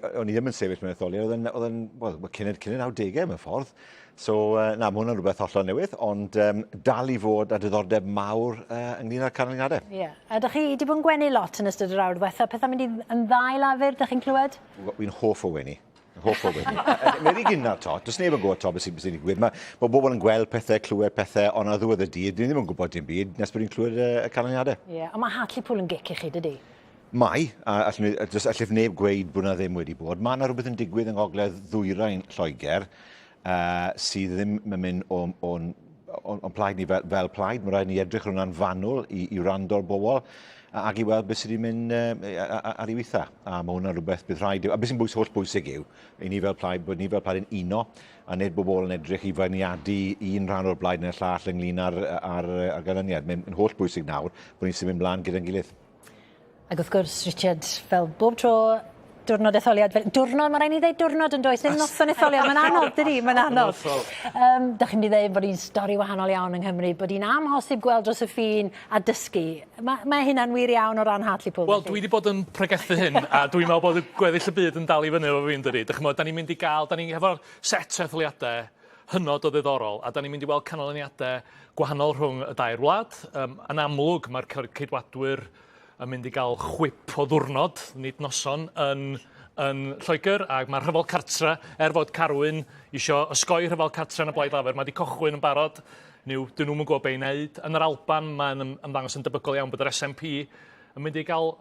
O'n i ddim yn sefyll mewn etholiad, oedd yn, oedd yn wel, cyn, cyn y 90au mewn ffordd. So, na, mae hwnna'n rhywbeth hollol newydd, ond um, dal i fod â diddordeb mawr ynglyn â'r canlyniadau. Ie. Yeah. A dych chi wedi bod yn gwenu lot yn ystod yr awr ddiwetha, pethau'n mynd i yn dda i Lafur, dych chi'n clywed? Wy'n hoff o wenu. Hoff o wenu. Mae'n rhy gynnar to, does neb yn gwybod to beth sy'n sy digwydd. Mae, mae bobl yn gweld pethau, clywed pethau, ond ar ddiwedd y dydd, dyn ni ddim yn gwybod dim byd nes bod ni'n clywed y, y canlyniadau. Ie, yeah, ond mae Hartlepool yn gic i chi, dydy? Mae, a allwn ni, jyst allith neb gweud bod 'na ddim wedi bod. Mae 'na rhywbeth yn digwydd yng ngogledd ddwyrain Lloegr uh, sydd ddim yn mynd o'n, on, on, on plaid ni fel, fel plaid. Mae rhaid ni edrych ar hwnna'n fanwl i, i wrando'r bobl ac i weld beth sydd wedi mynd uh, ar ei witha. A mae hwnna'n rhywbeth bydd rhaid... A beth sy'n bwys, holl bwysig yw, i ni fel plaid, bod ni fel plaid yn uno a nid bod bobl yn edrych i feirniadu un rhan o'r blaid neu'r llall ynglyn â'r, ar, ar ganlyniad. Mae'n holl bwysig nawr bod ni'n symud mlaen gyda'n gilydd. Ac wrth gwrs, Richard, fel bob tro, diwrnod etholiad, fel, diwrnod, mae rhaid ni ddeud diwrnod yn does, ddim noson etholiad, mae'n anodd, dydi, mae'n anodd. Um, da chi'n mynd i ddeud bod hi'n stori wahanol iawn yng Nghymru, bod hi'n amhosib gweld dros y ffin a dysgu. Mae, mae hynna'n wir iawn o ran Hartlepool. Wel, dwi wedi bod yn pregethu hyn, a dwi'n meddwl bod y gweddill y byd yn dal i fyny efo fi, yn dydi. Dych chi'n meddwl, da ni'n mynd i gael, da ni'n hefo'r set o etholiadau hynod o ddiddorol, a da ni'n mynd i weld canlyniadau gwahanol rhwng y dair wlad. Um, yn amlwg, mae'r Ceidwadwyr yn mynd i gael chwip o ddwrnod, nid noson, yn, yn Lloegr, ac mae'r rhyfel cartre, er fod Carwyn isio osgoi rhyfel cartre yn y Blaid Lafur, mae wedi cochwyn yn barod, Niw, dyn nhw'n gwybod be i wneud. Yn yr Alban, mae'n ymddangos yn debygol iawn bod yr SNP yn mynd i gael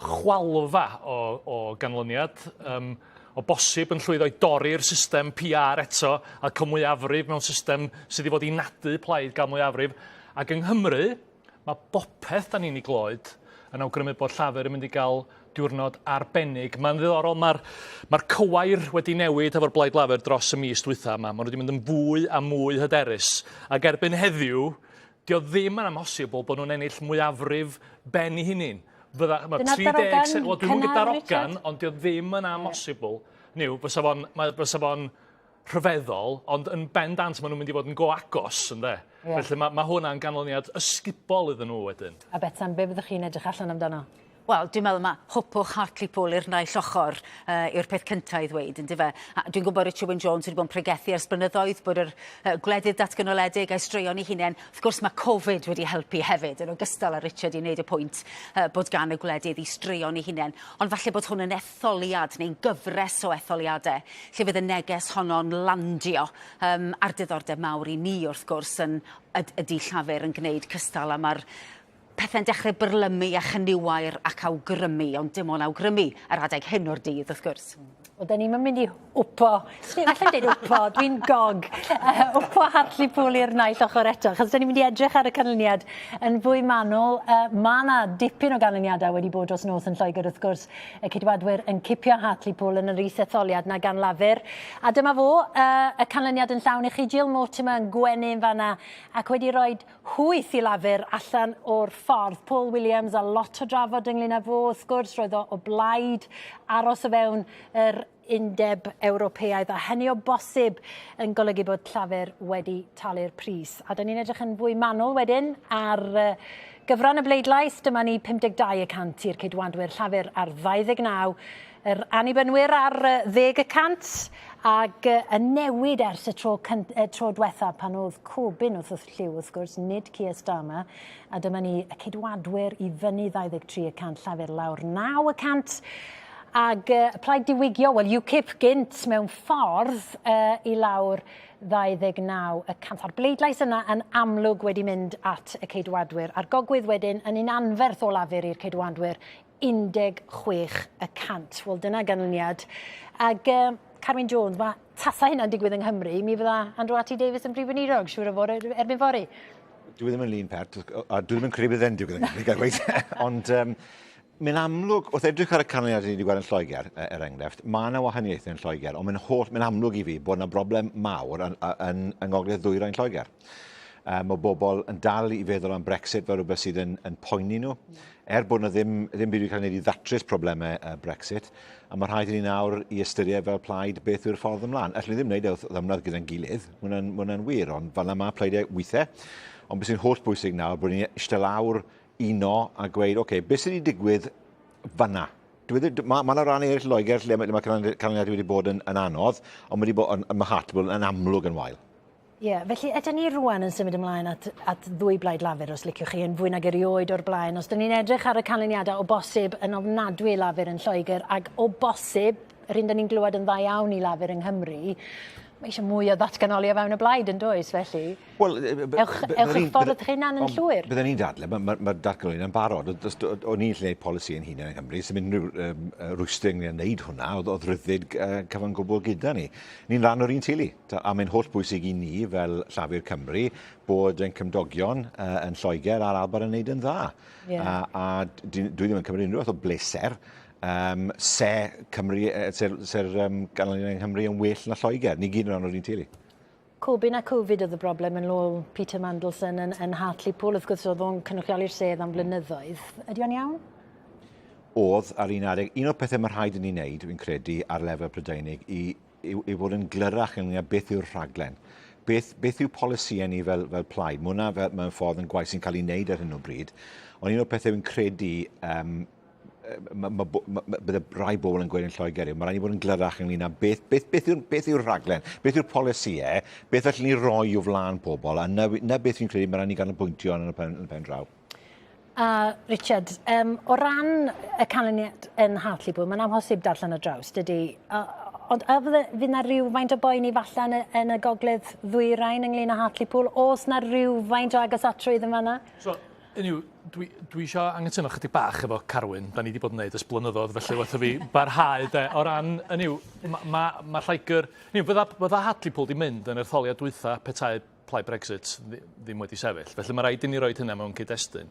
chwalfa o, o ganlyniad, um, o bosib yn llwyddo i dorri'r system PR eto a cael mwyafrif mewn system sydd i fod i nadu plaid gael mwyafrif. Ac yng Nghymru, mae bopeth da ni'n ei gloed yn awgrymu bod Llafur yn mynd i gael diwrnod arbennig. Mae'n ddiddorol, mae'r mae cywair wedi newid efo'r Blaid Lafur dros y mis dwytha yma. Maen nhw wedi mynd yn fwy a mwy hyderus. Ac erbyn heddiw, Dio ddim yn amhosibl bod nhw'n ennill mwyafrif ben i hunin. Fydda, ma' Dyna'r 30... darogan Wel, dwi'm yn cynnar, darogan, Richard? ond dio ddim yn amhosibl. Niw, fysa fo'n, mae, fysa fo'n rhyfeddol, ond yn bendant maen nhw'n mynd i fod yn go agos, ynde? Ie. Felly mae, mae hwnna'n ganlyniad ysgubol iddyn nhw wedyn. A Betsan, be fyddwch chi'n edrych allan amdano? Wel, dwi'n meddwl mae hwpwch Hartlepool i'r naill ochr uh, yw'r peth cyntaf i ddweud, yn dyfe? A dwi'n gwybod Richard Wyn Jones wedi bod yn pregethu ers blynyddoedd bod yr uh, gwledydd datganoledig a'i straeon ei hunain. Wrth gwrs mae Covid wedi helpu hefyd, yn ogystal â Richard i wneud y pwynt uh, bod gan y gwledydd i straeon ei hunain. Ond falle bod hwn yn etholiad neu'n gyfres o etholiadau lle fydd y neges honno'n landio um, a'r diddordeb mawr i ni wrth gwrs yn ydy Llafur yn gwneud cystal a mae'r Pethau'n dechrau byrlymu a chyniwair ac awgrymu, ond dim ond awgrymu ar adeg hyn o'r dydd, wrth gwrs. Wel, da ni'm yn mynd i wpo, allai'm deud wpo, dwi'n gog, uh, wpo Hartlepool i'r naill ochr eto, achos da ni'n mynd i edrych ar y canlyniad yn fwy manwl. Uh, mae yna dipyn o ganlyniadau wedi bod dros nos yn Lloegr, wrth gwrs, y Ceidwadwyr yn cipio Hartlepool yn yr is-etholiad na gan Lafur. A dyma fo, uh, y canlyniad yn llawn i chi. Jill Mortimer yn gwenu yn fanna ac wedi rhoi Chwyth i Lafur allan o'r ffordd. Paul Williams a lot o drafod ynglyn â fo, wrth gwrs, roedd o o blaid aros o fewn yr Undeb Ewropeaidd, a hynny o bosib yn golygu bod Llafur wedi talu'r pris. A da ni'n edrych yn fwy manwl wedyn ar gyfran y bleidlais. Dyma ni 52 y cant i'r Ceidwadwyr, Llafur ar 29, yr Annibynwyr ar 10 y cant, Ac y newid ers y tro, y tro diwetha pan oedd Corbyn wrth y llyw, wrth gwrs, nid Keir Starmer. A dyma ni y Ceidwadwyr i fyny 23 y cant, Llafur lawr 9 y cant. Ac y Plaid Diwygio, wel UKIP gynt mewn ffordd uh, i lawr 29 y cant. A'r bleidlais yna yn amlwg wedi mynd at y Ceidwadwyr. A'r gogwydd wedyn yn un anferth o Lafur i'r Ceidwadwyr 16 y cant. Wel, dyna ganlyniad. Ac uh, Carwyn Jones, mae tasa hynna'n digwydd yng Nghymru, mi fydda Andrew R.T. Davies yn brif weinidog, siŵr o fod er, erbyn fory. Dwi ddim yn lun pert, a dwi ddim yn credu bydd e'n digwydd yng Nghymru, gael gweud. Ond um, mae'n amlwg, wrth edrych ar y canlyniad ni wedi gweld yn Lloegr, e, er enghraifft, mae yna wahaniaethau yn Lloegr, ond mae'n holl, mae'n amlwg i fi bod yna broblem mawr yn, yn, yng Ngogledd Ddwyrain Lloegr. Um, mae bobl yn dal i feddwl am Brexit fel rhywbeth sydd yn, yn poeni nhw. Er bod yna ddim, ddim byd wedi cael ei wneud i ddatrys problemau uh, Brexit, a mae rhaid i ni nawr i ystyried fel plaid beth yw'r ffordd ymlaen. Allwn ni ddim wneud e wrth ymladd gyda'n gilydd, mae hwnna'n wir, ond fel yna mae pleidiau weithiau. Ond beth sy'n holl bwysig nawr, bod ni'n eistedd lawr uno a gweud, oce, okay, beth sydd wedi digwydd fanna? Dwi ddim, mae ma 'na ran eraill Loegr lle mae, lle mae canlyniadau wedi bod yn, yn anodd, ond mae wedi bod yn, mae Hartlepool yn amlwg yn wael. Ie, yeah, felly ydyn ni rwan yn symud ymlaen at, at ddwy blaid Lafur, os liciwch chi, yn fwy nag erioed o'r blaen. Os dyn ni'n edrych ar y canlyniadau o bosib yn ofnadwy Lafur yn Lloegr, ac o bosib, yr un dyn ni'n glywed yn dda iawn i Lafur yng Nghymru, mae eisiau mwy o ddatganoli o fewn y blaid yn does, felly? Wel, ewch, ewch eich ffordd eich hunan yn llwyr. Byddwn ni'n dadle, mae'r ma, ma datganoli yna'n barod. O'n i'n lle polisi yn hunain yng Nghymru, sy'n unrhyw um, rwystr ynglyn â wneud hwnna, oedd, oedd rhyddid uh, cyfan gwbl gyda ni. Ni'n rhan o'r un teulu, a mae'n holl bwysig i ni fel Llafur Cymru bod ein cymdogion uh, yn Lloegr a'r Alban yn wneud yn dda. Yeah. A, a dwi ddim yn cymryd unrhyw fath o bleser um, se Cymru, se'r se um, ganlyniad yng Nghymru yn well na Lloegr. Ni gyd yn rhan o'r un teulu. Corbyn a Covid oedd y broblem yn ôl Peter Mandelson yn, yn Hartlepool. Wrth gwrs oedd o'n cynrychioli'r sedd am flynyddoedd. Ydy o'n iawn? Oedd ar un adeg. Un o'r pethau mae rhaid i ni wneud, dwi'n credu, ar lefel Prydeinig, i, i, i fod yn glyrach ynglyn â beth yw'r rhaglen. Beth, beth yw polisïau ni fel, fel plaid? Mae hwnna fel, mewn ffordd yn gwaith sy'n cael ei wneud ar hyn o bryd. Ond un o'r pethau fi'n credu um, ma, ma, ma, ma, bydde rai bobl yn gweud yn Lloegr yw, mae rhaid ni bod yn glyrach ynglyn â beth, beth, beth yw'r beth yw rhaglen, beth yw'r polisïau, beth allwn ni roi o flaen pobl, a na, na beth fi'n credu mae rhaid ni ganolbwyntio yn y pen, yn y pen draw. A Richard, um, o ran y canlyniad yn Hartlepool, mae'n amhosib darllen ar draws, dydy? Ond a fydde, fydd na rhywfaint o boeni falle yn y, yn y gogledd ddwyrain ynglyn â Hartlepool? Oes na rhywfaint o agosatrwydd yn fanna? So, Hynny yw, dwi, dwi eisiau anghytuno chydig bach efo Carwyn, da ni wedi bod yn neud ers blynyddoedd, felly wrtho fi barhau de, o ran, hynny yw, mae ma, ma Lloegr, hynny yw, fydda, fydda Hartlepool di mynd yn ertholiad dwytha petai plaid Brexit ddim wedi sefyll, felly mae rhaid i ni roed hynna mewn cyd-destun.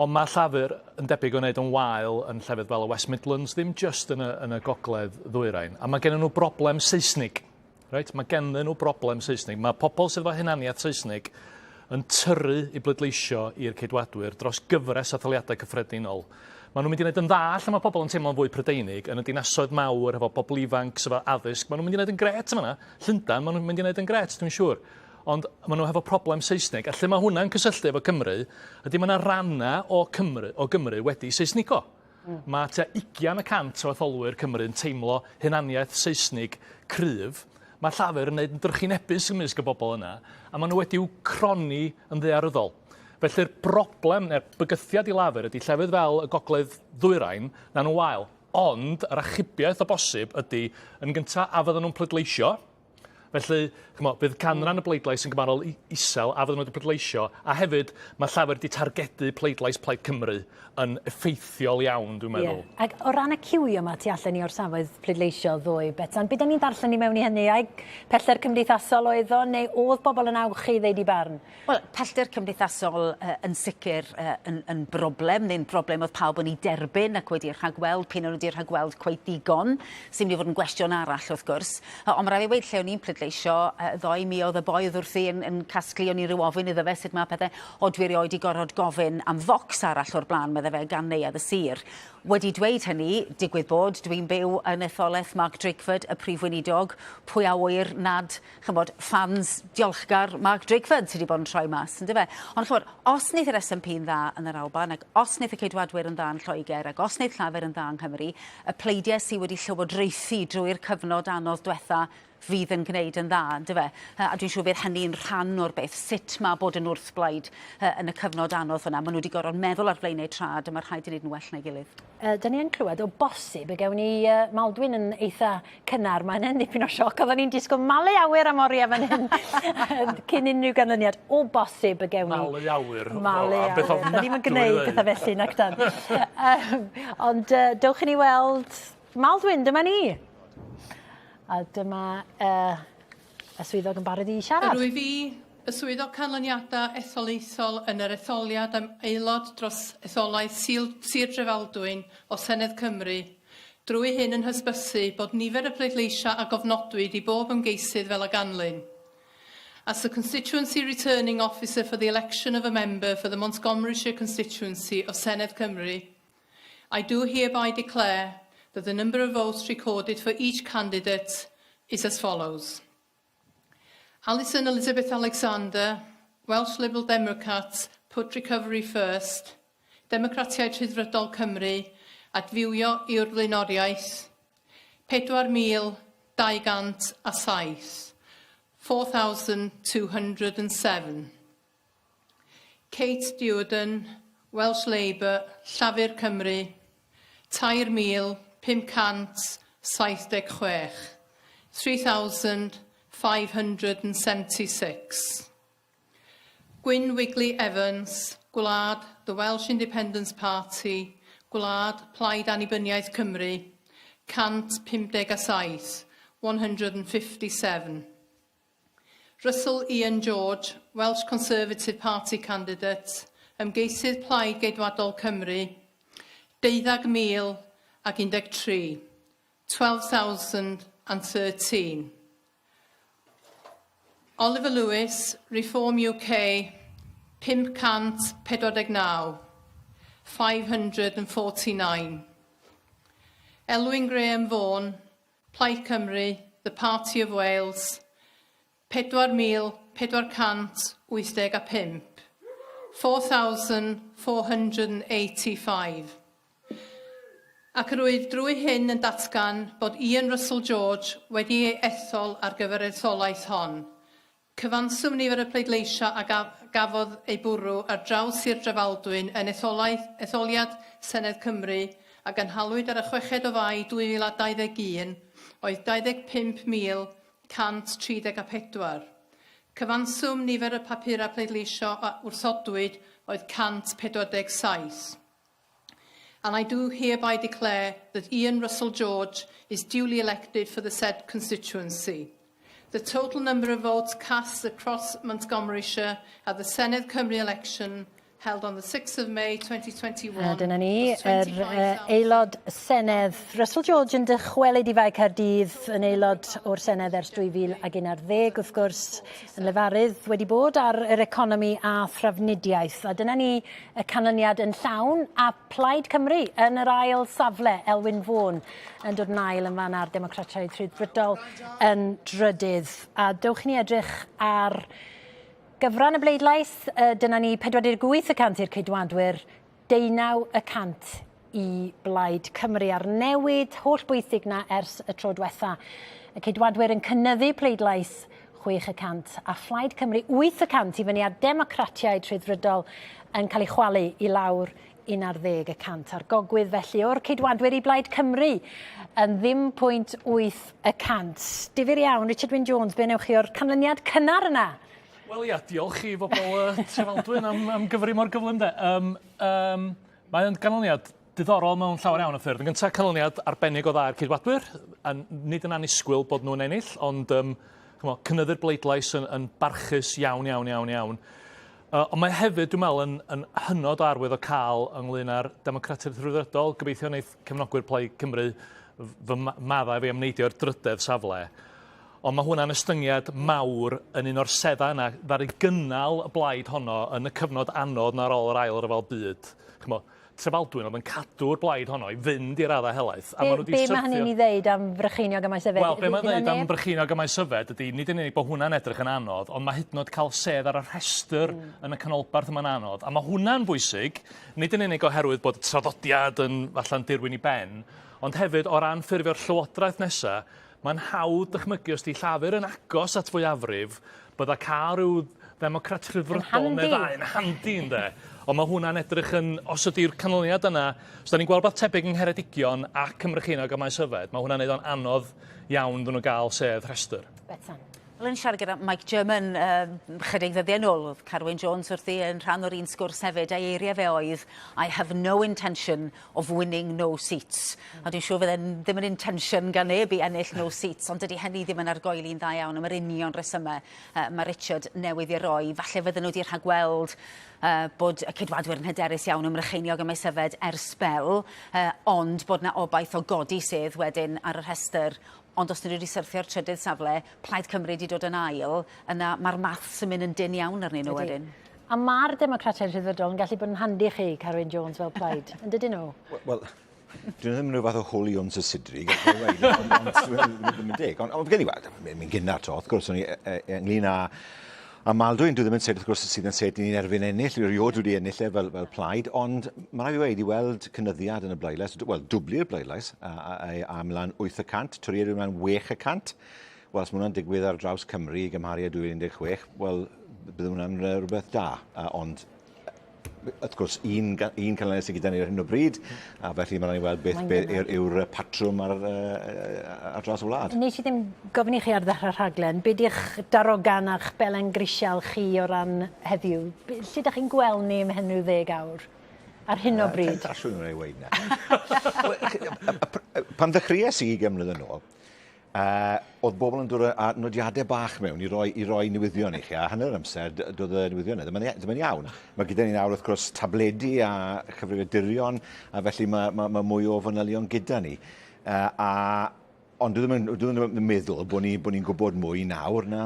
Ond mae Llafur yn debyg o wneud yn wael yn llefydd fel y West Midlands, ddim just yn y, yn y gogledd ddwyrain, a mae gen nhw broblem Seisnig. Reit, mae ganddyn nhw broblem Saesneg. Mae pobl sydd efo hunaniaeth Saesneg yn tyrru i bleidleisio i'r Ceidwadwyr dros gyfres etholiadau cyffredinol. Maen nhw'n mynd i wneud yn dda lle mae pobl yn teimlo'n fwy Prydeinig, yn y dinasoedd mawr efo bobl ifanc sydd efo addysg. Maen nhw'n mynd i wneud yn grêt yma. Llundain, maen nhw'n mynd i wneud yn grêt, dwi'n siŵr. Ond maen nhw hefo problem Saesneg. A lle mae hwnna'n cysylltu efo Cymru, ydy mae yna rannau o Cymru, o Gymru wedi Saesnigo. Mae tua 20 y cant o etholwyr Cymru yn teimlo hunaniaeth Seisnig cryf. Mae Llafur yn neud yn drychinebus ymysg y bobl yna, a maen nhw wedi'w cronni yn ddaearyddol. Felly'r broblem, neu'r bygythiad i Lafur ydy llefydd fel y Gogledd Ddwyrain, na nhw wael. Ond yr achubiaeth o bosib ydy, yn gyntaf, a fydden nhw'n pleidleisio, Felly, ch'mo', bydd canran y bleidlais yn gymharol isel a fydden nhw wedi pleidleisio, a hefyd mae Llafur wedi targedu pleidlais Plaid Cymru yn effeithiol iawn, dwi'n meddwl. Ie, ac o ran y ciwio 'ma tu allan i orsafoedd pleidleisio ddoe, Betsan, be' 'dan ni'n ddarllen i mewn i hynny? Ai pellter cymdeithasol oedd o, neu o'dd bobl yn awchu i ddeud 'u barn? Wel, pellter cymdeithasol uh, yn sicr uh, yn, yn broblem, neu'n broblem oedd pawb yn ei derbyn ac wedi rhagweld, p'un o'n nhw wedi rhagweld cweit ddigon, sy'n mynd i fod yn gwestiwn arall wrth gwrs. Uh, ond mae rhaid i weud lle o'n i'n pleidleisio uh, ddoe, mi oedd y boi oedd wrthi yn, yn casglu, o'n i'n rhyw ofyn iddo fe sut mae pethau, o dwi erioed i gorfod gofyn am focs arall o'r blaen, medde fe, gan neuadd y sir. Wedi dweud hynny, digwydd bod, dwi'n byw yn etholaeth Mark Drakeford, y prif weinidog, pwy a ŵyr nad ch'mod, ffans diolchgar Mark Drakeford sy 'di bod yn troi mas, yndyfe? Ond ch'mod, os neith yr SNP yn dda yn yr Alban, ac os neith y Ceidwadwyr yn dda yn Lloegr, ac os neith Llafur yn dda yng Nghymru, y pleidiau sy wedi llywodraethu drwy'r cyfnod anodd dwetha fydd yn gwneud yn dda, yndyfe? A dwi'n siŵr bydd hynny'n rhan o'r beth, sut mae bod yn wrthblaid yn y cyfnod anodd fyna. Maen nhw wedi gorfod meddwl ar flaenau trad a mae rhaid i wneud yn well na'i gilydd. Uh, Dyn ni yn clywed o bosib y gewn ni uh, Maldwyn yn eitha cynnar. Mae hynny'n dipyn o sioc. Oedden ni'n disgwyl malu awyr am oriau fan hyn cyn unrhyw ganlyniad. O bosib y gewn ni. Malu awyr. Malu awyr. Beth ofnadwy. Da ni'n gwneud pethau felly, nac dan. um, ond uh, dewch i ni weld Maldwyn, dyma ni. A dyma uh, y swyddog yn barod i siarad. Yr wyf fi, y swyddog canlyniadau etholaethol yn yr etholiad am aelod dros etholaeth Sir Drefaldwyn o Senedd Cymru, drwy hyn yn hysbysu bod nifer y pleidleisiau a gofnodwyd i bob ymgeisydd fel a ganlyn. As the constituency returning officer for the election of a member for the Montgomeryshire constituency of Senedd Cymru, I do hereby declare that the number of votes recorded for each candidate is as follows. Alison Elizabeth Alexander, Welsh Liberal Democrats, Put Recovery First, Democratiaid Rhyddfrydol Cymru, Adfywio yw'r flaenoriaeth, 4,207, 4,207. Kate Duerden, Welsh Labour, Llafur Cymru, 3,576, 3,576. Gwyn Wigley Evans, Gwlad, The Welsh Independence Party, Gwlad, Plaid Annibyniaeth Cymru, 157, 157. Russell Ian George, Welsh Conservative Party candidate, ymgeisydd Plaid Geidwadol Cymru, 12,013, 12,013. Oliver Lewis, Reform UK, 549, 549. Elwyn Graham Vaughan, Plaid Cymru, The Party of Wales, 4,485, 4,485. Ac yr wyf drwy hyn yn datgan bod Ian Russell George wedi ei ethol ar gyfer yr etholaeth hon. Cyfanswm nifer y pleidleisiau a gafodd ei bwrw ar draws Sir Drefaldwyn yn etholaeth etholiad Senedd Cymru a gynhaliwyd ar y 6 o Fai 2021 oedd 25,134. Cyfanswm nifer y papurau pleidleisio a wrthodwyd oedd 147. And I do hereby declare that Ian Russell George is duly elected for the said constituency. The total number of votes cast across Montgomeryshire at the Senedd Cymru election held on the 6th of May 2021. A dyna ni, yr aelod Senedd Russell George yn dychwelyd i Fae Caerdydd, yn aelod o'r Senedd ers 2011, wrth gwrs, yn lefarydd wedi bod ar yr economi a thrafnidiaeth. A dyna ni y canlyniad yn llawn, a Plaid Cymru yn yr ail safle, Elwyn Vaughan yn dod yn ail yn fan a'r Democratiaid Rhyddfrydol yn drydydd. A dewch i ni edrych ar gyfran y bleidlais, dyna ni 48% i'r Ceidwadwyr, 19% i Blaid Cymru, a'r newid holl bwysig na ers y tro diwetha. Y Ceidwadwyr yn cynyddu pleidlais 6% a Phlaid Cymru 8% i fyny, a'r Democratiaid Rhyddfrydol yn cael ei chwalu i lawr 11%. A'r gogwydd felly o'r Ceidwadwyr i Blaid Cymru yn ddim pwynt 8%. Difyr iawn, Richard Wyn Jones, be newch chi o'r canlyniad cynnar yna? Wel ia, diolch i bobl Trefaldwyn am gyfri mor gyflym de. Mae o'n ganlyniad diddorol mewn llawer iawn o ffyrdd. Yn gyntaf, canlyniad arbennig o dda i'r Ceidwadwyr, a nid yn annisgwyl bod nhw'n ennill, ond ch'mo, cynyddu'r bleidlais yn barchus iawn, iawn, iawn, iawn. Ond mae hefyd, dwi'n meddwl, yn hynod o arwydd o cael ynglyn â'r Democratiaid Rhyddfrydol. Gobeithio wneith cefnogwyr Plaid Cymru fy maddau fi am neidio i'r drydedd safle. Ond mae hwnna'n ystyngiad mawr yn un o'r seddau yna ddaru gynnal y blaid honno yn y cyfnod anodd na ar ôl yr ail ryfel byd. Ch'mo, Trefaldwyn oedd yn cadw'r blaid honno i fynd i'r raddau helaeth. A maen nhw 'di Be mae hynny'n ei ddeud am Frycheiniog a Maesyfed? Wel, be mae'n ddeud am Brycheiniog a Maesyfed ydy, nid yn unig bod hwnna'n edrych yn anodd, ond mae hyd yn oed cael sedd ar y rhestr yn y canolbarth yma'n anodd. A mae hwnna'n bwysig, nid yn unig oherwydd bod y traddodiad yn falle'n dirwyn i ben, ond hefyd o ran ffurfio'r llywodraeth nesaf, mae'n hawdd dychmygu os 'di Llafur yn agos at fwyafrif, bydda cael rhyw ddemocrat rhyddfrydol neu ddau yn handi ynde. Ond mae hwnna'n edrych yn, os ydy'r canlyniad yna, os da ni'n gweld rhywbeth tebyg yng Ngheredigion ac ym Mrycheiniog a Maesyfed, mae hwnna'n neud o'n anodd iawn iddyn nhw gael sedd rhestr. Betsan. Wel, yn siarad gyda Mike German chydig ddyddiau nôl, oedd Carwyn Jones wrthi yn rhan o'r un sgwrs hefyd, a'i eiriau fe oedd, "I have no intention of winning no seats." A dwi'n siŵr fydde'n ddim yn intention gan neb i ennill no seats, ond dydy hynny ddim yn argoeli'n dda iawn am yr union resymau mae Richard newydd i roi. Falle fydden nhw wedi rhagweld bod y Ceidwadwyr yn hyderus iawn ym Mrycheiniog a Maesyfed ers sbel, ond bod 'na obaith o godi sedd wedyn ar y rhestr. Ond os nhw wedi syrthio'r trydydd safle, Plaid Cymru wedi dod yn ail, yna mae'r maths yn mynd yn dynn iawn arnyn nhw wedyn. A mae'r Democratiaid Rhyddfrydol yn gallu bod yn handi chi, Carwyn Jones, fel plaid, yn dydyn nhw? Wel, dyn nhw ddim yn rhyw fath o holy ons y sidri, ond ddim yn deg. Ond gen i, wel, mae'n gynnar to, wrth gwrs, o'n i ynglyn â A Maldwyn, dwi ddim yn sed, wrth gwrs, sydd yn sed ni'n erfyn ennill, dwi erioed wedi ennill e fel, fel plaid, ond mae rhaid i weud i weld cynyddiad yn y bleidlais, wel, dwblu'r bleidlais, a, a, a, a ymlaen 8%, Torïaid ymlaen 6%. Wel, os mae hwnna'n digwydd ar draws Cymru i gymharu â 2016, wel, bydd hwnna'n rhywbeth da. Ond wrth gwrs, un, un canlyniad sydd gyda ni ar hyn o bryd, a felly mae'n rhaid i weld beth, beth yw'r yw patrwm ar, ar draws y wlad. Nes i ddim gofyn i chi ar ddechrau'r rhaglen, be di'ch darogan a'ch belen grisial chi o ran heddiw? Lle ydych chi'n gweld ni ymhen rhyw ddeg awr? Ar hyn o bryd? Temtasiwn yn ei weud na. Pan ddechreuais i 20 mlynedd yn ôl, Oedd bobl yn dod â nodiadau bach mewn i roi, i roi newyddion i chi, a hanner yr amser doedd y newyddion ddim yn, ddim yn iawn. Mae gyda ni nawr wrth gwrs tabledi a chyfrifiadurion, a felly mae, mae, mae mwy o fanylion gyda ni. A, ond dwi ddim yn, dwi ddim yn meddwl bod ni'n ni gwybod mwy nawr na,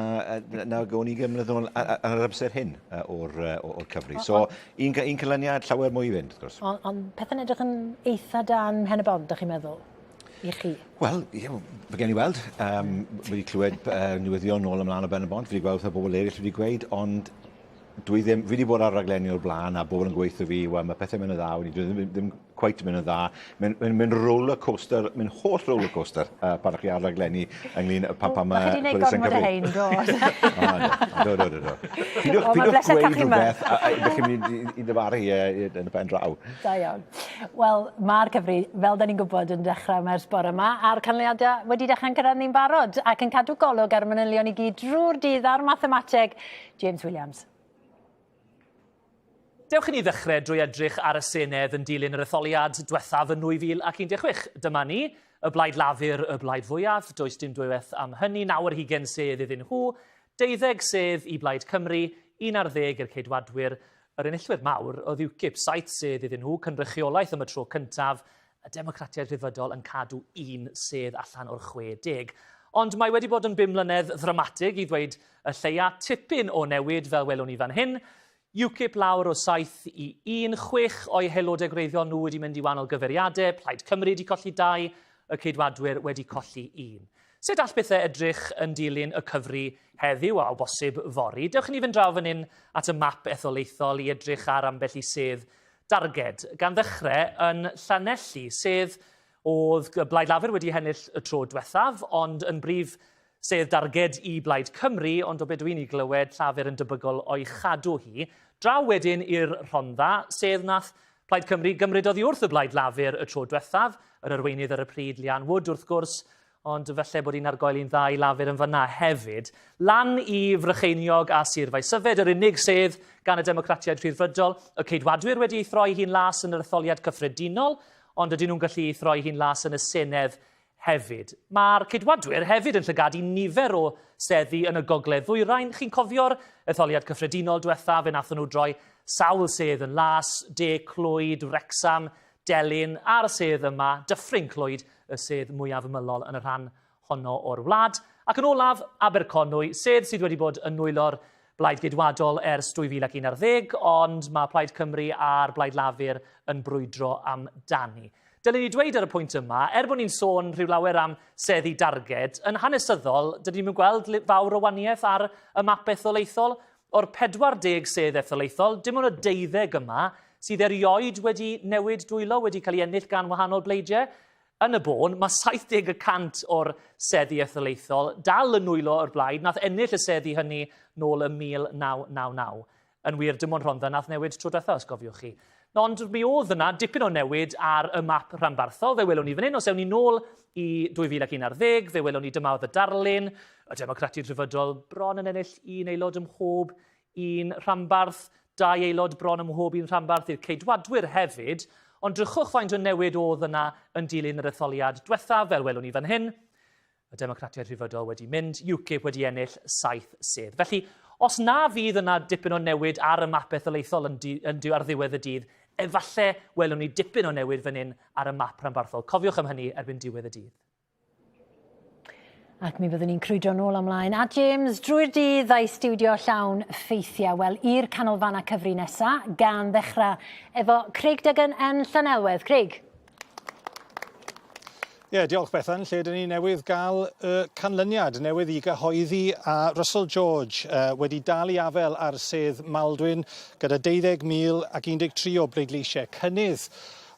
na, na o'n i gymryd yn ôl ar, ar yr amser hyn o'r, o'r cyfri. So, un, un canlyniad llawer mwy i fynd, wrth gwrs. Ond on, pethau'n edrych yn eitha da yn Mhen y Bont, dych chi'n meddwl? i chi? Wel, ie, fe gen i weld. Um, wedi clywed newyddion nôl ymlaen o Ben y Bont, fi wedi gweld wrth bobl eraill wedi gweud, ond dwi ddim, fi wedi bod ar raglenni o'r blaen a bobl yn gweithio fi, wel, mae pethau'n mynd yn dda, dwi ddim, ddim quite yn mynd yn dda. Mae'n mae, mae roller coaster, mae'n holl roller coaster pan ych chi ar raglenni ynglyn pa, pa mae... Chi wedi gwneud gormod o hein, do. Do, do, do, do. Pidwch, pidwch gweud rhywbeth, a ydych chi'n mynd i, i ddyfaru yn y pen draw. Da iawn. Wel, mae'r cyfri, fel da ni'n gwybod, yn dechrau yma ers bore yma, a'r canlyniadau wedi dechrau'n cyrraedd ni'n barod, ac yn cadw golwg ar y manylion i gyd drwy'r dydd a'r mathemateg, James Williams. Dewch i ni ddechrau drwy edrych ar y Senedd yn dilyn yr etholiad diwethaf yn 2016. Dyma ni, y Blaid Lafur, y blaid fwyaf, does dim dwywaith am hynny, 29 sedd iddyn nhw, deuddeg sedd i Blaid Cymru, un ar ddeg i'r Ceidwadwyr, Yr enillwyr mawr oedd UKIP, saith sedd iddyn nhw, cynrychiolaeth am y tro cyntaf, y Democratiaid Rhyddfrydol yn cadw un sedd allan o'r 60. Ond mae wedi bod yn bum mlynedd ddramatig i ddweud y lleia, tipyn o newid fel welwn ni fan hyn. UKIP lawr o 7 i 1, chwech o'i haelodau gwreiddiol nhw wedi mynd i wahanol gyfeiriadau, Plaid Cymru wedi colli dau, y Ceidwadwyr wedi colli un. Sut all pethau edrych yn dilyn y cyfri heddiw a o bosib fory? Dewch i ni fynd draw fan hyn at y map etholaethol i edrych ar ambell i sedd darged, gan ddechrau yn Llanelli, sedd oedd y Blaid Lafur wedi hennill y tro diwethaf, ond yn brif sedd darged i Blaid Cymru, ond o be dwi'n ei glywed, Llafur yn debygol o'i chadw hi. Draw wedyn i'r Rhondda, sedd nath Plaid Cymru gymryd oddi wrth y Blaid Lafur y tro diwethaf, yr arweinydd ar y pryd, Leanne Wood, wrth gwrs, ond falle bod hi'n argoeli'n dda i Lafur yn fanna hefyd. Lan i Frycheiniog a Sir Faesyfed, yr unig sedd gan y Democratiaid Rhyddfrydol, y Ceidwadwyr wedi ei throi hi'n las yn yr etholiad cyffredinol, ond ydyn nhw'n gallu ei throi hi'n las yn y Senedd hefyd. Mae'r Ceidwadwyr hefyd yn llygadu nifer o seddi yn y gogledd ddwyrain. Chi'n cofio'r etholiad cyffredinol diwetha, fe nathon nhw droi sawl sedd yn las, De Clwyd, Wrecsam, Delyn, a'r sedd yma, Dyffryn Clwyd, y sedd mwyaf ymylol yn y rhan honno o'r wlad. Ac yn olaf, Aberconwy, sedd sydd wedi bod yn nwylo'r Blaid Geidwadol ers 2011, ond mae Plaid Cymru a'r Blaid Lafur yn brwydro amdani. Dylen ni dweud ar y pwynt yma, er bod ni'n sôn rhyw lawer am seddi darged, yn hanesyddol, dydyn ni'm yn gweld fawr o waniaeth ar y map etholaethol. O'r 40 sedd etholaethol, dim ond y deuddeg yma sydd erioed wedi newid dwylo, wedi cael ei ennill gan wahanol bleidiau. Yn y bôn, mae 70 y cant o'r seddi etholaethol dal yn nwylo o'r blaid, nath ennill y seddi hynny nôl ym 1999. Yn wir, dim ond Rhondda nath newid tro diwetha, os gofiwch chi. Ond mi oedd yna dipyn o newid ar y map rhanbarthol. Fe welwn ni fan hyn, os ewn ni nôl i 2011, fe welwn ni dyma oedd y darlun, y Democratiaid Rhyddfrydol bron yn ennill un aelod ym mhob un rhanbarth, dau aelod bron ym mhob un rhanbarth i'r Ceidwadwyr hefyd. Ond drychwch faint o newid oedd yna yn dilyn yr etholiad diwethaf, fel welwn ni fan hyn. Y Democratiaid Rhyddfrydol wedi mynd, UKIP wedi ennill saith sedd. Felly, os na fydd yna dipyn o newid ar y map etholaethol yn, di, yn di, ar ddiwedd y dydd, efallai welwn ni dipyn o newid fan hyn ar y map rhanbarthol. Cofiwch am hynny erbyn diwedd y dydd. Ac mi fyddwn ni'n crwydro nôl ymlaen at James drwy'r dydd a'i stiwdio llawn ffeithiau. Wel, i'r canolfannau cyfri nesa, gan ddechrau efo Craig Duggan yn Llanelwedd. Craig? Ie, yeah, diolch Bethan. Lle dyn ni newydd gael y canlyniad newydd i gyhoeddi a Russell George uh, wedi dal i afel ar sedd Maldwyn gyda 12,013 o bleidleisiau. Cynnydd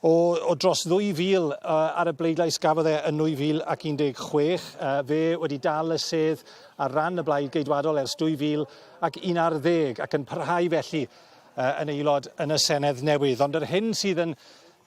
o, o dros 2,000 uh, ar y bleidlais gafodd e yn 2016. Uh, fe wedi dal y sedd ar ran y Blaid Geidwadol ers 2011 ac yn parhau felly uh, yn aelod yn y Senedd newydd. Ond yr hyn sydd yn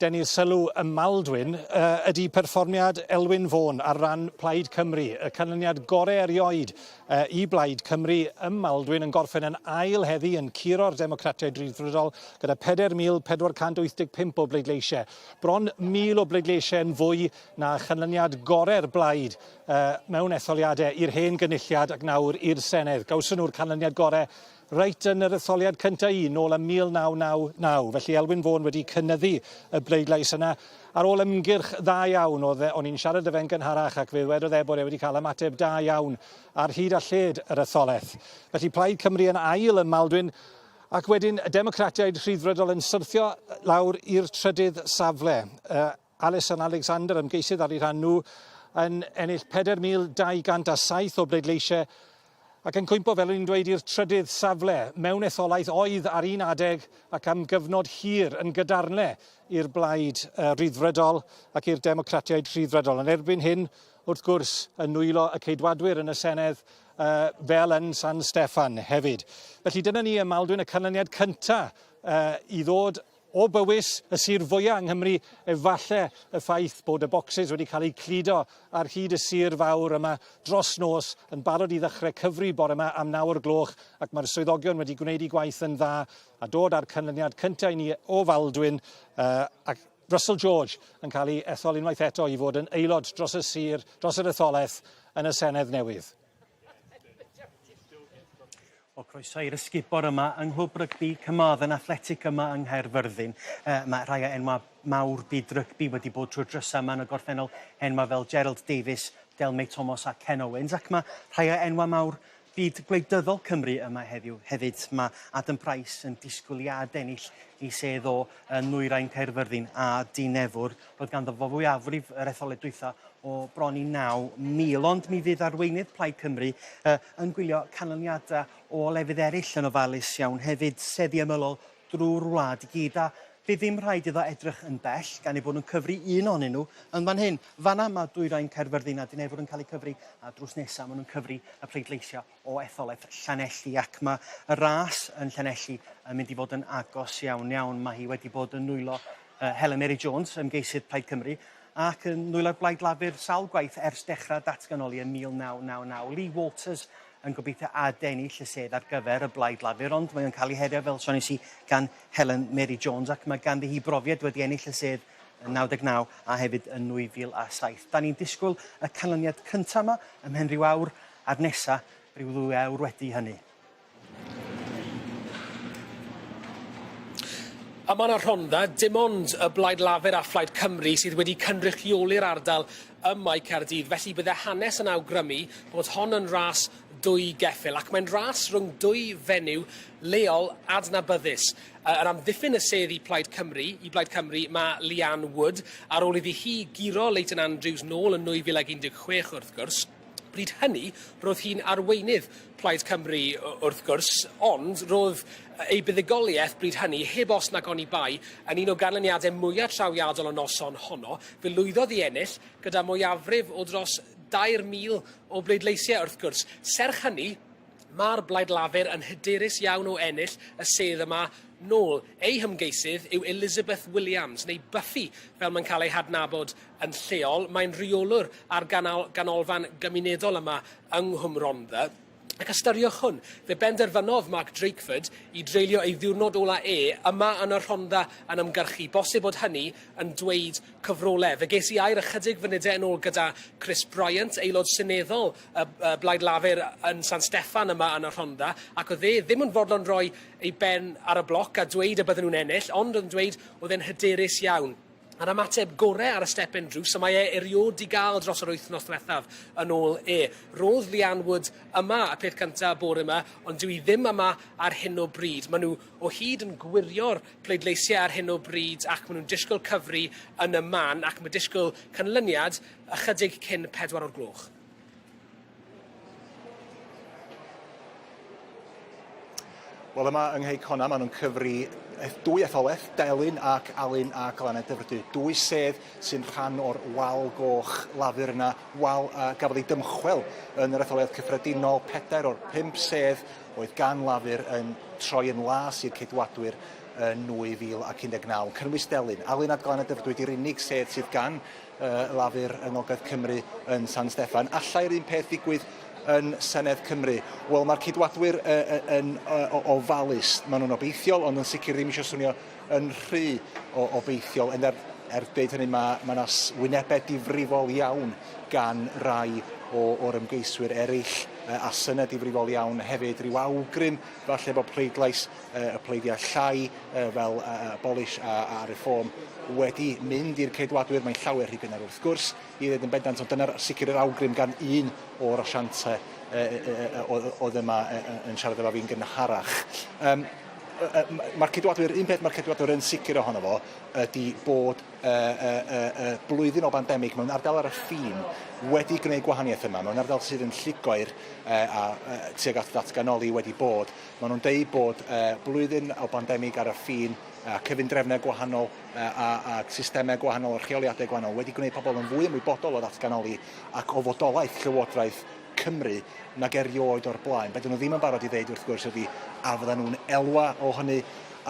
denu'r sylw ym Maldwyn uh, ydy perfformiad Elwyn Vaughan ar ran Plaid Cymru. Y canlyniad gorau erioed uh, i Blaid Cymru ym Maldwyn yn gorffen yn ail heddi yn curo'r Democratiaid Rhyddfrydol gyda 4,485 o bleidleisiau. Bron 1,000 o bleidleisiau yn fwy na chanlyniad gorau'r blaid uh, mewn etholiadau i'r hen gynulliad ac nawr i'r Senedd. Gawson nhw'r canlyniad gorau Reit yn yr etholiad cynta un, nôl ym 1999. Felly Elwyn Vaughan wedi cynyddu y bleidlais yna. Ar ôl ymgyrch dda iawn, oedd e, o'n i'n siarad â fe'n gynharach ac fe ddwedodd e bod e wedi cael ymateb da iawn ar hyd a lled yr etholaeth. Felly Plaid Cymru yn ail ym Maldwyn ac wedyn y Democratiaid Rhyddfrydol yn syrthio lawr i'r trydydd safle. Uh, Alison Alexander, ymgeisydd ar eu rhan nhw, yn ennill 4,207 o bleidleisiau ac yn cwympo, fel o'n i'n dweud, i'r trydydd safle mewn etholaeth oedd ar un adeg ac am gyfnod hir yn gadarnle i'r Blaid Ryddfrydol ac i'r Democratiaid Rhyddfrydol. Ond erbyn hyn, wrth gwrs, yn nwylo y Ceidwadwyr yn y Senedd fel yn San Steffan hefyd. Felly dyna ni ym Maldwyn y canlyniad cyntaf i ddod O Bowys, y sir fwya' yng Nghymru, efalle y ffaith bod y bocsys wedi cael eu cludo ar hyd y sir fawr yma dros nos yn barod i ddechrau cyfri bore 'ma am naw o'r gloch ac mae'r swyddogion wedi gwneud eu gwaith yn dda a dod â'r canlyniad cyntaf i ni o Faldwyn uh, ac Russell George yn cael ei ethol unwaith eto i fod yn aelod dros y sir, dros yr etholaeth yn y Senedd newydd. O croeso i'r ysgubor yma yng Nghlwb Rygbi Carmarthen Athletic yma yng Nghaerfyrddin. Uh, mae rhai o enwa mawr byd rygbi wedi bod trwy'r drysau yma yn y gorffennol, enwa fel Gerald Davies, Delmay Thomas a Ken Owens, ac mae rhai o enwa mawr byd gwleidyddol Cymru yma heddiw hefyd. Mae Adam Price yn disgwyl i adennill ei sedd o yn Nwyrain Caerfyrddin a Dinefwr. Roedd ganddo fo fwyafrif yr etholiad dwytha o bron i 9,000, ond mi fydd arweinydd Plaid Cymru uh, yn gwylio canlyniadau o lefydd eraill yn ofalus iawn hefyd, seddi ymylol drwy'r wlad i gyd, a fydd ddim rhaid iddo edrych yn bell, gan ei bod nhw'n cyfri un ohonyn nhw yn fan hyn. Fanna mae Dwyrain Caerfyrddin a Dinefwr yn cael eu cyfri, a drws nesaf maen nhw'n cyfri y pleidleisiau o etholaeth Llanelli, ac mae y ras yn Llanelli yn mynd i fod yn agos iawn iawn. Mae hi wedi bod yn nwylo uh, Helen Mary Jones, ymgeisydd Plaid Cymru, ac yn nwylo'r Blaid Lafur sawl gwaith ers dechrau datganoli yn 1999. Lee Waters yn gobeithio adennill y sedd ar gyfer y Blaid Lafur, ond mae o'n cael ei herio, fel soniais i, gan Helen Mary Jones, ac mae ganddi hi brofiad wedi ennill y sedd yn 99 a hefyd yn 2007. Da ni'n disgwyl y canlyniad cyntaf yma ymhen rhyw awr, a'r nesa rhyw ddwy awr wedi hynny. Yma yn y Rhondda, dim ond y Blaid Lafur a Phlaid Cymru sydd wedi cynrychioli'r ardal ym Mae Caerdydd, felly bydde hanes yn awgrymu bod hon yn ras dwy geffyl, ac mae'n ras rhwng dwy fenyw leol adnabyddus. Yn amddiffyn y sedd i Plaid Cymru, i Blaid Cymru, mae Leanne Wood, ar ôl iddi hi guro Leighton Andrews nôl yn 2016 wrth gwrs. Bryd hynny, roedd hi'n arweinydd Plaid Cymru wrth gwrs, ond roedd ei buddugoliaeth bryd hynny, heb os nac oni bai, yn un o ganlyniadau mwyaf trawiadol y noson honno. Fe lwyddodd i ennill gyda mwyafrif o dros 3,000 o bleidleisiau wrth gwrs. Serch hynny, Mae'r Blaid Lafur yn hyderus iawn o ennill y sedd yma nôl. Ei hymgeisydd yw Elizabeth Williams, neu Buffy fel mae'n cael ei hadnabod yn lleol. Mae'n rheolwr ar ganol, ganolfan gymunedol yma yng Nghwm Rhondda. Ac ystyriwch hwn, fe benderfynodd Mark Drakeford i dreulio ei ddiwrnod ola e yma yn y Rhondda yn ymgyrchu. Bosib bod hynny yn dweud cyfrole. Fe ges i air ychydig funudau yn ôl gyda Chris Bryant, aelod seneddol y, y Blaid Lafur yn San Steffan yma yn y Rhondda, ac oedd e ddim yn fodlon rhoi ei ben ar y bloc a dweud y bydden nhw'n ennill, ond yn dweud oedd e'n hyderus iawn. A'r ymateb gore ar y stepen drws y mae e eriôd 'di ga'l dros yr wythnos dwethaf yn ôl e. Ro'dd Leanne Wood yma y peth cynta bore 'ma ond dyw 'i ddim yma ar hyn o bryd. Ma' nhw o hyd yn gwirio'r pleidleisiau ar hyn o bryd ac ma' nhw'n disgwyl cyfri yn y man ac ma' disgwyl canlyniad ychydig cyn pedwar o'r gloch. Wel yma yng Nghei Connah maen nhw'n cyfri dwy etholaeth, Delyn ac Alun a Glannau Dyfrdwy. Dwy sedd sy'n rhan o'r wal goch Lafur yna, wal a gafodd ei dymchwel yn yr etholiad cyffredinol. Pedair o'r pump sedd oedd gan Lafur yn troi yn las i'r Ceidwadwyr yn 2019, yn cynnwys Delyn. Alun a Glannau Dyfrdwy di'r unig sedd sydd gan Lafur yng Ngogledd Cymru yn San Steffan. Allai'r un peth ddigwydd yn Senedd Cymru? Wel, mae'r Ceidwadwyr yn ofalus. Maen nhw'n obeithiol, ond yn sicr ddim eisiau swnio yn rhy obeithiol. Ond er, er dweud hynny, mae yna ma wynebau difrifol iawn gan rai o'r ymgeiswyr eraill, a synnau difrifol iawn hefyd, rhyw awgrym falle bod pleidlais y pleidiau llai fel Abolish a Reform wedi mynd i'r Ceidwadwyr. Mae'n llawer rhy gynnar wrth gwrs i ddweud yn bendant, ond dyna'r sicr yr awgrym gan un o'r asiantau oedd yma yn siarad efo fi'n gynharach. Mae'r Ceidwadwyr, un peth mae'r Ceidwadwyr yn sicr ohono fo ydy bod y, y, y, y blwyddyn o bandemig mewn ardal ar y ffin wedi gwneud gwahaniaeth yma, mewn ardal sydd yn llugoer a tuag at ddatganoli wedi bod. Maen nhw'n deud bod blwyddyn o bandemig ar y ffin, a cyfundrefnau gwahanol a, a, a systemau gwahanol a rheoliadau gwahanol wedi gwneud pobl yn fwy ymwybodol o ddatganoli ac o fodolaeth Llywodraeth Cymru nag erioed o'r blaen. Be dyn nhw ddim yn barod i ddeud wrth gwrs ydy a fyddan nhw'n elwa o hynny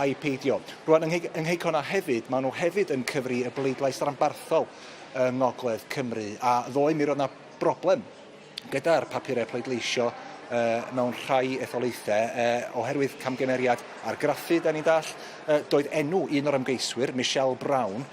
ai peidio. Rwan, yng Nghei Connah hefyd, maen nhw hefyd yn cyfri y bleidlais ranbarthol yng Ngogledd Cymru, a ddoe mi roedd 'na broblem gyda'r papurau pleidleisio mewn rhai etholaethau oherwydd camgymeriad argraffu, da ni'n dall. Doedd enw un o'r ymgeiswyr, Michelle Brown,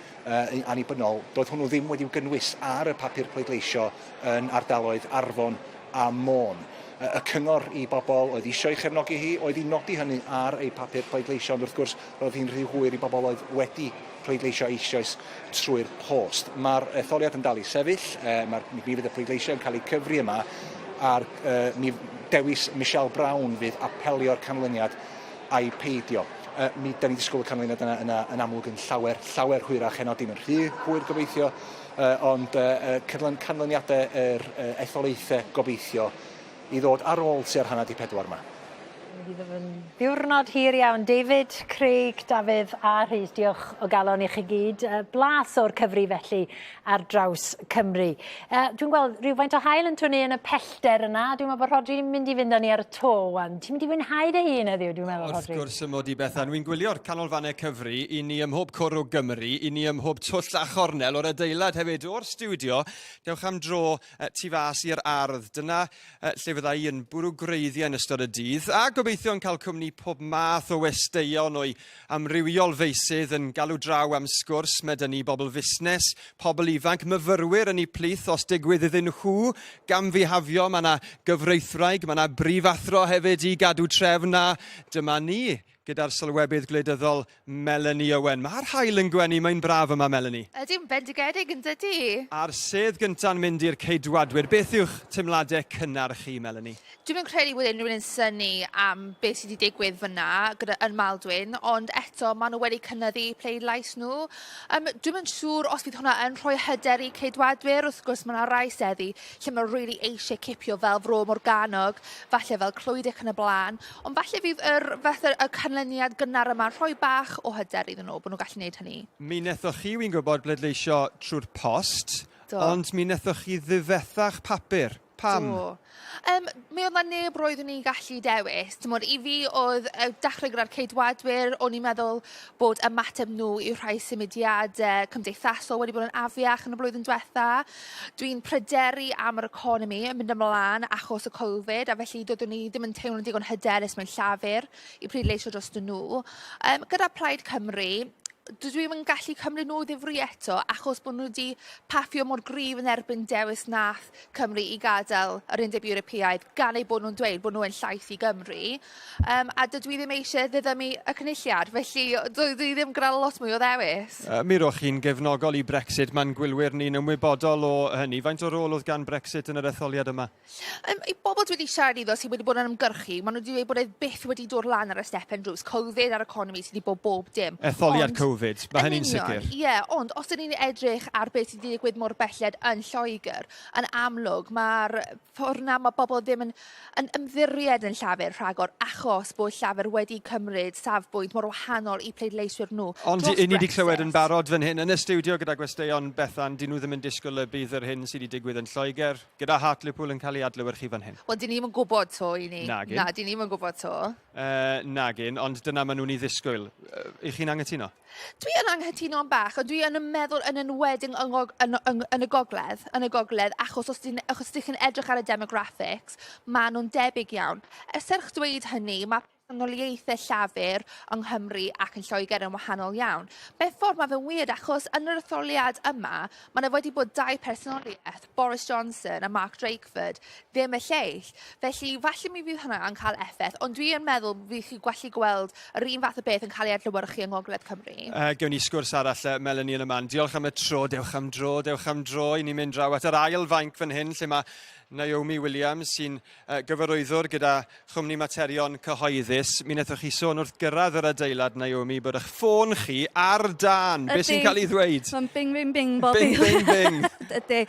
annibynnol, doedd hwnnw ddim wedi'w gynnwys ar y papur pleidleisio yn ardaloedd Arfon a Môn. Y cyngor i bobl oedd eisiau ei chefnogi hi oedd i nodi hynny ar eu papur pleidleisio, ond wrth gwrs roedd hi'n rhy hwyr i bobl oedd wedi pleidleisio eisoes trwy'r post. Mae'r etholiad yn dal i sefyll, mae'r, mi fydd y pleidleisiau yn cael eu cyfri yma, a'r uh, mi dewis Michelle Brown fydd apelio'r canlyniad a'i peidio. Uh, mi da ni'n disgwyl y canlyniad yna, yna yn amlwg yn llawer, llawer hwyrach heno, dim yn rhy hwyr gobeithio, uh, ond uh, canlyniadau yr uh, etholaethau gobeithio i ddod ar ôl tua'r hanner 'di pedwar 'ma. Mae'n mynd i fod yn ddiwrnod hir iawn. David, Craig, Dafydd a Rhys, diolch o galon i chi gyd. Blas o'r cyfri felly ar draws Cymru. Dwi'n gweld rhywfaint o haul yn twynnu yn y pellter yna. Dwi'n meddwl bod Rhodri'n mynd i fynd â ni ar y to wan. Ti'n mynd i fwynhau dy hun heddiw, dwi'n meddwl, Rhodri. Wrth gwrs y mod i, Bethan. Wy'n gwylio'r canolfannau cyfri i ni ym mhob cwr o Gymru, i ni ym mhob twll a chornel o'r adeilad hefyd, o'r stiwdio. Dewch am dro tu fas i'r ardd. Dyna lle fydda i yn bwrw gwreiddiau yn ystod y dydd, a gobeithio yn cael cwmni pob math o westeion o'i amrywiol feysydd yn galw draw am sgwrs. Mae 'da ni bobl fusnes, pobl ifanc, myfyrwyr yn eu plith os digwydd iddyn nhw gamfihafio. Mae 'na gyfreithwraig, mae 'na brifathro hefyd i gadw trefn, a dyma ni gyda'r sylwebydd gwleidyddol Melanie Owen. Mae'r haul yn gwenu, mae'n braf yma, Melanie. Ydy, yn bendigedig yn dydy? A'r sedd gynta'n mynd i'r Ceidwadwyr. Beth yw'ch teimladau cynnar chi, Melanie? Dwi'm yn credu bod unrhyw un yn synnu am beth sydd wedi digwydd fyna gyda, yn Maldwyn, ond eto maen nhw wedi cynyddu pleidlais nhw. Um, dwi'm yn siŵr os bydd hwnna yn rhoi hyder i Ceidwadwyr. Wrth gwrs, mae yna rai seddi lle mae really eisiau cipio fel Fro Morgannwg, falle fel Clwyd ac yn y blaen. Ond falle fydd yr, fath y canlyniad gynnar yma'n rhoi bach o hyder iddyn nhw bod nhw'n gallu gwneud hynny. Mi wnaethoch chi, wi'n gwybod, bleidleisio trwy'r post, Do. ond mi wnaethoch chi ddifetha'ch papur. Pam? Do. Um, mi oedd na neb roeddwn i'n gallu dewis. Timod, i fi oedd dechrau gyda'r Ceidwadwyr, o'n i'n meddwl bod ymateb nhw i rhai symudiadau cymdeithasol wedi bod yn afiach yn y blwyddyn diwetha. Dwi'n pryderu am yr economi yn mynd ymlaen achos y Covid, a felly doeddwn i ddim yn teimlo'n digon hyderus mewn Llafur i pleidleisio drostyn nhw. Um, gyda Plaid Cymru, dydw i'm yn gallu cymryd nhw o ddifri eto achos bod nhw wedi paffio mor gryf yn erbyn dewis nath Cymru i gadael yr Undeb Ewropeaidd gan eu bod nhw'n dweud bod nhw yn llais i Gymru. Um, a dydw i ddim eisiau ddiddymu y cynulliad, felly dwi ddim gyda lot mwy o ddewis. Uh, mi ro'ch chi'n gefnogol i Brexit, mae'n gwylwyr ni'n ymwybodol o hynny. Faint o rôl oedd gan Brexit yn yr etholiad yma? Um, I bobl dwi wedi siarad iddo sydd wedi bod yn ymgyrchu, maen nhw wedi dweud bod e byth wedi dod lan ar y stepen drws. Covid a'r economi sydd wedi bod bob dim. Etholiad ond, Covid, mae hynny'n sicr. Ie, yeah, ond os ydyn ni'n edrych ar beth sydd wedi digwydd mor belled yn Lloegr, yn amlwg mae'r ffordd na mae bobl ddim yn, yn ymddiried yn Llafur rhagor achos bod Llafur wedi cymryd safbwynt mor wahanol i pleidleiswyr nhw. Ond i ni wedi clywed yn barod fan hyn yn y stiwdio gyda gwesteion Bethan, dyn nhw ddim yn disgwyl y bydd yr hyn sydd wedi digwydd yn Lloegr gyda Hartlepool yn cael ei adlewyrchu fan hyn. Wel, dyn ni'm yn gwybod to i ni. Nagin. Na, dyn ni'm yn gwybod to. Uh, nagin, ond dyna maen nhw'n ei ddisgwyl. Uh, I chi'n anghytuno? Dwi yn anghytuno yn bach, ond dwi yn meddwl yn enwedig yng, yn, yn, yn y gogledd, yn y gogledd, achos os dyn, achos ydych chi'n edrych ar y demographics, maen nhw'n debyg iawn. Serch dweud hynny, mae personoliaethau Llafur yng Nghymru ac yn Lloegr yn wahanol iawn. Mewn ffordd mae fe'n weird achos yn yr etholiad yma, mae yna wedi bod dau personoliaeth, Boris Johnson a Mark Drakeford, ddim y lleill. Felly, falle mi fydd hwnna yn cael effaith, ond dwi yn meddwl fydd chi gallu gweld yr un fath o beth yn cael ei adlewyrchu yng Ngogledd Cymru. Uh, gewn ni sgwrs arall, Melanie, yn y man. Diolch am y tro, dewch am dro, dewch am dro. I ni'n mynd draw at yr ail fainc fan hyn, lle mae Naomi Williams, sy'n uh, gyfarwyddwr gyda Chwmni Materion Cyhoeddus. Mi wnaethoch chi sôn wrth gyrraedd yr adeilad, Naomi, bod eich ffôn chi ar dân. Be sy'n cael ei ddweud? Mae'n bing, bing, bing bob Bing, bing, bing. Ydy.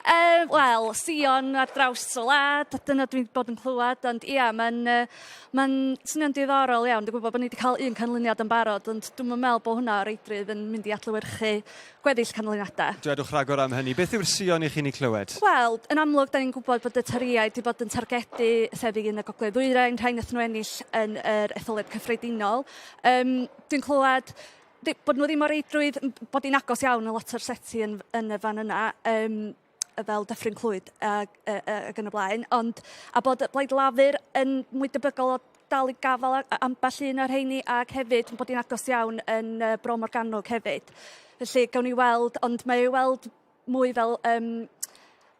Uh, Wel, Sion ar draws y wlad, dyna dwi'n bod yn clywed, ond ia, mae'n uh, ma swnio'n diddorol iawn. Dwi'n gwybod bod ni wedi cael un canlyniad yn barod, ond dwi'n meddwl bod hwnna o reidrwydd yn mynd i adlewyrchu gweddill canlyniadau. Dwedwch rhagor am hynny. Beth yw'r sïon i chi'n ei clywed? Wel, yn amlwg, da ni'n gwybod bod y Torïaid wedi bod yn targedu seddi yn y Gogledd Ddwyrain, rhai wnaethon nhw ennill yn yr etholiad cyffredinol. Um, dwi'n clywed bod nhw ddim o reidrwydd, bod hi'n agos iawn yn lot o'r seti yn, yn y fan yna. Um, fel Dyffryn Clwyd ag, ag yn y blaen, ond a bod y Blaid Lafur yn mwy debygol o dal i gafael ambell un o'r rheini ac hefyd bod hi'n agos iawn yn uh, Bro Morgannwg hefyd. Felly gawn ni weld, ond mae ei weld mwy fel, um,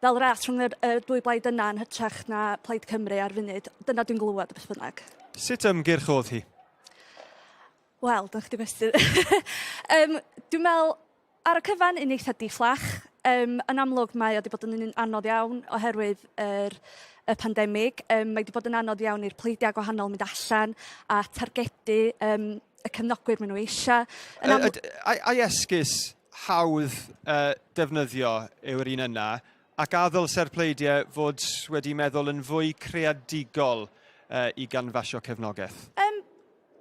fel ras rhwng yr, y dwy blaid yna yn hytrach na Plaid Cymru ar funud. Dyna dwi'n glywed beth bynnag. Sut ymgyrch oedd hi? Wel, dyna chdi gwestiwn. um, dwi'n meddwl, Ar y cyfan, un eitha di-fflach. Yym, yn amlwg mae o 'di bod yn un anodd iawn oherwydd yr y pandemig. Yym, mae 'di bod yn anodd iawn i'r pleidiau gwahanol mynd allan a targedu yym y cefnogwyr maen nhw eisiau. Yn aml- Ai esgus hawdd uh, defnyddio yw'r un yna, ac a ddylse'r pleidiau fod wedi meddwl yn fwy creadigol uh, i ganfasio cefnogaeth? Um,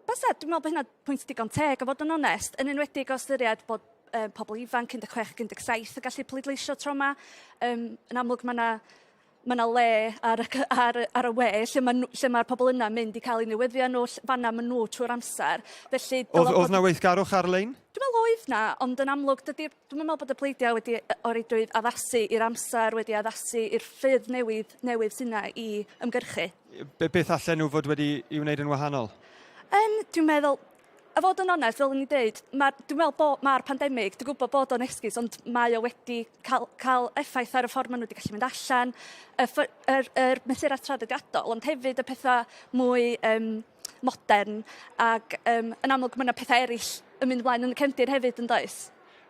Bysa, dwi'n meddwl bod hynna'n pwynt digon teg, a fod yn onest, yn enwedig o ystyried bod um, pobl ifanc 16 ac 17 yn gallu pleidleisio tro yma. Um, yn amlwg mae yna mae yna le ar y, ar, ar y we lle mae'r lle ma pobl yna'n mynd i cael eu newyddion nhw, fanna maen nhw trwy'r amser. Felly, oedd, oedd na weithgarwch ar-lein? Dwi'n meddwl oedd na, ond yn amlwg dydy, dwi'n meddwl bod y pleidiau wedi o reidrwydd addasu i'r amser, wedi addasu i'r ffyrdd newydd, newydd sy'n yna i ymgyrchu. Be, beth allen nhw fod wedi i wneud yn wahanol? Um, dwi'n meddwl, a fod yn onest, fel o'n i'n dweud, ma, dwi'n meddwl bod mae'r pandemig, dwi'n gwybod bod o'n esgus, ond mae o wedi cael, cael effaith ar y ffordd maen nhw wedi gallu mynd allan, y, yr, yr mesurau traddodiadol, ond hefyd y pethau mwy um, modern, ac um, yn amlwg mae yna pethau eraill yn mynd ymlaen yn y cefndir hefyd, yn does?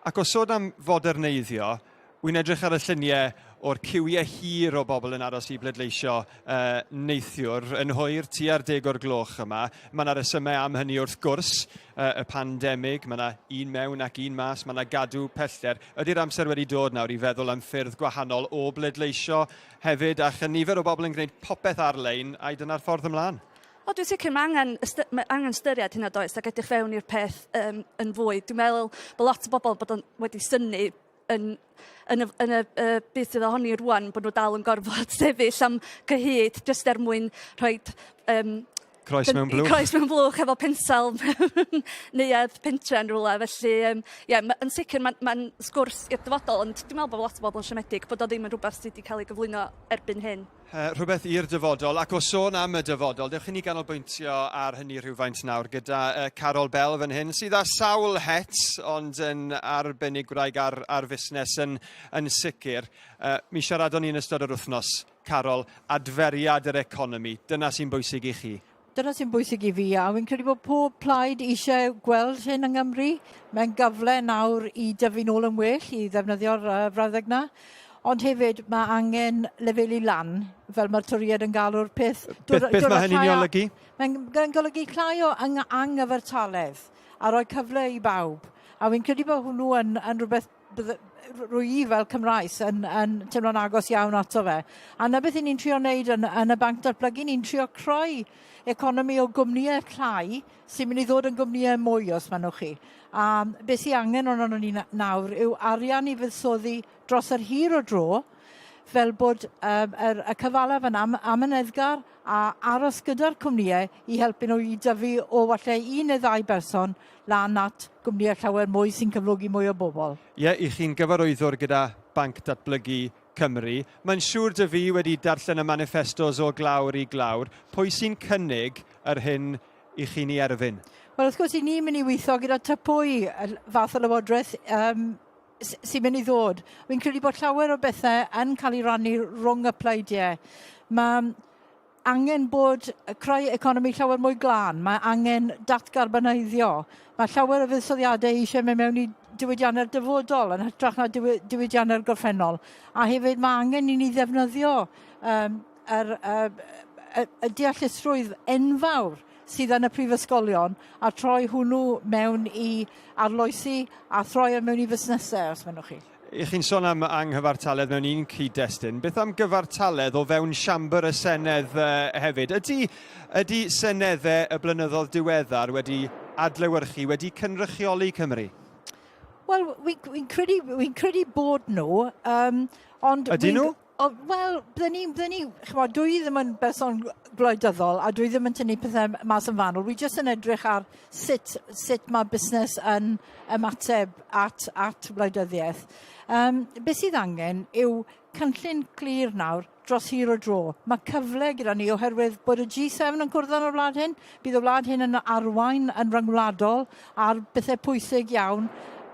Ac o sôn am foderneiddio, Wi'n edrych ar y lluniau o'r ciwiau hir o bobl yn aros i bleidleisio uh, neithiwr yn hwyr tua'r deg o'r gloch yma. Mae yna resymau am hynny wrth gwrs, uh, y pandemig, mae yna un mewn ac un mas, mae yna gadw pellter. Ydy'r amser wedi dod nawr i feddwl am ffyrdd gwahanol o bleidleisio hefyd, a chynifer o bobl yn gwneud popeth ar-lein, ai dyna'r ffordd ymlaen? O, dwi'n sicr, mae angen, mae angen ystyried hynna does, ac edrych fewn i'r peth um, yn fwy. Dwi'n meddwl bod lot o bobl bod yn, wedi synnu yn yn y yn y yy beth sydd ohoni rŵan bod nhw dal yn gorfod sefyll am cyhyd jyst er mwyn rhoid yym... Croes mewn blwch. Croes mewn blwch efo pensel mewn neuadd pentre yn rwla felly yym ie ma' yn sicr ma'n ma'n sgwrs i'r dyfodol ond dwi'n meddwl bod lot o bobl yn siomedig bod o ddim yn rhywbeth sydd wedi cael ei gyflwyno erbyn hyn. Rhywbeth i'r dyfodol, ac o sôn am y dyfodol, dewch i ni ganolbwyntio ar hynny rhywfaint nawr gyda Carol Bell fan hyn, sydd â sawl het, ond yn arbenigwraig ar, ar fusnes yn, yn sicr. Mi siaradon ni yn ystod yr wythnos, Carol, adferiad yr economi, dyna sy'n bwysig i chi. Dyna sy'n bwysig i fi, a fi'n credu bod pob plaid eisiau gweld hyn yng Nghymru. Mae'n gyfle nawr i dyfu nôl yn well, i ddefnyddio'r uh, frawddeg na. Ond hefyd, mae angen lefelu lan, fel mae'r Torïaid yn galw'r peth. Beth, beth mae hynny'n ei olygu? Mae'n golygu llai o ang anghyfartaledd a rhoi cyfle i bawb. A fi'n credu bod hwnnw yn, yn rhywbeth bydde, rwy i fel Cymraes yn, yn teimlo'n agos iawn ato fe. A na beth i ni'n trio wneud yn, yn y banc datblygu, ni'n trio creu economi o gwmnïau llai sy'n mynd i ddod yn gwmnïau mwy os maen chi. A beth sy'n angen ohono ni nawr yw arian i fuddsoddi dros yr hir o dro, fel bod um, yr, y cyfalaf yn am, amyneddgar a aros gyda'r cwmnïau i helpu nhw i dyfu o falle un neu ddau berson lan at gwmnïau llawer mwy sy'n cyflogi mwy o bobl. Ie, i chi'n gyfarwyddwr gyda Banc Datblygu Cymru. Mae'n siŵr dy fi wedi darllen y maniffestos o glawr i glawr. Pwy sy'n cynnig yr hyn i chi'n ei erfyn? Wel, wrth gwrs, i ni'n mynd i weithio gyda ty pwy fath o lywodraeth um, sy'n mynd i ddod. Fi'n credu bod llawer o bethau yn cael ei rannu rhwng y pleidiau. Mae angen bod creu economi llawer mwy glân, mae angen datgarboneiddio. Mae llawer o fuddsoddiadau eisiau mynd mewn i diwydiannau'r dyfodol yn hytrach na diwydiannau'r gorffennol. A hefyd mae angen i ni ddefnyddio um, yr, y, y deallusrwydd enfawr sydd yn y prifysgolion a troi hwnnw mewn i arloesi a throi e mewn i fusnesau, os mynnwch chi. Y'ch chi'n sôn am anghyfartaledd mewn un cyd-destun. Beth am gyfartaledd o fewn siambr y Senedd hefyd? Ydy, ydy seneddau y blynyddoedd diweddar wedi adlewyrchu, wedi cynrychioli Cymru? Wel, fi'n fi credu, fi credu bod nhw, um, ond... Ydyn nhw? O, wel, bydden ni, bydden ni, ch'mod, dwi ddim yn berson gwleidyddol a dwi ddim yn tynnu pethau mas yn fanwl. Wi jyst yn edrych ar sut, sut mae busnes yn ymateb at, at wleidyddiaeth. Um, beth sydd angen yw cynllun clir nawr dros hir o dro. Mae cyfle gyda ni oherwydd bod y G7 yn cwrdd yn y wlad hyn, bydd y wlad hyn yn arwain yn rhyngwladol ar bethau pwysig iawn,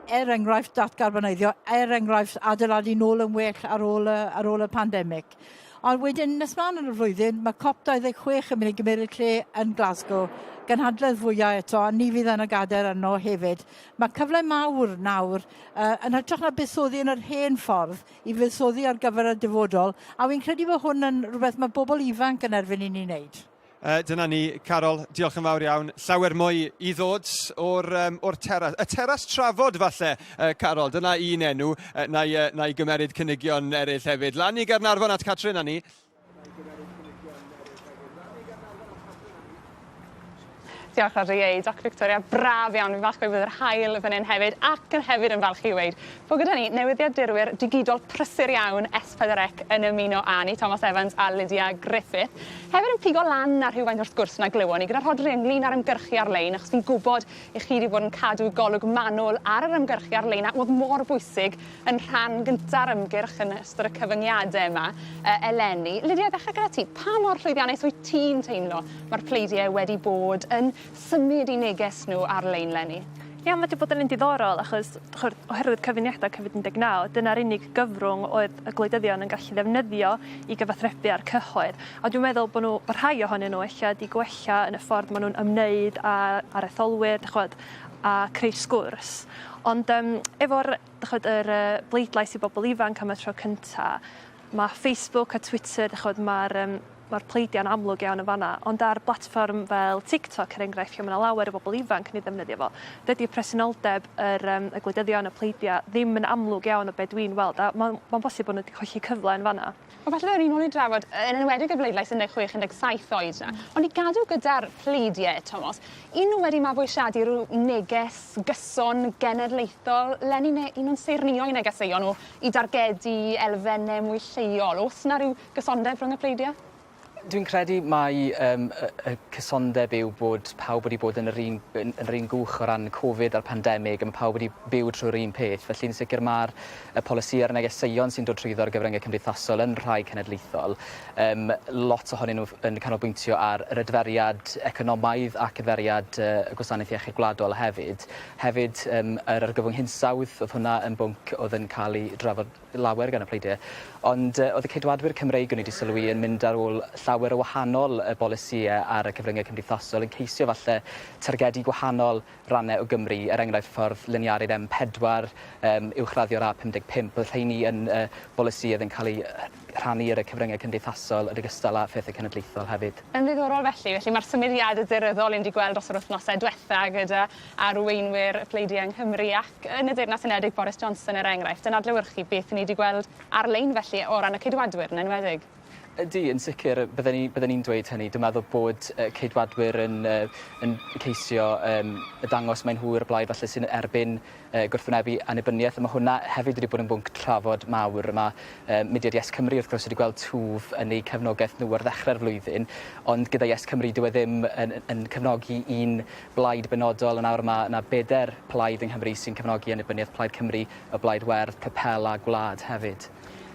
er enghraifft datgarboneiddio, er enghraifft adeiladu nôl yn well ar ôl y, ar ôl y pandemig. Ond wedyn, nes mlaen yn y flwyddyn, mae COP26 yn mynd i gymeryd lle yn Glasgow, gynhadledd fwyaf eto, a ni fydd yn y gadair yno hefyd. Mae cyfle mawr nawr, uh, yn hytrach na buddsoddi yn yr hen ffordd, i fuddsoddi ar gyfer y dyfodol, a wy'n credu bod hwn yn rhywbeth mae bobl ifanc yn erfyn i ni wneud. Dyna ni, Carol, diolch yn fawr iawn. Llawer mwy i ddod o'r, um, or teras. Y teras trafod, falle, uh, Carol, dyna un enw. Uh, na, i, uh, na i gymeryd cynigion eraill hefyd. Lan i Gaernarfon at Catrin a ni. Diolch Rhodri, ei, Doc Victoria, braf iawn, fi'n falch gweud bod yr haul fan hyn hefyd, ac yn hefyd yn falch i weud bod gyda ni newyddiadurwyr digidol prysur iawn S4C yn ymuno â ni, Tomos Evans a Lydia Griffith. Hefyd yn pigo lan ar rhywfaint o'r sgwrs 'na glywon ni gyda Rhodri ynglyn â'r ymgyrchu ar-lein achos fi'n gwybod i chi 'di bod yn cadw golwg manwl ar yr ymgyrchu ar-lein a o'dd mor bwysig yn rhan gynta'r ymgyrch yn ystod y cyfyngiade yma yy eleni. Lydia, i ddechre gyda ti, pa mor llwyddiannus wyt ti'n teimlo ma'r pleidie wedi bod yn symud 'u neges nhw ar-lein 'leni? Ia ma' 'di bod yn un diddorol achos ch'od oherwydd cyfuniada Covid 19 dyna'r unig gyfrwng oedd y gwleidyddion yn gallu ddefnyddio i gyfathrebu â'r cyhoedd. A dwi'n meddwl bo' n'w bo' rhai ohonyn n'w ella 'di gwella yn y ffordd ma' nw'n ymwneud â â'r etholwyr dych ch'mod a creu sgwrs. Ond yym efo'r dych ch'od yr yy bleidlais i bobol ifanc am y tro cynta ma' Facebook a Twitter dych ch'od ma'r yym ma'r pleidiau'n amlwg iawn yn fanna, ond ar blatfform fel TikTok er enghraifft lle ma' 'na lawer o bobl ifanc yn ei ddefnyddio fo, dydy presenoldeb yr yym y gwleidyddion, y pleidiau, ddim yn amlwg iawn o be' dwi'n weld a ma'n ma'n bosib bo' nhw 'di colli cyfle yn fanna. Wel falle ddylen ni nôl i drafod yn enwedig y bleidlais 16 17 oed 'na. Ond i gadw gyda'r pleidie, Tomos, 'yn nhw wedi mabwysiadu rhyw neges gyson genedlaethol leni ne' 'yn nhw'n saernïo 'u negeseuon nhw i dargedu elfenne mwy lleol? O's 'na ryw gysondeb rhwng y pleidiau? Dwi'n credu mai yym y y cysondeb yw bod pawb wedi bod yn yr un yn yn yr un gwch o ran Covid a'r pandemig a ma' pawb wedi byw trwy'r un peth felly yn sicir ma'r y polisi a'r negeseuon sy'n dod trwyddo ar gyfrynge cymdeithasol yn rhai cenedlaethol. Yym lot ohonyn nhw yn canolbwyntio ar yr adferiad economaidd ac adferiad yy y Gwasanaeth Iechyd Gwladol hefyd. Hefyd yym yr argyfwng hinsawdd o'dd hwnna yn bwnc o'dd yn ca'l 'i drafod lawer gan y pleidie. Ond yy o'dd y Ceidwadwyr Cymreig o'n i 'di sylwi yn mynd ar ôl llawer o wahanol yy bolisïe ar y cyfrynge cymdeithasol yn ceisio falle targedu gwahanol ranne o Gymru, er enghraifft ffordd liniaru'r M4, yym uwchraddio'r A55, o'dd rheini yn yy bolisi o'dd yn ca'l 'u rhannu ar y cyfrynge cymdeithasol yn ogystal â phethe cenedlaethol hefyd. Yn ddiddorol felly, felly ma'r symudiade daearyddol 'yn 'di gweld dros yr wythnose dwetha gyda arweinwyr y pleidie yng Nghymru ac yn y Deyrnas Unedig Boris Johnson er enghraifft yn adlewyrchu beth 'yn ni 'di gweld ar-lein felly o ran y Ceidwadwyr yn enwedig. Ydy, yn sicr, bydden i bydden i'n dweud hynny. Dwi'n meddwl bod y Ceidwadwyr yn yy yn ceisio yym y dangos mai nhw yw'r blaid falle sy'n erbyn yy gwrthwynebu annibyniaeth a ma' hwnna hefyd wedi bod yn bwnc trafod mawr. Ma' yy mudiad Yes Cymru wrth gwrs wedi gweld twf yn eu cefnogaeth nhw ar ddechre'r flwyddyn ond gyda Yes Cymru dyw e ddim yn yn cefnogi un blaid benodol a nawr ma' 'na beder plaid yng Nghymru sy'n cefnogi annibyniaeth, Plaid Cymru, y Blaid Werdd, Propel a Gwlad hefyd.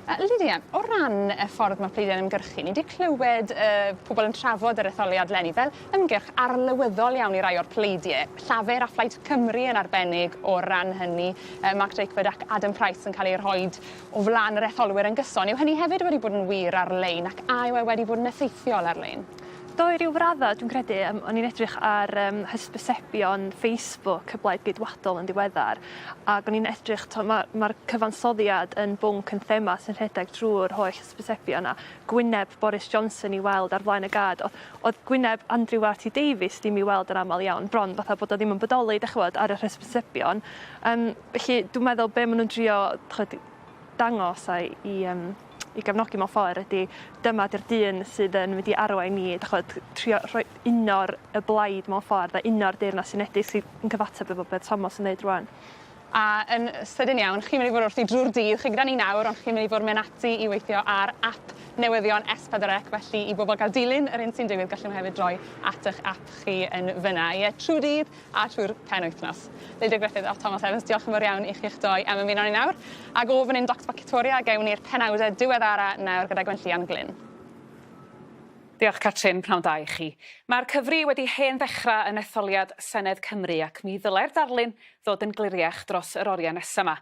Lydia, o ran y ffordd ma' pleidiau'n ymgyrchu, ni 'di clywed yy pobol yn trafod yr etholiad leni fel ymgyrch arlywyddol iawn i rai o'r pleidie, Llafur a Phlaid Cymru yn arbennig o ran hynny, yy Mark Drakeford ac Adam Price yn cael eu rhoid o flan yr etholwyr yn gyson. Yw hynny hefyd wedi bod yn wir ar-lein ac a yw e wedi bod yn effeithiol ar-lein? Do i ryw radda dwi'n credu yym o'n i'n edrych ar yym hysbysebion Facebook y Blaid Geidwadol yn ddiweddar ag o'n i'n edrych t'o' ma' ma'r cyfansoddiad yn bwnc yn thema sy'n rhedeg trw'r holl hysbysebion a gwyneb Boris Johnson i weld ar flaen y gad o'dd o'dd gwyneb Andrew RT Davies ddim i weld yn amal iawn bron fatha bod o ddim yn bodoli 'dach ch'mod ar yr hysbysebion. Yym felly dwi meddwl be' ma' nw'n drio d'ch'od dangos a'i i yym i gefnogi mewn ffor ydi dyma 'di'r dyn sydd yn mynd i arwain ni dych ch'mod trio rhoi uno'r y blaid mewn ffordd a uno'r Deyrnas Unedig sydd yn cyfateb efo beth Tomos yn ddeud rŵan. A yn sydyn iawn, chi'n mynd i fod wrthi drwy'r dydd, chi gyda ni nawr, ond chi'n mynd i fod mewn ati i weithio ar ap newyddion S4C, felly i bobl gael dilyn yr hyn sy'n digwydd, gallen nhw hefyd droi at eich ap chi yn fyna. Ie, trwy dydd a trwy'r penwythnos. Lydia Griffith a Tomos Evans, diolch yn fawr iawn i chi'ch doi am ymuno â ni nawr. Ac o fan hyn Doctor Victoria, gewn ni'r penawdau diweddara nawr gyda Gwenllian Glyn. Diolch Catrin, pnawn da i chi. Mae'r cyfri wedi hen ddechrau yn etholiad Senedd Cymru ac mi ddylai'r darlun ddod yn gliriach dros yr oriau nesaf yma.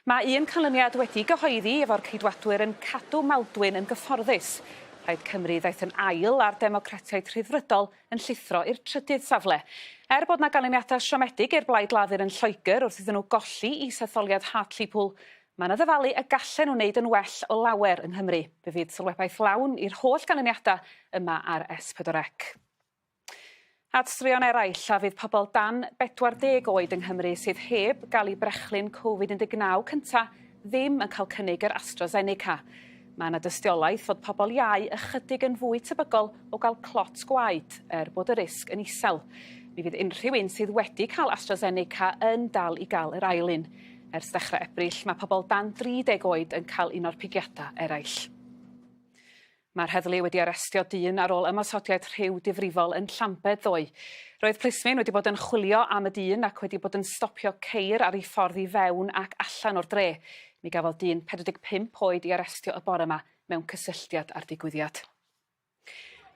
Mae un canlyniad wedi gyhoeddi efo'r Ceidwadwyr yn cadw Maldwyn yn gyfforddus. Plaid Cymru ddaeth yn ail a'r Democratiaid Rhyddfrydol yn llithro i'r trydydd safle. Er bod 'na ganlyniadau siomedig i'r Blaid Lafur yn Lloegr wrth iddyn nhw golli is-etholiad Hartlepool, mae 'na ddyfalu y gallen nhw wneud yn well o lawer yng Nghymru. Fe fydd sylwebaeth lawn i'r holl ganlyniadau yma ar S4C. At straeon eraill, a fydd pobl dan 40 oed yng Nghymru sydd heb gael eu brechlyn Covid-19 cynta' ddim yn cael cynnig yr AstraZeneca. Mae yna dystiolaeth fod pobl iau ychydig yn fwy tebygol o gael clot gwaed, er bod y risg yn isel. Mi fydd unrhyw un sydd wedi cael AstraZeneca yn dal i gael yr ail un. Ers dechrau Ebrill, mae pobl dan 30 oed yn cael un o'r pigiadau eraill. Mae'r heddlu wedi arestio dyn ar ôl ymosodiad rhyw difrifol yn Llambed ddoe. Roedd plismyn wedi bod yn chwilio am y dyn ac wedi bod yn stopio ceir ar ei ffordd i fewn ac allan o'r dre. Mi gafodd dyn 45 oed ei arestio y bore yma mewn cysylltiad â'r digwyddiad.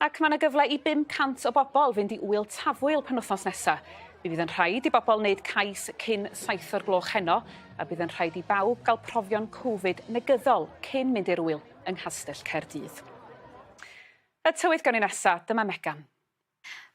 Ac mae yna gyfle i 500 o bobl fynd i ŵyl Tafwyl penwythnos nesa. Mi fydd yn rhaid i bobl wneud cais cyn 7 o'r gloch heno, a bydd yn rhaid i bawb gael profion Covid negyddol cyn mynd i'r ŵyl yng Nghastell Caerdydd. Y tywydd gawn ni nesa, dyma Megan.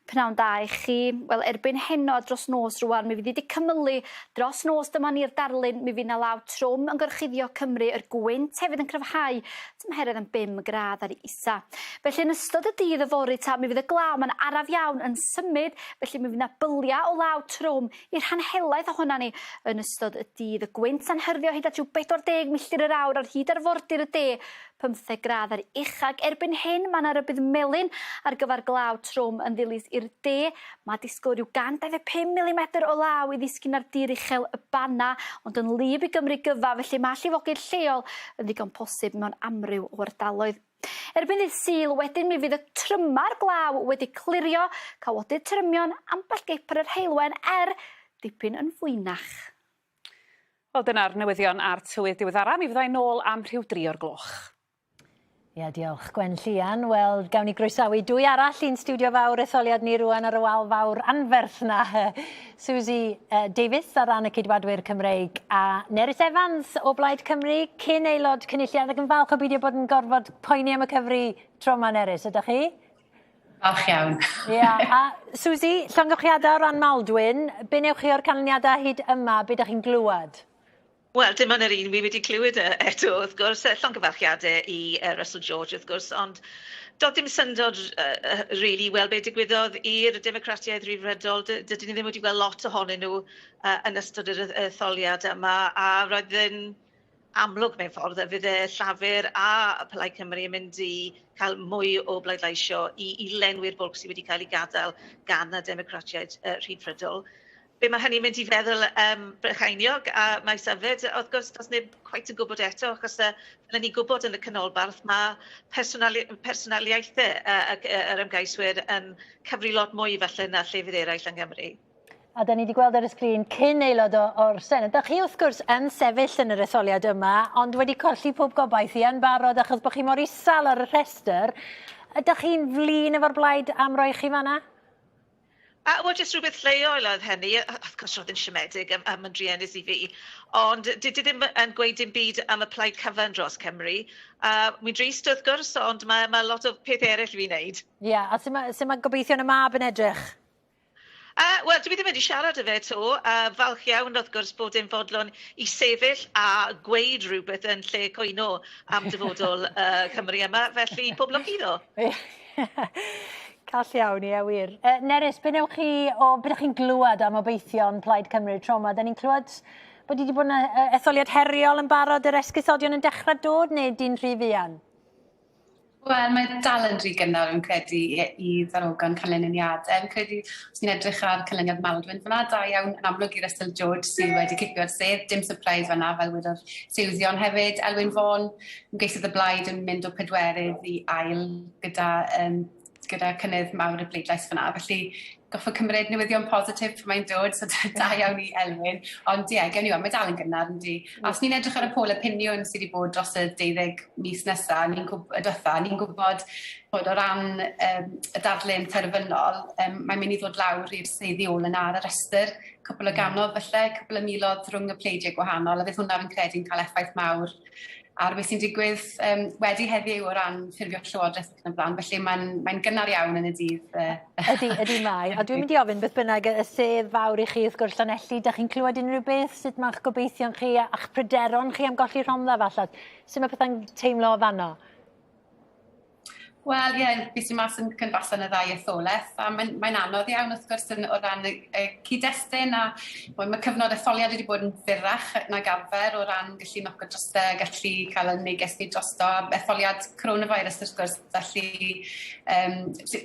Pnawn da i chi. Wel erbyn heno dros nos rŵan mi fydd 'i 'di cymylu dros nos dyma ni'r darlun mi fydd 'na law trwm yn gorchuddio Cymru yr gwynt hefyd yn cryfhau tymheredd yn bum gradd ar isa. Felly yn ystod y dydd yfory ta mi fydd y glaw ma'n araf iawn yn symud felly mi fydd 'na bylia o law trwm i'r rhan helaeth ohona ni yn ystod y dydd. Y gwynt a'n hyrddio hyd at ryw 40 milltir yr awr ar hyd arfordir y de, 15 gradd ar ucha ac erbyn hyn mae 'na rybudd melyn ar gyfer glaw trwm yn ddilys i'r de. Mae disgwyl rhyw 125 milimetr o law i ddisgyn ar dir uchel y Banna, ond yn wlyb i Gymru gyfa, felly mae llifogydd lleol yn ddigon posib mewn amryw o ardaloedd. Erbyn ddydd Sul wedyn mi fydd y tryma'r glaw wedi clirio, cawodydd trymion, ambell gip ar yr heulwen er dipyn yn fwynach. Wel dyna'r newyddion a'r tywydd diweddara. Mi fydda i nôl am rhyw dri o'r gloch. Ia, diolch Gwen Llian. Wel, gawn ni groesawu dwy arall i'n stiwdio fawr etholiad ni rwan ar y wal fawr anferth 'na. Suzy Davies ar ran y Ceidwadwyr Cymreig a Nerys Evans o Blaid Cymru, cyn aelod Cynulliad ac yn falch o beidio bod yn gorfod poeni am y cyfri tro 'ma, Nerys, ydych chi? Falch iawn. Ia, a Suzy, llongyfarchiadau o ran Maldwyn, be newch chi o'r canlyniadau hyd yma, be dach chi'n glywed? Wel, dim ond yr un wi wedi clywed eto, wrth gwrs. Llongyfarchiadau i Russell George, wrth gwrs, ond doedd dim syndod really i weld be digwyddodd i'r Democratiaid Rhyddfrydol. Dydyn ni ddim wedi gweld lot ohonyn nhw yn ystod yr etholiad yma, a roedd yn amlwg mewn ffordd y fydde Llafur a Plaid Cymru yn mynd i cael mwy o bleidleisio i lenwi'r bwlch sydd wedi cael ei gadael gan y Democratiaid Rhyddfrydol. Be mae hynny'n mynd i feddwl um, Brycheiniog a Maes Yfed, wrth gwrs, does neb cweit yn gwybod eto, achos fel ni'n gwybod yn y canolbarth, mae personali personaliaethau yr ymgeiswyr yn cyfri lot mwy falle na llefydd eraill yng Nghymru. A da ni wedi gweld ar y sgrin cyn aelod o'r Senedd. Da chi wrth gwrs yn sefyll yn yr etholiad yma, ond wedi colli pob gobaith i yn barod achos bod chi mor isal ar y rhestr. Ydych chi'n flin efo'r blaid am roi chi fanna? A wel jyst rhywbeth lleol oedd hynny, wrth gwrs roedd yn siomedig am am yn druenus i fi, ond 'di di ddim yn gweud dim byd am y Plaid cyfan dros Cymru. A wi'n drist wrth gwrs, ond mae ma' lot o pethau eraill i fi wneud. Ie, yeah, a sut mae, sut mae gobeithion y mab yn edrych? Wel, dwi ddim wedi siarad â fe 'to. Falch iawn wrth gwrs bod e'n fodlon i sefyll a gweud rhywbeth yn lle cwyno am dyfodol Cymru yma, felly pob lwc iddo. Call iawn, ie wir. Nerys, be newch chi o, be ydych chi'n glywed am obeithion Plaid Cymru tro yma? Da ni'n clywed bod wedi bod yn etholiad heriol yn barod, yr esgusodion yn dechrau dod neu di'n rhy fuan? Wel, mae dal yn rhy gynnar, fi'n credu, i ddarogan canlyniadau. Fi'n credu, os ni'n edrych ar canlyniad Maldwyn fyna, da iawn yn amlwg i Russell George sydd wedi cipio'r sedd, dim surprise fan'na, fel wedodd Suzy, ond hefyd Elwyn Vaughan, ymgeisydd y Blaid yn mynd o pedwerydd i ail gyda, um, gyda cynnydd mawr y bleidlais fyna. Felly, goffo cymryd newyddion positif pan mae'n dod, so da iawn i Elwyn. Ond ie, yeah, gewn ni weld, mae dal yn gynnar yndi. A os ni'n edrych ar y pôl opinion sydd wedi bod dros y 12 mis nesaf, ni'n diwetha, ni'n gwybod bod o ran um, y darlun terfynol, um, mae'n mynd i ddod lawr i'r seddi ôl yna ar y rhestr, cwpl o gannoedd falle, cwpl o miloedd rhwng y pleidiau gwahanol, a fydd hwnna fi'n credu'n cael effaith mawr ar beth sy'n digwydd um, wedi heddiw o ran ffurfio llywodraeth ac yn y blaen. Felly mae'n mae gynnar iawn yn y dydd. Ydy, ydy mae. A dwi'n mynd i ofyn beth bynnag y sedd fawr i chi wrth gwrs Llanelli. Dych chi'n clywed unrhyw beth? Sut mae'ch gobeithion chi a'ch pryderon chi am golli Rhondda falle? Sut mae pethau'n teimlo o fanno? Wel ie, fues i mas yn cynfasa yn y ddau etholaeth a mae'n mae anodd iawn wrth gwrs yn, o ran y, y cyd-destun a wel, mae cyfnod etholiad wedi bod yn fyrrach nag arfer o ran gallu noco drosto a gallu cael y neges ni drosto a etholiad coronavirus wrth gwrs felly um,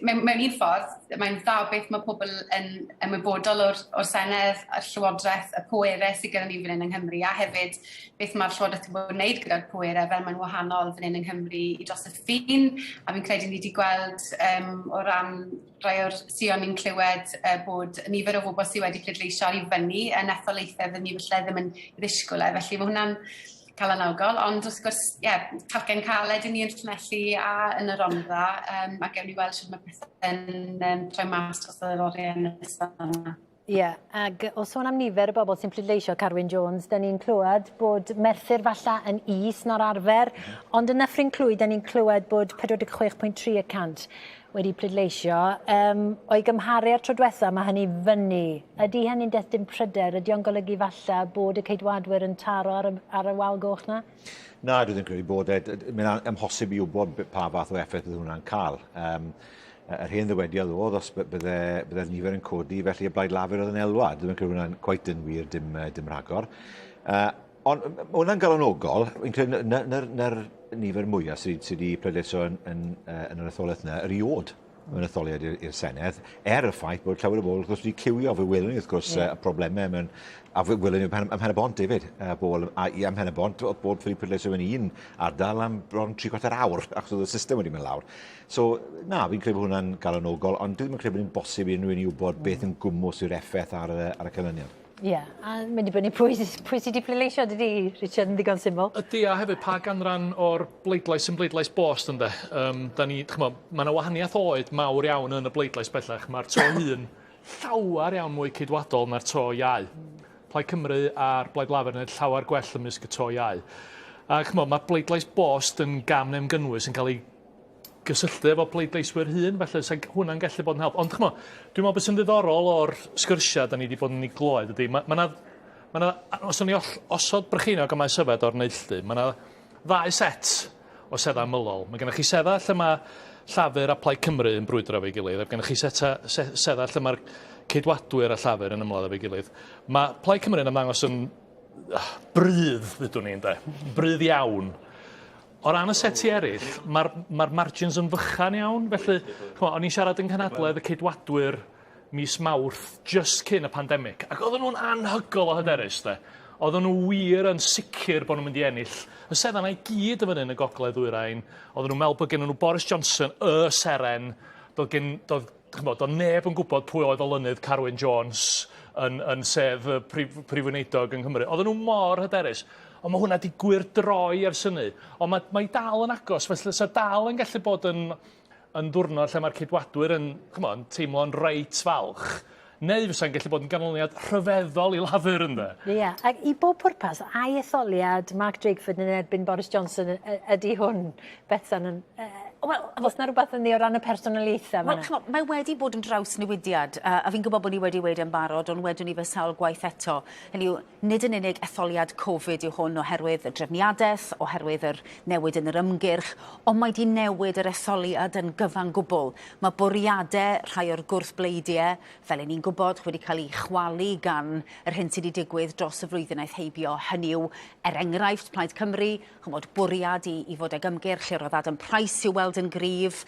mewn, mewn un ffordd mae'n dda o beth mae pobl yn ymwybodol o'r, or Senedd a'r Llywodraeth y pwerau sydd gyda ni fan hyn yng Nghymru a hefyd beth mae'r Llywodraeth wedi bod yn wneud gyda'r pwerau fel mae'n wahanol fan hyn yng Nghymru i dros y ffin, a fi'n credu ni wedi gweld um, o ran rhai o'r sïon ni'n clywed uh, bod nifer o bobl sydd wedi pleidleisio ar i fyny yn etholaethau fy ni falle ddim yn ddisgwyl e, felly mae hwnna'n calanogol, ond wrth gwrs, ie, yeah, talcen caled i ni yn Llanelli a yn y Rhondda, um, a gewn ni weld sut mae pethau'n um, troi mas dros yr oriau nesaf yma. Ie, ag o sôn am nifer y bobl sy'n pleidleisio, Carwyn Jones, da ni'n clywed bod Merthyr falla yn is na'r arfer, ond yn Nyffryn Clwyd, da ni'n clywed bod 46.3 y cant wedi pleidleisio. Um, o'i gymharu â'r tro diwetha, mae hynny fyny. Ydy hynny'n destun pryder? Ydy o'n golygu falla bod y Ceidwadwyr yn taro ar y, ar y wal goch na? Na, dwi ddim credu bod e. Mae'n amhosib i wybod pa fath o effaith bydd hwnna'n cael. Um, Yr hen ddywediad oedd, os bydde, bydde'r nifer yn codi, felly y Blaid Lafur oedd yn elwa. Dwi'n credu hwnna'n cweit yn wir, dim, dim rhagor. Ond mae hwnna'n galonogol. Fi'n credu na'r na, na, nifer mwyaf sydd sy wedi pleidleisio yn, yn, yn yr etholaeth yna, eriod. mewn etholiad i'r Senedd, er y ffaith bod llawer o bobl wrth gwrs wedi ciwio, fe welwn ni wrth gwrs yeah. y problemau mewn, a fe welwn ni ym Mhen-y-bont hefyd, bobl, a i ym Mhen-y-bont, oedd bod ffili pleidleisio mewn un ardal am bron tri chwarter awr, achos oedd y system wedi mynd lawr. So, na, fi'n credu bod hwnna'n galonogol, ond dwi ddim yn credu bod hi'n bosib i unrhyw un i wybod beth yn gwmws yw'r effaith ar y, ar y canlyniad. Ie, yeah, a mae'n dibynnu pwy, pwy sydd wedi pleidleisio, dydy, Richard, yn ddigon syml. Ydy, a hefyd pa ganran o'r bleidlais yn bleidlais bost, ynde? Um, da ni, chmo, mae yna wahaniaeth oed mawr iawn yn y bleidlais bellach. Mae'r to hŷn llawer iawn mwy ceidwadol na'r to iau. Plaid Cymru a'r Blaid Lafur yn gwneud llawer gwell ymysg y to iau. A chmo, mae bleidlais bost yn gam neu'n gynnwys yn cael ei gysylltu efo pleidleiswyr hŷn, felly sa hwnna'n gallu bod yn help. Ond chmo, dwi'n meddwl beth sy'n ddiddorol o'r sgyrsiau da ni wedi bod yn ei glywed ydy, mae ma 'na, ma 'na, os o'n i osod Brycheiniog a Maes Yfed o'r neilltu, mae 'na ddau set o seddau ymylol. Mae gennych chi seddau lle mae Llafur a Plaid Cymru yn brwydro efo'i gilydd, a gennych chi seta, se, seddau lle mae'r Ceidwadwyr a Llafur yn ymladd efo'i gilydd. Mae Plaid Cymru yn ymddangos yn brudd, ddudwn ni, ynde? Brudd iawn. O ran y seti eraill, mae'r ma margins yn fychan iawn, felly, chmo, o'n i'n siarad yn cynhadledd y Ceidwadwyr mis Mawrth just cyn y pandemig, ac oedden nhw'n anhygoel o hyderus, de. Oedden nhw wir yn sicr bod nhw'n mynd i ennill. Y seddau 'na i gyd yn fan hyn y gogledd ddwyrain, oedden nhw'n meddwl bod gen nhw Boris Johnson, y seren, doedd gen, doedd, ch'mod, doedd neb yn gwybod pwy oedd olynydd Carwyn Jones yn, yn sedd y prif, prif weinidog yng Nghymru. Oedden nhw mor hyderus. Ond mae hwnna 'di gwyrdroi ers hynny. Ond mae, mae dal yn agos, felly sa dal yn gallu bod yn, yn ddiwrnod lle mae'r Ceidwadwyr yn, ch'mo', yn teimlo'n reit falch. Neu fysa'n gallu bod yn ganlyniad rhyfeddol i Lafur ynde? Ie, yeah, ac i bob pwrpas, ai etholiad Mark Drakeford yn erbyn Boris Johnson ydy hwn, Betsan, yn... Wel, oes 'na rhywbeth ynddi o ran y personoliaethau Wel, ch'mo', mae wedi bod yn drawsnewidiad, a fi'n gwybod bod ni wedi weud e'n barod, ond wedwn ni fe sawl gwaith eto. Hynny yw, nid yn unig etholiad Covid yw hwn oherwydd y drefniadaeth, oherwydd yr newid yn yr ymgyrch, ond mae 'di newid yr etholiad yn gyfan gwbl. Mae bwriadau rhai o'r gwrthbleidiau, fel 'yn ni'n gwybod, wedi cael eu chwalu gan yr hyn sydd wedi digwydd dros y flwyddyn aeth heibio. Hynny yw, er enghraifft, Plaid Cymru, ch'mod, bwriad i, i fod ag ymgyrch lle roedd Adam Price i'w weld yn gryf.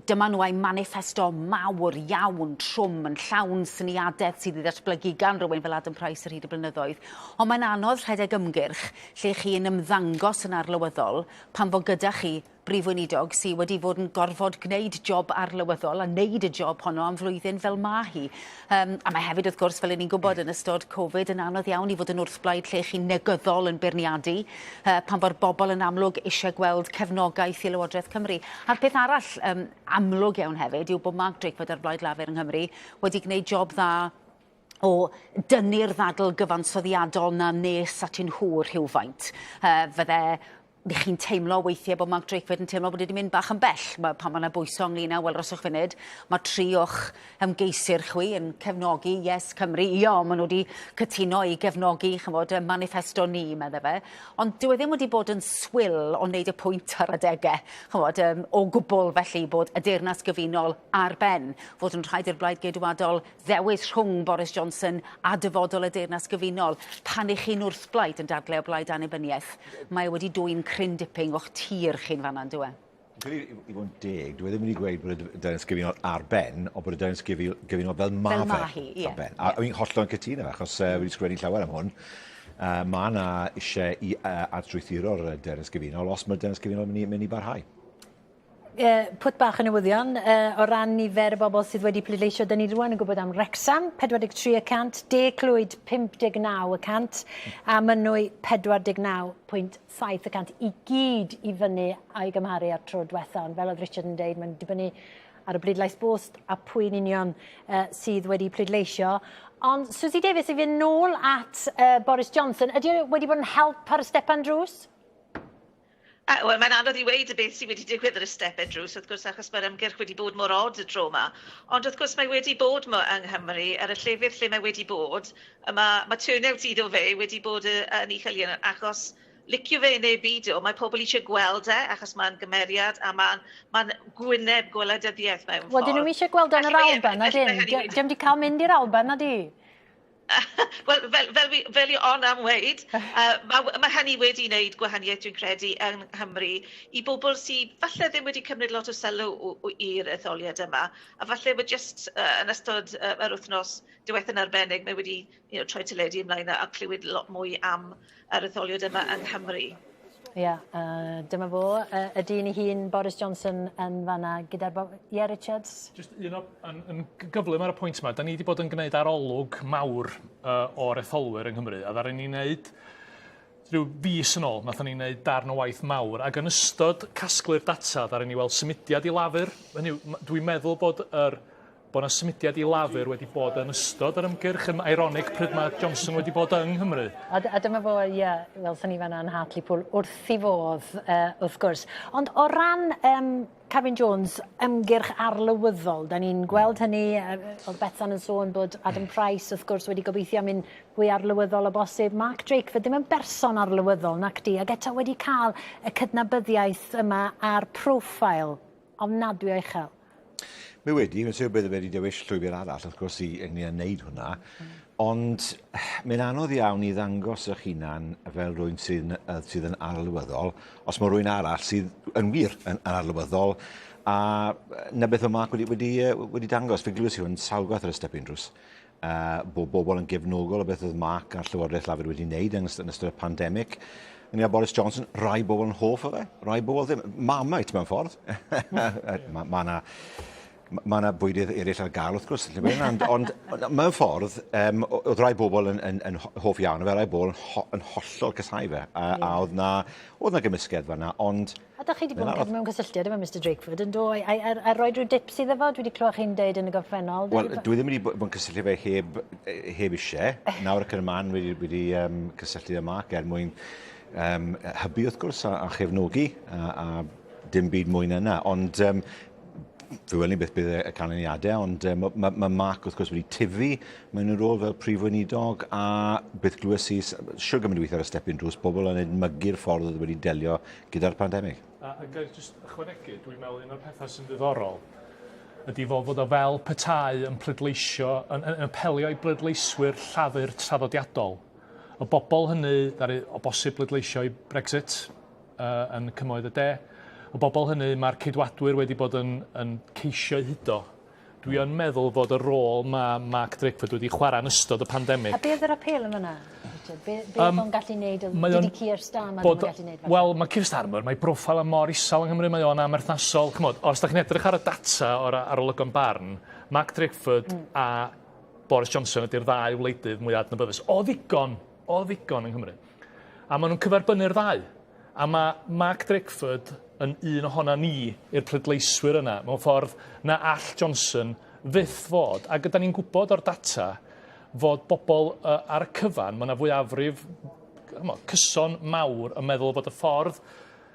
Dyma nhw a'u maniffesto mawr iawn, trwm, yn llawn syniadaeth sydd wedi ddatblygu gan rywun fel Adam Price ar hyd y blynyddoedd. Ond mae'n anodd rhedeg ymgyrch lle chi'n ymddangos yn arlywyddol pan fo gyda chi Brif Weinidog sy wedi fod yn gorfod gwneud job arlywyddol a wneud y job honno am flwyddyn fel ma' hi. Um, a mae hefyd, wrth gwrs, fel 'yn ni'n gwybod, yn ystod Covid yn anodd iawn i fod yn wrthblaid lle chi'n negyddol yn beirniadu, uh, pan fo'r bobl yn amlwg eisiau gweld cefnogaeth i Lywodraeth Cymru. A'r peth arall um, amlwg iawn hefyd yw bod Mark Drakeford a'r Blaid Lafur yng Nghymru wedi gwneud job dda o dynnu'r ddadl gyfansoddiadol 'na nes atyn nhw rhywfaint. Uh, fydde chi'n teimlo weithiau bod Mark Drakeford yn teimlo bod wedi mynd bach yn bell. Mae, pan mae yna bwyso ynglyn â, wel, rhoswch funud, mae tri o'ch ymgeiswyr chwi yn cefnogi Yes Cymru. Ia, maen nhw wedi cytuno i gefnogi, chymod, y manifesto ni, medde fe. Ond dyw e ddim wedi bod yn swil o wneud y pwynt ar adegau, chymod, um, o gwbl felly bod y Deyrnas Gyfunol ar ben, fod yn rhaid i'r Blaid Geidwadol ddewis rhwng Boris Johnson a dyfodol y Deyrnas Gyfunol pan 'ych chi'n wrthblaid yn dadlau o blaid annibyniaeth. Mae e wedi dwyn cryn dipyn o'ch tir chi'n fan'na on'd yw e? Fi'n credu i fod yn deg, dyw e ddim wedi gweud bod y Deyrnas Gyfunol ar ben, ond bod y Deyrnas Gyfunol fel ma' fe. Fel ma' hi, ie. Ar ben. A fi'n hollol yn cytuno, achos uh, wedi sgwennu llawer am hwn. Uh, mae yna eisiau i uh, adstrwythuro'r Deyrnas Gyfunol os mae'r Deyrnas Gyfunol yn mynd i, mynd i barhau. Pwt bach o newyddion o ran nifer y bobl sydd wedi pleidleisio. Dyn ni rwan yn gwybod am Wrecsam, 43 y cant, De Clwyd 59 y cant, a Mynwy 49.7 y cant i gyd i fyny a'i gymharu â'r tro diwetha. Ond fel oedd Richard yn deud, mae'n dibynnu ar y bleidlais bost a pwy yn union uh, sydd wedi pleidleisio. Ond Suzy Davies, i fynd nôl at uh, Boris Johnson, ydy e wedi bod yn help ar y stepan drws? Wel, mae'n anodd i weud y beth sydd wedi digwydd ar y stepen drws, wrth gwrs, achos mae'r ymgyrch wedi bod mor od y tro yma. Ond wrth gwrs mae wedi bod yma yng Nghymru, ar y llefydd lle mae wedi bod, mae, mae turnout iddo fe wedi bod yn uchel iawn, achos licio fe neu beidio, mae pobl eisiau gweld e, achos mae'n gymeriad a mae'n mae gwyneb gweledigaeth mewn ffordd. Wel, dyn nhw'n eisiau gweld e yn yr Alban, na dyn? Dyn wedi cael mynd i'r Alban, na di? Wel, fel i on am weud, mae hynny wedi wneud gwahaniaeth, dwi'n credu, yng Nghymru i bobl sydd falle ddim wedi cymryd lot o sylw i'r etholiad yma, a falle bod jyst yn ystod yr wythnos diwethaf yn arbennig, mae wedi troi teledu ymlaen a clywed lot mwy am yr etholiad yma yng Nghymru. Ie, dyma fo, y dyn ei hun, Boris Johnson, yn fanna gyda'r... Ie, Richards? Just un o, yn gyflym ar y pwynt yma, da ni wedi bod yn gwneud arolwg mawr o'r etholwyr yng Nghymru, a ddaru ni wneud rhyw fis yn ôl, nathon ni wneud darn o waith mawr, ac yn ystod casglu'r data, ddaru ni weld symudiad i Lafur. Hynny yw, dwi'n meddwl bod 'na symudiad i Lafur wedi bod yn ystod yr ymgyrch, yn ironic pryd mae Johnson wedi bod yng Nghymru. A dyma fo, ie, welson ni fanna yn Hartlepool wrth i fodd, wrth gwrs. Ond o ran Carwyn Jones, ymgyrch arlywyddol, da ni'n gweld hynny, oedd Betsan yn sôn bod Adam Price, wrth gwrs, wedi gobeithio mynd fwy arlywyddol o bosib. Mark Drakeford ddim yn berson arlywyddol, nac di, ac eto wedi cael y cydnabyddiaeth yma a'r profil ofnadwy o uchel. Mae wedi, mae'n siŵr bydd wedi dewis llwybr arall, wrth gwrs, i ynglyn â wneud hwnna. Ond mae'n anodd iawn i ddangos eich hunan fel rhywun sydd yn arlywyddol, os mae rhywun arall sydd yn wir yn arlywyddol, a na beth mae Mark wedi dangos. Fe glywes i hwn sawl gwaith ar y stepin drws, bod bobl yn gefnogol o beth oedd Mark a'r Llywodraeth Lafur wedi wneud yn ystod y pandemig. Ynglyn â Boris Johnson, rai bobl yn hoff o fe, rai bobl ddim. Marmite mewn ffordd. Mae yna bwydydd eraill ar gael, wrth gwrs, ond mewn ffordd, oedd rai bobl yn hoff iawn o fe, rai bobl yn hollol casau fe, a oedd 'na gymysgedd fan'na, ond... A dach chi wedi bod mewn cysylltiad efo Mr Drakeford, yn do, a rhoi rhyw dips iddo fo? Dwi wedi clywed chi'n deud yn y gorffennol. Wel, dwi ddim wedi bod yn cysylltu fe heb eisiau. Nawr ac yn y man wedi cysylltu â Mark er mwyn hybu, wrth gwrs, a chefnogi, a dim byd mwy na yna. Ond fe welwn ni beth bydd y canlyniadau, ond mae Mark, wrth gwrs, wedi tyfu mewn y rôl fel prif weinidog, a beth glywes i, siwr gymaint o weithio ar y stepin drws, bobl yn edmygu'r ffordd oedd wedi delio gyda'r pandemig. A gael jyst ychwanegu, dwi'n meddwl un o'r pethau sy'n ddiddorol ydy fod o fel petai yn pleidleisio, yn apelio i bleidleiswyr Llafur traddodiadol. Y bobl hynny ddaru o bosib bleidleisio i Brexit yn cymoedd y de. Y bobl hynny mae'r Ceidwadwyr wedi bod yn ceisio eu hudo. Dwi yn meddwl fod y rôl mae Mark Drakeford wedi chwarae yn ystod y pandemig. A be oedd yr apêl yn fan'na, Richard? Be oedd o'n gallu neud? Dydy Keir Starmer ddim yn gallu neud? Wel, mae Keir Starmer, mae broffil mor isel yng Nghymru, mae o'n amherthnasol. Ch'mod, os da chi'n edrych ar y data o'r arolygon barn, Mark Drakeford a Boris Johnson ydy'r ddau wleidydd mwy adnabyddus. O ddigon yng Nghymru. A maen nhw'n cyferbynnu'r ddau. A mae Mark Drakeford yn un ohona ni i'r pleidleiswyr yna, mewn ffordd na all Johnson fyth fod. A gyda ni'n gwybod o'r data fod bobl ar y cyfan, mae yna fwyafrif cyson mawr yn meddwl bod y ffordd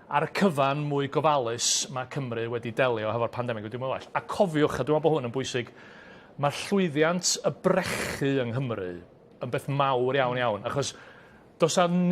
ar y cyfan mwy gofalus mae Cymru wedi delio hefo'r pandemig wedi mynd well. A cofiwch, a dwi'n meddwl bod hwn yn bwysig, mae llwyddiant y brechu yng Nghymru yn beth mawr iawn iawn, achos does am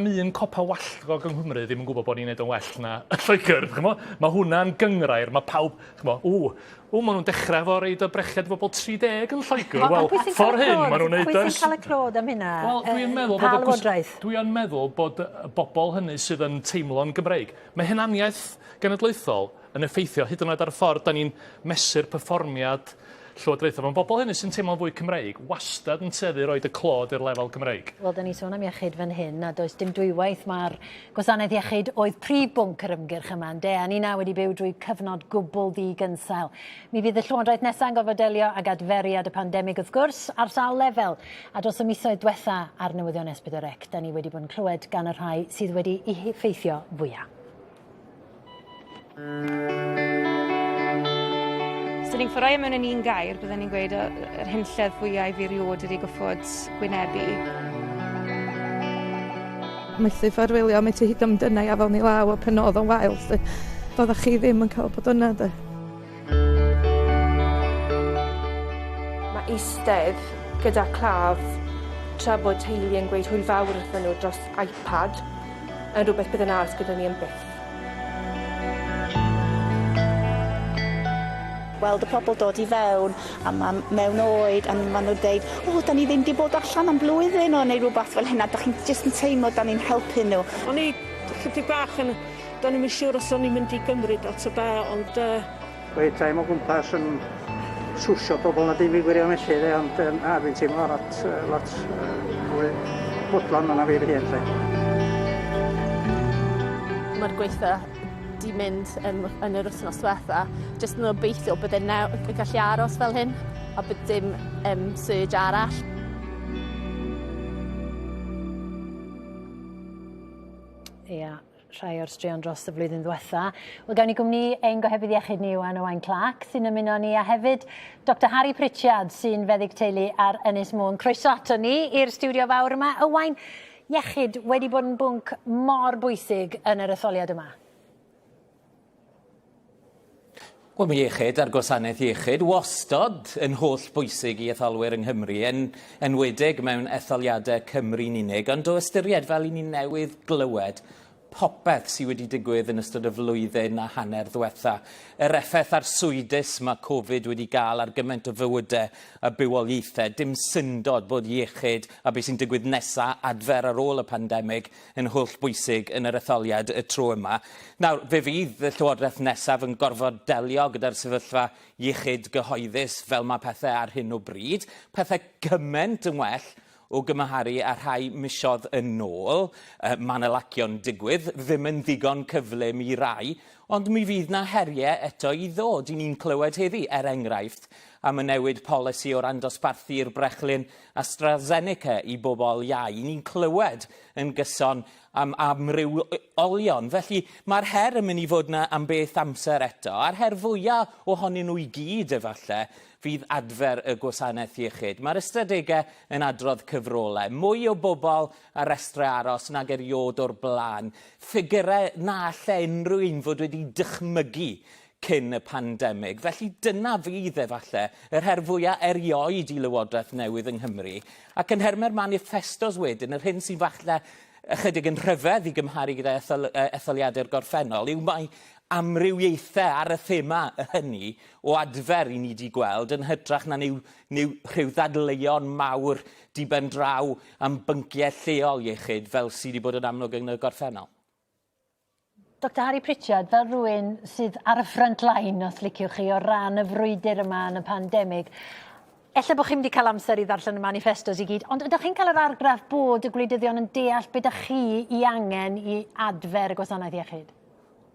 un copa wallgog yng Nghymru ddim yn gwybod bod ni'n neud yn well na Lloegr. Mae hwnna'n gynghrair, mae pawb, ch'mo, maen nhw'n dechrau efo reid y brechiad i bobl 30 yn Lloegr. Wel, ffordd hyn, maen nhw'n neud... Pwy sy'n cael y clod am hynna? Wel, dwi'n meddwl bod dwi'n meddwl bod y bobl hynny sydd yn teimlo'n Gymreig. Mae hunaniaeth genedlaethol yn effeithio hyd yn oed ar y ffordd da ni'n mesur perfformiad llywodraethol. Mae bobl hynny sy'n teimlo'n fwy Cymreig wastad yn tueddu roid y clod i'r lefel Cymreig. Wel, da ni sôn am iechyd fan hyn, a does dim dwywaith mae'r gwasanaeth iechyd oedd prif bwnc yr ymgyrch yma, ynde? A ni nawr wedi byw drwy cyfnod gwbl ddigynsail. Mi fydd y llywodraeth nesa'n gorfod delio ag adferiad y pandemig, wrth gwrs, ar sawl lefel. A dros y misoedd diwetha ar newyddion S4C, da ni wedi bod yn clywed gan y rhai sydd wedi eu heffeithio fwyaf. Os ni'n ffwrau mewn yn un gair, byddwn ni'n gweud yr hunllef fwyaf i fi erioed wedi goffod gwynebu. Methu ffarwelio, methu hyd yn oed yna i afel ni law a pan oedd o'n wael, 'lly. Doeddech chi ddim yn cael bod yna, de. Mae eistedd gyda claf tra bod teulu yn gweud hwyl fawr wrthyn nhw dros iPad yn rhywbeth bydd yn aros gyda ni am byth. Weld y pobl dod i fewn a ma' mewn oed a ma' nhw'n deud o 'dan ni ddim 'di bod allan am blwyddyn o neu rwbath fel hynna 'dach chi'n jyst yn teimlo 'dan ni'n helpu nhw. O'n i chydig bach yn do'n i'm yn siŵr os o'n i'n mynd i gymryd o ta be' ond yy Gweud o gwmpas yn swsio pobl na dim i gwirion felly de ond yym na dwi'n teimlo lot yy lot yy fwy bodlon na fi fy hun 'lly. Ma'r gweitha 'di mynd yym yn yr wythnos dwetha jyst yn obeithiol bydde new- yn gallu aros fel hyn a bydd dim yym surge arall. Ia. Rhai o'r straeon dros y flwyddyn ddwetha. Wel gawn ni gwmni ein gohebydd iechyd ni Iwan Owain Clark sy'n ymuno ni a hefyd Doctor Harry Pritchard sy'n feddyg teulu ar Ynys Môn. Croeso ato ni i'r stiwdio fawr yma. Owain, iechyd wedi bod yn bwnc mor bwysig yn yr etholiad yma. Wel, mae iechyd a'r gwasanaeth iechyd wastod yn holl bwysig i etholwyr yng Nghymru, yn enwedig mewn etholiadau Cymru'n unig, ond o ystyried fel i ni newydd glywed popeth sydd wedi digwydd yn ystod y flwyddyn a hanner ddwetha, yr effaith arswydus mae Covid wedi gael ar gymaint o fywydau a bywoliaethau, dim syndod bod iechyd a beth sy'n digwydd nesa, adfer ar ôl y pandemig, yn hollbwysig yn yr etholiad y tro yma. Nawr, fe fydd y Llywodraeth nesaf yn gorfod delio gyda'r sefyllfa iechyd gyhoeddus fel mae pethau ar hyn o bryd. Pethau cymaint yn well o gymharu â rhai misoedd yn ôl. Mae 'na lacio'n digwydd, ddim yn ddigon cyflym i rai, ond mi fydd 'na heriau eto i ddod. I ni'n clywed heddi, er enghraifft, am y newid polisi o ran dosbarthu'r brechlyn AstraZeneca i bobl iau. I ni'n clywed yn gyson am amrywiolion. Felly, mae'r her yn mynd i fod 'na am beth amser eto, a'r her fwya' ohonyn nhw i gyd, efallai, fydd adfer y gwasanaeth iechyd. Mae'r ystadegau yn adrodd cyfrolau. Mwy o bobl ar restrau aros nag erioed o'r blaen. Ffigurau na alle unrhyw un fod wedi dychmygu cyn y pandemig. Felly dyna fydd, efallai, yr her fwya' erioed i Lywodraeth newydd yng Nghymru. Ac yn nhermau'r maniffestos wedyn, yr hyn sy'n falle ychydig yn rhyfedd i gymharu gyda ethol, etholiadau'r gorffennol yw mai amrywiaethau ar y thema hynny o adfer i ni 'di gweld yn hytrach na new, new, rhyw ddadleuon mawr di-ben-draw am bynciau lleol iechyd fel sydd wedi bod yn amlwg yn y gorffennol. Doctor Harry Pritchard, fel rhywun sydd ar y front line, os liciwch chi, o ran y frwydr yma yn y pandemig, ella bod chi'n mynd i cael amser i ddarllen y maniffestos i gyd, ond ydych chi'n cael yr argraff bod y gwleidyddion yn deall beth ydych chi i angen i adfer y gwasanaeth iechyd?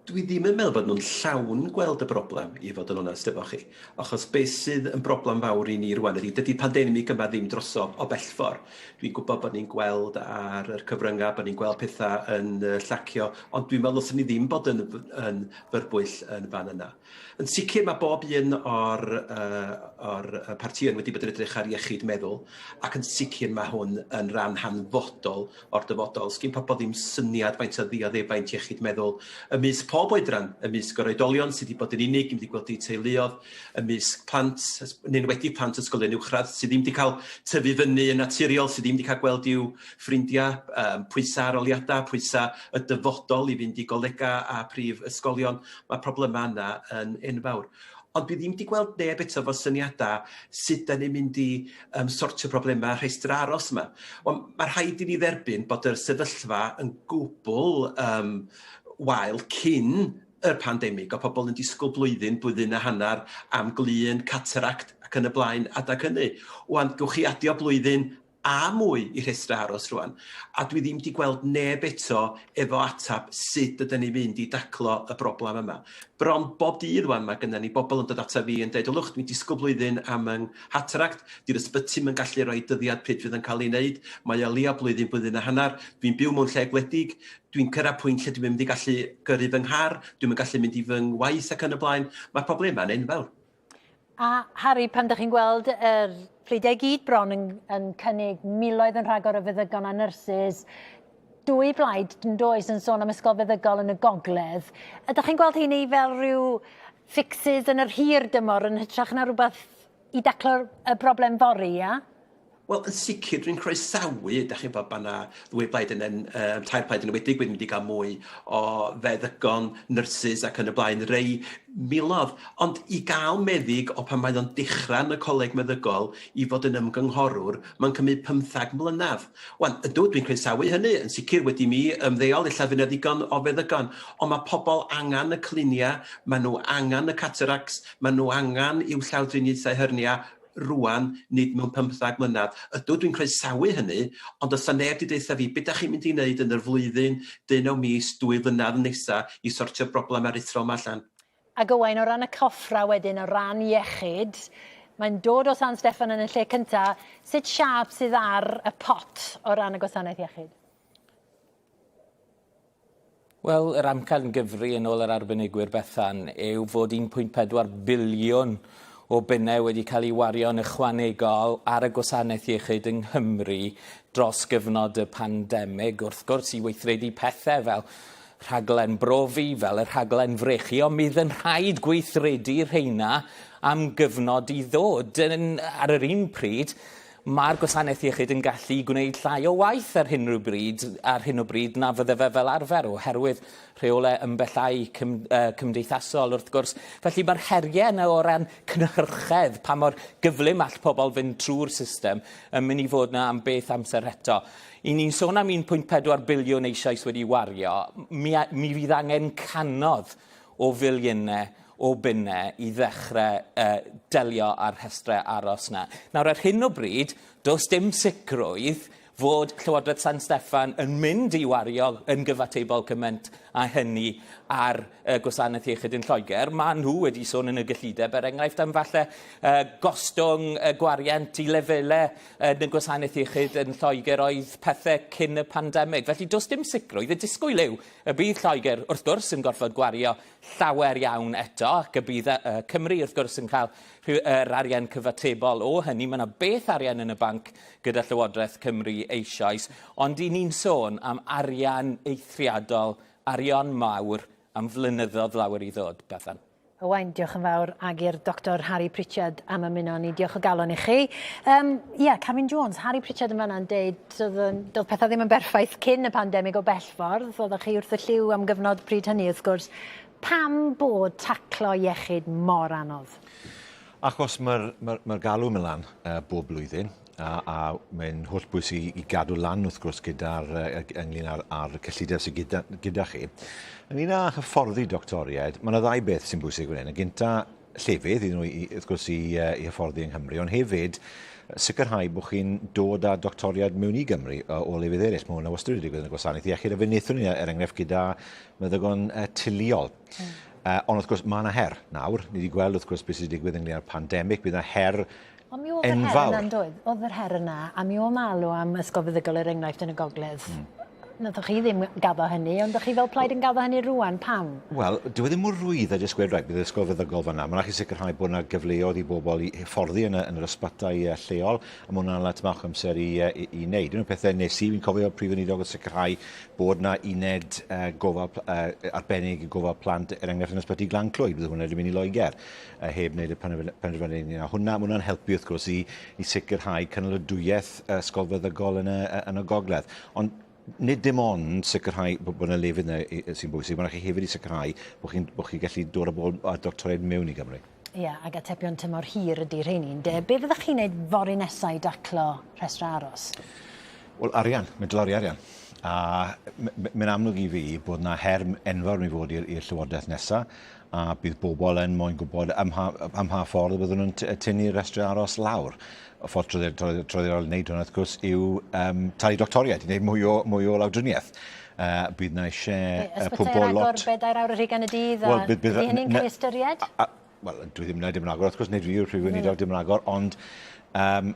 Dwi ddim yn meddwl bod nhw'n llawn gweld y broblem, i fod yn onest efo chi. Achos beth sydd yn broblem fawr i ni rwan ydy, dydy pandemig yma ddim drosodd o bell ffordd. Dwi'n gwybod bod ni'n gweld ar yr cyfryngau, bod ni'n gweld pethau yn llacio, ond dwi'n meddwl ddylswn ni ddim bod yn, yn fyrbwyll yn fan yna. Yn sicr mae bob un o'r, uh, or partïon wedi bod yn edrych ar iechyd meddwl, ac yn sicr mae hwn yn rhan hanfodol o'r dyfodol. Sgin pobl ddim syniad faint o ddioddefaint iechyd meddwl ymysg pob oedran, ymysg yr oedolion sydd wedi bod yn unig, ddim wedi gweld eu teuluodd, ymysg plant, yn enwedig plant ysgolion uwchradd sydd ddim wedi cael tyfu fyny yn naturiol, sydd ddim wedi cael gweld i'w ffrindiau, um, pwysau aroliadau, pwysau y dyfodol i fynd i golegau a prif ysgolion. Mae problemau yna yn enfawr. Ond dwi ddim wedi gweld neb eto efo syniadau sut da ni'n mynd i um, sortio problemau rhestr aros yma. Wel, mae rhaid i ni dderbyn bod yr sefyllfa yn gwbl um, wael cyn y pandemig, o pobl yn disgwyl blwyddyn, blwyddyn a hanner am glun, cataract ac yn y blaen adag hynny. Wan, gewch chi adio blwyddyn a mwy i rhestrau aros rwan, a dwi ddim 'di gweld neb eto efo atab sut ydyn ni'n mynd i daclo y broblem yma. Bron bob dydd rwan mae gynna ni bobl yn dod ata fi yn deud, "Ylwch, dwi'n disgwyl blwyddyn am yng nghataract, di'r ysbyty 'm yn gallu rhoi dyddiad pryd fydd yn cael ei wneud, mae o leia blwyddyn, blwyddyn a hanner, dwi'n byw mewn lle gwledig, dwi'n cyrraedd pwynt lle dwi'm yn mynd i gallu gyrru fy nghar, dwi'm yn gallu mynd i fy ngwaith ac yn y blaen." Mae'r problemau'n enfawr. A Harry, pan dych chi'n gweld yr pleidiau i gyd bron yn, yn cynnig miloedd yn rhagor o feddygon a nyrsys, dwy blaid yn does yn sôn am ysgol feddygol yn y gogledd. Ydych chi'n gweld hynny fel rhyw fixes yn yr hir dymor yn hytrach na rhywbeth i daclo'r y broblem fory, ia? Wel, yn sicr, dwi'n croesawu, da chi'n gwybod, bod yna ddwy blaid yn, yn um, tair plaid yn enwedig wedi mynd i gael mwy o feddygon, nyrsys ac yn y blaen, rei milodd. Ond i gael meddyg o pan mae o'n dechrau yn y coleg meddygol i fod yn ymgynghorwr, mae'n cymryd 15 mlynedd. Wan, ydw, dwi'n croesawu hynny, yn sicr wedi mi ymddeol, ella fydd yna ddigon o feddygon, ond mae pobl angen y cliniau, maen nhw angen y cataracts, maen nhw angen i'w llawdriniaethau hernia, rŵan, nid mewn pymthag mlynedd. Ydw, dwi'n croesawu hynny, ond does 'na neb 'di deutha fi, be dach chi'n mynd i wneud yn yr flwyddyn, deunaw mis, dwy flynedd nesa i sortio'r broblem aruthrol 'ma allan? Ac Owain, o ran y coffrau wedyn, o ran iechyd, mae'n dod o San Steffan yn y lle cynta, sut siâp sydd ar y pot o ran y gwasanaeth iechyd? Wel, yr amcan gyfri yn ôl yr arbenigwyr Bethan yw fod 1.4 biliwn o bunnau wedi cael ei wario'n ychwanegol ar y gwasanaeth iechyd yng Nghymru dros gyfnod y pandemig, wrth gwrs, i weithredu pethau fel rhaglen brofi, fel y rhaglen frechu, ond mi fydd yn rhaid gweithredu rheina am gyfnod i ddod. Yn, ar yr un pryd, Mae'r gwasanaeth iechyd yn gallu gwneud llai o waith ar hyn o bryd, ar hyn o bryd na fydde fe fel arfer oherwydd rheolau ymbellhau cym, uh, cymdeithasol wrth gwrs. Felly mae'r heriau yna o ran cynhyrchedd, pa mor gyflym all pobl fynd trwy'r system, yn mynd i fod yna am beth amser eto. I ni'n sôn am 1.4 biliwn eisoes wedi wario, mi, mi fydd angen canodd o filiynau o bunnau i ddechrau uh, delio â'r rhestrau aros 'na. Nawr, ar hyn o bryd, does dim sicrwydd fod Llywodraeth San Steffan yn mynd i wario yn gyfatebol cymaint â hynny ar y gwasanaeth iechyd yn Lloegr. Maen nhw wedi sôn yn y gyllideb, er enghraifft, am falle uh, gostwng y gwariant i lefelau yn y gwasanaeth iechyd yn Lloegr oedd pethau cyn y pandemig. Felly does dim sicrwydd. Y disgwyl yw y bydd Lloegr, wrth gwrs, yn gorfod gwario llawer iawn eto, ac y bydd Cymru, wrth gwrs, yn cael yr arian cyfatebol o hynny. Mae yna beth arian yn y banc gyda Llywodraeth Cymru eisoes, ond i ni'n sôn am arian eithriadol, arian mawr am flynyddoedd lawer i ddod, Bethan. Owain, diolch yn fawr, ag i'r Doctor Harry Pritchard am ymuno ni. Diolch o galon i chi. Um, yeah, Carwyn Jones, Harry Pritchard yn fanna'n deud doedd, doedd pethau ddim yn berffaith cyn y pandemig o bell ffordd. Oeddech chi wrth y llyw am gyfnod pryd hynny, wrth gwrs. Pam bod taclo iechyd mor anodd? Achos mae'r ma, ma galw yn mynd lan uh, bob blwyddyn, a, a mae'n holl bwysig i, i gadw lan wrth gwrs gyda'r uh, ynglyn â'r, ar cyllideb sydd gyda, gyda chi. Ynglyn â hyfforddi doctoriaid, mae yna ddau beth sy'n bwysig fan hyn. Y gynta, llefydd iddyn nhw, i, wrth gwrs, i, uh, i hyfforddi yng Nghymru, ond hefyd sicrhau bod chi'n dod â doctoriaid mewn i Gymru o, o lefydd eraill. Mae hwnna wastad wedi digwydd yn y gwasanaeth iechyd, a fe wnaethon ni, er enghraifft, gyda meddygon uh, teuluol. Mm. Uh, ond wrth gwrs, mae yna her nawr. Ni wedi gweld wrth gwrs beth sydd wedi digwydd ynglyn â'r pandemig. Bydd yna her Ond mi oedd yr her yna, yn doedd? Oedd yr her yna, a mi oedd alw am ysgol feddygol er enghraifft yn y gogledd. Mm. Nathoch chi ddim gaddo hynny, ond ydych chi fel plaid yn gaddo hynny rwan, pam? Wel, dyw e ddim mor rwydd a jyst gweud, reit, bydd ysgol feddygol fan'na. Mae'n rhaid chi sicrhau bod yna gyfleoedd i bobl i hyfforddi yn y, yn yr ysbytai lleol, a mae hwnna'n lot bach o amser i, i, i wneud. Un o'r pethau nes i, fi'n cofio prif weinidog oedd sicrhau bod yna uned uh, gofal uh, arbennig i gofal plant, er enghraifft yn ysbyty Glan Clwyd, bydd hwnna wedi mynd i Loegr. uh, heb wneud y penderfyniad yna. Hwna, mae hwnna'n helpu wrth gwrs i, i sicrhau cynaliadwyedd ysgol feddygol yn y, yn y gogledd. Ond nid dim ond sicrhau bod, bod yna lefydd yna sy'n bwysig, mae'n rhaid chi hefyd i sicrhau bod chi'n bod chi gallu dod â bobl a doctoriaid mewn i Gymru. Ie, yeah, ac atebion tymor hir ydy rheini, ynde? Be fyddwch chi'n neud fory nesa i daclo rhestrau aros? Wel, arian. Mae'n dylori arian. A mae'n amlwg i fi bod yna her enfawr yn ei fod i'r llywodraeth nesaf a bydd bobl yn moyn gwybod ym mha, ym mha ffordd y byddwn nhw'n tynnu'r rhestr aros lawr. Y ffordd traddodiadol i wneud hwnna, wrth gwrs, yw um, talu doctoriaid, i wneud mwy o, mwy o lawdriniaeth. Uh, bydd na eisiau uh, pwmpo lot... Ysbytai agor bedair awr ar hugain y dydd, a well, bydd, bydd, hynny'n cael ei ystyried? Wel, dwi ddim yn dim yn agor, wrth gwrs, nid fi yw'r prif weinidog dim yn agor, ond um,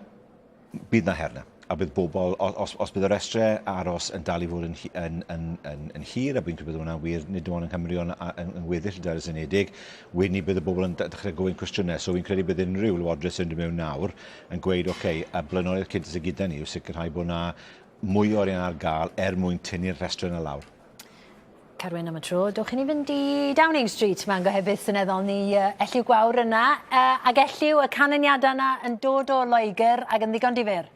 bydd na her na. A bydd bobl, os, os bydd y restrau aros yn dal i fod yn, yn, yn, yn, yn hir, a bydd credu bod hwnna'n wir, nid dim ond yng Nghymru ond yng, yng ngweddill y Deyrnas Unedig, wedyn ni bydd y bobl yn dechrau gofyn cwestiynau. So fi'n credu bydd unrhyw lywodraeth sy'n dod mewn nawr yn gweud, oce, okay, y blaenoriaeth cyntaf sydd gyda ni yw sicrhau bod yna mwy o arian ar gael er mwyn tynnu'r rhestrau yna lawr. Carwyn am y tro. Dowch i ni fynd i Downing Street, mae'n gohebydd seneddol ni uh, Elliw Gwawr yna. Uh, ac Elliw, y canlyniadau yna yn dod o Loegr ac yn ddigon difyr.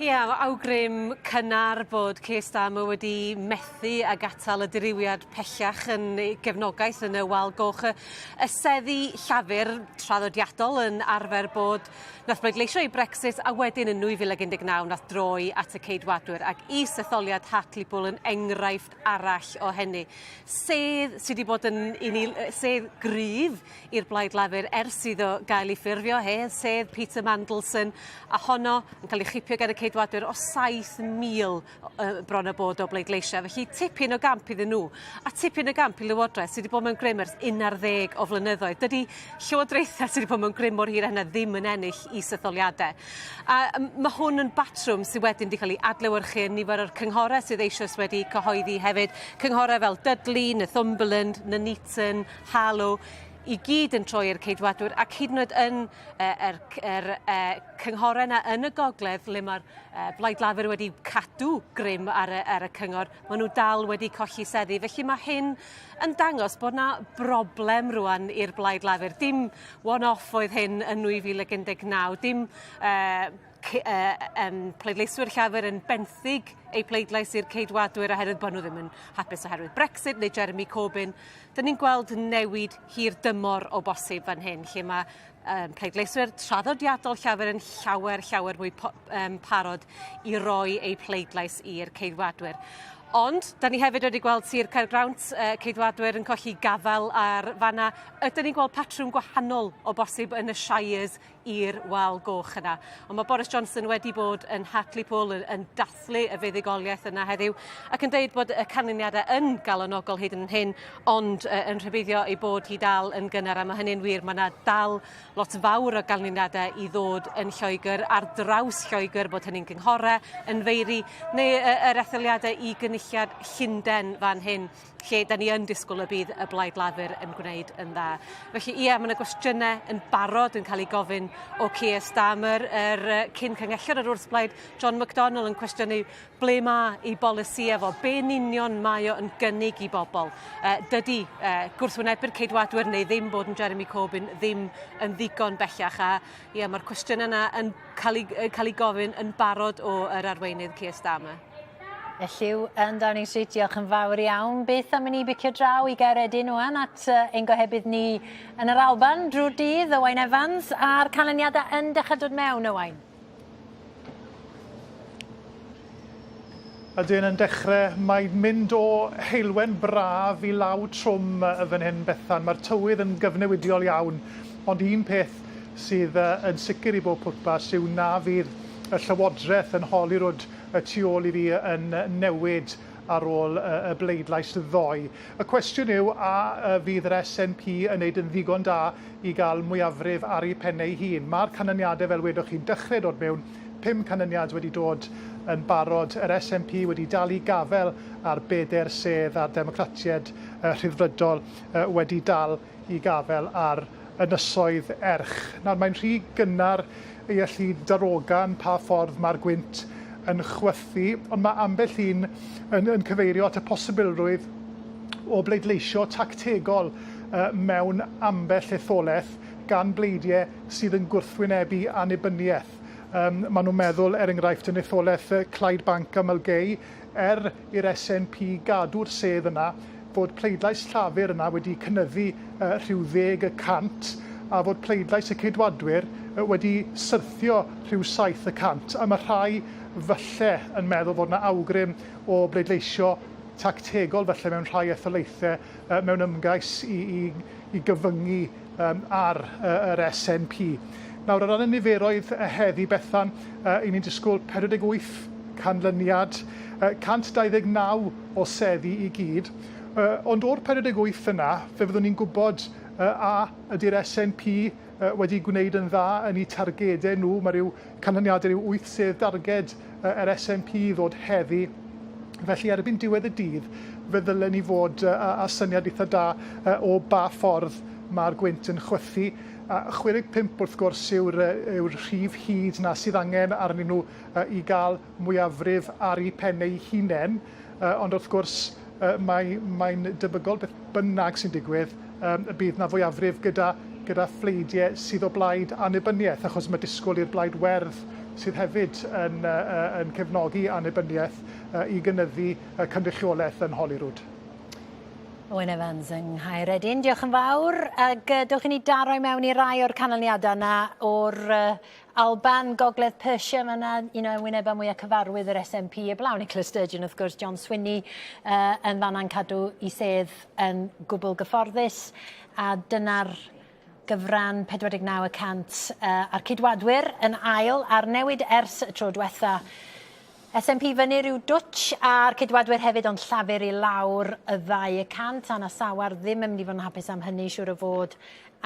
Ie, awgrym cynnar bod Keir Starmer wedi methu ag atal y dirywiad pellach yn ei gefnogaeth yn y Wal Goch. Y, y seddi Llafur traddodiadol yn arfer bod nath bleidleisio i Brexit a wedyn yn 2019 nath droi at y Ceidwadwyr ac is-etholiad Hartlepool yn enghraifft arall o hynny. Sedd sy 'di bod yn un i sedd gryf i'r Blaid Lafur ers iddo gael ei ffurfio, hedd sedd Peter Mandelson, a honno yn cael ei chipio gan y Ceidwadwyr o 7,000 yy bron a bod o bleidleisiau. Felly tipyn o gamp iddyn nhw, a tipyn o gamp i Lywodraeth sy 'di bod mewn grym ers 11 o flynyddoedd. Dydy llywodraethau sy 'di bod mewn grym mor hir â hynna ddim yn ennill is-etholiadau. A ma' hwn yn batrwm sy wedyn 'di cael ei adlewyrchu yn nifer o'r cynghorau sydd eisoes wedi cyhoeddi hefyd. Cynghorau fel Dudley, Northumberland, Nuneaton, Harlow, i gyd yn troi i'r Ceidwadwyr ac hyd yn oed yn yy yr yr yy cynghorau 'na yn y gogledd le ma'r yy Blaid Lafur wedi cadw grym ar y ar y cyngor, ma' nhw dal wedi colli seddi. Felly ma' hyn yn dangos bod 'na broblem rŵan i'r Blaid Lafur. Dim one-off oedd hyn yn 2019, dim yy yy yym pleidleiswyr Llafur yn benthyg eu pleidlais i'r Ceidwadwyr oherwydd bo' nhw ddim yn hapus oherwydd Brexit neu Jeremy Corbyn. 'Dyn ni'n gweld newid hir dymor o bosib fan hyn lle ma' yym pleidleiswyr traddodiadol Llafur yn llawer llawer mwy po- yym parod i roi eu pleidlais i'r Ceidwadwyr. Ond 'dan ni hefyd wedi gweld Sir Caergrawnt yy Ceidwadwyr yn colli gafael ar fan 'na. Ydyn ni'n gweld patrwm gwahanol o bosib yn y Shires i'r wal goch yna. Ond mae Boris Johnson wedi bod yn Hartlepool yn, yn dathlu y fuddugoliaeth yna heddiw ac yn deud bod y canlyniadau yn galonogol hyd yn hyn, ond uh, yn rhybuddio ei bod hi dal yn gynnar, a mae hynny'n wir. Mae yna dal lot fawr o ganlyniadau i ddod yn Lloegr, ar draws Lloegr, bod hynny'n gynghorau, yn feiri, neu yr etholiadau i gynulliad Llundain fan hyn. lle da ni yn disgwyl y bydd y Blaid Lafur yn gwneud yn dda. Felly ie, mae yna gwestiynau yn barod yn cael ei gofyn o Keir Starmer, yr cyn cangellor yr wrthblaid John McDonnell yn cwestiynu ble mae ei bolisi efo, be'n union mae o yn gynnig i bobl. Uh, dydy uh, gwrthwynebu'r Ceidwadwyr neu ddim bod yn Jeremy Corbyn ddim yn ddigon bellach a ie, mae'r cwestiynau yna yn cael ei, cael ei gofyn yn barod o yr arweinydd Keir Starmer. Elliw yn Downing Street, diolch yn fawr iawn. Beth am i ni bicio draw i Gaeredin ŵan at ein gohebydd ni yn yr Alban drwy'r dydd, Owain Evans, a'r canlyniadau yn dechrau dod mewn, Owain. Ydyn, yn dechrau, mae'n mynd o heulwen braf i law trwm fan hyn, Bethan. Mae'r tywydd yn gyfnewidiol iawn, ond un peth sydd yn sicr i bob pwrpas yw na fydd y Llywodraeth yn Holyrood y tu ôl i fi yn newid ar ôl y bleidlais ddoe. Y cwestiwn yw a fydd yr SNP yn neud yn ddigon da i gael mwyafrif ar ei phen ei hun. Mae'r canlyniadau, fel wedoch chi'n dechrau dod mewn, 5 canlyniad wedi dod yn barod, yr SNP wedi dal i gafael ar bedair sedd a'r Democratiaid Rhyddfrydol wedi dal i gafael ar ynysoedd erch. Nawr, mae'n rhy gynnar i allu darogan pa ffordd mae'r gwynt yn chwythu, ond mae ambell un yn, yn cyfeirio at y posibilrwydd o bleidleisio tactegol uh, mewn ambell etholaeth gan bleidiau sydd yn gwrthwynebu annibyniaeth. Um, maen nhw'n meddwl, er enghraifft, yn etholaeth Clyde Bank a Milgei, er i'r SNP gadw'r sedd yna, fod pleidlais Llafur yna wedi cynyddu rhyw ddeg y cant, a fod pleidlais y Ceidwadwyr wedi syrthio rhyw 7%, a mae rhai falle yn meddwl fod yna awgrym o bleidleisio tactegol falle mewn rhai etholaethau mewn ymgais i, i, i gyfyngu ar yr SNP. Nawr, o ran y niferoedd heddi, Bethan, i ni'n disgwyl 48 canlyniad, 129 o seddi i gyd. Ond o'r 48 yna, fe fyddwn ni'n gwybod a ydy'r SNP wedi gwneud yn dda yn eu targedau nhw. Mae rhyw canlyniadau rhyw 8 sedd darged yr SNP i ddod heddi. Felly erbyn diwedd y dydd, fe ddylen ni fod â syniad eitha da o ba ffordd mae'r gwynt yn chwythu. A 65 wrth gwrs yw'r yw rhif hyd na sydd angen arnyn nhw i gael mwyafrif ar eu pen eu hunain. Ond wrth gwrs mae, mae'n debygol beth bynnag sy'n digwydd y bydd na fwyafrif gyda, gyda phleidiau sydd o blaid annibyniaeth, achos mae disgwyl i'r Blaid Werdd sydd hefyd yn, yn cefnogi annibyniaeth i gynyddu cynrychiolaeth yn Holyrood. Owen Evans yng Nghaeredin, diolch yn fawr. Ac dewch i ni daro i mewn i rai o'r canlyniadau yna o'r Alban, Gogledd Persia, mae yna un o wynebau mwyaf cyfarwydd yr SNP, eblaw Nicola Sturgeon wrth gwrs, John Swinney yn fanna'n cadw i sedd yn gwbl gyfforddus, a dyna'r gyfran 49 y cant a'r Ceidwadwyr yn ail a'r newid ers y tro diwetha. SNP fyny rhyw dwtsh a'r Ceidwadwyr hefyd ond Llafur i lawr y ddau y cant. Anna Sawar ddim yn mynd i fod yn hapus am hynny siŵr o fod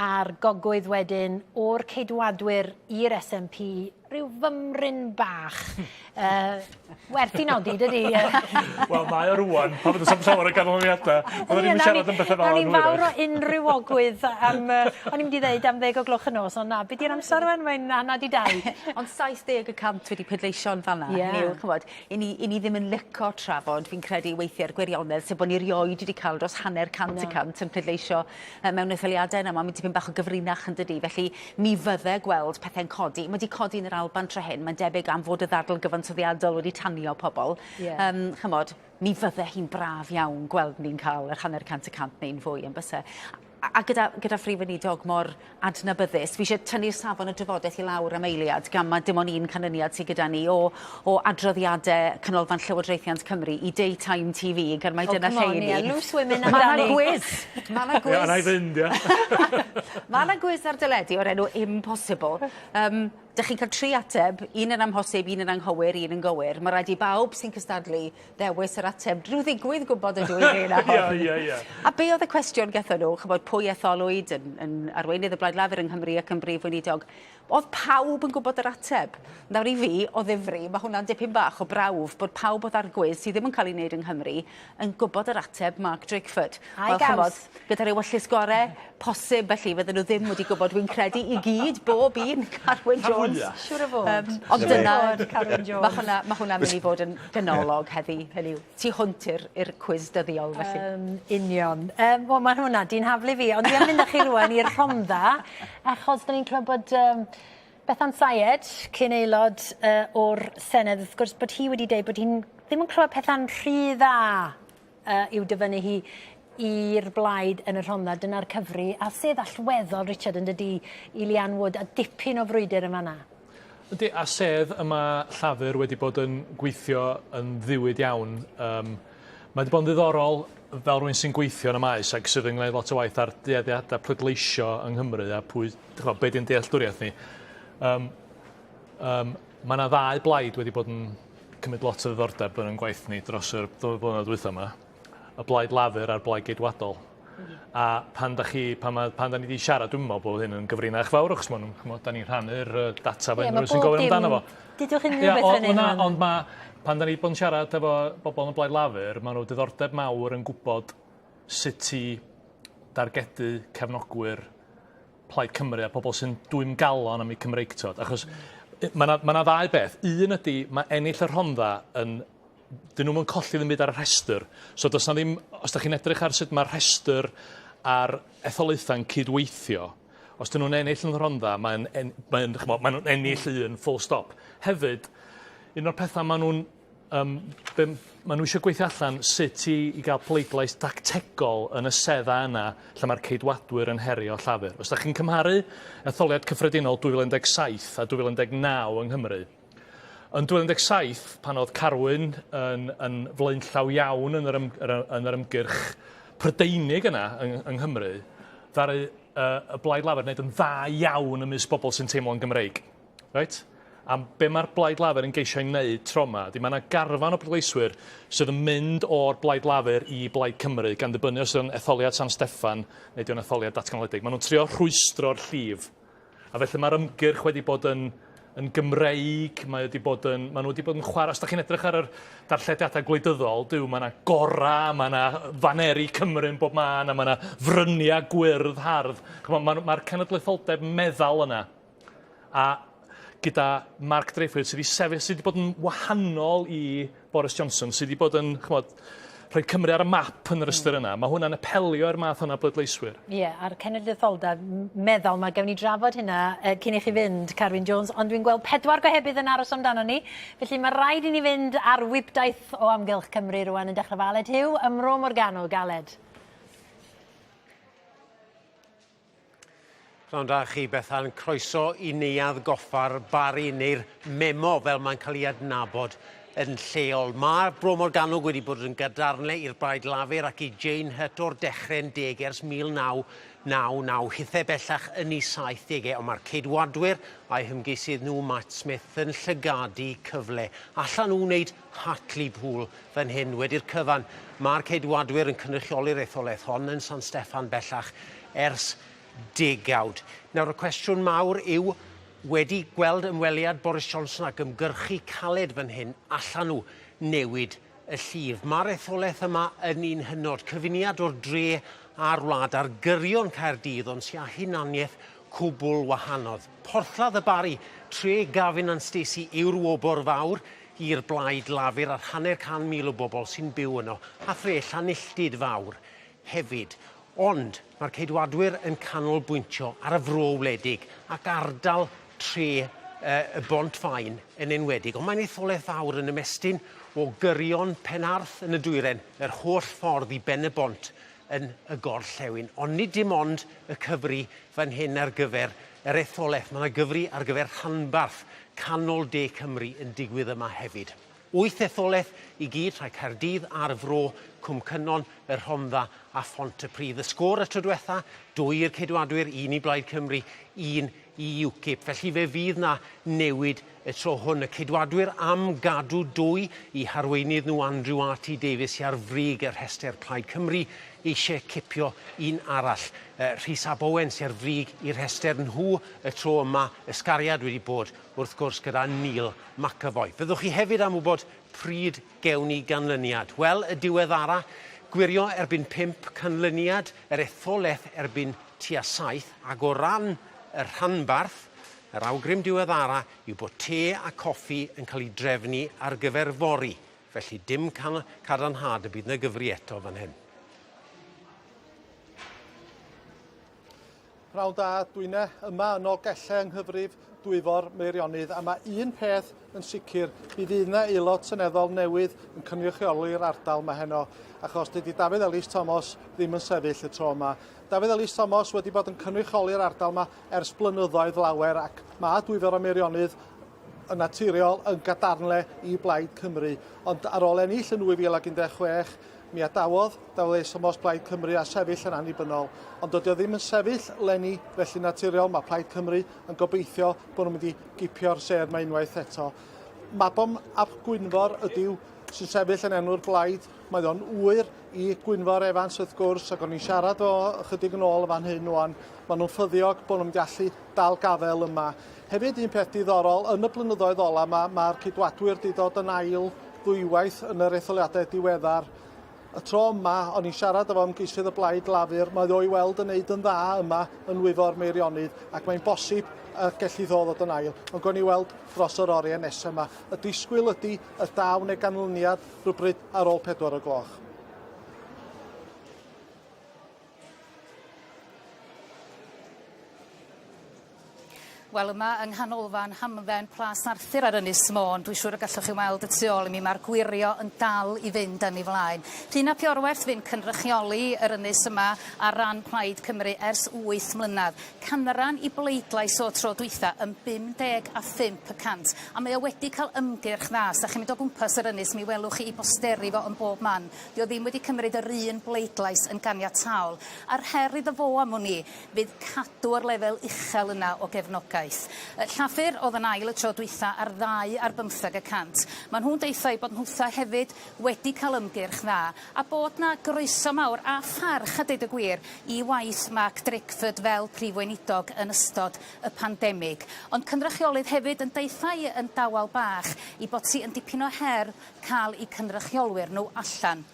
a'r gogwydd wedyn o'r Ceidwadwyr i'r SNP rhyw fymryn bach. Werth i nodi, dydy? Wel, mae o rwan, pan fod y llawer o ganlyniadau. Byddwn ni'n siarad am bethau fel yna. Ni'n fawr o unrhyw ogwydd am... o'n i'n mynd i ddeud am ddeg o gloch y nos, ond na, be di'r amser rwan? Mae'n anad i dau. Ond 70 y cant wedi pleidleisio yn fanna. Yeah. Hynny yw, ch'mod, i ni, i ni ddim yn lico trafod, fi'n credu, weithiau'r gwirionedd, sef bod ni rioed wedi cael dros hanner cant y cant yn pleidleisio mewn etholiadau yna. Mae'n tipyn bach o gyfrinach yn dydi. Felly mi fydde gweld pethau'n codi. Mae wedi codi yn yr Alban tro hyn. Mae'n debyg am fod y ddadl gyfansoddiadol wedi tanio pobl. Yeah. Chymod, mi fydde hi'n braf iawn gweld ni'n cael yr hanner cant y cant neu'n fwy yn byse. A gyda, gyda Phrif Weinidog mor adnabyddus, fi eisiau tynnu'r safon y drafodaeth i lawr am eiliad, gan mae dim ond un canlyniad sydd gyda ni o, o adroddiadau Canolfan Llywodraethiant Cymru i Daytime TV, gan mai dyna lle i ni. Oh, come on, Loose Women amdani. Mae 'na gwis. Mae 'na gwis. Ia, na i fynd, ia. Mae 'na gwis ar deledu o'r enw Impossible. Um, Dych chi'n cael tri ateb, un yn amhosib, un yn anghywir, un yn gywir. Mae rhaid i bawb sy'n cystadlu ddewis yr ateb drwy ddigwydd gwybod ydw i'n un a hon. Ie, ie, ie. A be oedd y cwestiwn gethon nhw? Chybod, pwy etholwyd yn, yn arweinydd y Blaid Lafur yng Nghymru ac yn brif weinidog? Oedd pawb yn gwybod yr ateb. Nawr i fi, o ddifri, mae hwnna'n dipyn bach o brawf bod pawb oedd ar gwiz sydd ddim yn cael ei wneud yng Nghymru yn gwybod yr ateb Mark Drakeford. A'i Wel, gaws. Gyda'r ewyllys gore posib, felly fydden nhw ddim wedi gwybod, dwi'n credu, i gyd, bob un, Carwyn Jones. Siŵr o fod. Ond dyna... Carwyn Jones. Mae hwnna, ma hwnna'n mynd i fod yn ganolog heddi, hynny yw, tu hwnt i'r cwis dyddiol, felly. Union. Wel, mae hwnna di'n haflu fi, ond dwi am fynd â chi rwan i'r Rhondda, achos da ni'n clywed bod um, Bethan Sayed, cyn aelod uh, o'r Senedd, wrth gwrs, bod hi wedi dweud bod hi'n ddim yn clywed pethau'n rhy dda uh, i'w dyfynnu hi i'r blaid yn y Rhondda. Dyna'r cyfri. A sedd allweddol, Richard, yn dydi, i Leanne Wood, a dipyn o frwydr yn fanna. Yndi, a sedd yma Llafur wedi bod yn gweithio yn ddiwyd iawn. Um, mae wedi bod yn ddiddorol fel rhywun sy'n gweithio yn y maes ac sydd yn gwneud lot o waith ar dueddiadau pleidleisio yng Nghymru a pwy, ch'mo', be di'n dealltwriaeth ni. Um, um, mae yna ddau blaid wedi bod yn cymryd lot o ddiddordeb yn ein gwaith ni dros yr ddwy blynedd dwytha yma. Y blaid Lafur a'r blaid Geidwadol. A pan da chi, pan, ma, pan da ni wedi siarad, dwi'n meddwl bod hyn yn gyfrinach fawr, achos maen nhw'n, da ni'n rhannu'r data fe unrhyw sy'n gofyn amdano fo. Dudwch unrhyw beth fan hyn. Ond mae, pan da ni wedi bod yn siarad efo bobl yn y Blaid Lafur, maen nhw diddordeb mawr yn gwybod sut i dargedu cefnogwyr Plaid Cymru a pobl sy'n dwym galon am eu Cymreictod. Achos mae yna ma ddau beth. Un ydy, mae ennill y Rhondda yn... Dyn nhw'm yn colli ddim byd ar y rhestr. So does na ddim... Os da chi'n edrych ar sut mae'r rhestr a'r etholaethau'n cydweithio, os dyn nhw'n ennill yn Rhondda, mae'n en, mae mae nhw'n ennill un, full stop. Hefyd, un o'r pethau maen nhw'n um, be, maen nhw eisiau gweithio allan sut i, i gael pleidlais dactegol yn y seddau yna lle mae'r Ceidwadwyr yn herio Llafur. Os da chi'n cymharu etholiad cyffredinol 2017 a 2019 yng Nghymru, yn 2017, pan oedd Carwyn yn, yn flaenllaw iawn yn yr, ym, yr, yn yr ymgyrch Prydeinig yna yng, yng Nghymru, ddaru uh, y Blaid Lafur wneud yn dda iawn ymysg bobl sy'n teimlo'n Gymreig. Reit? A be mae'r Blaid Lafur yn geisio ei wneud tro 'ma ydy mae 'na garfan o bleidleiswyr sydd yn mynd o'r Blaid Lafur i Blaid Cymru, gan ddibynnu os ydy o'n etholiad San Steffan neu ydy o'n etholiad datganoledig. Maen nhw'n trio rhwystro'r llif. A felly mae'r ymgyrch wedi bod yn, yn Gymreig, mae wedi bod yn, maen nhw wedi bod yn chwarae, os da chi'n edrych ar yr darllediadau gwleidyddol, dyw, mae yna gorau, mae yna faneri Cymru yn bob man, a mae yna fryniau gwyrdd hardd. Mae'r ma, ma cenedlaetholdeb meddal yna. A gyda Mark Drakeford sydd wedi sefyll, sydd wedi bod yn wahanol i Boris Johnson, sydd wedi bod yn, ch'mod, rhoi Cymru ar y map yn yr ystyr yna. Mae hwnna'n apelio i'r math yna o bleidleiswyr. Ie, yeah, a'r cenedlaetholdeb meddal, mae gewn ni drafod hynna cyn i chi fynd, Carwyn Jones, ond dwi'n gweld pedwar gohebydd yn aros amdano ni, felly mae rhaid i ni fynd ar wibdaith o amgylch Cymru rwan yn dechrau fo Aled Huw ym Mro Morgannwg. Aled. Pnawn da chi Bethan, croeso i Neuadd Goffa'r Barri neu'r Memo fel mae'n cael ei adnabod yn lleol. Mae Bro Morgannwg wedi bod yn gadarnle i'r Blaid Lafur ac i Jane Hutt o'r dechrau'n deg ers 1999. Hithe bellach yn ei 70au, ond mae'r Ceidwadwyr a'u hymgeisydd nhw, Matt Smith, yn llygadu cyfle. Allan nhw wneud Hartlepool fan hyn. Wedi'r cyfan, mae'r Ceidwadwyr yn cynrychioli'r etholaeth hon yn San Steffan bellach ers degawd. Nawr, y cwestiwn mawr yw, wedi gweld ymweliad Boris Johnson ac ymgyrchu caled fan hyn, allan nhw newid y llif? Mae'r etholaeth yma yn un hynod, cyfuniad o'r dre a'r wlad ar gyrion Caerdydd, ond sy â hunaniaeth cwbl wahanol. Porthladd y Barri, tre Gavin and Stacey yw'r wobr fawr i'r Blaid Lafur a'r 500,000 o bobl sy'n byw yno, a thre Llanilltud fawr hefyd. Ond mae'r Ceidwadwyr yn canolbwyntio ar y fro wledig ac ardal tre y Bont Faen yn enwedig. Ond mae'n etholaeth fawr yn ymestyn o gyrion Penarth yn y dwyren yr holl ffordd i Ben y Bont yn y gorllewin. Ond nid dim ond y cyfri fan hyn ar gyfer yr etholaeth. Mae yna gyfri ar gyfer rhanbarth canol de Cymru yn digwydd yma hefyd. Wyth etholaeth i gyd, rhai Caerdydd a'r Fro, Cwm Cynon, y Rhondda a Phontypridd. Y sgôr y tro diwetha, dwy i'r Ceidwadwyr, un i Blaid Cymru, un i UKIP. Felly fe fydd 'na newid y tro hwn. Y Ceidwadwyr am gadw dwy i harweinydd nhw Andrew RT Davies sy ar frig y rhestr Plaid Cymru eisiau cipio un arall. Rhys ab Owen sy ar frig i rhestr nhw y tro yma. Ysgariad wedi bod wrth gwrs gyda Neil McAvoy. Fyddwch chi hefyd am wybod pryd gewn ni ganlyniad? Wel, y diweddara, gwirio erbyn 5, canlyniad yr etholaeth erbyn tua 7, ac o ran y rhanbarth, yr awgrym diweddara yw bod te a coffi yn cael ei drefnu ar gyfer fory, felly dim cadarnhad y bydd 'na gyfri eto fan hyn. Pnawn da, Dwyne, yma yn Nolgellau yng nghyfrif Dwyfor Meirionnydd, a mae un peth yn sicr, mi fydd yna aelod seneddol newydd yn cynrychioli'r ardal yma heno, achos dydy Dafydd Elis Thomas ddim yn sefyll y tro yma. Dafydd Elis Thomas wedi bod yn cynrychioli'r ardal yma ers blynyddoedd lawer, ac mae Dwyfor a Meirionnydd yn naturiol yn gadarnle i Blaid Cymru. Ond ar ôl ennill yn 2016, Mi adawodd Dafydd Elis Thomas Plaid Cymru a sefyll yn annibynnol, ond dydy o ddim yn sefyll 'leni, felly'n naturiol mae Plaid Cymru yn gobeithio bod nhw'n mynd i gipio'r sedd 'ma unwaith eto. Mabon ap Gwynfor ydyw sy'n sefyll yn enw'r blaid, mae o'n ŵyr i Gwynfor Evans wrth gwrs, ac o'n i'n siarad o ychydig yn ôl yn fan hyn ŵan, maen nhw'n ffyddiog bod nhw'n mynd i allu dal gafael yma. Hefyd un peth diddorol, yn y blynyddoedd ola 'ma, mae'r Ceidwadwyr 'di dod yn ail ddwywaith yn yr etholiadau diweddar. Y tro yma, o'n i'n siarad efo ymgeisydd y Blaid Lafur, mae o i weld yn neud yn dda yma yn Nwyfor Meirionnydd, ac mae'n bosib y gellith o ddod yn ail, ond gawn ni weld dros yr oriau nesaf yma. Y disgwyl ydy y daw neu ganlyniad rhywbryd ar ôl 4 o gloch. Wel yma yng nghanolfan hamdden Plas Arthur ar Ynys Môn, dwi'n siŵr y gallwch chi weld y tu ôl i mi, mae'r gwirio yn dal i fynd yn ei flaen. Rhun ap Iorwerth fu'n cynrychioli yr ynys yma ar ran Plaid Cymru ers 8 mlynedd. Canran i bleidlais o tro dwytha yn 55 y cant, a mae o wedi cael ymgyrch dda. Os 'dach chi'n mynd o gwmpas yr ynys mi welwch chi 'i bosteri fo yn bob man. 'Di o ddim wedi cymryd yr un bleidlais yn ganiataol. A'r her iddo fo am wn i, fydd cadw'r lefel uchel yna o gefnogaeth. Llafur oedd yn ail y tro dwytha ar ddau ar bymtheg y cant. Maen nhw'n deutha i bod nhwtha hefyd wedi cael ymgyrch dda, a bod 'na groeso mawr a pharch a deud y gwir i waith Mark Drakeford fel Prif Weinidog yn ystod y pandemig. Ond cynrychiolydd hefyd yn deutha i yn dawel bach i bod ti yn dipyn o her cael eu cynrychiolwyr nhw allan.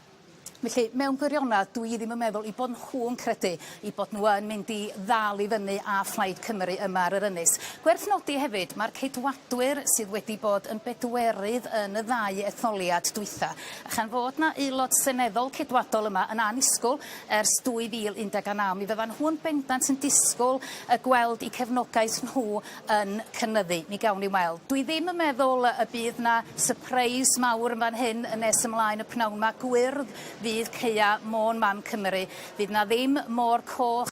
Felly, mewn gwirionedd, dwi ddim yn meddwl 'u bod nhw'n credu 'u bod nhw yn mynd i ddal i fyny â Phlaid Cymru yma ar yr ynys. Gwerth nodi hefyd, mae'r Ceidwadwyr sydd wedi bod yn bedwerydd yn y ddau etholiad dwytha, a chan fod 'na aelod seneddol Ceidwadol yma yn annisgwyl ers 2019, mi fyddan nhw'n bendant yn disgwyl y gweld 'u cefnogaeth nhw yn cynyddu. Mi gawn ni weld. Dwi ddim yn meddwl y bydd 'na sypreis mawr yn fan hyn yn nes ymlaen y pnawn 'ma. Gwyrdd fydd caea Môn Mam Cymru. Fydd 'na ddim môr coch.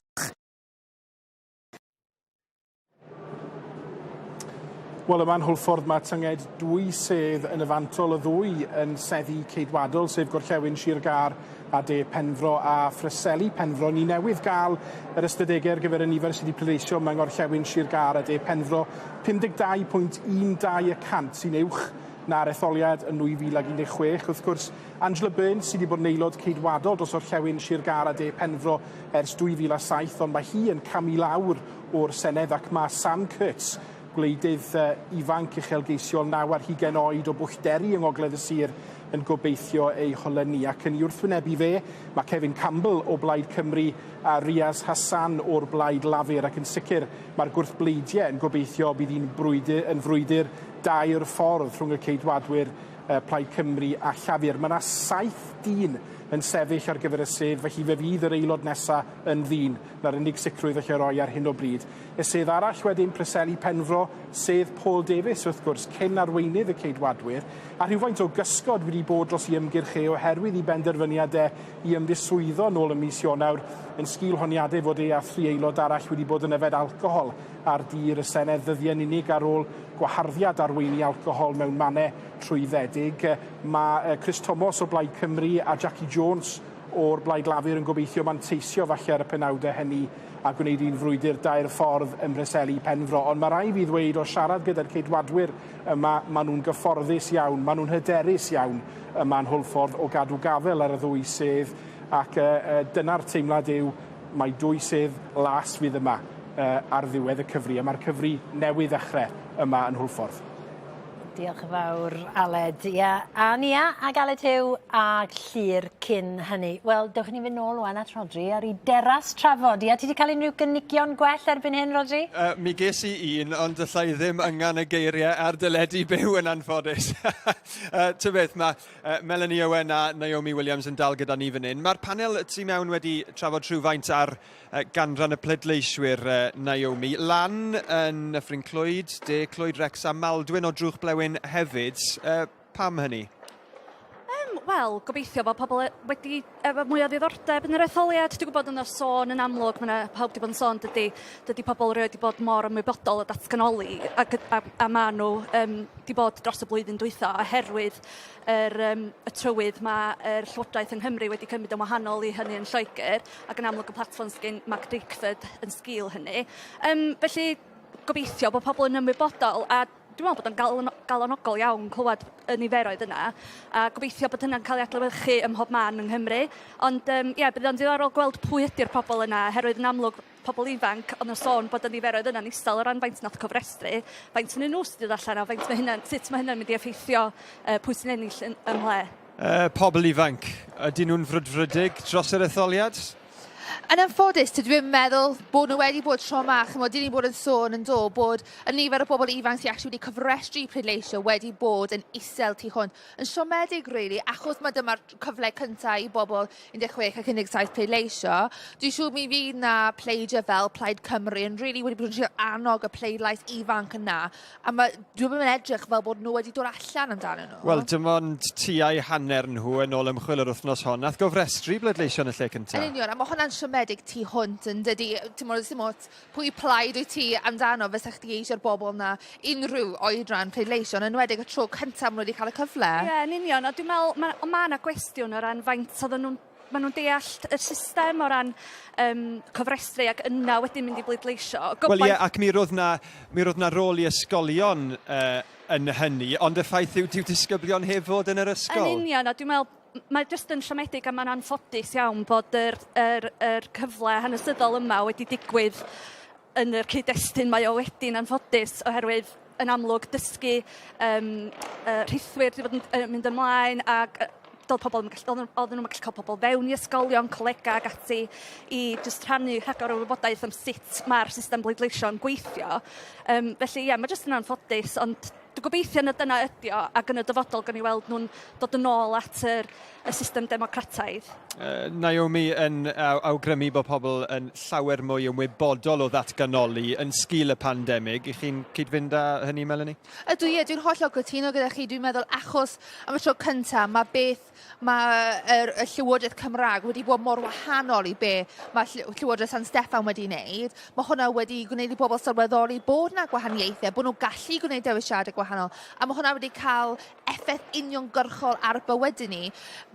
Wel, yma'n Hwlffordd mae tynged dwy sedd yn y fantol, y ddwy yn seddi ceidwadol, sef Gorllewin Sir Gâr a De Penfro a Phreseli Penfro. Ni newydd gael yr ystadegau ar gyfer y nifer sydd wedi pleidleisio yma yng Ngorllewin Sir Gâr a De Penfro, 52.12 y cant sy'n uwch na'r etholiad yn 2016. Wrth gwrs, Angela Burns sydd wedi bod yn aelod ceidwadol dros Orllewin Sir Gâr a De Penfro ers 2007, ond mae hi yn camu lawr o'r Senedd ac mae Sam Kurtz, gwleidydd ifanc uchelgeisiol 29 oed o Bwllderi yng ngogledd y sir, yn gobeithio ei holynu. Ac yn ei wrthwynebu fe, mae Cefin Campbell o Blaid Cymru a Riaz Hassan o'r Blaid Lafur, ac yn sicr mae'r gwrthbleidiau yn gobeithio bydd hi'n brwydr, yn frwydr dair ffordd rhwng y Ceidwadwyr, Plaid Cymru a Llafur. Mae yna 7 dyn yn sefyll ar gyfer y sedd, felly fe fydd yr aelod nesaf yn ddyn. 'Na'r unig sicrwydd allai roi ar hyn o bryd. Y sedd arall wedyn, Preseli Penfro, sedd Paul Davies wrth gwrs, cyn arweinydd y Ceidwadwyr, a rhywfaint o gysgod wedi bod dros ei ymgyrch e oherwydd i benderfyniad e i ymddiswyddo nôl ym mis Ionawr yn sgil honiadau fod e a thri aelod arall wedi bod yn yfed alcohol ar dir y Senedd ddyddiau'n unig ar ôl gwaharddiad ar weini alcohol mewn mannau trwyddedig. Mae Chris Thomas o Blaid Cymru a Jackie Jones o'r Blaid Lafur yn gobeithio manteisio falle ar y penawdau hynny a gwneud un frwydr dair ffordd ym Mhreseli Penfro. Ond mae rhaid fi ddweud o siarad gyda'r Ceidwadwyr yma, maen nhw'n gyfforddus iawn, maen nhw'n hyderus iawn yma yn Hwlffordd o gadw gafel ar y ddwy sedd ac uh, dyna'r teimlad yw mae dwy sedd las fydd yma uh, ar ddiwedd y cyfri a mae'r cyfri newydd ddechrau yma yn Hwlffordd. Diolch yn fawr, Aled. Ia, a Nia, ac Aled Huw, a Llyr cyn hynny. Wel, dewch i ni fynd nôl wan at Rhodri ar ei deras trafod. Ia, ti wedi cael unrhyw gynigion gwell erbyn hyn, Rhodri? Uh, mi ges i un, ond allai ddim yngan y geiriau ar deledu byw yn anffodus. uh, ta beth, mae uh, Melanie Owen a Naomi Williams yn dal gyda ni fan hyn. Mae'r panel tu mewn wedi trafod rhywfaint ar ganran y pleidleiswyr, Naomi. Lan yn Nyffryn Clwyd, De Clwyd, Wrecsam, Maldwyn o Drwch Blewyn hefyd. Pam hynny? Um, Wel, gobeithio bod pobl wedi efo mwy o ddiddordeb yn yr etholiad. Dwi'n gwybod yna sôn yn amlwg, mae yna pawb wedi bod yn sôn dydy, dydy pobl erioed wedi bod mor ymwybodol o datganoli ac, a, a maen nhw um, wedi bod dros y blwyddyn dwytha oherwydd yr, um, y trywydd mae'r Llywodraeth yng Nghymru wedi cymryd yn wahanol i hynny yn Lloegr ac yn amlwg y platfform sgin Mark Drakeford yn sgil hynny. Um, felly gobeithio bod pobl yn ymwybodol a dwi'n meddwl bod o'n galon, galonogol iawn clywed y niferoedd yna a gobeithio bod hynna'n cael ei adlewyrchu ym mhob man yng Nghymru. Ond um, ie, bydd o'n ddiddorol gweld pwy ydy'r pobl yna, oherwydd yn amlwg pobl ifanc, ond yn sôn bod y niferoedd yna'n isel o ran faint nath cofrestru, faint yn nhw sydd wedi dod allan a faint mae hynna'n, sut mae hynna'n mynd i effeithio uh, pwy sy'n ennill yn, ym mhle. Uh, pobl ifanc, ydyn nhw'n frwdfrydig dros yr etholiad? Yn anffodus, dydw i'n meddwl bod nhw wedi bod tro 'ma, chimod, 'dyn ni bod yn sôn yn do, bod y nifer o bobl ifanc sydd actually wedi cofrestru i pleidleisio wedi bod yn isel tu hwnt. Yn siomedig, really, achos mae dyma'r cyfle cyntaf i bobl 16 ac 17 pleidleisio. Dwi'n siŵr mi fydd 'na pleidiau fel Plaid Cymru yn really wedi bod yn trio annog y pleidlais ifanc yna, a mae, dwi'm yn edrych fel bod nhw wedi dod allan amdanyn nhw. Wel, dim ond tua'u hanner nhw yn ôl ymchwil yr wythnos hon. Nath gofrestru bleidleisio yn y lle cyntaf. Yn union, a mae hwnna'n siomedig tu hwnt yn dydi. Ti'n dim ots pwy plaid wyt ti amdano, fysa chdi eisiau'r bobl 'na unrhyw oedran pleidleisio, yn enwedig y tro cyntaf maen nhw wedi cael y cyfle. Ie, yn union, a dwi'n meddwl, ma' ond ma' 'na gwestiwn o ran faint oedden nhw'n maen nhw'n deall y system o ran um, cofrestru ac yna wedyn mynd i bleidleisio. Wel ie, ac mi roedd na, mi roedd na rôl i ysgolion uh, yn hynny, ond y ffaith yw dyw disgyblion heb fod yn yr ysgol. Yn union, a dwi'n meddwl mae jyst yn siomedig a mae'n anffodus iawn bod yr, yr, yr cyfle hanesyddol yma wedi digwydd yn yr cyd-destun mae o wedi'n anffodus oherwydd yn amlwg dysgu um, uh, rhithwyr wedi bod yn uh, mynd ymlaen ac uh, doedd pobl ddim yn gallu, oedden nhw'n gallu cael pobl fewn i ysgolion, colegau ac ati i jyst rhannu rhagor o wybodaeth am sut mae'r system bleidleisio yn gweithio. Um, felly ie, yeah, mae jyst yn anffodus, ond Dwi'n gobeithio na dyna ydi o, ac yn y dyfodol gawn ni weld nhw'n dod yn ôl at yr, y system democrataidd. Uh, Naomi yn awgrymu bod pobl yn llawer mwy ymwybodol o ddatganoli yn sgil y pandemig. I chi'n cyd-fynd â hynny, Melanie? Ydw, ie, dwi'n hollol cytuno gyda chi. Dwi'n meddwl achos am y tro cyntaf mae beth mae yr, y Llywodraeth Cymraeg wedi bod mor wahanol i be mae Llywodraeth San Steffan wedi wneud. Mae hwnna wedi gwneud i bobl sylweddoli bod yna gwahaniaethau, bod nhw'n gallu gwneud dewisiadau gwahanol, a mae hwnna wedi cael effaith uniongyrchol ar bywydau ni.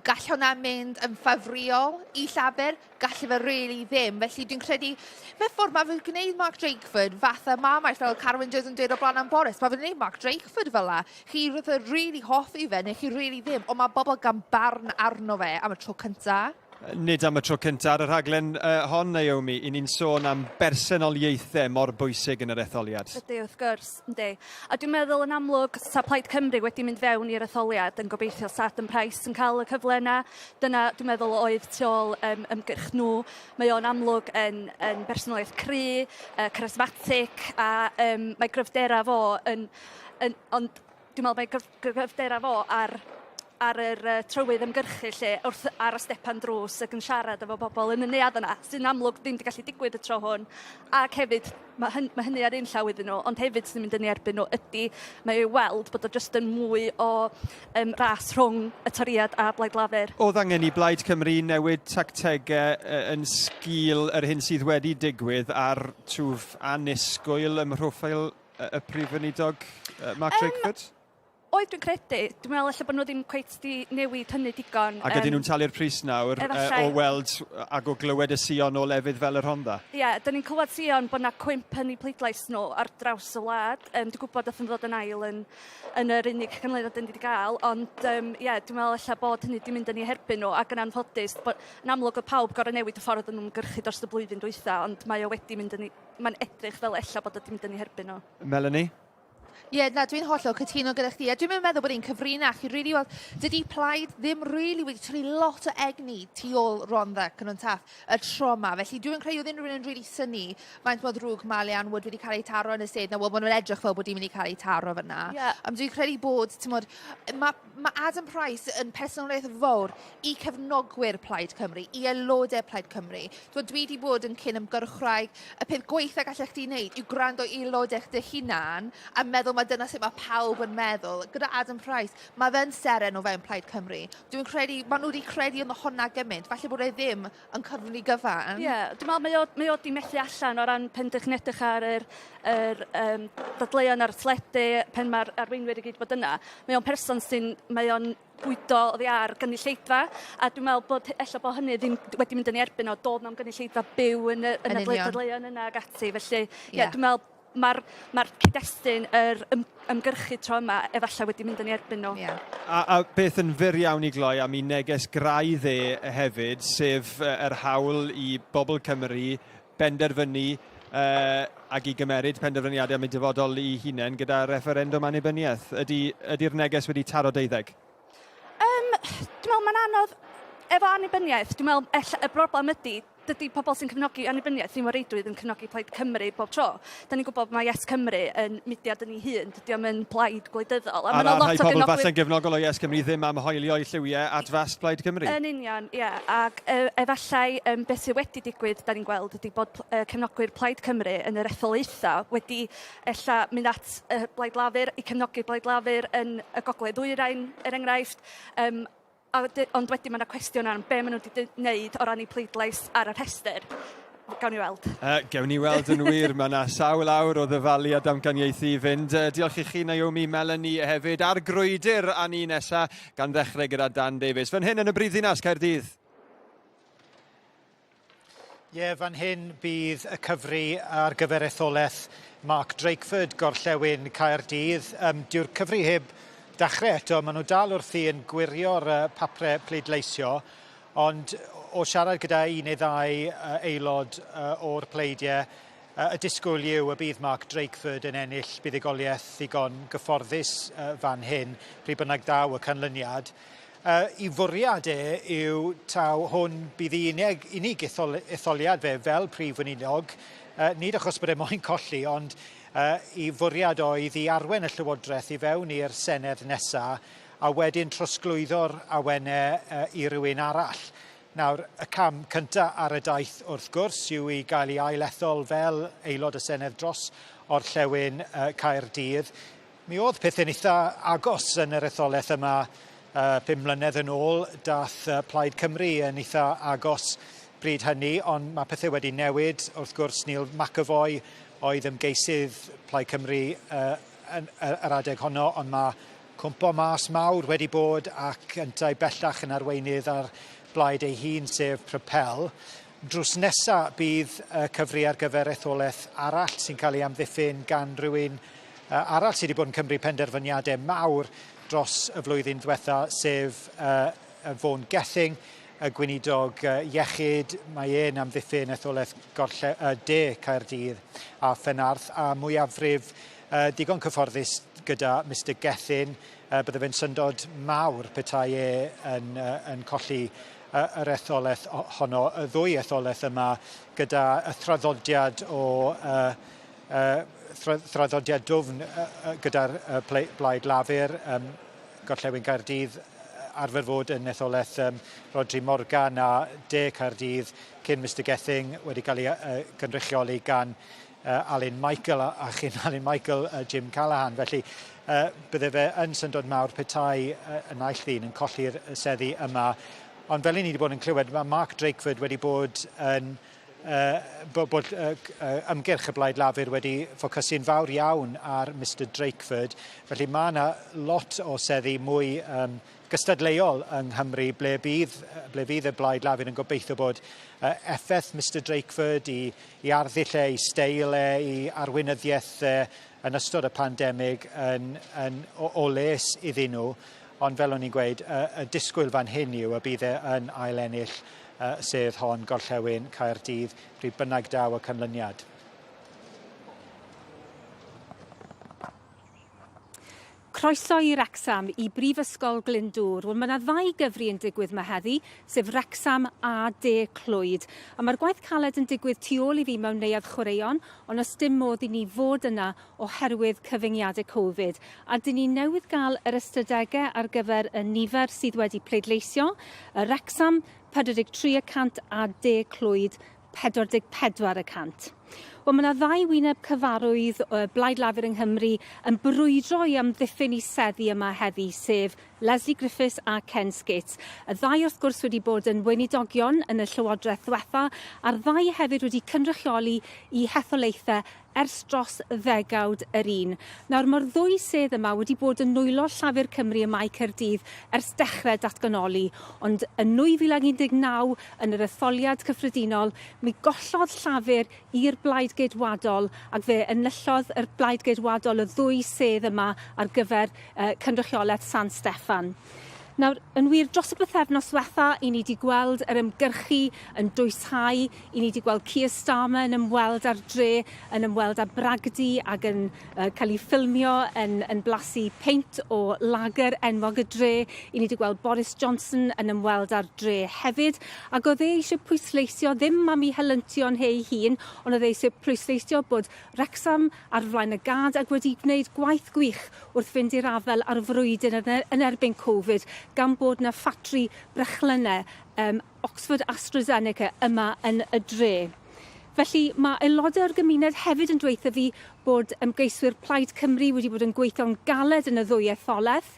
Gall hwnna mynd yn ffafriol i Llafur, Gallu fe really ddim. Felly dwi'n credu, mewn ffordd mae fe'n gwneud Mark Drakeford fatha Marmite, fel Carwyn Jones yn dweud o blaen am Boris. Mae fe'n gwneud Mark Drakeford fel la. Chi rwy'n really hoffi fe, neu chi really ddim, ond mae bobl gan barn arno fe am y tro cynta. Nid am y tro cyntaf ar y rhaglen uh, hon, Naomi, i ni'n sôn am bersonoliaethau mor bwysig yn yr etholiad. Ydy, wrth gwrs, yndi. A dwi'n meddwl yn amlwg, sa Plaid Cymru wedi mynd fewn i'r etholiad yn gobeithio sa Adam Price yn cael y cyfle yna. Dyna, dwi'n meddwl, oedd tu ôl um, ymgyrch nhw. Mae o'n amlwg yn, yn bersonoliaeth cry, uh, charismatic, a um, mae gryfdera fo yn, yn... Ond dwi'n meddwl mae gryf, gryfdera fo ar ar yr uh, trywydd ymgyrchu lle wrth ar y stepan drws ac yn siarad efo bobl yn y neuadd yna, sy'n amlwg ddim wedi gallu digwydd y tro hwn. Ac hefyd, mae, hyn, mae hynny ar un llaw iddyn nhw, ond hefyd sy'n mynd yn ei erbyn nhw ydy, mae ei weld bod o jyst yn mwy o um, ras rhwng y Torïaid a Blaid Lafur. Oedd angen i Blaid Cymru newid tactegau yn sgil yr hyn sydd wedi digwydd a'r twf annisgwyl ym mhroffil y Prif Weinidog Mark Drakeford? Oedd, dwi'n credu. Dwi'n meddwl ella bod nhw ddim cweit 'di newid hynny digon. Ac ydyn nhw'n talu'r pris nawr efallai. o weld ac o glywed y sïon o lefydd fel y Rhondda? Ie, yeah, dyn ni'n clywed sïon bod 'na cwymp yn eu pleidlais nhw ar draws y wlad. Um, dwi'n gwybod nath nhw ddod yn ail yn, yn yr unig canlyniad dyn ni wedi gael, ond um, yeah, dwi'n meddwl ella bod hynny wedi mynd yn eu herbyn nhw ac yn anffodus, bod, yn amlwg oedd pawb gorau newid y ffordd yn nhw'n gyrchu dros y blwyddyn dwytha, ond mae o wedi mynd yn, mae'n edrych fel ella bod o wedi mynd yn eu herbyn nhw. Melanie? Ie, yeah, na, dwi'n hollol cytuno gyda chdi. A dwi'n meddwl bod hi'n cyfrinach i really weld, dydy Plaid ddim really wedi tynnu lot o egni tu ôl Rhondda Cynon Taf y tro yma. Felly dwi'n credu oedd unrhyw un yn really synnu faint mor ddrwg mae Leanne Wood wedi cael ei taro yn y sedd. Na, wel, maen nhw'n edrych fel bod hi'n mynd i cael ei taro fyna. Yeah. Ond dwi'n credu bod, ti'n modd, mae ma Adam Price yn personoliaeth fawr i cefnogwyr Plaid Cymru, i aelodau Plaid Cymru. Dwi wedi bod yn cyn ymgyrchwraig, y peth gwaetha gallech chdi wneud yw gwrando i aelodau dy hunan a meddwl mae dyna sut mae pawb yn meddwl. Gyda Adam Price, mae fe'n seren o fewn Plaid Cymru. Dwi'n credu, maen nhw wedi credu ynddo hwnna gymaint, falle bod e ddim yn Cymru gyfan. Ie, yeah, dwi'n meddwl mae o, mae o di methu allan o ran pen dych chi'n edrych ar yr, yr um, dadleuon ar y teledu, pen mae'r arweinwyr i gyd bod yna. Mae o'n person sy'n, mae o'n bwydo oddi ar gynulleidfa, a dwi'n meddwl bod ella bod hynny ddim wedi mynd yn ei erbyn o, doedd na'm gynulleidfa byw yn y, yn y dadleuon yna ac ati. Felly, ie, yeah. dwi'n meddwl mae'r mae cyd-destun yr ym, ymgyrchu tro yma efallai wedi mynd yn ei erbyn nhw. Yeah. A, a beth yn fyr iawn i gloi am ei neges graidd e hefyd, sef yr hawl i bobl Cymru benderfynu uh, ac i gymeryd penderfyniadau am eu dyfodol eu hunain gyda refferendwm annibyniaeth. Ydy, ydy'r neges wedi taro deuddeg? Um, dwi'n meddwl mae'n anodd efo annibyniaeth. Dwi'n meddwl ella, y broblem ydy dydy pobl sy'n cefnogi annibyniaeth ddim o reidrwydd yn cefnogi Plaid Cymru bob tro. Da ni'n gwybod mae Yes Cymru yn mudiad yn ei hun, dydy o'm yn blaid gwleidyddol. A, a rhai pobl falle'n gefnogol o Yes Cymru ddim am hoelio'u lliwiau at fast Plaid Cymru. Yn union, ie. Yeah. Ac uh, efallai um, beth sydd wedi digwydd, da ni'n gweld, ydy bod uh, cefnogwyr Plaid Cymru yn yr etholaethau wedi ella mynd at uh, Blaid Lafur, i cefnogi Blaid Lafur yn y Gogledd Ddwyrain, er enghraifft. Um, A wed- ond wedyn mae 'na cwestiwn am be maen nhw wedi wneud o ran eu pleidlais ar y rhestr. Gawn ni weld. Uh, gewn ni weld yn wir. Mae yna sawl awr o ddyfalu a damcaniaethu i fynd. Uh, diolch i chi, Naomi, Melanie hefyd, a'r grwydr a ni nesa, gan ddechrau gyda Dan Davies. Fan hyn yn y brifddinas, Caerdydd. Ie, yeah, fan hyn bydd y cyfri ar gyfer etholaeth Mark Drakeford, Gorllewin Caerdydd. Um, dyw'r cyfri heb dachrau eto, maen nhw dal wrthi yn gwirio'r uh, papre pleidleisio, ond o siarad gyda un neu ddau uh, aelod uh, o'r pleidiau, uh, y disgwyl yw y bydd Mark Drakeford yn ennill buddugoliaeth ddigon gyfforddus uh, fan hyn, pryd bynnag daw y canlyniad. Ei fwriad e yw taw hwn bydd ei unig, unig ethol, etholiad fe fel Prif Weinidog, nid achos bod e moyn colli, ond ei fwriad oedd i arwen y Llywodraeth i fewn i'r Senedd nesa a wedyn trosglwyddo'r awenau i rywun arall. Nawr, y cam cynta ar y daith, wrth gwrs, yw i gael ei ail-ethol fel Aelod y Senedd dros Orllewin Caerdydd. Mi oedd pethau'n eitha agos yn yr etholaeth yma 5 mlynedd yn ôl. Dath Plaid Cymru yn eitha agos bryd hynny, ond mae pethau wedi newid. Wrth gwrs, Neil McAvoy oedd ymgeisydd Plaid Cymru yn yr adeg honno, ond mae cwmpo mas mawr wedi bod ac yntau bellach yn arweinydd ar blaid ei hun, sef Propel. Drws nesa bydd y cyfri ar gyfer etholaeth arall sy'n cael ei amddiffyn gan rywun arall sydd wedi bod yn cymryd penderfyniadau mawr dros y flwyddyn ddiwetha, sef Vaughan Gething, y gweinidog iechyd. Mae e'n amddiffyn etholaeth gorlle, De Caerdydd a Phenarth, a mwyafrif digon cyfforddus gyda Mister Gething. Bydde fe'n syndod mawr petai e yn, yn colli yr etholaeth honno, y ddwy etholaeth yma, gyda y thraddodiad o thraddodiad dwfn gyda'r Blaid Lafur, Gorllewin Caerdydd arfer fod yn etholaeth Rhodri Morgan a De Caerdydd cyn Mister Gething wedi cael ei gynrychioli gan Alun Michael a chyn Alun Michael Jim Callaghan. Felly bydde fe yn syndod mawr petai y naill ddyn yn colli'r seddi yma. Ond fel i ni wedi bod yn clywed, mae Mark Drakeford wedi bod yn bod, bod ymgyrch y Blaid Lafur wedi ffocysu'n fawr iawn ar Mister Drakeford. Felly mae yna lot o seddi mwy gystadleuol yng Nghymru ble, bydd, ble fydd y Blaid Lafur yn gobeithio bod effaith Mister Drakeford i, i arddull e, i steil e, i arweinyddiaeth e yn ystod y pandemig yn, yn, o, o les iddyn nhw. Ond fel o'n i'n gweud, y, y disgwyl fan hyn yw y bydd e yn ail ennill sedd hon Gorllewin Caerdydd, pryd bynnag daw y canlyniad. Croeso i Wrecsam, i Brifysgol Glyndŵr. Wel, mae yna ddau gyfri yn digwydd yma heddi, sef Wrecsam a De Clwyd. A mae'r gwaith caled yn digwydd tu ôl i fi mewn neuadd chwaraeon, ond oes dim modd i ni fod yna oherwydd cyfyngiadau Covid. A dyn ni newydd gael yr ystadegau ar gyfer y nifer sydd wedi pleidleisio. Y Wrecsam, 43 y cant a De Clwyd, 44 y cant. Wel, mae yna ddau wyneb cyfarwydd o Blaid Lafur yng Nghymru yn brwydro i amddiffyn i seddi yma heddi, sef Lesley Griffiths a Ken Skates. Y ddau wrth gwrs wedi bod yn weinidogion yn y Llywodraeth ddiwetha, a'r ddau hefyd wedi cynrychioli i hetholaethau ers dros ddegawd yr un. Nawr, mae'r ddwy sedd yma wedi bod yn nwylo Llafur Cymru ym Mae Caerdydd ers dechrau datganoli, ond yn 2019, yn yr etholiad cyffredinol, mi gollodd Llafur i'r Blaid Geidwadol ac fe enillodd yr Blaid Geidwadol y ddwy sedd yma ar gyfer uh, cynrychiolaeth San Steffan. Nawr, yn wir, dros y bythefnos ddiwetha, i ni wedi gweld yr ymgyrchu yn dwyshau, i ni wedi gweld Keir Starmer yn ymweld â'r dre, yn ymweld â bragdy ac yn uh, cael ei ffilmio yn, yn blasu peint o lager enwog y dre. I ni wedi gweld Boris Johnson yn ymweld â'r dre hefyd, ac oedd e eisiau pwysleisio ddim am ei helyntion ei hun, ond oedd e eisiau pwysleisio bod Wrecsam ar flaen y gad ac wedi gwneud gwaith gwych wrth fynd i'r afael â'r frwydr yn erbyn Covid gan bod 'na ffatri brechlynnau um, Oxford AstraZeneca yma yn y dre. Felly mae aelodau o'r gymuned hefyd yn dweutha fi bod ymgeiswyr Plaid Cymru wedi bod yn gweithio'n galed yn y ddwy etholaeth,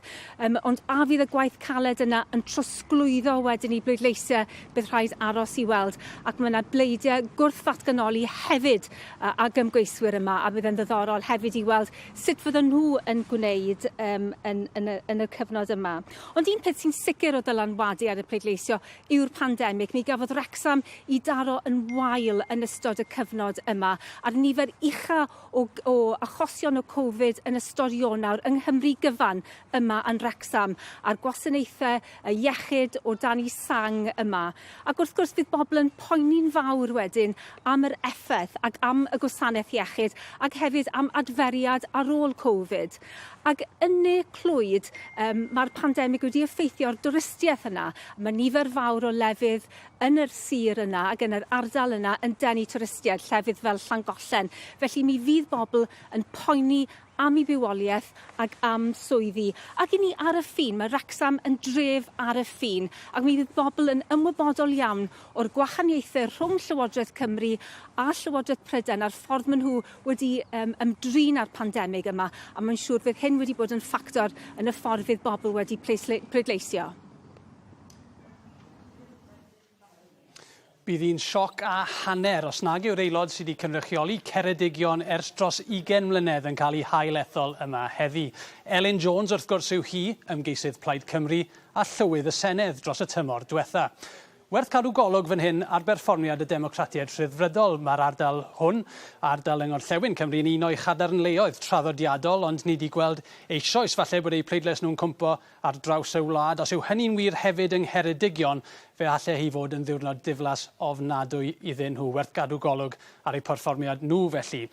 um, ond a fydd y gwaith caled yna yn trosglwyddo wedyn i bleidleisiau bydd rhaid aros i weld. Ac mae yna bleidiau gwrth-ddatganoli hefyd ag ymgeiswyr yma, a bydd yn ddiddorol hefyd i weld sut fydden nhw yn gwneud um, yn, yn, y, yn y cyfnod yma. Ond un peth sy'n sicr o ddylanwadu ar y pleidleisio yw'r pandemig. Mi gafodd Wrecsam i daro yn wael yn ystod y cyfnod yma, a'r nifer ucha o o achosion o Covid yn ystod Ionawr yng Nghymru gyfan yma yn Wrecsam, a'r gwasanaethau iechyd o dan eu sang yma. Ac wrth gwrs fydd bobl yn poeni'n fawr wedyn am yr effaith ac am y gwasanaeth iechyd ac hefyd am adferiad ar ôl Covid. Ac yn Ne Clwyd, um, mae'r pandemig wedi effeithio ar dwristiaeth yna. Mae nifer fawr o lefydd yn yr sir yna ac yn yr ardal yna yn denu twristiaid, llefydd fel Llangollen. Felly mi fydd bobl yn poeni am eu bywoliaeth ac am swyddi. Ac i ni ar y ffin, mae Wrecsam yn dref ar y ffin, ac mi fydd bobl yn ymwybodol iawn o'r gwahaniaethau rhwng Llywodraeth Cymru a Llywodraeth Prydain a'r ffordd maen nhw wedi um, ymdrin â'r pandemig yma, a mae'n siŵr fydd hyn wedi bod yn ffactor yn y ffordd fydd bobl wedi pleidleisio. Bydd hi'n sioc a hanner os nag yw'r aelod sydd wedi cynrychioli Ceredigion ers dros ugain mlynedd yn cael ei hail-ethol yma heddi. Elin Jones, wrth gwrs, yw hi, ymgeisydd Plaid Cymru a Llywydd y Senedd dros y tymor dwetha. Werth cadw golwg fan hyn ar berfformiad y Democratiaid Rhyddfrydol. Mae'r ardal hwn, ardal yng ngorllewin Cymru, yn un o'i chadarnleoedd traddodiadol, ond ni 'di gweld eisoes falle bod eu pleidlais nhw'n cwmpo ar draws y wlad. Os yw hynny'n wir hefyd yng Ngheredigion, fe alle hi fod yn ddiwrnod diflas ofnadwy iddyn nhw. Werth gadw golwg ar eu perfformiad nhw felly.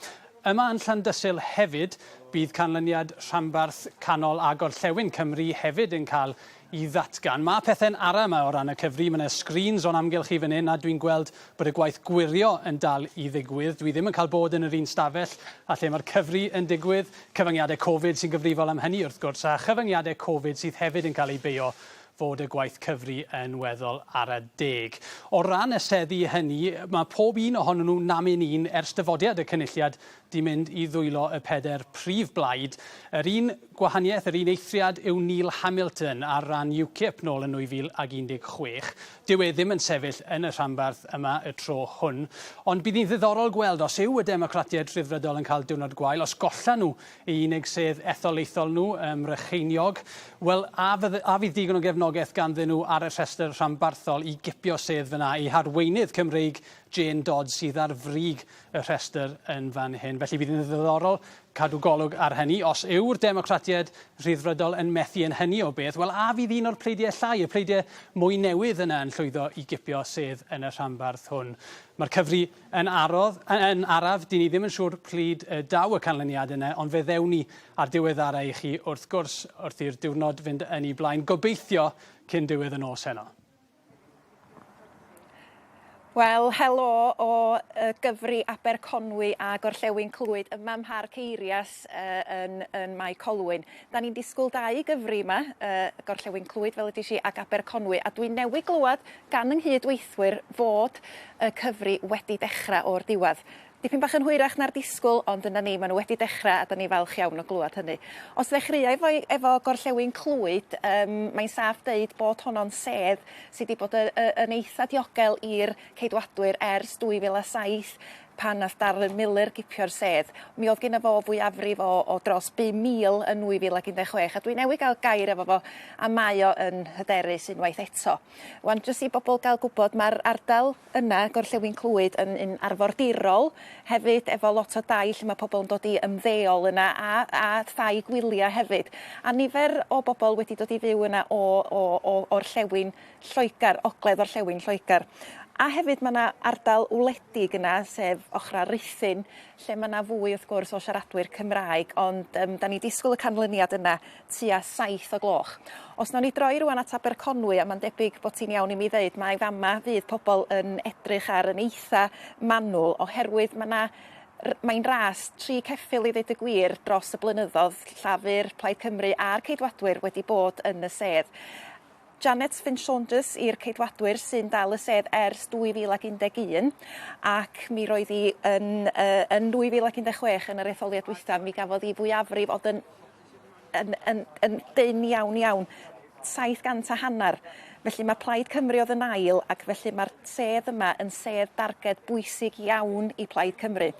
Yma yn Llandysul hefyd, bydd canlyniad rhanbarth canol a gorllewin Cymru hefyd yn cael i ddatgan. Mae pethau'n ara yma o ran y cyfri, mae yna screens o'n amgylch i fan hyn a dwi'n gweld bod y gwaith gwirio yn dal i ddigwydd. Dwi ddim yn cael bod yn yr un stafell a lle mae'r cyfri yn digwydd. Cyfyngiadau Covid sy'n gyfrifol am hynny wrth gwrs, a chyfyngiadau Covid sydd hefyd yn cael eu beio fod y gwaith cyfri yn weddol ara deg. O ran y seddi hynny, mae pob un ohonyn nhw namyn un ers dyfodiad y Cynulliad 'di mynd i ddwylo y pedair prif blaid. Yr un gwahaniaeth, yr un eithriad yw Neil Hamilton ar ran UKIP nôl yn 2016. Dyw e ddim yn sefyll yn y rhanbarth yma y tro hwn. Ond bydd hi'n ddiddorol gweld os yw y Democratiaid Rhyddfrydol yn cael diwrnod gwael, os gollan nhw eu unig sedd etholaethol nhw ym Mrycheiniog, wel, a fydd, a fydd digon o gefnogaeth ganddyn nhw ar y rhestr rhanbarthol i gipio sedd fan'na eu harweinydd Cymreig Jane Dodds sydd ar frig y rhestr yn fan hyn. Felly bydd hi'n ddiddorol cadw golwg ar hynny. Os yw'r Democratiaid Rhyddfrydol yn methu yn hynny o beth, wel a fydd un o'r pleidiau llai, y pleidiau mwy newydd yna yn llwyddo i gipio sedd yn y rhanbarth hwn? Mae'r cyfri yn arodd, yn araf, dyn ni ddim yn siŵr pryd y daw y canlyniad yna, ond fe ddewn ni â'r diweddara i chi wrth gwrs wrth i'r diwrnod fynd yn ei blaen, gobeithio cyn diwedd y nos heno. Wel, helo o uh, gyfri Aberconwy a Gorllewin Clwyd yma ym Mharc Eirias uh, yn, yn Mae Colwyn. Da ni'n disgwyl dau gyfri yma, uh, Gorllewin Clwyd fel ydych chi ac Aberconwy, a dwi'n newydd glywed gan yng nghydweithwyr fod y cyfri wedi dechrau o'r diwedd. Dipyn bach yn hwyrach na'r disgwyl, ond yna ni, maen nhw wedi dechrau a da ni falch iawn o glywed hynny. Os ddechreuai efo, efo Gorllewin Clwyd, um, mae'n saff deud bod honno'n sedd sydd wedi bod y, y, yn eitha diogel i'r Ceidwadwyr ers 2007 pan nath Darren Millar gipio'r sedd. Mi oedd genna fo fwyafrif o, o dros 5,000 yn 2016 a dwi newydd gael gair efo fo a mae o yn hyderus unwaith eto. Wan, jyst i bobl gael gwybod, mae'r ardal yna, Gorllewin Clwyd, yn un arfordirol hefyd, efo lot o dai lle mae pobl yn dod i ymddeol yna, a, a thai gwyliau hefyd. A nifer o bobl wedi dod i fyw yna o, o, o orllewin Lloegr, ogledd orllewin Lloegr. A hefyd mae yna ardal wledig yna, sef ochrau Rhuthun, lle mae yna fwy wrth gwrs o siaradwyr Cymraeg, ond um, da ni disgwyl y canlyniad yna tua 7 o gloch. Os nawn ni droi rwan at Aberconwy, a mae'n debyg bod ti'n iawn i mi ddeud mai fama fydd pobl yn edrych ar yn eitha manwl, oherwydd mae 'na mae'n ras tri ceffyl i ddeud y gwir dros y blynyddoedd, Llafur, Plaid Cymru a'r Ceidwadwyr wedi bod yn y sedd. Janet Finch-Saunders i'r Ceidwadwyr sy'n dal y sedd ers 2011 ac mi roedd hi yn, uh, yn 2016 yn yr etholiad dwytha mi gafodd hi fwyafrif oedd yn, yn, yn, yn dynn iawn iawn, 700 a hanner. Felly mae Plaid Cymru oedd yn ail ac felly mae'r sedd yma yn sedd darged bwysig iawn i Plaid Cymru.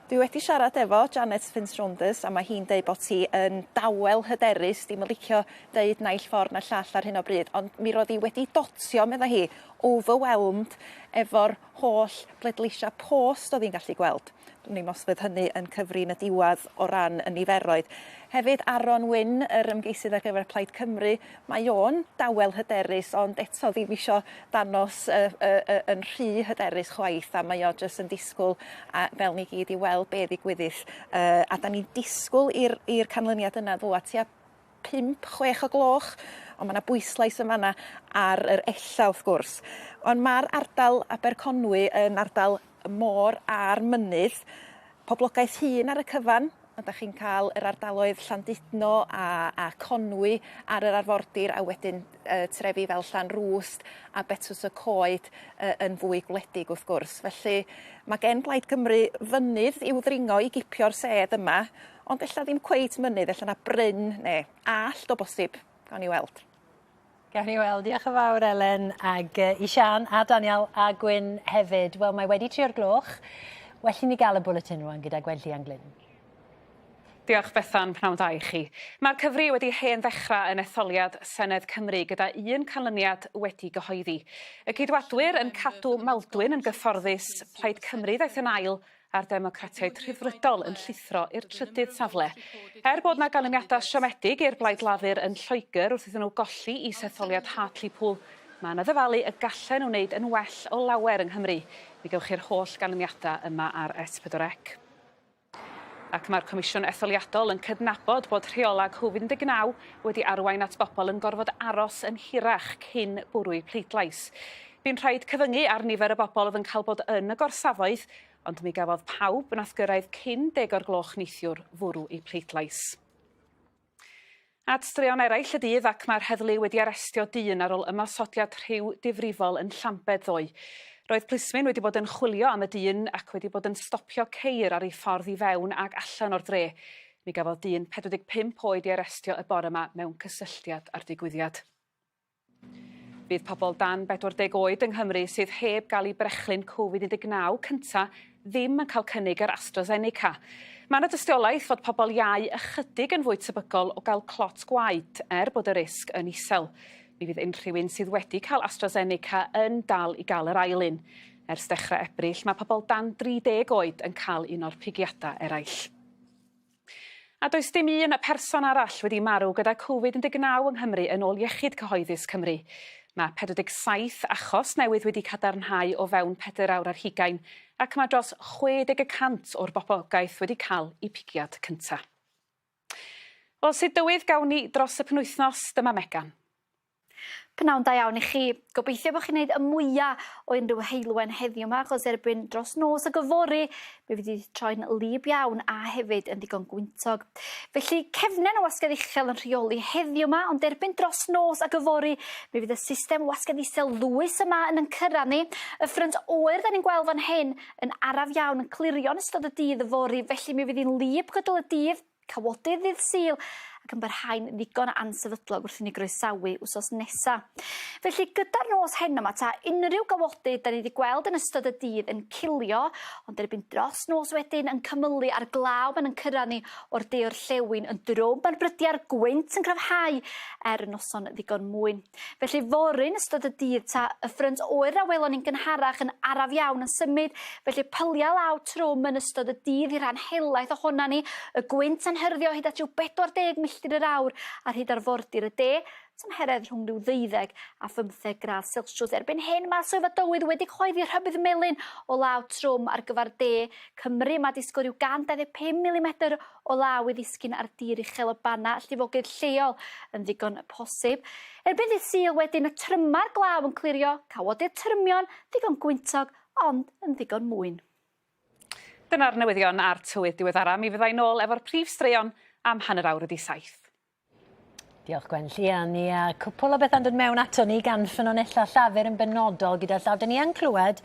Dwi wedi siarad efo Janet Finch-Saunders a mae hi'n deud bod hi yn dawel hyderus, dim yn licio deud naill ffordd na llall ar hyn o bryd, ond mi roedd hi wedi dotio, medda hi, overwhelmed efo'r holl bleidleisiau post oedd hi'n gallu gweld. Wn i'm os fydd hynny yn cyfri yn y diwadd o ran y niferoedd. Hefyd Aaron Wyn, yr ymgeisydd ar gyfer Plaid Cymru, mae o'n dawel hyderus ond eto ddim isio danos yy yy yy yn rhy hyderus chwaith a mae o jyst yn disgwyl a fel ni gyd i weld be' ddigwyddith yy a 'dan ni'n disgwyl i'r i'r canlyniad yna ddwad tua 5, 6 o gloch, ond ma' 'na bwyslais yn fan 'na ar yr ella wrth gwrs. Ond ma'r ardal Aberconwy yn ardal y môr a'r mynydd, poblogaeth hŷn ar y cyfan, ond 'dach chi'n ca'l yr ardaloedd Llandudno a a Conwy ar yr arfordir a wedyn yy trefi fel Llanrwst a Betws y Coed yy yn fwy gwledig wrth gwrs. Felly ma' gen Blaid Cymru fynydd i'w ddringo i gipio'r sedd yma Ond ella ddim cweit mynydd, ella na bryn ne' allt o bosib. Gawn ni weld. Gawn ni weld. Diolch yn fawr Elen ag yy i Siân a Daniel a Gwyn hefyd. Wel mae wedi trio'r gloch. Well i ni ga'l y bwletin rŵan gyda Gwenllian Glyn. Diolch Bethan, pnawn da i chi. Mae'r cyfri wedi hen ddechrau yn etholiad Senedd Cymru gyda un canlyniad wedi gyhoeddi. Y Ceidwadwyr yn cadw Maldwyn yn gyfforddus, Plaid Cymru ddaeth yn ail a'r Democratiaid Rhyddfrydol yn llithro i'r trydydd safle. Er bod 'na ganlyniadau siomedig i'r Blaid Lafur yn Lloegr wrth iddyn nhw golli is-etholiad Hartlepool, mae 'na ddyfalu y gallen nhw wneud yn well o lawer yng Nghymru. Mi gewch chi'r holl ganlyniadau yma ar S4C. Ac mae'r Comisiwn Etholiadol yn cydnabod bod rheolau Covid 19 wedi arwain at bobl yn gorfod aros yn hirach cyn bwrw'u pleidlais. Bu'n rhaid cyfyngu ar nifer y bobl oedd yn cael bod yn y gorsafoedd, ond mi gafodd pawb wnaeth gyrraedd cyn deg o'r gloch neithiwr fwrw eu pleidlais. At straeon eraill y dydd ac mae'r heddlu wedi arestio dyn ar ôl ymosodiad rhyw difrifol yn Llambed ddoe. Roedd plismyn wedi bod yn chwilio am y dyn ac wedi bod yn stopio ceir ar ei ffordd i fewn ac allan o'r dre. Mi gafodd dyn 45 oed ei arestio y bore yma mewn cysylltiad â'r digwyddiad. Bydd pobl dan 40 oed yng Nghymru sydd heb gael eu brechlyn Covid-19 cynta' ddim yn cael cynnig yr AstraZeneca. Mae yna dystiolaeth fod pobl iau ychydig yn fwy tebygol o gael clot gwaed, er bod y risg yn isel. Mi fydd unrhyw un sydd wedi cael AstraZeneca yn dal i gael yr ail un. Ers dechrau Ebrill, mae pobl dan 30 oed yn cael un o'r pigiadau eraill. A does dim un person arall wedi marw gyda Covid 19 yng Nghymru yn ôl Iechyd Cyhoeddus Cymru. Mae 47 achos newydd wedi cadarnhau o fewn pedair awr ar hugain ac mae dros 60 y cant o'r boblogaeth wedi cael eu pigiad cynta'. Wel, sut dywydd gawn ni dros y penwythnos? Dyma Megan. Pnawn da iawn i chi. Gobeithio bod chi'n neud y mwya o unrhyw heulwen heddiw 'ma achos erbyn dros nos ag yfory mi fydd 'i 'di troi'n wlyb iawn a hefyd yn ddigon gwyntog. Felly cefnen o wasgedd uchel yn rheoli heddiw 'ma ond erbyn dros nos ag yfory mi fydd y system wasgedd isel ddwys yma yn 'yn cyrradd ni. Y ffrynt oer 'dan ni'n gweld fan hyn yn araf iawn yn clirio yn ystod y dydd yfory felly mi fydd 'i'n wlyb gydol y dydd. Cawodydd ddydd Sul ac yn parhau'n ddigon ansefydlog wrth i ni groesawu wsos nesa. Felly gyda'r nos heno 'ma ta unrhyw gawodydd 'da ni 'di gweld yn ystod y dydd yn cilio ond erbyn dros nos wedyn yn cymylu a'r glaw ma'n yn cyrradd ni o'r de orllewin yn drwm ar brydiau'r gwynt yn cryfhau er y noson ddigon mwyn. Felly fory yn ystod y dydd ta y ffrynt oer a welon ni'n gynharach yn araf iawn yn symud, felly pyliau law trwm yn ystod y dydd i rhan helaeth ohona ni, y gwynt yn hyrddio hyd at ryw 40 milltir yr awr ar hyd arfordir y de, tymheredd rhwng rhyw ddeuddeg a phymtheg gradd selsiws. Erbyn hyn mae'r Swyddfa Dywydd wedi cyhoeddi rhybudd melyn o law trwm ar gyfer de Cymru. Mae disgwyl rhyw 125 milimetr o law i ddisgyn ar dir uchel y Banna, llifogydd lleol yn ddigon posib. Erbyn ddydd Sul wedyn y tryma'r glaw yn clirio, cawodydd trymion, ddigon gwyntog, ond yn ddigon mwyn. Dyna'r newyddion a'r tywydd diweddara. Mi fydda i nôl efo'r prif straeon am hanner awr wedi saith. Diolch Gwenllian. Ia, cwpwl o bethau'n dod mewn ato ni gan ffynonellau Llafur yn benodol gyda llaw. Dyn ni yn clywed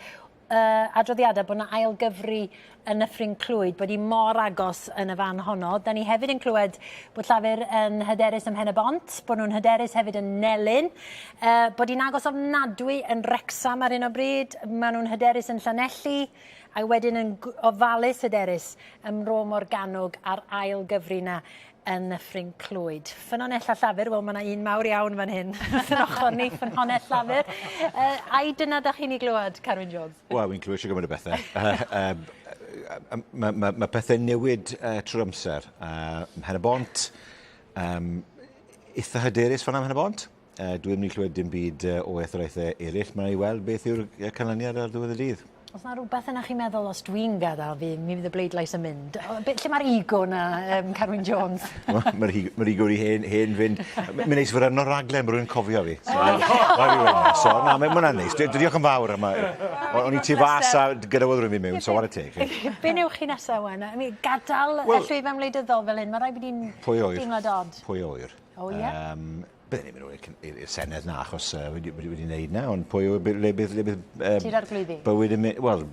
adroddiadau bod yna ailgyfri yn Nyffryn Clwyd, bod hi mor agos yn y fan honno. Da ni hefyd yn clywed bod Llafur yn hyderus ym Mhen-y-bont, bod nhw'n hyderus hefyd yn Nelyn, bod hi'n agos ofnadwy yn Wrecsam ar hyn o bryd, maen nhw'n hyderus yn Llanelli, a wedyn yn ofalus hyderus ym Mro Morgannwg a'r ail gyfri 'na yn Nyffryn Clwyd. Ffynonella Llafur, wel mae yna un mawr iawn fan hyn wrth yn ochr ni, ffynhonnell Llafur. Ai dyna da chi'n ei glywed, Carwyn Jones? Wel, fi'n clywed shwt gymaint o bethe. Mae ma, ma pethau'n newid trwy'r amser. Mhen y Bont, eitha hyderus fan'na ym Mhen y Bont. Dwi ddim wedi clywed dim byd o etholaethau eraill. Mae'n i weld beth yw'r canlyniad ar ddiwedd y dydd. Os na rhywbeth yna chi'n meddwl, os dwi'n gadael fi, mi fydd y bleidlais yn mynd. Lle mae'r ego na, Carwyn Jones? Mae'r ma ego wedi hen, hen fynd. Mae'n neis fod arno raglen bod rhywun cofio fi. So, so, so na, mae'n hwnna'n neis. Diolch yn fawr. O'n i tu fas a gyda rhywun fi mewn, so what a teg. Be newch chi nesaf, Wen? I mean, gadael well, y llwyfan wleidyddol fel hyn, mae rhaid bod hi'n deimlad od. Pwy oer. O, ie? Bydden ni'n mynd nôl i'r Senedd na, achos wedi, wedi, wedi wneud na, ond pwy yw, le bydd, le bydd Tŷ'r Arglwyddi? Bywyd yn mynd, wel,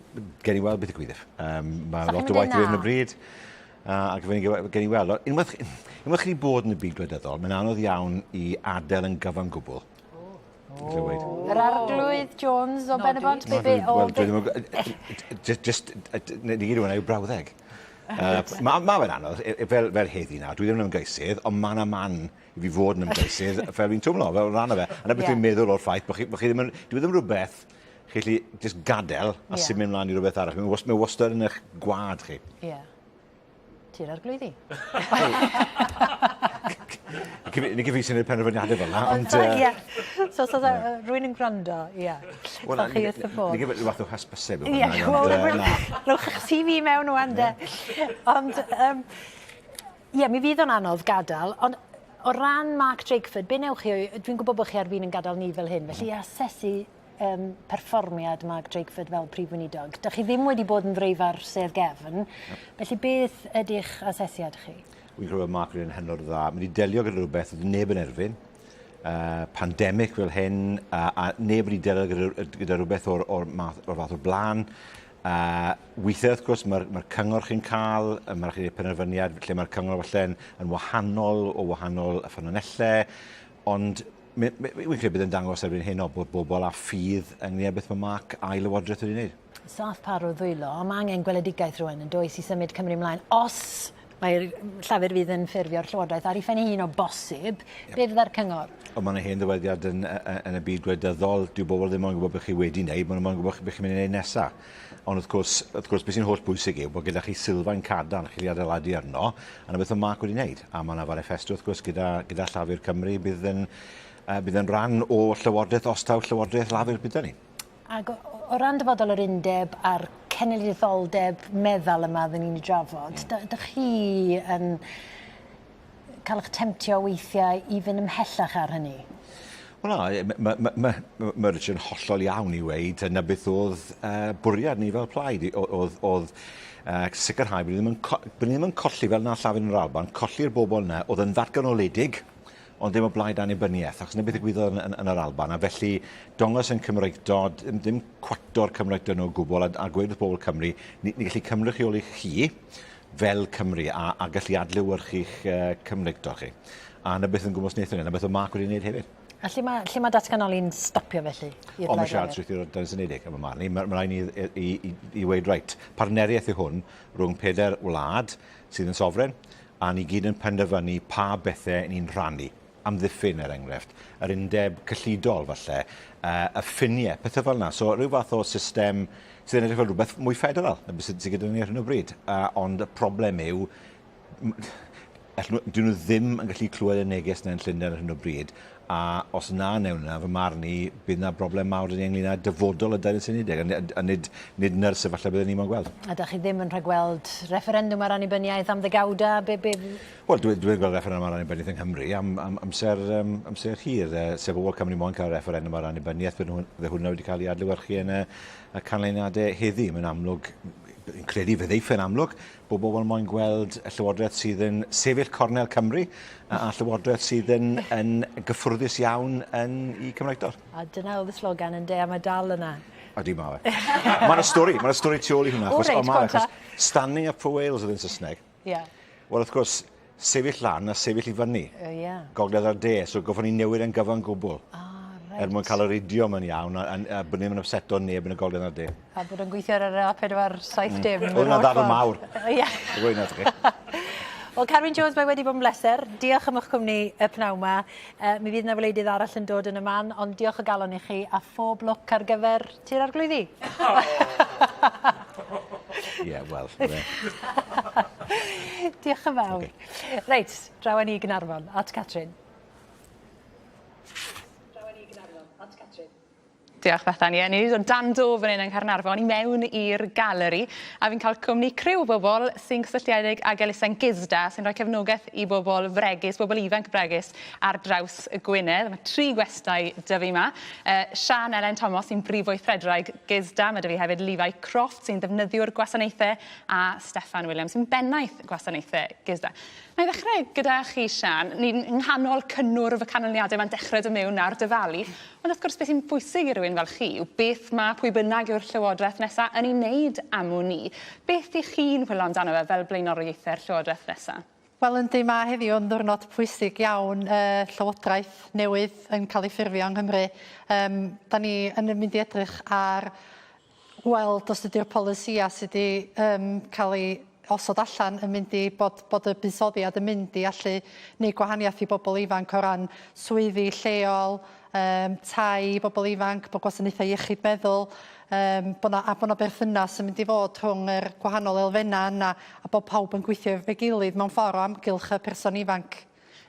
gen i weld beth y mae lot o waith i fynd yn y bryd, ac fe gen i weld. Unwaith, unwaith chi wedi bod yn y byd gwleidyddol, mae'n anodd iawn i adael yn gyfan gwbl. Oh. Yr Arglwydd Jones o Ben y Bont, be, be, o... Wel, dwi ddim yn... Just, ni gyd hwnna yw brawddeg. Mae ma fe'n anodd, e, e, fel, fel heddi nawr, dwi ddim yn ymgeisydd, ond mae yna man i fi fod yn ymgeisydd, fel fi'n twmlo, fel rhan o fe. A na beth yeah. dwi'n meddwl o'r ffaith, bod chi, bo chi ddim yn, dwi ddim rhywbeth chi allu just gadael a yeah. symud mlaen i rhywbeth arall. Mae'n mae wastad yn eich gwad chi. Ie. Yeah. Tŷ'r Arglwyddi. Ni gyfeithio sy'n penderfyniadau fel yna, ond... Ie. So, so, so rwy'n yn gwrando, ie. Wel, chi wrth y ffôn. Ni gyfeithio fath o hysbyseb. Ie, wel, rhowch eich CV mewn wan, de. Ond, ie, mi fydd o'n anodd gadael, ond o ran Mark Drakeford, be newch chi? Dwi'n gwybod bod chi ar fin yn gadael ni fel hyn, felly asesu um, perfformiad Mark Drakeford fel Prif Weinidog. Dych chi ddim wedi bod yn ddreifar sedd gefn, felly beth ydych asesiad chi? Wy'n credu bod Mark yn hynod o dda. Mae wedi delio gyda rhywbeth oedd neb yn erfyn. Pandemig fel hyn, a neb wedi delio gyda, gyda rhywbeth o'r, or math, or fath o'r blaen. Weithiau, wrth gwrs, mae'r mae cyngor chi'n cael, mae'r chi'n penderfyniad lle mae'r cyngor falle yn, yn wahanol o wahanol ffynonellau, ond Wy'n credu bydd yn dangos erbyn hyn o bod bobl â ffydd ynglyn â beth mae Mark a'i Lywodraeth wedi wneud. Saff par o ddwylo, ond mae angen gweledigaeth rwan yn does i symud Cymru ymlaen. Os mae'r Llafur fydd yn ffurfio'r Llywodraeth ar ei phen ei hun o bosib, yep. be fydda'r cyngor? Ond mae'n hen ddywediad yn, yn y byd gwleidyddol, dyw bobl ddim ond gwybod beth chi wedi wneud, maen nhw'n gwybod beth chi'n mynd i wneud nesaf. Ond wrth gwrs, wrth gwrs, beth sy'n holl bwysig yw bod gyda chi sylfaen cadarn chi'n adeiladu arno, a 'na beth mae Mark wedi wneud. A mae yna faniffesto wrth gwrs gyda, gyda Llafur Cymru bydd yn, bydd yn rhan o Llywodraeth, os taw Llywodraeth Lafur bydd ni. Ac o, o ran dyfodol yr undeb a'r cenedlaetholdeb meddal yma ddyn ni'n ei drafod, mm. dych chi yn cael eich temtio weithiau i fynd ymhellach ar hynny? Wel na, mae ma, ma, ma Richard yn hollol iawn i weud na beth oedd bwriad ni fel plaid, oedd, oedd sicrhau bod ni ddim yn, bod ni ddim yn colli fel na Llafur yn yr Alban, colli'r bobl yna oedd yn ddatganoledig, ond ddim o blaid annibyniaeth, achos na beth ddigwyddodd yn, yn, yn yr Alban, a felly dongos yn Cymreictod, ddim, ddim cwato'r Cymreictod nhw o gwbl, a, a gweud wrth bobl Cymru, ni, ni gallu cymrychioli chi fel Cymru, a, a gallu adlewyrchu'ch Cymreictod chi. A 'na beth yn gwmws wnaethon ni, 'na beth oedd Mark wedi wneud hefyd. A lle mae, lle mae datganoli'n stopio felly? O, mae siarad strwythur Deyrnas Unedig am y marn i. Mae, mae rhaid ni i, i, i, i weud, reit, partneriaeth yw hwn rhwng pedair wlad sydd yn sofren, a ni gyd yn penderfynu pa bethau ni'n rhannu. Amddiffyn, er enghraifft, yr undeb cyllidol, falle, y ffiniau, pethau fel yna. So, rhyw fath o system sydd yn edrych fel rhywbeth mwy ffederal na beth sydd gyda ni ar hyn o bryd. Ond y problem yw, dyn nhw ddim yn gallu clywed y neges 'na yn Llundain ar hyn o bryd, a os na wnewn yna, fy marn i, bydd 'na broblem mawr 'da ni ynglyn â dyfodol y Deyrnas Unedig, a, a nid, nid ny'r sefyllfa byddwn ni moyn gweld. A da chi ddim yn rhagweld refferendwm ar annibyniaeth am ddegawda? Be, be... Wel, dwi, dwi'n gweld refferendwm ar annibyniaeth yng Nghymru am, am amser, um, amser hir. Sef bobl Cymru moyn cael refferendwm ar annibyniaeth, bydde hwnna wedi cael ei adlewyrchu yn y, y canlyniadau heddi. Mae'n amlwg, yn credu fe ddeiff e'n amlwg, bod bobl moyn gweld y llywodraeth sydd yn sefyll cornel Cymru a, a llywodraeth sydd yn, yn gyffwrddus iawn yn i Cymreictod. A dyna oedd y slogan yn de, a mae dal yna. Ydy, mae fe. Mae'n stori, mae'n stori tu ôl i hwnna. Achos, o, reit, ma, achos Standing Up for Wales oedd yn Saesneg. Ie. Yeah. Wel, wrth gwrs, sefyll lan a sefyll i fyny. Yeah. Gogledd a'r de, so goffon ni newid yn gyfan gwbl. Reit. Er mwyn cael yr idiom yn iawn a, a, a bod ni'n upseto neb yn y gogledd a'r de. A bod o'n gweithio ar yr A470. Oedd hwnna'n ddadl mawr. Ie. Dwi'n gweud chi. Wel, Carwyn Jones, mae wedi bod yn bleser. Diolch am eich cwmni y pnawn 'ma. Mi fydd 'na wleidydd arall yn dod yn y man, ond diolch o galon i chi a phob lwc ar gyfer Tŷ'r Arglwyddi. Oh. Ie, wel, ie. Diolch yn fawr. Okay. Reit, draw â ni i Gaernarfon, at Catrin. Draw â ni i Gaernarfon, at Catrin. Diolch Bethan. Ie, ni wedi dod dan do fan hyn yng Nghaernarfon i mewn i'r galeri a fi'n cael cwmni criw o bobl sy'n gysylltiedig ag elusen Gisda sy'n rhoi cefnogaeth i bobl fregus, bobl ifanc bregus ar draws y Gwynedd. Mae tri gwestai 'da fi 'ma. Uh, Sian Elen Thomas sy'n brif weithredwraig Gisda, mae 'da fi hefyd Levi Croft sy'n ddefnyddiwr gwasanaethau a Steffan Williams sy'n bennaeth gwasanaethau Gisda. Na i ddechrau gyda chi, Sian. Ni'n nghanol cynnwrf y canlyniadau, mae'n dechrau dod mewn nawr dyfalu. Ond wrth gwrs, beth sy'n bwysig i rywun fel chi yw beth mae pwy bynnag yw'r Llywodraeth nesaf yn ei wneud am wn i. Beth ych chi'n chwilio amdano fe fel blaenoriaethau'r Llywodraeth nesaf? Wel yndi, mae heddiw yn ddiwrnod pwysig iawn, uh, Llywodraeth newydd yn cael ei ffurfio yng Nghymru. Um, da ni yn mynd i edrych ar weld os ydy'r polisïau sydd wedi um, cael ei osod allan yn mynd i bod, bod y buddsoddiad yn mynd i allu wneud gwahaniaeth i bobl ifanc o ran swyddi lleol, um, tai i bobl ifanc, bod gwasanaethau iechyd meddwl, um, bod na, a bod na berthynas yn mynd i fod rhwng yr gwahanol elfennau yna a bod pawb yn gweithio efo'i gilydd mewn ffordd o amgylch y person ifanc.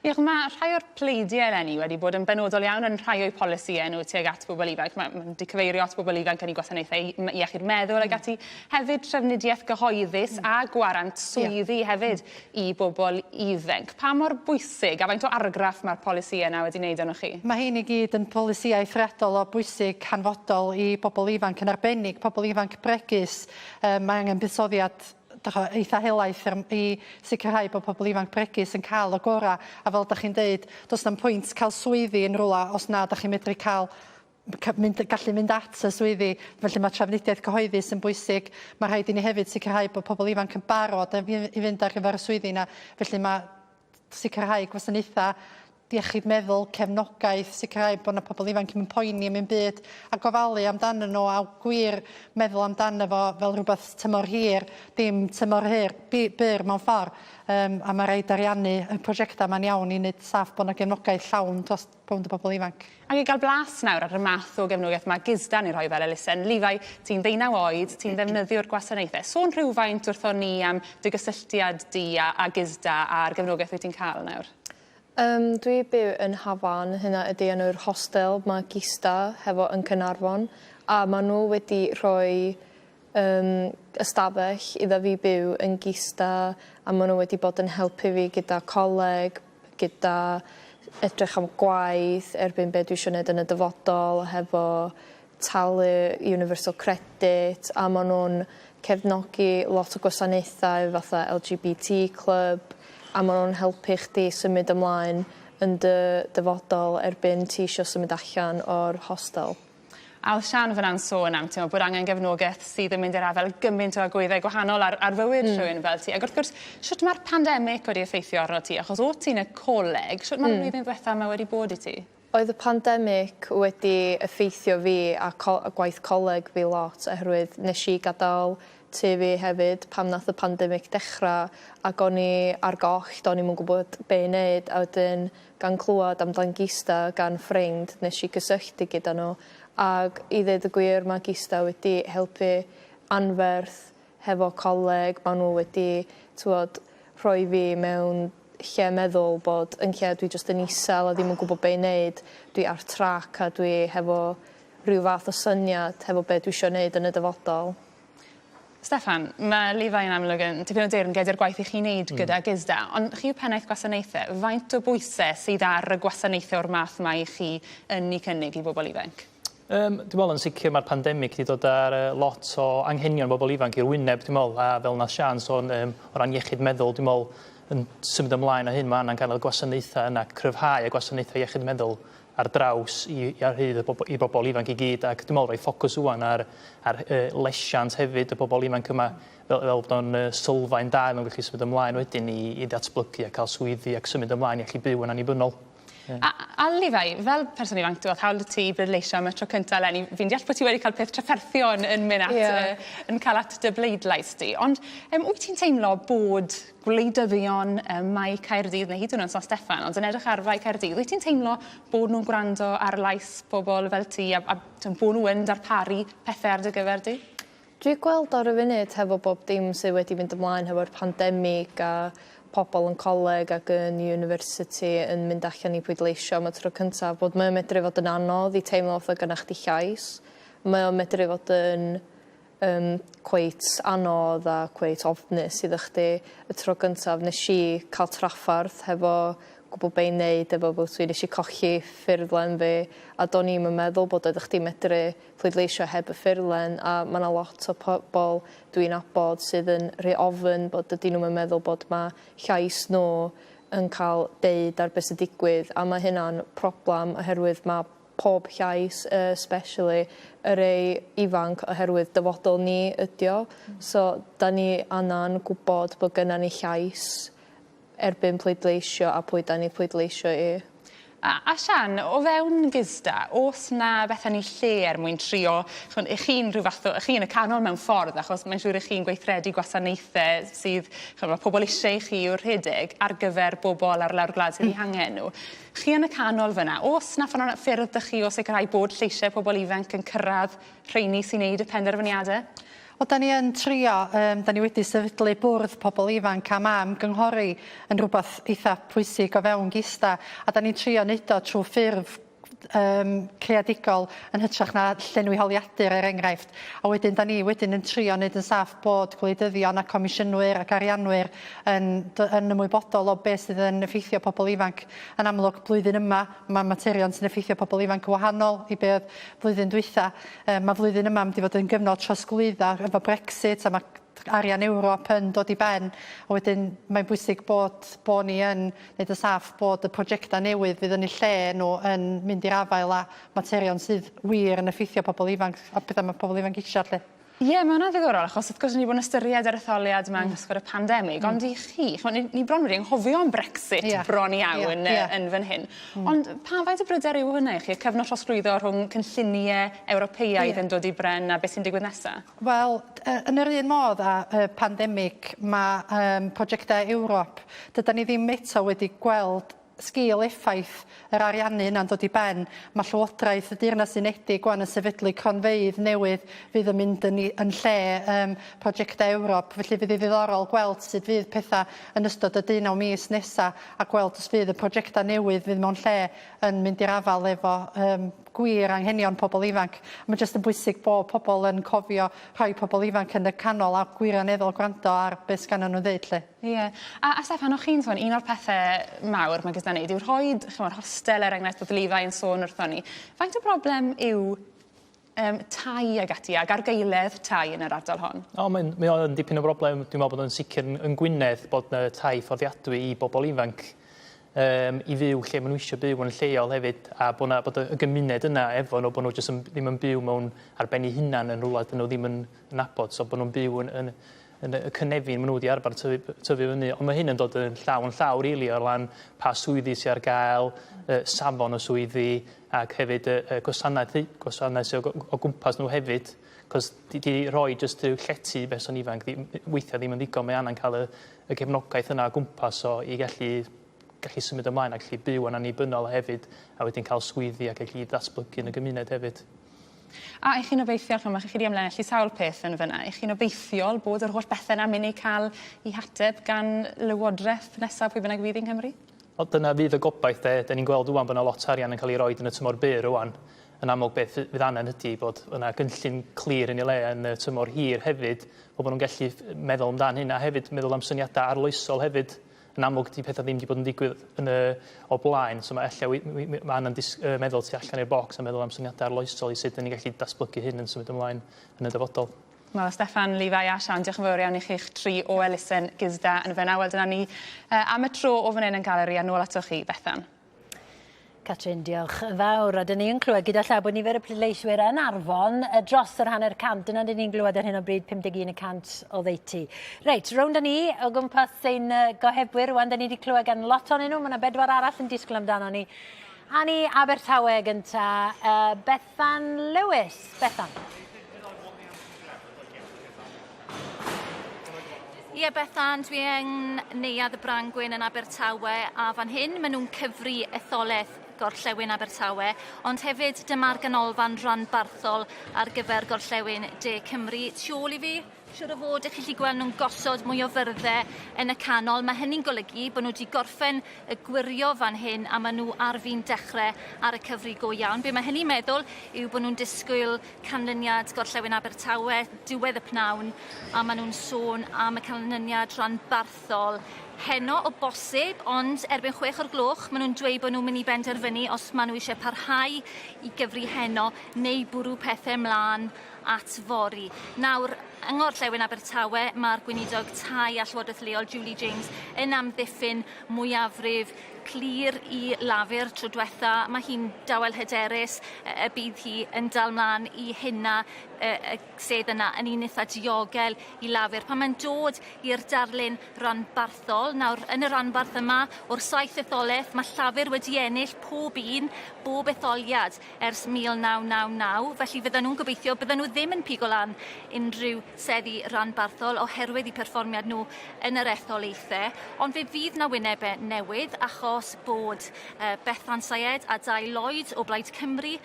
Diolch. Mae rhai o'r pleidiau eleni wedi bod yn benodol iawn yn rhai o'u polisïau nhw tuag at bobl ifanc. Mae ma wedi cyfeirio at bobl ifanc yn eu gwasanaethau iechyd meddwl ac ati. Hefyd trafnidiaeth gyhoeddus a gwarant swyddi yeah. hefyd i bobl ifanc. Pa mor bwysig a faint o argraff mae'r polisïau yna wedi wneud arnoch chi? Mae hein i gyd yn polisïau eithriadol o bwysig hanfodol i bobl ifanc, yn arbennig pobl ifanc bregus. Um, mae angen buddsoddiad dych eitha helaeth er, i sicrhau bod pobl ifanc bregus yn cael y gorau. A fel da chi'n deud, does na'm pwynt cael swyddi yn rhywle os na da chi'n medru cael mynd, gallu mynd at y swyddi. Felly mae trafnidiaeth cyhoeddus yn bwysig. Mae rhaid i ni hefyd sicrhau bod pobl ifanc yn barod i fynd ar gyfer y swyddi yna. Felly mae sicrhau gwasanaethau iechyd meddwl, cefnogaeth, sicrhau bod 'na pobl ifanc ddim yn poeni am un byd a gofalu amdanyn nhw a gwir meddwl amdano fo fel rhywbeth tymor hir, dim tymor hir, byr mewn ffordd. Um, a mae rhaid ariannu y prosiectau ma'n iawn i wneud saff bod 'na gefnogaeth llawn dros bownd y bobl ifanc. Ac i gael blas nawr ar y math o gefnogaeth mae Gisda yn ei rhoi fel elusen, Levi, ti'n ddeunaw oed, ti'n ddefnyddiwr gwasanaethau. Sôn rhywfaint wrthon ni am dy gysylltiad di a, a Gisda a'r gefnogaeth wyt ti'n cael nawr. Yym dwi byw yn Hafan, hynna ydi enw'r hostel ma' Gisda hefo yn Caernarfon a ma' n'w wedi rhoi yym ystafell iddo fi byw yn Gisda a ma' n'w wedi bod yn helpu fi gyda coleg, gyda edrych am gwaith erbyn be' dwi isio neud yn y dyfodol hefo talu Universal Credit a ma' nw'n cefnogi lot o gwasanaethau fatha LGBT club a ma' nw'n helpu chdi symud ymlaen yn dy dyfodol erbyn ti isio symud allan o'r hostel. A o'dd Sian fan 'na'n sôn am t'mo' bod angen gefnogeth sydd yn mynd i'r afel gymaint o agweddau gwahanol ar ar fywyd hmm. rhywun fel ti. Ag wrth gwrs shwt ma'r pandemic wedi effeithio arno ti achos o' ti'n y coleg shwt ma'r hmm. flwyddyn ddwetha 'ma wedi bod i ti? Oedd y pandemic wedi effeithio fi a co- a gwaith coleg fi lot oherwydd nesh i gadal tŷ fi hefyd pan nath y pandemic dechra ag o'n i ar goll do'n i'm yn gwbod be' i neud a wedyn gan clwad amdan Gisda gan ffrind nesh i gysylltu gyda n'w ag i ddeud y gwir ma' Gisda wedi helpu anferth hefo coleg ma' n'w wedi t'wod rhoi fi mewn lle meddwl bod yn lle dwi jyst yn isel a ddim yn gwbo be' i neud dwi ar trac a dwi hefo rhyw fath o syniad hefo be' dwi isio neud yn y dyfodol. Steffan, ma' Levi yn amlwg yn tipyn o deyrnged i'r gwaith 'ych chi'n neud hmm. gyda Gisda, ond chi yw pennaeth gwasanaethe, faint o bwyse sydd ar y gwasanaethe o'r math 'ma i chi yn 'u cynnig i bobol ifanc? Yym dwi me'wl yn sicir ma'r pandemic 'di dod ar yy lot o anghenion bobol ifanc i'r wyneb dwi me'wl a fel nath Siân sôn yym o ran iechyd meddwl dwi me'wl yn symud ymlaen â hyn ma' angen ca'l y gwasanaetha yna cryfhau y gwasanaetha iechyd meddwl ar draws i i ar hyd y bobo- i bobol ifanc i gyd ac dwi me'wl rhoi ffocws ŵan ar ar yy lesiant hefyd y bobol ifanc yma fel fel bod o'n yy sylfaen da iddyn nhw gallu symud ymlaen wedyn i i ddatblygu a ca'l swyddi ac symud ymlaen i allu byw yn annibynnol. Yeah. A, a Levi, fel person ifanc, dwi'n hawl ti i bleidleisio am y tro cyntaf eleni. Fi'n deall bod ti wedi cael peth trafferthion yn mynd at, yeah. yn cael at dy bleidlais di. Ond um, wyt ti'n teimlo bod gwleidyddion um, Mae Caerdydd, neu hyd yn oed San Steffan, ond yn edrych ar Fae Caerdydd, wyt ti'n teimlo bod nhw'n gwrando ar lais pobl fel ti a, a bod nhw yn darparu pethau ar dy gyfer di? Dwi gweld ar y funud hefo bob dim sydd wedi mynd ymlaen hefo'r pandemig a pobl yn coleg ac yn university yn mynd allan i pwydleisio am y tro cyntaf bod mae o'n medru fod yn anodd i teimlo fatha gynnach chdi llais. Mae o'n medru fod yn yym cweit anodd a cweit ofnus iddo chdi. Y tro gyntaf nesh i ca'l traffarth hefo gwbo be' i neud efo voter fi nesh i colli ffurflen fi a do'n i'm yn meddwl bod oeddach chdi medru pleidleisio heb y ffurflen a ma' 'na lot o pobol dwi'n nabod sydd yn rhoi ofn bod dydyn nw'm yn meddwl bod ma' llais n'w yn ca'l deud ar be' sy'n digwydd a ma' hynna'n problam oherwydd ma' pob llais yy especially y rei ifanc oherwydd dyfodol ni ydi o. So 'dan ni angan gwbod bod gynna ni llais erbyn pleidleisio a pwy 'dan ni pleidleisio i. A a Sian, o fewn GISDA, o's 'na bethe yn 'u lle er mwyn trio ch'mod 'ych chi'n rhyw fath o 'ych chi yn y canol mewn ffordd achos mae'n siŵr 'ych chi'n gweithredu gwasanaethe sydd ch'mo' ma' pobol isie i chi i'w rhedeg ar gyfer bobol ar lawr gwlad sydd 'u hangen nhw. Chi yn y canol fyn 'na, o's 'na ffynone- ffyrdd 'dych chi o sicrhau bod lleisie pobol ifanc yn cyrradd rheini sy'n neud y penderfyniade? Wel 'dan ni yn trio yym 'dan ni wedi sefydlu bwrdd pobol ifanc a ma' ymgynghori yn rwbath eitha pwysig o fewn GISDA a 'dan ni'n trio neud o trw ffurf yym creadigol yn hytrach na llenwi holiadur er enghraifft a wedyn 'dan ni wedyn yn trio neud yn saff bod gwleidyddion a comisiynwyr ac arianwyr yn dy- yn ymwybodol o be' sydd yn effeithio pobol ifanc. Yn amlwg blwyddyn yma ma' materion sy'n effeithio pobol ifanc yn wahanol i be' o'dd flwyddyn dwytha. Yy ma' flwyddyn yma mynd i fod yn gyfnod trosglwyddo efo Brexit a ma' arian Ewrop yn dod i ben a wedyn mae'n bwysig bod bo' ni yn neud yn saff bod y projecta newydd fydd yn 'u lle n'w yn mynd i'r afael â materion sydd wir yn effeithio pobol ifanc a petha ma' pobol ifanc isio 'lly. Ie ma' wnna'n ddiddorol achos wrth gwrs ni 'di bod yn ystyried yr etholiad yma yng nghysgod y pandemig mm. ond i chi ch'mo' ni ni bron wedi anghofio am Brexit yeah. bron iawn yeah. Yeah. yn fan hyn. Mm. Ond pa faint o bryder yw hwnna i chi y cyfnod trosglwyddo rhwng cynllunie Ewropeaidd yeah. yn dod i bren a beth sy'n digwydd nesa? Wel yn yr un modd â y pandemig ma' yym projectau Ewrop dydan ni ddim eto wedi gweld sgil effaith yr ariannu yna'n dod i ben, mae Llywodraeth y Deyrnas Unedig wan yn sefydlu cronfeydd newydd fydd yn mynd yn, yn lle um, prosiectau Ewrop. Felly fydd hi ddiddorol gweld sut fydd pethau yn ystod y 19 mis nesa a gweld os fydd y prosiectau newydd fydd mewn lle yn mynd i'r afael efo um, gwir anghenion pobl ifanc. Mae jyst yn bwysig bod pobl yn cofio rhoi pobl ifanc yn y canol a gwirioneddol gwrando ar beth sgannon nhw'n ddeud 'lly. Ie. A a Steffan o'ch chi'n sôn un o'r pethe mawr ma' gyda ni yw rhoid ch'mod hostel er enghraifft o'dd Levi yn sôn wrthon ni. Faint o broblem yw yym tai ag ati ag argaeledd tai yn yr ardal hon? O mae'n mae o yn dipyn o broblem dwi'n me'wl bod o'n sicir yn yn Gwynedd bod 'na tai fforddiadwy i bobol ifanc yym i fyw lle ma' n'w isio byw yn lleol hefyd a bo' 'na bod y y gymuned yna efo n'w bo' n'w jyst yn ddim yn byw mewn ar ben 'u hunan yn rwla 'dyn n'w ddim yn nabod so bo' nw'n byw yn yn yn y cynefin ma' n'w wedi arfar tyfu tyfu fyny on' ma' hyn yn dod yn llaw yn llaw rili o ran pa swyddi sy ar gael yy safon y swyddi ac hefyd y y gwasanaeth gwasanaeth sy o o gwmpas nhw hefyd 'c'os 'di 'di rhoi jyst ryw llety i berson ifanc ddim weithia' ddim yn ddigon mae angen ca'l y y gefnogaeth yna o gwmpas o i gallu gallu symud ymlaen a gallu byw yn annibynnol hefyd a wedyn ca'l swyddi a gallu datblygu yn y gymuned hefyd. A 'ych chi'n obeithiol ch'mo' ma' chi 'di amlinellu sawl peth yn fyn 'na 'ych chi'n obeithiol bod yr holl bethe 'na myn' i ca'l 'u hateb gan lywodraeth nesa pwy bynnag fydd yng Nghymru? Wel dyna fydd y gobaith 'de. 'Dyn ni'n gweld rŵan bo' 'na lot o arian yn ca'l 'i roid yn y tymor byr rŵan. Yn amlwg beth fydd anen ydi bod yna gynllun clir yn ei le yn y tymor hir hefyd fel bo' nw'n gellu meddwl amdan hyn a hefyd meddwl am syniada arloesol hefyd. Yn amlwg 'di petha ddim 'di bod yn digwydd yn y o blaen so ma' ella wi- wi- ma' angen dis- yy meddwl tu allan i'r bocs a meddwl am syniada arloesol i sut 'dyn ni gallu datblygu hyn yn symud ymlaen yn y dyfodol. Wel Steffan, Levi a Sian diolch yn fawr iawn i chi'ch tri o elusen GISDA yn fynna. Wel dyna ni uh, am y tro o fan hyn yn Galeri a nôl atoch chi Bethan. Catrin, diolch yn fawr. A dyn ni'n clywed gyda llaw bod nifer y pleidleiswyr yn Arfon dros yr hanner cant. Dyna dyn ni'n glywed ar hyn o bryd 51 y cant o ddeutu. Reit, rownd â ni o gwmpas ein gohebwyr. Rwan, dyn ni wedi clywed gan lot ohonyn nhw. Mae yna bedwar arall yn disgwyl amdano ni. A ni Abertawe gynta, uh, Bethan Lewis. Bethan. Ie Bethan, dwi yng Neuadd y Brangwyn yn Abertawe a fan hyn maen nhw'n cyfri etholaeth Gorllewin Abertawe, ond hefyd dyma'r ganolfan ranbarthol ar gyfer Gorllewin De Cymru. Tu ôl i fi, siŵr o fod, ych chi 'llu gweld nhw'n gosod mwy o fyrdde yn y canol. Mae hynny'n golygu bod nhw wedi gorffen y gwirio fan hyn a maen nhw ar fin dechrau ar y cyfri go iawn. Be mae hynny'n meddwl yw bod nhw'n disgwyl canlyniad Gorllewin Abertawe diwedd y pnawn a maen nhw'n sôn am y canlyniad rhanbarthol heno o bosib, ond erbyn 6 o'r gloch maen nhw'n dweud bod nhw'n mynd i benderfynu os maen nhw eisiau parhau i gyfri heno neu bwrw pethau mlaen at fory. Nawr, yng Ngorllewin Abertawe, mae'r gweinidog tai a Llywodraeth Leol Julie James yn amddiffyn mwyafrif clir i Lafur tro diwetha. Mae hi'n dawel hyderus y bydd hi yn dal mlaen i hynna y sedd yna yn un eitha diogel i Lafur. Pan mae'n dod i'r darlun ranbarthol, nawr yn y ranbarth yma o'r 7 etholaeth mae Llafur wedi ennill pob un, bob etholiad ers 1999, felly fydden nhw'n gobeithio bydden nhw ddim yn pigo lan unrhyw seddi ranbarthol oherwydd eu perfformiad nhw yn yr etholaethau, ond fe fydd 'na wynebau newydd achos bod Bethan Sayed a Dai Lloyd o Blaid Cymru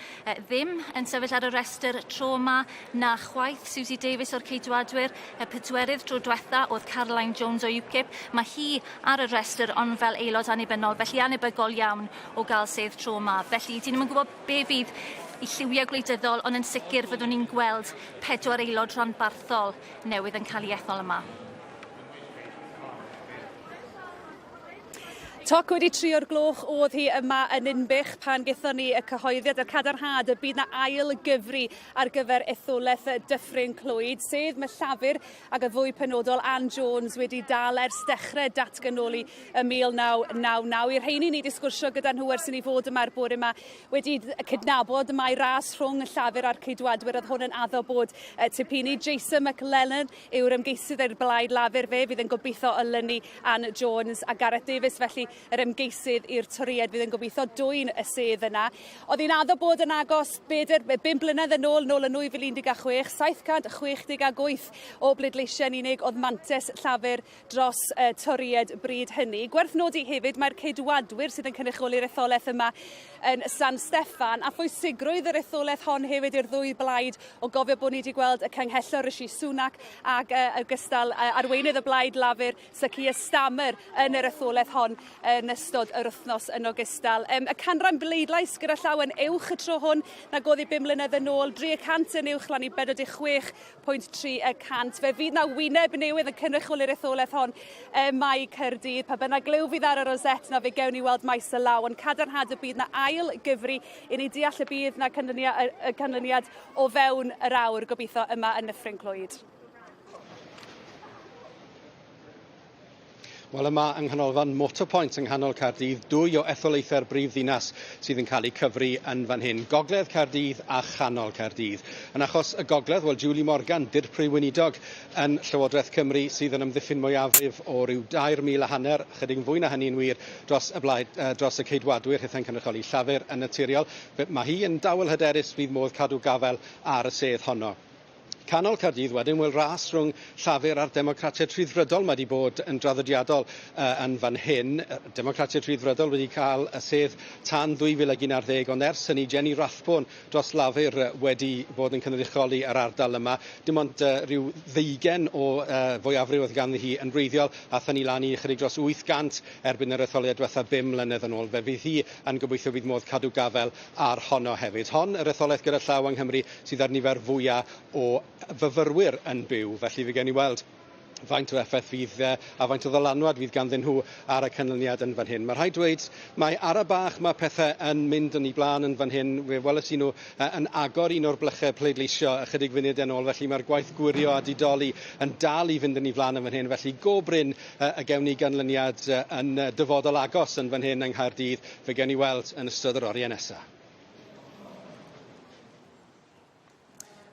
ddim yn sefyll ar y rhestr tro yma, na chwaith Suzy Davies o'r Ceidwadwyr. Y pedwerydd tro diwetha oedd Caroline Jones o UKIP. Mae hi ar y rhestr ond fel aelod annibynnol, felly anebygol iawn o gael sedd tro yma. Felly, dyn ni'm yn gwybod be fydd i lliwiau gwleidyddol, ond yn sicr fyddwn ni'n gweld 4 aelod rhanbarthol newydd yn cael ei ethol yma. Toc wedi 3 o'r gloch oedd hi yma yn Ninbych pan gaethon ni y cyhoeddiad a'r cadarnhad y bydd na ail gyfri ar gyfer etholaeth Dyffryn Clwyd, sef mae Llafur ac yn fwy penodol Ann Jones wedi dal ers dechrau datganoli ym 1999. I'r rheini ni wedi sgwrsio gyda nhw ers i ni fod yma'r bore yma wedi cydnabod mai ras rhwng y Llafur a'r Ceidwadwyr oedd hwn yn addo bod tipyn i. Jason McLellan yw'r ymgeisydd i'r Blaid Lafur, fe fydd yn gobeithio olynu Ann Jones, a Gareth Davies felly yr ymgeisydd i'r Torïaid fydd yn gobeithio dwyn y sedd yna. Oedd hi'n addo bod yn agos 5 blynedd yn ôl, nôl yn 2016, 768 o bleidleisiau'n unig oedd mantes Llafur dros Torïaid bryd hynny. Gwerth nodi hefyd mae'r Ceidwadwyr sydd yn cynrychioli'r etholaeth yma yn San Steffan a phwysigrwydd yr etholaeth hon hefyd i'r ddwy blaid o gofio bod ni wedi gweld y canghellor Rishi Sunak ac ogystal arweinydd y Blaid Lafur Sir Keir Starmer yn yr etholaeth hon yn ystod yr wythnos yn ogystal. Y canran bleidlais gyda llaw yn uwch y tro hwn nag oedd i 5 mlynedd yn ôl, 3% yn uwch lan i 46.3 y cant. Fe fydd na wyneb newydd yn cynrychioli'r etholaeth hon ym Mae Caerdydd. Pa bynnag glyw fydd ar y rosette na fe gewn ni weld maes o law, ond cadarnhad y bydd na ail gyfri i ni deall y bydd na canlyniad, y canlyniad o fewn yr awr gobeithio yma yn Nyffryn Clwyd. Wel yma yng nghanolfan Motorpoint yng nghanol Caerdydd, dwy o etholaethau'r brif ddinas sydd yn cael eu cyfri yn fan hyn. Gogledd Caerdydd a Chanol Caerdydd. Yn achos y Gogledd, wel Julie Morgan, dirprwy weinidog yn Llywodraeth Cymru sydd yn amddiffyn mwyafrif o ryw 3,500, chydig yn fwy na hynny'n wir, dros y, blaid, dros y Ceidwadwyr, hithau'n cynrychioli Llafur yn naturiol. Mae hi yn dawel hyderus fydd modd cadw gafael ar y sedd honno. Canol Caerdydd wedyn, wel ras rhwng Llafur a'r Democratiaid Rhyddfrydol mae wedi bod yn draddodiadol yn fan hyn. Democratiaid Rhyddfrydol wedi cael y sedd tan 2011, ond ers hynny Jenny Rathbone dros Lafur wedi bod yn cynrychioli yr ardal yma. Dim ond rhyw 20 o fwyafrif oedd ganddi hi yn wreiddiol, a thynnu lan i ychydig dros 800 erbyn yr etholiad diwetha 5 mlynedd yn ôl. Fe fydd hi yn gobeithio fydd modd cadw gafael ar honno hefyd. Hon, yr etholaeth gyda llaw yng Nghymru sydd ar nifer fwyaf o fyfyrwyr yn byw, felly fe gewn ni weld faint o effaith fydd a faint o ddylanwad fydd ganddyn nhw ar y canlyniad yn fan hyn. Mae rhaid dweud, mae ara bach mae pethau yn mynd yn ei blaen yn fan hyn. Fe weles i nhw yn agor un o'r blychau pleidleisio ychydig funudau yn ôl, felly mae'r gwaith gwirio a didoli yn dal i fynd yn ei flaen yn fan hyn. Felly go brin y gewn ni ganlyniad yn dyfodol agos yn fan hyn yng Nghaerdydd. Fe gewn ni weld yn ystod yr oriau nesaf.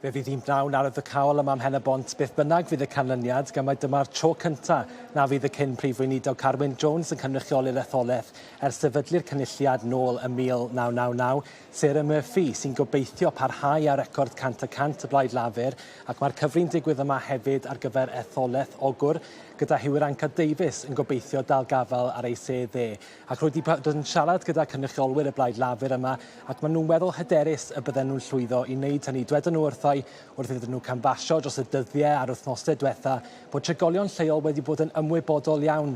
Fe fydd hi'n bnawn arwyddocaol yma ym Mhen-y-bont beth bynnag fydd y canlyniad, gan mai dyma'r tro cyntaf na fydd y cyn prif weinidog Carwyn Jones yn cynrychioli'r etholaeth. ers sefydlu'r Cynulliad nôl ym 1999, Sarah Murphy, sy'n gobeithio parhau â record 100 y cant y Blaid Lafur, ac mae'r cyfri'n digwydd yma hefyd ar gyfer etholaeth Ogwr, gyda Huw Irranca Davies yn gobeithio dal gafael ar ei sedd e. Ac rwy 'di bod yn siarad gyda cynrychiolwyr y Blaid Lafur yma, ac maen nhw'n weddol hyderus y bydden nhw'n llwyddo i wneud hynny. Dwedon nhw wrtha i wrth iddyn nhw canfasio dros y dyddiau a'r wythnosau diwetha bod trigolion lleol wedi bod yn ymwybodol iawn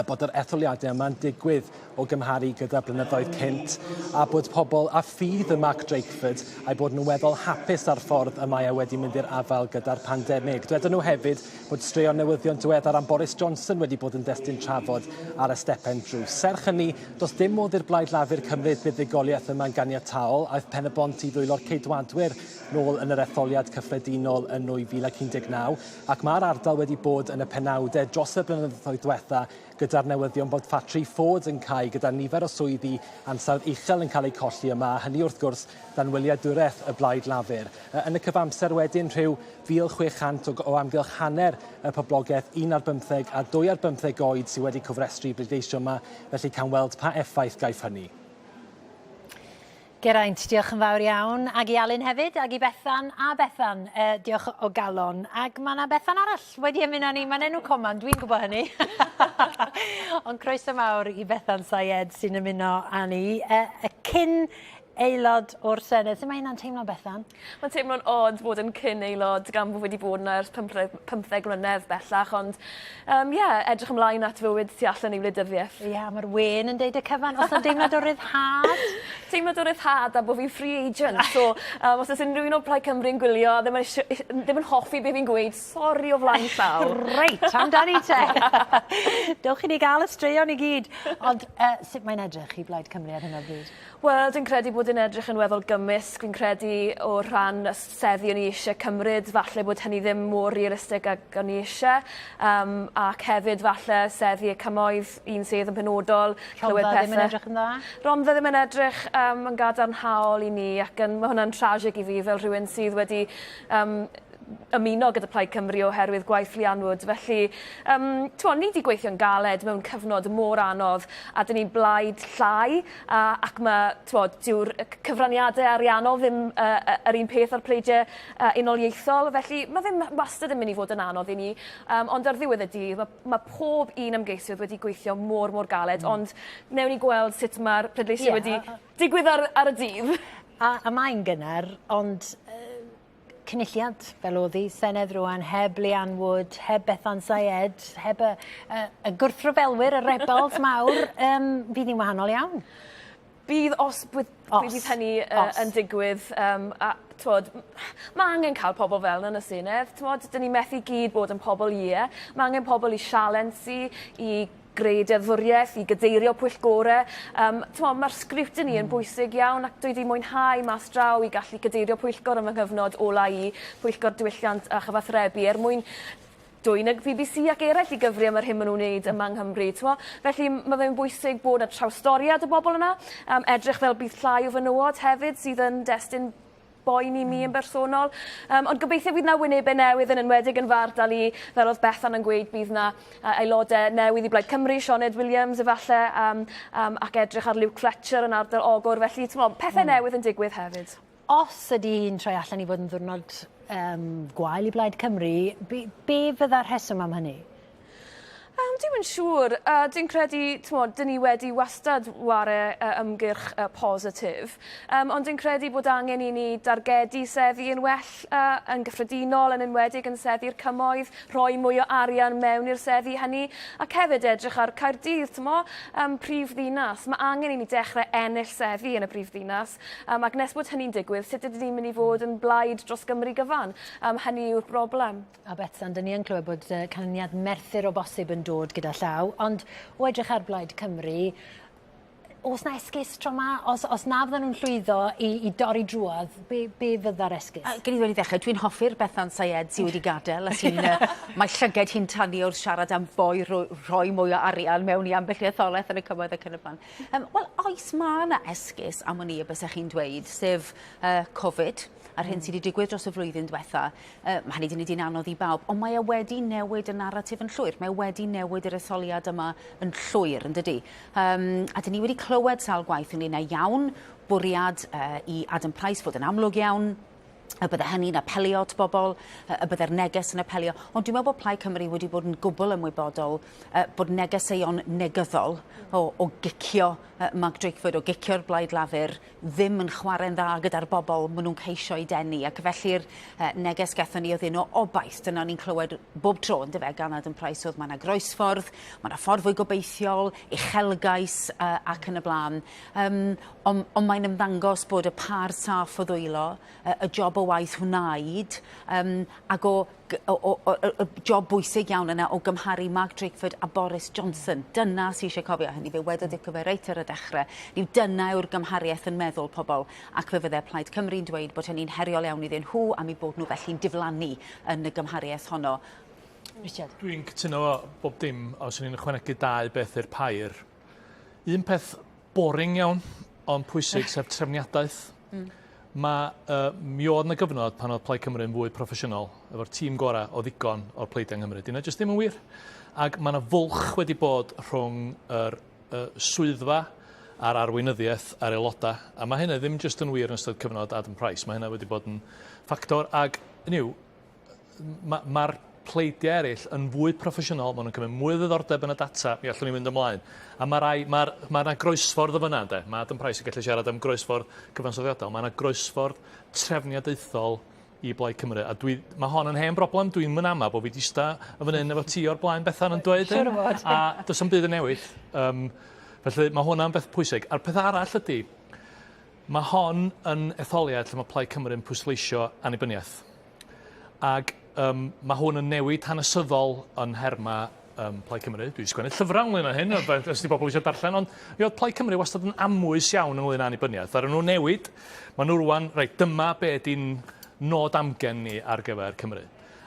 bod yr etholiadau yma'n digwydd o gymharu gyda blynyddoedd cynt a bod pobl â ffydd ym Mark Drakeford a'i bod nhw'n weddol hapus â'r ffordd y mae e wedi mynd i'r afael gyda'r pandemig. Dwedon nhw hefyd bod straeon newyddion diweddar am Boris Johnson wedi bod yn destun trafod ar y stepen drws. Serch hynny, does dim modd i'r Blaid Lafur cymryd buddugoliaeth yma'n ganiataol. Aeth Pen-y-bont i ddwylo'r Ceidwadwyr nôl yn yr etholiad cyffredinol yn 2019, ac mae'r ardal wedi bod yn y penawdau dros y blynyddoedd diwetha gyda'r newyddion bod ffatri Ford yn cau gyda nifer o swyddi ansawdd uchel yn cael eu colli yma, a hynny wrth gwrs dan wyliadwriaeth y Blaid Lafur. Yn y cyfamser wedyn rhyw 1,600 o, o amgylch hanner y poblogaeth un ar bymtheg a dwy ar bymtheg oed sydd wedi cofrestru i bleidleisio yma, felly cawn weld pa effaith gaiff hynny. Geraint, diolch yn fawr iawn. Ag i Alun hefyd, ag i Bethan, a Bethan, uh, diolch o galon. Ag mae yna Bethan arall wedi ymuno ni, mae'n enw coman, dwi'n gwybod hynny. Ond croeso mawr i Bethan Sayed sy'n ymuno â ni. Uh, y cyn aelod o'r Senedd. Sut mae hynna'n teimlo, Bethan? Mae'n teimlo'n od bod yn cyn aelod gan bod fi wedi bod yna ers 15 mlynedd bellach, ond um, yeah, edrych ymlaen at fywyd tu allan i wleidyddiaeth. Ie, yeah, mae'r wen yn deud y cyfan. Os yna deimlad o ryddhad? Teimlad o ryddhad a bod fi'n free agent. So, um, os oes unrhyw un o Plaid Cymru'n gwylio a ddim yn, ddim yn hoffi beth fi'n gweud, sori o flaen llaw. Reit, amdani te. Dewch i ni gael y straeon i gyd. Ond uh, sut mae'n edrych i Blaid Cymru ar hyn o bryd? Wel, dwi'n credu bod e'n edrych yn weddol gymysg. Fi'n credu o rhan y seddi o'n i eisiau cymryd, falle bod hynny ddim mor realistig ag o'n i eisiau. Um, ac hefyd falle seddi y cymoedd, un sedd yn penodol, clywed pethau. Rhondda ddim yn edrych yn dda? Rhondda ddim yn edrych um, yn gadarnhaol i ni ac yn, mae hwnna'n tragic i fi fel rhywun sydd wedi um, ymuno gyda Plaid Cymru oherwydd gwaith Leanne Wood. Felly, um, t'mo, ni 'di gweithio'n galed mewn cyfnod mor anodd a 'dyn ni'n blaid llai a, ac mae, t'mo, dyw'r cyfraniadau ariannol ddim uh, yr un peth â'r pleidiau uh, unoliaethol, felly mae ddim wastad yn mynd i fod yn anodd i ni, um, ond ar ddiwedd y dydd mae, mae pob un ymgeisydd wedi gweithio mor, mor galed, mm. ond newn ni gweld sut mae'r pleidleisio yeah. wedi digwydd ar, ar y dydd. A, a mae'n gynnar, ond uh, Cynulliad, fel o'dd hi, Senedd rŵan, heb Leanne Wood, heb Bethan Sayed, heb y, y, y gwrthryfelwyr, y rebels mawr, um, fydd hi'n wahanol iawn. Bydd os, bydd, os, bydd hynny uh, yn digwydd. Um, a, twod, mae angen cael pobl fel yna yn y Senedd. Twod, dyn ni methu gyd bod yn pobl ie. Mae angen pobl i sialensu, i greu deddfwriaeth, i gadeirio pwyllgore. Yym t'mo' ma'r sgriwtini yn bwysig iawn ac dwi 'di mwynhau mas draw i gallu cadeirio pwyllgor yn fy nghyfnod ola i, Pwyllgor Diwylliant a Chyfathrebu er mwyn dwyn y BBC ac eraill i gyfri am yr hyn ma' nw'n neud yma yng Nghymru t'mo'? Felly ma' fe'n bwysig bod 'na trawstoriad y bobol yna yym edrych fel bydd llai o fenywod hefyd sydd yn destun boen i mi yn bersonol. Yym ond gobeithio fydd 'na wynebe newydd yn enwedig yn fy ardal i, fel o'dd Bethan yn gweud bydd 'na yy aelode newydd i Blaid Cymru, Sioned Williams efalle yym yym ac edrych ar Luke Fletcher yn ardal Ogwr felly t'mo' pethe hmm. newydd yn digwydd hefyd. Os ydy hi'n troi allan i fod yn ddiwrnod yym gwael i Blaid Cymru, be, be fydda'r rheswm am hynny? Yym dwi'm yn siŵr. Yy dwi'n credu t'mod 'dyn ni wedi wastad ware yy ymgyrch yy positif. Yym ond dwi'n credu bod angen i ni dargedu seddi yn well yy yn gyffredinol yn enwedig yn seddi'r cymoedd, rhoi mwy o arian mewn i'r seddi hynny ac hefyd edrych ar Caerdydd t'mo' yym prif ddinas. Ma' angen i ni dechre ennill seddi yn y brif ddinas yym ac nes bod hynny'n digwydd sut ydyn ni'n myn' i fod yn blaid dros Gymru gyfan? Yym hynny yw'r broblem. A Betsan, dyn ni yn clywed bod uh, canlyniad Merthyr o bosib yn dod gyda llaw, ond o edrych ar Blaid Cymru, Oes 'na esgus tro 'ma? Os os na fydden nhw'n llwyddo i i dorri drwodd, be be fydda'r esgus? Yy gwn i ddweud i ddechrau, dwi'n hoffi'r Bethan Sayed sy wedi gadel a sy'n yy mae llyged hi'n tanu wrth siarad am foi rho- rhoi mwy o arian mewn i ambell i etholaeth yn y cymoedd ac yn y blaen. Yym wel oes ma' 'na esgus am wn i y bysech chi'n dweud, sef yy Covid a'r hyn sy 'di digwydd dros y flwyddyn dwetha. Yy ma' hynny 'di neud 'i'n anodd i bawb, ond mae e wedi newid y naratif yn llwyr. Mae e wedi newid yr etholiad yma yn llwyr, yn dydi? Yym a 'dyn ni wedi clywed sawl gwaith ynglŷn â iawn bwriad yy i Adam Price fod yn amlwg iawn, y bydde hynny'n apelio at bobl, y bydde'r neges yn apelio. Ond dwi'n meddwl bod Plaid Cymru wedi bod yn gwbl ymwybodol uh, bod negeseuon negyddol o, o gicio uh, Mark Drakeford, o gicio'r Blaid Lafur, ddim yn chwarae'n dda gyda'r bobl maen nhw'n ceisio i denu. Ac felly'r uh, neges gathon ni oedd un o obaith. Dyna ni'n clywed bob tro, yn dyfe, gan Adam Price, oedd mae yna groesffordd, mae yna ffordd fwy gobeithiol, uchelgais uh, ac yn y blaen. Um, ond on mae'n ymddangos bod y par saff o ddwylo, uh, y job o waith wnaed, um, ac o o o o y y job bwysig iawn yna o gymharu Mark Drakeford a Boris Johnson. Dyna sy eisiau cofio hynny fe wedodd Dico fe reit ar y dechre. Yw dyna yw'r gymhariaeth yn meddwl pobl ac fe fydde Plaid Cymru'n dweud bod hynny'n heriol iawn iddyn nhw am eu bod nhw felly'n diflannu yn y gymhariaeth honno. Richard. Dwi'n cytuno efo bob dim, os swn i'n ychwanegu dau beth i'r pair. Un peth boring iawn, ond pwysig, sef trefniadaeth. Mm. Mae, uh, mi oedd yna gyfnod pan oedd Plaid Cymru yn fwy proffesiynol, efo'r tîm gorau o ddigon o'r pleidiau yng Nghymru. Dyna jyst ddim yn wir. Ac mae yna fwlch wedi bod rhwng yr uh, swyddfa a'r arweinyddiaeth a'r aelodau. A mae hynny ddim jyst yn wir yn ystod cyfnod Adam Price. Mae hynny wedi bod yn ffactor. Ac, hynny yw, mae'r ma pleidiau eraill yn fwy proffesiynol, maen nhw'n cymryd mwy o ddiddordeb yn y data, mi allwn ni fynd ymlaen. A mae rai, mae'r, mae yna groesffordd o fyna, ynddo. Mae Adam Price yn gallu siarad am groesffordd cyfansoddiadol. Mae yna groesffordd trefniadaethol i Blaid Cymru. A dwi, mae hon yn hen broblem, dwi'n mynd ama bod fi di ista yn fan hyn efo ti o'r blaen Bethan yn dweud hyn. A does am byd yn newid. Um, felly mae hwnna'n beth pwysig. A'r peth arall ydy, mae hon yn etholiad lle mae Plaid Cymru yn pwysleisio annibyniaeth. Ac um, mae hwn yn newid hanesyddol yn nherma um, Plaid Cymru. Dwi wedi sgwennu llyfrau ynglyn â hyn, os di bobl eisiau darllen, ond mi oedd Plaid Cymru wastad yn amwys iawn ynglyn â annibyniaeth. Ar nhw newid, maen nhw rwan, reit, dyma be di'n nod amgen ni ar gyfer Cymru.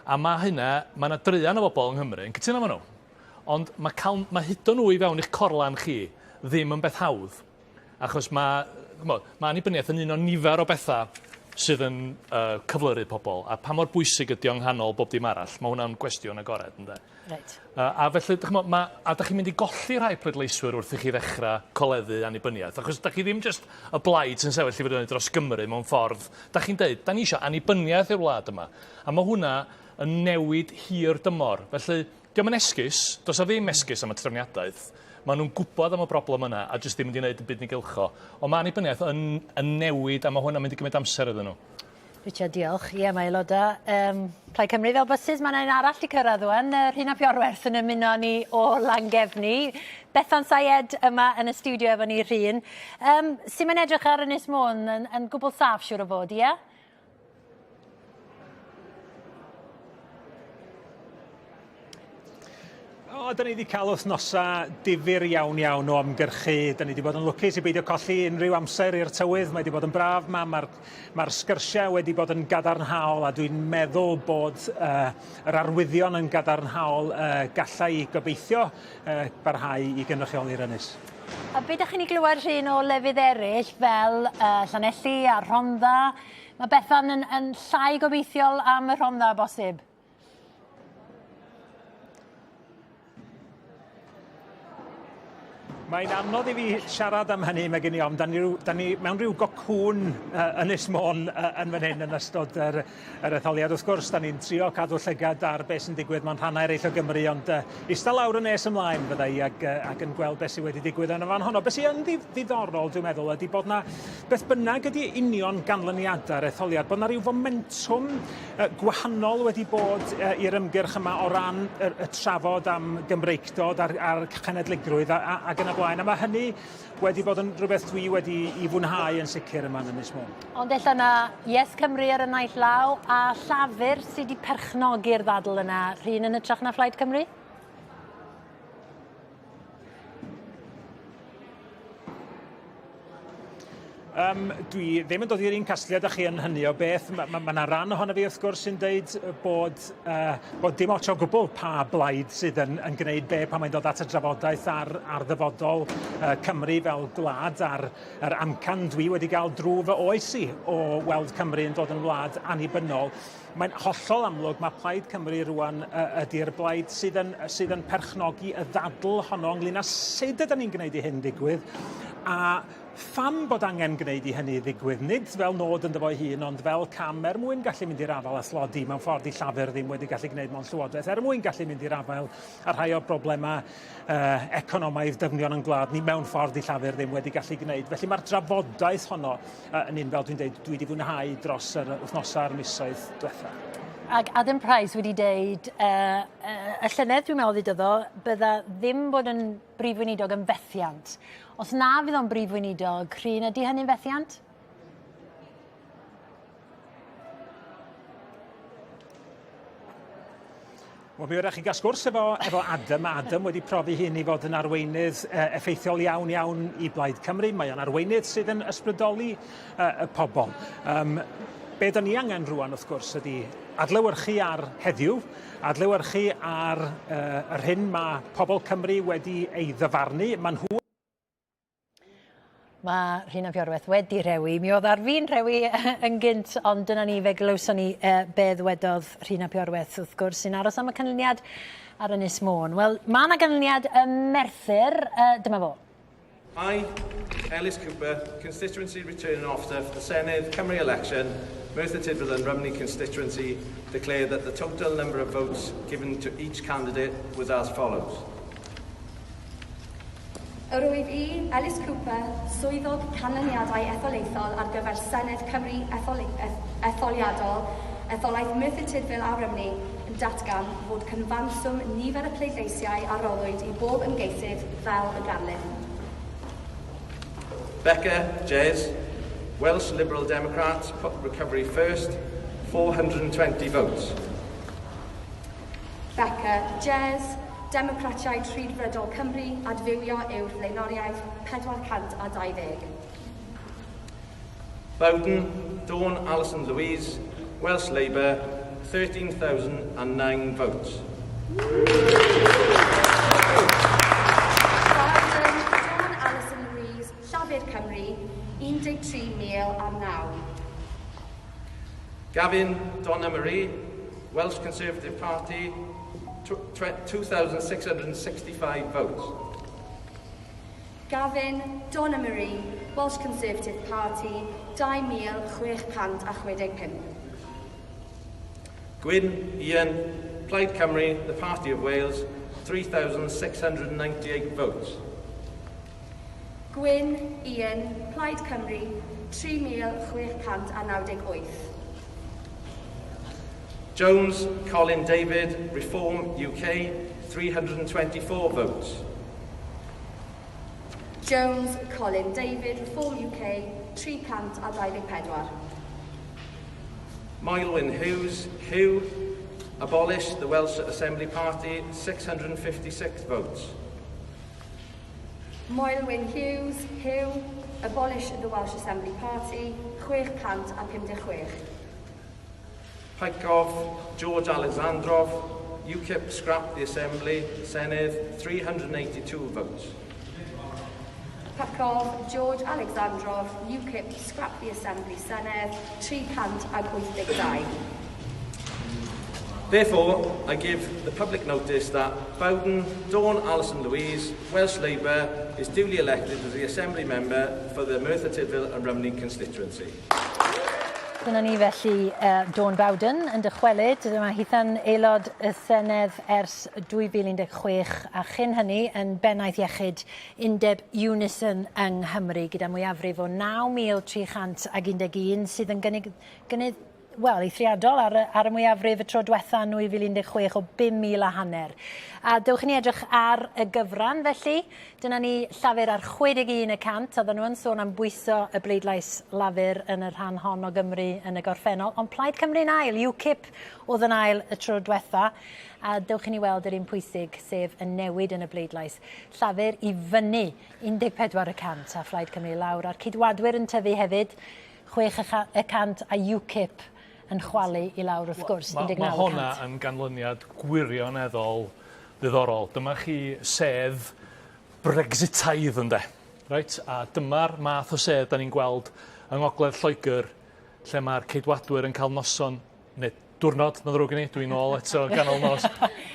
A mae hynna, mae yna druan o bobl yng Nghymru yn cytuno efo nhw. Ond mae, cael, mae hudo nhw i fewn i'ch corlan chi ddim yn beth hawdd. Achos mae, ch'mod, mae annibyniaeth yn un o nifer o bethau sydd yn uh, cyflyru pobl, a pa mor bwysig ydy o'n nghanol bob dim arall, mae hwnna'n gwestiwn agored, ynde? Reit. Uh, a felly, ch'mod, ma, a da chi'n mynd i golli rhai pleidleiswyr wrth i chi ddechrau coleddu annibyniaeth, achos da chi ddim jyst y blaid sy'n sefyll i fyny dros Gymru mewn ffordd, da chi'n deud, da ni eisiau annibyniaeth i'r wlad yma, a mae hwnna yn newid hir dymor. Felly, Dio'm yn esgus, does 'na ddim esgus am y trefniadaeth. Maen nhw'n gwybod am y broblem yna a jyst ddim wedi gwneud dim byd yn ei gylch o. Ond mae annibyniaeth yn, yn newid a mae hwnna'n mynd i gymryd amser iddyn nhw. Richard, diolch. Ie, mae aelodau um, Plaid Cymru fel bysus. Mae yna un arall i cyrraedd wan, Rhun ap Iorwerth yn ymuno ni o Langefni. Bethan Sayed yma yn y stiwdio efo ni, Rhun. Um, Sut mae'n edrych ar Ynys Môn yn, yn gwbl saff, siŵr o fod, ie? Yeah? O, da ni wedi cael wythnosau difyr iawn iawn o ymgyrchu. Da ni wedi bod yn lwcus i beidio colli unrhyw amser i'r tywydd. Mae wedi bod yn braf ma. Mae'r mae sgyrsiau wedi bod yn gadarnhaol a dwi'n meddwl bod uh, yr arwyddion yn gadarnhaol uh, gallai i gobeithio uh, barhau i gynrychioli'r ynys. A be ydych chi'n ei glywed rhywun o lefydd eraill fel uh, Llanelli a Rhondda? Mae Bethan yn, yn llai gobeithiol am y Rhondda bosib. Mae'n anodd i fi siarad am hynny, mae gen i ofn. Da ni, da ni mewn rhyw gocŵn uh, Ynys Môn uh, yn fan hyn yn ystod yr, yr etholiad. Wrth gwrs, da ni'n trio cadw llygad ar beth sy'n digwydd mewn rhannau eraill o Gymru, ond uh, ista lawr yn nes ymlaen fydda i ac, uh, ac yn gweld beth sydd wedi digwydd yn y fan honno. Beth sy'n ddiddorol, dwi'n meddwl, ydy bod na Beth bynnag ydy union ganlyniadau'r etholiad, bod 'na ryw fomentwm gwahanol wedi bod i'r ymgyrch yma o ran y, y trafod am Gymreictod a'r, a'r cenedligrwydd a, a, ac yn y blaen. A mae hynny wedi bod yn rhywbeth dwi wedi i fwynhau yn sicr yma yn Ynys Môn. Ond ella na Yes Cymru ar y naill law a Llafur sydd wedi perchnogi'r ddadl yna, Rhun yn hytrach na Phlaid Cymru? Um, dwi ddim yn dod i'r un casgliad â chi yn hynny o beth. Mae ma, ma 'na ran ohono fi wrth gwrs sy'n deud bod, uh, bod dim ots o gwbl pa blaid sydd yn, yn gwneud be pan mae'n dod at y drafodaeth ar, ar ddyfodol uh, Cymru fel gwlad a'r yr amcan dwi wedi gael drwy fy oes i o weld Cymru yn dod yn wlad annibynnol. Mae'n hollol amlwg mae Plaid Cymru rwan ydy'r blaid sydd yn, sydd yn perchnogi y ddadl honno ynglyn â sut ydyn ni'n gwneud i hyn ddigwydd a pham bod angen gwneud i hynny ddigwydd, nid fel nod ynddo fo'i hun, ond fel cam er mwyn gallu mynd i'r afael â thlodi mewn ffordd i Llafur ddim wedi gallu gwneud mewn llywodraeth, er mwyn gallu mynd i'r afael â rhai o'r broblemau uh, economaidd dyfnion yn gwlad ni mewn ffordd i Llafur ddim wedi gallu gwneud. Felly mae'r drafodaeth honno uh, yn un, fel dwi'n dweud, dwi wedi fwynhau dros yr wythnosau a'r misoedd diwetha. Ac Adam Price wedi deud, uh, uh, y llynedd dwi'n meddwl ddudodd o, bydda ddim bod yn brif weinidog yn fethiant. Os na fydd o'n brif weinidog, Rhun, ydy hynny'n fethiant? Wel, mi wrach chi gael sgwrs efo, efo Adam. Mae Adam wedi profi hyn i fod yn arweinydd uh, effeithiol iawn iawn i Blaid Cymru. Mae o'n arweinydd sydd yn ysbrydoli uh, y pobl. Um, be da ni angen rwan, wrth gwrs, ydy adlewyrchu ar heddiw, adlewyrchu ar uh, yr hyn mae pobl Cymru wedi ei ddyfarnu. Mae nhw Mae Rhun ap Iorwerth wedi rhewi. Mi oedd ar fin rhewi yn gynt, ond dyna ni, fe glywson ni uh, be ddwedodd Rhun ap Iorwerth, wrth gwrs, sy'n aros am y canlyniad ar Ynys Môn. Wel, mae yna ganlyniad ym Merthyr, uh, dyma fo. I, Ellis Cooper, Constituency Returning Officer for the Senedd Cymru election, Merthyr Tydfil and Rhymney constituency, declare that the total number of votes given to each candidate was as follows. Yr wyf i, Ellis Cooper, Swyddog Canlyniadau Etholaethol ar gyfer Senedd Cymru Etholiadol, Etholaeth Merthyr Tudful a Rhymni, yn datgan fod cyfanswm nifer y pleidleisiau a roddwyd i bob ymgeisydd fel y ganlyn. Becca Jez, Welsh Liberal Democrats put recovery first, 420 votes. Becca Jez, Democratiaid Rhyddfrydol Cymru, adfywio yw'r flaenoriaeth, 420. Bowden, Dawn Alison Louise, Welsh Labour, 13,009 votes. Bowden, Dawn Alison Louise, Llafur Cymru, 13,009. Gavin Donna Marie, Welsh Conservative Party, 2,665 votes. Gavin, Donna Marie, Welsh Conservative Party, 2,665. Gwyn, Ian, Plaid Cymru, the Party of Wales, 3,698 votes. Gwyn, Ian, Plaid Cymru, 3,698. Jones, Colin David, Reform UK, 324 votes. Jones, Colin David, Reform UK, 324. Mylwyn Hughes, Hugh, Abolish the Welsh Assembly Party, 656 votes. Moelwyn Hughes, Hugh, Abolish the Welsh Assembly Party, 656. Pykov, George Alexandrov, UKIP scrapped the Assembly, Senedd, 382 votes. Pakov, George Alexandrov, UKIP scrap the Assembly Senedd, 382. Therefore, I give the public notice that Bowden Dawn Alison Louise, Welsh Labour, is duly elected as the Assembly member for the Merthyr Tydfil and Rhymney constituency. Dyna ni felly uh, Dawn Bowden yn dychwelyd. Dyma hitha'n aelod y Senedd ers 2016 a chyn hynny yn bennaeth iechyd Undeb Unison yng Nghymru gyda mwyafrif o 9,311 sydd yn gynnig, gynnydd. wel, eithriadol ar, ar y mwyafrif y tro diwetha yn 2016 o 5,000 a hanner. A dewch i ni edrych ar y gyfran felly. Dyna ni Llafur ar 61 y cant, oedden nhw yn sôn am bwyso y bleidlais Lafur yn y rhan hon o Gymru yn y gorffennol, ond Plaid Cymru'n ail, UKIP oedd yn ail y tro diwetha, a dewch i ni weld yr un pwysig, sef y newid yn y bleidlais. Llafur i fyny 14 y cant a Phlaid Cymru lawr, a'r Ceidwadwyr yn tyfu hefyd, 6 y cant a UKIP yn chwalu i lawr wrth gwrs, 19 y cant. Mae honna yn ganlyniad gwirioneddol ddiddorol. Dyma chi sedd Brexitaidd ynde. Reit? A dyma'r math o sedd da ni'n gweld yng Ngogledd Lloegr lle mae'r Ceidwadwyr yn cael noson, neu diwrnod, mae'n ddrwg gen i, dwi'n ôl eto ganol nos.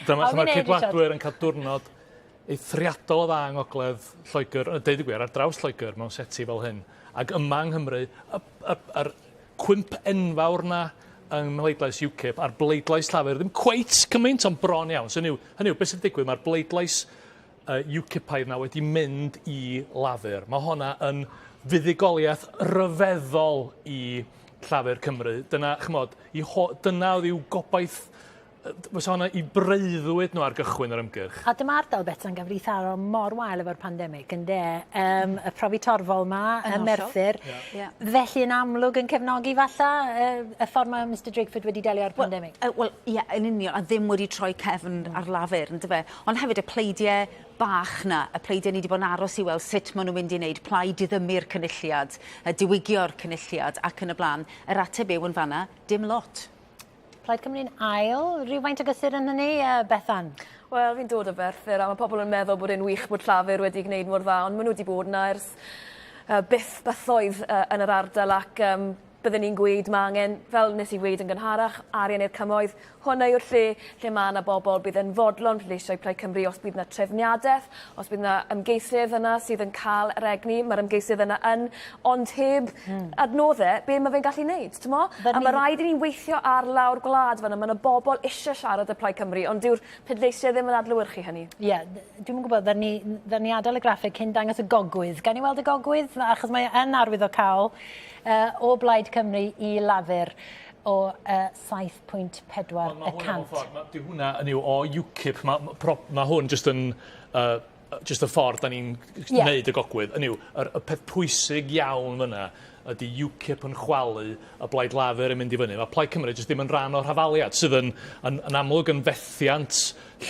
Dyma lle mae'r Ceidwadwyr yn cael diwrnod eithriadol o dda yng Ngogledd Lloegr, a deud y gwir, ar draws Lloegr mewn seti fel hyn. Ac yma yng Nghymru, y, y, yr cwymp enfawr 'na yng mhleidlais UKIP a'r bleidlais Llafur ddim cweit cymaint ond bron iawn. So hynny yw, hynny yw, beth sydd wedi digwydd, mae'r bleidlais uh, UKIPaidd 'na wedi mynd i Lafur. Mae honna yn fuddugoliaeth ryfeddol i Llafur Cymru. Dyna, chymod, i ho, dyna oedd i'w gobaith Fysa hwnna i breuddwyd nhw ar gychwyn yr ymgyrch. A dyma ardal Betsan gafodd ei tharo mor wael efo'r pandemig, ynde? Um, y profi torfol ma ym Merthyr. Yeah. Yeah. Felly yn amlwg yn cefnogi falla y ffordd mae Mr Drakeford wedi delio â'r pandemig. Wel, well, ie, yeah, yn union, a ddim wedi troi cefn ar Lafur, yndyfe? Ond hefyd y pleidiau bach 'na, y pleidiau ni wedi bod yn aros i weld sut maen nhw'n mynd i wneud, plaid diddymu'r cynulliad, diwygio'r cynulliad ac yn y blaen. Yr ateb yw yn fanna, dim lot. Plaid Cymru'n ail, rhywfaint o gysur yn hynny, uh, Bethan? Wel, fi'n dod o Ferthyr a mae pobl yn meddwl bod e'n wych bod Llafur wedi gwneud mor dda, ond maen nhw wedi bod yna ers uh, byth bythoedd uh, yn yr ardal ac um, bydden ni'n gweud mae angen, fel nes i weud yn gynharach, arian i'r cymoedd. Hwnna yw'r lle lle mae yna bobl bydd yn fodlon pleidleisio i Plaid Cymru os bydd yna trefniadaeth, os bydd yna ymgeisydd yna sydd yn cael yr egni, mae'r ymgeisydd yna yn, ond heb hmm. adnodde, be mae fe'n gallu neud, t'mo'? A mae rhaid i ni weithio ar lawr gwlad fan'na, ma' 'na bobl eisiau siarad â Plaid Cymru, ond dyw'r pleidleisiau ddim yn adlewyrchu hynny. Ie, yeah, dwi'm yn gwybod, ddaru ni, ddaru ni adael y graffeg cyn dangos y gogwydd. Gawn ni weld y gogwydd? Achos mae yn arwyddocaol uh, o Blaid Cymru i Lafur o uh, 7.4 y cant. Mae hwnna yn yw o UKIP, mae ma, ma hwn jyst yn uh, jyst y ffordd da ni'n yeah. neud y gogwydd. Hynny yw, yr, y peth pwysig iawn fyna ydy UKIP yn chwalu y Blaid Lafur yn mynd i fyny. Mae Plaid Cymru jyst ddim yn rhan o'r hafaliad, sydd yn, yn, yn amlwg yn fethiant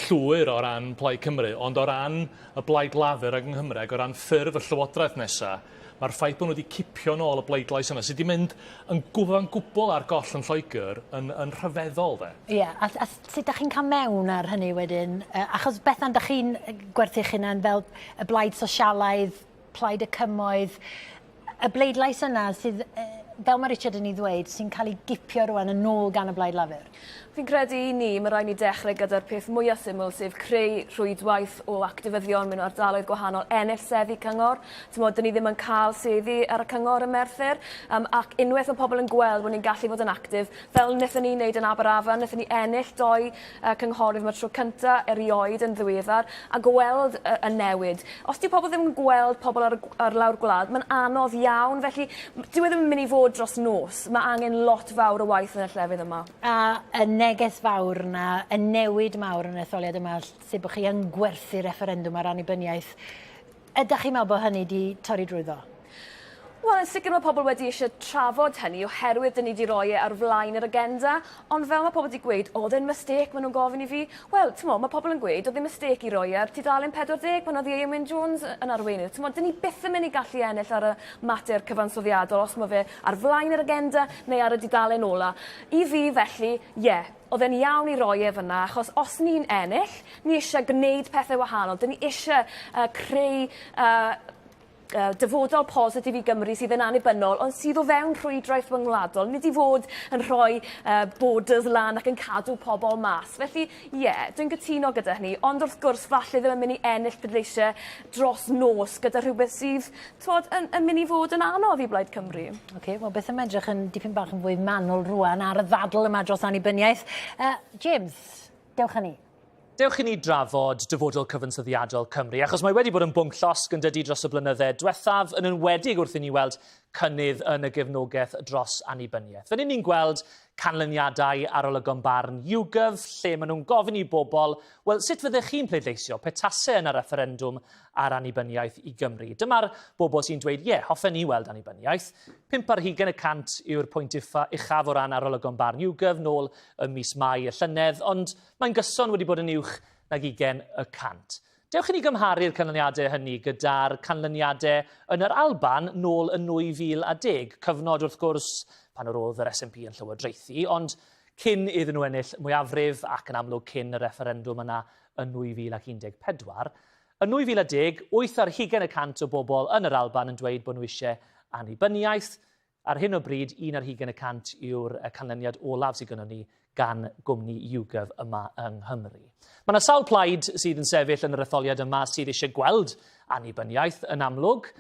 llwyr o ran Plaid Cymru, ond o ran y Blaid Lafur ag yng Nghymru ac o ran ffurf y Llywodraeth nesaf, mae'r ffaith bod nhw wedi cipio nôl y bleidlais yna, sydd wedi mynd yn gyfan gwbl ar goll yn Lloegr, yn, yn rhyfeddol, de. Ie, yeah, a, a sut dach chi'n cael mewn ar hynny wedyn? Uh, achos Bethan, dach chi'n gwerthu'ch hunan fel y blaid sosialaidd, plaid y cymoedd, y bleidlais yna sydd, fel mae Richard yn ei ddweud, sy'n cael ei gipio rwan yn ôl gan y Blaid Lafur? Fi'n credu i ni, mae rhaid ni dechrau gyda'r peth mwyaf syml, sef creu rhwydwaith o actifyddion mewn ardaloedd gwahanol, ennill seddi cyngor. T'mod, 'dyn ni ddim yn cael seddi ar y cyngor ym Merthyr, um, ac unwaith mae pobl yn gweld bod ni'n gallu fod yn actif, Fel wnaethon ni wneud yn Aberafan, wnaethon ni ennill doi uh, cynghorydd mae'r tro cynta erioed yn ddiweddar, a gweld y, y newid. Os di pobl ddim yn gweld pobl ar, ar lawr gwlad, mae'n anodd iawn, felly dyw e ddim yn mynd i fod dros nos. Mae angen lot fawr o waith yn y llefydd yma. A y neges fawr yna, y newid mawr yn y etholiad yma, sef bod chi yn gwerthu refferendwm ar annibyniaeth, Ydach chi'n meddwl bod hynny 'di torri drwyddo? Wel, yn sicr mae pobl wedi eisiau trafod hynny oherwydd dyn ni 'di roi e ar flaen yr agenda, ond fel mae pobl 'di gweud, oedd e'n mistake, maen nhw'n gofyn i fi. Wel, t'mo', mae pobl yn gweud oedd e'n mistake i roi e ar tudalen 40 pan oedd Ieuan Wyn Jones yn arweinydd. T'mo', dyn ni byth yn mynd i gallu ennill ar y mater cyfansoddiadol os mae fe ar flaen yr agenda neu ar y dudalen ola. I fi, felly, ie, Oedd e'n iawn i roi e fyna achos os ni'n ennill, ni eisiau gwneud pethau wahanol. Dyn ni eisiau uh, creu uh, uh, dyfodol positif i Gymru sydd yn annibynnol, ond sydd o fewn rhwydraeth ryngwladol. Nid i fod yn rhoi uh, borders lan ac yn cadw pobl mas. Felly, ie, yeah, dwi'n cytuno gyda hynny, ond wrth gwrs, falle ddim yn mynd i ennill pleidleisiau dros nos gyda rhywbeth sydd t'mod, yn, yn mynd i fod yn anodd i Blaid Cymru. Oce, okay, wel beth am edrych yn dipyn bach yn fwy manwl rwan ar y ddadl yma dros annibyniaeth. Uh, James, dewch â ni. Dewch i ni drafod dyfodol cyfansoddiadol Cymru, achos mae wedi bod yn bwnc llosg yn dydi dros y blynydde diwethaf, yn enwedig wrth i ni weld cynnydd yn y gefnogaeth dros annibyniaeth. Fan hyn ni'n gweld canlyniadau arolygon barn YouGov, lle maen nhw'n gofyn i bobl, wel, sut fyddech chi'n pleidleisio petase yna refferendwm ar annibyniaeth i Gymru? Dyma'r bobl sy'n dweud, ie, yeah, hoffen ni weld annibyniaeth. 25% yw'r pwynt uchaf o ran arolygon barn YouGov nôl ym mis Mai y llynedd, ond mae'n gyson wedi bod yn uwch nag 20%. Dewch i ni gymharu'r canlyniadau hynny gyda'r canlyniadau yn yr Alban nôl yn 2010, cyfnod wrth gwrs pan yr oedd yr SNP yn llywodraethu, ond cyn iddyn nhw ennill mwyafrif ac yn amlwg cyn y refferendwm yna yn 2014. Yn 2010, 28% o bobl yn yr Alban yn dweud bod nhw eisiau annibyniaeth. Ar hyn o bryd, 21% yw'r canlyniad olaf sydd gynnon ni gan gwmni YouGov yma yng Nghymru. Mae yna sawl plaid sydd yn sefyll yn yr etholiad yma sydd eisiau gweld annibyniaeth yn amlwg.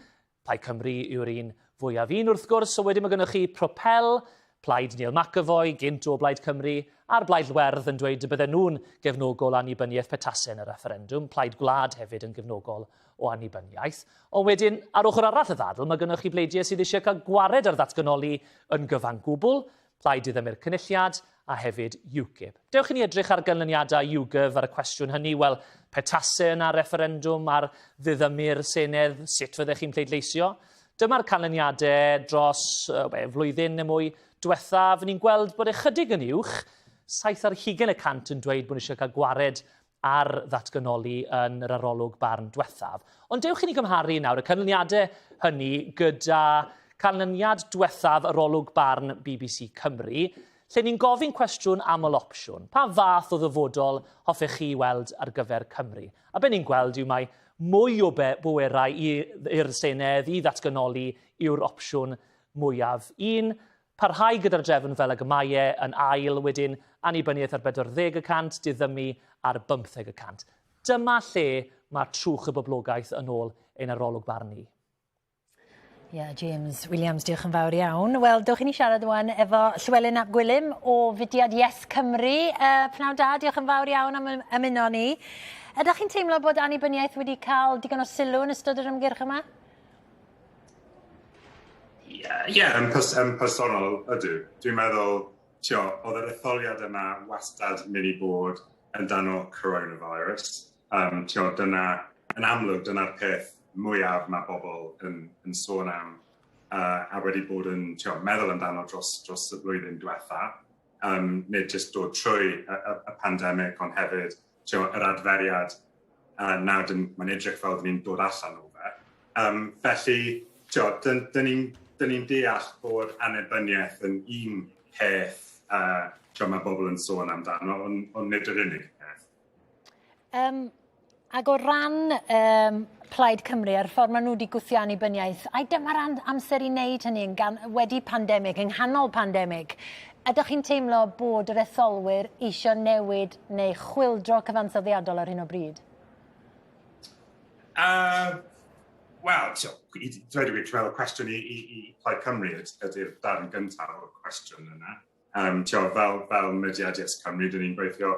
Plaid Cymru yw'r un fwyaf un wrth gwrs, so wedyn mae gennych chi Propel, Plaid Neil McAvoy, gynt o Blaid Cymru, a'r Blaid Werdd yn dweud y bydden nhw'n gefnogol annibyniaeth petase yn y refferendwm, Plaid Gwlad hefyd yn gefnogol o annibyniaeth. Ond wedyn, ar ochr arall y ddadl, mae gennych chi bleidiau sydd eisiau cael gwared ar ddatganoli yn gyfan gwbl, Plaid Diddymu'r Cynulliad a hefyd UKIP. Dewch i ni edrych ar ganlyniadau YouGov ar y cwestiwn hynny. Wel, petase yna refferendwm ar ddiddymu'r Senedd, sut fyddech chi'n pleidleisio? Dyma'r canlyniadau dros uh, flwyddyn neu mwy diwethaf. Ni'n gweld bod ychydig yn uwch, 27% yn dweud bod eisiau cael gwared ar ddatganoli yn yr arolwg barn diwethaf. Ond dewch i ni gymharu nawr y canlyniadau hynny gyda canlyniad diwethaf arolwg barn BBC Cymru, lle ni'n gofyn cwestiwn aml opsiwn. Pa fath o ddyfodol hoffech chi weld ar gyfer Cymru? A be ni'n gweld yw mai mwy o bwerau i'r Senedd, i ddatganoli, yw'r opsiwn mwyaf un. Parhau gyda'r drefn fel ag y mae e yn ail, wedyn annibyniaeth ar 40%, diddymu ar 15%. Dyma lle mae trwch y boblogaeth yn ôl ein arolwg barn ni. Ie, yeah, James Williams, diolch yn fawr iawn. Wel, dewch i ni siarad wan efo Llywelyn ap Gwilym o fudiad Yes Cymru. Pnawn da, diolch yn fawr iawn am ymuno ni. Ydych chi'n teimlo bod annibyniaeth wedi cael digon o sylw yn ystod yr ymgyrch yma? Ie, yeah, yeah, yn, pers yn personol ydw. Dwi'n meddwl, tio, oedd yr etholiad yma wastad mynd i bod yn dan o coronavirus. Um, tio, dyna, yn amlwg, dyna'r peth mwyaf mae bobl yn, yn sôn am uh, a wedi bod yn tio, meddwl amdano dros, dros y blwyddyn diwetha. Um, nid jyst dod trwy y, y, y pandemig, ond hefyd tio, yr adferiad uh, nawr mae'n edrych fel dyn ni'n dod allan o fe. Um, felly, tio, dyn, dyn ni'n dyn ni deall bod annibyniaeth yn un peth uh, tio, mae bobl yn sôn amdano, ond on nid yr unig peth. Um, ac o ran um, Plaid Cymru a'r ffordd maen nhw wedi gwthio annibyniaeth, ai dyma'r amser i wneud hynny yn gan, wedi pandemig, yng nghanol pandemig? Ydych chi'n teimlo bod yr etholwyr eisiau newid neu chwildro cyfansoddiadol ar hyn o bryd? Wel, so, i dweud y gwir, dwi'n meddwl cwestiwn i, i, i Plaid Cymru ydy'r darn gyntaf o'r cwestiwn yna. Um, tio, fel, fel mudiad Yes Cymru, dyn ni'n gweithio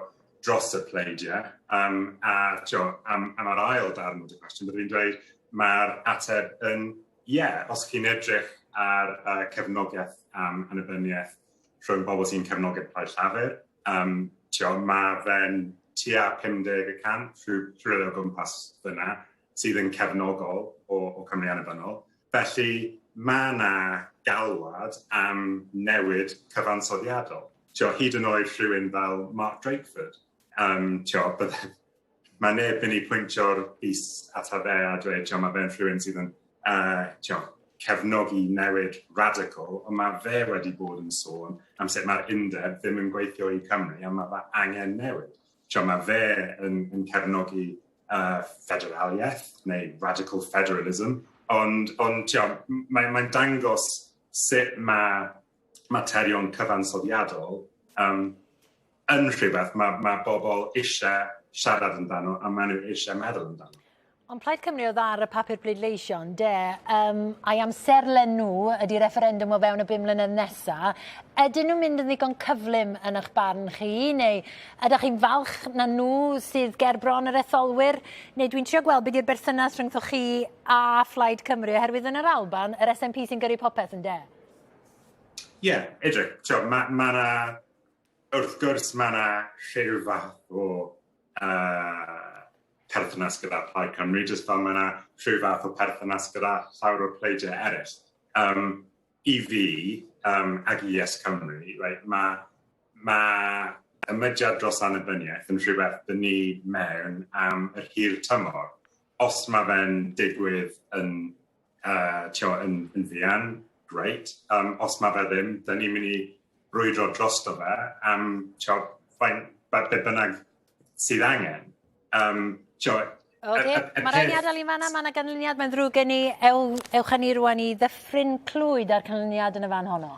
dros y pleidiau. Um, a tio, am, am yr ail darn o'r cwestiwn, byddwn i'n dweud mae'r ateb yn ie, yeah, os chi'n edrych ar uh, cefnogaeth am annibyniaeth rhwng bobl sy'n cefnogi'r Plaid Llafur, um, tio, mae fe'n tua 50 y cant, rhywle o gwmpas fyna, sydd yn cefnogol o, o Cymru Annibynnol. Felly mae yna galwad am newid cyfansoddiadol. Tio, hyd yn oed rhywun fel Mark Drakeford. Um, tio, bydde, mae neb yn ei pwyntio'r bys ata fe a dweud, tio, mae fe'n rhywun sydd yn uh, tio, cefnogi newid radical, ond mae fe wedi bod yn sôn am sut mae'r undeb ddim yn gweithio i Cymru a mae fe angen newid. Tio, mae fe yn, yn cefnogi uh, federaliaeth neu radical federalism, ond, ond tio, mae'n mae dangos sut mae materion cyfansoddiadol um, yn rhywbeth mae, mae bobl eisiau siarad amdano a maen nhw eisiau meddwl amdano. Ond Plaid Cymru oedd ar y papur bleidleisio, ynde? Um, a'i amserlen nhw ydy referendwm o fewn y bum mlynedd nesa. Ydyn nhw'n mynd yn ddigon cyflym yn eich barn chi, neu ydych chi'n falch na nhw sydd ger bron yr etholwyr? Neu dwi'n trio gweld beth yw'r berthynas rhyngthoch chi a Phlaid Cymru, oherwydd yn yr Alban, yr SNP sy'n gyrru popeth, ynde? Ie, yeah, edrych, mae ma 'na wrth gwrs mae yna rhyw fath o uh, perthynas gyda Plaid Cymru, jyst fel mae yna rhyw fath o perthynas gyda llawer o'r pleidiau eraill. Um, I fi, um, ag i Yes Cymru, right, mae ma y mudiad dros annibyniaeth yn rhywbeth dyn ni mewn am yr hir tymor. Os mae fe'n digwydd yn, uh, tio, yn, yn fuan, great. Um, os mae fe ddim, dyn ni'n mynd i brwydro drosto fe am tio, fain, be bynnag sydd angen. Um, tio, Oce, mae rhaid ni adael i fanna, mae yna ganlyniad, mae'n ddrwg gen i. Ew, ewch â ni rwan i Ddyffryn Clwyd a'r canlyniad yn y fan honno.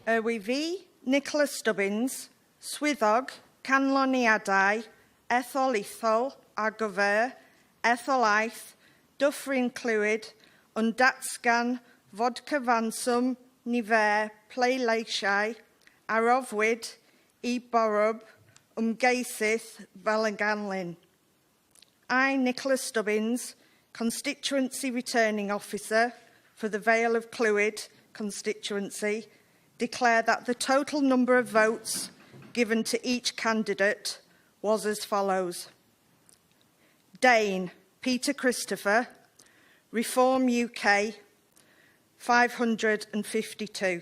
Yr wyf fi, Nicola Stubbins, Swyddog Canlyniadau Etholaethol ar gyfer etholaeth Dyffryn Clwyd yn datgan fod cyfanswm nifer pleidleisiau a roddwyd i bob ymgeisydd fel y ganlyn. I, Nicola Stubbins, Constituency Returning Officer for the Vale of Clwyd constituency, declare that the total number of votes given to each candidate was as follows. Dane, Peter Christopher, Reform UK, 552.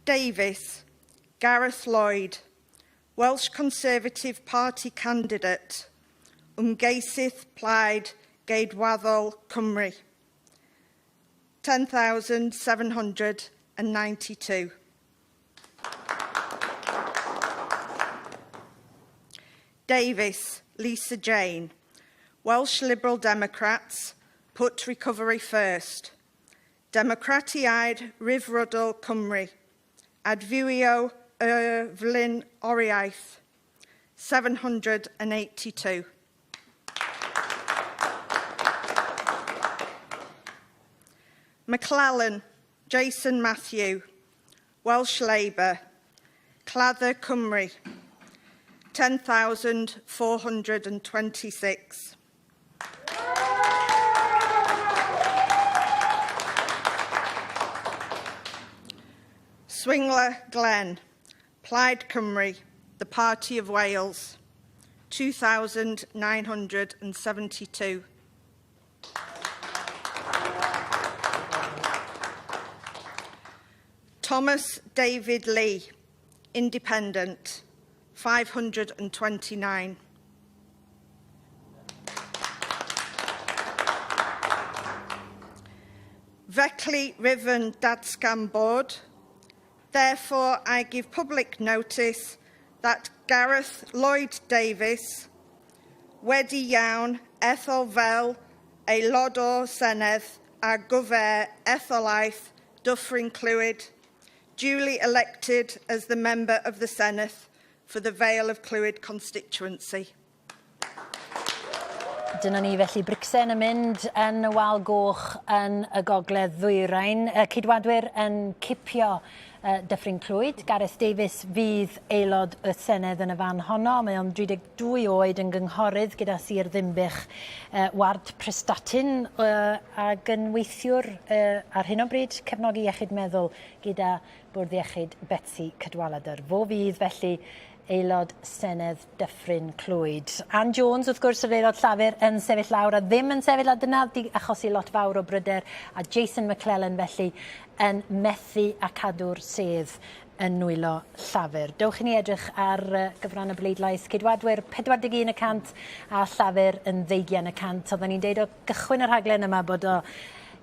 Davies, Gareth Lloyd, Welsh Conservative Party candidate, Ymgeisydd Plaid Geidwaddol Cymru, 10,792. Davies, Lisa Jane, Welsh Liberal Democrats, put recovery first. Democratiaid Rhyddfrydol Cymru, Adfywio y Flaenoriaeth, 782. McClellan, Jason Matthew, Welsh Labour, Claddu Cymru, 10,426. Swingler Glenn, Plaid Cymru, the Party of Wales, 2,972. Thomas David Lee, Independent, 529. Feckley Riven Dadscam Board. Therefore, I give public notice that Gareth Lloyd Davies, wedi iawn ethol fel aelod o'r Senedd ar gyfer etholaeth Dyffryn Clwyd, duly elected as the member of the Senedd for the Vale of Clwyd constituency. Dyna ni felly, Brixen yn mynd yn y wal goch yn y gogledd ddwyrain. Y Ceidwadwyr yn cipio Dyffryn Clwyd. Gareth Davies fydd aelod y Senedd yn y fan honno. Mae o'n 32 oed yn gynghorydd gyda Sir Ddinbych, ward Prestatyn, ac yn weithiwr ar hyn o bryd cefnogi iechyd meddwl gyda Bwrdd Iechyd Betsi Cadwaladr. Fo fydd felly aelod Senedd Dyffryn Clwyd. Ann Jones, wrth gwrs, yr aelod Llafur yn sefyll lawr a ddim yn sefyll, a dyna di achosi lot fawr o bryder, a Jason McClellan felly yn methu a cadw'r sedd yn nwylo Llafur. Dewch i ni edrych ar gyfran y bleidlais. Ceidwadwyr 41 y cant a Llafur yn ddeugian y cant. Oedden ni'n deud o gychwyn y rhaglen yma bod o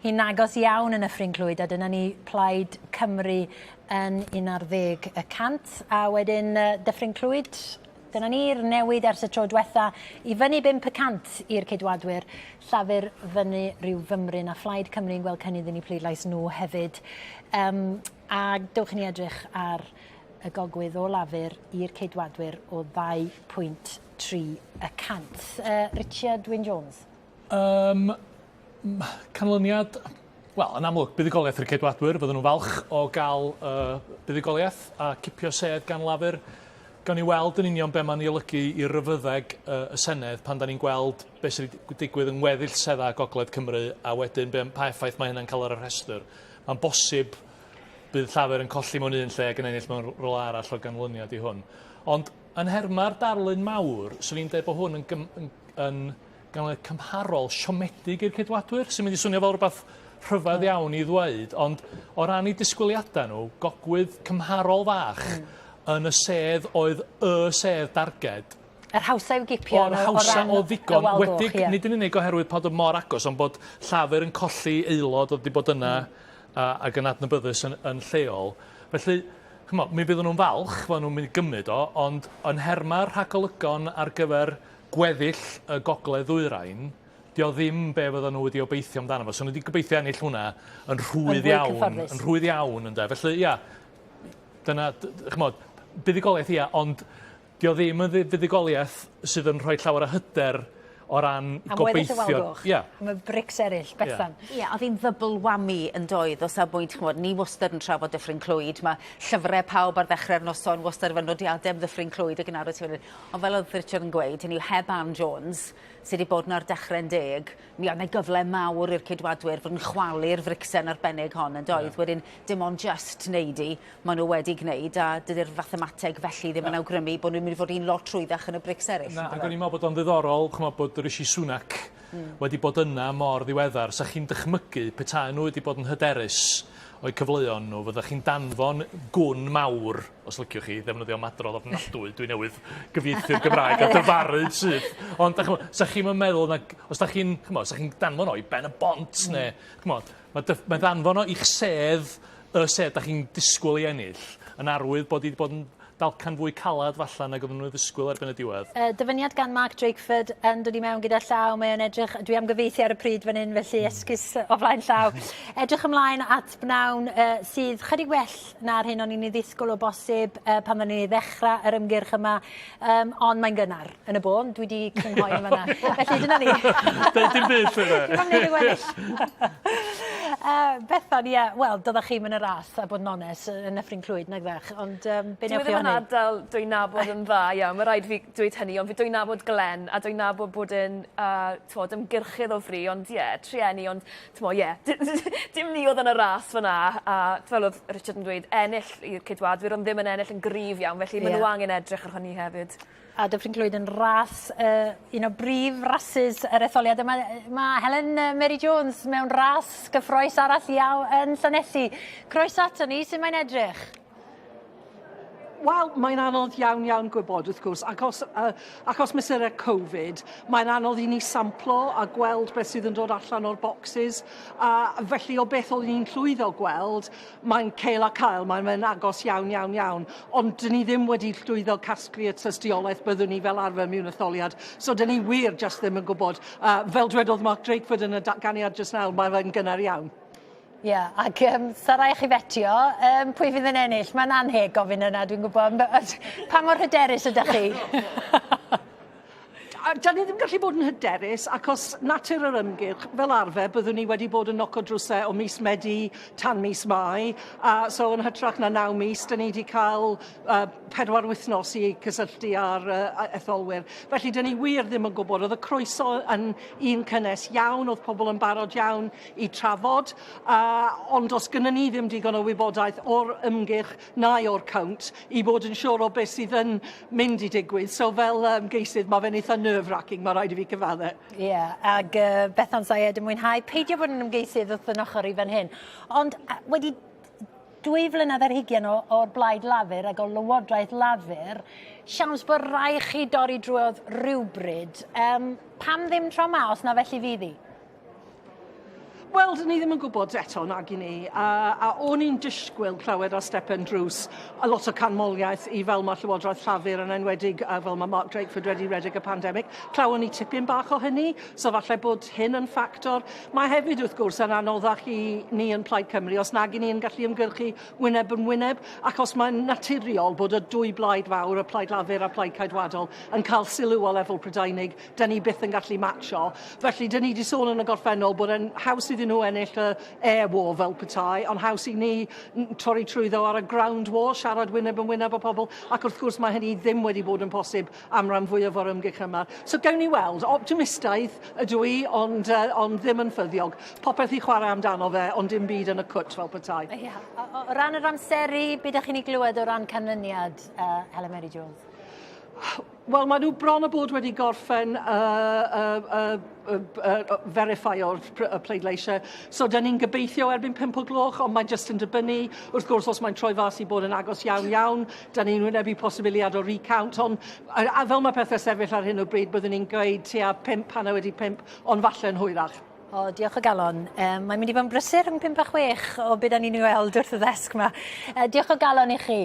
hi'n agos iawn yn Nyffryn Clwyd, a dyna ni Plaid Cymru yn 11 y cant. A wedyn Dyffryn Clwyd, dyna ni'r newid ers y tro diwetha, i fyny 5 y cant i'r Ceidwadwyr, Llafur fyny rhyw fymryn, a Phlaid Cymru yn gweld cynnydd yn eu pleidlais nhw hefyd. Um, a dewch i ni edrych ar y gogwydd o Lafur i'r Ceidwadwyr o 2.3 y cant. Richard Wyn Jones. Um, canlyniad, wel, yn amlwg, buddugoliaeth i'r Ceidwadwyr, fydden nhw'n falch o gael uh, buddugoliaeth a cipio sedd gan Lafur. Gawn ni weld yn union be mae'n ei olygu i ryfyddeg uh, y Senedd pan da ni'n gweld beth sydd wedi digwydd yng ngweddill seddau Gogledd Cymru a wedyn be, pa effaith mae hynna'n cael ar y rhestr. Mae'n bosib bydd Llafur yn colli mewn un lle ac yn ennill mewn rhywle arall o ganlyniad i hwn. Ond yn nhermau'r darlun mawr, swn i'n dweud bod hwn yn, yn, yn ganlyniad cymharol siomedig i'r Ceidwadwyr, sy'n mynd i swnio fel rhywbeth rhyfedd mm. iawn i ddweud, ond o ran eu disgwyliadau nhw, gogwydd cymharol fach mm. yn y sedd oedd y sedd darged. Yr hawsa i'w gipio. O'r hawsa o ddigon, wedig, yeah. nid yn unig oherwydd pod mor agos, ond bod Llafur yn colli aelod oedd wedi bod yna mm. a, ac yn adnabyddus yn, yn lleol. Felly, chymod, mi fydden nhw'n falch, fod nhw'n mynd i gymryd o, ond yn nhermau'r rhagolygon ar gyfer gweddill y gogledd ddwyrain, 'di o ddim be fyddan nhw wedi obeithio amdano fo. So nhw wedi gobeithio ennill hwnna yn rhwydd iawn, yn rhwydd iawn ynde. Felly ia, dyna, ch'mod, buddugoliaeth ia, ond 'di o ddim yn fuddugoliaeth sydd yn rhoi llawer o hyder o ran gobeithio. Ia. Am y brics eraill, Bethan. Ie, yeah, oedd hi'n ddybl whammy yn doedd, o safbwynt, ch'mod, ni wastad yn trafod Dyffryn Clwyd, mae llyfrau pawb ar ddechrau'r noson wastad efo nodiadau am Ddyffryn Clwyd ac yn aros i fyny. Ond fel oedd Richard yn gweud, hynny yw heb Ann Jones, sydd wedi bod yna o'r dechrau'n deg, mi oedd 'na gyfle mawr i'r Ceidwadwyr fod yn chwalu'r fricsen arbennig hon yn doedd? Yeah. Wedyn, dim ond just wneud i, maen nhw wedi gwneud, a dydy'r fathemateg felly ddim yn awgrymu bod nhw'n mynd i fod un lot rhwyddach yn y brics eraill. Na, ac o'n i'n meddwl bod o'n ddiddorol, ch'mod, bod Rishi Sunak mm. wedi bod yna mor ddiweddar. Sa chi'n dychmygu petai nhw wedi bod yn hyderus o'u cyfleon nhw, fyddech chi'n danfon gwn mawr os liciwch chi ddefnyddio ymadrodd ofnadwy, dwi newydd gyfieithu'r Gymraeg a dyfaru syth. Ond, da ch'mo', sa chi'm yn meddwl na, os da chi'n, ch'mo', sa chi'n danfon o i Ben y Bont mm. neu, ch'mo', mae, mae danfon o i'ch sedd, y sedd da chi'n disgwyl ei ennill, yn arwydd bod i wedi bod yn dalcan fwy calad falla nag oedden nhw'n ddisgwyl erbyn y diwedd. Uh, dyfyniad gan Mark Drakeford yn dod i mewn gyda llaw. Mae o'n edrych, dwi am gyfeithi ar y pryd fan hyn, felly hmm. esgus o flaen llaw. Edrych ymlaen at bnawn uh, sydd chydig well na'r hyn o'n i'n ei ddisgwyl o bosib uh, pan o'n i'n ei ddechrau yr ymgyrch yma, um, ond mae'n gynnar yn y bôn, dwi wedi crynhoi yn fanna. Felly dyna ni. Deud dim byd, Llwyna. Dwi'n am wneud y weddill. uh, Bethan, ie, yeah, wel, doeddech chi'm yn y ras, a bod yn onest, yn Nyffryn Clwyd, nag ddech, ond um, be newch chi Dwi ddim yn ardal dwi'n nabod yn dda iawn, mae rhaid fi dweud hynny, ond fi dwi'n nabod Glenn, a dwi'n nabod bod yn uh, twod, ymgyrchydd o fri, ond ie, yeah, trueni, ond T'mo' ie dim ni o'dd yn y ras fan 'na a fel o'dd Richard yn dweud ennill i'r Ceidwadwyr ond ddim yn ennill yn gryf iawn felly ma' n'w angen edrych ar hynny hefyd. A Dyffryn Clwyd yn ras yy un o brif rasys yr etholiad yma ma' Helen Mary Jones mewn ras gyffrous arall iaw yn Llanelli. Croeso ato ni, su' mae'n edrych? Wel, mae'n anodd iawn iawn gwybod wrth gwrs, achos, uh, achos mesurau Covid, mae'n anodd i ni samplo a gweld beth sydd yn dod allan o'r boxes. A felly o beth o'n ni'n llwyddo gweld, mae'n cael a cael, mae'n mae'n agos iawn, iawn, iawn. Ond dyn ni ddim wedi llwyddo casglu y tystiolaeth byddwn ni fel arfer mewn etholiad. So dyn ni wir just ddim yn gwybod. Uh, fel dwedodd Mark Drakeford yn y datganiad just nawr, mae fe'n gynnar iawn. Ie, yeah, ac um, sa rai chi fetio, um, pwy fydd yn ennill? Mae'n anheg gofyn yna, dwi'n gwybod. Pa mor hyderus ydych chi? Da ni ddim gallu bod yn hyderus achos natur yr ymgyrch, fel arfer, byddwn ni wedi bod yn noco drwsau o mis Medi tan mis Mai. A so yn hytrach na naw mis, da ni wedi cael uh, pedwar wythnos i cysylltu â'r uh, etholwyr. Felly, da ni wir ddim yn gwybod. Oedd y croeso yn un cynnes iawn, oedd pobl yn barod iawn i trafod, uh, ond os gynnon ni ddim digon o wybodaeth o'r ymgyrch neu o'r cownt i bod yn siŵr o beth sydd yn mynd i digwydd. So fel ymgeisydd, mae fe'n eitha nerve-wracking, mae rhaid i fi cyfadde. Ie, yeah, ag uh, Bethan Sayed yn mwynhau peidio bod yn ymgeisydd wrth yn ochr i fan hyn. Ond wedi dwy flynedd ar hugain o'r Blaid Lafur ac o Lywodraeth Lafur, siawns bod rai chi dorri drwodd rhywbryd. Um, pam ddim tro ma, os na felly fydd hi? Wel, dyn ni ddim yn gwybod eto, nag i ni. A, a o'n i'n disgwyl clywed ar stepen drws a lot o canmoliaeth i fel mae Llywodraeth Llafur yn enwedig a fel mae Mark Drakeford wedi redeg y pandemig. Clywon ni tipyn bach o hynny, so falle bod hyn yn ffactor. Mae hefyd, wrth gwrs, yn anoddach i ni yn Plaid Cymru os nag i ni yn gallu ymgyrchu wyneb yn wyneb, ac os mae'n naturiol bod y dwy blaid fawr, y Plaid Lafur a Plaid Ceidwadol, yn cael sylw o lefel Prydeinig 'Dyn ni byth yn gallu matsio. Felly, 'dyn ni 'di sôn yn y gorffennol bod e'n haws iddyn nhw ennill y air war fel petai, ond haws i ni torri trwyddo ar y ground war, siarad wyneb yn wyneb â pobl, ac wrth gwrs mae hynny ddim wedi bod yn posib am ran fwyaf o'r ymgyrch yma. So gawn ni weld. Optimistaidd ydw i, ond, uh, ond ddim yn ffyddiog. Popeth i chwarae amdano fe, ond dim byd yn y cwt fel petai. Ia. O, o, o ran yr amseru, be ydych chi'n ei glywed o ran canlyniad, uh, Helen Mary Jones? Wel, maen nhw bron a bod wedi gorffen uh, uh, uh, uh, uh, verifio'r y pleidleisiau. So, dyn ni'n gobeithio erbyn 5 o gloch, ond mae'n jyst yn dibynnu. Wrth gwrs, os mae'n troi fas i bod yn agos iawn iawn, dyn ni'n wynebu posibiliad o recount, ond a, a fel mae pethau sefyll ar hyn o bryd, byddwn ni'n gweud tua 5, hanner wedi 5, ond falle yn hwyrach. O, diolch o galon. Um, mae'n mynd i fod yn brysur rhwng 5 a 6 o beth da ni'n ei weld wrth y ddesg yma. Uh, diolch o galon i chi.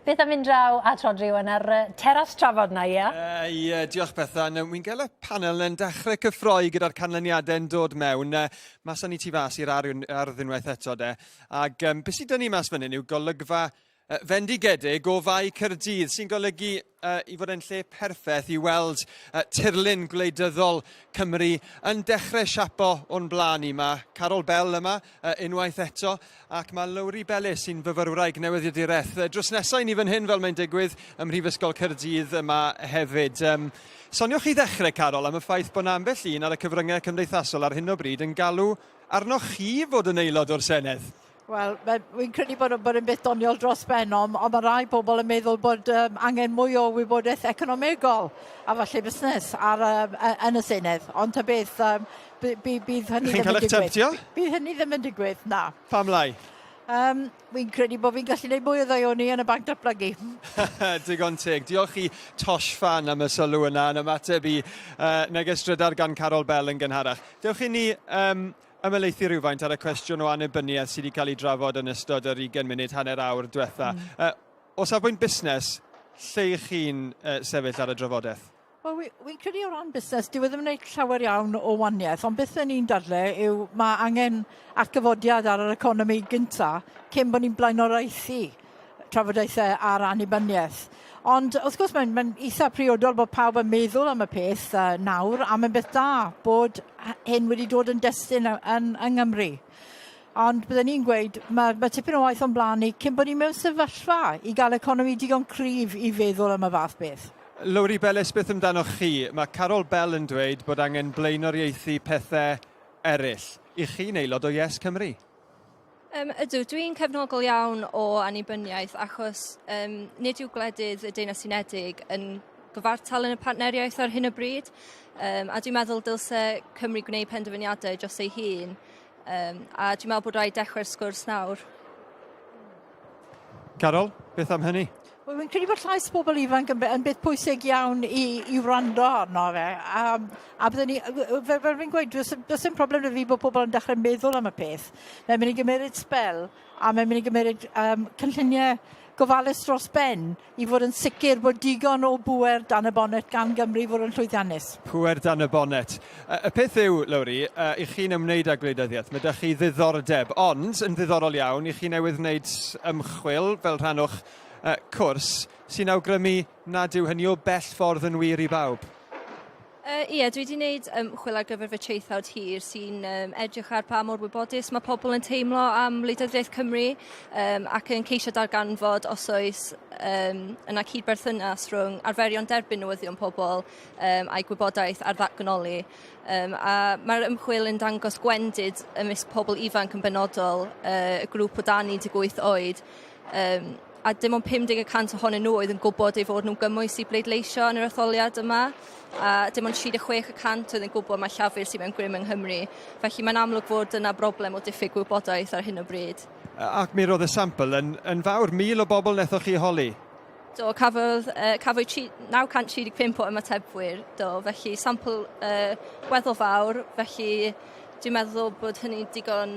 Beth am mynd draw at Rhodri wan ar uh, teras trafod na, ie? Uh, ie, diolch Bethan. Wy'n gael y panel yn dechrau cyffroi gyda'r canlyniadau'n dod mewn. Uh, mas â ni tu fas i'r ardd unwaith eto, de. Ac um, beth sydd dyn ni mas fan hyn yw golygfa Fendigedig o Fae Caerdydd, sy'n golygu uh, i fod yn lle perffaith i weld uh, tirlun gwleidyddol Cymru yn dechrau siapo o'n blaen ni. Mae Carol Bell yma uh, unwaith eto, ac mae Lowri Bellis sy'n fyfyrwraig newyddiaduraeth uh, drws nesau i ni fan hyn fel mae'n digwydd ym Mhrifysgol Caerdydd yma hefyd. Um, soniwch chi ddechrau, Carol, am y ffaith bod 'na ambell un ar y cyfryngau cymdeithasol ar hyn o bryd yn galw arnoch chi fod yn aelod o'r Senedd. Wel, wi'n credu bod, bod yn beth doniol dros ben, ond, ond mae rai pobl yn meddwl bod um, angen mwy o wybodaeth economegol a falle busnes ar, um, yn y Senedd. Ond ta beth, um, bydd hynny ddim yn digwydd. Bydd hynny ddim yn digwydd, na. Pam lai? Um, wi'n credu bod fi'n gallu gwneud mwy o ddaioni yn y banc datblygu. Digon teg. Diolch i Tosh Fan am y sylw yna yn ymateb i uh, neges drydar gan Carol Bell yn gynharach. Dewch i ni um, ymhelaethu rhywfaint ar y cwestiwn o annibyniaeth sydd wedi cael ei drafod yn ystod yr 20 munud, hanner awr diwetha. Mm. Uh, o safbwynt busnes, lle ych chi'n uh, sefyll ar y drafodaeth? Wel, wi'n wi credu o ran busnes, dyw e ddim yn gwneud llawer iawn o waniaeth, ond beth ni'n dadle yw mae angen atgyfodiad ar yr economi gynta cyn bod ni'n blaenoriaethu trafodaethau ar annibyniaeth. Ond wrth gwrs mae'n mae eitha priodol bod pawb yn meddwl am y peth uh, nawr, a mae'n beth da bod hyn wedi dod yn destun yn, yn, yng Nghymru. Ond byddwn ni'n gweud, mae, mae tipyn o waith o'n blaen ni cyn bod ni mewn sefyllfa i gael economi digon cryf i feddwl am y fath beth. Lowri Bellis, beth amdanoch chi? Mae Carol Bell yn dweud bod angen blaenoriaethu pethau eraill. I chi'n aelod o Yes Cymru? Um, ydw, dwi'n cefnogol iawn o annibyniaeth achos um, nid yw gwledydd y Deyrnas Unedig yn gyfartal yn y partneriaeth ar hyn o bryd. Um, a dwi'n meddwl dylse Cymru gwneud penderfyniadau dros ei hun. Um, a dwi'n meddwl bod rhaid dechrau'r sgwrs nawr. Carol, beth am hynny? Wel, fi'n credu bod llais bobl ifanc yn, yn beth pwysig iawn i, i wrando arno fe. Um, a byddwn ni, fel, fel fi'n gweud, does, does dim problem 'da fi bod pobl yn dechrau meddwl am y peth. Mae'n mynd i gymryd sbel, a mae'n mynd i gymryd um, cynlluniau gofalus dros ben i fod yn sicr bod digon o bŵer dan y bonet gan Gymru i fod yn llwyddiannus. Pŵer dan y bonet. Y peth yw, Lowri, i chi'n ymwneud â gwleidyddiaeth, mae 'da chi ddiddordeb, ond yn ddiddorol iawn, i chi newydd wneud ymchwil fel rhan o'ch cwrs sy'n awgrymu nad yw hynny o bell ffordd yn wir i bawb. Uh, ie, dwi wedi gwneud ymchwil ar gyfer fy traethawd hir sy'n um, edrych ar pa mor wybodus mae pobl yn teimlo am wleidyddiaeth Cymru um, ac yn ceisio darganfod os oes um, yna cydberthynas rhwng arferion derbyn newyddion pobl um, a'i gwybodaeth ar ddatganoli. Um, a mae'r ymchwil yn dangos gwendid ymysg pobl ifanc yn benodol, uh, y grŵp o dan 18 oed, um, a dim ond 50 y cant ohonyn nhw oedd yn gwybod eu fod nhw'n gymwys i bleidleisio yn yr etholiad yma, a dim ond 36 y cant oedd yn gwybod mai Llafur sydd mewn grym yng Nghymru. Felly mae'n amlwg fod yna broblem o diffyg gwybodaeth ar hyn o bryd. Ac mi roedd y sampl yn, yn fawr, 1,000 o bobl wnaethoch chi holi? Do, cafodd, uh, cafwyd 935 o ymatebwyr, do, felly sampl uh, weddol fawr, felly Dwi'n meddwl bod hynny'n digon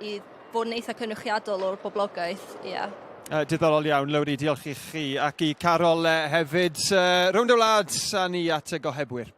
i fod yn eitha cynrychiadol o'r boblogaeth, ie. Yeah. Diddorol iawn, Lowri, diolch i chi ac i Carol hefyd. Rownd y wlad a ni at y gohebwyr.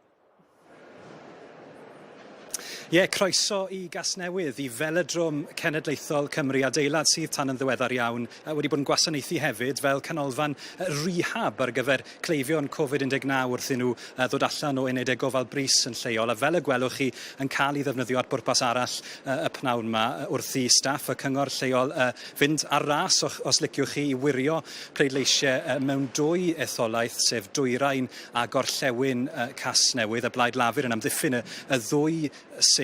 Ie, yeah, croeso i Gasnewydd, i Felodrom Cenedlaethol Cymru, adeilad sydd tan yn ddiweddar iawn wedi bod yn gwasanaethu hefyd fel canolfan rehab ar gyfer cleifion Covid-19 wrth i nhw ddod allan o unedau gofal brys yn lleol, a fel y gwelwch chi yn cael ei ddefnyddio at bwrpas arall y pnawn 'ma wrth i staff y cyngor lleol fynd ar ras, os liciwch chi, i wirio pleidleisiau mewn dwy etholaeth, sef Dwyrain a Gorllewin Casnewydd, y Blaid Lafur yn amddiffyn y, y ddwy sedd.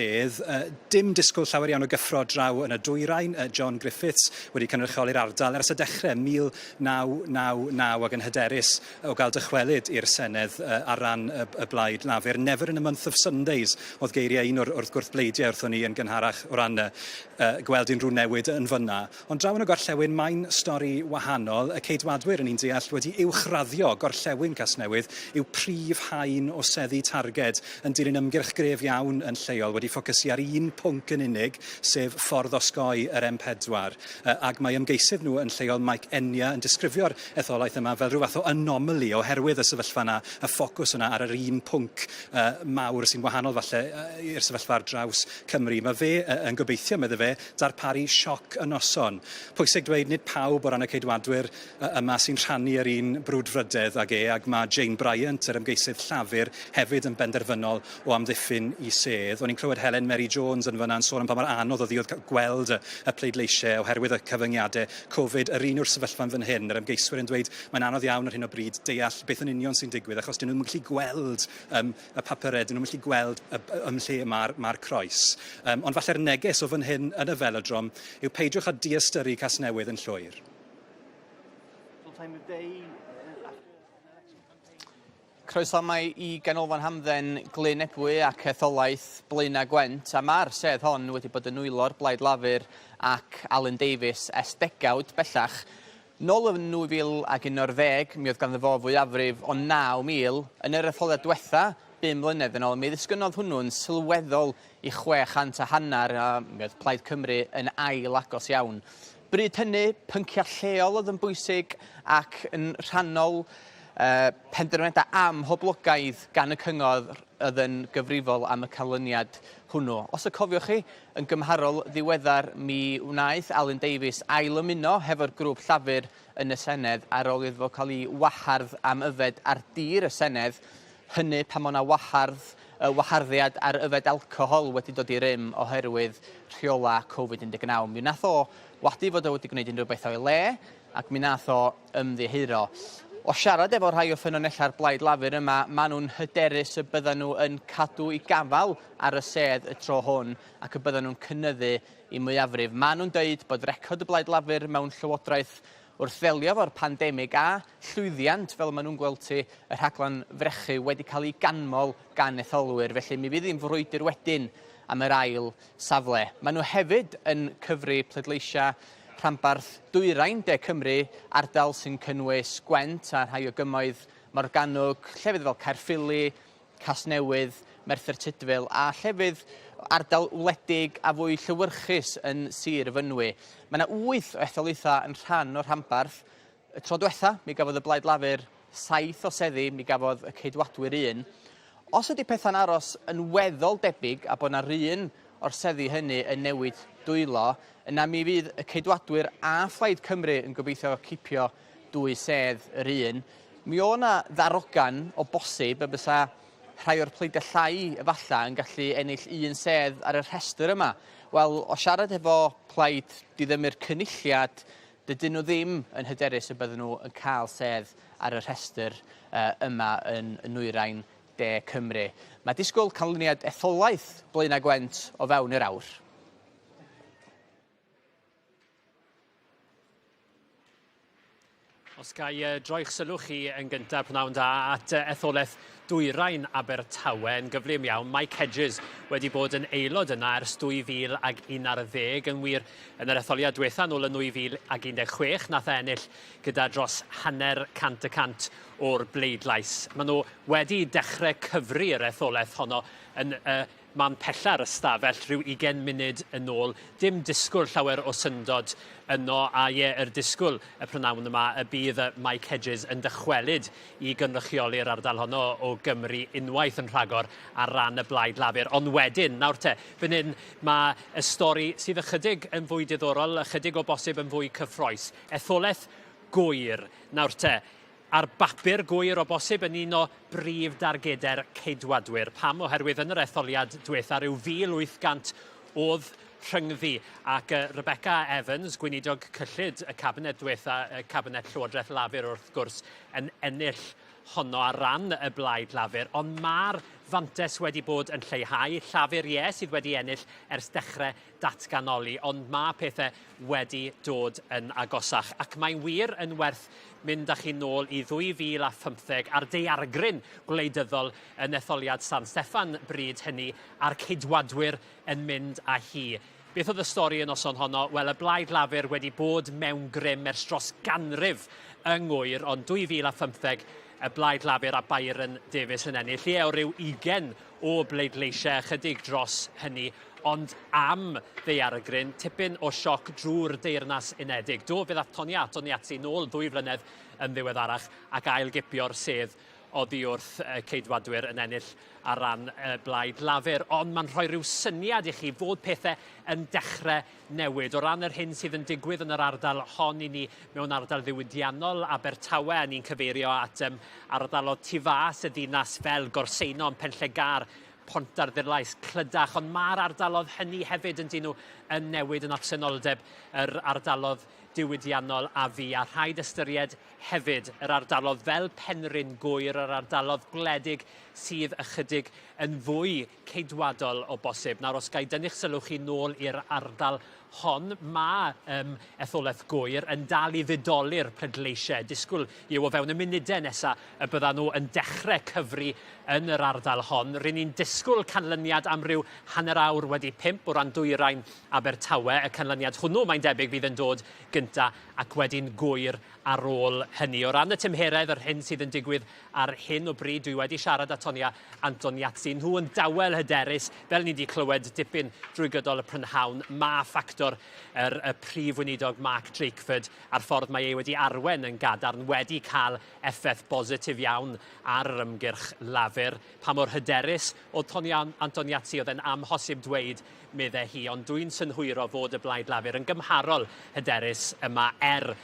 Dim disgwyl llawer iawn o gyffro draw yn y dwyrain. John Griffiths wedi cynrychioli'r ardal ers y dechrau 1999 ac yn hyderus o gael dychwelyd i'r Senedd ar ran y, y Blaid Lafur. Never in a month of Sundays oedd geiriau un o'r, o'r gwrthbleidiau wrthon ni yn gynharach o ran uh, gweld unrhyw newid yn fyna. Ond draw yn y gorllewin, mae'n stori wahanol. Y Ceidwadwyr, yn ni'n deall, wedi uwchraddio gorllewin Casnewydd i'w prif haen o seddi targed yn dilyn ymgyrch gref iawn yn lleol, wedi ffocysu ar un pwnc yn unig, sef ffordd osgoi yr M4. Ac mae ymgeisydd nhw yn lleol, Mike Enya, yn disgrifio'r etholaeth yma fel rhyw fath o anomaly oherwydd y sefyllfa yna, y ffocws yna ar yr un pwnc mawr sy'n wahanol falle i'r sefyllfa ar draws Cymru. Mae fe yn gobeithio, medde fe, darparu sioc y noson. Pwysig dweud, nid pawb o ran y Ceidwadwyr yma sy'n rhannu yr un brwdfrydedd ag e, ac mae Jane Bryant, yr ymgeisydd Llafur, hefyd yn benderfynol o amddiffyn i sedd. O'n i'n clywed Helen Mary Jones yn fan'na yn sôn am pa mor anodd oedd hi oedd gweld y, y pleidleisiau oherwydd y cyfyngiadau Covid. Yr un yw'r sefyllfa yn fan hyn, yr ymgeiswyr yn dweud mae'n anodd iawn ar hyn o bryd deall beth yn union sy'n digwydd achos dyn nhw'n gallu gweld um, y papurau, dyn nhw'n gallu gweld y, ym lle mae'r mae croes. Um, ond falle'r neges o fan hyn yn y felodrom yw peidiwch â diystyru Casnewydd yn llwyr. Croeso mai i Ganolfan Hamdden Glyn Ebwy ac etholaeth Blaenau Gwent, a mae'r sedd hon wedi bod yn nwylo'r Blaid Lafur ac Alun Davies ers degawd bellach. Nôl yn 2011, mi oedd ganddo fo fwyafrif o 9,000. Yn yr etholiad diwetha, bum mlynedd yn ôl, mi ddisgynnodd hwnnw'n sylweddol i 600 a hanner, a mi oedd Plaid Cymru yn ail agos iawn. Bryd hynny, pynciau lleol oedd yn bwysig ac yn rhannol penderfyniadau amhoblogaidd gan y cyngor oedd yn gyfrifol am y canlyniad hwnnw. Os y cofiwch chi, yn gymharol ddiweddar mi wnaeth Alun Davies ailymuno hefo'r grŵp Llafur yn y Senedd ar ôl iddo fo cael ei wahardd am yfed ar dir y Senedd, hynny pan o' 'na wahardd, yy waharddiad ar yfed alcohol wedi dod i rym oherwydd rheola Covid 19. Mi wnaeth o wadu fod o wedi gwneud unrhyw beth o'i le, ac mi wnaeth o ymddiheuro. O siarad efo rhai o ffynonellau'r Blaid Lafur yma, maen nhw'n hyderus y byddan nhw yn cadw i gafael ar y sedd y tro hwn ac y byddan nhw'n cynyddu i mwyafrif. Maen nhw'n dweud bod record y Blaid Lafur mewn llywodraeth wrth ddelio efo'r pandemig a llwyddiant, fel maen nhw'n gweld ti, y rhaglen frechu wedi cael ei ganmol gan etholwyr. Felly mi fydd hi'n frwydr wedyn am yr ail safle. Maen nhw hefyd yn cyfri pleidleisiau rhanbarth dwyrain De Cymru, ardal sy'n cynnwys Gwent a rhai o gymoedd Morgannwg, llefydd fel Caerffili, Casnewydd, Merthyr Tudful a llefydd ardal wledig a fwy llewyrchus yn Sir Fynwy. Mae yna wyth o etholaethau yn rhan o'r rhanbarth. Y tro diwetha, mi gafodd y Blaid Lafur saith o seddi, mi gafodd y Ceidwadwyr un. Os ydy pethau'n aros yn weddol debyg a bod 'na 'run o'r seddi hynny yn newid dwylo, yna mi fydd y Ceidwadwyr a Phlaid Cymru yn gobeithio cipio dwy sedd yr un. Mi o' 'na ddarogan o bosib y bysa rhai o'r pleidiau llai efalla yn gallu ennill un sedd ar y rhestr yma. Wel, o siarad efo Plaid Diddymu'r Cynulliad, Dydyn nhw ddim yn hyderus y bydden nhw yn cael sedd ar y rhestr yma yn nwyrain de Cymru. Mae disgwyl canlyniad etholaeth Blaenau Gwent o fewn yr awr. Os ga i droi'ch sylw chi yn gyntaf, pnawn da, at etholaeth Dwyrain Abertawe yn gyflym iawn. Mike Hedges wedi bod yn aelod yna ers 2011, yn wir yn yr etholiad diwetha nôl yn 2016 nath e ennill gyda dros hanner cant y cant o'r bleidlais. Maen nhw wedi dechrau cyfri'r etholaeth honno yn y man pella'r ystafell rhyw ugain munud yn ôl. Dim disgwyl llawer o syndod yno, a ie, yr disgwyl y prynawn yma y bydd Mike Hedges yn dychwelyd i gynrychioli'r ardal honno o Gymru unwaith yn rhagor ar ran y Blaid Lafur. Ond wedyn, nawr te, fan hyn mae y stori sydd ychydig yn fwy diddorol, ychydig o bosib yn fwy cyffroes. Etholaeth Gŵyr. Nawr te, ar bapur gŵyr o bosib yn un o brif dargedau'r Ceidwadwyr. Pam? Oherwydd yn yr etholiad diwetha rhyw 1,800 oedd rhyngddi ac Rebecca Evans, gweinidog cyllid y cabinet diwetha, y cabinet Llywodraeth Lafur wrth gwrs, yn ennill honno ar ran y Blaid Lafur, ond mae'r fantes wedi bod yn lleihau. Llafur, ie, sydd wedi ennill ers dechrau datganoli, ond mae pethau wedi dod yn agosach. Ac mae'n wir yn werth mynd â chi nôl i 2015 a'r daeargryn gwleidyddol yn etholiad San Steffan bryd hynny, a'r Ceidwadwyr yn mynd â hi. Beth oedd y stori y noson honno? Wel, y Blaid Lafur wedi bod mewn grym ers dros ganrif yng Ngŵyr, ond 2015 y Blaid Lafur a Byron Davies yn ennill. Ie, o ryw ugain o bleidleisiau, ychydig dros hynny, ond am ddaeargryn, tipyn o sioc drwy'r Deyrnas Unedig. Do, fe ddaeth Tonia Antoniazzi nôl ddwy flynedd yn ddiweddarach ac ail-gipio'r sedd oddi wrth y Ceidwadwyr yn ennill ar ran y Blaid Lafur. Ond mae'n rhoi rhyw syniad i chi fod pethau yn dechrau newid. O ran yr hyn sydd yn digwydd yn yr ardal hon i ni mewn ardal ddiwydiannol Abertawe, a ni'n cyfeirio at um, ardalodd tu fas y ddinas fel Gorseinon, Penllegar, Pontarddulais, Clydach, ond mae'r ardalodd hynny hefyd yn dyn nhw yn newid yn absenoldeb yr ardalodd diwydiannol a fi, a rhaid ystyried hefyd yr ardalodd fel Penrhyn Gŵyr, yr ardalodd gwledig sydd ychydig yn fwy ceidwadol o bosib. Nawr, os ga i dynnu'ch sylw chi nôl i'r ardal hon, mae um, etholaeth Gŵyr yn dal i ddidoli'r pleidleisiau. Disgwyl yw o fewn y munudau nesaf y byddan nhw yn dechrau cyfri yn yr ardal hon. Rŷn ni'n disgwyl canlyniad am ryw hanner awr wedi pump o ran dwyrain Abertawe. Y canlyniad hwnnw, mae'n debyg, fydd yn dod gynta ac wedyn Gŵyr ar ôl hynny. O ran y tymheredd, yr hyn sydd yn digwydd ar hyn o bryd, dwi wedi siarad â Tonia Antoniazzi. Nhw yn dawel hyderus, fel ni wedi clywed dipyn drwy gydol y prynhawn, mae ffactor yr, y prif weinidog Mark Drakeford a'r ffordd mae e wedi arwen yn gadarn wedi cael effaith bositif iawn ar yr ymgyrch Lafur. Pa mor hyderus oedd Tonia Antoniazzi oedd e'n amhosib dweud, meddai hi, ond dwi'n synhwyro fod y Blaid Lafur yn gymharol hyderus yma er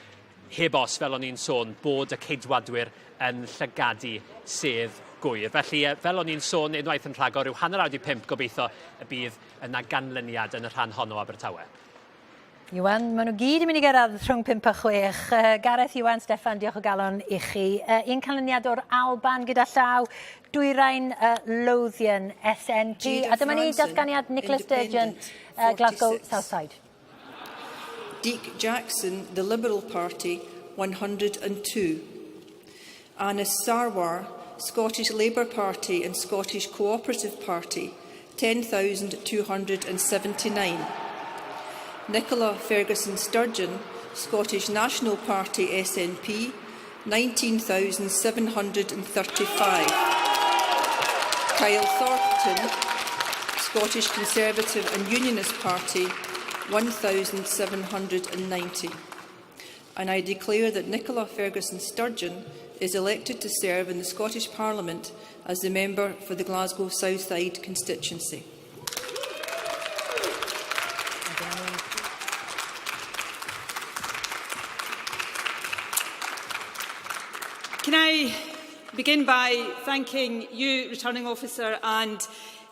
heb os, fel o'n i'n sôn, bod y Ceidwadwyr yn llygadu sedd Gŵyr. Felly, fel o'n i'n sôn unwaith yn rhagor, rhyw 4:30 gobeithio y bydd yna ganlyniad yn y rhan hon o Abertawe. Iwan, maen nhw gyd yn mynd i gyrraedd rhwng 5 a 6. Uh, Gareth, Iwan, Steffan, diolch o galon i chi. Uh, un canlyniad o'r Alban gyda llaw, Dwyrain uh, Lothian SNP. A dyma ni datganiad Nicola Sturgeon, uh, Glasgow Southside. Deke Jackson, the Liberal Party, 102. Anis Sarwar, Scottish Labour Party and Scottish Cooperative Party, 10,279. Nicola Ferguson Sturgeon, Scottish National Party SNP, 19,735. Kyle Thornton, Scottish Conservative and Unionist Party, 1,790. And I declare that Nicola Ferguson Sturgeon is elected to serve in the Scottish Parliament as the member for the Glasgow Southside constituency. Can I begin by thanking you, Returning Officer, and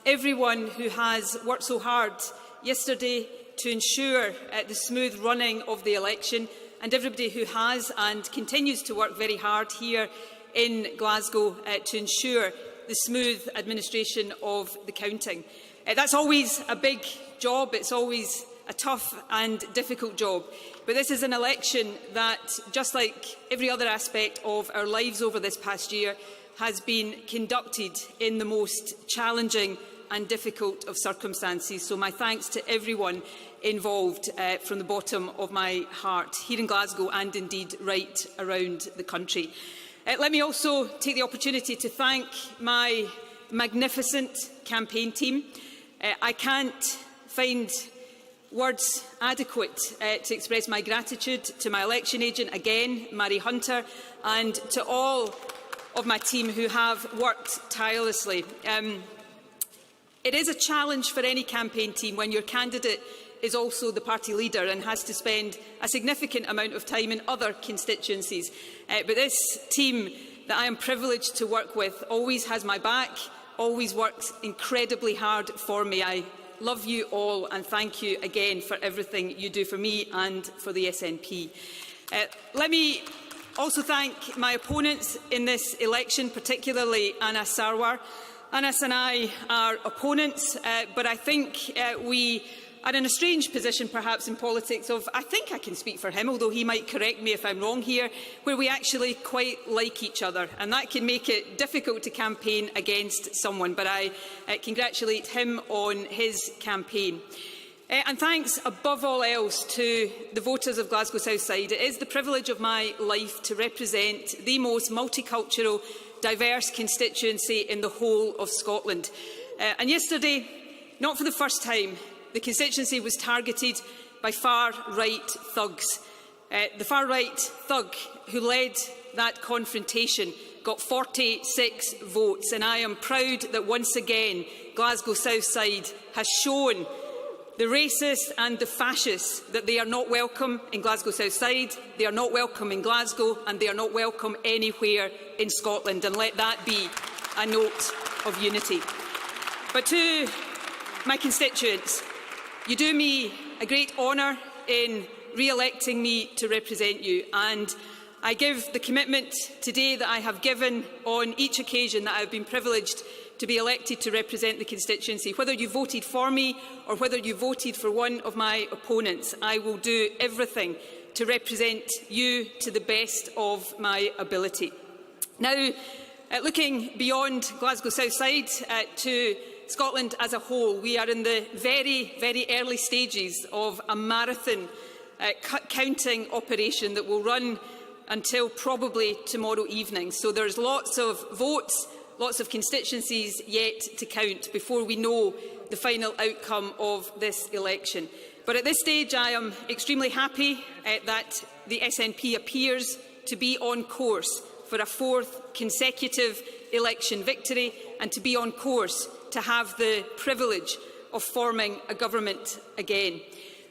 everyone who has worked so hard yesterday to ensure uh, the smooth running of the election and everybody who has and continues to work very hard here in Glasgow uh, to ensure the smooth administration of the counting. Uh, that's always a big job. It's always a tough and difficult job. But this is an election that, just like every other aspect of our lives over this past year, has been conducted in the most challenging and difficult of circumstances. So my thanks to everyone involved uh, from the bottom of my heart here in Glasgow and indeed right around the country. Uh, let me also take the opportunity to thank my magnificent campaign team. Uh, I can't find words adequate uh, to express my gratitude to my election agent again, Mary Hunter, and to all of my team who have worked tirelessly. Um, it is a challenge for any campaign team when your candidate is also the party leader and has to spend a significant amount of time in other constituencies. Uh, but this team that I am privileged to work with always has my back, always works incredibly hard for me. I love you all and thank you again for everything you do for me and for the SNP. Uh, let me also thank my opponents in this election, particularly Anna Sarwar. Anas and I are opponents, uh, but I think uh, we are in a strange position perhaps in politics of, I think I can speak for him, although he might correct me if I'm wrong here, where we actually quite like each other. And that can make it difficult to campaign against someone. But I uh, congratulate him on his campaign. Uh, and thanks above all else to the voters of Glasgow Southside. It is the privilege of my life to represent the most multicultural, diverse constituency in the whole of Scotland. Uh, and yesterday, not for the first time, the constituency was targeted by far-right thugs. Uh, the far-right thug who led that confrontation got 46 votes, and I am proud that once again Glasgow Southside has shown the racists and the fascists that they are not welcome in Glasgow Southside, they are not welcome in Glasgow, and they are not welcome anywhere in Scotland. And let that be a note of unity. But to my constituents, you do me a great honour in re-electing me to represent you, and I give the commitment today that I have given on each occasion that I have been privileged to be elected to represent the constituency. Whether you voted for me or whether you voted for one of my opponents, I will do everything to represent you to the best of my ability. Now, uh, looking beyond Glasgow Southside uh, to Scotland as a whole, we are in the very, very early stages of a marathon uh, counting operation that will run until probably tomorrow evening. So there's lots of votes, lots of constituencies yet to count before we know the final outcome of this election. But at this stage, I am extremely happy uh, that the SNP appears to be on course for a fourth consecutive election victory and to be on course to have the privilege of forming a government again.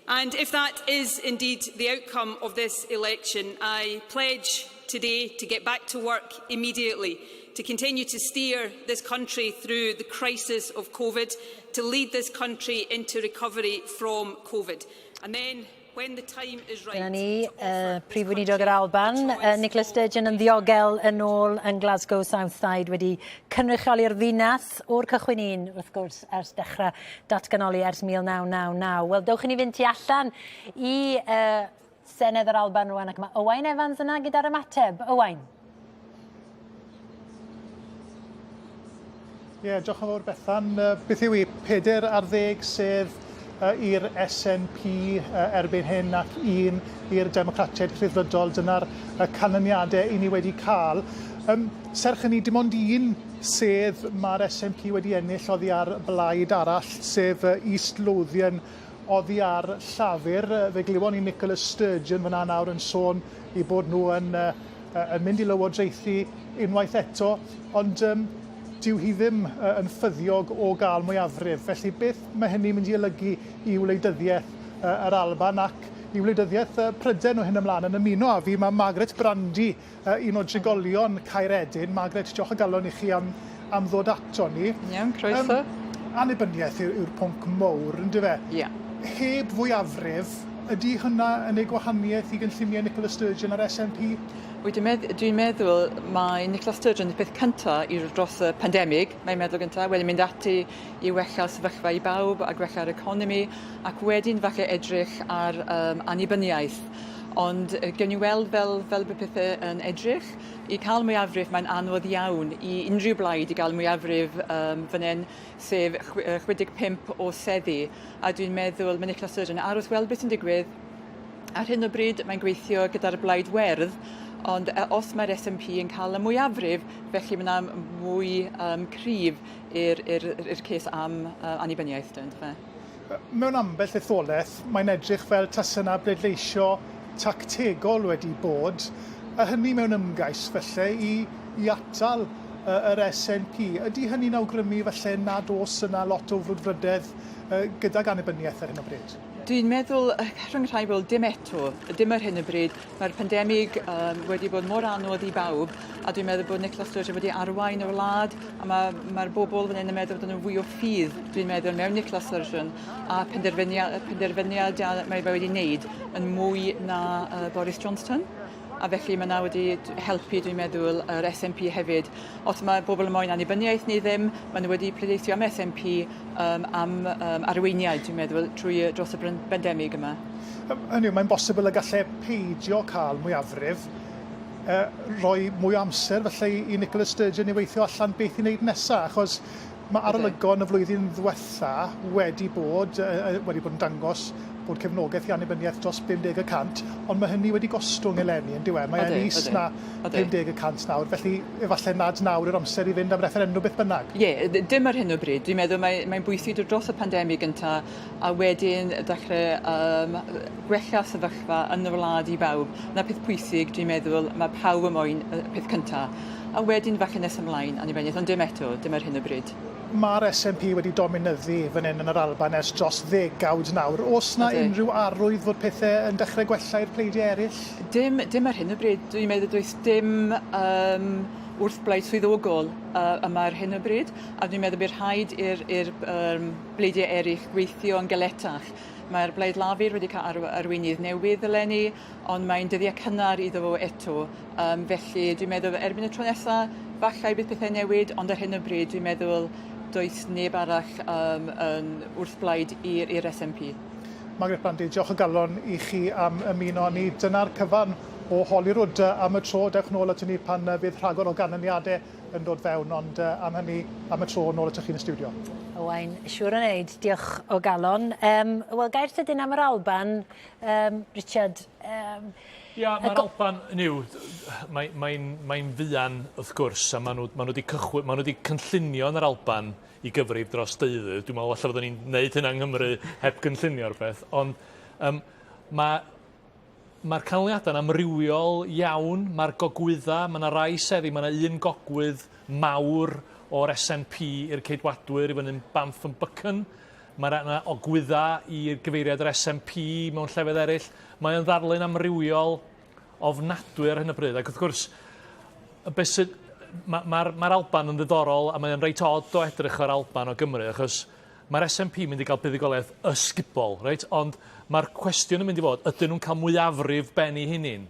And if that is indeed the outcome of this election, I pledge today to get back to work immediately, to continue to steer this country through the crisis of COVID, to lead this country into recovery from COVID. And then when the time is right... Dyna ni, uh, Prif Weinidog yr Alban, uh, Nicola Sturgeon yn ddiogel yn ôl yn Glasgow Southside wedi cynrychioli'r ddinas o'r cychwyn un, wrth gwrs, ers dechrau datganoli ers 1999. Wel, dewch i ni fynd tu allan i uh, Senedd yr Alban rwan ac mae Owain Evans yna gyda'r ymateb. Owain. Ie, yeah, diolch yn fawr Bethan. Uh, beth yw i? 40 sedd uh, i'r SNP uh, erbyn hyn ac un i'r Democratiaid Rhyddfrydol. Dyna'r uh, canlyniadau i ni wedi cael. Um, serch hynny, dim ond un sedd mae'r SNP wedi ennill oddi ar blaid arall, sef East Lothian oddi ar Llafur. Fe glywon ni Nicola Sturgeon fyna nawr yn sôn i bod nhw yn, uh, yn mynd i lywodraethu unwaith eto, ond um, dyw hi ddim uh, yn ffyddiog o gael mwyafrif. Felly beth mae hynny'n mynd i olygu i wleidyddiaeth uh, yr Alban ac i wleidyddiaeth uh, Prydain o hyn ymlaen yn ymuno â fi mae Margaret Brandy, uh, un o drigolion Caeredin. Margaret, diolch o galon i chi am, am ddod ato ni. Iawn, croeso. Um, annibyniaeth yw'r yw pwnc mowr, ynddo fe? Ie. Yeah. Heb fwyafrif, ydy hynna yn ei gwahaniaeth i gynlluniau Nicola Sturgeon a'r SNP? Dwi'n medd dwi meddwl mae Nicola Sturgeon y peth cyntaf i dros y pandemig, mae'n meddwl gyntaf, wedyn mynd ati i wella sefyllfa i bawb a gwella'r economi, ac wedyn falle edrych ar um, annibyniaeth. Ond gewn ni weld fel fel bydd pethe yn edrych. I cael mwyafrif mae'n anodd iawn i unrhyw blaid i gael mwyafrif um, fan hyn, sef 65 o seddi. A dwi'n meddwl mae Nicola Sturgeon yn aros weld beth sy'n digwydd. Ar hyn o bryd mae'n gweithio gyda'r Blaid Werdd, ond os mae'r SNP yn cael y mwyafrif, felly mae yna mwy um, cryf i'r i'r ces am uh, annibyniaeth, dyn, fe. Mewn ambell etholaeth, mae'n edrych fel tase 'na bleidleisio tactegol wedi bod, a hynny mewn ymgais, falle, i i atal yr SNP. Ydy hynny'n awgrymu, falle, nad oes yna lot o frwdfrydedd gydag annibyniaeth ar hyn o bryd? Dwi'n meddwl, rhwng rhai bobl, dim eto, dim ar hyn o bryd. Mae'r pandemig um, wedi bod mor anodd i bawb, a dwi'n meddwl bod Nicola Sturgeon wedi arwain y wlad, a mae'r ma bobl fan hyn yn meddwl bod nhw'n fwy o ffydd, dwi'n meddwl, mewn Nicola Sturgeon, a penderfyniad, penderfyniad mae fe wedi wneud yn mwy na uh, Boris Johnson. A felly mae yna wedi helpu, dwi'n meddwl, yr SNP hefyd. Os mae bobl yn moyn annibyniaeth neu ddim, maen nhw wedi pleidleisio am SNP um, am um, arweiniad, dwi'n meddwl, trwy dros y pandemig yma. Hynny yw, mae'n bosibl y gallai peidio cael mwyafrif uh, rhoi mwy o amser felly i Nicola Sturgeon i weithio allan beth i wneud nesaf, achos mae arolygon y flwyddyn ddiwetha wedi bod, uh, wedi bod yn dangos bod cefnogaeth i annibyniaeth dros 50 y cant, ond mae hynny wedi gostwng eleni, yn dyw e? Mae e'n is na 50 y cant nawr, felly efallai nad nawr yw'r amser i fynd am refferendwm beth bynnag. Ie, yeah, dim ar hyn o bryd. Dwi'n meddwl mae'n mae bwysig dod dros y pandemig gyntaf a wedyn dechre yym gwella sefyllfa yn y wlad i bawb. 'Na peth pwysig dwi'n meddwl ma' pawb yn moyn y peth cynta. A wedyn falle nes ymlaen annibyniaeth ond dim eto, dim ar hyn o bryd. Ma'r SNP wedi dominyddu fan 'yn yn yr Alban ers dros ddegawd nawr. O's 'na unrhyw arwydd fod pethe yn dechre gwella i'r pleidie eryll? Dim dim ar hyn o bryd. Dwi'n meddwl does dim yym wrthblaid swyddogol yy yma ar hyn o bryd a dwi'n meddwl by' rhaid i'r i'r yym bleidiau eraill gweithio yn galetach. Mae'r Blaid Lafur wedi cael arw arweinydd newydd eleni, ond mae'n dyddiau cynnar iddo fo eto. Um, felly dwi'n meddwl erbyn y tro nesaf, falle bydd pethau newid, ond ar hyn o bryd dwi'n meddwl does neb arall um, yn wrthblaid i'r SNP. Margaret Brandy, diolch o galon i chi am ymuno â ni. Dyna'r cyfan o Holyrood am y tro. Dewch nôl aton ni pan fydd rhagor o ganlyniadau yn dod fewn, ond am hynny, am y tro, nôl atoch chi yn y stiwdio. Owain, siŵr o wneud, diolch o galon. Um, Wel, gair sydyn am yr Alban, um, Richard. Um, Ia, mae'r Alban, hynny yw, mae'n mae, mae fuan wrth gwrs, a maen nhw, maen nhw wedi cychwyn, maen nhw wedi cynllunio yn yr Alban i gyfrif dros deuddydd. Dwi'n meddwl falle fyddwn ni'n gwneud hynna yng Nghymru heb gynllunio'r peth, ond um, mae Mae'r canlyniadau'n amrywiol iawn. Mae'r gogwyddau, mae 'na rai seddi, mae 'na un gogwydd mawr o'r SNP i'r Ceidwadwyr i fyny'n Banff and Buchan. Mae 'na ogwyddau i gyfeiriad yr SNP mewn llefydd eraill. Mae o'n ddarlun amrywiol ofnadwy ar hyn o bryd. Ac wrth gwrs, beth sydd... Mae'r ma, ma Alban yn ddiddorol a mae o'n reit od o edrych ar Alban o Gymru, achos Mae'r SNP mynd i gael buddugoliaeth ysgubol, reit? Ond mae'r cwestiwn yn mynd i fod, ydyn nhw'n cael mwyafrif ben eu hunain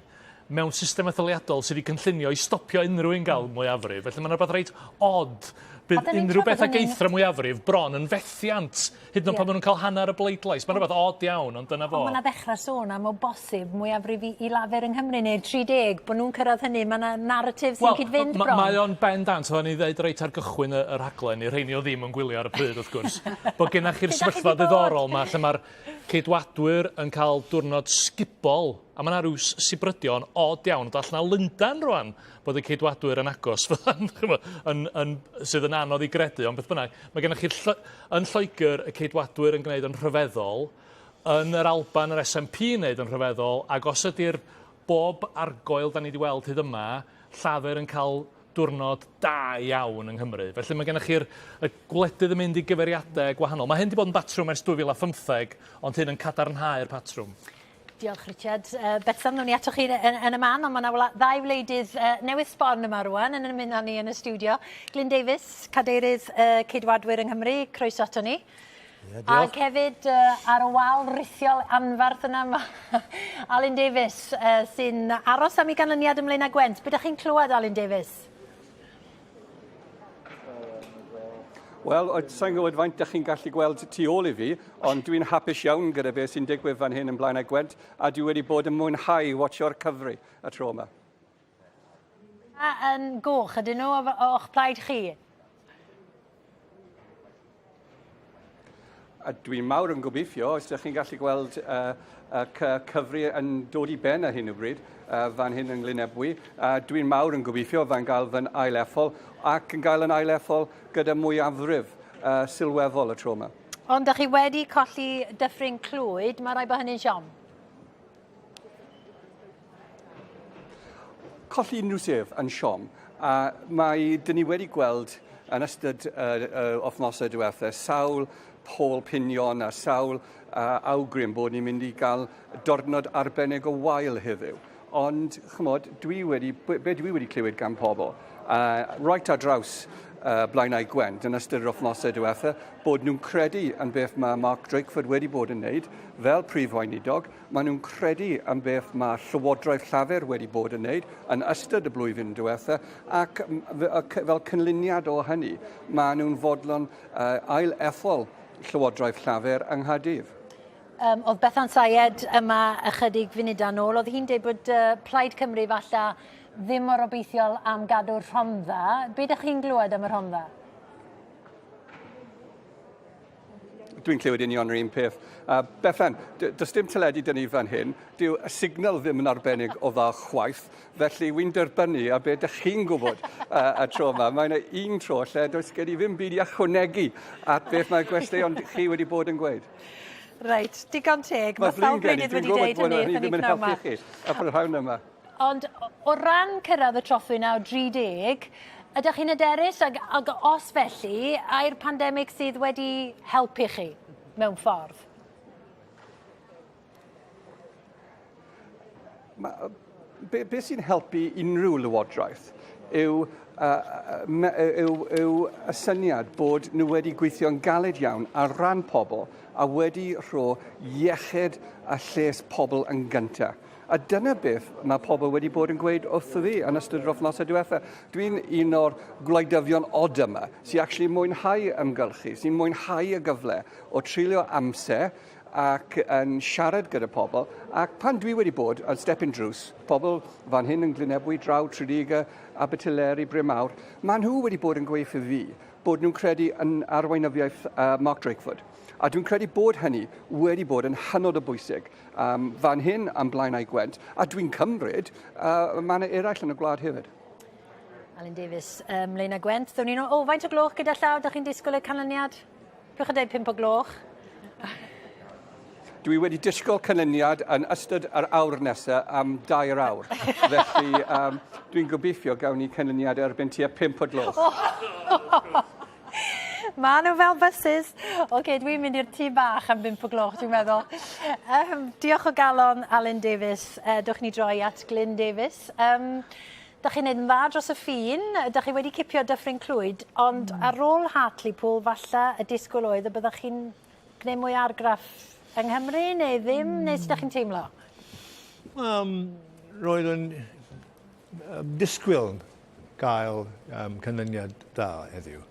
mewn system etholiadol sydd wedi cynllunio i stopio unrhyw un gael mwyafrif? Felly mae'n rhywbeth reit od. Bydd unrhyw beth a geithra mwyafrif bron yn fethiant, hyd yn oed pan maen nhw'n cael hanner y bleidlais. Mae'n rhywbeth od iawn, ond dyna fo. Ond mae yna ddechrau sôn am o bosib mwyafrif i, i Lafur yng Nghymru, neu'r 30, bod nhw'n cyrraedd hynny. Mae yna naratif sy'n cyd-fynd bron. Mae o'n bendant, oedden ni ddeud reit ar gychwyn y, y rhaglen, i'r rheini o ddim yn gwylio ar y pryd, wrth gwrs, bod gennych chi'r sefyllfa ddiddorol yma lle mae'r Ceidwadwyr yn cael diwrnod sgubol, a mae yna rhyw sibrydion od iawn, ond allan o Lundain rwan bod y Ceidwadwyr yn agos, yn, yn, sydd yn anodd i gredu, ond beth bynnag, mae gennych chi'r yn Lloegr y Ceidwadwyr yn gwneud yn rhyfeddol, yn yr Alban yr SNP yn gwneud yn rhyfeddol, ac os ydy'r bob argoel da ni wedi weld hyd yma, Llafur yn cael diwrnod da iawn yng Nghymru. Felly mae gennych chi'r y gwledydd yn mynd i gyfeiriadau gwahanol. Mae hyn wedi bod yn batrwm ers 2015, ond hyn yn cadarnhau'r patrwm. Diolch Richard. Uh, Betsan, wnawn ni atoch chi yn, yn y man, ond mae yna ddau wleidydd uh, newydd sbon yma rwan yn ymuno ni yn y stiwdio. Glyn Davies, cadeirydd uh, Ceidwadwyr yng Nghymru, croeso ato ni. Yeah, diolch. Ac hefyd uh, ar y wal rithiol anfarth yna mae Alun Davies uh, sy'n aros am ei ganlyniad ym Mlaenau Gwent. Be ydych chi'n clywed, Alun Davies? Wel, sa'n gwybod faint ydych chi'n gallu gweld tu ôl i fi, ond dwi'n hapus iawn gyda beth sy'n digwydd fan hyn yn Blaenau Gwent, a dwi wedi bod yn mwynhau watcho'r cyfri y tro yma. A yn goch, ydyn nhw o'ch plaid chi? A dwi'n mawr yn gobeithio, os ydych chi'n gallu gweld y cyfri yn dod i ben ar hyn o bryd, fan hyn yng Nglyn Ebwy, dwi'n mawr yn gobeithio fan gael fy ail ethol ac yn gael yn ail ethol gyda mwyafrif sylweddol y tro yma. Ond ydych chi wedi colli Dyffryn Clwyd, mae rhaid bod hynny'n siom. Colli unrhyw sedd yn siom, a mae, dyn ni wedi gweld yn ystod y wythnosau diwetha sawl pôl pinion a sawl awgrym bod ni'n mynd i gael diwrnod arbennig o wael heddiw. Ond, chymod, dwi wedi, be dwi wedi clywed gan pobl, right ar draws Blaenau Gwent yn ystod yr wythnosau diwetha, bod nhw'n credu yn beth mae Mark Drakeford wedi bod yn wneud fel Prif Weinidog, Maen nhw'n credu yn beth mae Llywodraeth Llafur wedi bod yn wneud yn ystod y blwyddyn diwetha, ac fel cynlyniad o hynny, maen nhw'n fodlon ail-ethol Llywodraeth Llafur yng Nghaerdydd. Um, oedd Bethan Sayed yma ychydig funudau nôl, oedd hi'n dweud bod Plaid Cymru falle ddim mor obeithiol am gadw'r Rhondda. Be ydych chi'n glywed am y Rhondda? Dwi'n clywed union yr un peth. Bethan, does dim teledu dyn ni fan hyn, dyw y signal ddim yn arbennig o dda chwaith, felly wy'n derbynnu a be dych chi'n gwybod y tro yma. Mae yna un tro lle does gen i ddim byd i ychwanegu at beth mae'r gwesteion chi wedi bod yn gweud. Reit, digon teg. Mae sawl gwleidydd wedi dweud hynny wrthyn ni pnawn 'ma. Ddim yn helpu chi y prynhawn yma. Ond o ran cyrraedd y trothwy 90, ydych chi'n hyderus ac, ac os felly, ai'r pandemig sydd wedi helpu chi mewn ffordd? Ma, be, be sy'n helpu unrhyw lywodraeth yw, yw, yw y syniad bod nhw wedi gweithio'n galed iawn ar ran pobl a wedi rho iechyd a lles pobl yn gyntaf. A dyna beth mae pobl wedi bod yn gweud wrtho fi yn ystod yr wythnosau diwetha. Dwi'n un o'r gwleidyddion od yma sy'n actually mwynhau ymgyrchu, sy'n mwynhau y gyfle o treulio amser ac yn siarad gyda pobl. Ac pan dwi wedi bod yn step in drws, pobl fan hyn yn Glynebwy, draw Tredegar, Abertyleri, Bryn Mawr, maen nhw wedi bod yn gweud wrtho fi bod nhw'n credu yn arweinyddiaeth Mark Drakeford. A dwi'n credu bod hynny wedi bod yn hynod o bwysig um, fan hyn am Blaenau Gwent, a dwi'n cymryd mae yna eraill yn y gwlad hefyd. Alun Davies, Mlaenau Gwent, ddown ni'n... O, faint o gloch gyda llaw, ydych chi'n disgwyl y canlyniad? Pwch yn dweud 5 o gloch. Dwi wedi disgwyl canlyniad yn ystod yr awr nesaf am dair awr. Felly um, dwi'n gobeithio gawn ni canlyniad erbyn tua 5 o gloch. Maen nhw fel buses. Oce, okay, dwi'n mynd i'r tŷ bach am 5 o gloch, dwi'n meddwl. Um, diolch o galon, Alun Davies. Dewch ni droi at Glyn Davies. Um, da chi'n neud yn dda dros y ffin, da chi wedi cipio Dyffryn Clwyd, ond ar ôl Hartlepool, falle y disgwyl oedd y byddech chi'n gwneud mwy o argraff yng Nghymru, neu ddim, neu sut ydych chi'n teimlo? Um, roedd yn disgwyl gael um, canlyniad da heddiw,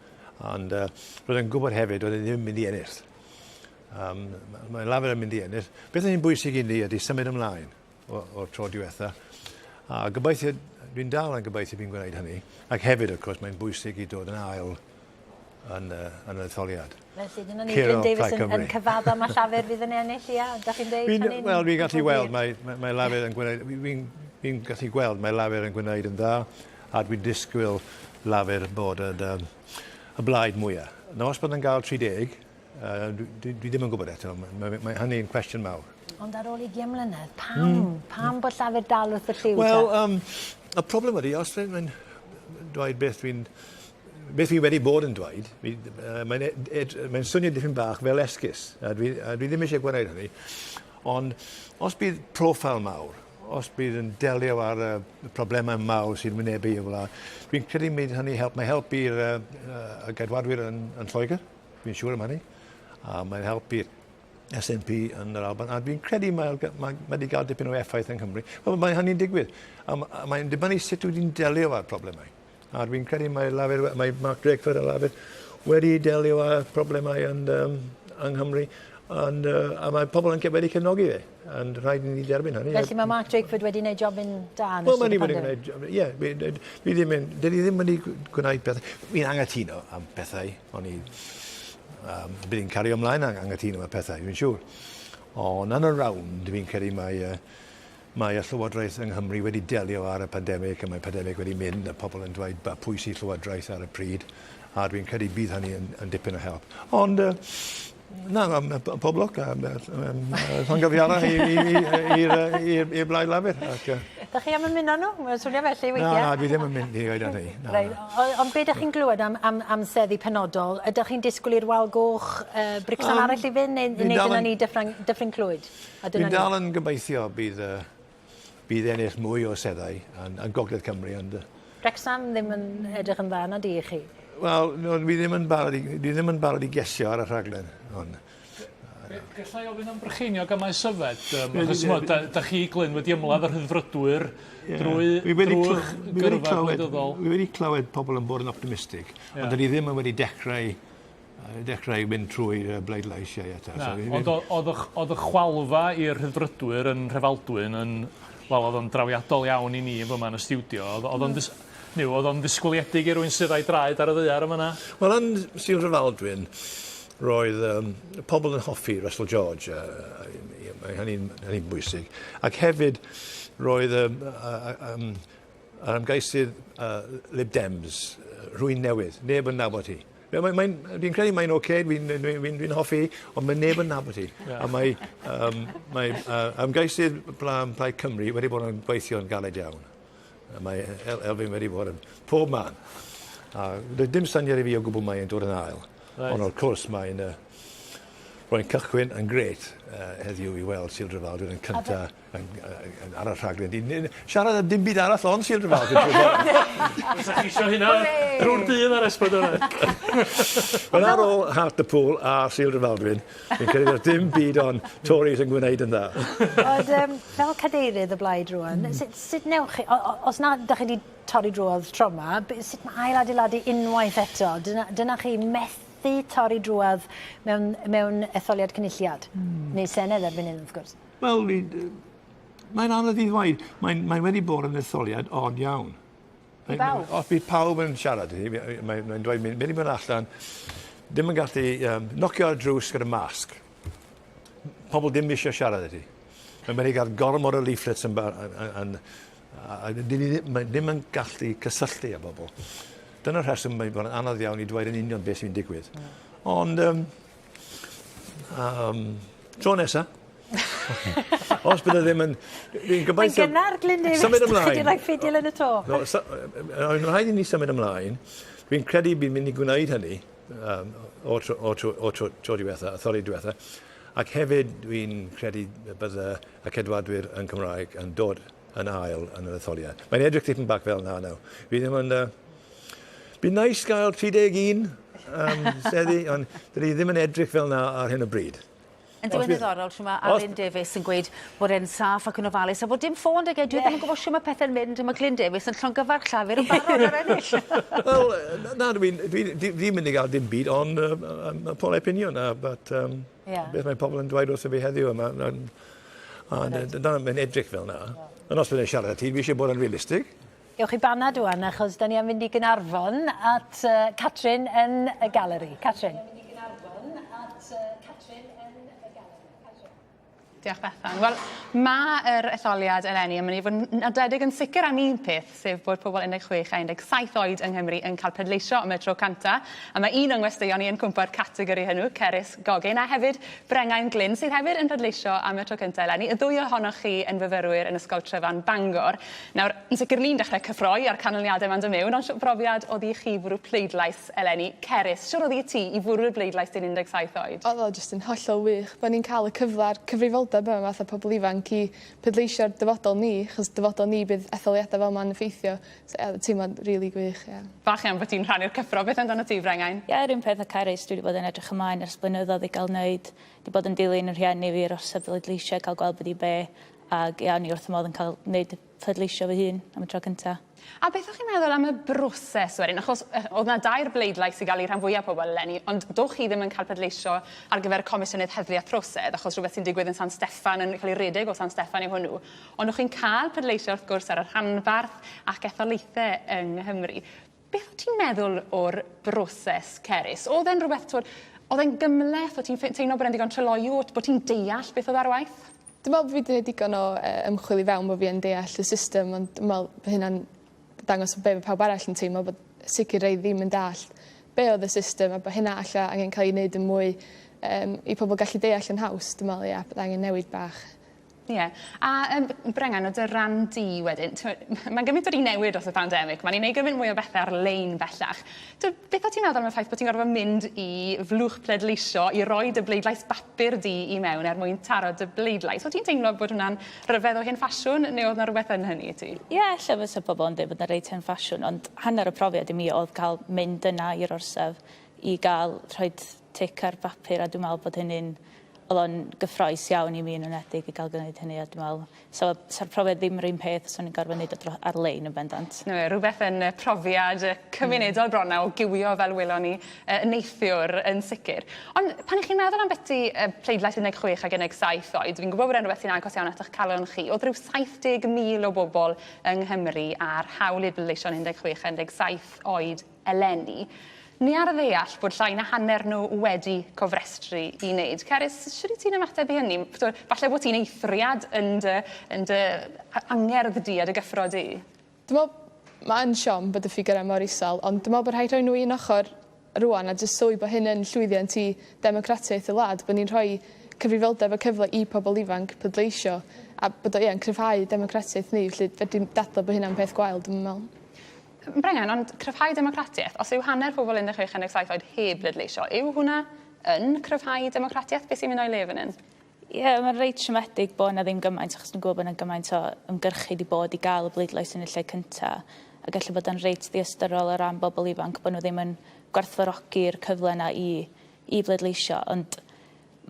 ond roedd yn gwybod hefyd oedd e ddim yn mynd i ennill. Um, mae Lafur yn mynd i ennill. Beth sy'n bwysig i ni ydy symud ymlaen o'r tro diwetha. A gobeithio, dwi'n dal yn gobeithio fi'n gwneud hynny. Ac hefyd, wrth gwrs, mae'n bwysig i dod yn ail yn, yn yr etholiad. Felly, dyna ni, Glyn Davies yn, yn cyfadda mae Llafur fydd yn ennill, ia? Ydych chi'n deud hynny'n... Wel, fi'n gallu weld, mae, mae, mae Lafur yn gwneud... Fi'n fi gallu gweld mae Lafur yn gwneud yn dda, a dwi'n disgwyl Lafur bod yn y blaid mwyaf. Nawr, os bod yn gael 30, dwi, dwi, dwi ddim yn gwybod eto, mae, mae, mae hynny'n cwestiwn mawr. Ond ar ôl 20 mlynedd, pam? Pam bod Llafur dal wrth y llyw? Wel, y problem ydy, os mae'n dweud beth dwi'n beth fi wedi bod yn dweud, mae'n mae swnio dipyn bach fel esgus, a dwi, a dwi ddim eisiau gwneud hynny, ond os bydd profil mawr, os bydd yn delio ar y problemau mawr sy'n wynebu y wlad, dwi'n credu mynd hynny help, mae helpu'r y Geidwadwyr yn, yn Lloegr, dwi'n siŵr am hynny, a mae'n helpu'r SNP yn yr Alban, a dwi'n credu mae, mae, mae wedi cael dipyn o effaith yng Nghymru. Wel, mae hynny'n digwydd. A mae'n dibynnu sut wyt ti'n delio â'r problemau. A dwi'n credu mae Lafur, mae Mark Drakeford a Lafur wedi delio â problemau yn, um, yng Nghymru, and, uh, a mae pobl yn wedi cefnogi fe, and rhaid i ni derbyn hynny. Felly mae Mark Drakeford wedi gwneud jobyn da yn ystod y pandemig? Wel, mae wedi gwneud, ie, dwi ddim yn, dwi ddim wedi gwneud pethau. Fi'n angytuno am pethau, o'n i, um, bydd i'n cario ymlaen angytuno am pethau, fi'n siŵr. Ond yn y rownd, fi'n credu mae, uh, Mae y Llywodraeth yng Nghymru wedi delio ar y pandemig a mae pandemig wedi mynd a pobl yn dweud ba pwy sy'n Llywodraeth ar y pryd a dwi'n credu bydd hynny yn, yn dipyn o help. Ond uh, na, pob lwc a llongyfiadau i'r Blaid Lafur. Ac, uh, Da chi am ymuno nhw? Mae'n swnio felly weithiau. Na, na, dwi ddim yn mynd i oed hynny. Na, Reit, ond be ydych chi'n glywed am, am, am seddi penodol? Ydych chi'n disgwyl i'r wal goch uh, Brixton um, arall i fynd, neu, neu dyna ni Dyffryn, Dyffryn Clwyd? A dyna Dwi'n dal yn gobeithio bydd, uh, bydd ennill mwy o seddau yn, yn Gogledd Cymru. Ond, Wrexham ddim yn edrych yn dda na di i chi? Wel, no, dwi ddim yn barod i, dwi ddim yn barod i gesio ar y rhaglen hwn. Gallai ofyn am Brycheiniog a Maes Yfed? Um, achos yeah, da, da chi, Glyn, wedi ymladd yr rhyddfrydwyr yeah. drwy, drwy'ch gyrfa gwleidyddol. Dwi wedi clywed pobl yn bod yn optimistig, yeah. ond dyn ni ddim yn wedi dechrau dechrau mynd trwy y bleidleisiau eto. Na, so, ond oedd y chwalfa i'r rhyddfrydwyr yn Rhefaldwyn yn, wel, oedd o'n drawiadol iawn i ni yn fyma yn y stiwdio. Oedd o'n mm. Niw, oedd o'n ddisgwyliedig i rywun sydd â'i draed ar y ddaear yma na? Wel, yn Sir Rhyfaldwyn, roedd um, pobl yn hoffi Russell George, uh, mae hynny'n hynny bwysig. Ac hefyd, roedd um, uh, um, yr ymgeisydd uh, Lib Dems, rhywun newydd, neb yn nabod hi. Mae'n, mae, dwi'n credu mae'n oce, okay, dwi'n dwi, dwi, dwi hoffi, ond mae neb yn nabod hi. Yeah. A mae, um, mae uh, ymgeisydd Plaid Cymru wedi bod yn gweithio yn galed iawn. A mae El Elfyn wedi bod yn pob man. A dim syniad i fi o gwbl mae'n dod yn ail. Right. Ond wrth cwrs mae'n uh, Roedd cychwyn yn gret uh, heddiw i weld Sil Drefaldwyn yn cynta yn, yn, ar y rhaglen. Di, siarad am dim byd arall ond Sil Drefaldwyn. Fysa chi eisiau hynna drwy'r dydd ar S4C. Wel ar ôl Hartlepool a Sil Drefaldwyn, fi'n credu bod dim byd ond Tories yn gwneud yn dda. Ond um, fel cadeirydd y blaid rwan, mm. sut, sut newch chi, os na, da chi wedi torri drwodd tro yma, sut mae ail-adeiladu unwaith eto? Dyna, dyna chi methu torri drwodd mewn, mewn etholiad cynulliad? Mm. Neu Senedd erbyn hyn, wrth gwrs. Wel, mae'n anodd i ddweud. Mae'n mae wedi bod yn etholiad od iawn. I bawb? Os bydd pawb yn siarad, mae'n mae dweud, mynd i bod allan, ddim yn gallu um, nocio ar drws gyda masg. Pobl ddim eisiau siarad i ti. Mae'n wedi cael gormod o leaflets yn, yn, yn, a, a, ddim yn gallu cysylltu â bobl. Dyna'r rheswm mae'n bod yn anodd iawn i dweud yn union beth sy'n digwydd. Mm. Ond, um, um, tro nesa, Os bydde ddim yn... Fi'n gobeithio... Mae'n gynnar, Glyn Davies. Symud ymlaen. Chi 'di rhoi ffidil yn y to. No, so, mae'n rhaid i ni symud ymlaen. Fi'n credu bydd mynd i gwneud hynny um, o, tro, o, tro, o tro, tro diwetha, etholiad diwetha. Ac hefyd dwi'n credu bydde y Ceidwadwyr yn Cymraeg yn dod yn ail yn yr etholiad. Mae'n edrych tipyn bach fel na nawr. Fi ddim yn... Uh, Bydd nice gael 31 um, seddi, ond dydy ddim yn edrych fel na ar hyn o bryd. Yn diwedd ddiddorol, shwt mae Alun Davies yn gweud bod e'n saff ac yn ofalus a bod dim ffôn 'dag e. Dwi ddim yn gwybod shwt mae pethe'n mynd a mae Glyn Davies yn llongyfarch Llafur yn barod ar ennill. Wel, na, dwi'n dwi, dwi, dwi mynd i gael dim byd ond uh, um, poll opinion, uh, but um, yeah. beth mae pobl yn dweud wrtho fi heddiw yma, a, a, dyna mae'n edrych fel na. Yeah. Ond os byddai'n siarad â ti, dwi eisiau bod yn realistig. Gewch chi banad ŵan achos da ni am fynd i Gaernarfon at uh, Catrin yn y galeri. Catrin. Diolch Bethan. Wel, mae yr etholiad eleni yn mynd i fod yn nodedig yn sicr am un peth, sef bod pobl 16 a 17 oed yng Nghymru yn cael pleidleisio am y tro cynta. A mae un o'n ngwesteion ni yn cwmpo'r categori hwnnw, Cerys Gogin, a hefyd Brengain Glyn, sydd hefyd yn pleidleisio am y tro cynta eleni. Y ddwy ohonoch chi yn fyfyrwyr yn Ysgol Tryfan Bangor. Nawr, yn sicr ni'n dechrau cyffroi a'r canlyniadau 'ma'n dod mewn, ond shwt brofiad o'dd i chi fwrw pleidlais eleni? Cerys, shwt o'dd 'i i ti i fwrw'r bleidlais dyn 17 oed? O'dd o jyst yn hollol wych bo' ni'n ca'l y cyfle a'r cyfrifoldeb yma fatha pobol ifanc i pleidleisio ar dyfodol ni, 'chos dyfodol ni bydd etholiada fel 'ma'n effeithio. So ie, o'dd y teimlad rili gwych, ie. Falch iawn bo' ti'n rhannu'r cyffro. Beth amdanat ti, Brengain? Ie, yr un peth â Cerys, dwi 'di bod yn edrych ymlaen ers blynyddodd i ga'l neud. 'Di bod yn dilyn 'yn rhieni fi i'r orsaf bleidleisio i ca'l gweld be' 'di be' Ag ia o'n i wrth fy modd yn ca'l neud pleidleisio fy hun am y tro cynta. A beth o'ch chi'n meddwl am y broses wedyn? Achos o'dd 'na dair bleidlais i ga'l i rhan fwya pobol eleni ond do'ch chi ddim yn cael pleidleisio ar gyfer y Comisiynydd Heddlu a Throsedd achos rhywbeth sy'n digwydd yn San Steffan yn cael ei redeg o San Steffan yw hwnnw. Ond o'ch chi'n cael pleidleisio wrth gwrs ar y rhanbarth ac etholaethe yng Nghymru. Beth o't ti'n meddwl o'r broses Cerys? O'dd e'n rwbeth t'wod o'dd e'n gymleth? O' ti'n ffei- teimlo bod e'n ddigon tryloyw? O't bod ti'n deall beth o'dd ar waith? Dwi me'wl bo' fi 'di neud digon o yy ymchwil i fewn bo' fi yn deall y system ond dwi me'wl bo' hynna'n dangos be' ma' pawb arall yn teimlo bod sicir rei ddim yn dallt be' o'dd y system a bo' hynna alla angen ca'l 'i neud yn mwy yym i pobol gallu deall yn haws dwi me'wl ia bod angen newid bach. Ie. A yym Brengan o dy ran di wedyn t'mo' ma'n gymaint wedi newid dros y pandemic ma' ni'n neud gymaint mwy o bethe ar-lein bellach. T'o' beth o't ti'n meddwl am y ffaith bo' ti'n gorfod mynd i flwch pleidleisio i roi dy bleidlais bapur di i mewn er mwyn taro dy bleidlais? O't ti'n teimlo bod hwnna'n rhyfedd o hen ffasiwn neu o'dd 'na rwbeth yn hynny i ti? Ie ella fysa pobol yn deud bod 'na reit hen ffasiwn ond hanner y profiad i mi o'dd ca'l mynd yna i'r orsaf i ga'l rhoid tic ar bapur a dwi me'wl bod hynny'n O'dd o'n gyffrous iawn i mi yn enwedig i ga'l gneud hynny a dwi me'wl so sa'r profiad ddim yr un peth os o'n i'n gorfod neud o dro- ar-lein yn bendant. Na fe rwbeth yn y profiad yy cymunedol bron a o giwio fel welon ni yy neithiwr yn sicir. Ond pan 'ych chi'n meddwl ambyti yy pleidlais 16 ag 17 oed fi'n gwbo bod e'n rwbeth sy'n agos iawn at 'ych calon chi o'dd ryw 70,000 o bobol yng Nghymru a'r hawl i bleidleisio'n 16 a 17 oed eleni. Ni ar ddeall bod llai na hanner nhw wedi cofrestru i wneud. Cerys, shwd wyt ti'n ymateb i hynny? Falle bod ti'n eithriad yn dy, yn dy angerdd di a dy gyffro di? Dwi'n meddwl mae'n siom bod y ffigurau mor isel, ond dwi'n meddwl bod rhaid rhoi nhw un ochr rwan a jyst sylwi bod hyn yn llwyddiant i democratiaeth y wlad, bod ni'n rhoi cyfrifoldeb a cyfle i pobl ifanc pleidleisio a bod o, ie, yn cryfhau democratiaeth ni, felly fedri dadlau bod hynna'n peth gwael, dwi'n meddwl. Brengan, ond cryfhau democratiaeth, os yw hanner pobl 16 17 oed heb bleidleisio, yw hwnna yn cryfhau democratiaeth? Beth sy'n mynd o'i le fan hyn? Ie, yeah, mae'n reit siomedig bod yna ddim gymaint, achos dwi'n gwybod bod yna gymaint o ymgyrchu wedi bod i gael y bleidlais yn y lle cynta, a gallu bod yn reit ddiystyrol o ran bobl ifanc bod nhw ddim yn gwerthfawrogi'r cyfle yna i, i bleidleisio, ond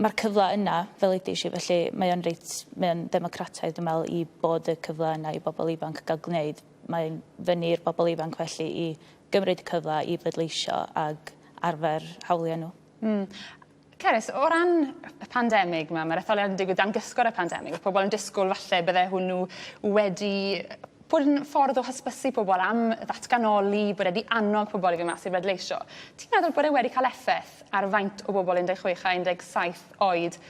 mae'r cyfle yna, fel udish i, felly mae o'n reit, mae o'n democrataidd dwi'n meddwl i bod y cyfle yna i bobl ifanc gael gwneud Mae'n fyny i'r bobl ifanc felly i gymryd y cyfle i bleidleisio ag arfer hawliau nhw. Mm. Cerys, o ran y pandemig 'ma, ma'r etholiad yn digwydd dan gysgod y pandemig, o'dd pobol yn disgwl falle bydde hwnnw wedi bod yn ffordd o hysbysu pobol am ddatganoli, bod e 'di annog pobol i fyn' mas i bleidleisio. Ti'n meddwl bod e wedi ca'l effeth ar faint o bobol 16 a 17 oed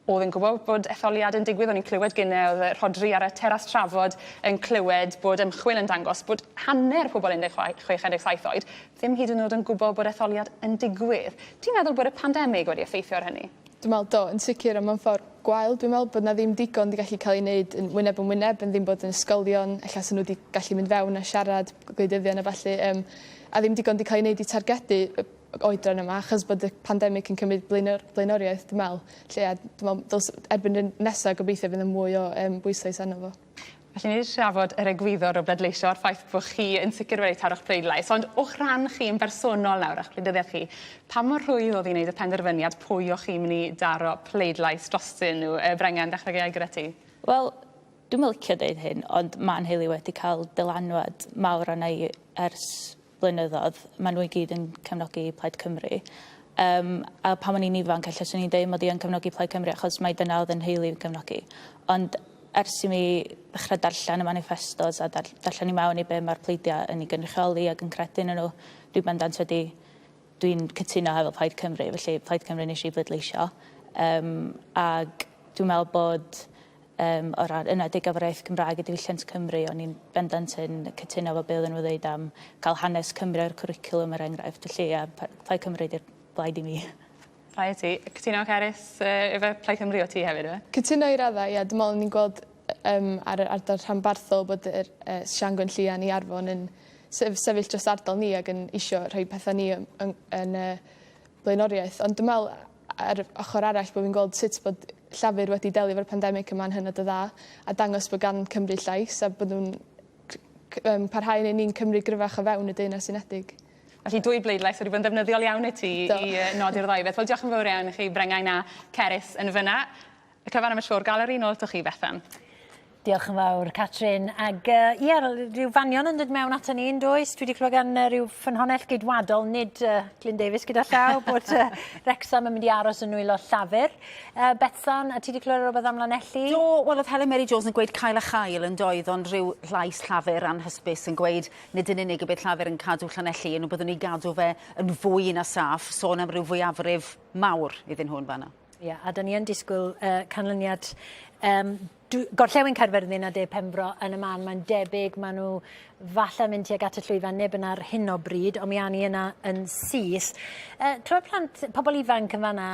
O'dd e'n gwbod bod etholiad yn digwydd o'n i'n clywed gynne o'dd yy Rhodri ar y teras trafod yn clywed bod ymchwil yn dangos bod hanner pobol 16 17 oed ddim hyd yn o'd yn gwbo bod etholiad yn digwydd. Ti'n meddwl bod y pandemig wedi effeithio ar hynny? Dwi'n me'wl do yn sicir a mewn ffor gwael dwi'n me'wl bod 'na ddim digon 'di gallu ca'l 'i neud yn wyneb yn wyneb yn ddim bod yn ysgolion ella sa n'w 'di gallu mynd fewn a siarad gwleidyddion a ballu yym a ddim digon 'di ca'l 'i neud i targedu y oedran yma achos bod y pandemic yn cymryd blaenor- blaenoriaeth dwi me'wl 'lly a dwi me'wl dyls- erbyn y nesa gobeithio fydd 'na mwy o yym bwyslais arno fo. Felly ni 'di trafod yr egwyddor o bleidleisio a'r ffaith bo' chi yn sicir wedi taro'ch pleidlais ond o'ch rhan chi yn bersonol nawr a'ch gwleidyddiaeth chi pa mor rhwydd o'dd 'i neud y penderfyniad pwy o'ch chi myn' i daro pleidlais drostyn n'w yy Brengan dechre gai gyda ti? Wel dwi'm yn licio deud hyn ond ma' 'nheulu wedi ca'l dylanwad mawr arna i ers blynyddodd, maen nhw i gyd yn cefnogi Plaid Cymru. Um, a pan o'n i'n ifanc, ella swn i'n deud mod i yn cefnogi Plaid Cymru achos mai dyna oedd yn nheulu yn cefnogi. Ond ers i mi ddechrau darllen y manifestos a dar darllen i mewn i be mae'r pleidiau yn ei gynrychioli ac yn credu yn nhw, dwi bendant wedi dwi'n cytuno hefo Plaid Cymru, felly Plaid Cymru nes i bleidleisio. Um, ag dwi'n meddwl bod um, o ran enwedig efo'r iaith Cymraeg a diwylliant Cymru, o'n i'n bendant yn cytuno efo be oedden nhw ddeud am cael hanes Cymru ar cwricwlwm er enghraifft. Felly, ia, Plaid Cymru di'r blaid i mi. Rhaid ti. Cytuno, Cerys, uh, efe Plaid Cymru o ti hefyd, efe? Cytuno i raddau, ia. Dwi'n meddwl ni'n gweld um, ar yr ardal rhanbarthol bod yr uh, Sian Gwenllian i Arfon yn sef, sefyll dros ardal ni ac yn isio rhoi pethau ni yn, yn, yn uh, blaenoriaeth. Ond dwi'n meddwl ar ochr arall bod fi'n gweld sut bod Llafur wedi delio efo'r pandemig yma'n hynod o dda a dangos bod gan Cymru llais a bod nhw'n um, parhau i ni'n Cymru gryfach o fewn y Deyrnas Unedig. Felly dwy bleidlais wedi bod yn ddefnyddiol iawn i ti Do. i nodi'r ddau beth. Wel diolch yn fawr iawn i chi Brengain a Cerys yn fyna. Y cyfan am y tro o'r galeri nôl atoch chi Bethan. Diolch yn fawr, Catrin. Ag yy ie, rhyw fanion yn dod mewn aton ni, yn does? Dwi wedi clywed gan uh, rhyw ffynhonnell geidwadol, nid uh, Glyn Davies gyda llaw, bod uh, Wrexham yn mynd i aros yn nwylo Llafur. Uh, Betsan, a ti wedi clywed rhywbeth am Lanelli? Do, wel oedd Helen Mary Jones yn gweud cael a chael yn doedd, ond rhyw llais Llafur anhysbys yn gweud nid yn unig y bydd Llafur yn cadw Llanelli, ond byddwn ni gadw fe yn fwy na saff, sôn am ryw fwyafrif mawr iddyn nhw yn fanna. Ie, a 'dan ni yn disgwyl yy canlyniad yym Gorllewin Caerfyrddin a De Penfro yn y man. Mae'n debyg maen nhw falle mynd tuag at y llwyfan neb yna ar hyn o bryd, ond mi awn ni yna yn syth. Clywed plant, pobl ifanc yn fanna,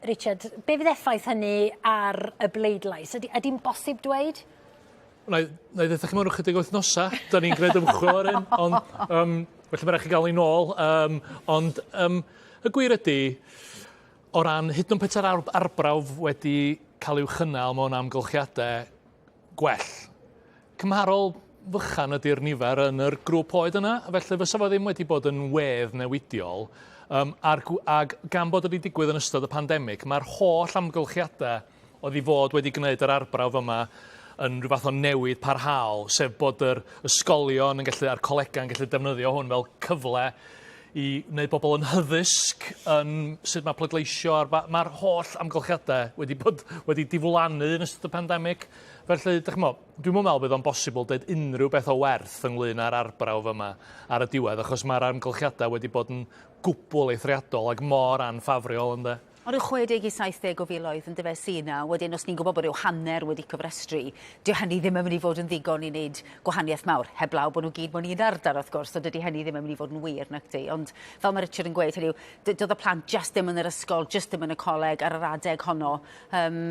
Richard, be fydd effaith hynny ar y bleidlais? Ydy, ydy'n bosib dweud? Na i, na i ddeutha chi mewn ychydig wythnosau. Da ni'n gwneud ymchwil ar hyn, ond felly mae rhaid chi gael ni'n ôl. Ond y gwir ydy, O ran hyd yn oed petai'r arbrawf wedi cael i'w chynnal mewn amgylchiadau gwell, cymharol fychan ydy'r nifer yn yr grŵp oed yna, felly fysa fo ddim wedi bod yn wedd newidiol. Um, a'r, ag gan bod wedi digwydd yn ystod y pandemig, mae'r holl amgylchiadau oedd i fod wedi gwneud yr arbrawf yma yn rhyw fath o newid parhaol, sef bod yr ysgolion yn gallu, a'r colegau yn gallu defnyddio hwn fel cyfle i wneud bobl yn hyddysg yn sut mae pleidleisio a'r mae'r holl amgylchiadau wedi bod wedi diflannu yn ystod y pandemig. Felly, dych ch'mo', dwi'm yn meddwl bydd o'n bosibl deud unrhyw beth o werth ynglyn â'r arbrawf yma ar y diwedd, achos mae'r amgylchiadau wedi bod yn gwbl eithriadol ac mor anffafriol ynde? Ond rhyw 60 i 70 o filoedd yndyfe sy 'na, wedyn os ni'n gwybod bod rhyw hanner wedi cofrestru, dyw hynny ddim yn mynd i fod yn ddigon i wneud gwahaniaeth mawr, heblaw bod nhw gyd mewn un ardal wrth gwrs, so dydy hynny ddim yn mynd i fod yn wir nacdi, ond fel mae Richard yn gweud, hynny yw, doedd y plant jyst ddim yn yr ysgol, jyst ddim yn y coleg ar yr adeg honno, um,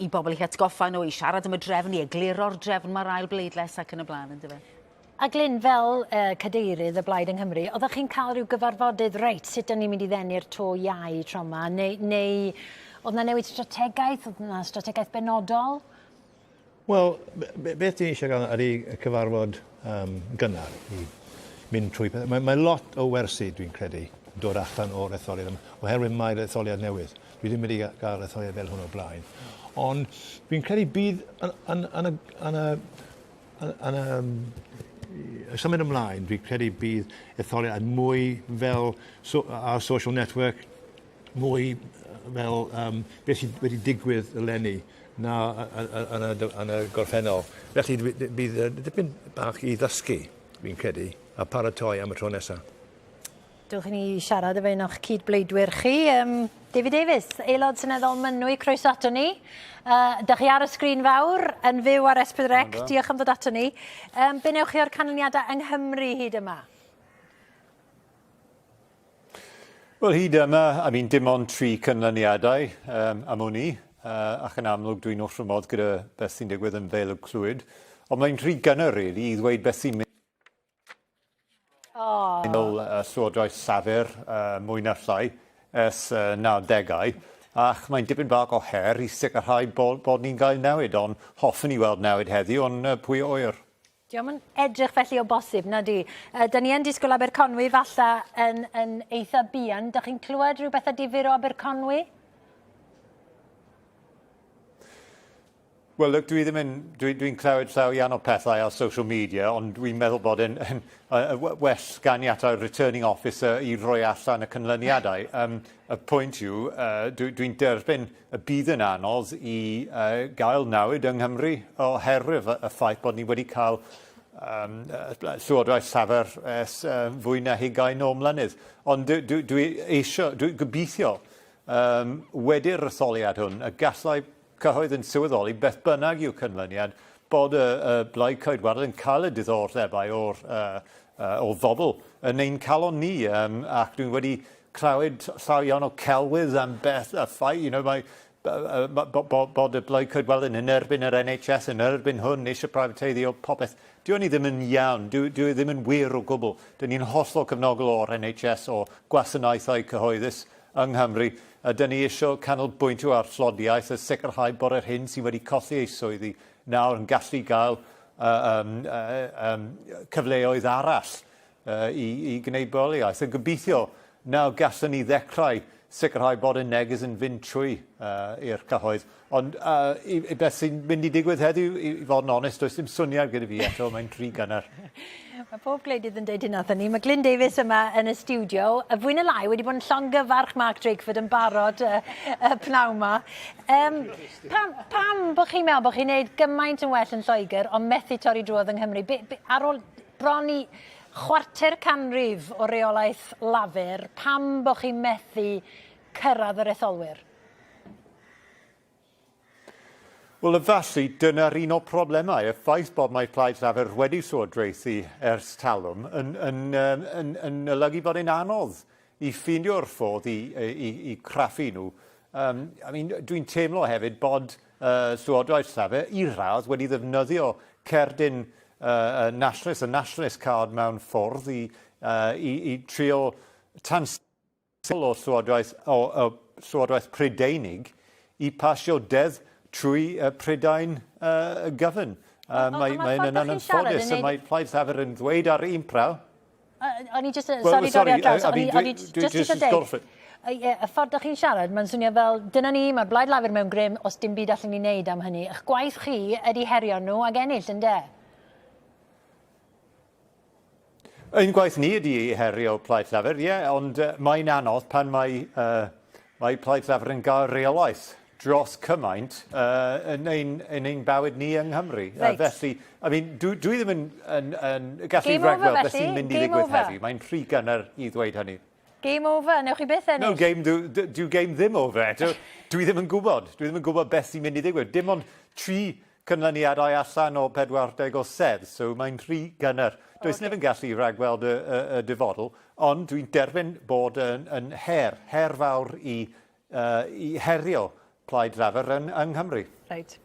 i bobl i atgoffa nhw, i siarad am y drefn, i egluro'r drefn mae'r ail bleidlais ac yn y blaen, yndyfe? A Glyn, fel uh, cadeirydd y Blaid yng Nghymru, oeddech chi'n cael rhyw gyfarfodydd, reit, sut dyn ni'n mynd i ddenu'r to iau tro yma, neu, neu oedd na newid strategaeth, oedd na strategaeth benodol? Wel, beth dyn ni eisiau gael ydy cyfarfod um, gynnar i mynd trwy pethau. Mae, mae lot o wersi, dwi'n credu, dod allan o'r etholiad yma, oherwydd mae'r etholiad newydd. Dwi ddim wedi gael etholiad fel hwn o'r blaen. Ond dwi'n credu bydd yn, yn, yn, y, yn y Yn y symud ymlaen, dwi'n credu bydd etholiad mwy fel so, ar social network, mwy fel um, beth sydd wedi digwydd eleni na yn y, yn y gorffennol. Felly bydd dipyn bach i ddysgu, fi'n credu, a paratoi am y tro nesaf. Dewch i ni siarad efo un o'ch cyd-bleidwyr chi. Um, David Davies, Aelod Seneddol Mynwy, croeso ato ni. Uh, da chi ar y sgrin fawr, yn fyw ar S4C, diolch am ddod ato ni. Um, be newch chi o'r canlyniadau yng Nghymru hyd yma? Wel, hyd yma, I mean, dim ond tri canlyniadau um, am wn i, uh, ac yn amlwg dwi'n wrth fy modd gyda beth sy'n digwydd yn Vale of Clwyd. Ond mae'n rhy gynnar, really, i ddweud beth sy'n mynd Oh. Yn ôl y Llywodraeth Llafur, uh, mwy na llai, ers uh, 90au, ac mae'n dipyn bach o her i sicrhau bod, bod ni'n gael newid, ond hoffwn i weld newid heddiw, ond uh, pwy oer. Diolch yn edrych felly o bosib, na di. Uh, da ni yn disgwyl Aberconwy falle yn, yn eitha buan. Da chi'n clywed rhyw bethau difyr o Aberconwy? Wel, look, dwi ddim yn... Dwi'n dwi clywed llawer iawn o pethau ar social media, ond dwi'n meddwl bod yn, yn uh, well ganiatau'r returning officer i roi allan y canlyniadau. Um, y pwynt yw, uh, dwi'n dwi derbyn y bydd yn anodd i uh, gael newid yng Nghymru oherwydd y, y ffaith bod ni wedi cael um, Llywodraeth Llafur ers uh, fwy na hugain o mlynedd. Ond dwi, dwi, dwi eisiau, dwi gobeithio um, wedi'r etholiad hwn y gallai cyhoedd yn sylweddoli, beth bynnag yw canlyniad, bod y, y Blaid Ceidwadol yn cael y diddordebau o'r, uh, uh, o bobl yn ein calon ni, um, ac dwi'n wedi clywed llawer iawn o celwydd am beth a ffaith, you know, mae, bod y Blaid Ceidwadol yn erbyn yr NHS, yn erbyn hwn, eisiau privateiddio popeth. Dyw hynny ddim yn iawn, dyw, dyw e ddim yn wir o gwbl. Dyn ni'n hollol cefnogol o'r NHS, o gwasanaethau cyhoeddus, Yng Nghymru, ydyn ni isio canolbwyntio ar tlodiaeth a sicrhau bod yr hyn sydd wedi colli eu swyddi nawr yn gallu gael cyfleoedd arall i gwneud bywoliaeth. A gobeithio nawr gallwn ni ddechrau sicrhau bod y neges yn fynd trwy uh, i'r cyhoedd. Ond uh, i, i beth sy'n mynd i digwydd heddiw, i, i fod yn onest, does dim syniad gyda fi eto, mae'n rhy gynnar. Mae pob gwleidydd yn deud hynna wrthon ni. Mae Glyn Davies yma yn y stiwdio. Y fwy na lai wedi bod yn llongyfarch Mark Drakeford yn barod y, y pnawn 'ma. Um, pam, pam bod chi'n meddwl bod chi'n neud gymaint yn well yn Lloegr ond methu torri drwodd yng Nghymru? Be, be, ar ôl bron i chwarter canrif o reolaeth Lafur, pam bod chi'n methu cyrraedd yr etholwyr? Wel, efallai dyna'r un o'r problemau, y ffaith bod mae Plaid Llafur wedi llywodraethu ers talwm yn, yn, yn, yn, yn olygu bod e'n anodd i ffeindio'r ffordd i, i, i craffu nhw. Um, I mean, dwi'n teimlo hefyd bod uh, Llywodraeth Llafur i radd wedi ddefnyddio cerdyn uh, nationalist, y nationalist card mewn ffordd i, uh, i, i trio tan Sylw o Llywodraeth, o, o Llywodraeth Prydeinig i pasio deddf trwy uh, Prydain uh, gyfan. Uh, mae mae yn anffodus, a mae Plaid Llafur yn ddweud ar un praw. O'n i just, sorry, sorry, ar draws, o'n i just eisiau dweud, y ffordd ydych chi'n siarad, mae'n swnio fel, dyna ni, mae'r Blaid Lafur mewn grym, os dim byd allan ni wneud am hynny. Eich gwaith chi ydy herio nhw ag ennill, ynde? Ein gwaith ni ydy i herio Plaid Llafur, ie, yeah, ond uh, mae'n anodd pan mae, uh, mae Plaid Llafur yn gael reolaeth dros cymaint uh, yn, ein, yn ein bywyd ni yng Nghymru. Right. Felly, I mean, dwi, dwi ddim yn, yn, yn gallu rhagweld beth sy'n mynd i ddigwydd heddi. Mae'n rhy gynnar i ddweud hynny. Game over, newch chi byth ennill. No, game, dw, dw game ddim over eto. Dwi ddim yn gwybod. Dwi ddim yn gwybod beth sy'n mynd i ddigwydd. Dim ond tri canlyniadau allan o 40 o sedd, so mae'n rhy gynnar. Does okay. neb yn gallu rhagweld y, y, y dyfodol, ond dwi'n derbyn bod yn, yn her, her fawr i, uh, i herio Plaid Lafur yn, yng Nghymru. Reit.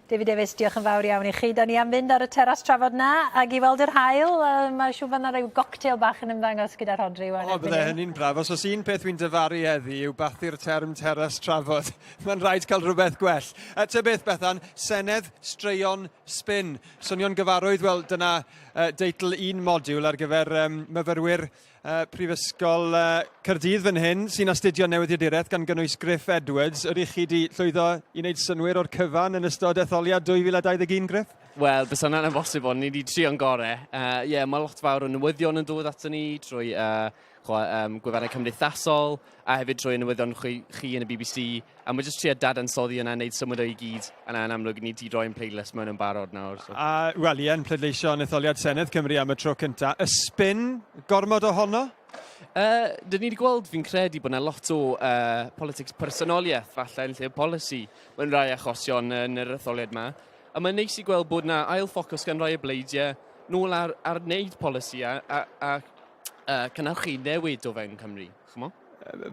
David Davies, diolch yn fawr iawn i chi. Da ni am fynd ar y teras trafod na ac i weld yr haul. Uh, mae siŵr bod yna rhyw goctel bach yn ymddangos gyda Rhodri. O, bydde hynny'n braf. Os oes un peth dwi'n dyfaru heddi yw bathu'r term teras trafod. Mae'n rhaid cael rhywbeth gwell. Uh, ta beth, Bethan, Senedd, Straeon, Spin. Swnio'n gyfarwydd, wel, dyna uh, deitl un modiwl ar gyfer um, myfyrwyr uh, Prifysgol uh, Caerdydd fan hyn, sy'n astudio newyddiaduraeth gan gynnwys Griff Edwards. Ydych chi wedi llwyddo i wneud synnwyr o'r cyfan yn ystod etholiad 2021, Griff? Wel, bysa hwnna'n amhosib, ond ni wedi trio'n gorau. Ie, uh, yeah, mae lot fawr o newyddion yn dod ato ni trwy uh, chwa, um, gwefannau cymdeithasol a hefyd trwy newyddion chi, chi yn y BBC. A mae jyst trio dadansoddi yna, wneud symud o'i gyd. A na, yn amlwg, ni wedi rhoi ein pleidlais mewn yn barod nawr. So. A, wel, ie, yn pleidleisio yn etholiad Senedd Cymru am y tro cyntaf. Y spin, gormod ohono? Uh, dyn ni wedi gweld, fi'n credu, bod yna lot o uh, politics personoliaeth, falle, yn lle polisi, mewn rhai achosion yn yr etholiad yma. A mae'n neis i gweld bod yna ail ffocws gan rai o bleidiau nôl ar, ar wneud polisi a, a, a uh, cynhyrchu newid o fewn Cymru. Ch'mo?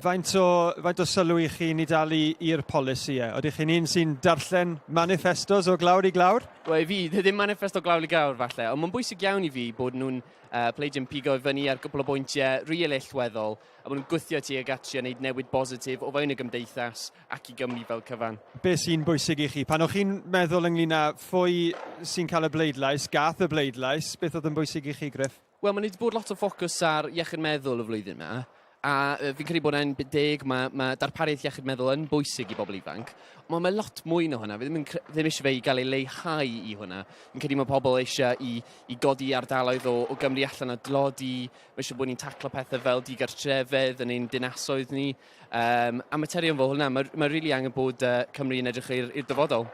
Faint o, faint o sylw i chi'n ei dalu i'r polisïau? Ydych chi'n un sy'n darllen manifestos o glawr i glawr? Wel, i fi, ddim manifesto glawr i glawr falle, ond mae'n bwysig iawn i fi bod nhw'n uh, pleidiau'n pigo i fyny ar gwpl o bwyntiau rili allweddol a bod nhw'n gwthio tuag at trio wneud newid bositif o fewn y gymdeithas ac i Gymru fel cyfan. Be sy'n bwysig i chi? Pan o'ch chi'n meddwl ynglyn â phwy sy'n cael y bleidlais, gath y bleidlais, beth oedd yn bwysig i chi, Griff? Wel, mae'n wedi bod lot o ffocws ar iechyd meddwl y flwyddyn yma, a fi'n credu bod e'n deg, mae, mae darpariaeth iechyd meddwl yn bwysig i bobl ifanc, ond mae lot mwy na hwnna, fi ddim, yn, ddim eisiau fe i gael ei leihau i hwnna. Fi'n credu mae pobl eisiau i, i godi ardaloedd o, o Gymru allan o dlodi, mae eisiau bod ni'n taclo pethau fel digartrefedd yn ein dinasoedd ni, um, a materion fel hwnna, mae, mae rili really angen bod uh, Cymru yn edrych i'r dyfodol.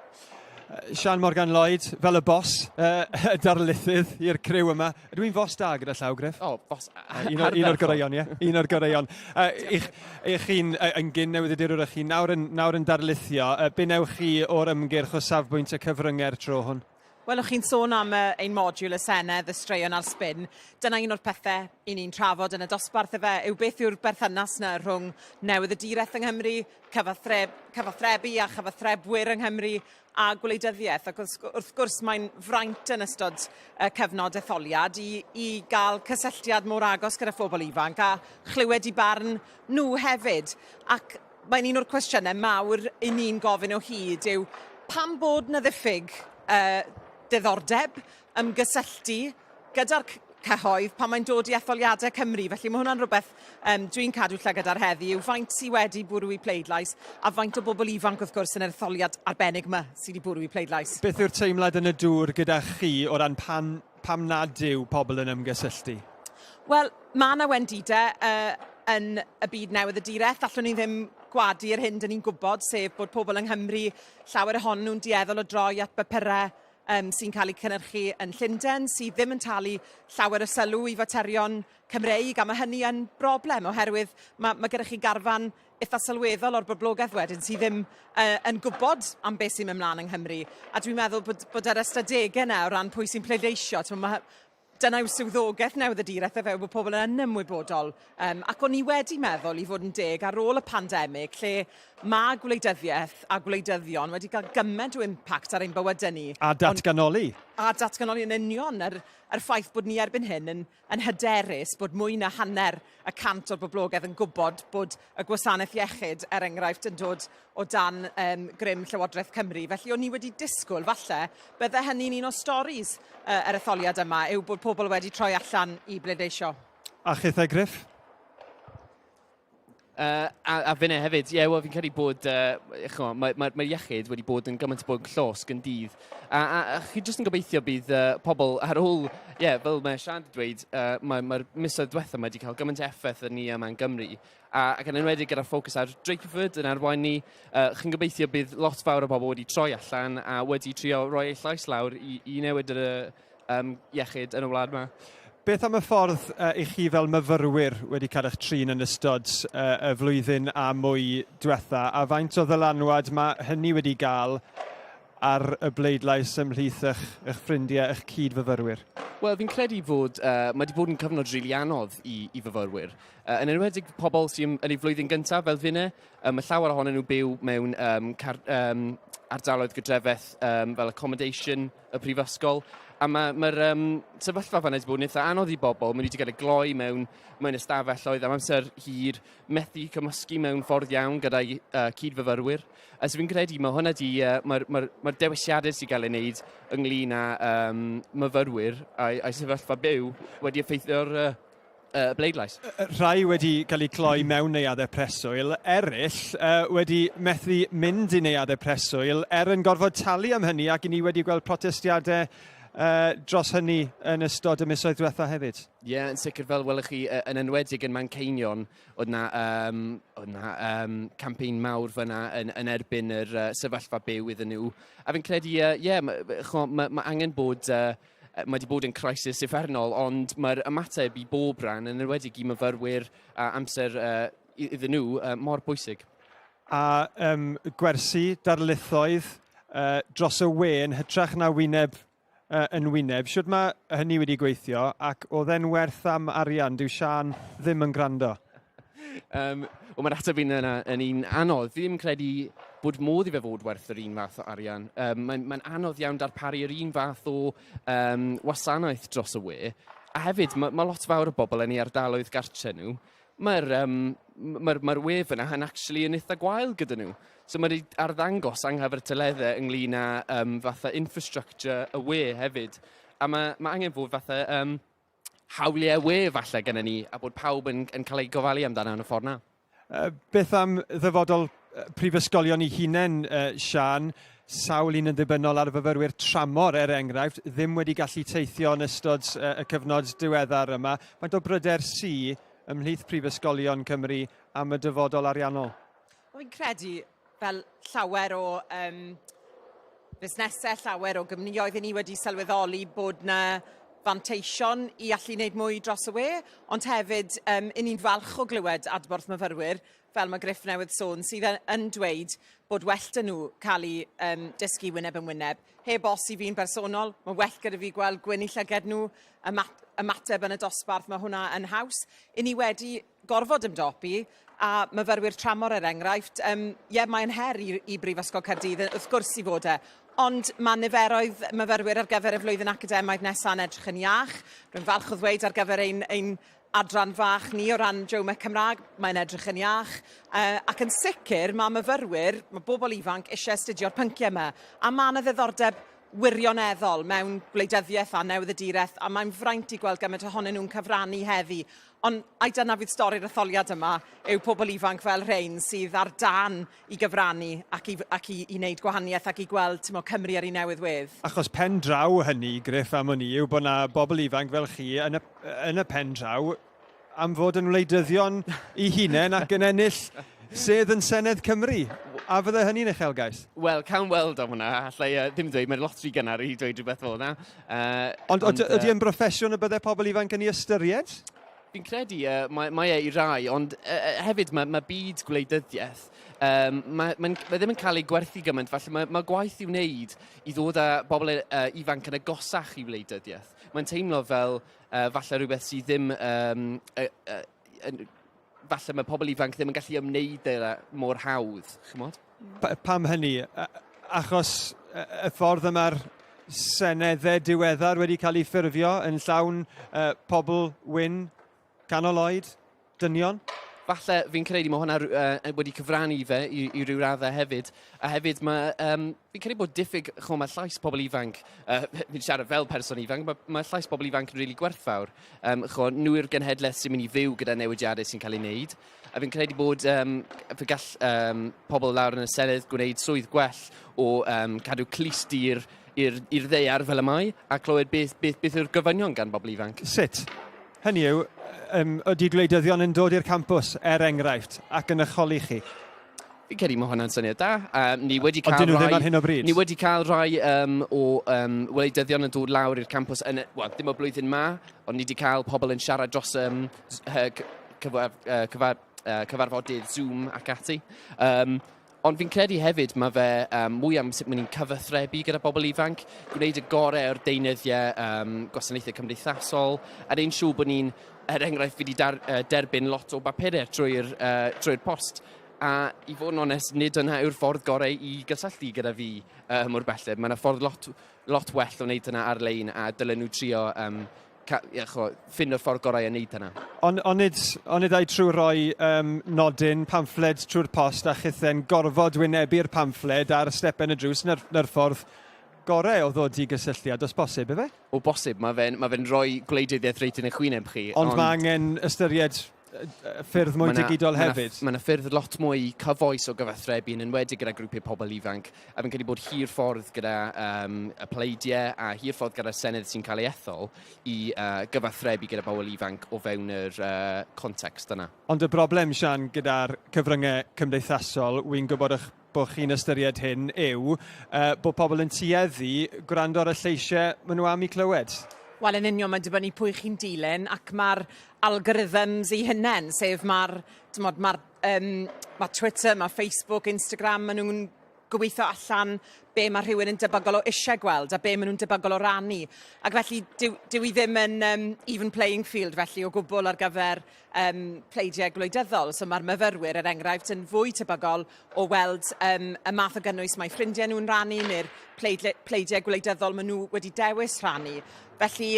Sian Morgan Lloyd, fel y bos, uh, y darlithydd i'r criw yma. Ydw i'n fos da gyda llaw, Griff? O, oh, bos un, o'r, un o'r goreuon, ie. Un o'r goreuon. Uh, ich, ich chi'n uh, yn gyn newyddiadurwr, ych chi nawr yn, nawr yn darlithio. Uh, be newch chi o'r ymgyrch o safbwynt y cyfryngau'r tro hwn? Wel, o'ch chi'n sôn am uh, ein modiwl y Senedd, y straeon a'r sbin. Dyna un o'r pethau i ni'n trafod yn y dosbarth efe, yw beth yw'r berthynas yna rhwng newyddiaduraeth yng Nghymru, cyfathreb, cyfathrebu a chyfathrebwyr yng Nghymru a gwleidyddiaeth. Ac wrth gwrs mae'n fraint yn ystod y cyfnod etholiad i, i gael cysylltiad mor agos gyda phobl ifanc a chlywed i barn nhw hefyd. Ac mae'n un o'r cwestiynau mawr i ni'n gofyn o hyd yw pam bod 'na ddiffyg uh, diddordeb, ymgysylltu gyda'r cyhoedd pan mae'n dod i etholiadau Cymru. Felly mae hwnna'n rhywbeth um, dwi'n cadw llygad ar heddi, yw faint sydd wedi bwrw i pleidlais a faint o bobl ifanc wrth gwrs yn yr etholiad arbennig yma sydd wedi bwrw i pleidlais. Beth yw'r teimlad yn y dŵr gyda chi o ran pan, pam nad yw pobl yn ymgysylltu? Wel, mae yna wendidau uh, yn y byd newydd y direth. Allwn ni ddim gwadu yr hyn dyn ni'n gwybod, sef bod pobl yng Nghymru, llawer ohonyn nhw'n dueddol o droi at bapurau um, sy'n cael eu cynhyrchu yn Llundain, sydd ddim yn talu llawer o sylw i faterion Cymreig, a mae hynny yn broblem, oherwydd mae, mae gyda chi garfan eitha sylweddol o'r boblogaeth wedyn sydd ddim uh, yn gwybod am beth sy'n mynd mlaen yng Nghymru. A dwi'n meddwl bod, bod yr ystadegau yna o ran pwy sy'n pleidleisio, mae, dyna yw swyddogaeth newyddiaduraeth efe, bod pobl yn ymwybodol. Um, ac o'n i wedi meddwl, i fod yn deg, ar ôl y pandemig, lle mae gwleidyddiaeth a gwleidyddion wedi cael gymaint o impact ar ein bywydau ni. A datganoli. On, a datganoli yn union, yr, yr ffaith bod ni erbyn hyn yn, yn hyderus bod mwy na hanner y cant o'r boblogaeth yn gwybod bod y gwasanaeth iechyd, er enghraifft, yn dod o dan um, grym Llywodraeth Cymru. Felly o'n i wedi disgwyl, falle, bydde hynny'n un o storis uh, yr etholiad yma, yw bod pobl wedi troi allan i bleidleisio. A chithau, Griff? Uh, a, a finne hefyd, ie, yeah, wel, fi'n credu bod, uh, chmo, mae, mae, mae iechyd wedi bod yn gymaint o bod yn llosg yn dydd. A, a, a chi jyst yn gobeithio bydd uh, pobl ar ôl, ie, yeah, fel mae Sian wedi dweud, uh, mae'r mae misoedd diwetha mae wedi cael gymaint o effaith yn ni yma yn Gymru. A, ac yn enwedig gyda'r ffocws ar Drakeford yn arwain ni, uh, chi'n gobeithio bydd lot fawr o bobl wedi troi allan a wedi trio rhoi eu llais lawr i, i newid yr um, iechyd yn y wlad yma. Beth am y ffordd uh, i chi fel myfyrwyr wedi cael eich trin yn ystod uh, y flwyddyn a mwy diwetha, a faint o ddylanwad mae hynny wedi gael ar y bleidlais ymhlith eich, eich ffrindiau, eich cyd-fyfyrwyr? Wel, fi'n credu fod uh, mae wedi bod yn cyfnod rili really anodd i, i fyfyrwyr. Uh, yn enwedig pobl sy'n yn ei flwyddyn gyntaf fel finne, um, mae llawer ohonyn nhw byw mewn um, car, um, ardaloedd gydrefeth um, fel accommodation y prifysgol. A mae'r ma, ma um, sefyllfa fanna wedi bod yn eitha anodd i bobl. Maen nhw wedi cael eu gloi mewn, mewn ystafelloedd am amser hir, methu cymysgu mewn ffordd iawn gyda'i uh, cyd-fyfyrwyr. A so fi'n credu mae hwnna di, uh, mae'r ma, ma dewisiadau sy'n cael ei wneud ynglyn â um, myfyrwyr a'i, a'i sefyllfa byw wedi effeithio'r uh, uh, bleidlais. Rhai wedi cael eu cloi mewn neuaddau preswyl, eraill uh, wedi methu mynd i neuaddau preswyl er yn gorfod talu am hynny ac i ni wedi gweld protestiadau uh, dros hynny yn ystod y misoedd diwetha hefyd. Ie, yeah, yn sicr fel welwch chi yn enwedig yn Manceinion, oedd na, um, oedd na um, campaign mawr fyna yn, yn erbyn yr uh, sefyllfa byw iddyn nhw. A fi'n credu, ie, uh, yeah, mae ma, ma angen bod uh, mae wedi bod yn crisis uffernol, ond mae'r ymateb i bob rhan, yn enwedig i myfyrwyr a amser uh, iddyn nhw, uh, mor bwysig. A um, gwersi, darlithoedd uh, dros y we yn hytrach na wyneb uh, yn wyneb. Shwt mae hynny wedi gweithio ac oedd e'n werth am arian? Dyw Siân ddim yn gwrando. Um, Wel, mae'r ateb un yna yn un anodd. Fi ddim yn credu bod modd i fe fod werth yr un fath o arian. Um, Mae'n mae anodd iawn darparu yr un fath o um, wasanaeth dros y we. A hefyd, mae, mae lot fawr o bobl yn ei ardaloedd gartre nhw. Mae'r um, mae, mae we fyna yn actually yn eitha gwael gyda nhw. So mae wedi arddangos anghyfartaleddau ynglyn â um, fatha infrastructure y we hefyd. A mae, mae angen fod fatha um, hawliau we falle gennym ni, a bod pawb yn, yn cael ei gofalu amdano yn y ffordd na. Uh, beth am ddyfodol prifysgolion eu hunain, uh, Siân? Sawl un yn ddibynnol ar fyfyrwyr tramor, er enghraifft, ddim wedi gallu teithio yn ystod uh, y cyfnod diweddar yma. Faint o bryder sy ymhlith prifysgolion Cymru am y dyfodol ariannol? Wel, fi'n credu, fel llawer o um, fusnesau, llawer o gwmnïoedd, i ni wedi sylweddoli bod na fanteision i allu wneud mwy dros y we, ond hefyd um, i ni'n falch o glywed adborth myfyrwyr, fel mae Griff newydd sôn, sydd yn dweud bod well dyn nhw cael eu um, dysgu wyneb yn wyneb. Heb os i fi'n bersonol, mae well gyda fi gweld gwyn i llyged nhw, ymateb yn y dosbarth, mae hwnna yn haws. I ni wedi gorfod ymdopi, a myfyrwyr tramor er enghraifft, um, ie, mae'n her i, i Brifysgol Caerdydd, wrth gwrs i fod e. Ond mae niferoedd myfyrwyr ar gyfer y flwyddyn academaidd nesaf yn edrych yn iach. Rwy'n falch o ddweud ar gyfer ein, ein adran fach ni o ran Jomec Cymraeg, mae'n edrych yn iach. Uh, ac yn sicr, mae myfyrwyr, mae bobl ifanc eisiau astudio'r pynciau yma. A mae yna ddiddordeb wirioneddol mewn gwleidyddiaeth a newyddiaduraeth, a mae'n fraint i gweld gymaint ohonyn nhw'n cyfrannu heddi. Ond ai dyna fydd stori'r etholiad yma, yw pobl ifanc fel rhein sydd ar dân i gyfrannu ac i, ac i, i wneud gwahaniaeth ac i gweld timo, Cymru ar ei newydd wedd. Achos pen draw hynny, Griff, am wn i, yw bod 'na bobl ifanc fel chi yn y, yn y pen draw am fod yn wleidyddion eu hunain ac yn ennill sedd yn Senedd Cymru. A fydde hynny'n uchelgais? Wel, cawn weld am hwnna. Alla i uh, ddim dweud, mae'n lot rhy gynnar i dweud rhywbeth fel yna. Uh, ond, ond ydy yn broffesiwn y bydde pobl ifanc yn ei ystyried? Fi'n credu uh, mae, mae e i rai, ond uh, hefyd mae, mae byd gwleidyddiaeth, um, mae, mae, mae ddim yn cael ei gwerthu gymaint, falle mae, mae gwaith i'w wneud i ddod â bobl uh, ifanc yn agosach i wleidyddiaeth. Mae'n teimlo fel uh, falle rhywbeth sydd ddim... Um, uh, uh, yn, falle mae pobl ifanc ddim yn gallu ymwneud â mor hawdd, chymod? Pa, pam hynny? Achos y ffordd y mae'r seneddau diweddar wedi cael eu ffurfio yn llawn uh, pobl wyn, canol oed, dynion? Falle, fi'n credu mae hwnna uh, wedi cyfrannu fe i, i ryw raddau hefyd. A hefyd, mae, um, fi'n credu bod diffyg, chmo, mae llais pobl ifanc, uh, fi'n siarad fel person ifanc, mae, mae llais pobl ifanc yn rili really gwerthfawr. Um, chmo, nhw yw'r genhedlaeth sy'n mynd i fyw gyda newidiadau sy'n cael ei wneud. A fi'n credu bod um, fe gall um, pobl lawr yn y Senedd gwneud swydd gwell o um, cadw clust i'r i'r i'r ddaear fel y mae, a clywed beth, beth, beth yw'r gofynion gan bobl ifanc. Sut? Hynny yw, um, ydy gwleidyddion yn dod i'r campws, er enghraifft, ac yn eich holi chi? Fi'n credu mae hwnna'n syniad da. Um, ni wedi cael Ond dyn nhw rai, ddim ar hyn o bryd. Ni wedi cael rhai um, o um, wleidyddion yn dod lawr i'r campws, yn, well, ddim o blwyddyn ma, ond ni wedi cael pobl yn siarad dros um, cyfar, uh, cyfar, uh, cyfarfodydd Zoom ac ati. Um, Ond fi'n credu hefyd mae fe um, mwy am sut maen ni'n cyfathrebu gyda bobl ifanc, gwneud y gorau o'r deunyddiau um, gwasanaethau cymdeithasol, a neu'n siŵr bod ni'n, er enghraifft, fi wedi dar, uh, derbyn lot o bapurau trwy'r uh, trwy post. A i fod yn onest, nid yna yw'r ffordd gorau i gysylltu gyda fi uh, mor belled. Mae yna ffordd lot, lot well o wneud hynna ar-lein a dylen nhw trio um, ie, ch'mo', ffindo'r ffordd gorau i wneud hynna. Ond onid, onid ai trwy roi um, nodyn, pamffled trwy'r post a chithe'n gorfod wynebu'r pamffled ar stepen y drws, na'r, na'r ffordd gorau o ddod i gysylltiad, os bosib, ife? O bosib, mae fe'n ma fe rhoi gwleidyddiaeth reit yn eich wyneb chi. Ond, ond mae angen ystyried ffyrdd mwy digidol hefyd. Mae yna ffyrdd lot mwy cyfoes o gyfathrebu, yn enwedig gyda grwpiau pobl ifanc. A fi'n credu bod hir ffordd gyda um, y pleidiau a hir ffordd gyda'r Senedd sy'n cael ei ethol i uh, gyfathrebu gyda pobl ifanc o fewn yr uh, context yna. Ond y broblem, Sian, gyda'r cyfryngau cymdeithasol, wy'n gwybod eich bod chi'n ystyried hyn, yw uh, bod pobl yn tueddu gwrando ar y lleisiau maen nhw am eu clywed. Wel, yn union, mae'n dibynnu pwy chi'n dilyn, ac mae'r algorithms eu hunain, sef mae'r, t'mod, mae'r, um, mae Twitter, mae Facebook, Instagram, maen nhw'n gobeithio allan be mae rhywun yn debygol o eisiau gweld a be maen nhw'n debygol o rannu. Ac felly, dyw, dyw i ddim yn um, even playing field felly o gwbl ar gyfer um, pleidiau gwleidyddol. So mae'r myfyrwyr, er enghraifft, yn fwy tebygol o weld um, y math o gynnwys mae ffrindiau nhw'n rannu neu'r pleidiau gwleidyddol maen nhw wedi dewis rhannu. Felly,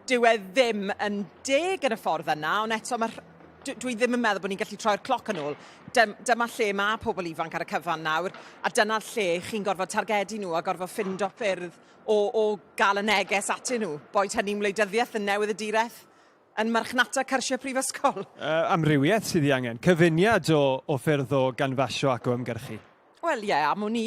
dyw e ddim yn deg yn y ffordd yna, ond eto mae, dwi ddim yn meddwl bod ni'n gallu troi'r cloc yn ôl. Dyma lle mae pobl ifanc ar y cyfan nawr, a dyna lle chi'n gorfod targedu nhw a gorfod ffindo ffyrdd o, o gael y neges atyn nhw. Boed hynny'n wleidyddiaeth, yn newyddiaduraeth, yn marchnata cyrsiau prifysgol. Uh, amrywiaeth sydd ei angen, cyfuniad o, o ffyrdd o ganfasio ac o ymgyrchu. Wel ie, am wn i,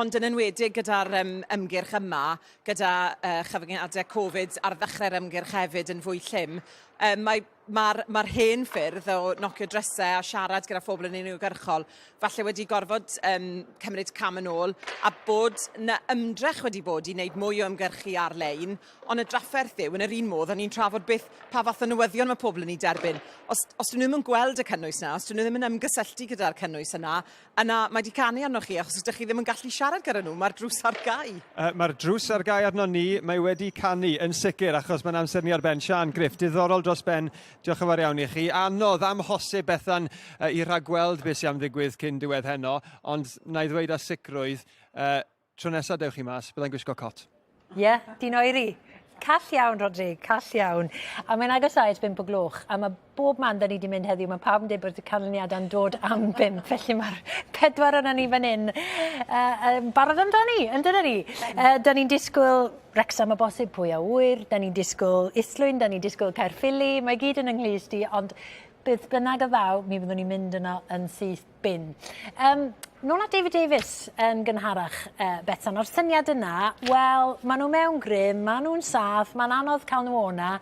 ond yn enwedig gyda'r um, ymgyrch yma, gyda uh, chyfyngiadau Covid ar ddechrau'r ymgyrch hefyd yn fwy llym, um, mae mae'r mae hen ffyrdd o nocio drysau a siarad gyda phobl yn uniongyrchol falle wedi gorfod um, cymryd cam yn ôl a bod na ymdrech wedi bod i wneud mwy o ymgyrchu ar-lein, ond y drafferth yw, yn yr un modd, o'n i'n trafod beth, pa fath o newyddion mae pobl yn ei derbyn. Os, os dyn nhw ddim yn gweld y cynnwys yna, os dyn nhw ddim yn ymgysylltu gyda'r cynnwys yna, yna mae 'di canu arnoch chi achos os ydych chi ddim yn gallu siarad gyda nhw, mae'r drws ar gau. Uh, mae'r drws ar gau arno ni, mae wedi canu yn sicr achos mae'n amser ni ar ben. Sian Griff, diddorol dros ben, diolch yn fawr iawn i chi. Anodd, amhosib Bethan uh, i rhagweld beth sy'n am ddigwydd cyn diwedd heno, ond na i ddweud â sicrwydd, uh, Tro nesa dewch chi mas, byddai'n gwisgo cot. Ie, yeah, di'n oeri. Call iawn, Rodri, call iawn. A mae'n agosáu at 5 o gloch, a mae bob man da ni wedi mynd heddiw, mae pawb yn dweud bod y canlyniadau'n dod am 5, felly mae'r pedwar yna ni fan hyn uh, barod amdani, yn dyna ni. Uh, da ni'n disgwyl Wrecsam o bosib, pwy a ŵyr, da ni'n disgwyl Islwyn, da ni'n disgwyl Caerffili, mae gyd yn ynghlust i, ond beth bynnag y ddaw, mi fyddwn ni'n mynd yno yn syth bin. Um, nôl at David Davies yn gynharach, Betsan, o'r syniad yna, wel, maen nhw mewn grym, maen nhw'n saff, mae'n anodd cael nhw o'na.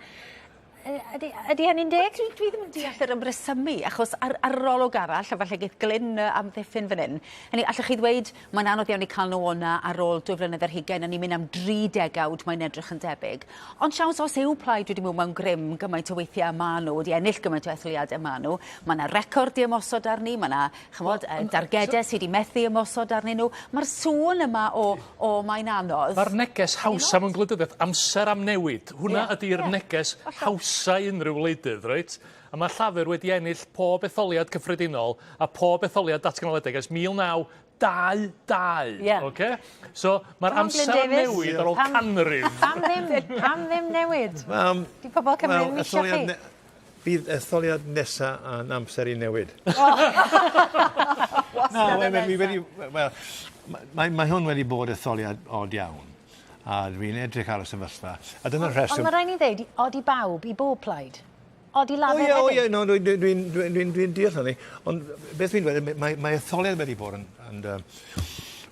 Ydy, ydy hynny'n deg? Dwi, dwi ddim yn deall yr ymresymu, achos ar, ar yr olwg arall, a falle geith Glyn amddiffyn fan hyn, hynny, allwch chi ddweud mae'n anodd iawn i cael nhw o'na ar ôl 2 flynedd ar hugain, a ni'n mynd am dri degawd, mae'n edrych yn debyg. Ond siawns os yw Plaid wedi bod mewn grym gymaint o weithiau a maen nhw, wedi ennill gymaint o etholiadau maen nhw, mae yna record i ymosod arni, mae yna, chymod, dargedau sydd wedi methu ymosod arnyn nhw. Mae'r sŵn yma o, o mae'n anodd. Mae'r neges hawsa mewn gwleidyddiaeth, amser am newid. Hwna yeah, ydy'r yeah. neges hawsa i unrhyw wleidydd, reit? A mae Llafur wedi ennill pob etholiad cyffredinol a pob etholiad datganoledig ers 1922. Yeah. Okay? So mae'r amser am newid ar ôl canrif. Pam ddim, pam ddim newid? Di pobl Cymru ddim eisiau chi? Bydd etholiad nesa yn amser i newid. Na, wel, wedi, wel, mae, mae hwn wedi bod etholiad od iawn. A dwi'n edrych ar y sefyllfa. A dyna'r rheswm... Ond mae rhaid ni ddeud, od i bawb, i bob plaid. Od i Lafur hefyd. O ie, no, dwi'n dwi, dwi, dwi, dwi, dwi deall hynny. Ond beth dwi'n dweud, mae, mae etholiad wedi bod yn... yn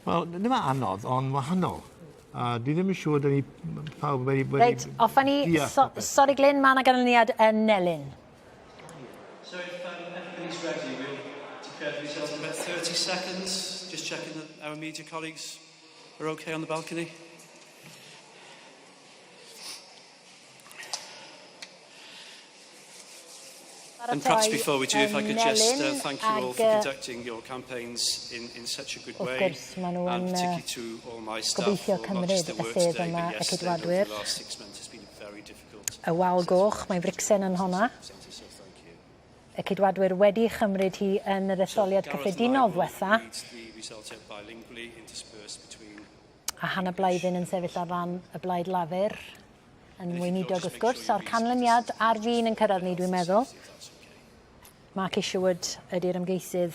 wel, ddim yn anodd, ond wahanol. A dwi ddim yn siŵr dyn ni pawb wedi... wedi Reit, offa ni... So, sorry Glyn, mae yna ganlyniad yn Nelyn. So if everybody's ready, we'll declare the results in about 30 seconds. Just checking that our media colleagues are okay on the balcony. And perhaps before we do, if I could just thank you all for conducting your campaigns in, in such a good way. Wrth gwrs, maen nhw and yn particularly to all my staff gobeithio for not just cymryd the y work sedd today, yma but y yesterday and over Ceidwadwyr. the last 6 months has been very difficult. Y wal goch, mae bricsen yn honna. So thank you. Y Ceidwadwyr wedi chymryd hi yn yr etholiad cyffredinol ddwetha. Read the result out bilingually, interspersed between A Hannah Blythyn yn sefyll ar ran y Blaid Lafur yn weinidog wrth gwrs, a'r canlyniad ar fin yn cyrraedd ni dwi'n meddwl. Mark Isherwood ydy'r ymgeisydd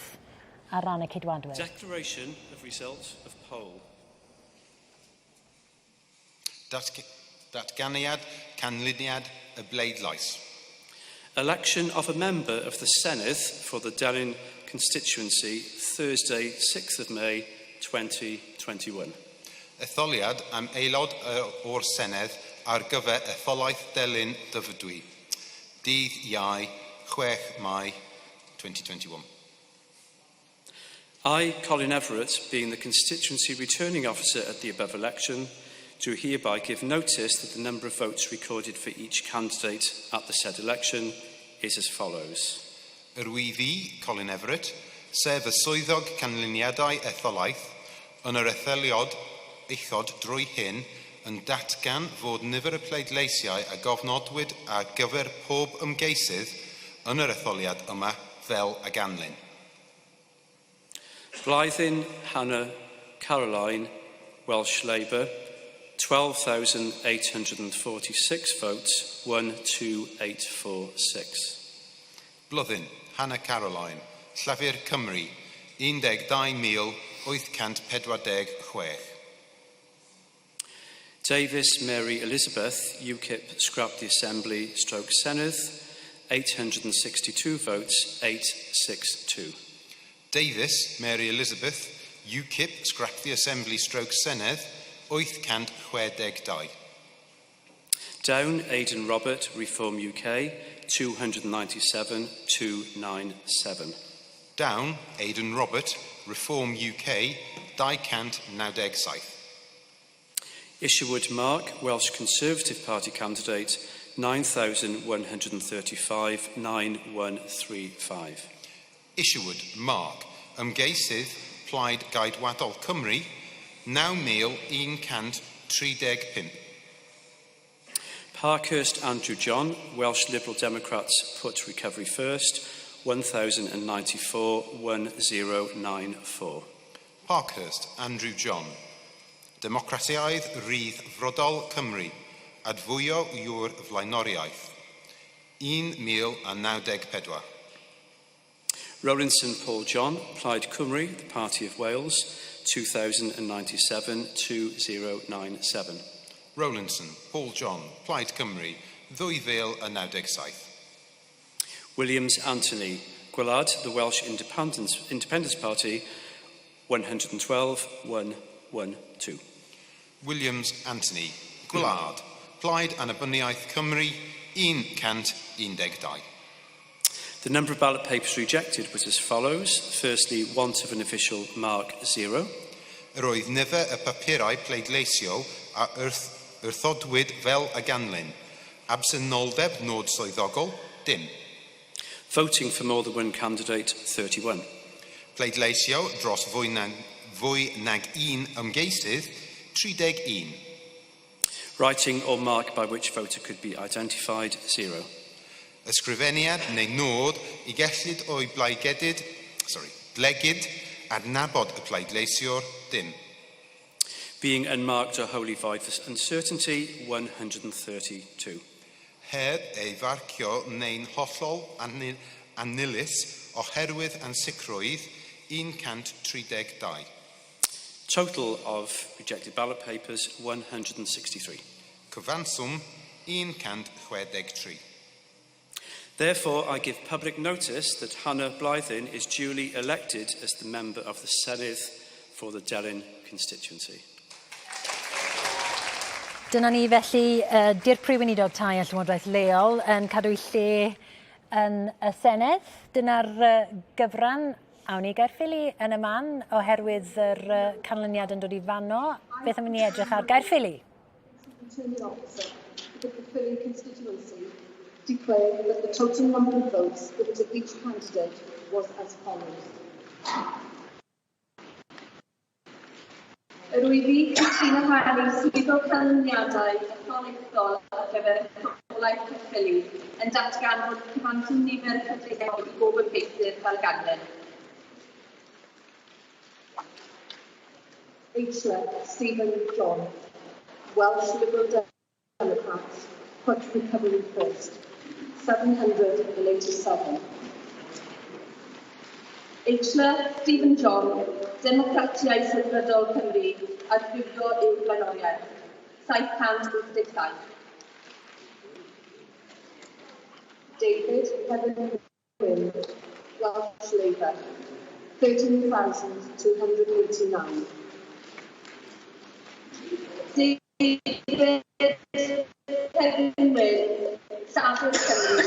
ar ran y Ceidwadwyr. Declaration of result of poll. Datganiad canlyniad y bleidlais. Election of a member of the Senedd for the Delyn constituency, Thursday, 6th of May, 2021. Etholiad am aelod o'r Senedd ar gyfer etholaeth Delyn Dyfrdwy. Dydd Iau, 6 Mai 2021. I, Colin Everett, being the constituency returning officer at the above election, do hereby give notice that the number of votes recorded for each candidate at the said election is as follows. Yr wyf i, Colin Everett, sef y swyddog canlyniadau etholaeth, yn yr etholiad uchod drwy hyn yn datgan fod nifer y pleidleisiau a gofnodwyd ar gyfer pob ymgeisydd yn yr etholiad yma fel a ganlyn. Blythyn Hannah Caroline, Welsh Labour, 12,846 votes, 12846. Blythyn, Hannah Caroline, Llafur Cymru, 12,846. Davies Mary Elizabeth, UKIP Scrap the Assembly stroke Senedd, 862 votes, 862. Davies, Mary Elizabeth, UKIP, Scrap the Assembly stroke Senedd, 862. Down Aidan Robert, Reform UK, 297, 297. Down, Aidan Robert, Reform UK, 297. Isherwood Mark, Welsh Conservative Party candidate, 9,135, 9135. Isherwood, Mark, ymgeisydd Plaid Geidwadol Cymru, 9,135. Parkhurst Andrew John, Welsh Liberal Democrats put recovery first, 1,094, 1094. Parkhurst, Andrew John. Democratiaid Rhyddfrydol Cymru, Adfywio yw'r flaenoriaeth, 1,094. Rowlinson Paul John, Plaid Cymru, the Party of Wales, 2097 2097. Rowlinson, Paul John, Plaid Cymru, 2097. Williams Anthony, Gwlad, the Welsh Independence Party, 112 112. Williams Anthony, Gwlad, Plaid Annibyniaeth Cymru, 112. The number of ballot papers rejected was as follows. Firstly, want of an official mark, 0. Yr oedd nifer y papurau pleidleisio a wrthodwyd fel y ganlyn. Absenoldeb nod swyddogol, dim. Voting for more than one candidate, 31. Pleidleisio dros fwy nag un ymgeisydd, 31. Writing or mark by which voter could be identified, 0. Ysgrifeniad neu nod i gellid o'i blegid adnabod y pleidleisiwr, dim. Being unmarked or wholly void for uncertainty, 132. Heb ei farcio neu'n hollol annilys oherwydd ansicrwydd, 132. Total of rejected ballot papers, 163. Cyfanswm, 163. Therefore, I give public notice that Hannah Blythyn is duly elected as the member of the Senedd for the Delyn constituency. Dyna ni felly, Dirprwy Weinidog Tai a Llywodraeth Leol yn cadw ei lle yn y Senedd. Dyna'r gyfran. Awn ni i Gaerffili yn y man oherwydd yr canlyniad yn dod i fanno. Beth am i ni edrych ar Gaerffili? Returning officer for the Caerphilly constituency declare that the total number of votes given to each candidate was as follows. Yr wyf fi, Katrina Harry, swyddog canlyniadau etholaethol ar gyfer etholaeth Caerffili, yn datgan fod cyfanswm nifer y pleidleisiau i bob ymgeisydd fel ganlyn. Eichler, Stephen John, Welsh Liberal Democrats, put recovery first, 787. Eichler, Stephen John, Democratiaid Rhyddfrydol Cymru, adfywio yw'r blaenoriaeth, 787. David Hefin Wyn, Welsh Labour, 13,289. David Hefin Wyn, Llafur Cymru,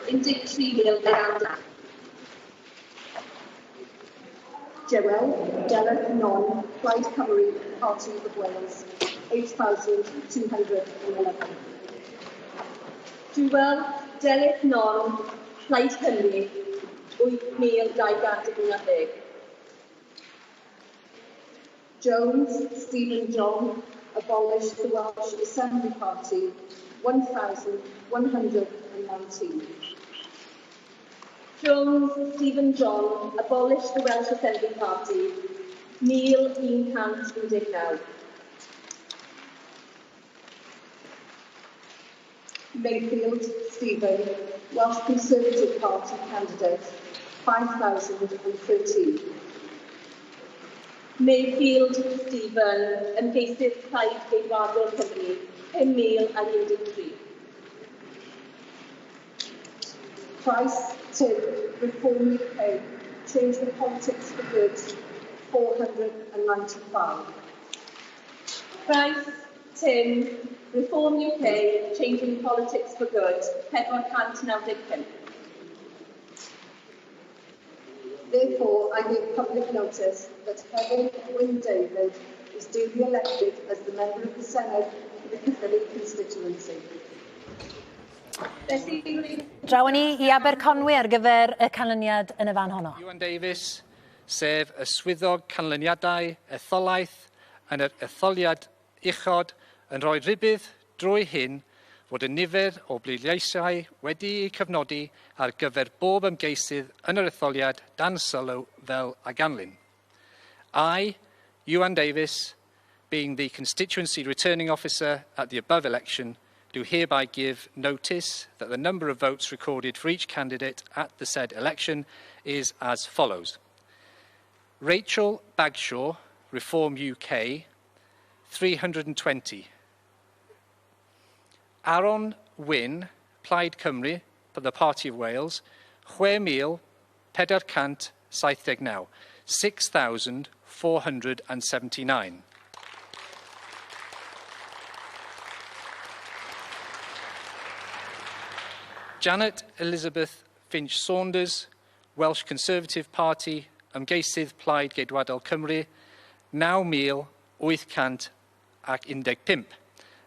13,200. Joel Delyth Non, Plaid Cymru, Party of Wales, 8,211. Joel Delyth Non, Plaid Cymru, 8,211. Jones, Stephen John, abolished the Welsh Assembly Party, 1,119. Jones, Stephen John, abolished the Welsh Assembly Party, 1,119. Mayfield, Stephen, Welsh Conservative Party candidate, 5,013. Mayfield, Stephen, ymgeisydd Plaid Geidwadol Cymru, 5,013. Price, Tim, Reform UK, Change the Politics for Good, 495. Price, Tim, Reform UK, Changing Politics for Good, 495. Therefore, I give public notice that Hefin Wyn David is duly elected as the member of the Senedd for the Caerphilly constituency. Felly, Draw ni i Aberconwy ar gyfer y canlyniad yn y fan honno. Iwan Davies, sef y swyddog canlyniadau etholaeth yn yr etholiad uchod yn rhoi rhybudd drwy hyn fod y nifer o bleidleisiau wedi'u cyfnodi ar gyfer bob ymgeisydd yn yr etholiad dan sylw fel a ganlyn. I, Iwan Davies, being the constituency returning officer at the above election, do hereby give notice that the number of votes recorded for each candidate at the said election is as follows. Rachel Bagshaw, Reform UK, 320. Aaron Wynne, Plaid Cymru, for the Party of Wales, 6,479, 6,479. Janet Elizabeth Finch Saunders, Welsh Conservative Party, Ymgeisydd Plaid Geidwadol Cymru, 9,815,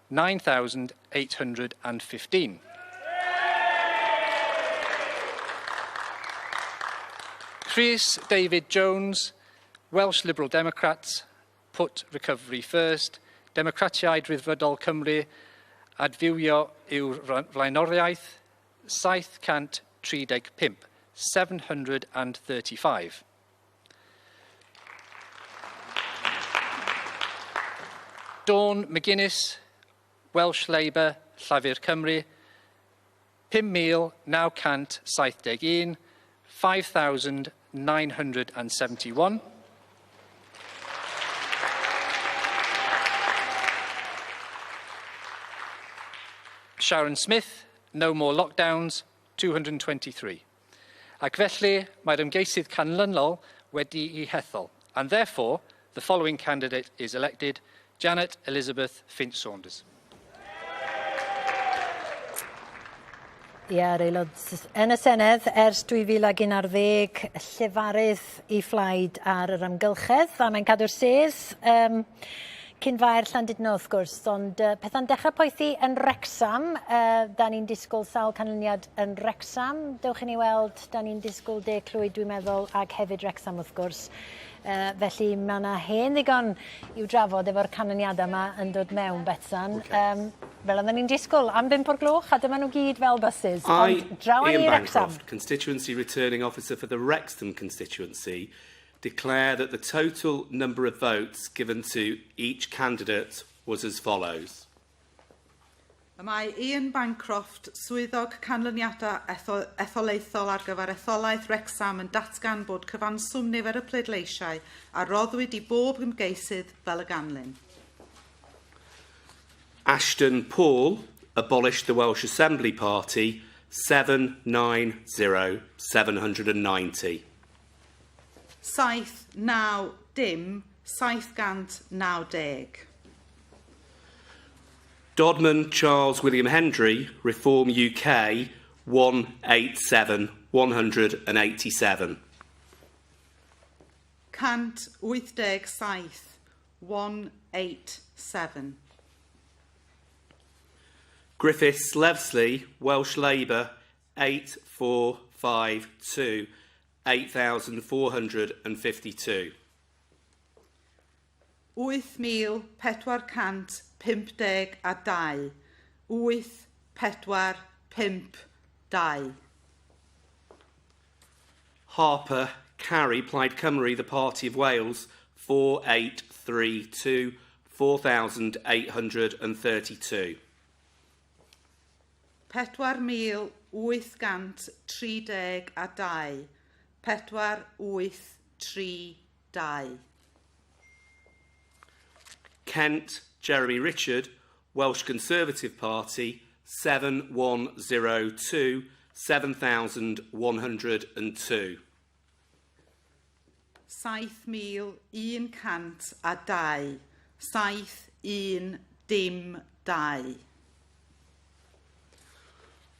9,815. Chris David Jones, Welsh Liberal Democrats, put recovery first. Democratiaid Rhyddfrydol Cymru, adfywio yw'r flaenoriaeth, 735, 735. Dawn McGuinness, Welsh Labour, Llafur Cymru, 5,971, 5,971. Sharon Smith, No More Lockdowns, 223. Ac felly, mae'r ymgeisydd canlynol wedi'i hethol. And therefore, the following candidate is elected, Janet Elizabeth Finch-Saunders. Ie, yr aelod yn y Senedd ers 2011, llefarydd i phlaid ar yr amgylchedd, a mae'n cadw'r sedd. Um, cyn faer Llandudno wrth gwrs, ond uh, pethau'n dechrau poethi yn Wrecsam. Uh, da ni'n disgwyl sawl canlyniad yn Wrecsam. Dewch i ni weld, da ni'n disgwyl De Clwyd dwi'n meddwl, ac hefyd Wrecsam wrth gwrs. Uh, felly mae yna hen ddigon i'w drafod efo'r canlyniadau yma yn dod mewn, Betsan. Okay. Um, fel oedden ni'n disgwyl, am 5 o'r gloch, a dyma nhw gyd fel buses. I, Ond draw Ian i Wrexham. Bancroft, Constituency Returning Officer for the Wrexham constituency, declare that the total number of votes given to each candidate was as follows. Y mae Ian Bancroft, swyddog canlyniadau etholaethol ar gyfer etholaeth Wrecsam yn datgan bod cyfanswm nifer y pleidleisiau a roddwyd i bob ymgeisydd fel y ganlyn. Ashton Paul abolished the Welsh Assembly Party 790 790. 7 9 dim 790. Dodman Charles William Hendry, Reform UK, 187, 187. 187, 187. Griffiths Levesley, Welsh Labour, 8452, 8452. 8,452, 8, 4, 5, 2. Harper, Carrie, Plaid Cymru, the Party of Wales, 4832, 4832. 4,832, 4, 8, 3, 2. Kent, Jeremy Richard, Welsh Conservative Party, 7102, 7102. 7,102, 7, 1, dim 2.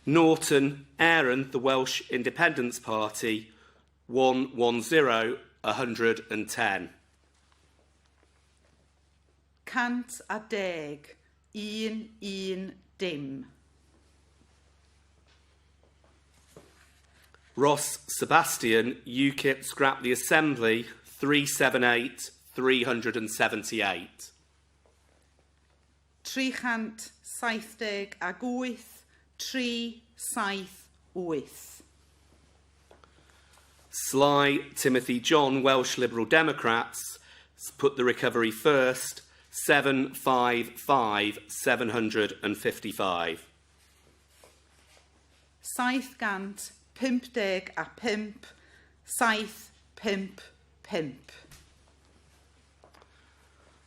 Norton, Aaron, the Welsh Independence Party, 110, 110. 110, 1, 1, dim. Ross Sebastian, UKIP scrap the Assembly, 378, 378. 378, 378. Sly Timothy John, Welsh Liberal Democrats, put the recovery first, 755 755. 755, 7, 5, 5.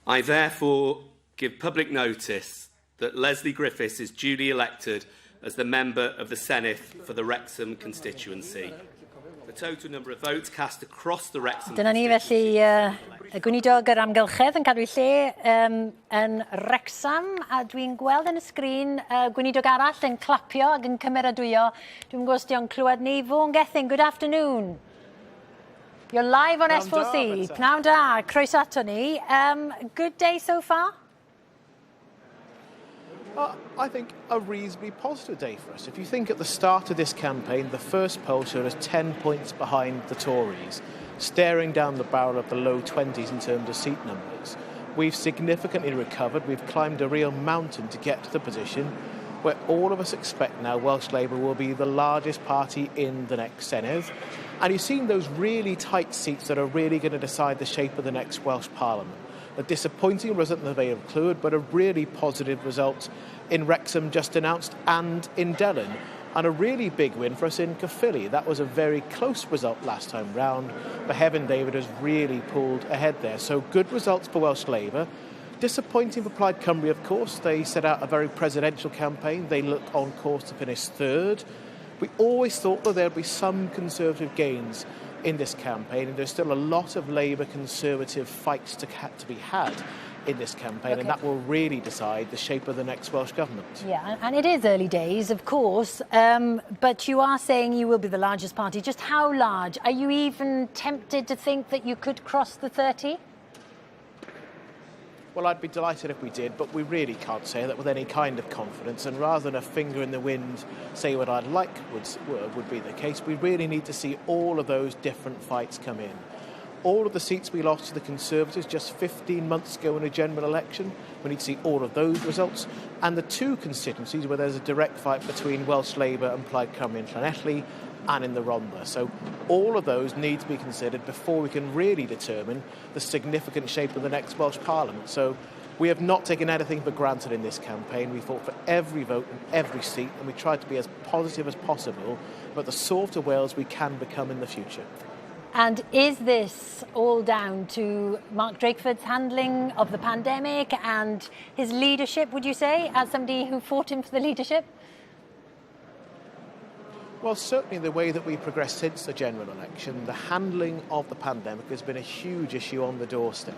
I therefore give public notice that Lesley Griffiths is duly elected as the member of the Senedd for the Wrexham constituency. The total number of votes cast across the Wrexham Dyna ni felly uh, y gweinidog yr amgylchedd yn cadw ei lle um, yn Wrexham a dwi'n gweld yn y sgrin uh, gweinidog arall yn clapio ac yn cymeradwyo. Dwi'n gwybod os di o'n clywed ni. Vaughan Gething, good afternoon. You're live on S4C. Pnawn da, croeso ato ni. Good day so far? I think a reasonably positive day for us. If you think at the start of this campaign, the first poll showed us 10 points behind the Tories, staring down the barrel of the low 20s in terms of seat numbers. We've significantly recovered. We've climbed a real mountain to get to the position where all of us expect now Welsh Labour will be the largest party in the next Senedd. And you've seen those really tight seats that are really going to decide the shape of the next Welsh Parliament. A disappointing result in the Vale of Clwyd, but a really positive result in Wrexham just announced and in Delyn. And a really big win for us in Caerphilly. That was a very close result last time round, but Hefin David has really pulled ahead there. So good results for Welsh Labour. Disappointing for Plaid Cymru, of course. They set out a very presidential campaign. They look on course to finish third. We always thought that there'd be some Conservative gains in this campaign, and there's still a lot of Labour Conservative fights to, to be had in this campaign, okay. and that will really decide the shape of the next Welsh Government. Yeah, and it is early days, of course, but you are saying you will be the largest party. Just how large? Are you even tempted to think that you could cross the 30? Well, I'd be delighted if we did, but we really can't say that with any kind of confidence. And rather than a finger in the wind say what I'd like would, would be the case, we really need to see all of those different fights come in. All of the seats we lost to the Conservatives just 15 months ago in a general election, we need to see all of those results. And the two constituencies where there's a direct fight between Welsh Labour and Plaid Cymru in Llanelli and in the Rhondda. So all of those need to be considered before we can really determine the significant shape of the next Welsh Parliament. So we have not taken anything for granted in this campaign. We fought for every vote and every seat, and we tried to be as positive as possible about the sort of Wales we can become in the future. And is this all down to Mark Drakeford's handling of the pandemic and his leadership, would you say, as somebody who fought him for the leadership? Well, certainly the way that we progressed since the general election, the handling of the pandemic has been a huge issue on the doorstep.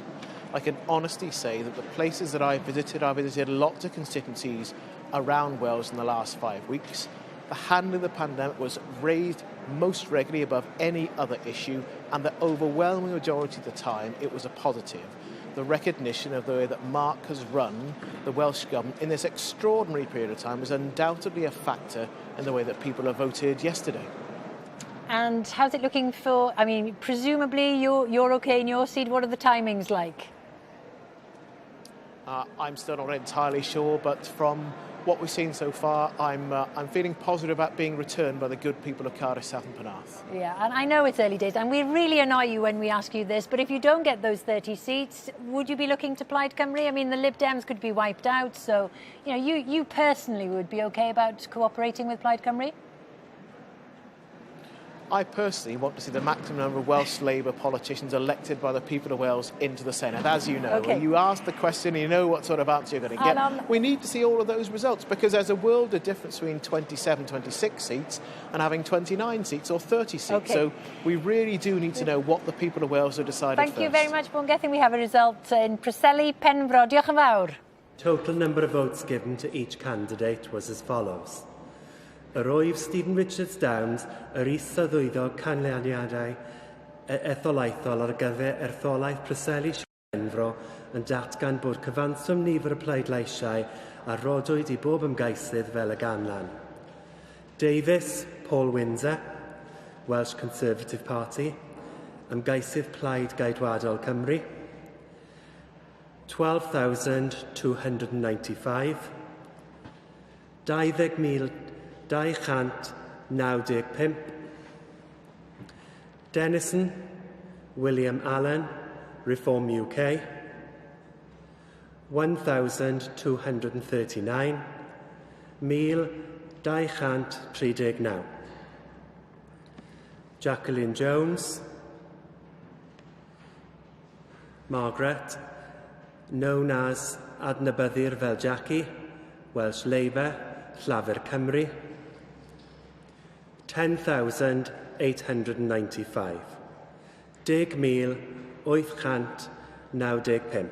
I can honestly say that the places that I've visited, I've visited lots of constituencies around Wales in the last 5 weeks. The handling of the pandemic was raised most regularly above any other issue, and the overwhelming majority of the time it was a positive. The recognition of the way that Mark has run the Welsh Government in this extraordinary period of time is undoubtedly a factor in the way that people have voted yesterday. And how's it looking for, I mean, presumably you're okay in your seat. What are the timings like? I'm still not entirely sure, but from what we've seen so far, I'm feeling positive about being returned by the good people of Cardiff South and Penarth. Yeah, and I know it's early days, and we really annoy you when we ask you this, but if you don't get those 30 seats, would you be looking to Plaid Cymru? I mean, the Lib Dems could be wiped out, so you know, you personally would be okay about cooperating with Plaid Cymru? I personally want to see the maximum number of Welsh Labour politicians elected by the people of Wales into the Senedd, as you know. Okay. You ask the question, you know what sort of answer you're going to get. We need to see all of those results, because there's a world of difference between 27, 26 seats and having 29 seats or 30 seats. Okay. So we really do need to know what the people of Wales have decided Thank first. you very much, Vaughan Gething. We have a result in Preseli, Penfro. Diolch yn fawr. Total number of votes given to each candidate was as follows. Yr wyf Stephen Richards Downs, yr is-swyddog canlyniadau etholaethol ar gyfer etholaeth Preseli Penfro yn datgan bod cyfanswm nifer y pleidleisiau a roddwyd i bob ymgeisydd fel y ganlyn. Davies, Paul Windsor, Welsh Conservative Party, ymgeisydd Plaid Geidwadol Cymru, 12,295, 20,295, Denison, William Allen, Reform UK, 1,239, 1,239. Jacqueline Jones, Margaret, known as adnabyddir fel Jackie, Welsh Labour, Llafur Cymru, 10,895. 10,895.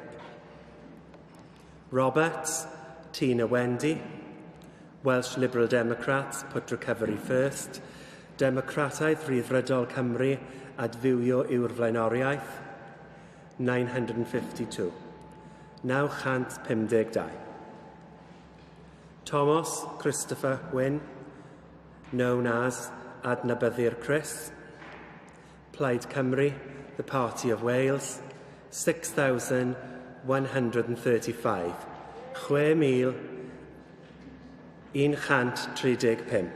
Roberts, Tina Wendy, Welsh Liberal Democrats, put recovery first, Democrataidd Rhyddfrydol Cymru, adfywio yw'r flaenoriaeth, 952. 952. Thomas Christopher Wynne, known as Adnabyddir Chris, Plaid Cymru, the Party of Wales, 6,135. 6,135.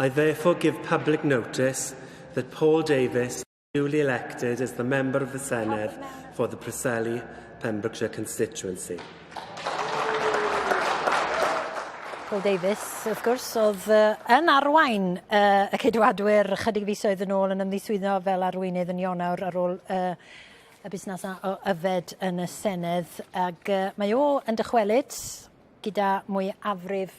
I therefore give public notice that Paul Davies duly elected as the member of the Senedd for the Preseli Pembrokeshire constituency. Paul Davies, wrth gwrs, oedd uh, yn arwain uh, y Ceidwadwyr chydig fisoedd yn ôl yn ymddiswyddo fel arweinydd yn Ionawr ar ôl uh, y busnes o yfed yn y Senedd. Ac uh, mae o yn dychwelyd gyda mwyafrif,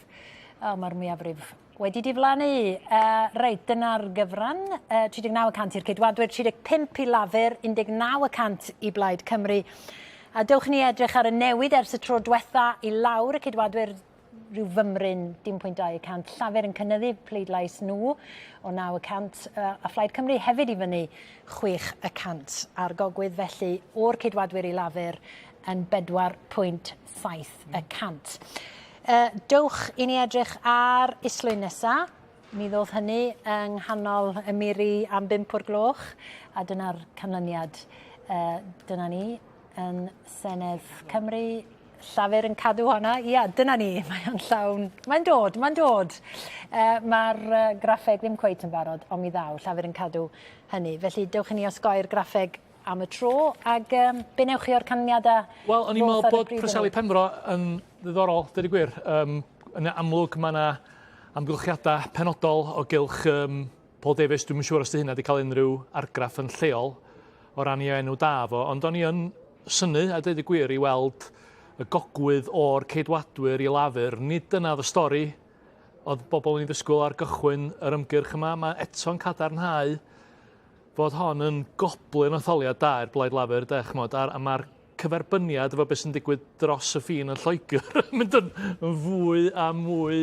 o, mae'r mwyafrif wedi diflannu. Uh, reit, dyna'r gyfran. Uh, 39 y cant i'r Ceidwadwyr, 35 i Lafur, 19 y cant i Blaid Cymru. A dewch ni edrych ar y newid ers y tro diwetha i lawr y Ceidwadwyr rhyw fymryn, dim pwynt 2 y cant. Llafur yn cynyddu pleidlais nhw o 9 y cant, a Phlaid Cymru hefyd i fyny 6 y cant. A'r gogwydd felly o'r Ceidwadwyr i Lafur yn 4.7 y cant. Uh, dewch i ni edrych ar Islwyn nesa. Mi ddoth hynny yng nghanol y miri am bump o'r gloch, a dyna'r canlyniad. Uh, dyna ni yn Senedd Cymru. Llafur yn cadw honna. Ia, dyna ni. Mae o'n llawn. Mae'n dod, mae'n dod. Uh, Mae'r uh, graffeg ddim cweit yn barod, ond mi ddaw. Llafur yn cadw hynny. Felly, dewch i ni osgoi'r graffeg am y tro, ag um, be newch chi o'r canlyniadau? Wel, o'n i'n meddwl bod Preseli Penfro yn ddiddorol, dweud y gwir. Um, yn amlwg mae yna amgylchiadau penodol o gylch um, Paul Davies. Dwi'm yn siŵr os 'di hynna 'di cael unrhyw argraff yn lleol o ran ei enw da fo, ond o'n i yn synnu, a deud y gwir, i weld y gogwydd o'r Ceidwadwyr i Lafur. Nid dyna oedd y stori oedd bobl yn ei ddisgwyl ar gychwyn yr ymgyrch yma. Mae eto'n cadarnhau fod hon yn goblyn etholiad da i'r Blaid Lafur, de, ch'mod, a, a mae'r cyferbyniad efo beth sy'n digwydd dros y ffin yn Lloegr yn mynd yn, yn fwy a mwy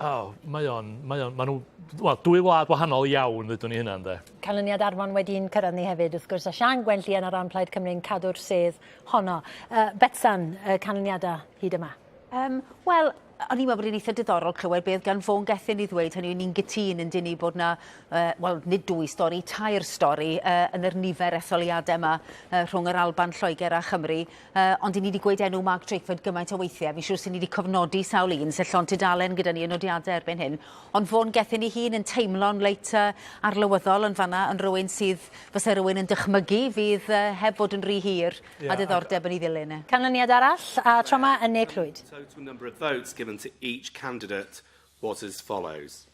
Oh, mae o'n, mae o'n, ma' nhw, wel, dwy wlad wahanol iawn, ddudwn ni hynna, ynde. Canlyniad Arfon wedi'n cyrraedd ni hefyd, wrth gwrs, a Siân Gwenllian ar ran Plaid Cymru'n cadw'r sedd honno. Uh, Betsan, y canlyniadau hyd yma? Um, Wel, o'n i'n meddwl bod hi'n eitha diddorol clywed beth gan Fôn Gethin i ddweud, hynny yw ni'n gytûn yn dyn ni bod na, uh, wel, nid dwy stori, tair stori uh, yn yr nifer etholiadau yma uh, rhwng yr Alban, Lloegr a Chymru. Uh, ond i ni wedi gweud enw Mark Drakeford gymaint o weithiau, fi'n siŵr sy'n ni wedi cofnodi sawl un, sef llond tudalen gyda ni yn nodiadau erbyn hyn. Ond Fôn Gethin ei hun yn teimlo'n leit uh, arlywyddol yn fanna, yn rhywun sydd, fysa rhywun yn dychmygu fydd uh, heb fod yn rhy hir yeah, a diddordeb yn ei ddilyn e. Canlyniad arall, a tro yma yn Ne Clwyd. Total number of votes given to each candidate was as follows.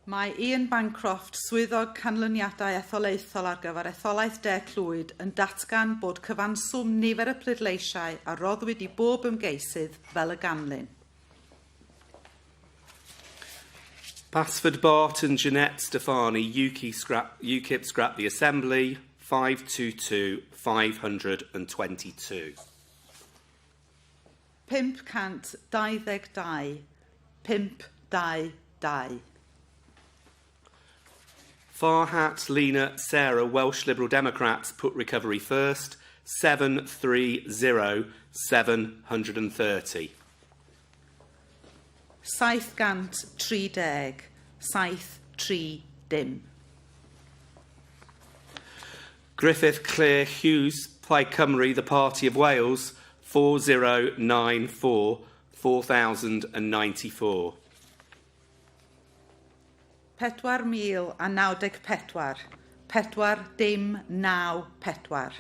Mae Ian Bancroft, Swyddog Canlyniadau Etholaethol ar gyfer Etholaeth De Clwyd, yn datgan bod cyfanswm nifer y pleidleisiau a roddwyd i bob ymgeisydd fel y ganlyn. Basford Barton, Jeanette Stefani, UKIP Scrap, UKIP Scrap the Assembly, 522 522. 522, 522. Farhat, Lena, Sarah, Welsh Liberal Democrats put recovery first, 730 730. 730, 730. Griffith Clare Hughes, Plaid Cymru, the Party of Wales, 4094 4094. 4,094, 4 dim 9 4.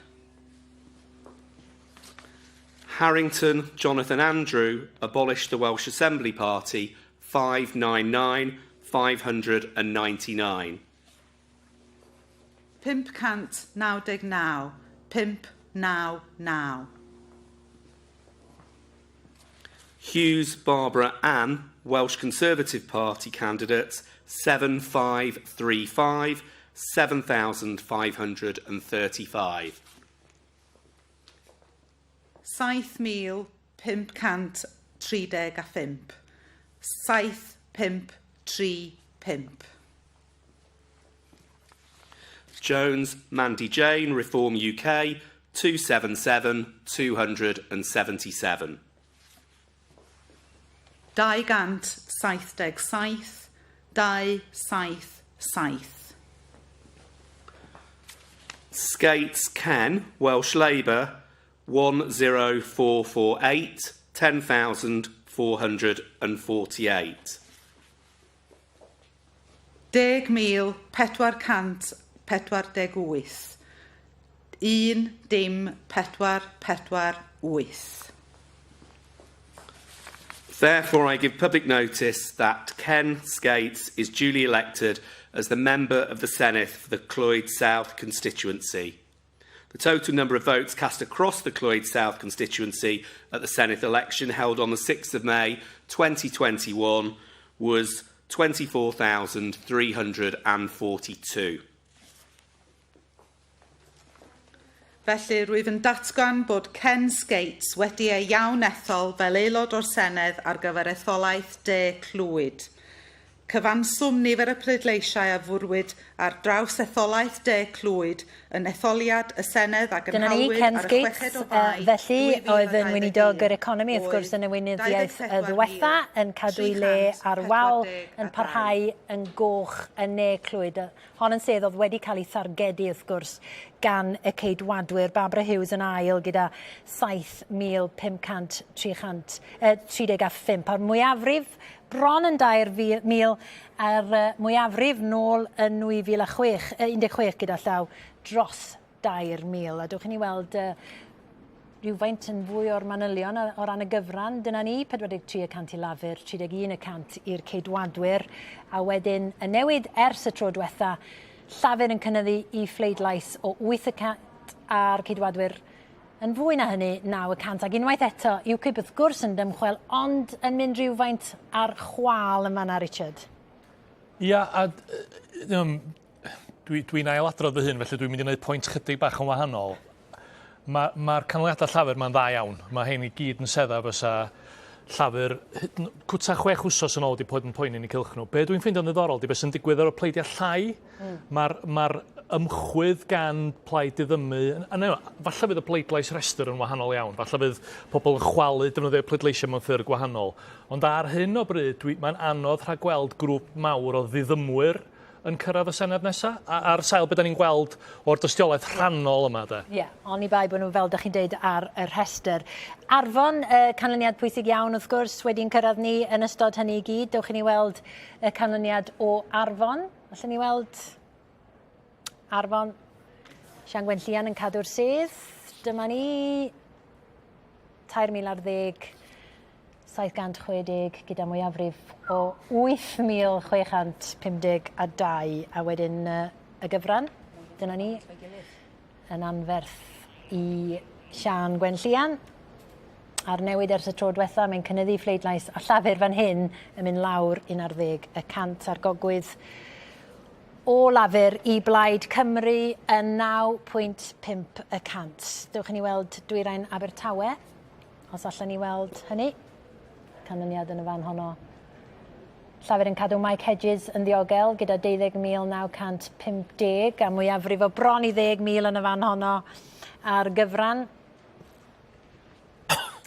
Harrington Jonathan Andrew abolished the Welsh Assembly Party 599 599. 599 599. Hughes Barbara Ann, Welsh Conservative Party candidate 7535 7535. 7,535. 7535. Jones Mandy Jane, Reform UK 277 277. 277 277. Skates Ken, Welsh Labour 10448 10,448. 10,448. 1 dim 4 4 8. Therefore, I give public notice that Ken Skates is duly elected as the member of the Senedd for the Clwyd South constituency. The total number of votes cast across the Clwyd South constituency at the Senedd election held on the 6th of May 2021 was 24,342. Felly, rwyf yn datgan bod Ken Skates wedi ei iawn ethol fel aelod o'r Senedd ar gyfer etholaeth De Clwyd. Cyfanswm nifer y pleidleisiau a fwrwyd ar draws etholaeth De Clwyd yn etholiad y Senedd a Dyna ni, gynhaliwyd Ken ar y Skates, chweched o Fai felly, oedd yn weinidog yr 2021 economi, wrth gwrs, oedd yn y weinyddiaeth ddiwetha, yn cadw ei le ar wal, yn 342. parhau yn goch yn Ne Clwyd. Hon yn sedd oedd wedi cael ei thargedu, wrth gwrs, gan y Ceidwadwyr. Barbara Hughes yn ail gyda 7,500 335. A'r mwyafrif bron yn 2,000 a'r mwyafrif nôl yn 2006, 16 gyda llaw dros 2,000. A dewch i ni weld rhywfaint yn fwy o'r manylion o ran y gyfran. Dyna ni, 43 y cant i Lafur, 31 y cant i'r Ceidwadwyr. A wedyn y newid ers y tro diwetha, Llafur yn cynyddu i phleidlais o 8 y cant a'r Ceidwadwyr yn fwy na hynny, 9 y cant. Ac unwaith eto, UKIP wrth gwrs yn dymchwel, ond yn mynd rhywfaint ar chwâl yn fan'na, Richard. Ia, a dwi'n dwi ailadrodd fy hun, felly dwi'n mynd i wneud pwynt chydig bach yn wahanol. Mae'r ma canlyniadau Llafur ma'n dda iawn. Mae hein i gyd yn sedda fysa Llafur cwta 6 wsos yn ôl wedi bod yn poeni yn eu cylch nhw. Be dwi'n ffeindio'n ddiddorol di beth sy'n digwydd ar y pleidiau llai. Mae'r ma ymchwydd gan Plaid Diddymu, a no, falle fydd y pleidlais rhestr yn wahanol iawn, falle fydd pobl yn chwalu defnyddio pleidleisiau mewn ffyrdd gwahanol. Ond ar hyn o bryd, mae'n anodd rhagweld grŵp mawr o ddiddymwyr yn cyrraedd y Senedd nesaf, ar sail beth da ni'n gweld o'r dystiolaeth rhannol yma. De. Ie, yeah, oni bai bod nhw, fel da chi'n deud, ar y rhestr. Arfon, canlyniad pwysig iawn wrth gwrs, wedi'n cyrraedd ni yn ystod hynny i gyd. Dewch i ni weld y canlyniad o Arfon. Allen ni weld Arfon. Sian Gwenllian yn cadw'r sedd. Dyma ni. 3,010 760 gyda mwyafrif o 8,652 a wedyn y gyfran, dyna ni, yn anferth i Siân Gwenllian. A'r newid ers y tro diwetha, mae'n cynyddu phleidlais a Llafur fan hyn yn mynd lawr 11 y cant ar gogwydd o Lafur i Blaid Cymru yn 9.5 y cant. Dewch i ni weld Dwyrain Abertawe, os allan ni weld hynny. Canlyniad yn y fan honno. Llafur yn cadw Mike Hedges yn ddiogel gyda 12,950 a mwyafrif o bron i 10,000 yn y fan honno ar gyfran.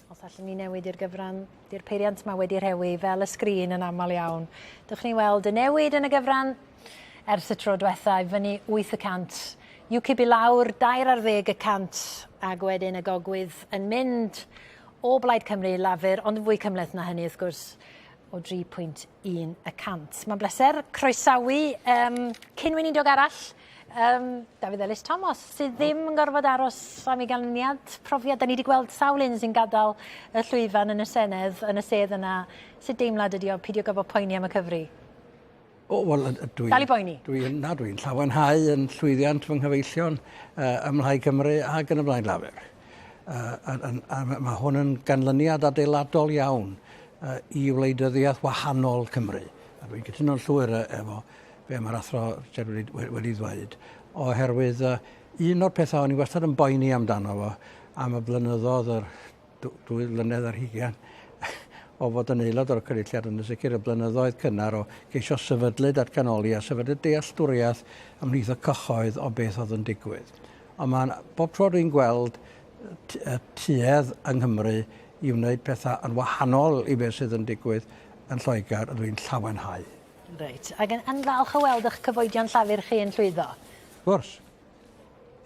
Os allwn ni newid i'r gyfran, di'r peiriant yma wedi rhewi fel y sgrin yn aml iawn. Dewch ni weld y newid yn y gyfran ers y tro diwetha i fyny 8%. UKIP i lawr 2 ar ddeg y cant ac wedyn y gogwydd yn mynd o Blaid Cymru i Lafur, ond yn fwy cymhleth na hynny wrth gwrs o 3.1 y cant. Mae'n bleser croesawu cyn-weinidog arall Um, Dafydd Elis Thomas, sydd ddim yn gorfod aros am ei ganlyniad profiad. Da ni wedi gweld sawl un sy'n gadael y llwyfan yn y Senedd, yn y sedd yna. Sut deimlad ydi o, pidio gorfod poeni am y cyfri? O, wel, dwi... Dal i boeni? Dwi, na, dwi'n llawenhau yn llwyddiant fy nghyfeillion uh, ym Mhlaid Cymru ac yn y Blaid Lafur. Uh, a, a, a mae hwn yn ganlyniad adeiladol iawn uh, i wleidyddiaeth wahanol Cymru. A dwi'n cytuno'n llwyr efo be mae'r athro Richard wedi, wedi ddweud, oherwydd uh, un o'r pethau o'n i wastad yn boeni amdano fo am y blynyddoedd yr dwy flynedd ar hugain o fod yn aelod o'r Cynulliad, ond yn sicr y blynyddoedd cynnar o geisio sefydlu datganoli a sefydlu dealltwriaeth ymhlith y cyhoedd o beth oedd yn digwydd. Ond mae'n bob tro dwi'n gweld y tuedd yng Nghymru i wneud pethau yn wahanol i beth sydd yn digwydd yn Lloegr, dwi'n llawenhau. Reit, ac yn, yn falch o weld eich cyfoedion llafur chi yn llwyddo? Wrth gwrs.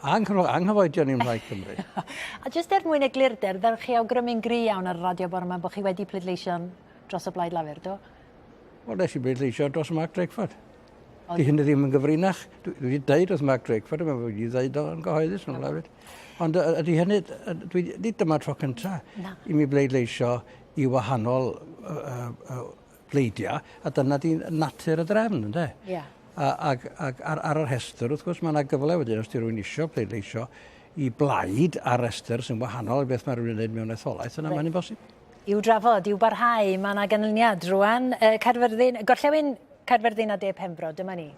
Anghyfoedion i'n Mhlaid Cymru. A jyst er mwyn eglurder, ddewch chi awgrymu'n gry iawn ar y radio bore yma bod chi wedi pleidleisio dros y Blaid Lafur, do? Wel, nes i bleidleisio dros Mark Drakeford. Di hynny ddim yn gyfrinach. Dwi wedi deud wrth Mark Drakeford, mae wedi ddeud o'n gyhoeddus yn Lafur. Ond ydy hynny, dwi, nid dyma tro cyntaf i mi bleidleisio i wahanol uh, uh, bleidiau, a dyna di natur y drefn, ynddo? Ie. Yeah. A, ac, ac ar, ar y rhestr, wrth gwrs, mae yna gyfle wedyn os di rhywun isio pleidleisio i blaid ar restr sy'n wahanol i beth mae rhywun yn gwneud mewn etholaeth, yna mae'n bosib. I'w drafod, i'w barhau, mae yna ganlyniad rwan. Caerfyrddin, Gorllewin Caerfyrddin a De Penfro, dyma ni.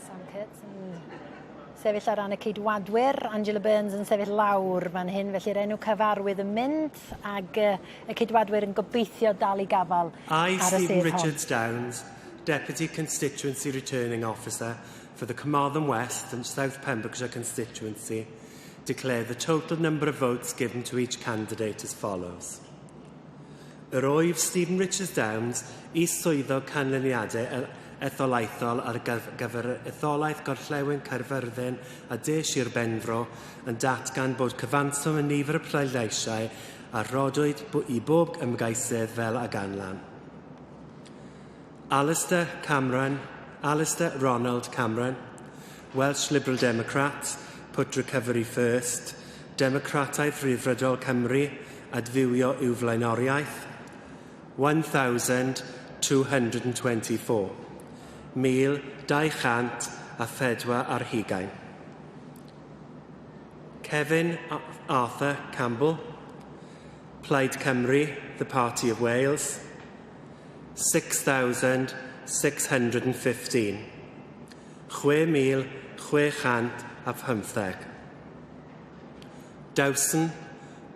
Sam Kurtz yn sefyll ar ran y Ceidwadwyr, Angela Burns yn sefyll lawr fan hyn, felly'r enw cyfarwydd yn mynd ag uh, y Ceidwadwyr yn gobeithio dal i gafael I, ar y Stephen sedd hon. Richards Downs, Deputy Constituency Returning Officer for the Carmarthen West and South Pembrokeshire constituency, declare the total number of votes given to each candidate as follows. Yr oedd Stephen Richards Downs is-swyddog canlyniadau etholaethol ar gyfer etholaeth Gorllewin Caerfyrddin a De Sir Benfro yn datgan bod cyfanswm y nifer y pleidleisiau a rodwyd i bob ymgeisydd fel a ganlan. Alistair Cameron, Alistair Ronald Cameron, Welsh Liberal Democrats, Put Recovery First, Democrataidd Rhyddfrydol Cymru, Adfywio yw flaenoriaeth, 1,224, 1,204 ar hugain. Kevin Arthur Campbell, Plaid Cymru, the Party of Wales, 6,615. 6,615. Dowson,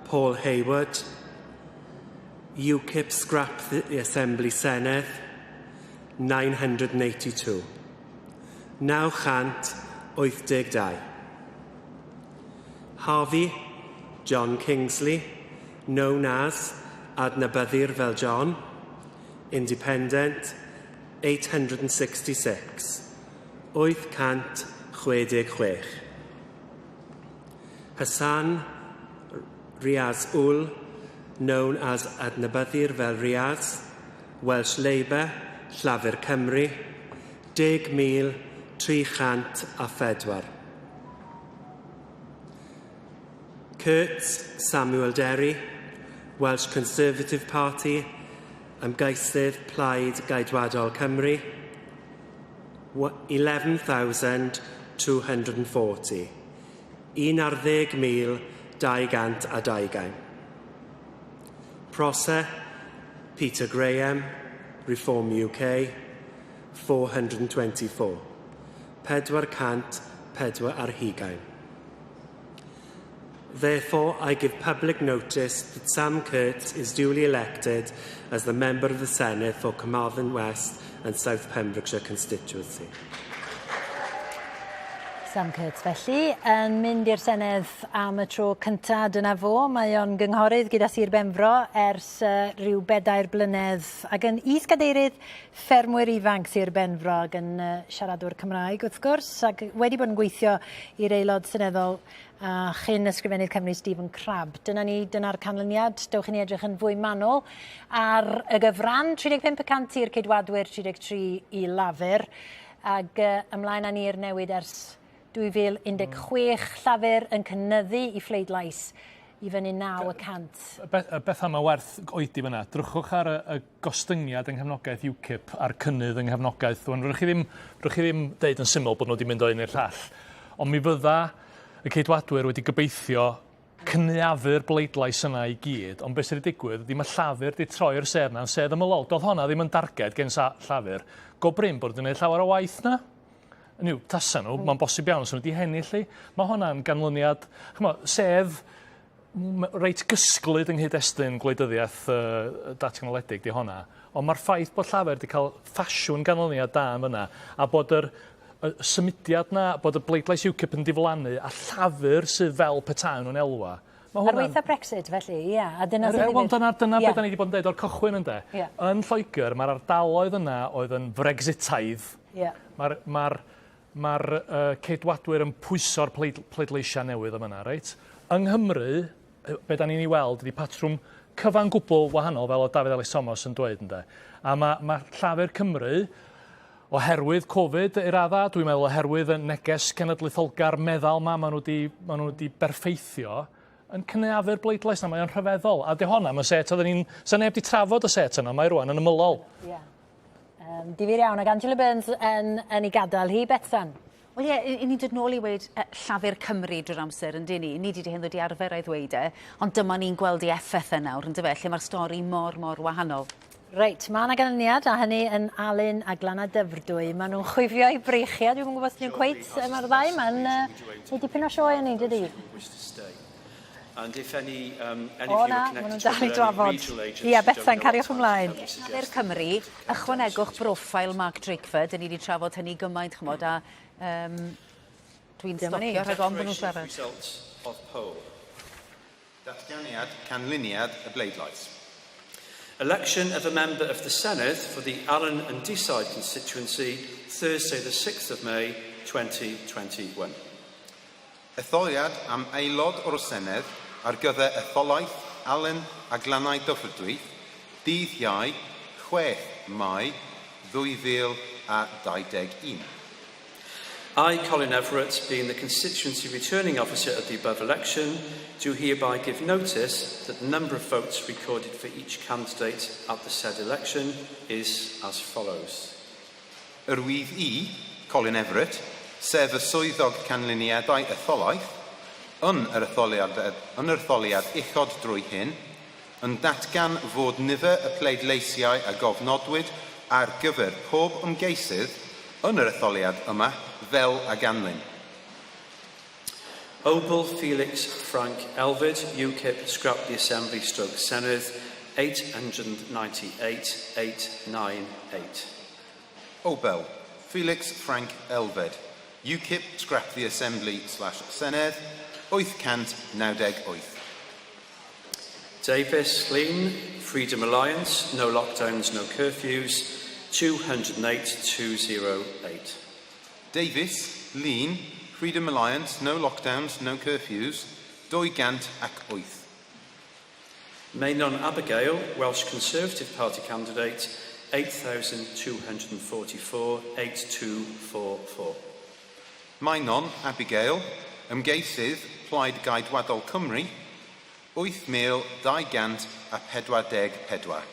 Paul Hayward, UKIP Scrap the Assembly Senedd, 982. 982. Harvey, John Kingsley, known as adnabyddir fel John, Independent, 866, 866. Hassan Riaz Ul, known as adnabyddir fel Riaz, Welsh Labour, Llafur Cymru, 10,304. Kurtz Samuel Derry, Welsh Conservative Party, Ymgeisydd Plaid Geidwadol Cymru, 11,240. 11,220. Prosser, Peter Graham, Reform UK, 424. 404 ar hugain. Therefore, I give public notice that Sam Kurtz is duly elected as the member of the Senate for Carmarthen West and South Pembrokeshire constituency. Sam Kurtz felly yn mynd i'r Senedd am y tro cynta, dyna fo. Mae o'n gynghorydd gyda Sir Benfro ers uh, rhyw bedair blynedd ac yn is-gadeirydd ffermwyr ifanc Sir Benfro ac yn uh, siaradwr Cymraeg wrth gwrs ac wedi bod yn gweithio i'r aelod seneddol a chyn ysgrifennydd Cymru Stephen Crabb. Dyna ni, dyna'r canlyniad. Dewch i ni edrych yn fwy manwl ar y gyfran. 35% i'r Ceidwadwyr, 33 i Lafur. Ag uh, ymlaen â ni i'r newid ers 2016, Llafur yn cynyddu i phleidlais i fyny 9%. Beth, beth am y werth oedi fyna? Drychwch ar y, y gostyngiad yng nghefnogaeth UKIP a'r cynnydd yng nghefnogaeth. Rwy'n rydych chi ddim, rydych chi ddim deud yn syml bod nhw wedi mynd o un i'r llall. Ond mi fydda y Ceidwadwyr wedi gobeithio cynaeafu'r bleidlais yna i gyd, ond beth sydd wedi digwydd ydy mae Llafur wedi troi'r sedd yna'n sedd ymylol. Doedd honna ddim yn darged gen Llafur. Go brin bod wedi gwneud llawer o waith na. Hynny yw, tasa nhw, mae'n bosib iawn, sy'n nhw wedi hennill hi. Mae hwnna'n ganlyniad, ch'mo', sedd reit gysglyd yng nghyd-destun gwleidyddiaeth uh, datganoledig di honna. Ond mae'r ffaith bod Llafur wedi cael ffasiwn ganlyniad da yn fyna, a bod yr y symudiad 'na, bod y bleidlais UKIP yn diflannu, a Llafur sydd fel petai nhw'n elwa. Mae hwnna'n... Ar waetha Brexit, felly, ia. A dyna sy'n digwydd. Dyna, dyna yeah. beth da ni wedi bod yn dweud o'r cychwyn ynde. Yeah. Yn Lloegr, mae'r ardaloedd yna oedd yn Frexitaidd. Yeah. Mae'r ma ma uh, ceidwadwyr yn pwyso'r pleid, pleidleisiau newydd yma yna, reit? Yng Nghymru, be da ni'n ei weld ydy patrwm cyfan gwbl wahanol, fel oedd Dafydd Elis Thomas yn dweud, ynde. A mae, ma Llafur Cymru, oherwydd Covid i radda, dwi'n meddwl oherwydd y neges cenedlaetholgar meddal ma, maen nhw wedi, maen nhw wedi berffeithio, yn cynaeafu'r bleidlais na, mae o'n rhyfeddol. A di honna, mae set oedden ni'n... Sa neb di trafod y set yna, mae rwan yn ymylol. Ie. Yeah. Um, difyr iawn, ac Angela Burns yn, yn ei gadael hi, Betsan. Wel ie, i ni'n dod nôl i weud Llafur Cymru drwy'r amser, yn dyn ni? Ni 'di hen ddod i arfer â'i ddweud e, ond dyma ni'n gweld ei effaith e nawr, yndyfe, lle mae'r stori mor, mor wahanol. Reit, mae yna ganlyniad, a hynny yn Alun a Glana Dyfrdwy. Maen nhw'n chwifio eu breichiau, dwi'm yn gwybod os nhw'n cweit, mae'r ddau yma'n uh, neud dipyn o sioe yn ni, dydy? And if any, um, any O na, maen nhw'n dal i drafod. Ia, Betsan, cariwch ymlaen. Llafur Cymru, ychwanegwch broffail Mark Drakeford, dyn ni wedi trafod hynny gymaint, ch'mod, a um, dwi'n stopio rhag ofn bod nhw'n siarad. Results of poll. Datganiad canlyniad y bleidlais. Election of a member of the Senedd for the Alun and Deeside constituency, Thursday the 6th of May 2021. Etholiad am Aelod o'r Senedd ar gyfer etholaeth Alun a Glannau Dyfrdwy, dydd Iau, 6 Mai 2021. I, Colin Everett, being the constituency returning officer at the above election, do hereby give notice that the number of votes recorded for each candidate at the said election is as follows. Yr wyf i, Colin Everett, sef y swyddog canlyniadau etholaeth, yn yr etholiad, yn yr etholiad uchod drwy hyn, yn datgan fod nifer y pleidleisiau a gofnodwyd ar gyfer pob ymgeisydd yn yr etholiad yma fel a ganlyn. Opal Felix Frank Elfed, UKIP Scrap the Assembly stroke Senedd, 898 898. Obel, Felix Frank Elfed, UKIP Scrap the Assembly slash Senedd, 898. Davies, Llŷn, Freedom Alliance, no lockdowns, no curfews, 208 208. Davies, Llŷn, Freedom Alliance, no lockdowns, no curfews, 208. Mainon Abigail, Welsh Conservative Party candidate, 8,244, 8244. Mainon Abigail, ymgeisydd Plaid Geidwadol Cymru, 8,244.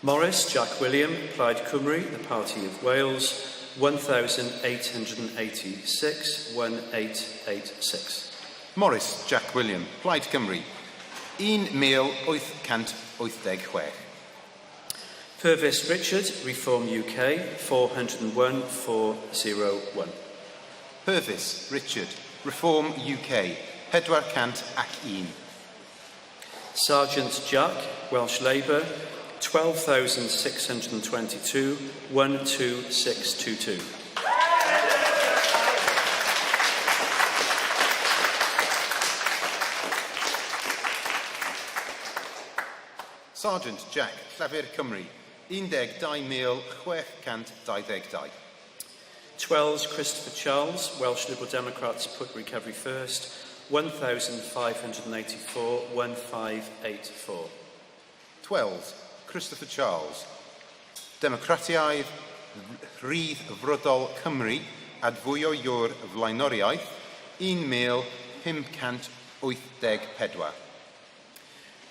Morris Jack William, Plaid Cymru, the Party of Wales, 1,886, 1886. Morris Jack William, Plaid Cymru, 1,886. Purvis Richard, Reform UK, 401, 401. Purvis Richard, Reform UK, 401. Sargeant Jack, Welsh Labour, 12,622, 12622. Sargeant Jack, Llafur Cymru, 12,622. Twells Christopher Charles, Welsh Liberal Democrats put recovery first, 1,584, 1584. Twells Christopher Charles, Democratiaid Rhyddfrydol Cymru adfywio yw'r flaenoriaeth 1,584.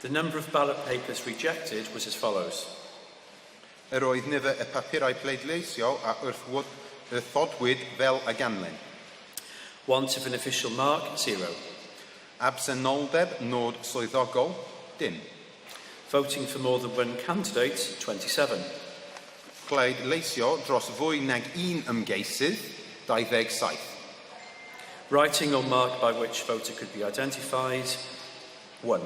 The number of ballot papers rejected was as follows. Yr oedd nifer y papurau pleidleisio a wrthodwyd fel a ganlyn. Want of an official mark, 0. Absenoldeb nod swyddogol, dim. Voting for more than one candidate, 27. Pleidleisio dros fwy nag un ymgeisydd, 27. Writing or mark by which voter could be identified, 1.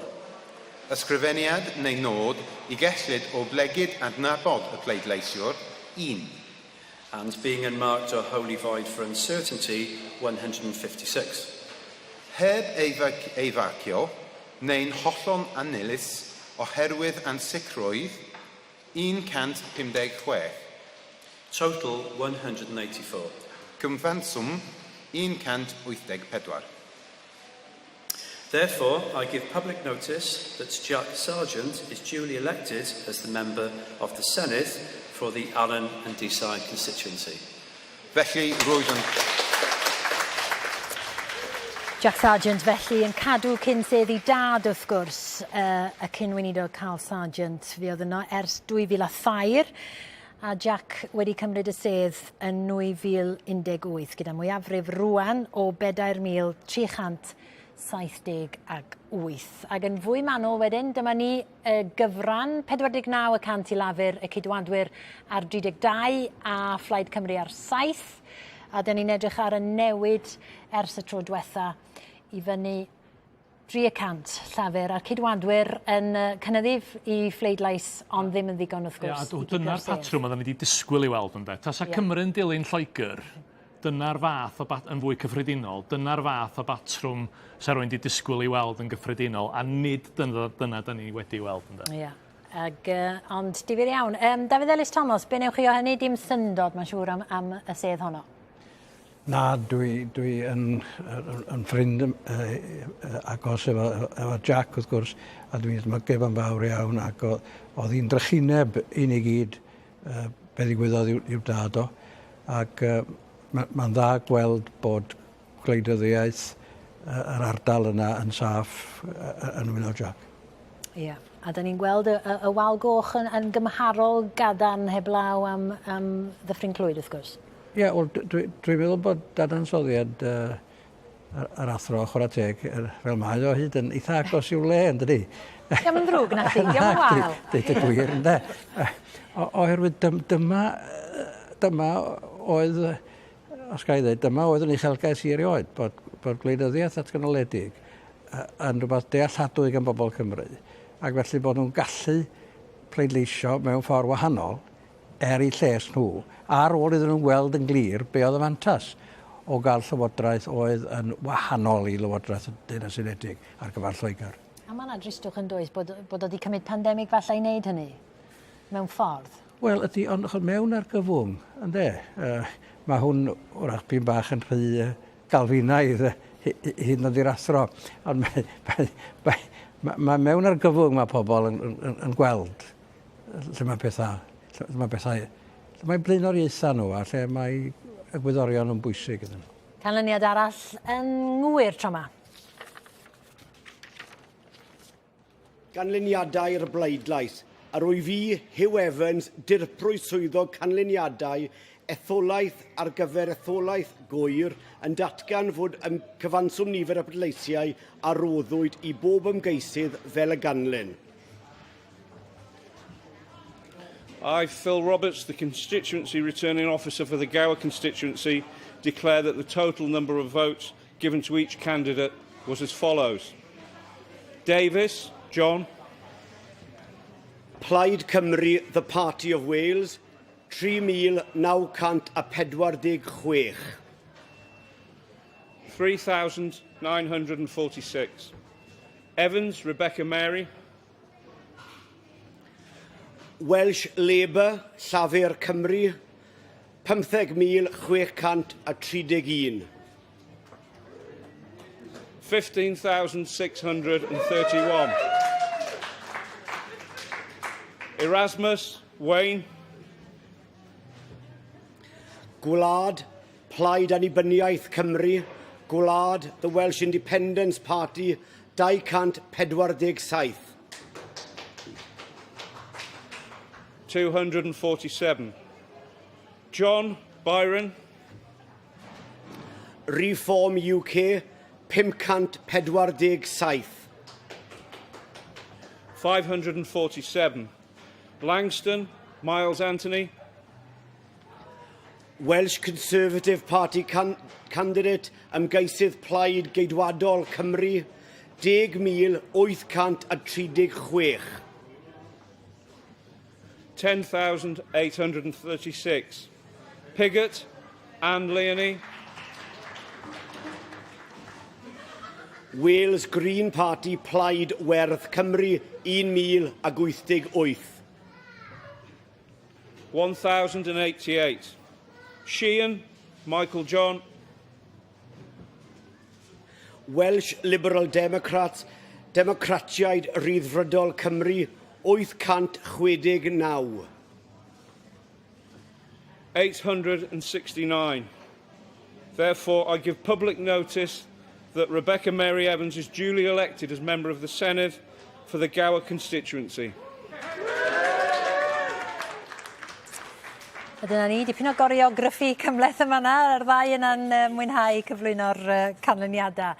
Ysgrifeniad neu nod i gellid o blegid adnabod y pleidleisiwr, 1. And being unmarked or wholly void for uncertainty, 156. Heb ei, ei farcio, neu'n hollol annilys oherwydd ansicrwydd, 156. Total 184. Cyfanswm 184. Therefore, I give public notice that Jack Sargeant is duly elected as the member of the Senedd for the Alyn and Deeside constituency. Felly, rwyf yn Jack Sargeant felly yn cadw cyn sedd ei dad wrth gwrs, uh, y cyn weinidog Carl Sargeant fuodd yno ers 2003 a Jack wedi cymryd y sedd yn 2018 gyda mwyafrif rwan o 4,378. Ac yn fwy manwl wedyn, dyma ni y gyfran 49 y cant i Lafur, y Ceidwadwyr ar 32 a Phlaid Cymru ar 7. A dyn ni'n edrych ar y newid ers y tro diwetha i fyny 3 y cant Llafur a'r Ceidwadwyr yn cynyddu i phleidlais ond ddim yn ddigon wrth gwrs. Ia, dyna'r patrwm oedden ni wedi disgwyl i weld ynde. Tasa yeah. Cymru'n dilyn Lloegr, dyna'r fath o bat, yn fwy cyffredinol, dyna'r fath o batrwm sa rhywun wedi disgwyl i weld yn gyffredinol, a nid dyna, dyna da ni wedi weld ynde. Ie. Yeah. Ag, ond difyr iawn. Dafydd Elis Thomas, be newch chi o hynny? Dim syndod, mae'n siŵr, am, am y sedd honno. Na, dwi, dwi yn, yn, yn ffrind uh, agos efo, efo Jack wrth gwrs, a dwi'n edmygu fo'n fawr iawn, ac oedd hi'n drychineb i ni gyd uh, be ddigwyddodd i'w, i'w dad o. Ac uh, mae'n ma dda gweld bod gwleidyddiaeth uh, yr ardal yna yn saff uh, yn wylo Jack. Ie, yeah. A da ni'n gweld y, y, y wal goch yn, yn gymharol gadarn heblaw am, am Ddyffryn Clwyd, wrth gwrs. Ie, yeah, wel, dwi'n dwi meddwl bod dadansoddiad uh, yr athro, chwarae teg, fel mae o hyd yn eitha agos i'w le, yn dydi? Diolch yn ddrwg na chi, diolch yn wael. Deud y gwir, ynde. Oherwydd dyma, dyma oedd, os ga i ddweud, dyma oedd yn uchelgais i erioed, bod, bod gwleidyddiaeth atganoledig yn rhywbeth dealladwy gan bobl Cymru, ac felly bod nhw'n gallu pleidleisio mewn ffordd wahanol er eu lles nhw, ar ôl iddyn nhw weld yn glir be oedd y fantas o gael llywodraeth oedd yn wahanol i lywodraeth y Deyrnas Unedig ar gyfer Lloegr. A mae yna dristwch yn does bod, bod o wedi cymryd pandemig falle i wneud hynny, mewn ffordd? Wel, ydy, ond mewn argyfwng, ynde? Uh, mae hwn wrach pyn bach yn rhy uh, galfinaidd hyd yn oed i'r athro. Ond mae, mae, mae, mae, mae mewn argyfwng mae pobl yn, yn, yn gweld lle mae pethau, lle mae pethau, lle mae blaenoriaethau nhw a lle mae egwyddorion yn bwysig iddyn nhw. Canlyniad arall yn ngwyr tro yma. Ganlyniadau'r bleidlais. Yr wyf fi, Hugh Evans, dirprwy swyddog canlyniadau etholaeth ar gyfer etholaeth Gŵyr yn datgan fod ym cyfanswm nifer y pleidleisiau a roddwyd i bob ymgeisydd fel y ganlyn. I, Phil Roberts, the constituency returning officer for the Gower constituency, declare that the total number of votes given to each candidate was as follows. Davies, John. Plaid Cymru, The Party of Wales, 3,946. 3,946. Evans, Rebecca Mary. Welsh Labour, Llafur Cymru, 15,631. 15,631. Erasmus, Wayne. Gwlad, Plaid Annibyniaeth Cymru, Gwlad, The Welsh Independence Party, 247. 247. John Byron. Reform UK, 547. 547. Langston, Miles Anthony. Welsh Conservative Party can candidate, ymgeisydd Plaid Geidwadol Cymru, 10,836. 10,836. Piggott, Anne Leonie. Wales Green Party Plaid Werdd Cymru 1,088. 1,088. Sheehan, Michael John. Welsh Liberal Democrats, Democratiaid Rhyddfrydol Cymru 869. 869. Therefore, I give public notice that Rebecca Mary Evans is duly elected as member of the Senedd for the Gower constituency. A dyna ni, dipyn o goreograffi cymhleth yma na, a'r ddau yna'n mwynhau cyflwyno'r canlyniadau.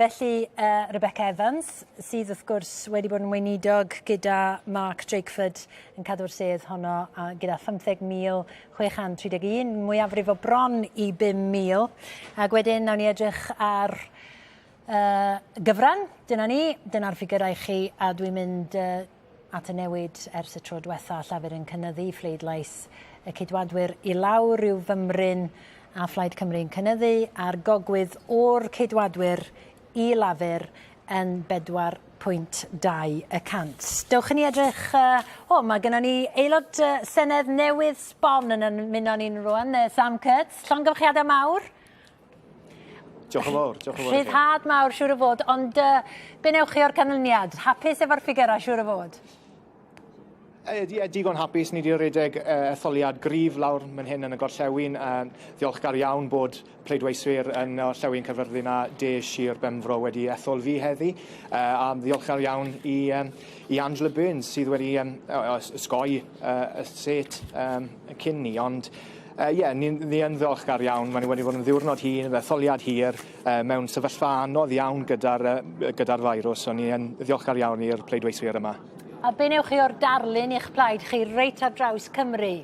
Felly, Rebecca Evans, sydd wrth gwrs wedi bod yn weinidog gyda Mark Drakeford yn cadw'r sedd honno a gyda 15,631, mwyafrif o bron i 5,000. Ac wedyn, nawn ni edrych ar uh, gyfran, dyna ni, dyna'r ffigurau chi, a dwi'n mynd uh, at y newid ers y tro diwetha, Llafur yn cynyddu phleidlais y Ceidwadwyr i lawr rhyw fymryn a Phlaid Cymru yn cynyddu a'r gogwydd o'r Ceidwadwyr i Lafur yn 4.2 y cant. Dewch i ni edrych... Uh, o, mae gennym ni aelod uh, Senedd newydd sbon yn ymuno ni'n rwan, uh, Sam Kurtz. Llongyfarchiadau mawr. Diolch yn fawr, diolch yn fawr. Rhyddhad mawr, siŵr o fod, ond uh, be newch chi o'r canlyniad? Hapus efo'r ffigurau, siŵr o fod? E, digon hapus, ni wedi rhedeg etholiad gryf lawr mynd hyn yn y gorllewin. Ddiolchgar iawn bod pleidweiswyr yn orllewin Caerfyrddin a De Sir Benfro wedi ethol fi heddi. A ddiolchgar iawn i, i Angela Burns sydd wedi ysgoi y set cyn ni. Ond Ie, uh, ni, ni yn ddiolchgar iawn. Mae'n wedi bod yn ddiwrnod hir, etholiad hir, uh, mewn sefyllfa anodd iawn gyda'r uh, gyda feirws, so ni yn ddiolchgar iawn i'r pleidweiswyr yma. A be newch chi o'r darlun i'ch plaid chi reit ar draws Cymru?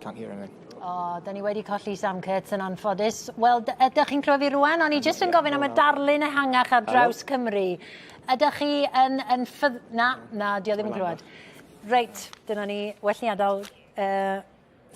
Can't hear anything. O, oh, da ni wedi colli Sam Kurtz yn anffodus. Wel, ydych chi'n clywed fi rwan? O'n i jyst yn gofyn am y darlun ehangach ar draws Cymru. Ydych chi yn... yn ffydd... Na, na, di o ddim yn clywed. Reit, dyna ni. Well ni adael uh,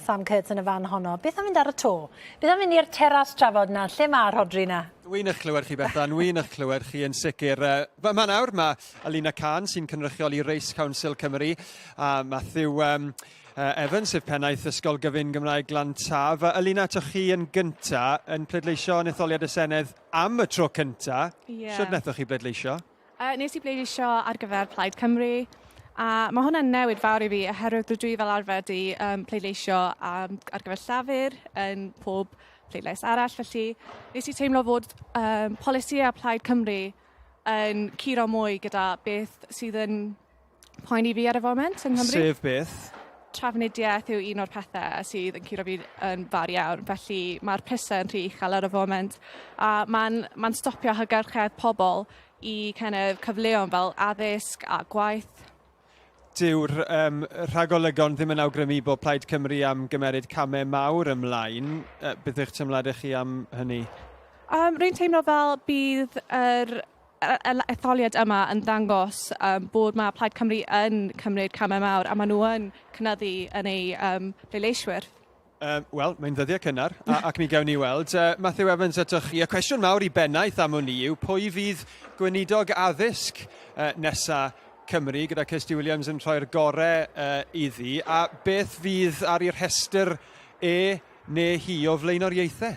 Sam Kurtz yn y fan honno. Beth am fynd ar y to? Beth am fynd i'r teras trafod na? Lle mae Rhodri na? Dwi'n eich clywed chi, Bethan. Dwi'n eich clywed chi yn sicr. Yma nawr mae Alina Khan sy'n cynrychioli Race Council Cymru a Matthew um, Evans, sef pennaeth Ysgol Gyfun Gymraeg Glan Taf. Alina, atoch chi yn gynta yn pleidleisio yn etholiad y Senedd am y tro cynta. Yeah. Sut wnaethoch chi bleidleisio? Uh, nes i bleidleisio ar gyfer Plaid Cymru, a mae hwnna'n newid fawr i fi, oherwydd rydw i fel arfer di um, pleidleisio um, ar gyfer Llafur yn pob pleidlais arall, felly nes i teimlo fod um, polisi a Plaid Cymru yn curo mwy gyda beth sydd yn poeni fi ar y foment yng Nghymru. Sef beth? Trafnidiaeth yw un o'r pethau sydd yn curo fi yn fawr iawn, felly mae'r prisau yn rhy uchel ar y foment a mae'n ma stopio hygyrchedd pobl i kind of cyfleon fel addysg a gwaith. Dyw'r um, rhagolygon ddim yn awgrymu bod Plaid Cymru am gymeryd camau mawr ymlaen. Uh, beth yw'ch teimladau chi am hynny? Um, rwy'n teimlo fel bydd yr etholiad yma yn dangos um, bod mae Plaid Cymru yn cymryd camau mawr a maen nhw yn cynyddu yn ei um, pleidleiswyr. Um, Wel, mae'n ddyddiau cynnar, a, ac mi gewn ni weld. Uh, Matthew Evans, atoch chi. Y cwestiwn mawr i bennaeth am wn i yw pwy fydd gweinidog addysg uh, nesa Cymru, gyda Kirsty Williams yn rhoi'r gorau uh, iddi, a beth fydd ar ei rhestr e neu hi o flaenoriaethau?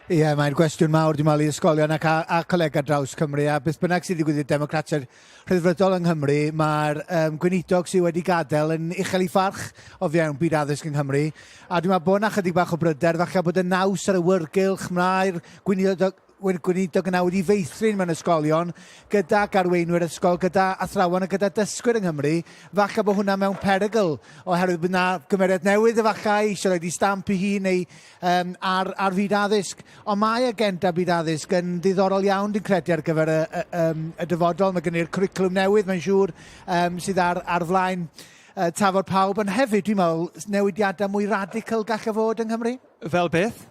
Ie, yeah, mae'n gwestiwn mawr, dwi'n meddwl, i ysgolion ac, a, a colegau draws Cymru, a beth bynnag sydd wedi digwydd i'r Democratiaid Rhyddfrydol yng Nghymru, mae'r um, gweinidog sydd wedi gadael yn uchel ei pharch o fewn byd addysg yng Nghymru, a dwi'n meddwl bod yna chydig bach o bryder, falle bod y naws ar y wyrgylch, mae'r gweinidog, gweinidog yna wedi feithrin mewn ysgolion, gydag arweinwyr ysgol, gyda athrawon a gyda dysgwyr yng Nghymru, falle bod hwnna mewn perygl, oherwydd bod yna gymeriad newydd efallai eisiau rhoi stamp i hun neu um, ar, ar fyd addysg. Ond mae agenda byd addysg yn ddiddorol iawn, dwi'n credu, ar gyfer y, y, um, y dyfodol. Mae gen i'r cwricwlwm newydd, mae'n siŵr, um, sydd ar, ar flaen uh, tafod pawb. Ond hefyd, dwi'n meddwl, newidiadau mwy radical gallai fod yng Nghymru. Fel beth?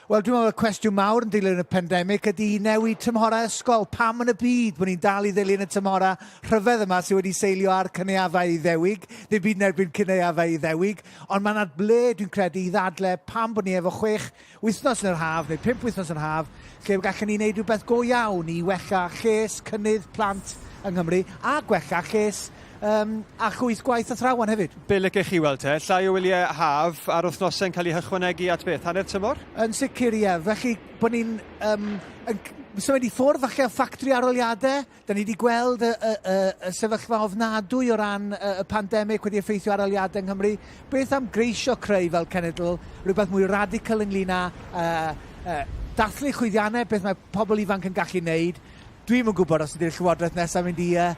Wel, dwi'n meddwl y cwestiwn mawr yn dilyn y pandemig ydy newid tymhorau ysgol. Pam yn y byd bod ni'n dal i ddilyn y tymhorau rhyfedd yma sydd wedi seilio ar cynaeafau Iddewig? Ddim byd yn erbyn cynaeafau Iddewig, ond mae yna ble, dwi'n credu, i ddadle pam bod ni efo chwech wythnos yn yr haf, neu pump wythnos yn yr haf, lle gallwn ni wneud rhywbeth go iawn i wella lles cynnydd plant yng Nghymru a gwella lles um, a chwyth gwaith athrawon hefyd. Be licech chi weld te? Llai o wyliau haf a'r wythnosau'n cael eu hychwanegu at beth? Hanner tymor? Yn sicr, ie. Felly, bod ni'n um, yn symud i ffwrdd falle o ffactri aroliadau. Da ni wedi gweld y, y, y, y sefyllfa ofnadwy o ran y, y pandemig wedi effeithio aroliadau yng Nghymru. Beth am greisio creu fel cenedl rhywbeth mwy radical ynglyn â uh, uh, dathlu chwyddiannau, beth mae pobl ifanc yn gallu wneud, Dwi'm yn gwybod os ydy'r Llywodraeth nesaf mynd i uh,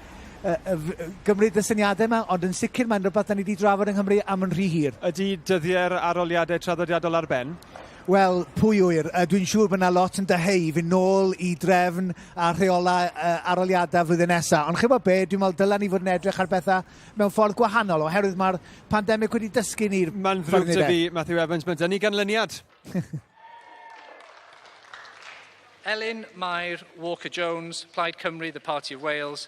uh, gymryd y syniadau yma, ond yn sicr mae'n rhywbeth da ni wedi drafod yng Nghymru am yn rhy hir. Ydy dyddiau'r aroliadau traddodiadol ar ben? Wel, pwy ŵyr? Uh, dwi'n siŵr bod yna lot yn dyheu fynd nôl i drefn a rheolau uh, aroliadau flwyddyn nesaf. Ond chi'n be, dwi'n meddwl dylen ni fod yn edrych ar bethau mewn ffordd gwahanol, oherwydd mae'r pandemig wedi dysgu ni'r... Mae'n ddrwg dy fi, Matthew Evans, mae'n dynnu ganlyniad. Elin Mair Walker Jones, Plaid Cymru, The Party of Wales,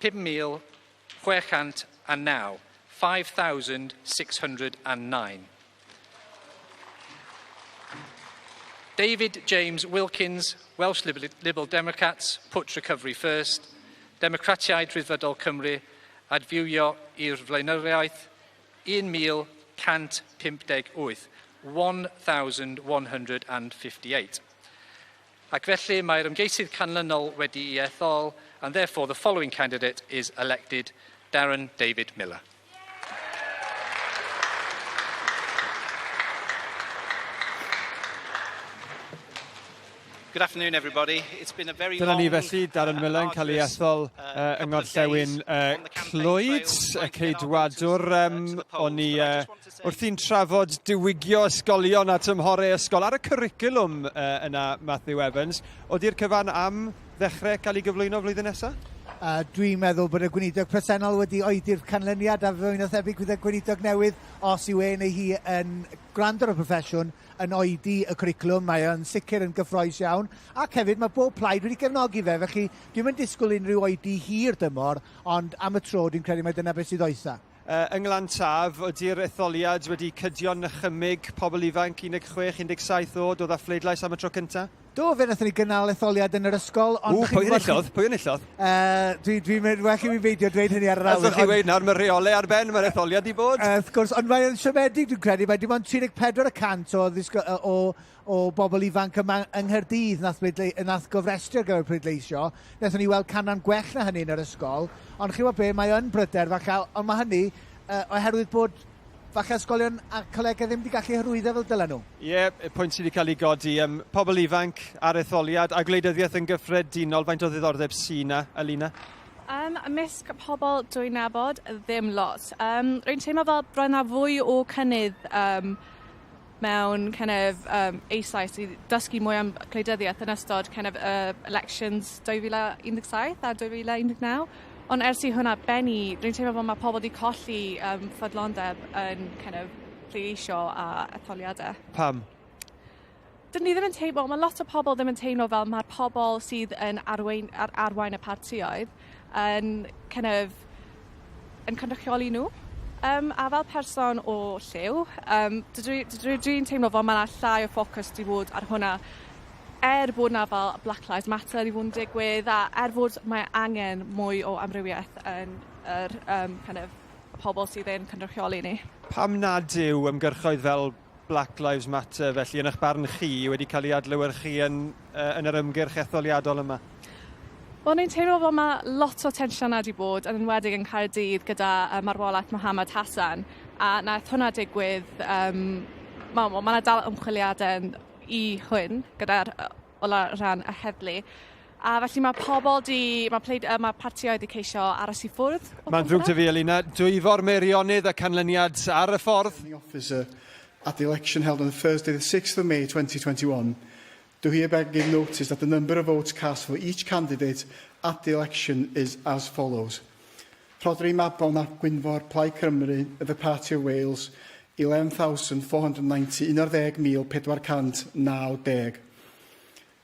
5,609, 5,609. David James Wilkins, Welsh Liberal Democrats, put recovery first. Democratiaid Rhyddfrydol Cymru, adfywio i'r flaenoriaeth, 1,158. 1,158. Ac felly mae'r ymgeisydd canlynol wedi'i ethol, and therefore the following candidate is elected, Darren David Miller. Good afternoon, everybody. It's been a very Dyna ni long, felly, Darren Miller yn cael ei ethol uh, yng Ngorllewin uh, Clwyd, y Ceidwadwr. Um, o'n i uh, wrthi'n trafod diwygio ysgolion a tymhorau ysgol ar y cwricwlwm uh, yna, Matthew Evans. Oeddi'r cyfan am ddechrau cael ei gyflwyno flwyddyn nesaf? Uh, dwi'n meddwl bod y gweinidog presennol wedi oedi'r canlyniad a fwy na thebyg bydd y gweinidog newydd, os yw e neu hi yn gwrando ar y proffesiwn, yn oedi y cwricwlwm, mae o'n sicr yn gyffroes iawn, ac hefyd mae bob plaid wedi gefnogi fe, felly dwi'm yn disgwyl unrhyw oedi hir dymor, ond am y tro dwi'n credu mai dyna beth sydd oesa. Uh, yng Nglan Taf, ydy'r etholiad wedi cydio'n nychymyg pobl ifanc 16, 17 oed, oedd â phleidlais am y tro cyntaf? Do, fe wnaethon ni gynnal etholiad yn yr ysgol. Ond Ww, pwy enillodd? Pwy enillodd? Uh, Dwi'n dwi, dwi well i mi beidio dweud hynny ar yr awyr. Allwch chi weud nawr, mae rheolau ar ben, mae'r etholiad i bod. Uh, wrth gwrs, ond mae'n siomedig dwi'n credu, mae dim ond 34 y cant o, o, o bobl ifanc yma yng Nghaerdydd nath, nath gofrestru ar gyfer pleidleisio. Wnaethon ni weld canran gwell na hynny yn yr ysgol, ond chi'n gwybod be, mae yn bryder falle, ond mae hynny uh, oherwydd bod falle ysgolion a colegau ddim wedi gallu hyrwyddo fel dylen nhw. Ie, yeah, pwynt sydd wedi cael ei godi. Um, pobl ifanc ar etholiad a gwleidyddiaeth yn gyffredinol, faint o ddiddordeb sy'n na, Alina? Um, ymysg pobl dwi'n nabod, ddim lot. Um, rwy'n teimlo fel roedd yna fwy o cynnydd um, mewn kind of, um, eisoes i dysgu mwy am gwleidyddiaeth yn ystod kind of, uh, elections 2017 a 2019. Ond ers i hwnna bennu, rwy'n teimlo fel mae pobl wedi colli um, ffyddlondeb yn kind of, pleidleisio a etholiadau. Pam? Dyn ni ddim yn teimlo, mae lot o pobl ddim yn teimlo fel mae'r pobl sydd yn arwain, ar, arwain y partioedd yn kind of, yn cynrychioli nhw. Um, a fel person o lliw, um, dwi, dwi, dwi'n teimlo fel mae yna llai o ffocws di bod ar hwnna er bod 'na fel Black Lives Matter 'di bod yn digwydd a er fod mae angen mwy o amrywiaeth yn yr um, kind of, y pobl sydd yn cynrychioli ni. Pam nad yw ymgyrchoedd fel Black Lives Matter felly yn eich barn chi wedi cael ei adlewyrchu yn, uh, yn yr ymgyrch etholiadol yma? Wel, ni'n teimlo fel mae lot o tensiynau wedi bod, yn enwedig yn Caerdydd gyda uh, marwolaeth Mohammad Hassan, a nath hwnna digwydd, um, mae ma 'na dal ymchwiliadau i hwn gyda'r o ran y heddlu. A felly mae pobl di, mae, pleid, mae partioedd wedi ceisio aros i ffwrdd. Mae'n ddrwg 'da fi, Elina. Dwyfor Meirionnydd a canlyniad ar y ffordd. Officer at the election held on Thursday the 6th of May 2021, do hereby give notice that the number of votes cast for each candidate at the election is as follows. Rhodri Mabon ap Gwynfor, Plaid Cymru, The Party of Wales, 11,490, 11,490.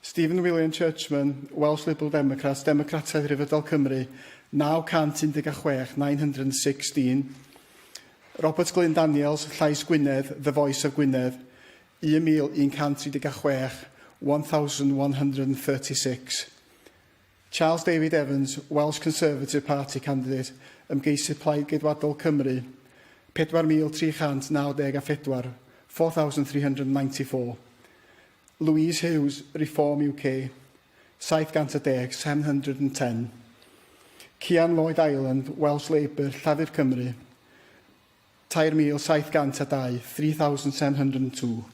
Stephen William Churchman, Welsh Liberal Democrats, Democrataidd Rhyddfrydol Cymru, 916, 916. Robert Glyn Daniels, Llais Gwynedd, The Voice of Gwynedd, 1,136, 1,136. Charles David Evans, Welsh Conservative Party candidate, ymgeisydd Plaid Geidwadol Cymru, 4,394, 4,394. Louise Hughes, Reform UK, 710, 710. Cian Lloyd Ireland, Welsh Labour, Llafur Cymru, 3,702, 3,702.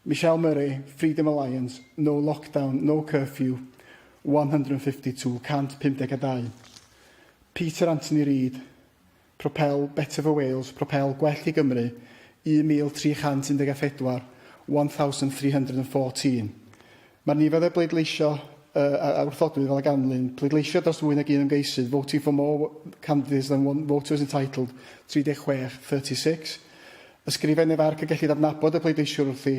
Michelle Murray, Freedom Alliance, No Lockdown, No Curfew, 152, 152. Peter Anthony Reid, Propel, Better for Wales, Propel, Gwell i Gymru, 1,314, 1,314. Mae'r nifer o bleidleisio uh, a, a wrthodwyd fel y ganlyn, pleidleisio dros fwy nag un ymgeisydd, voting for more candidates than one voter is entitled, 36, 36. Ysgrifennu farc y gellid adnabod y pleidleisiwr wrthi,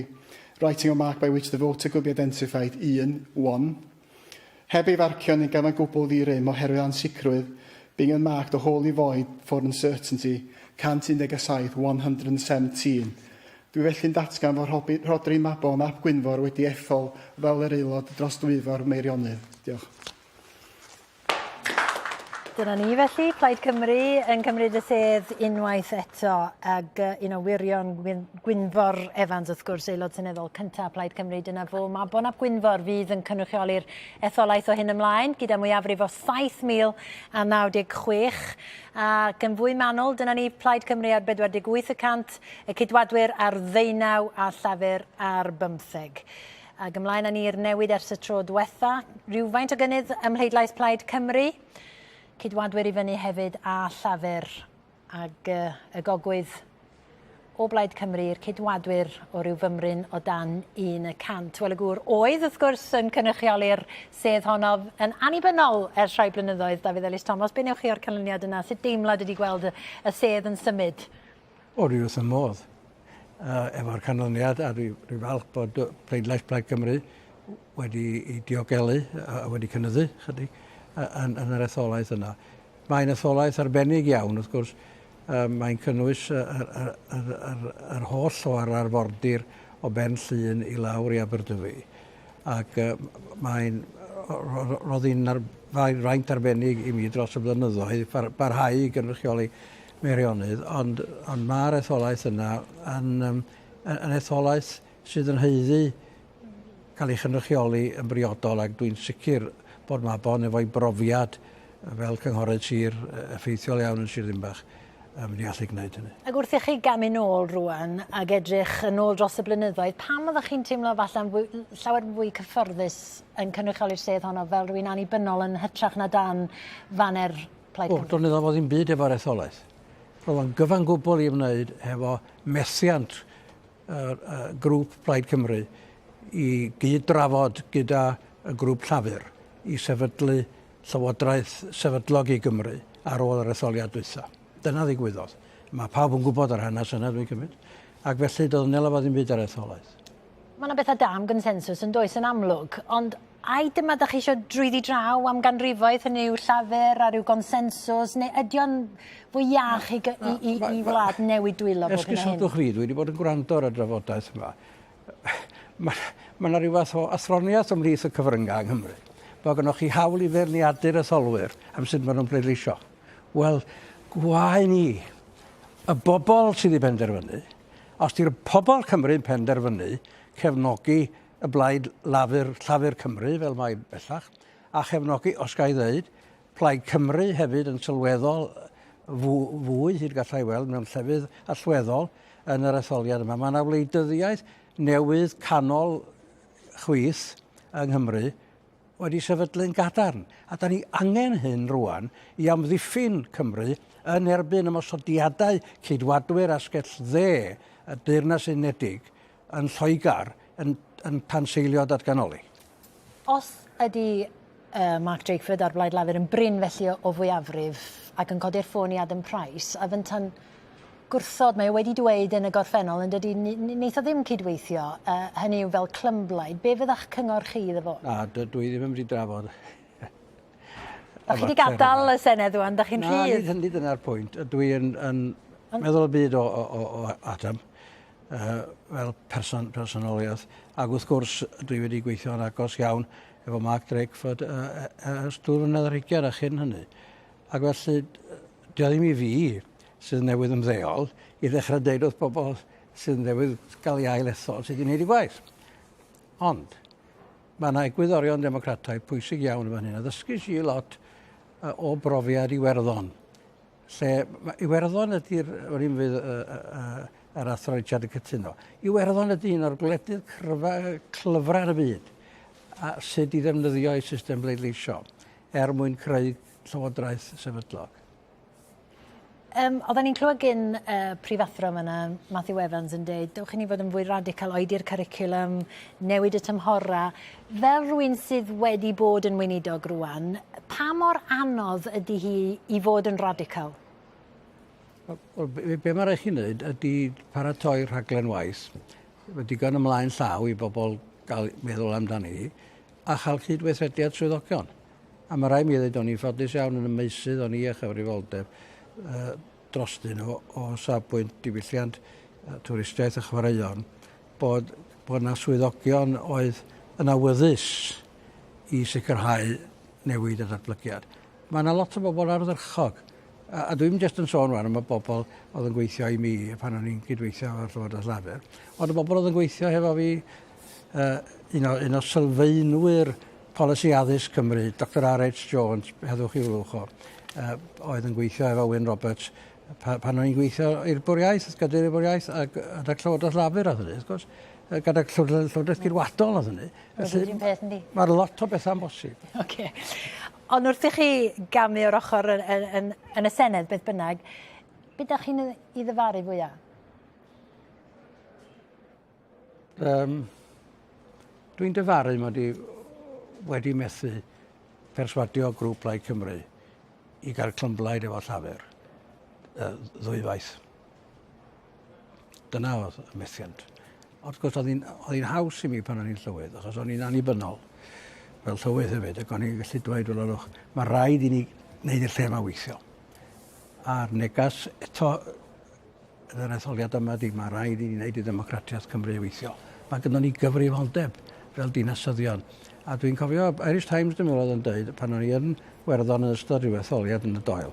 writing a mark by which the voter could be identified, 1, 1. Heb ei farcio neu'n gyfan gwbl ddi-rym oherwydd ansicrwydd, being unmarked or wholly void for uncertainty, 117, 117. Dwi felly'n datgan fod Rhodri Mabon ap Gwynfor wedi ethol fel yr aelod dros Dwyfor Meirionnydd. Diolch. Dyna ni felly, Plaid Cymru yn cymryd y sedd unwaith eto ag un o wirion Gwynfor Evans wrth gwrs, aelod seneddol cyntaf Plaid Cymru, dyna fo Mabon ap Gwynfor fydd yn cynrychioli'r etholaeth o hyn ymlaen gyda mwyafrif o 7,096 ac yn fwy manwl, dyna ni Plaid Cymru ar 48 y cant, y Ceidwadwyr ar ddeunaw a Llafur ar bymtheg. Ac ymlaen â ni i'r newid ers y tro diwetha. Rhywfaint o gynnydd ym mhleidlais Plaid Cymru. Ceidwadwyr i fyny hefyd a Llafur ag uh, y gogwydd o Blaid Cymru i'r Ceidwadwyr o ryw fymryn o dan 1%. Wel y gŵr oedd wrth gwrs yn cynrychioli'r sedd honno yn annibynnol ers rhai blynyddoedd, Dafydd Elis Thomas. Be newch chi o'r canlyniad yna? Sut deimlad ydi gweld y, y sedd yn symud? O, dwi wrth y modd uh, efo'r canlyniad a dwi, dwi falch bod pleidlais Plaid Cymru wedi ei diogelu a wedi cynyddu chydig yn, yn yr etholaeth yna. Mae'n etholaeth arbennig iawn, wrth gwrs, um, mae'n cynnwys yr, yr, yr, yr, yr holl o'r arfordir o Ben Llŷn i lawr i Aberdyfi. Ac uh, mae'n roedd hi'n fraint arbennig i mi dros y blynyddoedd barhau i gynrychioli Meirionnydd, ond, ond mae'r etholaeth yna yn, um, yn etholaeth sydd yn haeddu cael ei chynrychioli yn briodol ac dwi'n sicr bod Mabon efo'i brofiad fel cynghorydd sir effeithiol iawn yn Sir Ddinbych yn mynd i allu gwneud hynny. Ac wrth i chi gamu nôl rwan ac edrych yn ôl dros y blynyddoedd, pam oeddech chi'n teimlo falle'n fwy, llawer fwy cyfforddus yn cynrychioli'r sedd honno fel rhywun annibynnol yn hytrach na dan faner Plaid Cymru? O, do'n iddo fo ddim byd efo'r etholaeth. Roedd o'n gyfan gwbl i ymwneud hefo methiant yr uh, grŵp Plaid Cymru i gyd-drafod gyda y grŵp Llafur i sefydlu llywodraeth sefydlog i Gymru ar ôl yr etholiad dwytha. Dyna ddigwyddodd. Mae pawb yn gwybod yr hanes yna, dwi'n cymryd. Ac felly doedd nela fo ddim byd ar etholaeth. Mae yna bethau da am gonsensws yn does yn amlwg, ond ai dyma da chi eisiau drwyddi draw am ganrifoedd, hynny yw Llafur a rhyw gonsensws, neu ydy o'n fwy iach i, i, i, i wlad newid dwylo bob hyn a hyn? Esgusodwch fi, dwi wedi bod yn gwrando ar y drafodaeth yma. Mae ma yna rhyw fath o athroniaeth ymhlith y cyfryngau yng Nghymru. Bod gynnwch chi hawl i feirniadu'r etholwyr am sut maen nhw'n pleidleisio. Wel, gwae ni. Y bobl sydd i benderfynu. Os di'r pobl Cymru'n penderfynu cefnogi y blaid Lafur, Llafur Cymru, fel mae bellach, a chefnogi, os ga i ddeud, Plaid Cymru hefyd yn sylweddol fwy, hyd gallai weld, mewn llefydd allweddol yn yr etholiad yma. Mae yna wleidyddiaeth newydd canol chwith yng Nghymru wedi sefydlu'n gadarn. A da ni angen hyn rwan i amddiffyn Cymru yn erbyn ymosodiadau ceidwadwyr asgell dde y Deyrnas Unedig yn Lloegr yn, yn tanseilio datganoli. Os ydy uh, Mark Drakeford a'r Blaid Lafur yn brin felly o, o fwyafrif ac yn codi'r ffôn i Adam Price, a fynta'n gwrthod, mae o wedi dweud yn y gorffennol, yn dydy, wneith o ddim cydweithio, uh, hynny yw fel clymblaid. Be fydda'ch cyngor chi iddo fo? Na, dwi ddim yn mynd i drafod. Da chi wedi gadael y Senedd rwan, da chi'n rhydd? Na, nid dyna'r pwynt. Dwi yn, yn meddwl y byd o, o, o, o Adam uh, fel person, personoliaeth. Ac wrth gwrs, dwi wedi gweithio'n agos iawn efo Mark Drakeford uh, ers dwy flynedd ar hugain a chyn hynny. Ac felly, dio ddim i fi sydd newydd ymddeol i ddechrau deud wrth bobl sydd newydd gael ei ail ethol sydd wedi gwneud i gwaith. Ond, mae yna egwyddorion democrataidd pwysig iawn yn fan hyn. A ddysgus i lot o brofiad Iwerddon. Lle, Iwerddon ydy'r, o'n i'n fydd yr athro Richard yn cytuno, Iwerddon ydy un o'r gwledydd cryfa, clyfra yn y byd a sut i ddefnyddio ei system bleidleisio er mwyn creu llywodraeth sefydlog. Um, oedden ni'n clywed gyn uh, prifathro yma, Matthew Evans, yn dweud, dewch i ni fod yn fwy radical, oedi'r cwricwlwm, newid y tymhora. Fel rhywun sydd wedi bod yn weinidog rwan, pa mor anodd ydy hi i fod yn radical? Wel, be, be mae rhaid chi wneud ydy paratoi rhaglen waith, mae digon ymlaen llaw i bobl gael meddwl amdani hi, a chael cydweithrediad swyddogion. A mae rhaid mi ddweud, o'n i'n ffodus iawn yn y meysydd o'n i a chyfrifoldeb uh, drostyn nhw o safbwynt diwylliant, uh, twristiaeth a chwaraeon, bod, bod na swyddogion oedd yn awyddus i sicrhau newid a datblygiad. Mae yna lot o bobl ardderchog. A, a dwi'n jyst yn sôn rwan am y bobl oedd yn gweithio i mi pan o'n i'n cydweithio efo'r Llywodraeth Lafur, ond y bobl oedd yn gweithio hefo fi, uh, un, o, un o sylfaenwyr Polisi Addysg Cymru, Doctor RH Jones, heddwch i'w lwch o, uh, oedd yn gweithio efo Wyn Roberts pa, pan o'n i'n gweithio i'r Bwrdd Iaith, gyda'r Bwrdd Iaith, a gyda Llywodraeth Lafur oedd hynny, wrth gwrs, gyda Llywodraeth Geidwadol oedd hynny. Felly, peth, yndi? Mae'r lot o bethau'n bosib. Okay. Ond wrth i chi gamu o'r ochr yn, yn, yn, yn y Senedd, beth bynnag, beth ydych chi'n ei ddyfaru fwyaf? Um, dwi'n dyfaru mod i wedi methu perswadio grŵp Plaid Cymru i gael clymblaid efo Llafur uh, ddwywaith. Dyna oedd y methiant. Wrth gwrs, oedd hi'n haws i mi pan o'n i'n llywydd, achos o'n i'n annibynnol fel llywydd hefyd, ac o'n i'n gallu dweud, wel, ydwch, mae rhaid i ni wneud i'r lle yma weithio. A'r negas eto yn yr etholiad yma ydy mae rhaid i ni wneud i ddemocratiaeth Cymru weithio. Mae gynnon ni gyfrifoldeb fel dinasyddion. A dwi'n cofio Irish Times dwi'n meddwl oedd yn dweud pan o'n i yn Werddon yn ystod rhyw etholiad yn y Doel,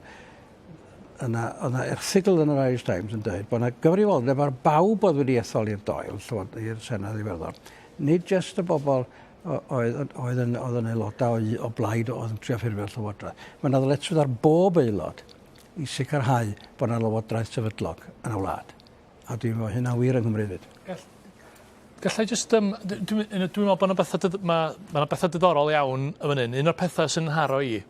yna, oedd yna erthygl yn yr Irish Times yn dweud bod yna gyfrifoldeb ar bawb oedd wedi ethol i'r Doel, i'r Senedd Iwerddon. Nid jyst y bobl oedd, oedd, yn, oedd yn aelodau o, o blaid oedd yn trio ffurfio'r llywodraeth. Mae yna ddyletswydd ar bob aelod i sicrhau bod yna lywodraeth sefydlog yn y wlad. A dwi'n meddwl hynna'n wir yng Nghymru hefyd. Gall, gallai jyst, um, dwi'n dwi, dwi meddwl bod yna bethau, mae, ma bethau diddorol iawn yn fan hyn. Un o'r pethau sy'n nharo i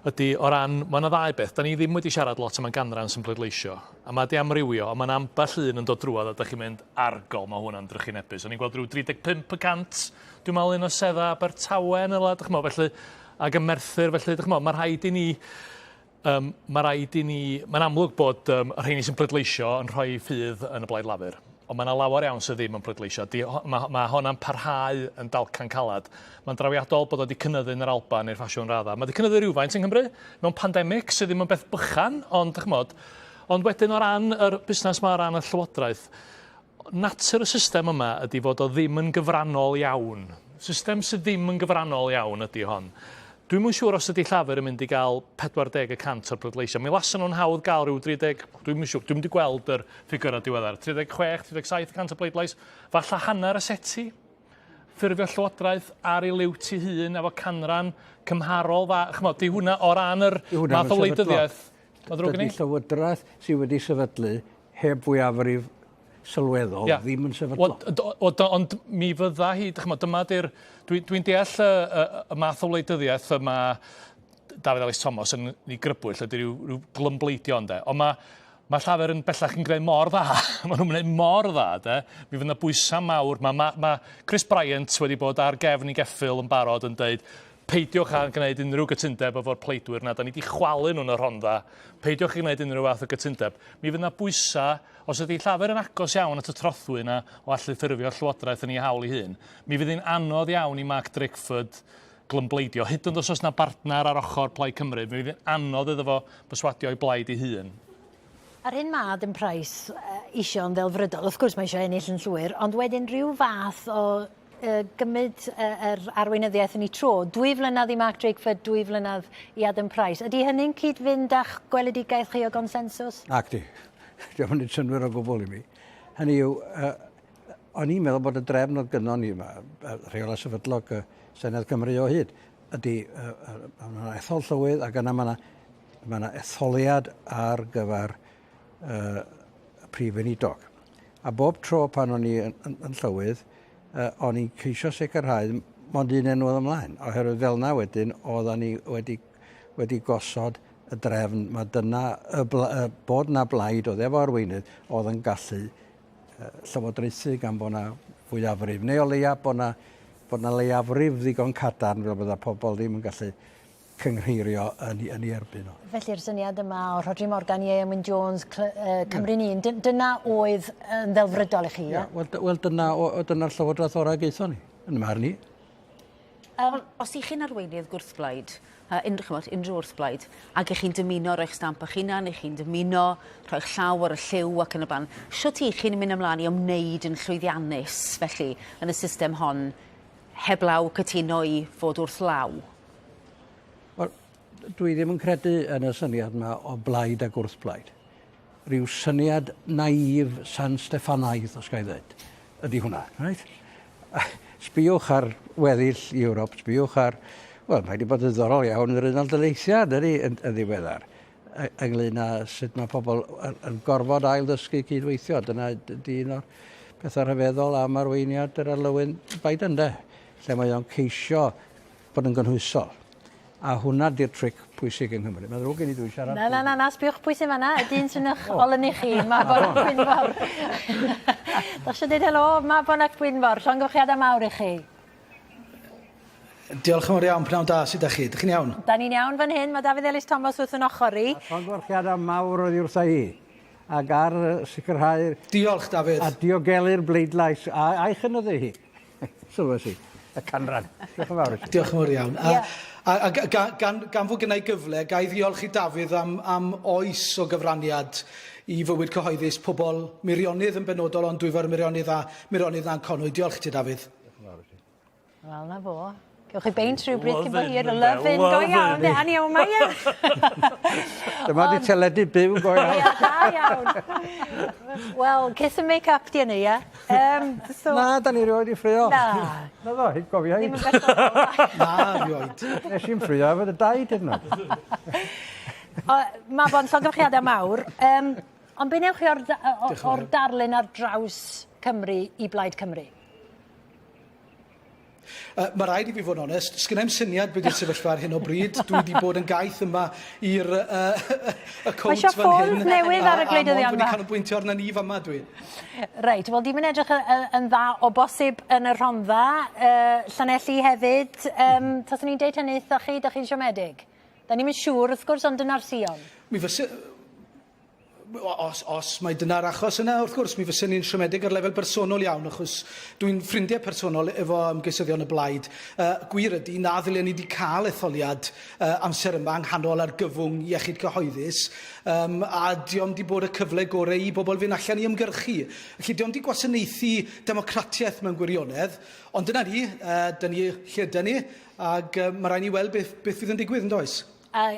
ydy o ran, mae yna ddau beth, da ni ddim wedi siarad lot am y ganran sy'n pleidleisio, a mae di amrywio, ond mae'n ambell un yn dod drwodd a da chi'n mynd argol, mae hwnna'n drychinebus. O'n i'n gweld rhyw 35%, dwi'n meddwl un o sedda Abertawe yn y dych chi'n felly, ac ym Merthyr, felly, dych chi'n mae rhaid i ni Um, mae rhaid i ni... Mae'n amlwg bod um, y rheini sy'n pleidleisio yn rhoi ffydd yn y Blaid Lafur. Ond mae yna lawer iawn sydd ddim yn pleidleisio. Di, mae, mae honna'n parhau yn dalcan calad. Mae'n drawiadol bod o wedi cynyddu yn yr Alban i'r ffasiwn radda. Mae wedi cynyddu rhywfaint yng Nghymru mewn pandemig sydd ddim yn beth bychan, ond, chymod, ond wedyn o ran yr busnes yma, o ran y llywodraeth, natur y system yma ydy fod o ddim yn gyfrannol iawn. System sydd ddim yn gyfrannol iawn ydy hon. Dwi'm yn siŵr os ydy Llafur yn mynd i gael 40 y cant o'r pleidleisiau. Mi lasen nhw'n hawdd gael rhyw 30, dwi'm yn siŵr, dwi'm wedi gweld yr ffigurau diweddar, 36, 37 y cant o bleidlais, falle hanner y seti. Ffurfio llywodraeth ar ei liwt ei hun efo canran cymharol fa. Ch'mod, di hwnna o ran yr math o wleidyddiaeth. Mae ddrwg gen i. Dydy llywodraeth sydd wedi sefydlu heb fwyafrif sylweddol yeah. ddim yn sefydlog. Wel, ond mi fydda hi, ch'mod, dyma di'r... Dwi'n dwi deall y, y, y math o wleidyddiaeth y mae Dafydd Elis Thomas yn ei grybwyll ydy rhyw, rhyw glymbleidio ynde. Ond mae, mae Llafur yn bellach yn gwneud mor dda. Maen nhw'n gwneud mor dda, de. Mi fydd yna bwysau mawr. Mae, mae, mae Chris Bryant wedi bod ar gefn i geffyl yn barod yn deud peidiwch â gwneud unrhyw gytundeb efo'r pleidwyr na, da ni wedi chwalu nhw'n y Rhondda, peidiwch â gwneud unrhyw fath o gytundeb. Mi fydd yna bwysau, os ydy Llafur yn agos iawn at y trothwy yna o allu ffurfio llywodraeth yn ei hawl ei hun, mi fydd hi'n anodd iawn i Mark Drakeford glymbleidio. Hyd yn oed os oes yna bartner ar ochr Plaid Cymru, mi fydd hi'n anodd iddo fo berswadio ei blaid ei hun. A'r hyn mae Adam Price isio yn ddelfrydol, wrth gwrs mae eisiau ennill yn llwyr, ond wedyn rhyw fath o uh, gymryd uh, yr arweinyddiaeth yn ei tro. Dwy flynedd i Mark Drakeford, dwy flynedd i Adam Price. Ydy hynny'n cyd-fynd â'ch gweledigaeth chi o gonsensws? Nac di. Diolch yn synnwyr o gwbl i mi. Hynny yw, uh, o'n i'n meddwl bod y drefn oedd gynnon ni yma, rheolau sefydlog y Senedd Cymru o hyd, ydy uh, uh, ethol llywydd ac yna mae yna ma etholiad ar gyfer uh, y prif weinidog. A bob tro pan o'n i yn, yn, yn llywydd, uh, o'n i'n ceisio sicrhau mond un enw oedd ymlaen, oherwydd fel yna wedyn oedden ni wedi, wedi gosod y drefn, mae dyna y, bla, y bod na blaid oedd efo arweinydd oedd yn gallu uh, llywodraethu gan bod na fwyafrif, neu o leia bod na, bod na leiafrif ddigon cadarn fel bydda pobl ddim yn gallu cynghreirio yn, yn ei erbyn o. Felly'r syniad yma o Rhodri Morgan, Ieuan Wyn Jones, uh, Cymru'n un, dyna oedd yn ddelfrydol i chi, ie? Yeah, Wel, wel dyna, dyna'r llywodraeth orau gaethon ni, yn y marn i. Um, os ych chi'n arweinydd gwrthblaid, uh, unrhyw, chymod, unrhyw wrthblaid, ac ych chi'n dymuno roi'ch stamp eich hunan, ych chi'n dymuno rhoi'ch llaw ar y lliw ac yn y blaen, shwt ych chi'n mynd ymlaen i ymwneud yn llwyddiannus, felly, yn y system hon, heblaw cytuno i fod wrth law? Wel, dwi ddim yn credu yn y syniad yma o blaid a gwrthblaid. Rhyw syniad naif San Steffanaidd, os ga i ddweud, ydy hwnna. Right? Sbïwch ar weddill Ewrop, sbïwch ar... Wel, mae wedi bod yn ddiddorol iawn yn yr Unol Daleithiau, yn dydi, yn, yn ddiweddar, ynglyn â sut mae pobl yn, yn gorfod ail-ddysgu cydweithio. Dyna di un o'r pethau rhyfeddol am arweiniad yr arlywydd Biden, de, lle mae o'n ceisio bod yn gynhwysol. A hwnna di'r tric pwysig yng Nghymru. Mae'n ddrwg gen i dwi'n siarad. Na, na, na, na, sbiwch pwy sy'n fanna. Y dyn sy'n eich olynu chi, Mabon ap Gwynfor. Dach eisiau dweud helo, Mabon ap Gwynfor. Llongyfarchiadau mawr i chi. Diolch yn fawr iawn, pnawn da, sut ydych chi? Dych chi'n iawn? Da ni'n iawn fan hyn, mae Dafydd Elis Thomas wrth yn ochr i. Llongyfarchiadau mawr oddi wrtha i. Ac ar sicrhau... Diolch, Dafydd. A diogelu'r bleidlais, a, a'i chynyddu hi. Sylwes i, y canran. Diolch yn fawr i ti. Diolch yn fawr iawn. A, yeah. a, a gan, gan, gan fod gennau gyfle, ga i ddiolch i Dafydd am, am oes o gyfraniad i fywyd cyhoeddus pobl Meirionnydd yn benodol, ond Dwyfor Meirionnydd a Meirionnydd a'n Conwy. Diolch i ti, Dafydd. Diolch yn fawr i ti. Wel, na fo. Gewch chi beint rhywbryd cyn bo hir. Love in go iawn. De, Annie, o mae e. Dyma di teledu byw go iawn. Ia, da iawn. Wel, kiss and make up di hynny, ia? Um, so... Na, da ni rioed i ffrio. Na. Na ddo, hyd gofio i. Ddim yn bersonol. Na, rioed. Nes i'n ffrio efo dy daid hyd yn oed. Mae bo'n llongyfarchiadau mawr. Um, ond be newch chi o'r, or darlun ar draws Cymru i Blaid Cymru? Uh, mae rhaid i fi fod yn onest, sgynna i'm syniad beth yw'r sefyllfa ar hyn o bryd. Dwi wedi bod yn gaeth yma i'r uh, y coat fan hyn. Mae eisiau ffwrdd newydd ar y gwleidyddion yma. Wedi canolbwyntio arna ni fama dwi. Reit, wel dim yn edrych yn dda o bosib yn y Rhondda. Uh, Llanelli hefyd. Um, taswn i'n deud hynny wrthoch chi, dych chi'n siomedig? Da ni'n siŵr wrth gwrs, ond dyna'r sïon. Mi fysa... Os, os mae dyna'r achos yna, wrth gwrs, mi fyswn i'n siomedig ar lefel bersonol iawn, achos dwi'n ffrindiau personol efo ymgeisyddion y blaid. Uh, gwir ydy na ddylen ni wedi cael etholiad uh, amser yma yng nghanol argyfwng iechyd cyhoeddus, um, a diom di bod y cyfle gorau i bobl fynd allan i ymgyrchu. Felly diom di gwasanaethu democratiaeth mewn gwirionedd, ond dyna ni, uh, dyna ni lle ydyn ni, ac uh, mae rhaid ni weld beth, beth fydd yn digwydd, yn does? A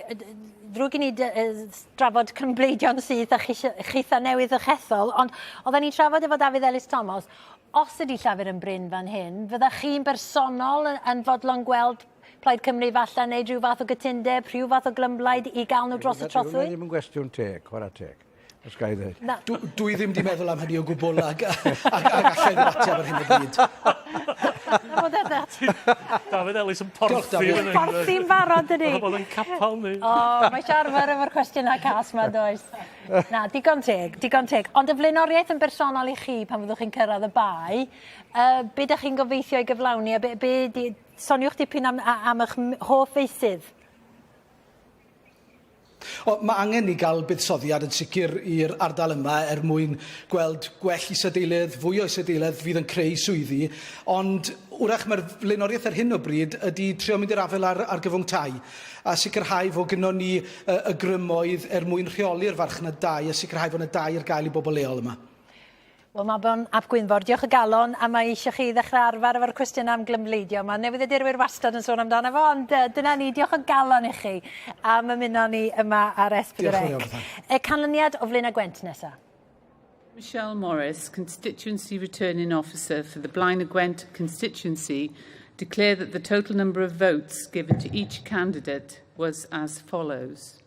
ddrwg i ni drafod cynbleidio'n syth a chitha newydd eich hethol, ond oedden ni'n trafod efo Dafydd Elis Thomas, os ydy Llafur yn brin fan hyn, fydda chi'n bersonol yn fodlon gweld Plaid Cymru falle wneud rhyw fath o gytundeb, rhyw fath o glymblaid i gael nhw dros y trothwy? Ddim yn gwestiwn teg, chwarae teg. Os ga i ddweud. Na. Dw, dwi ddim di meddwl am hynny o gwbl ag, ag, ag allai ddim ateb ar hyn o bryd. Na fo that. Dafydd Elis yn porthi. Porthi'n barod, dydi? Mae bod yn capal ni. O, mae eisiau arfer efo'r cwestiynau cas ma, does? Na, digon teg, digon teg. Ond y flaenoriaeth yn bersonol i chi pan fyddwch chi'n cyrraedd y bae, uh, be ydych chi'n gobeithio i gyflawni a be, be di, soniwch dipyn am, am eich hoff feysydd? O, mae angen ni gael buddsoddiad yn sicr i'r ardal yma er mwyn gweld gwell isadeiledd, fwy o isadeiledd fydd yn creu swyddi, ond wrach mae'r flaenoriaeth ar hyn o bryd ydy trio mynd i'r afael â'r argyfwng tai a sicrhau fod gynnon ni y, y grymoedd er mwyn rheoli'r farchnad dai a sicrhau fod yna dai ar gael i bobl leol yma. Wel, Mabon ap Gwynfor, diolch o galon, a mae eisiau chi ddechrau arfer efo'r cwestiynau am glymbleidio. Mae newyddiadurwyr wastad yn sôn amdano fo, ond uh, dyna ni, diolch o galon i chi am ymuno ni yma ar S4C. Y canlyniad o Flaenau Gwent nesaf. Michelle Morris, Constituency Returning Officer for the Blaenau Gwent constituency, declare that the total number of votes given to each candidate was as follows.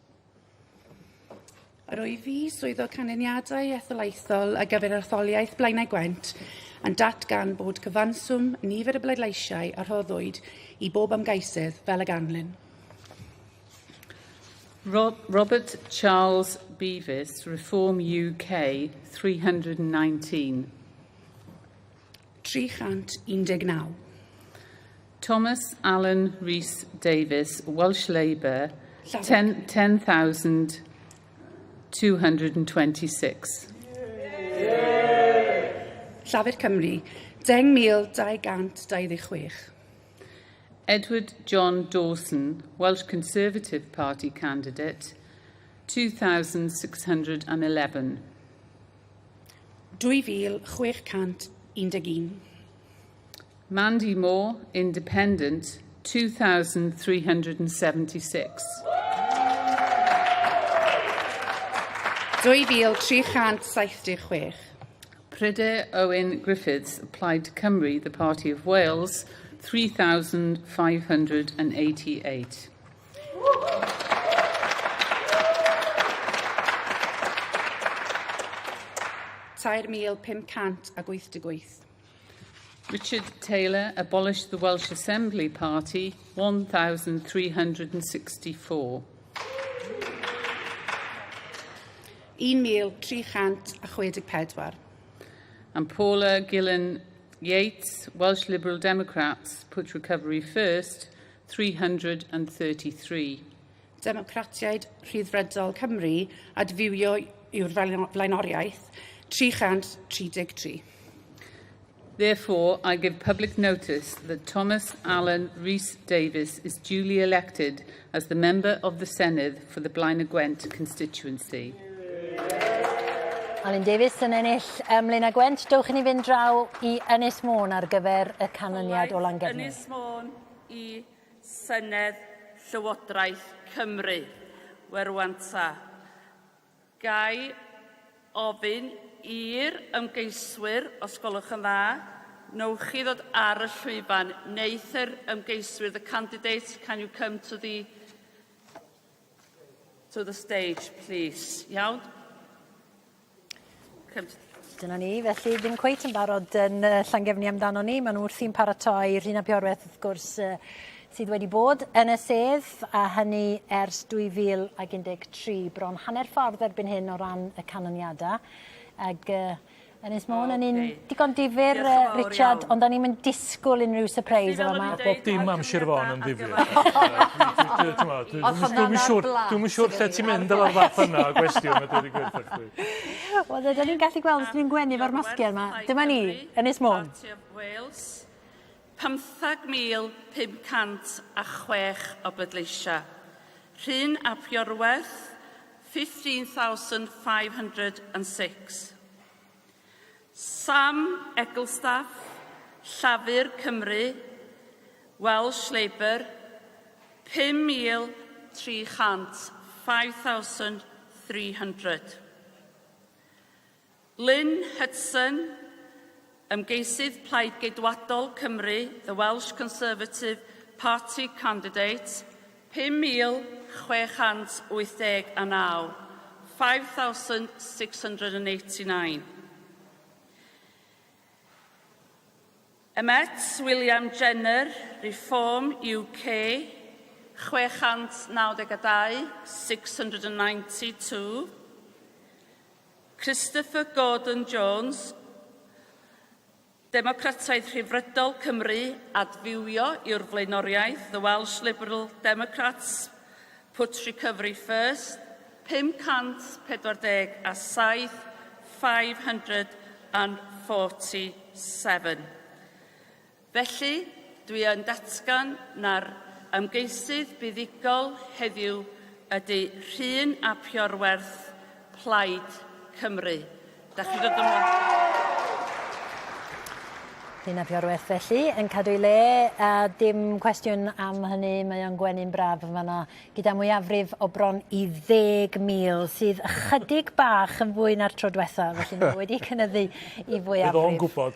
Yr wyf fi, swyddog canlyniadau etholaethol ar gyfer etholiaeth Blaenau Gwent, yn datgan bod cyfanswm nifer y bleidleisiau a rhoddwyd i bob ymgeisydd fel y ganlyn. Robert Charles Beavis, Reform UK, 319. 319. Thomas Alan Rhys Davies, Welsh Labour, 10,226. Llafur Cymru, 10,226. Edward John Dawson, Welsh Conservative Party candidate, 2,611. 2,611. Mandy Moore, Independent, 2,376. 2,376. Pryder Owen Griffiths, Plaid Cymru, the Party of Wales, 3,588. 3,588. Richard Taylor abolished the Welsh Assembly Party, 1,364. 1,364. And Paula Gillen Yates, Welsh Liberal Democrats, put recovery first, 333. Democratiaid Rhyddfrydol Cymru adfywio yw'r flaenoriaeth 333. Therefore, I give public notice that Thomas Alan Rhys Davies is duly elected as the member of the Senedd for the Blaenau Gwent constituency. Alun Davies yn ennill ym Mlaenau Gwent. Dowch i ni fynd draw i Ynys Môn ar gyfer y canlyniad o Langefni. Ynys Môn i Senedd Llywodraeth Cymru. Werwan ta. Gai ofyn i'r ymgeiswyr, os gwelwch yn dda, nowch chi ddod ar y llwyfan. Neith yr ymgeiswyr, the candidates, can you come to the to the stage, please? Iawn? Come to Dyna ni, felly ddim cweit yn barod yn uh, Llangefni amdano ni. Maen nhw wrthi'n paratoi Rhun ap Iorwerth, wrth gwrs, uh, sydd wedi bod yn y sedd, a hynny ers 2013, bron hanner ffordd erbyn hyn o ran y canlyniadau. Ag uh, Ynys Môn yn un digon difyr, Richard, ond o'n i'n mynd disgwyl unrhyw surprise o yma. Bob dim am Sir Fôn yn ddifyr. Dwi'm yn siŵr lle ti'n mynd efo'r fath yna o gwestiwn a dweud y gwir wrth chdi. Wel, dyn ni'n gallu gweld os ni'n gwenu efo'r masgiau yma. Dyma ni, Ynys Môn. 15,506 o bleidleisiau. Rhun ap Iorwerth, 15,506. Sam Egelstaff, Llafur Cymru, Welsh Labour, 5,300, 5,300. Lynn Hudson, ymgeisydd Plaid Geidwadol Cymru, the Welsh Conservative Party candidate, 5,689, 5,689. Emmet William Jenner, Reform UK, 692, 692. Christopher Gordon Jones, Democrataidd Rhyddfrydol Cymru, adfywio yw'r flaenoriaeth, The Welsh Liberal Democrats, Put Recovery First, 547, 547. Felly, dwi yn datgan na'r ymgeisydd buddugol heddiw ydy Rhun ap Iorwerth, Plaid Cymru. Da chi dod ymlaen. Rhun ap Iorwerth felly yn cadw ei le, a dim cwestiwn am hynny, mae o'n gwenu'n braf yn fan'na gyda mwyafrif o bron i 10,000 sydd ychydig bach yn fwy na'r tro diwetha, felly mae wedi cynyddu i fwyafrif. Bydd o'n gwybod.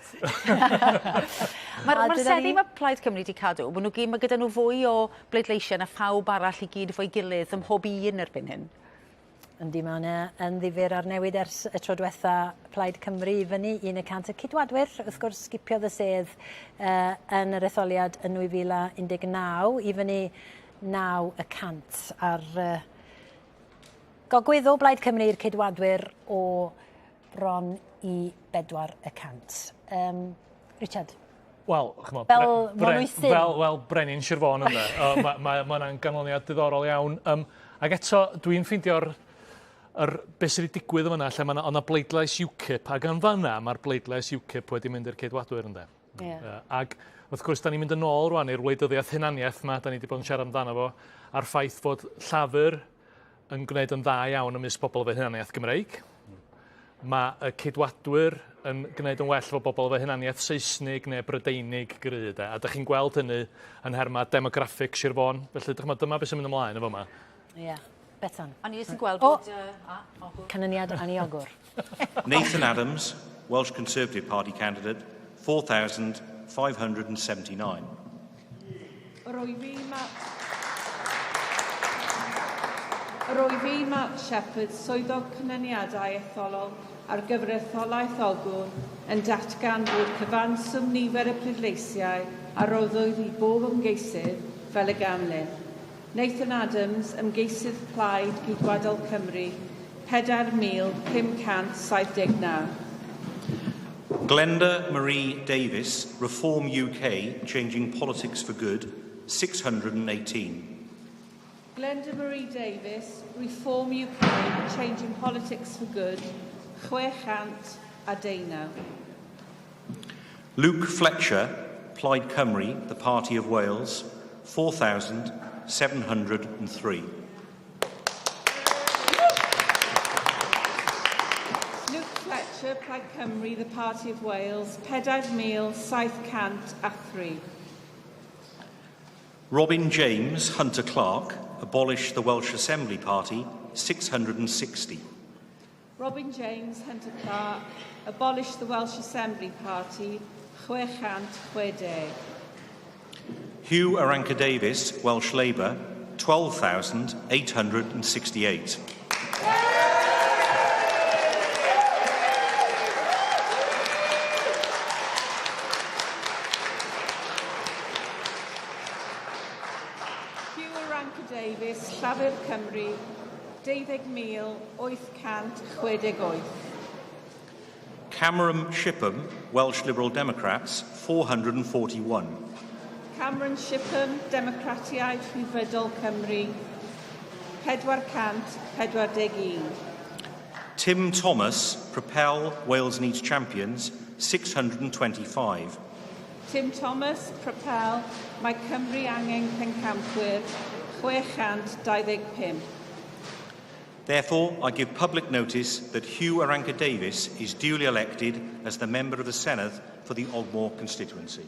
Mae'r ma seddi mae Plaid Cymru wedi cadw, maen nhw gyd, mae gyda nhw fwy o bleidleisiau na phawb arall i gyd efo'i gilydd ym mhob un erbyn hyn. Yndi, mae hwnna yn ddifyr ar newid ers y tro diwetha Plaid Cymru i fyny 1 y cant. Y Ceidwadwyr, wrth gwrs, gipiodd y sedd yn yr etholiad yn 2019 i fyny 9 y cant ar gogwydd o Blaid Cymru i'r Ceidwadwyr o bron i 4 y cant. Richard? Wel, ch'mo'... Fel Monwysyn. Fel Brenin Sir Fôn ynde. Mae ma, ma hwnna'n ganlyniad diddorol iawn. Ac eto, dwi'n ffeindio'r yr, beth sydd wedi digwydd yma, lle mae yna bleidlais UKIP, ac yn fanna mae'r bleidlais UKIP wedi mynd i'r Ceidwadwyr ynde. Yeah. Ac wrth gwrs, da ni'n mynd yn ôl rwan i'r wleidyddiaeth hunaniaeth yma, da ni wedi bod yn siarad amdano fo, a'r ffaith fod Llafur yn gwneud yn dda iawn ymysg bobl efo hunaniaeth Gymreig. Mae y Ceidwadwyr yn gwneud yn well efo bobl efo hunaniaeth Saesnig neu Brydeinig gry, de. A da chi'n gweld hynny yn nhermau demograffig Sir Fôn. Felly, dyma, dyma beth sy'n mynd ymlaen efo yma. Ie. Yeah. Bethan. O'n i jyst yn gweld O! bod... Ogwr. Canlyniad Anni Ogwr. Nathan Adams, Welsh Conservative Party candidate, 4,579. Yr wyf fi, Mark Shepherd, swyddog canlyniadau etholol ar gyfer etholaeth Ogwr, yn datgan bod cyfanswm nifer y pleidleisiau a roddwyd i bob ymgeisydd fel y ganlyn. Nathan Adams, ymgeisydd Plaid Geidwadol Cymru, 4,579. Glenda Marie Davis, Reform UK, Changing Politics for Good, 618. Glenda Marie Davis, Reform UK, Changing Politics for Good, 619. Luke Fletcher, Plaid Cymru, the Party of Wales, 4,703. Luke Fletcher, Plaid Cymru, the Party of Wales, 4,703. Robin James, Hunter Clark, Abolish the Welsh Assembly Party, 660. Robin James, Hunter Clark, Abolish the Welsh Assembly Party, 660. Huw Irranca-Davies, Welsh Labour, 12,868. Huw Irranca-Davies, Llafur Cymru, 12,868. Cameron Shipham, Welsh Liberal Democrats, 441. Cameron Shipham, Democratiaid Rhyddfrydol Cymru, 441. Tim Thomas, Propel Wales Needs Champions, 625. Tim Thomas, Propel, Mae Cymru angen pencampwyr, 625. Therefore, I give public notice that Huw Irranca-Davies is duly elected as the member of the Senedd for the Ogmore constituency.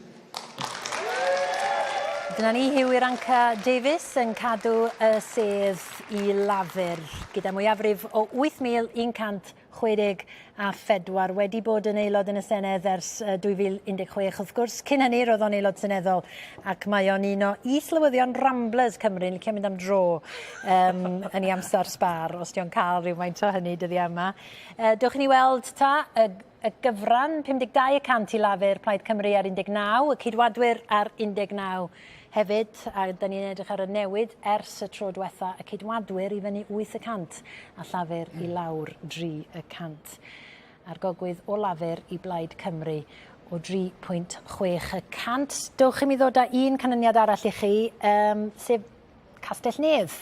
Dyna ni, Huw Irranca-Davies yn cadw y sedd i Lafur gyda mwyafrif o 8,164 wedi bod yn aelod yn y Senedd ers 2016 wrth gwrs. Cyn hynny roedd o'n aelod seneddol ac mae o'n un o is-lywyddion Ramblers Cymru, yn licio mynd am dro yn ei amser sbâr os 'di o'n cael rhywfaint o hynny dyddiau yma. Dewch i ni weld ta y, y gyfran 52 y cant i Lafur, Plaid Cymru ar 19, y Ceidwadwyr ar 19 hefyd, a da ni'n edrych ar y newid ers y tro diwetha, y Ceidwadwyr i fyny 8 y cant a Llafur i lawr 3 y cant. A'r gogwydd o Lafur i Blaid Cymru o 3.6 y cant. Dewch i mi ddod â un canlyniad arall i chi, sef Castell Nedd.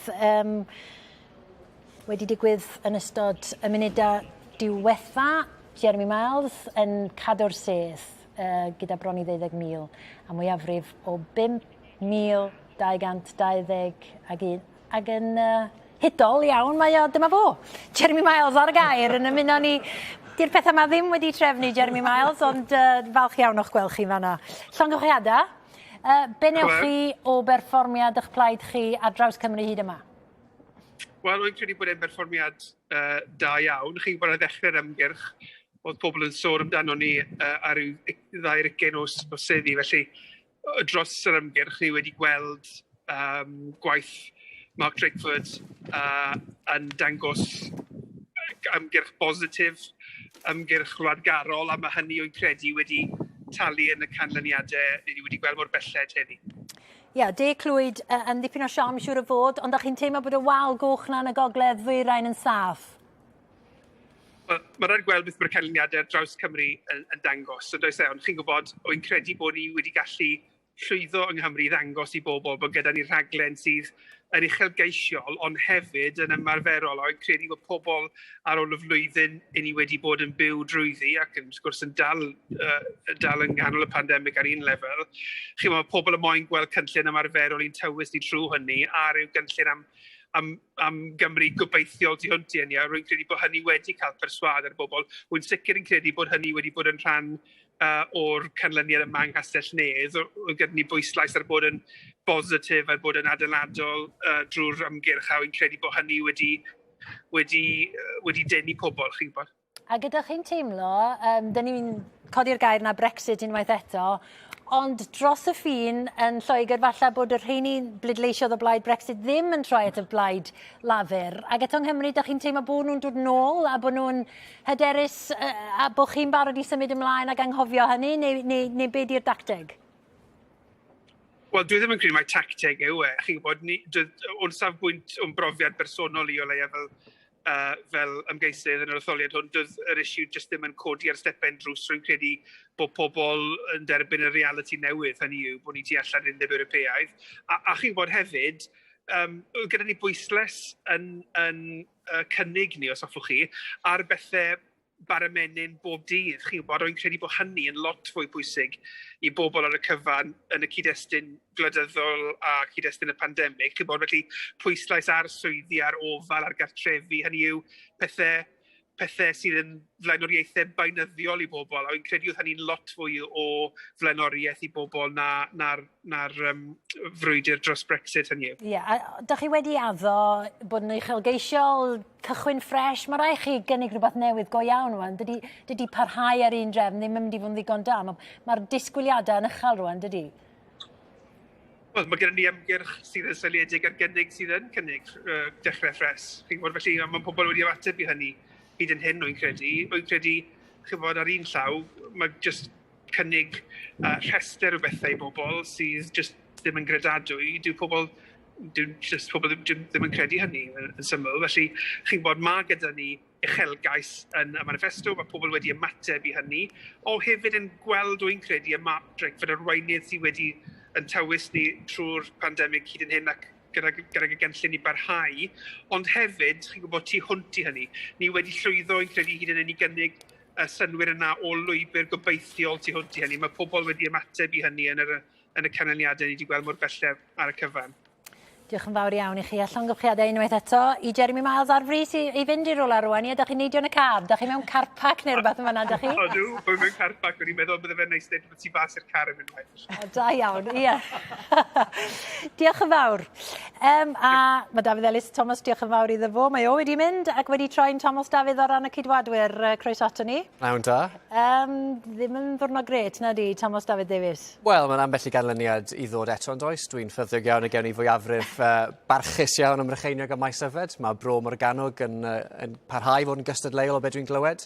Wedi digwydd yn ystod y munudau diwetha, Jeremy Miles yn cadw'r sedd gyda bron i 12,000 a mwyafrif o 5,221 ac yn hudol iawn mae o, dyma fo, Jeremy Miles ar y gair yn ymuno ni. Di'r pethau yma ddim wedi trefnu Jeremy Miles, ond falch iawn o'ch gweld chi fanna. Llongyfarchiadau. Be newch chi o berfformiad eich plaid chi ar draws Cymru hyd yma? Wel, rwy'n credu bod e'n berfformiad da iawn. Chi'n gwybod ar ddechrau'r ymgyrch, oedd pobl yn sôn amdano ni ar ryw 22 o seddi. Felly, dros yr ymgyrch, ni wedi gweld gwaith Mark Drakeford yn dangos ymgyrch bositif, ymgyrch wladgarol, a mae hynny o'n credu wedi talu yn y canlyniadau ni wedi gweld mor belled heddi. Ie, yeah, De Clwyd yn ddipyn o siom siŵr o fod, ond ydych chi'n teimlo bod y wal goch na yn y gogledd ddwyrain yn saff? Wel, mae rhaid gweld beth mae'r canlyniadau ar draws Cymru yn dangos. So, does e, ond chi'n gwybod, o'n credu bod ni wedi gallu llwyddo yng Nghymru i ddangos i bobl bod gyda ni rhaglen sydd yn uchelgeisiol, ond hefyd yn ymarferol. O'n credu bod pobl ar ôl y flwyddyn i ni wedi bod yn byw drwyddi ac yn, wrth gwrs yn dal yng nghanol y pandemig ar un lefel. Chi'n gwybod, pobl yn moyn gweld cynllun ymarferol i'n tywys ni trwy hynny a ryw gynllun am Gymru gobeithiol tu hwnt i hynny, a rwy'n credu bod hynny wedi cael perswâd ar bobl. Rwy'n sicr yn credu bod hynny wedi bod yn rhan o'r canlyniad yma yng Nghastell Nedd. Oedd gyda ni bwyslais ar bod yn bositif, ar bod yn adeiladol drwy'r ymgyrch, a rwy'n credu bod hynny wedi denu pobl, chi'n gwybod. A gyda chi'n teimlo, dyn ni'n codi'r gair na Brexit unwaith eto, ond dros y ffin yn Lloegr falle bod y rheini bleidleisiodd o blaid Brexit ddim yn troi at y blaid Lafur. Ac eto yng Nghymru, da chi'n teimlo bod nhw'n dod nôl a bod nhw'n hyderus a bod chi'n barod i symud ymlaen ac anghofio hynny, neu be di'r dacteg? Wel, dwi ddim yn credu mai tacteg yw e. Chi'n gwybod, o'n safbwynt o'n brofiad bersonol i o leia fel ymgeisydd yn yr etholiad hwn, doedd yr issue jyst ddim yn codi ar stepen drws. Rwy'n credu bod pobl yn derbyn y realiti newydd, hynny yw bod ni tu allan i'r Undeb Ewropeaidd. A chi'n gwybod hefyd, gyda ni bwyslais yn cynnig ni, os hoffwch chi, ar bethau bara menyn bob dydd. Chi'n gwybod, rwy'n credu bod hynny yn lot fwy pwysig i bobl ar y cyfan yn y cyd-destun gwleidyddol a cyd-destun y pandemig. Chi'n gwybod, felly pwyslais ar swyddi, ar ofal, ar gartrefi, hynny yw pethau sydd yn flaenoriaethau beunyddiol i bobl, a fi'n credu oedd hynny'n lot fwy o flaenoriaeth i bobl na'r frwydr dros Brexit, hynny yw. Ie, yeah, a dych chi wedi addo bod yn uchelgeisiol, cychwyn ffres, mae rhaid chi gynnig rhywbeth newydd go iawn rwan. Dydy parhau ar un drefn ddim yn mynd i fod yn ddigon da. Mae'r disgwyliadau yn uchel rwan, dydy? Wel, mae gennym ni ymgyrch sydd yn seiliedig ar gynnig sydd yn cynnig dechrau ffres. Chi'n gwybod, felly mae pobl wedi ymateb i hynny hyd yn hyn, rwy'n credu. Rwy'n credu, chi'n gwybod, ar un llaw, mae jyst cynnig rhestr o bethau i bobl sydd jyst ddim yn gredadwy. Dyw pobl Dwi'n just pobl ddim, ddim yn credu hynny yn, yn syml. Felly, chi'n gwybod, mae gyda ni uchelgais yn y manifesto, mae pobl wedi ymateb i hynny, o hefyd yn gweld, wy'n credu, y matrix fod arweinydd sydd wedi yn tywys ni trwy'r pandemig hyd yn hyn ac gyda, gyda gynllun i barhau, ond hefyd, chi'n gwybod, tu hwnt i hynny, ni wedi llwyddo i'n credu hyd yn hyn i gynnig y synnwyr yna o lwybr gobeithiol tu hwnt i hynny. Mae pobl wedi ymateb i hynny yn yr, yn y canlyniadau ni wedi gweld mor belled ar y cyfan. Diolch yn fawr iawn i chi a llongyfarchiadau unwaith eto i Jeremy Miles ar frys i, i fynd i rwla rwan. Ie, da chi'n neidio yn y car? Da chi mewn car park neu rhywbeth yn fan'na, da chi? Odw, dwi'n mewn car park. O'n i'n meddwl bydde fe'n neis dweud bod ti fas i'r car yn mynd waith. O, da iawn, ie. diolch yn fawr. Um, a mae Dafydd Elis Thomas, diolch yn fawr iddo fo. Mae o wedi mynd ac wedi troi'n Thomas Dafydd o ran y Ceidwadwyr. Croeso ato ni. Pnawn da. Um, ddim yn ddwrnod gret, na di, Thomas Dafydd Davies? Wel, mae'n ambell i ganlyniad i ddod eto yn does. Dwi'n ffyddiog iawn y gewn ni fwyafrif uh, barchus iawn ym Mrycheiniog a Maes Yfed. Mae Bro Morgannwg yn, uh, yn parhau fod yn gystadleuol o beth dwi'n glywed.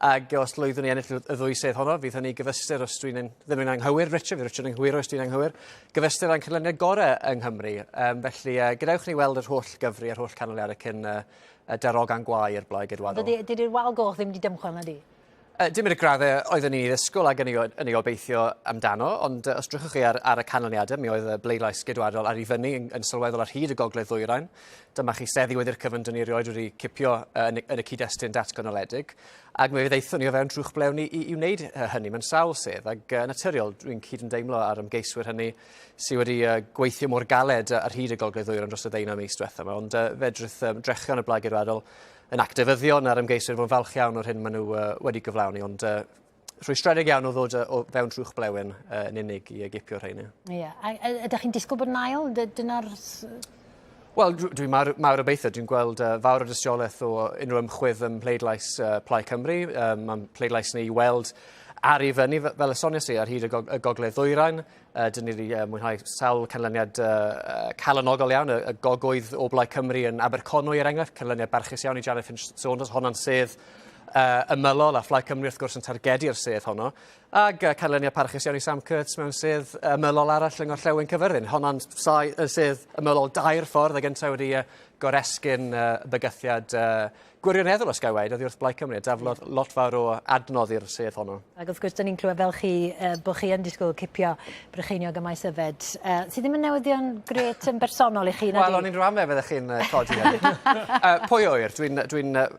Ac os lwyddwn ni ennill y ddwy sedd honno, fydd hynny gyfystyr os dwi'n ddim yn anghywir, Richard, fydd Richard yn anghywir os dwi'n anghywir, gyfystyr â'n canlyniad gorau yng Nghymru. Um, felly, uh, gadewch ni weld yr holl gyfri a'r holl canlyniadau cyn uh, y darogan gwae i'r Blaid Geidwadol. Dydy, dydy'r wal goch ddim wedi dymchwel na di? Dim i'r graddau oeddwn ni'n ei ddisgwyl ac yn ei, yn ei obeithio amdano, ond os drychwch chi ar, ar y canlyniadau, mi oedd y bleidlais Geidwadol ar ei fyny yn, yn sylweddol ar hyd y gogledd ddwyrain. Dyma chi seddi wedi'r cyfan dyn ni erioed wedi cipio yn, yn y cyd-destun datganoledig, ac mi ddaethon ni o fewn trwch blewn i, i, i wneud hynny mewn sawl sedd, ac uh, naturiol dwi'n cyd yn deimlo ar ymgeiswyr hynny sydd wedi uh, gweithio mor galed ar hyd y Gogledd Ddwyrain dros y ddeunaw mis diwethaf yma, ond uh, fedrith um, drechion y Blaid Geidwadol yn actifyddion a'r ymgeiswyr fod yn falch iawn o'r hyn maen nhw uh, wedi gyflawni, ond uh, rhwystredig iawn o ddod o fewn trwch blewyn uh, yn unig i gipio rheiny. Ie, yeah. a, ydych chi'n disgwyl bod yn ail? Dyna'r... Wel, dwi'n mawr, mawr obeithio. Dwi'n gweld uh, fawr o dystiolaeth o unrhyw ymchwydd ym mhleidlais uh, Plaid Cymru. Um, Mae'n pleidlais ni i weld ar ei fyny, fel y soniais i, ar hyd y, gog y gogledd ddwyrain. Uh, dyn ni wedi uh, mwynhau sawl canlyniad uh, calonogol iawn, y, y gogwydd o Blaid Cymru yn Aberconwy, er enghraifft, canlyniad barchus iawn i Janet Finch-Saunders, honno'n sedd uh, ymylol, a Phlaid Cymru wrth gwrs yn targedu'r sedd honno. Ac uh, canlyniad parchus iawn i Sam Kurtz mewn sedd ymylol arall yng Ngorllewin Cyfyrddin. Honno'n sedd ymylol dair ffordd, ac yntau wedi uh, goresgyn uh, bygythiad uh, gwirioneddol os ga i weud oddi wrth Blaid Cymru a daflodd lot fawr o adnodd i'r sedd honno. Ac wrth gwrs, 'dyn ni'n clywed fel chi uh, bod chi yn disgwyl cipio Brycheiniog a Maes Yfed, uh, sydd ddim yn newyddion grêt yn bersonol i chi, na Wel, o'n i'n rhamme fyddech chi'n uh, codi hynny. uh, pwy oer? Dwi'n... Dwi uh,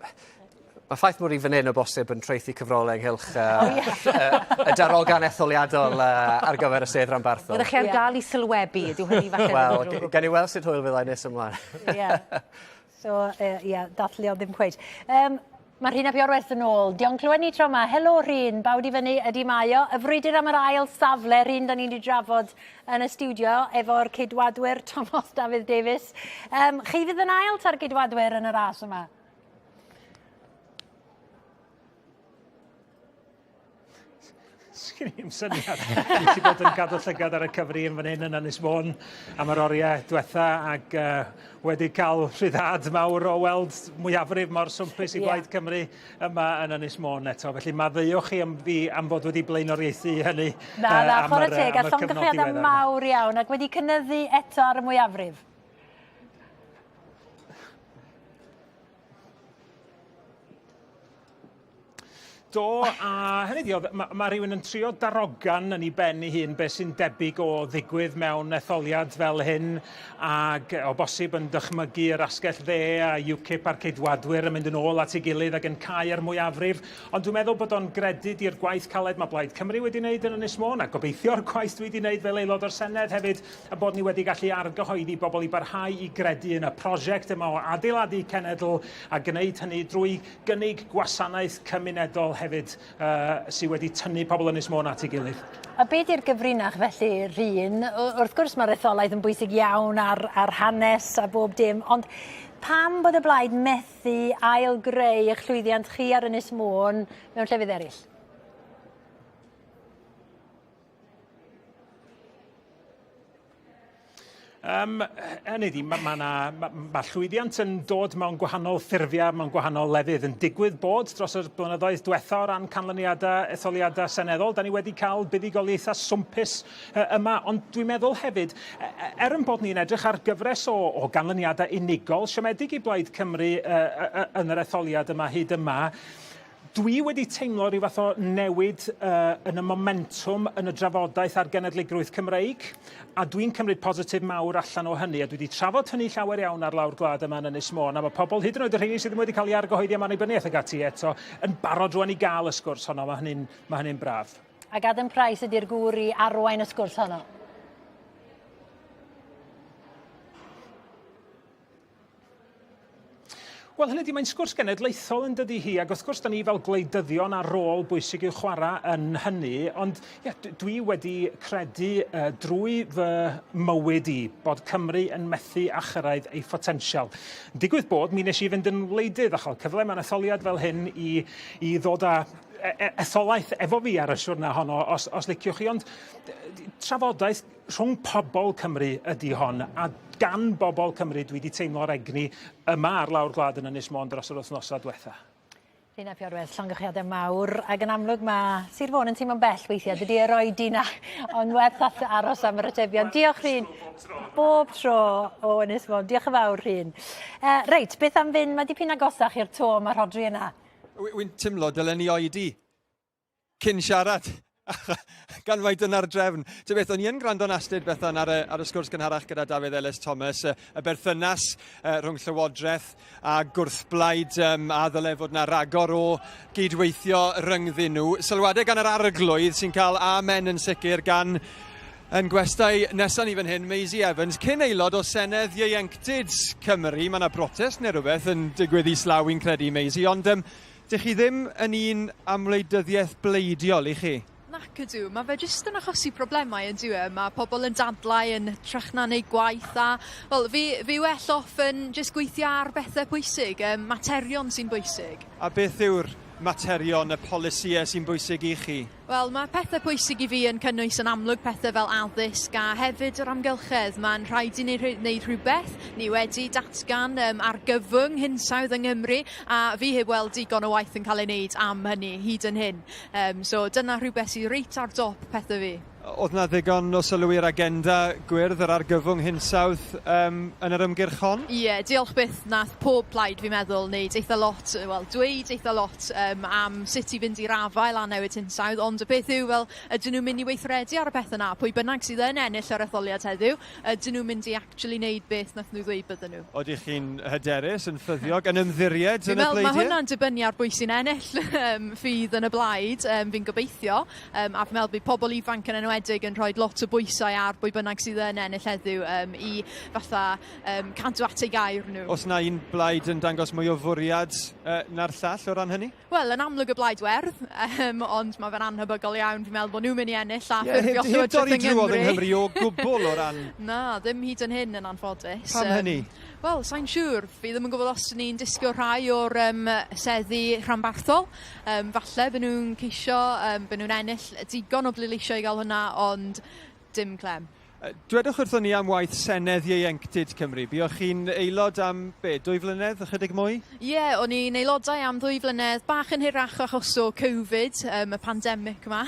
Mae ffaith mod i fan hyn o bosib yn traethu cyfrolau ynghylch uh, oh, yeah. uh, y darogan etholiadol uh, ar gyfer y sedd ranbarthol. Byddech chi ar gael i sylwebu, ydyw hynny falle Wel, gan i weld sut hwyl fyddai nes ymlaen. Ie. So, ie, uh, yeah, dathlu ond ddim cweit. Um, Mae Rhun ap Iorwerth yn ôl. Diolch clywed ni tro yma. Helo Rhun, bawd i fyny ydy mae o. Y frwydr am yr ail safle, Rhun, da ni'n di drafod yn y stiwdio efo'r ceidwadwyr Tomos Dafydd Davies. Um, chi fydd yn ail ta'r ceidwadwyr yn y ras yma? Sgyn i'm syniad. Dwi wedi bod yn gadw llygad ar y cyfri yn fan hyn yn Ynys Môn am yr oriau diwetha ac uh, wedi cael rhyddhad mawr o weld mwyafrif mor swmpus i yeah. Blaid Cymru yma yn Ynys Môn eto. Felly maddeuwch chi am fi am fod wedi blaenoriaethu hynny. Na, na, chwarae teg, a llongyfarchiadau mawr iawn ac wedi cynyddu eto ar y mwyafrif. Do, a hynny ydi, oedd, ma' ma' rhywun yn trio darogan yn ei ben ei hun beth sy'n debyg o ddigwydd mewn etholiad fel hyn, ac o bosib yn dychmygu yr asgell dde a UKIP a'r Ceidwadwyr yn mynd yn ôl at ei gilydd ac yn cau ar mwyafrif. Ond dwi'n meddwl bod o'n gredyd i'r gwaith caled mae Blaid Cymru wedi wneud yn Ynys Môn, a gobeithio'r gwaith dwi wedi wneud fel aelod o'r Senedd hefyd, y bod ni wedi gallu argyhoeddi bobl i barhau i gredu yn y prosiect yma o adeiladu cenedl a gwneud hynny drwy gynnig gwasanaeth cymunedol hefyd uh, sydd wedi tynnu pobl Ynys Môn at ei gilydd. A be di'r gyfrinach felly, Rhun? Wrth gwrs mae'r etholaeth yn bwysig iawn ar, ar hanes a bob dim, ond pam bod y blaid methu ail-greu eich llwyddiant chi ar Ynys Môn mewn llefydd eraill? Um, hynny ydi, mae ma, ma, ma, ma llwyddiant yn dod mewn gwahanol ffurfiau, mewn gwahanol lefydd. Yn digwydd bod dros y blynyddoedd diwetha o ran canlyniadau etholiadau seneddol, da ni wedi cael buddugoliaethau swmpus yma, ond dwi'n meddwl hefyd, e, e, er yn bod ni'n edrych ar gyfres o, o ganlyniadau unigol, siomedig i Blaid Cymru uh, yn yr etholiad yma hyd yma, Dwi wedi teimlo rhyw fath o newid uh, yn y momentwm yn y drafodaeth ar genedligrwydd Cymreig, a dwi'n cymryd positif mawr allan o hynny, a dwi wedi trafod hynny llawer iawn ar lawr gwlad yma yn Ynys Môn, a mae pobl, hyd yn oed y rheini sydd ddim wedi cael ei argyhoeddi am annibyniaeth ag ati eto, yn barod rwan i gael y sgwrs honno, mae hynny'n mae hynny braf. Ac Adam Price ydy'r gŵr i arwain y sgwrs honno? Wel, hynny ydi, mae'n sgwrs genedlaethol yn dydy hi, ac wrth gwrs, da ni fel gwleidyddion â rôl bwysig i'w chwarae yn hynny, ond ie, dwi wedi credu uh, drwy fy mywyd i bod Cymru yn methu â chyrraedd ei photensial. Digwydd bod, mi nes i fynd yn wleidydd a chael cyfle mewn etholiad fel hyn i, i ddod â e, e, etholaeth efo fi ar y siwrna honno, os, os liciwch chi, ond trafodaeth Rhwng pobl Cymru ydy hon, a gan bobl Cymru dwi wedi teimlo'r egni yma ar lawr gwlad yn Ynys Môn dros yr wythnosau diwetha. Rhun ap Iorwerth, llongyfarchiadau mawr, ac yn amlwg mae Sir Fôn yn teimlo'n bell weithiau, dydy yr oedi 'na, ond werth aros am yr atebion. Diolch Rhun, bob tro o Ynys Môn. Diolch yn fawr Rhun. Uh, reit, beth am fynd, mae dipyn agosach i'r to, mae Rhodri yna. Wy'n teimlo dylen ni oedi cyn siarad, gan mai dyna'r drefn. Ta beth, o'n i yn gwrando'n astud Bethan ar y, ar y sgwrs gynharach gyda Dafydd Elis Thomas, y, y berthynas uh, rhwng Llywodraeth a gwrthblaid um, a ddyle fod na ragor o gydweithio rhyngddyn nhw. Sylwadau gan yr arglwydd sy'n cael amen yn sicr gan yn gwestai nesaf ni fan hyn, Maisie Evans, cyn aelod o Senedd Ieuenctid Cymru. Mae yna brotest neu rhywbeth yn digwydd islaw, fi'n credu, Maisie, ond um, Dych chi ddim yn un am wleidyddiaeth bleidiol, 'y chi? Nac ydw. Mae fe jyst yn achosi problemau yn dyw e? Mae pobl yn dadlau yn hytrach na neud gwaith a, wel, fi, fi well off yn jyst gweithio ar bethau pwysig, um, materion sy'n bwysig. A beth yw'r materion, y polisïau sy'n bwysig i chi? Wel, mae pethau pwysig i fi yn cynnwys yn amlwg pethau fel addysg a hefyd yr amgylchedd. Mae'n rhaid i ni wneud rhywbeth. Ni wedi datgan um, argyfwng hinsawdd yng Nghymru a fi heb weld digon o waith yn cael ei wneud am hynny hyd yn hyn. Um, so dyna rhywbeth sydd reit ar dop pethau fi. Oedd 'na ddigon o sylw i'r agenda gwyrdd, yr argyfwng hinsawdd, um, yn yr ymgyrch hon? Ie, yeah, diolch byth nath pob plaid fi'n meddwl wneud eitha lot, wel, dweud eitha lot um, am sut i fynd i'r afael â newid hinsawdd, ond y peth yw, fel, ydyn nhw'n mynd i weithredu ar y pethau yna? Pwy bynnag sydd yn ennill yr etholiad heddiw, ydyn nhw'n mynd i actually wneud beth nath nhw ddweud bydden nhw? Oedych chi'n hyderus, yn ffyddiog, yn ymddiried yn y bleidiau? Mae hwnna'n dibynnu ar bwy sy'n ennill um, ffydd yn y blaid, um, fi'n gobeithio. Um, a fi'n meddwl bydd pobl ifanc yn enwedig yn rhoi lot o bwysau ar bwy bynnag sydd yn ennill heddiw um, i fatha um, cadw at ei gair nhw. Os na un blaid yn dangos mwy o fwriad uh, na'r llall o ran hynny? Wel, yn amlwg y blaid werdd, um, ond mae fe'n anhebygol iawn. Fi'n meddwl bod nhw'n mynd i ennill a yeah, ffurfio Llywodraeth yng Nghymru. Heb dorri yng Nghymru o gwbl o ran... Na, ddim hyd yn hyn yn anffodus. Pam hynny? Wel, sa'n siŵr. Fi ddim yn gwybod os ni'n disgwyl rhai o'r um, seddi rhanbarthol. Um, falle byd nhw'n ceisio, um, byd nhw'n ennill digon o bleidleisiau i gael hwnna, ond dim clem. Dwedwch wrthon ni am waith Senedd Ieuenctid Cymru. Buoch chi'n aelod am, be, dwy flynedd, ychydig mwy? Ie, yeah, o'n i'n aelodau am ddwy flynedd, bach yn hirach achos o Covid, um, y pandemig yma.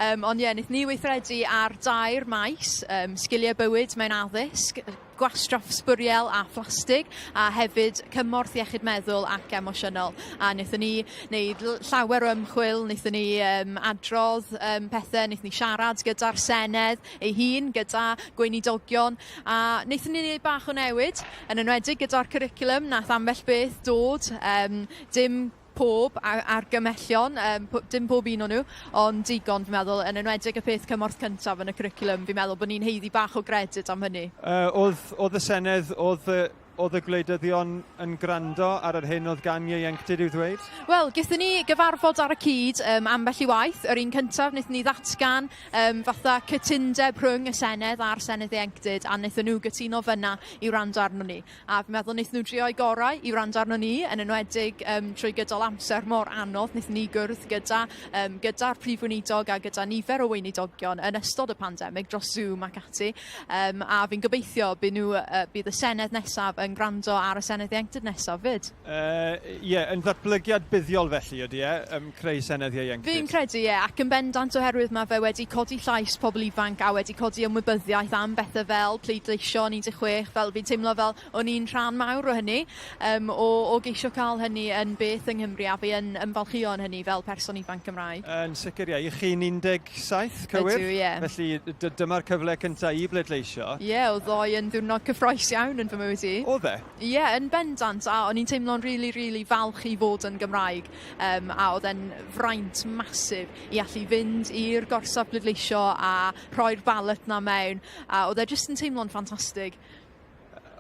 um, ond ie, yeah, wnaeth ni weithredu ar dair maes, um, sgiliau bywyd mewn addysg, gwastraff sbwriel a phlastig, a hefyd cymorth iechyd meddwl ac emosiynol. A wnaethon ni wneud llawer o ymchwil, wnaethon ni um, adrodd um, pethau, wnaethon ni siarad gyda'r Senedd ei hun, gyda gweinidogion, a wnaethon ni wneud bach o newid, yn enwedig gyda'r cwricwlwm, nath ambell beth dod, um, dim pob argymhellion, um, dim pob un o nhw, ond digon fi'n meddwl, yn enwedig y peth cymorth cyntaf yn y cwricwlwm, fi'n meddwl bod ni'n haeddu bach o gredyd am hynny. Uh, oedd, oedd y Senedd, oedd y Oedd y gwleidyddion yn gwrando ar yr hyn oedd gan ieuenctid i'w ddweud? Wel, gaethon ni gyfarfod ar y cyd um, ambell i waith. Yr un cyntaf, wnaethon ni ddatgan um, fatha cytundeb rhwng y Senedd a'r Senedd Ieuenctid, a wnaethon nhw gytuno fyna i wrando arno ni. A fi'n meddwl wnaethon nhw drio'u gorau i wrando arno ni, yn enwedig um, trwy gydol amser mor anodd. Wnaethon ni gwrdd gyda, um, gyda'r Prif Weinidog a gyda nifer o weinidogion yn ystod y pandemig dros Zoom ac ati. Um, a fi'n gobeithio bydd, nhw, uh, bydd y Senedd nesaf yn gwrando ar y Senedd Ieuenctid nesaf fyd. Ie, uh, yeah, yn ddatblygiad buddiol felly ydy e, um, creu Senedd Ieuenctid? Fi'n credu, ie, yeah, ac yn bendant oherwydd mae fe wedi codi llais pobl ifanc a wedi codi ymwybyddiaeth am bethau fel pleidleisio yn 16, fel fi'n teimlo fel o'n i'n rhan mawr o hynny, um, o, o geisio cael hynny yn beth yng Nghymru a fi yn ymfalchïo yn hynny fel person ifanc Cymraeg. Yn sicr, ie. I chi'n 17, cywir? Ydw, ie. Felly dyma'r cyfle cyntaf i bleidleisio. Ie, yeah, oedd ddoe yn ddiwrnod cyffroes iawn yn fy mywyd i. Oedd e? Ie, yeah, yn bendant, a o'n i'n teimlo'n rili, really, rili really falch i fod yn Gymraeg, um, a oedd e'n fraint masif i allu fynd i'r gorsaf bleidleisio a rhoi'r ballot na mewn, a oedd e jyst yn teimlo'n ffantastig.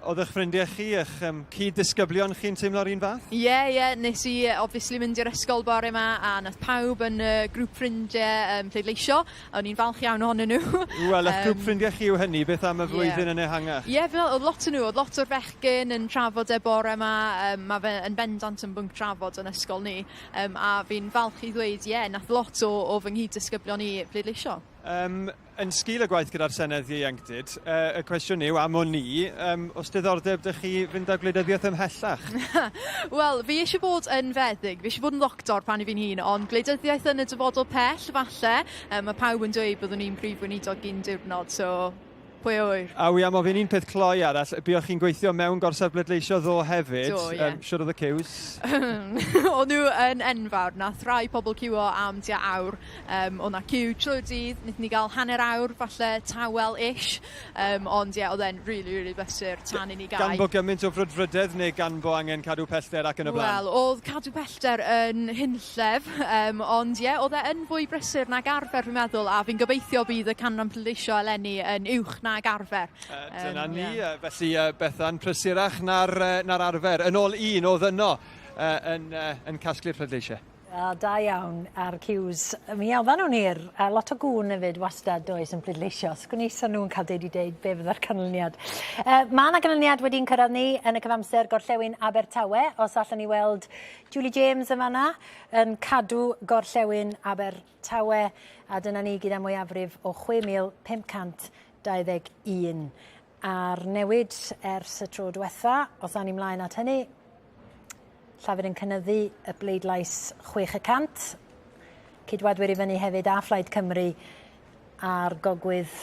Oedd eich ffrindiau chi, eich um, cyd-ddisgyblion chi'n teimlo'r un fath? Ie, yeah, ie, yeah, nes i obviously mynd i'r ysgol bore yma a nath pawb yn y grŵp ffrindiau um, pleidleisio. O'n i'n falch iawn ohonyn nhw. Wel, eich um, grŵp ffrindiau chi yw hynny, beth am y flwyddyn yeah. yn ehangach? Ie, yeah, fel, oedd lot o nhw, oedd lot o'r fechgyn yn trafod e bore yma. Um, mae fe yn bendant yn bwnc trafod yn ysgol ni. Um, a fi'n falch i ddweud, ie, yeah, nath lot o, o fy nghyd-ddisgyblion i pleidleisio. Um, yn sgil y gwaith gyda'r Senedd Ieuenctid, uh, y cwestiwn yw, am o'n i, um, os diddordeb dych chi fynd â gwleidyddiaeth ymhellach? Wel, fi eisiau bod yn feddyg, fi eisiau bod yn ddoctor pan i fi'n hun, ond gwleidyddiaeth yn y dyfodol pell, falle. Um, mae pawb yn dweud byddwn ni'n prif weinidog un diwrnod, so Pwy a ŵyr? A wi am ofyn un peth cloi arall. Buoch chi'n gweithio mewn gorsaf bleidleisio ddo hefyd. Do, ie. Um, Siwr oedd y cews? O'n nhw yn enfawr. Nath rai pobl ciwo am tua awr. Um, oedd na ciw trwy'r dydd. Wnaethon ni gael hanner awr, falle tawel-ish. Um, ond ie, yeah, oedd e'n really, really brysur tan i ni gau. Gan bo gymaint o frwdfrydedd neu gan bo angen cadw pellter ac yn y blaen? Wel, oedd cadw pellter yn hunllef, um, ond ie, yeah, oedd e yn fwy brysur nag arfer, fi'n meddwl, a fi'n gobeithio bydd y canran pleidleisio eleni yn uwch nag arfer. Uh, dyna ni, yeah. felly uh, Bethan, prysurach na'r, uh, na'r arfer. Yn ôl un oedd yno uh, yn, uh, yn casglu'r pleidleisiau. A da iawn ar cews. Mi oeddan nhw'n hir, a lot o gŵn hefyd wastad does yn pleidleisio. Sgwn i sa nhw'n cael deud i deud be fydda'r canlyniad. Uh, mae yna ganlyniad wedi'n cyrraedd ni yn y cyfamser gorllewin Abertawe, os allan ni weld Julie James yn fanna yn cadw gorllewin Abertawe, a dyna ni gyda mwyafrif o 6,521. A'r newid ers y tro diwetha, os awn ni mlaen at hynny, Llafur yn cynyddu y bleidlais 6%, Ceidwadwyr i fyny hefyd a Phlaid Cymru a'r gogwydd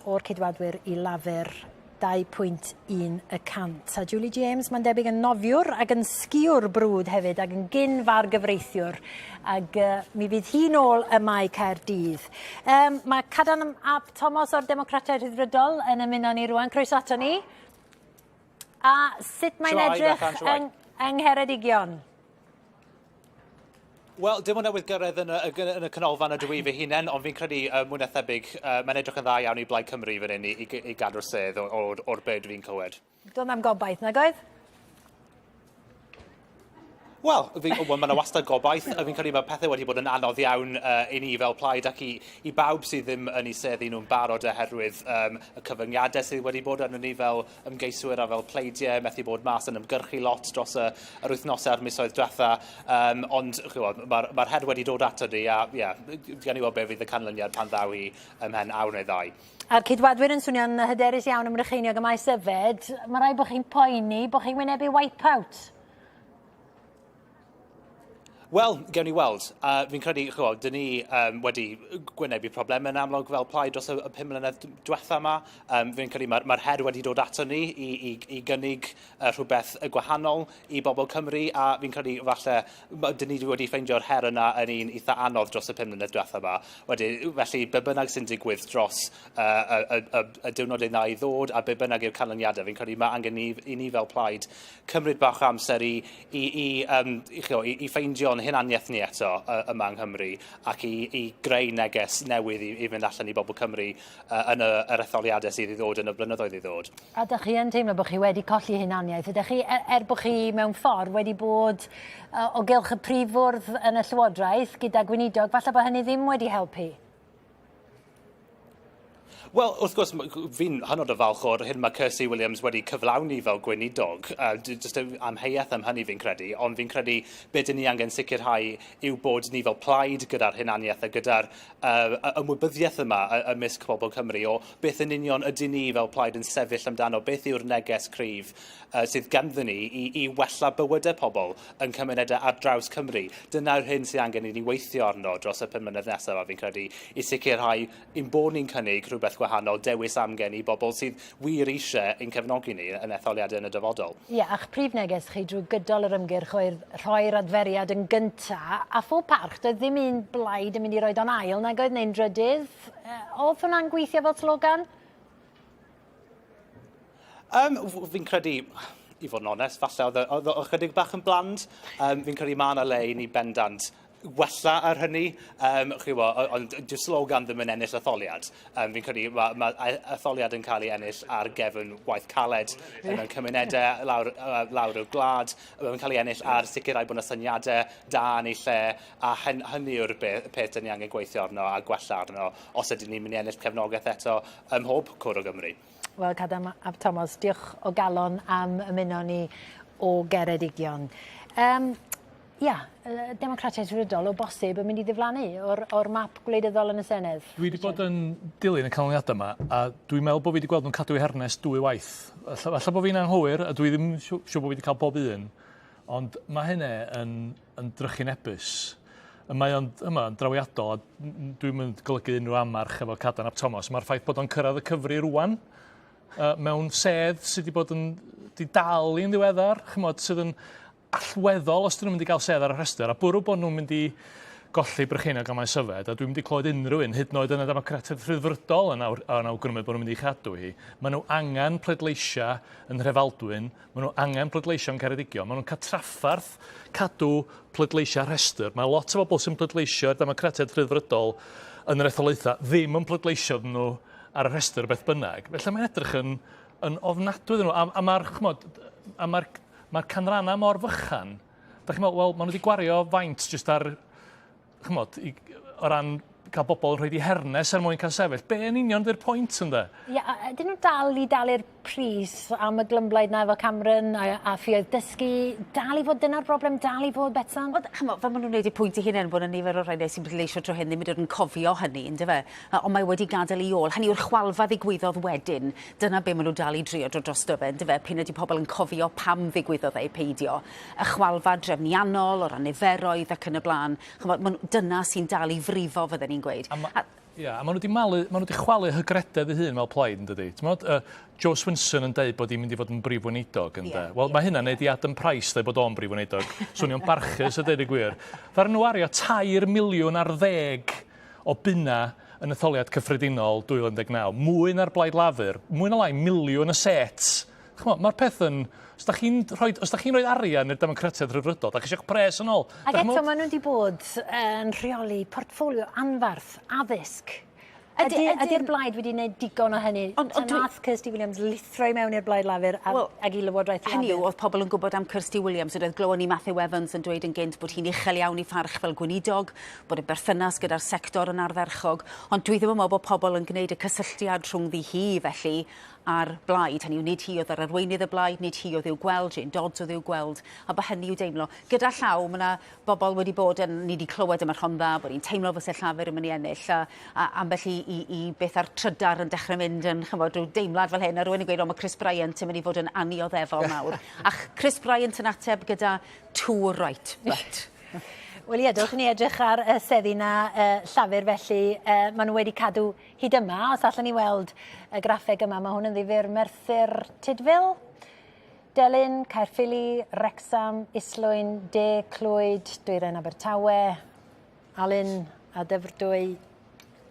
o'r Ceidwadwyr i Lafur 2.1 y cant. A Julie James, mae'n debyg yn nofiwr ac yn sgïwr brwd hefyd ac yn gyn fargyfreithiwr. Ac uh, mi fydd hi nôl ym Mae Caerdydd. Um, mae Cadan Ap Tomos o'r Democratiaid Rhyddfrydol yn ymuno ni rwan. Croeso ato ni. A sut mae'n edrych yng, yng Ngheredigion? Wel, dim ond newydd gyrraedd yn y, yn y canolfan ydw i fy hunain, ond fi'n credu uh, mwy na thebyg, uh, mae'n edrych yn dda iawn i Blaid Cymru fan hyn i, i, i gadw'r sedd o'r, or, be dwi'n clywed. Doedd na'm gobaith, nag oedd? Wel, fi, well, mae yna wastad gobaith, a fi'n credu mae pethau wedi bod yn anodd iawn uh, i ni fel plaid ac i, i bawb sydd ddim yn ei seddi nhw'n barod oherwydd um, y cyfyngiadau sydd wedi bod arno ni fel ymgeiswyr a fel pleidiau, methu bod mas yn ymgyrchu lot dros y, yr wythnosau a'r misoedd diwetha. Um, ond mae'r ma, ma her wedi dod ato ni a ie, yeah, gawn ni weld be fydd y canlyniad pan ddaw hi ymhen awr neu ddau. A'r Ceidwadwyr yn swnio'n hyderus iawn ym Mrycheiniog y Maes Yfed. Mae rhaid bod chi'n poeni bod chi'n wynebu wipeout. Wel, gewn ni weld. Uh, fi'n credu, chymod, dyn ni um, wedi gwynebu problemau yn amlwg fel plaid dros y, y 5 mlynedd diwetha yma. Um, fi'n credu mae'r ma her wedi dod ato ni i, i, i gynnig uh, rhywbeth gwahanol i bobl Cymru a fi'n credu falle dyn ni wedi ffeindio'r her yna yn un eitha anodd dros y 5 mlynedd diwetha yma. Wedi, felly, be bynnag sy'n digwydd dros uh, y, y, y, y diwrnod yna i ddod a be bynnag yw'r canlyniadau, fi'n credu mae angen i, i ni fel plaid cymryd bach o amser i, i, i, um, i, i, i ffeindio'n o'n hunaniaeth ni eto yma yng Nghymru ac i, i greu neges newydd i, i fynd allan i bobl Cymru yn y, yr etholiadau sydd i ddod yn y blynyddoedd i ddod. A ydych chi yn teimlo bod chi wedi colli hunaniaeth? Ydych chi, er, er bod chi mewn ffordd wedi bod o gylch y prif fwrdd yn y Llywodraeth gyda gweinidog, falle bod hynny ddim wedi helpu? Wel, wrth gwrs, fi'n hynod o falch o'r hyn mae Kirsty Williams wedi cyflawni fel gweinidog. Jyst amheuaeth am hynny fi'n credu, ond fi'n credu beth dyn ni angen sicrhau yw bod ni fel plaid gyda'r hunaniaeth a gyda'r uh, ymwybyddiaeth yma ymysg pobl Cymru o beth yn union ydyn ni fel plaid yn sefyll amdano, beth yw'r neges cryf uh, sydd ganddyn ni i, i wella bywydau pobl yn cymunedau ar draws Cymru. Dyna'r hyn sydd angen i ni weithio arno dros y 5 mlynedd nesaf, a fi'n credu i sicrhau ein bod ni'n cynnig rhywbeth gwahanol, dewis amgen i bobl sydd wir eisiau ein cefnogi ni yn etholiadau yn y dyfodol. Ie, yeah, a'ch prif neges chi drwy gydol yr ymgyrch oedd rhoi'r adferiad yn gynta, a phob parch, doedd ddim un blaid yn mynd i roed o'n ail, nag oedd neu'n drydydd. Oedd hwnna'n gweithio fel slogan? Um, fi'n credu, i fod yn onest, falle oedd oedd o ychydig bach yn bland. Um, fi'n credu mae yna le i ni bendant wella ar hynny. Um, chi bo, ond dyw slogan ddim yn ennill etholiad. Um, fi'n credu mae ma etholiad yn cael ei ennill ar gefn waith caled mewn cymunedau lawr, lawr y gwlad. Mae'n cael ei ennill ar sicrhau bod yna syniadau da yn ei lle, a hyn, hynny yw'r peth dyn ni angen gweithio arno a gwella arno os ydyn ni'n mynd i ennill cefnogaeth eto ym mhob cwr o Gymru. Wel, Cadam Ap Thomas, diolch o galon am ymuno ni o Geredigion. Um, ia, Democratiaid Rhyddfrydol o bosib yn mynd i ddiflannu o'r, or map gwleidyddol yn y Senedd. Dwi wedi bod yn dilyn y canlyniadau yma, a dwi'n meddwl bod fi wedi gweld nhw'n cadw eu harnes dwy waith. Falle, falle bod fi'n anghywir, a dwi ddim yn siŵr bod fi wedi cael bob un, ond mae hynny yn, yn drychinebus. Mae o'n yma yn drawiadol, a dwi'n mynd golygu unrhyw amarch efo Cadan ap Thomas. Mae'r ffaith bod o'n cyrraedd y cyfri rwan, uh, mewn sedd sydd wedi bod yn di dal i'n ddiweddar, chymod, sydd yn allweddol os dyn nhw'n mynd i gael sedd ar y rhestr, a bwrw bod nhw'n mynd i golli Brycheiniog a Maesyfed, a dwi'n mynd i clywed unrhyw un, hyd yn oed yn y Democratiaid Rhyddfrydol yn, awr, yn awgrymu bod nhw'n mynd i chadw hi. Maen nhw angen pleidleisiau yn Nhrefaldwyn, maen nhw angen pleidleisio yn Ceredigion, maen nhw'n cael trafferth cadw pleidleisiau rhestr. Mae lot o bobl sy'n pleidleisio i'r Democratiaid Rhyddfrydol yn yr etholaethau ddim yn pleidleisio nhw ar y rhestr beth bynnag. Felly mae'n edrych yn, yn ofnadwy iddyn nhw. A, a mae'r, chmod, a mae'r mae'r canrannau mor fychan. Da chi'n meddwl, wel, maen nhw wedi gwario faint jyst ar, chymod, i, o ran cael bobl yn rhoi di hernes er mwyn cael sefyll. Be yn union di'r pwynt ynde? Ie, a ydyn nhw dal i dalu'r pris am y glymblaid na efo Cameron a, a ffioedd dysgu? Dal i fod dyna'r broblem, dal i fod, Betsan? Ond, chymod, fel maen nhw'n gwneud eu pwynt eu hunain bod yna nifer o'r rhai sy'n pleidleisio tro hyn ddim wedi bod yn cofio hynny, yndyfe? Ond mae wedi gadael ei ôl. Hynny yw'r chwalfa ddigwyddodd wedyn. Dyna be maen nhw dal i drio dod drosto fe, yndyfe? P'un ydy pobl yn cofio pam ddigwyddodd e ai peidio. Y chwalfa drefniannol o ran niferoedd ac yn y blaen. Chymod, ma' dyna sy'n dal i frifo, fydden ni'n gweud. A ma, a, ia, a maen nhw wedi malu, maen nhw wedi chwalu hygrededd eu hun fel plaid, yn dydi? Ti'n uh, Jo Swinson yn deud bod hi'n mynd i fod yn brif weinidog, ynde? Yeah, Wel, yeah. mae hynna'n neud i Adam Price dweud bod o'n brif weinidog. Swnio'n barchus a deud y gwir. Ddaru nhw wario 3 miliwn ar ddeg o bunna yn etholiad cyffredinol 2019. Mwy na'r Blaid Lafur, mwy na lai miliwn y set. Ch'mo', mae'r peth yn... Os da chi'n rhoi, os da chi'n rhoi arian i'r Democratiaid Rhyddfrydol, da chi eisiau'ch pres yn ôl. Ac eto, maen nhw wedi bod yn rheoli portffolio anfarth, addysg. Ydy, ydy'r blaid wedi gwneud digon o hynny? Ond, ond dwi... nath Kirsty Williams lithro i mewn i'r blaid Lafur a, well, ag i Lywodraeth Lafur. Hynny yw, oedd pobl yn gwybod am Kirsty Williams, oedd glywon ni Matthew Evans yn dweud yn gynt bod hi'n uchel iawn i pharch fel gweinidog, bod y berthynas gyda'r sector yn ardderchog, ond dwi ddim yn meddwl bod pobl yn gwneud y cysylltiad rhwngddi hi felly a'r blaid. Hynny yw, nid hi oedd yr arweinydd y blaid, nid hi oedd i'w gweld, Jane Dodds oedd i'w gweld, a bod hynny i'w deimlo. Gyda llaw, mae yna bobl wedi bod yn, ni wedi clywed am y Rhondda, bod ni'n teimlo fyse Llafur yn mynd i ennill, a, a ambell i, i, i beth ar trydar yn dechrau mynd yn, chymod, rhyw deimlad fel hyn, a rhywun yn gweud, o, mae Chris Bryant yn mynd i fod yn annioddefol nawr. A Chris Bryant yn ateb gyda too right, but. Wel ie, dewch i ni edrych ar y seddi na uh, Llafur felly. Uh, maen nhw wedi cadw hyd yma. Os allan ni weld y graffeg yma, mae hwn yn ddifyr Merthyr Tudful. Delyn, Caerffili, Wrecsam, Islwyn, De Clwyd, Dwyrain Abertawe, Alun a Dyfrdwy.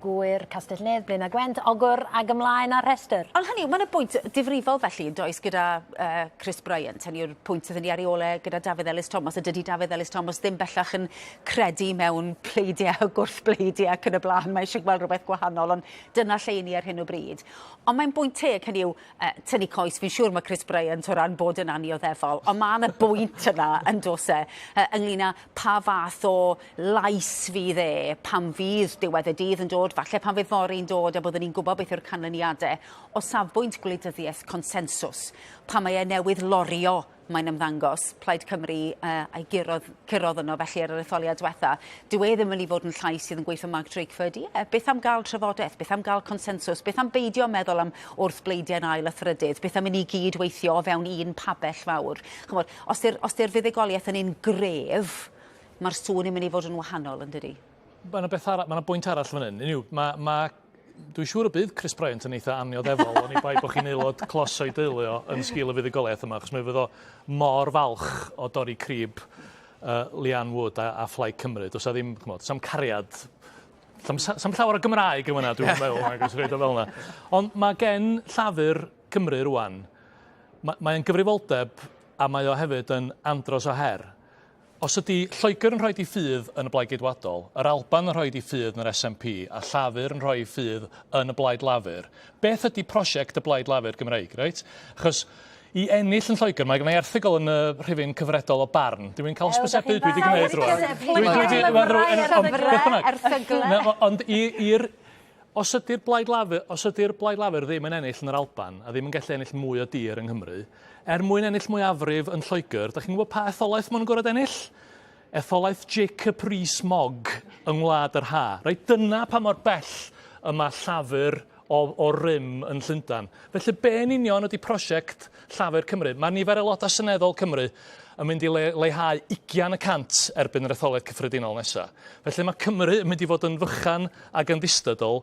Gŵyr, Castell Nedd, Blaenau Gwent, Ogwr ag ymlaen ar rhestr. Ond hynny yw, mae yna bwynt difrifol felly yn does gyda Chris Bryant, hynny yw'r pwynt sydd yn ei ar ei ôl e gyda Dafydd Elis Thomas, a dydy Dafydd Elis Thomas ddim bellach yn credu mewn pleidiau a gwrthbleidiau ac yn y blaen, mae eisiau gweld rhywbeth gwahanol, ond dyna lle i ni ar hyn o bryd. Ond mae'n bwynt teg, hynny yw, tynnu coes, fi'n siŵr mae Chris Bryant o ran bod yn annioddefol, ond mae yna bwynt yna yn does e, ynglyn â pa fath o lais fydd e pan fydd diwedd y dydd yn dod, falle pan fydd fory'n dod a byddwn ni'n gwybod beth yw'r canlyniadau o safbwynt gwleidyddiaeth consensws, pan mae e newydd lorio mae'n ymddangos, Plaid Cymru uh, a'i gurodd, curodd yno felly ar yr etholiad diwetha. Dyw e ddim yn mynd i fod yn llais sydd yn gweithio Mark Drakeford. Ie, beth am gael trafodaeth, beth am gael consensws, beth am beidio meddwl am wrthbleidiau'n ail a thrydydd, beth am i ni gyd weithio o fewn un pabell fawr. Chymod, os di'r os di'r fuddugoliaeth yn un gref, mae'r sŵn yn mynd i fod yn wahanol, yn dydi? Mae yna beth arall, mae yna bwynt arall fan hyn. Yw, mae, mae Dwi'n siŵr y bydd Chris Bryant yn eitha annioddefol oni bai bod chi'n aelod clos o'i deulu o yn sgil y fuddugoliaeth yma, achos mi fydd o mor falch o dorri crib uh, Leanne Wood a, a Phlaid Cymru. Does 'na ddim, ch'mod, sa'm cariad, sa'm, sa'm llawer o Gymraeg yn fan'na, dwi'n meddwl, nag oes, rhaid o fel yna. Ond mae gen Llafur Cymru rwan, mae, mae'n gyfrifoldeb a mae o hefyd yn andros o her. Os ydy Lloegr yn rhoid 'i ffydd yn y Blaid Geidwadol, yr Alban yn rhoid 'i ffydd yn yr SNP a Llafur yn rhoi 'i ffydd yn y Blaid Lafur, beth ydy prosiect y Blaid Lafur Gymreig, reit? Achos i ennill yn Lloegr, mae gynna i erthygl yn y rhifyn cyfredol o Barn. Dwi'n cael hysbysebu dwi wedi gwneud rwan. Dwi dwi 'di mae'n ddrwg ond beth bynnag. Ond i'r Os ydy'r Blaid Lafur, os ydy'r Blaid Lafur ddim yn ennill yn yr Alban a ddim yn gallu ennill mwy o dir yng Nghymru, er mwyn ennill mwyafrif yn Lloegr, da chi'n gwybod pa etholaeth maen nhw'n gorfod ennill? Etholaeth Jacob Rees-Mogg yng Ngwlad yr Ha. Reit, dyna pa mor bell y mae Llafur o, o rym yn Llundain. Felly be yn union ydy prosiect Llafur Cymru? Mae nifer aelodau seneddol Cymru yn mynd i le, leihau 20% erbyn yr etholiad cyffredinol nesaf. Felly mae Cymru yn mynd i fod yn fychan ac yn ddistadl,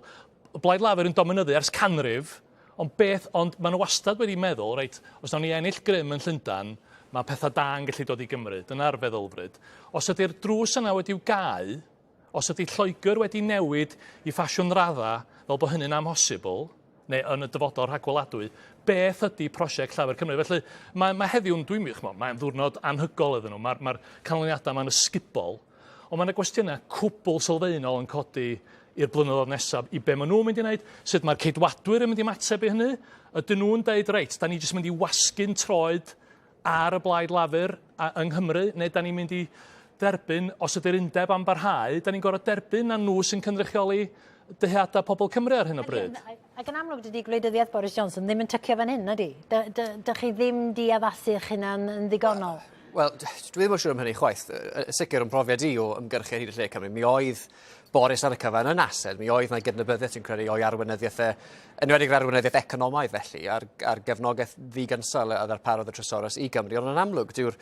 y Blaid Lafur yn dominyddu ers canrif, ond beth, ond maen nhw wastad wedi meddwl, reit, os nawn ni ennill grym yn Llundain, mae pethau da yn gallu dod i Gymru. Dyna'r feddylfryd. Os ydy'r drws yna wedi'w gau, os ydy Lloegr wedi newid i ffasiwn radda fel bod hynny'n amhosibl, neu yn y dyfodol rhagweladwy, beth ydy prosiect Llafur Cymru? Felly mae, mae heddiw'n, dwi'n chmo, mae'n ddiwrnod anhygol iddyn nhw, mae'r mae canlyniadau yma'n ysgubol, Ond mae yna gwestiynau cwbl sylfaenol yn codi i'r blynyddoedd nesaf i be maen nhw'n mynd i wneud, sut mae'r Ceidwadwyr yn mynd i ymateb i hynny. Ydyn nhw'n deud, reit, da ni jyst mynd i wasgu'n troed ar y Blaid Lafur yng Nghymru, neu da ni'n mynd i derbyn, os ydy'r undeb am barhau, da ni'n gorfod derbyn na nhw sy'n cynrychioli dyheadau pobl Cymru ar hyn o bryd. Ac yn amlwg dydy gwleidyddiaeth Boris Johnson ddim yn tycio fan hyn, nadi? Dych chi ddim di addasu eich hunan yn ddigonol? Wel, dwi ddim yn siŵr am hynny chwaith. Yn sicr o'n profiad i o ymgyrchu ar hyd y lle Cymru, mi oedd Boris ar y cyfan yn ased, mi oedd 'na gydnabyddiaeth dwi'n credu o'i arweinyddiaeth e, enwedig yr arweinyddiaeth economaidd felly, a'r, a'r gefnogaeth ddigynsail a ddarparodd y Trysorlys i Gymru, ond yn amlwg dyw'r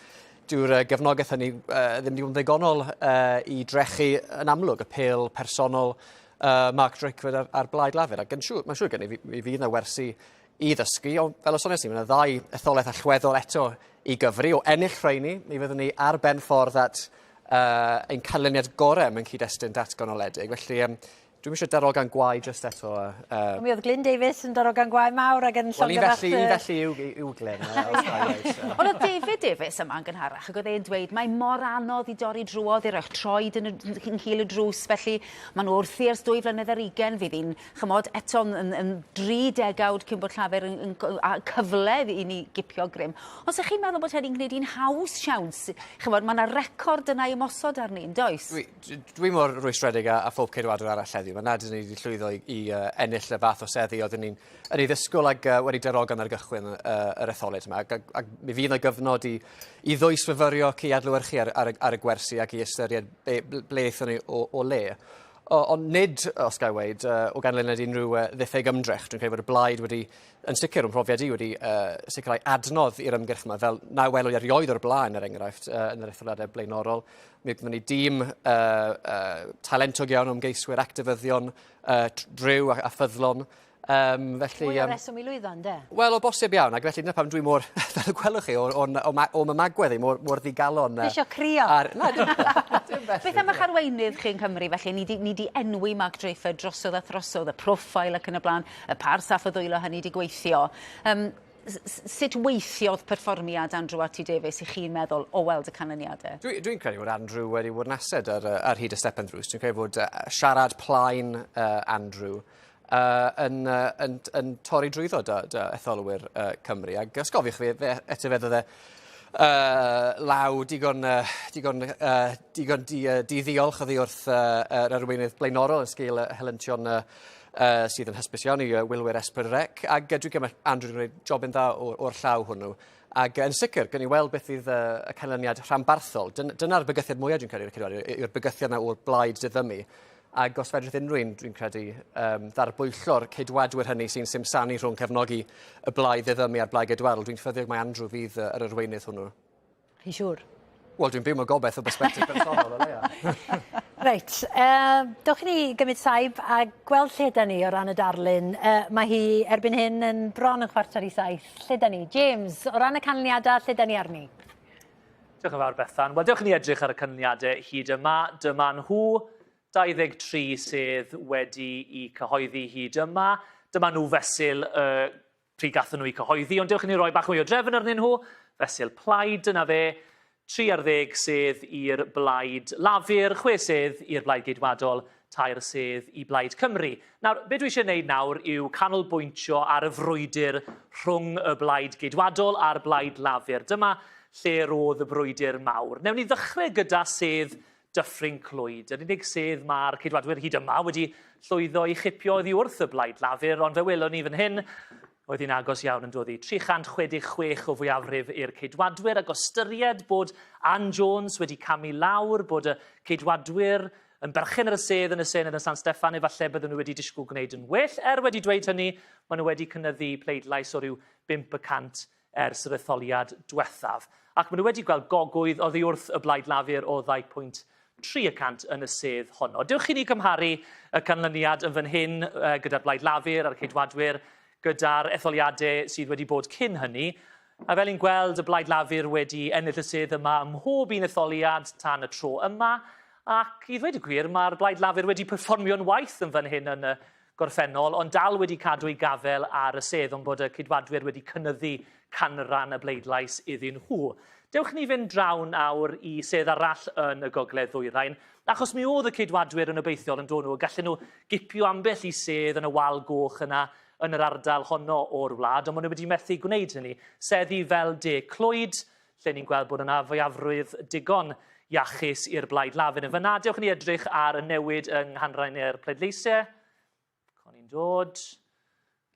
dyw'r gefnogaeth hynny uh, ddim wedi bod yn ddigonol uh, i drechu yn amlwg y pêl personol uh, Mark Drakeford a'r, a'r Blaid Lafur. Ac yn siŵr, mae'n siŵr gen i, mi fydd yna wersi i ddysgu, ond fel y soniais i, mae yna ddau etholaeth allweddol eto i gyfri. O ennill rheini, mi fyddwn ni ar ben ffordd at uh, ein canlyniad gorau mewn cyd-destun datganoledig. Felly, um, Dwi'm eisiau darogan gwae jyst eto. Uh, Mi oedd Glyn Davies yn darogan gwae mawr ac yn llongyfarch... Wel, un felly, un felly yw, yw Glyn. Ond oedd David Davies yma yn gynharach ac oedd e'n dweud mae mor anodd i dorri drwodd i roi'ch troed yn, y, yng nghil y drws, felly Maen nhw wrthi ers 2 flynedd ar ugain, fydd hi'n, chymod, eto yn, yn, yn dri degawd cyn bod Llafur yn, yn, a cyfle i ni gipio grym. Ond sa'ch chi'n meddwl bod hynny'n gwneud hi'n haws siawns? Chymod, mae yna record yna i ymosod arni, yn does? Dwi, dwi mor rwystredig â, â phob Ceidwadwr arall heddiw. Mae nad ydyn ni wedi llwyddo i, i uh, ennill y fath o seddi oeddwn ni'n yn ei ddisgwyl ac uh, wedi darogan ar gychwyn uh, yr etholiad yma. Ac, ac, ac mi fydd yna gyfnod i, i ddwys fyfyrio ac i adlewyrchu ar, ar, ar y gwersi ac i ystyried be, ble aethon ni o, o le. O, ond nid, os ga i weud, uh, o ganlyniad unrhyw uh, ddiffyg ymdrech. Dwi'n credu bod y blaid wedi, yn sicr, o'n profiad i, wedi uh, sicrhau adnodd i'r ymgyrch yma, fel na welwyd erioed o'r blaen, er enghraifft, uh, yn yr etholiadau blaenorol. Mi oedd ni dîm uh, uh, talentog iawn o ymgeiswyr, actifyddion, uh, driw a, a ffyddlon. Um, felly, Mwy o reswm i lwyddo, ynde? Wel, o bosib iawn, ac felly dyna pam dwi mor, fel y gwelwch chi, o, o, o, o, o ymagwedd i, mor, mor ddigalon. Ti eisiau crio? Ar, na, dim, Beth am eich arweinydd chi yng Nghymru, felly? Ni di, ni di enwi Mark Drakeford drosodd a throsodd, y profile ac yn y blaen, y par saff o ddwylo hynny di gweithio. Um, sut weithiodd perfformiad Andrew RT Davies i chi'n meddwl o weld y canlyniadau? Dwi'n dwi credu bod Andrew wedi bod yn ased ar, ar hyd y stepen ddrws. Dwi'n credu bod siarad plaen Andrew yn, yn, yn torri drwyddo da, da etholwyr Cymru. Ac os gofiwch fi, fe, etifeddodd e law digon, digon, digon di, di ddiolch oddi wrth yr arweinydd blaenorol yn sgil helyntion uh, sydd yn hysbys iawn i uh, wylwyr S4C. Ac dwi'n gymell Andrew yn gwneud jobyn dda o'r, or llaw hwnnw. Ac yn sicr, gwn i weld beth fydd uh, y canlyniad rhanbarthol. Dyn, dyna'r bygythiad mwyaf dwi'n credu, yw'r bygythiad yna o'r blaid diddymu. Ac os fedrith unrhyw un, dwi'n credu, um, ddarbwyllo'r ceidwadwyr hynny sy'n simsanu rhwng cefnogi y blaid ddiddymu a'r blaid geidwadol, dwi'n ffyddiog mai Andrew fydd yr arweinydd hwnnw. Chi'n siŵr? Wel, dwi'n byw mewn gobeith o bersbectif bersonol o leia. Reit, uh, dewch i ni gymryd saib a gweld lle da ni o ran y darlun. Uh, mae hi erbyn hyn yn bron yn 6:45. Lle da ni? James, o ran y canlyniadau, lle da ni arni? Diolch yn fawr, Bethan. Wel, dewch i ni edrych ar y canlyniadau hyd yma. Dyma nhw, 23 sydd wedi i cyhoeddi hyd yma. Dyma nhw fesul y pryd gathon nhw eu cyhoeddi, ond dewch i ni roi bach mwy o drefn arnyn nhw. Fesul plaid, dyna fe. 3 ar ddeg sedd i'r Blaid Lafur, 6 sedd i'r Blaid Geidwadol, 3 sedd i Blaid Cymru. Nawr, be dwi eisiau gwneud nawr yw canolbwyntio ar y frwydr rhwng y Blaid Geidwadol a'r Blaid Lafur. Dyma lle roedd y brwydr mawr. Newn ni ddechrau gyda sedd Dyffryn Clwyd. Yr unig sedd mae'r Ceidwadwyr hyd yma wedi llwyddo i chipio oddi wrth y Blaid Lafur, ond fe welwn ni fan hyn, oedd hi'n agos iawn yn dod i 366 o fwyafrif i'r Ceidwadwyr, ac o ystyried bod Ann Jones wedi camu lawr, bod y Ceidwadwyr yn berchen ar y sedd yn y Senedd yn San Steffan, efallai bydden nhw wedi disgwyl gwneud yn well. Er wedi dweud hynny, maen nhw wedi cynyddu pleidlais o ryw 5 y cant ers yr etholiad dwethaf, ac maen nhw wedi gweld gogwydd oddi wrth y Blaid Lafur o 2.3 y cant yn y sedd honno. Dewch i ni gymharu y canlyniad yn fan hyn gyda'r Blaid Lafur a'r Ceidwadwyr gyda'r etholiadau sydd wedi bod cyn hynny. A fel ni'n gweld, y Blaid Lafur wedi ennill y sedd yma ym mhob un etholiad tan y tro yma, ac i ddweud y gwir, mae'r Blaid Lafur wedi perfformio'n waeth yn fan hyn yn y gorffennol, ond dal wedi cadw ei gafael ar y sedd, ond bod y Ceidwadwyr wedi cynyddu canran y bleidlais iddyn nhw. Dewch ni fynd draw nawr i sedd arall yn y Gogledd Ddwyrain, achos mi oedd y Ceidwadwyr yn obeithiol yn dod nhw, y gallen nhw gipio ambell i sedd yn y wal goch yna yn yr ardal honno o'r wlad, ond maen nhw wedi methu gwneud hynny. Seddi fel De Clwyd, lle ni'n gweld bod yna fwyafrif digon iachus i'r Blaid Lafur yn fyna. Dewch i ni edrych ar y newid yng nghanran pleidleisiau. Con i'n dod.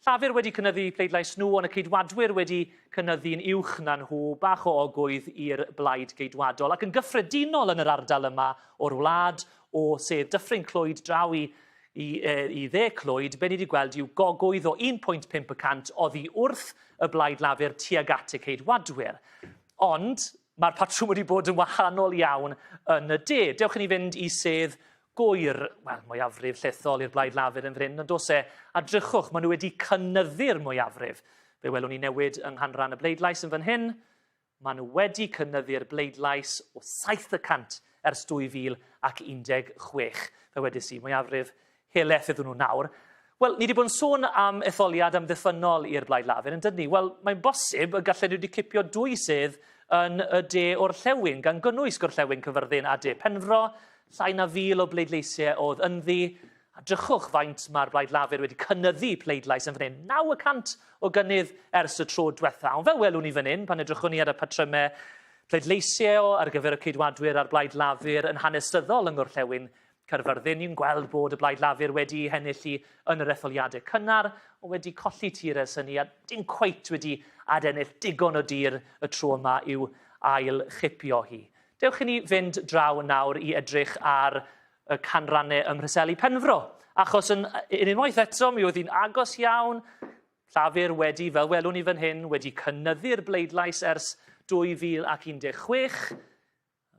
Llafur wedi cynyddu pleidlais nhw, ond y Ceidwadwyr wedi cynyddu'n uwch na nhw, bach o ogwydd i'r Blaid Geidwadol. Ac yn gyffredinol yn yr ardal yma o'r wlad, o sedd Dyffryn Clwyd draw i, i, i dde Clwyd, be ni wedi gweld yw gogwydd o 1.5 y cant oddi wrth y Blaid Lafur tuag at y Ceidwadwyr. Ond mae'r patrwm wedi bod yn wahanol iawn yn y de. Dewch i ni fynd i sedd Gŵyr, wel, mwyafrif llethol i'r Blaid Lafur yn fan hyn, ond does e, a drychwch, maen nhw wedi cynyddu'r mwyafrif. Fe welwn ni newid yng nghanran y bleidlais yn fan hyn. Maen nhw wedi cynyddu'r bleidlais o 7% ers 2016. Fe wedes i, mwyafrif helaeth iddyn nhw nawr. Wel, ni wedi bod yn sôn am etholiad amddiffynnol i'r Blaid Lafur, yn dydyn ni? Wel, mae'n bosib y gallen nhw wedi cipio dwy sedd yn y de orllewin, gan gynnwys Gorllewin Cyfyrddin a De Penfro, llai na fil o bleidleisiau oedd ynddi. A drychwch faint mae'r Blaid Lafur wedi cynyddu pleidlais yn fan hyn, 9% o gynnydd ers y tro diwetha. Ond fel welwn ni fan hyn, pan edrychwn ni ar y patrymau pleidleisiau ar gyfer y Ceidwadwyr a'r Blaid Lafur yn hanesyddol yng Ngorllewin Caerfyrddin, ni'n gweld bod y Blaid Lafur wedi hennill hi yn yr etholiadau cynnar, ond wedi colli tir ers hynny a dim cweit wedi adennill digon o dir y tro yma i'w ail chipio hi. Dewch i ni fynd draw nawr i edrych ar y canrannau ym Mhreseli Penfro, achos yn, yn unwaith eto mi oedd hi'n agos iawn, Llafur wedi, fel welwn ni fan hyn, wedi cynyddu'r bleidlais ers 2016,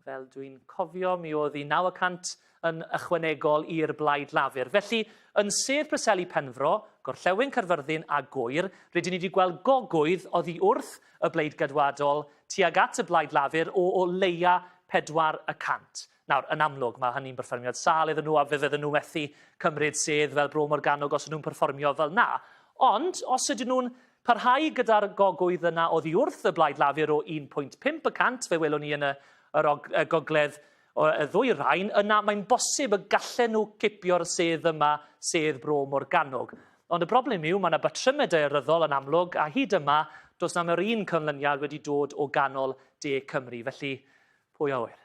Fel dwi'n cofio, mi oedd hi 9% yn ychwanegol i'r Blaid Lafur. Felly, yn sedd Preseli Penfro, Gorllewin Caerfyrddin a Gŵyr, rydyn ni wedi gweld gogwydd oddi wrth y Blaid Geidwadol tuag at y Blaid Lafur o o leia 4%. Nawr, yn amlwg, mae hynny'n berfformiad sâl iddyn nhw a fe fydden nhw methu cymryd sedd fel Bro Morgannwg os ydyn nhw'n perfformio fel 'na. Ond, os ydyn nhw'n parhau gyda'r gogwydd yna oddi wrth y Blaid Lafur o 1.5 y cant, fe welwn ni yn y, yr og, y gogledd o, y ddwyrain, yna mae'n bosib y gallen nhw cipio'r sedd yma, sedd Bro Morgannwg. Ond y broblem yw, mae yna batrymau daearyddol yn amlwg, a hyd yma, does na'm yr un canlyniad wedi dod o ganol De Cymru. Felly, pwy a ŵyr?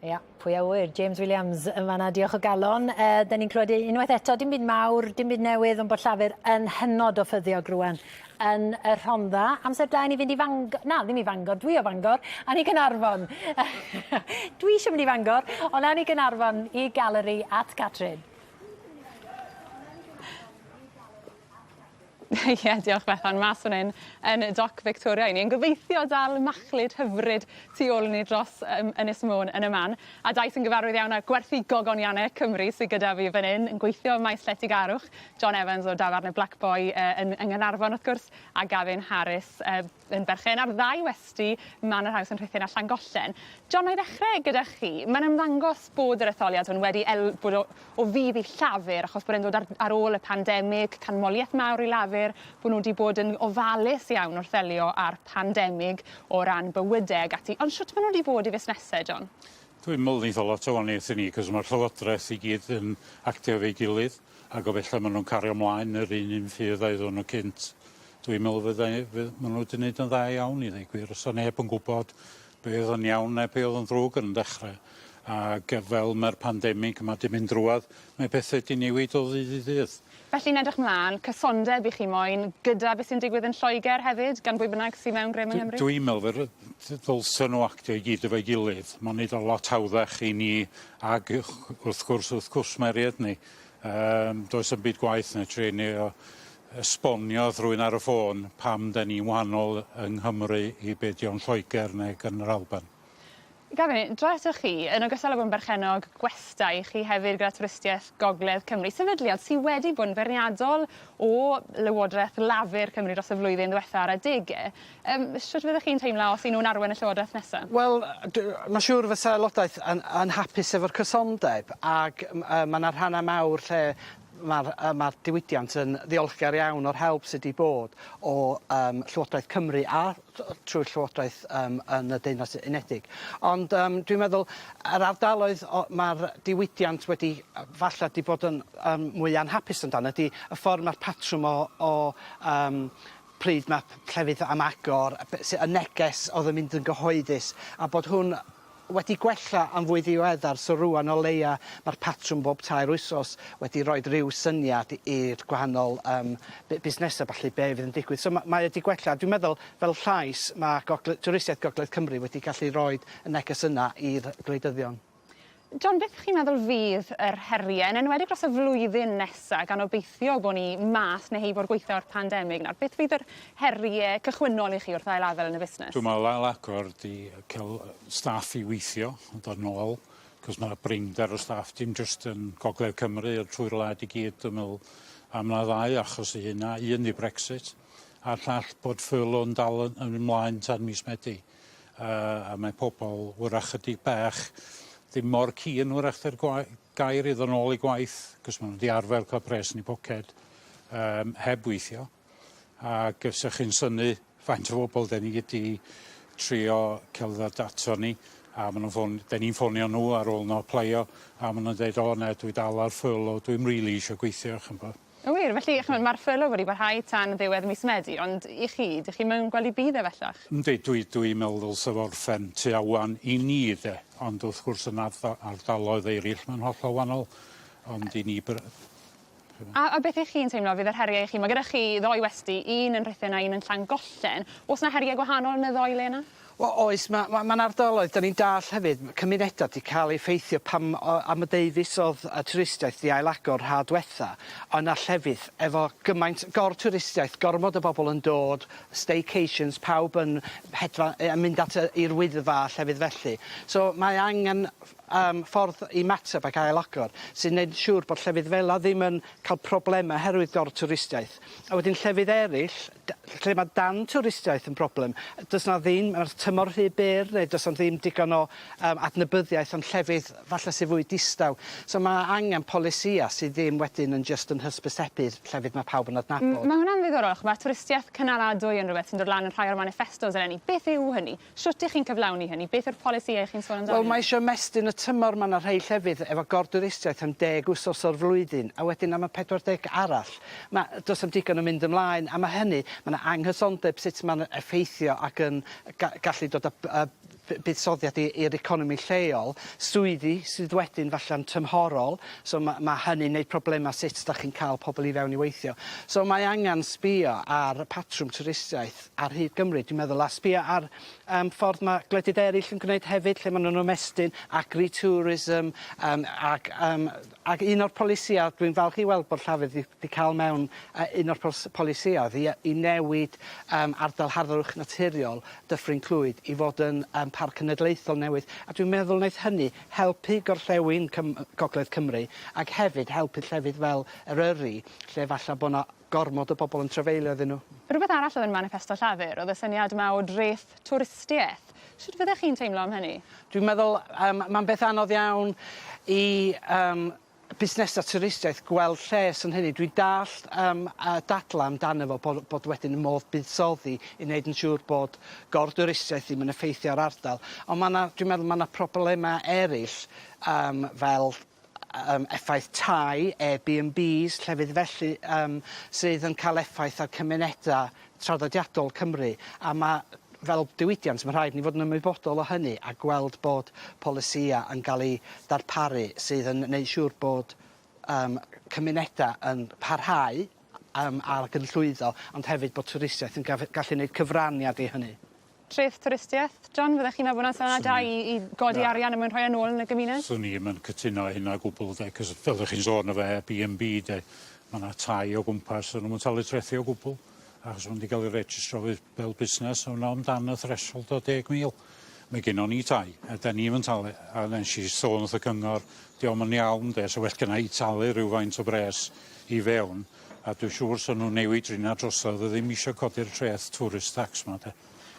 Ia, pwy a ŵyr. James Williams yn fanna, diolch o galon. Uh, da ni'n clywed unwaith eto, dim byd mawr, dim byd newydd, ond bod Llafur yn hynod o ffyddiog rwan yn y Rhondda. Amser da i ni fynd i Fangor, na, ddim i Fangor, dwi o Fangor, a ni Gaernarfon. dwi eisiau mynd i Fangor, ond awn ni Gaernarfon i galeri at Catrin. Ie, diolch Bethan. Mas fan 'yn yn y Doc Victoria 'yn ni yn gobeithio dal machlud hyfryd tu ôl i ni dros yym Ynys Môn yn y man. A dau sy'n gyfarwydd iawn â gwerthu gogonianne Cymru sy gyda fi fan 'yn yn gweithio ym maes lletygarwch, John Evans o dafarn y Black Boy yy yn yng Nghaernarfon wrth gwrs a Gavin Harris yy yn berchen ar ddau westy Manor House yn Rhuthun a Llangollen. John, 'na i ddechre gyda chi. Mae'n ymddangos bod yr etholiad hwn wedi el- bod o o fudd i Llafur achos bod e'n dod ar ar ôl y pandemig, canmoliaeth mawr i Lafur, bo' nhw 'di bod yn ofalus iawn wrth ddelio â'r pandemig o ran bywyde ag ati. Ond shwt ma' nhw 'di bod i fusnese, John? Dwi'n me'wl neith o lot o waniaeth i ni 'c'os ma'r llywodreth i gyd yn actio efo'i gilydd ag o fella ma' nw'n cario mlaen yr un un ffyrdd oeddwn nw cynt. Dwi'n me'wl fyddai fydd ma' nw 'di neud yn dda iawn i ddeu gwir os o' neb yn gwbod be' o'dd yn iawn ne' be' o'dd yn ddrwg yn dechre ag yy fel ma'r pandemig yma 'di mynd drwadd mae pethe 'di newid o ddydd i ddydd. Felly'n edrych mlan, cysondeb i chi moyn gyda be' sy'n digwydd yn Lloegr hefyd, gan bwy bynnag sy mewn grym yng Nghymru? Dwi'n me'wl fe ry- ddylsen nhw actio i gyd efo'i gilydd. Ma'n neud o lot hawddach i ni ag wrth gwrs wrth cwsmeriaid ni. Yym does 'am byd gwaeth na trio ni o esbonio wrth rywun ar y ffôn pam 'dan ni'n wahanol yng Nghymru i be' 'di o'n Lloegr neu yn yr Alban. Gavin, dro atoch chi, yn ogystal â bod yn berchennog gwestai, chi hefyd gyda Twristiaeth Gogledd Cymru, sefydliad sy wedi bod yn feirniadol o Lywodraeth Lafur Cymru dros y flwyddyn ddiwetha ar adege. Yym, shwt fyddech chi'n teimlo os 'yn nhw'n arwen y Llywodraeth nesa? Wel, ma' siŵr fysa aelodaeth yn yn hapus efo'r cysondeb ag m- yy ma' 'na rhanna' mawr lle ma'r yy ma'r diwydiant yn ddiolchgar iawn o'r help sy 'di bod o yym Llywodraeth Cymru a trwy'r Llywodraeth yym yn y Deyrnas Unedig. Ond yym dwi'n meddwl yr ardaloedd o- ma'r diwydiant wedi yy falla 'di bod yn yym mwy anhapus amdano ydi y ffor ma'r patrwm o o yym pryd ma' llefydd am agor a be' sy- y neges o'dd yn mynd yn gyhoeddus a bod hwn wedi gwella yn fwy ddiweddar so rŵan o leia ma'r patrwm bob tair wsos wedi roid ryw syniad i'r gwahanol yym bu- busnesa ballu be' fydd yn digwydd so ma' mae o 'di gwella dwi'n meddwl fel llais ma' gogle- twristiaeth Gogledd Cymru wedi gallu roid y neges yna i'r gwleidyddion. John, beth chi'n meddwl fydd yr herie, yn enwedig dros y flwyddyn nesa, gan obeithio bo' ni mas neu heibio'r gwaetha o'r pandemig nawr, beth fydd yr herie cychwynnol i chi wrth ail-afel yn y busnes? Dwi'n me'wl ail-agor 'di ca'l staff i weithio yn dod nôl 'c'os ma' brinder o staff dim jyst yn gogledd Cymru ond trwy'r wlad i gyd dwi me'wl a ma' 'na ddau achos i hynna un 'di Brexit a'r llall bod furlough yn dal yn yn myn' mlaen tan mis Medi. Yy a mae pobol 'w'rach chydig bach ddim mor keen 'w'rach 'di'r gwa- gair i ddod nôl i gwaith 'c'os ma' n'w 'di arfer ca'l pres yn 'u poced yym heb weithio ag yy 'sach chi'n synnu faint o bobol 'den ni 'di trio ca'l ddod ato ni a ma' nw'n ffon- 'den ni'n ffonio nhw ar ôl n'w aplaio a ma' nw'n deud o na dwi dal ar furlough dwi'm rili isio gweithio ch'mbo. O wir? Felly, ch'mod, ma'r furlough wedi parhau tan ddiwedd mis Medi, ond i chi, 'dych chi'm yn gweld 'i budd e bellach? Yndi, dwi dwi me'wl ddylse fo orffen tua ŵan i ni 'de, ond wrth gwrs yn ardda- ardaloedd eiryll ma'n hollol wanol, ond i ni byr- A a beth 'ych chi'n teimlo fydd yr heriau i chi? Ma' gyda chi ddou westy, un yn Rhuthun a un yn Llangollen. O's 'na herie gwahanol yn y ddou le 'na? Wel oes ma' ma' ma'n ardaloedd 'dan ni'n dall hefyd ma' cymuneda 'di ca'l eu effeithio pam o- am y deufis o'dd y twristiaeth 'di ailagor ha dwetha o' 'na llefydd efo gymaint gor-twristiaeth gormod o bobol yn dod staycations pawb yn hedfa- yy yn mynd at y i'r Wyddfa a llefydd felly so mae angen um, ffordd i mateb ac ail-agor sy'n neud yn siŵr bod llefydd fela ddim yn cael problemau oherwydd gor-twristiaeth. A wedyn llefydd eraill, lle mae dan twristiaeth yn broblem, does 'na ddim, mae'r tymor rhy byr neu does 'na ddim digon o um, adnabyddiaeth am llefydd falle sydd fwy distaw. So mae angen polisïau sydd ddim wedyn yn just yn hysbysebu'r llefydd mae pawb yn adnabod. Mae hwnna'n ddiddorol, mae twristiaeth cynaladwy yn rhywbeth sy'n dod lan yn rhai o'r maniffestos eleni. Beth yw hynny? Shwt 'ych chi'n cyflawni hynny? Beth yw'r polisïau chi'n sôn amdanyn nhw? Wel, mae eisiau ymestyn y tymor. Mae 'na rhai llefydd efo gor-dwristiaeth am deg wsos o'r flwyddyn, a wedyn am y 40 arall, ma', does 'na'm digon yn mynd ymlaen, a ma' hynny, ma' 'na anghysondeb sut ma'n effeithio ac yn gallu dod â buddsoddiad i'r economi lleol, swyddi sydd wedyn falla'n tymhorol, so ma' ma' hynny'n neud problema sut 'dach chi'n cael pobl i fewn i weithio. So mae angen sbïo ar y patrwm twristiaeth ar hyd Gymru, dwi'n meddwl, a sbïo ar um, ffordd mae gwledydd eraill yn gwneud hefyd, lle maen nhw'n ymestyn agri-tourism, um, ac, um, ac un o'r polisïau, dwi'n falch i weld bod Llafur wedi cael mewn uh, un o'r polisïau i, i newid um, ardal harddwch naturiol Dyffryn Clwyd i fod yn um, parc cenedlaethol newydd, a dwi'n meddwl wnaeth hynny helpu gorllewin Cym Gogledd Cymru ac hefyd helpu llefydd fel Eryri, lle falle bod 'na gormod o bobl yn trafeilio iddyn nhw. Rhywbeth arall oedd yn maniffesto Llafur oedd y syniad 'ma o dreth twristiaeth. Shwt fyddech chi'n teimlo am hynny? Dwi'n meddwl yym mae'n beth anodd iawn i yym busnesau twristiaeth gweld lles yn hynny. Dwi'n dallt yym y dadlau amdano fo bod bod wedyn yn modd buddsoddi i wneud yn siŵr bod gor-dwristiaeth ddim yn effeithio ar ardal. Ond ma' 'na dwi'n meddwl ma' 'na problemau eraill yym fel yym effaith tai, Airbnbs, llefydd felly yym sydd yn cael effaith ar cymunedau traddodiadol Cymru a ma' fel diwydiant ma' rhaid ni fod yn ymwybodol o hynny a gweld bod polisïau yn cael eu darparu sydd yn neud siŵr bod yym cymunedau yn parhau yym ag yn llwyddo ond hefyd bod twristiaeth yn gaf- gallu neud cyfraniad i hynny. Treth twristiaeth, John, fyddech chi'n meddwl bod hwnna'n syniad da i i godi arian er mwyn rhoi e nôl yn y gymuned? Swn i 'im yn cytuno â hynna o gwbwl 'de 'c'os fel 'dych chi'n sôn efo Airbnb 'de ma' 'na tai o gwmpas a nw'm yn talu trethi o gwbwl achos ma' n'w 'di ga'l 'u registro fel busnes a ma' o dan y threshold o 10,000. Mae gennon ni tai a 'dan ni'm yn talu a nesh i sôn wrth y cyngor 'di o'm yn iawn 'de so well gynna i talu rywfaint o bres i fewn a dwi siŵr sa nw'n newid rheina drosodd a ddim isio codi'r treth tourist tax 'ma 'de.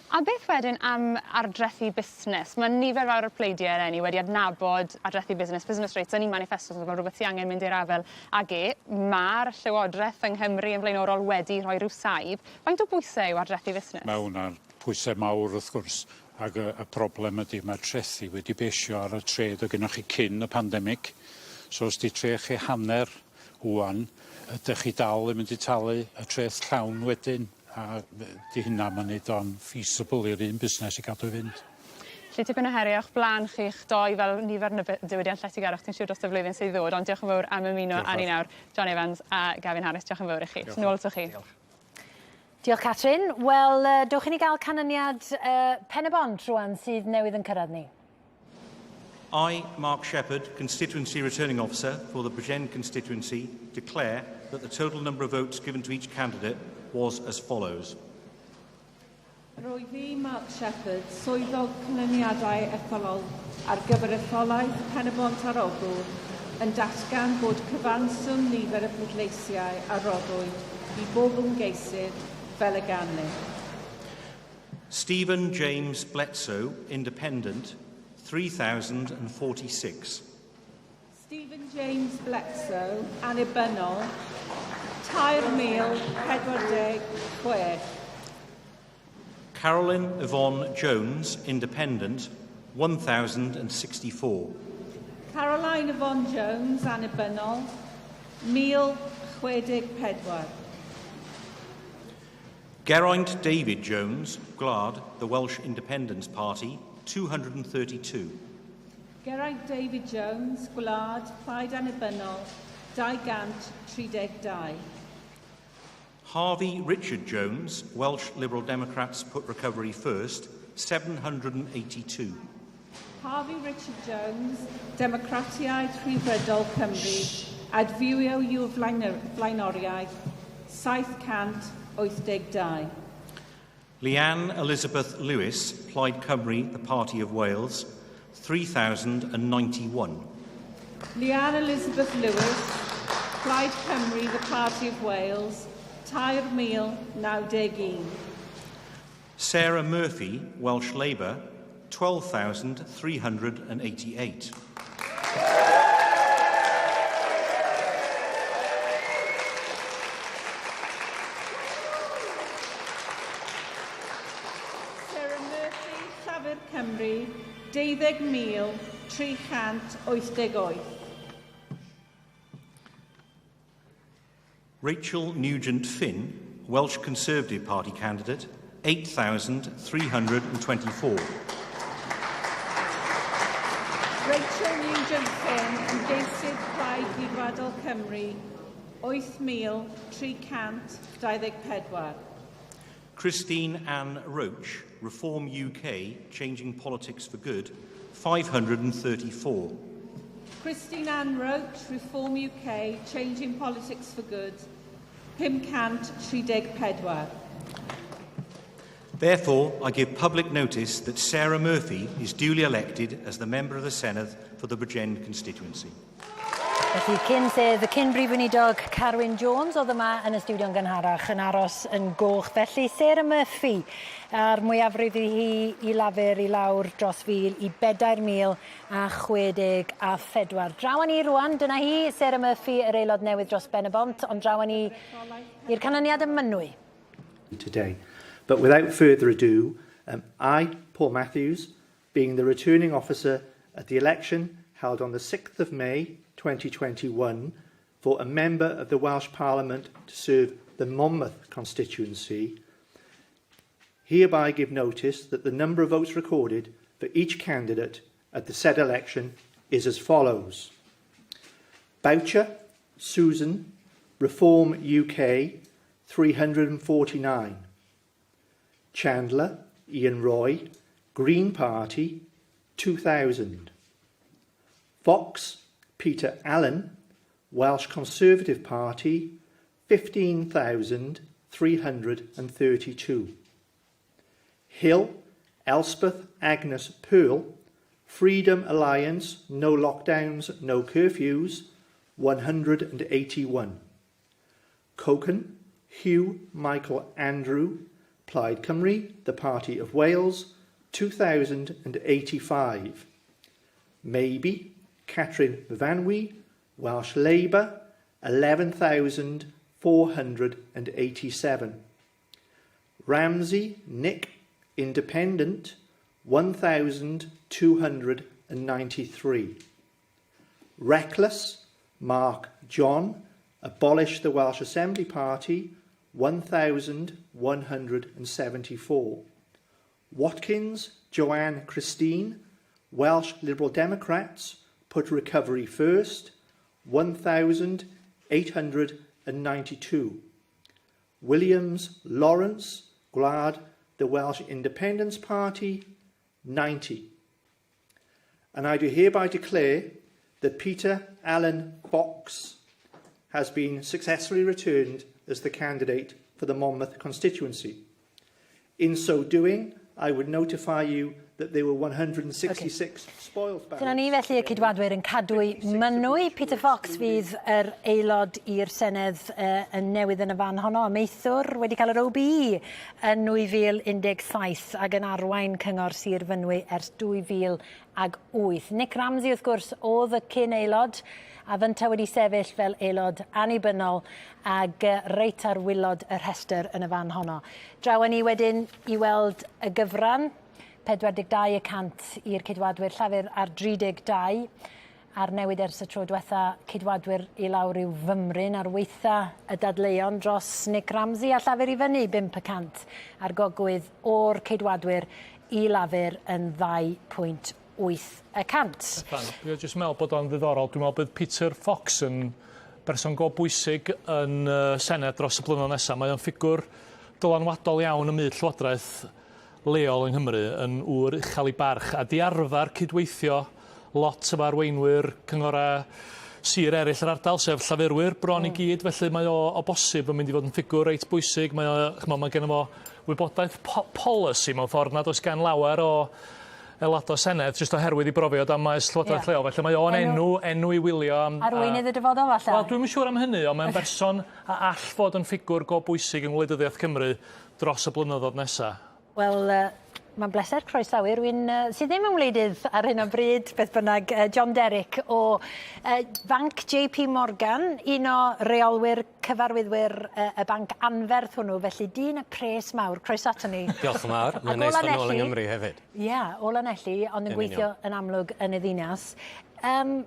A beth wedyn am ardrethi busnes? Mae nifer fawr o'r pleidiau eleni wedi adnabod ardrethi busnes, business rates, yn eu maniffestos nhw fel rhywbeth sydd angen mynd i'r afael ag e. Mae'r Llywodraeth yng Nghymru yn flaenorol wedi rhoi rhyw saib. Faint o bwysau yw ardrethi busnes? Mae hwnna'n pwysau mawr wrth gwrs ac y, y broblem ydy mae'r trethi wedi besio ar y trade o gennoch chi cyn y pandemig. So os 'di treth chi hanner ŵan, ydych chi dal yn mynd i talu y treth llawn wedyn? A 'di hynna'm yn neud o'n feasible i'r un busnes i gadw i fynd. Felly tipyn o heriau o'ch blaen chi'ch dou fel nifer yn y diwydiant lletygarwch dwi'n siŵr dros y flwyddyn sydd i ddod ond diolch yn fawr am ymuno â ni nawr John Evans a Gavin Harris diolch yn fawr i chi. Nôl atoch chi. Diolch. Diolch Catrin. Wel dowch i ni gael canlyniad uh, Pen-y-bont rwan sydd newydd yn cyrraedd ni. I, Mark Shepherd, Constituency Returning Officer for the Bridgend constituency, declare that the total number of votes given to each candidate was as follows. Rwyf fi, Mark Shepherd, swyddog canlyniadau etholol ar gyfer etholaeth Pen-y-bont ar Ogwr, yn datgan bod cyfanswm nifer y pleidleisiau a roddwyd i bob ymgeisydd fel y ganlyn. Stephen James Bletsoe, Independent, 3,046. Stephen James Bletsoe, Annibynnol, 3,046. Carolyn Yvonne Jones, Independent, 1,064. Caroline Yvonne Jones, Annibynnol, 1,064. Geraint David Jones, Gwlad, the Welsh Independence Party, 232. Geraint David Jones, Gwlad, Plaid Annibynnol, 232. Harvey Richard Jones, Welsh Liberal Democrats Put Recovery First, 782. Harvey Richard Jones, Democratiaid Rhyddfrydol Cymru, adfywio yw'r flaenoriaeth, 782. Leanne Elizabeth Lewis, Plaid Cymru, the Party of Wales, 3,091. Leanne Elizabeth Lewis, Plaid Cymru, The Party of Wales, 3,091. Sarah Murphy, Welsh Labour, 12,388. Sarah Murphy, Llafur Cymru, 12,388. Rachel Nugent Finn, Welsh Conservative Party candidate, 8,324. Rachel Nugent Finn, ymgeisydd Plaid Geidwadol Cymru, 8,324. Christine Ann Roach, Reform UK, Changing Politics for Good, 534. Christine Ann Roach, Reform UK, Changing Politics for Good, 534. Therefore, I give public notice that Sarah Murphy is duly elected as the member of the Senedd for the Bridgend constituency. Felly, cyn sedd y cyn Brif Weinidog Carwyn Jones oedd yma yn y stiwdio'n gynharach yn aros yn goch. Felly, Sarah Murphy a'r mwyafrif i hi i Lafur i lawr dros fil i 4,064. Draw â ni rwan, dyna hi, Sarah Murphy, yr aelod newydd dros Ben y Bont, ond draw â ni i'r canlyniad ym Mynwy. Today. But without further ado, um, I, Paul Matthews, being the returning officer at the election held on the 6th of May 2021 for a member of the Welsh Parliament to serve the Monmouth constituency, hereby give notice that the number of votes recorded for each candidate at the said election is as follows. Boucher, Susan, Reform UK, 349. Chandler, Ian Roy, Green Party, 2000. Fox, Peter Allen, Welsh Conservative Party, 15,332. Hill, Elspeth Agnes Pearl, Freedom Alliance, No Lockdowns, No Curfews, 181. Coken, Hugh Michael Andrew, Plaid Cymru, The Party of Wales, 2085. Maybe, Catherine Myfanwy, Welsh Labour, 11,487. Ramsey, Nick, Independent, 1,293. Reckless, Mark John, Abolish the Welsh Assembly Party, 1,174. Watkins, Joanne Christine, Welsh Liberal Democrats, Put Recovery First, 1,892. Williams, Lawrence, Gwlad, the Welsh Independence Party, 90. And I do hereby declare that Peter Allen Fox has been successfully returned as the candidate for the Monmouth constituency. In so doing, I would notify you that there were 166 okay. spoiled ballots. Dyna ni felly y Ceidwadwyr yn cadw Mynwy. Peter Fox fydd yr aelod i'r Senedd uh, yn newydd yn y fan honno. Amaethwr wedi cael yr OBE yn 2017 ac yn arwain Cyngor Sir Fynwy ers 2008. Nick Ramsay wrth gwrs oedd y cyn aelod a fynta wedi sefyll fel aelod annibynnol ag reit ar wylod y rhestr yn y fan honno. Draw â ni wedyn i weld y gyfran, 42 y cant i'r Ceidwadwyr, Llafur ar 32, a'r newid ers y tro diwetha, Ceidwadwyr i lawr i'w fymryn ar weitha y dadleuon dros Nick Ramsay a Llafur i fyny 5 y cant a'r gogwydd o'r Ceidwadwyr i Lafur yn 2.8 y cant. Bethan, dwi jyst meddwl bod o'n ddiddorol. Dwi'n meddwl bydd Peter Fox yn berson go bwysig yn y Senedd dros y blynyddoedd nesaf. Mae o'n ffigwr dylanwadol iawn ym myd Llywodraeth leol yng Nghymru, yn ŵr uchel ei barch, a 'di arfer cydweithio lot efo arweinwyr cynghorau sir eraill yr ardal, sef Llafurwyr bron i gyd, felly mae o o bosib yn mynd i fod yn ffigwr reit bwysig. Mae o, ch'mo', mae genno fo wybodaeth po- polisi mewn ffordd nad oes gan lawer o aelodau Senedd, jyst oherwydd i brofiad am maes Llywodraeth yeah. Lleol. Felly mae o'n enw, enw i wylio am... Arweinydd y dyfodol falle? Wel, dwi'm yn siŵr am hynny, ond mae'n berson a all fod yn ffigwr go bwysig yng ngwleidyddiaeth Cymru dros y blynyddoedd nesaf. Wel, uh, mae'n bleser croesawu rhywun uh, sydd ddim yn wleidydd ar hyn o bryd, beth bynnag, uh, John Derrick o uh, Banc JP Morgan, un o reolwyr cyfarwyddwyr uh, y banc anferth hwnnw, felly dyn y pres mawr. Croeso ato ni. Diolch yn fawr. Mae'n neis fod nôl yng Nghymru hefyd. Ie, yeah, o Lanelli, ond yn gweithio yn amlwg yn y ddinas. Um,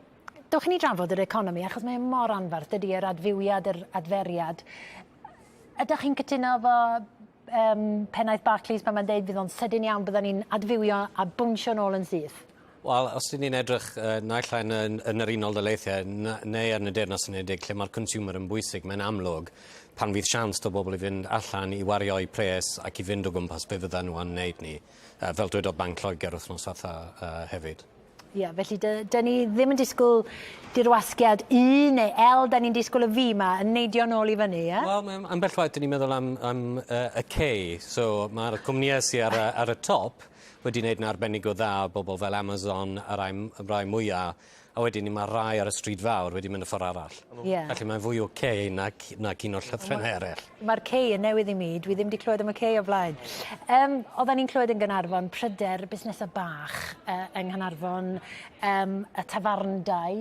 dewch i ni drafod yr economi, achos mae'n mor anferth, dydy, yr adfywiad, yr adferiad. Ydych chi'n cytuno efo um, pennaeth Barclays pan mae'n deud fydd o'n sydyn iawn byddwn ni'n adfywio a bwnsio nôl yn syth? Wel, os dyn ni'n edrych uh, naill ai yn, yn, yn yr Unol Daleithiau neu yn y Deyrnas Unedig lle mae'r consumer yn bwysig, mae'n amlwg pan fydd siawns o bobl i fynd allan i wario eu pres ac i fynd o gwmpas be fyddan nhw yn wneud ni, uh, fel dwedodd Banc Lloegr wythnos diwetha uh, hefyd. Ie, yeah, felly dyn ni ddim yn disgwyl dirwasgiad U neu L, dyn ni'n disgwyl y V ma yn neidio nôl i fyny, ie? Yeah? Wel, ambell waith dyn ni'n meddwl am, am uh, y K, so mae'r cwmnïau sydd ar, ar y top wedi wneud yn arbennig o dda, bobl fel Amazon a rai, rai mwyaf, a wedyn ni mae rai ar y stryd fawr wedi mynd y ffordd arall. Yeah. Felly mae'n fwy o K na, na un o'r llythrennau eraill. Mae'r K yn newydd i mi, dwi ddim wedi clywed am y K o blaen. Um, oedden ni'n clywed yn Gaernarfon pryder busnesau bach uh, yng Nghaernarfon, um, y tafarndai.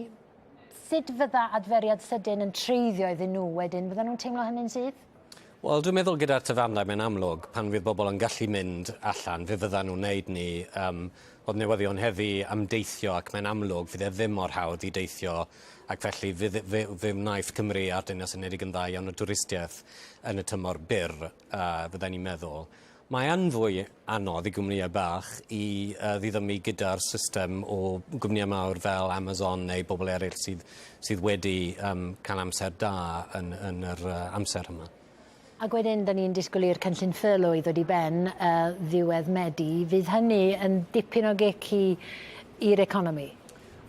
Sut fydda adferiad sydyn yn treiddio iddyn nhw wedyn? Fydda nhw'n teimlo hynny'n syth? Wel, dwi'n meddwl gyda'r tafarndai mae'n amlwg, pan fydd bobl yn gallu mynd allan, fe fyddan nhw'n neud ni. Um, oedd newyddion heddi am deithio ac mae'n amlwg fydd e ddim mor hawdd i deithio ac felly fe, fe, fe wnaeth Cymru a'r Deyrnas Unedig yn dda iawn o dwristiaeth yn y tymor byr, uh, fydden ni'n meddwl. Mae yn fwy anodd i gwmnïau bach i uh, ddiddymu gyda'r system o gwmnïau mawr fel Amazon neu bobl eraill sydd, sydd wedi um, cael amser da yn, yn yr uh, amser yma. Ac wedyn, da ni'n disgwyl i'r cynllun furlough i ddod i ben uh, ddiwedd Medi. Fydd hynny yn dipyn o gic i'r economi?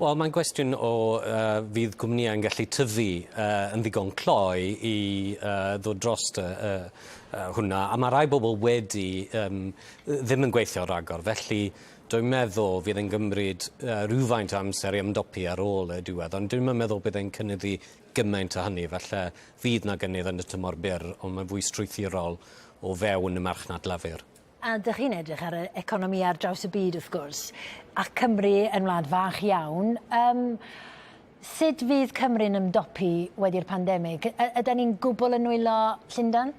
Wel, mae'n gwestiwn o uh, fydd cwmnïau yn gallu tyfu uh, yn ddigon cloi i uh, ddod dros y, uh, uh, hwnna. A mae rai bobl wedi um, ddim yn gweithio ragor, felly dwi'n meddwl fydd yn gymryd uh, rhywfaint o amser i ymdopi ar ôl y diwedd, ond dwi'n meddwl bydd e'n cynyddu gymaint o hynny. Falle fydd na gynnydd yn y tymor byr, ond mae'n fwy strwythurol o fewn y marchnad lafur. A dych chi'n edrych ar y economi ar draws y byd, wrth gwrs, a Cymru yn wlad fach iawn. Um, sut fydd Cymru'n ymdopi wedi'r pandemig? Ydy ni'n gwbl yn nwylo Llundain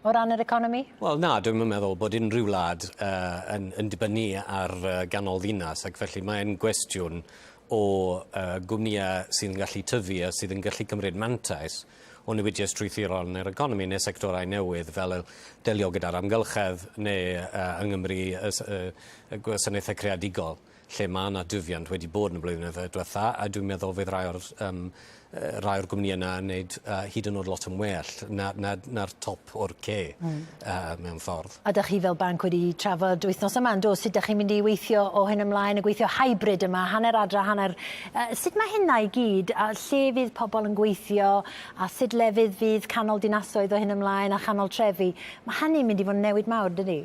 o ran yr economi? Wel na, dwi'n meddwl bod unrhyw wlad uh, yn, yn dibynnu ar uh, ganol ddinas ac felly mae'n gwestiwn o uh, gwmnïau sydd yn gallu tyfu a sydd yn gallu cymryd mantais o newidiau strwythurol yn yr economi neu sectorau newydd fel y delio gyda'r amgylchedd neu uh, yng Nghymru y, y, y gwasanaethau creadigol lle mae yna dyfiant wedi bod yn y blwyddyn diwetha a dwi'n meddwl fydd rai o'r um, rai o'r gwmnïau yna yn gwneud uh, hyd yn oed lot yn well na'r na, na, na top o'r ce mm. uh, mewn ffordd. A dych chi fel banc wedi trafod wythnos yma, yn do? Sut dych chi'n mynd i weithio o hyn ymlaen, y gweithio hybrid yma, hanner adra, hanner... Uh, sut mae hynna i gyd, a lle fydd pobl yn gweithio, a sut lefydd fydd canol dinasoedd o hyn ymlaen a chanol trefi? Mae hynny'n mynd i fod yn newid mawr, dydy?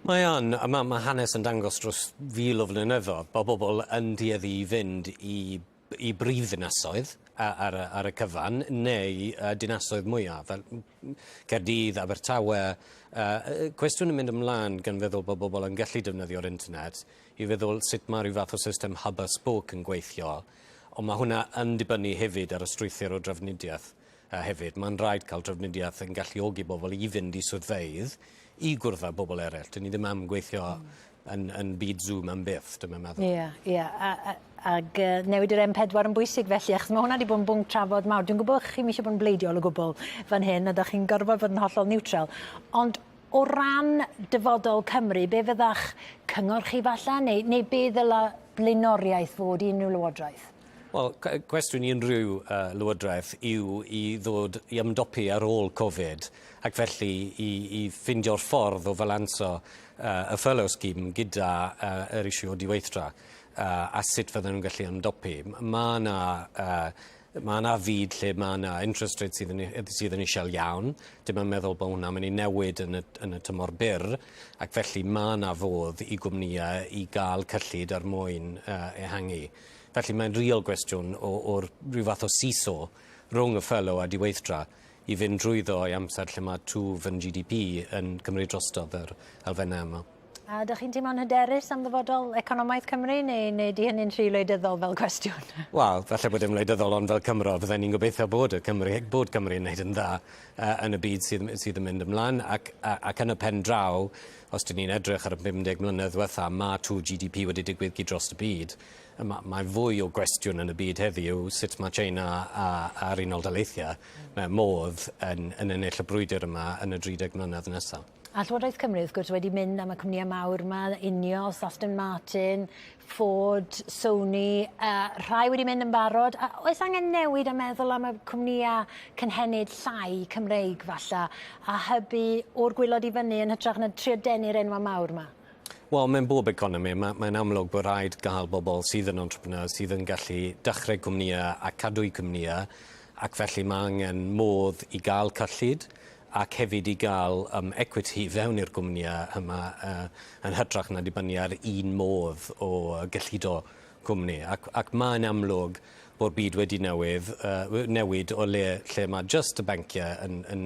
Mae yn, a mae, mae hanes yn dangos dros fil o flynyddoedd bod bobl yn dueddu i fynd i, i brif ddinasoedd ar, y, ar y cyfan, neu uh, dinasoedd mwyaf, fel Caerdydd, Abertawe. Uh, cwestiwn yn mynd ymlaen gan feddwl bod bobl yn gallu defnyddio'r internet i feddwl sut mae rhyw fath o system hub a spoke yn gweithio, ond mae hwnna yn dibynnu hefyd ar y strwythur o drafnidiaeth uh, hefyd. Mae'n rhaid cael drafnidiaeth yn galluogi bobl i fynd i swyddfeydd, i gwrdd â bobl eraill. Dyn ni ddim am gweithio yn, yn byd Zoom am byth, dwi'n meddwl. Ie, yeah, ie. Yeah. Ag uh, newid yr M4 yn bwysig felly, achos mae hwnna wedi bod yn bwnc trafod mawr. Dwi'n gwybod chi'm eisiau bod yn bleidiol o gwbl fan hyn, a da chi'n gorfod fod yn hollol neutral. Ond o ran dyfodol Cymru, be fydda'ch cyngor chi falle, neu, neu be ddyla blaenoriaeth fod i unrhyw lywodraeth? Wel, cwestiwn i unrhyw uh, lywodraeth yw i ddod i ymdopi ar ôl Covid ac felly i, i ffeindio'r ffordd o falanso uh, y furlough scheme gyda uh, yr issue o diweithdra uh, a sut fydden nhw'n gallu ymdopi. Mae yna uh, Mae yna fyd lle mae yna interest rate sydd yn, sydd yn isiel iawn. Dim yn meddwl bod hwnna'n mynd i newid yn y, yn y tymor byr, ac felly mae yna fodd i gwmnïau i gael cyllid er mwyn uh, ehangu. Felly mae'n real gwestiwn o'r rhyw fath o seesaw rhwng y furlough a diweithdra i fynd drwyddo i amser lle mae twf yn GDP yn cymryd drostodd yr elfennau yma. A ydych chi'n teimlo'n hyderus am ddyfodol economaidd Cymru, neu, neu di hynny'n rhy wleidyddol fel cwestiwn? Wel, falle bod e'n wleidyddol, ond fel Cymro, fydden ni'n gobeithio bod y Cymru, bod Cymru yn gwneud yn dda uh, yn y byd sydd, sydd yn mynd ymlaen. Ac, ac yn y pen draw, os dyn ni'n edrych ar y 50 mlynedd ddiwetha, mae twf GDP wedi digwydd gyd dros y byd. Mae, mae fwy o gwestiwn yn y byd heddiw sut mae China a, a'r Unol Daleithiau mewn modd yn, yn ennill y brwydr yma yn y 30 mlynedd nesaf. A Llywodraeth Cymru wrth gwrs wedi mynd am y cwmnïau mawr 'ma, Ineos, Aston Martin, Ford, Sony, uh, rhai wedi mynd yn barod. A oes angen newid a meddwl am y cwmnïau cynhenid llai Cymreig falle, a hybu o'r gwylod i fyny yn hytrach na trio denu'r enwau mawr 'ma? Wel, mewn bob economi, mae'n mae amlwg bod rhaid gael bobl sydd yn entrepreneurs, sydd yn gallu dechrau cwmnïau a cadw'u cwmnïau, ac felly mae angen modd i gael cyllid, ac hefyd i gael um, equity fewn i'r gwmnïau yma uh, yn hytrach na dibynnu ar un modd o gyllido cwmni. Ac, ac mae'n amlwg bod byd wedi newydd, uh, newid o le lle mae just y banciau yn, yn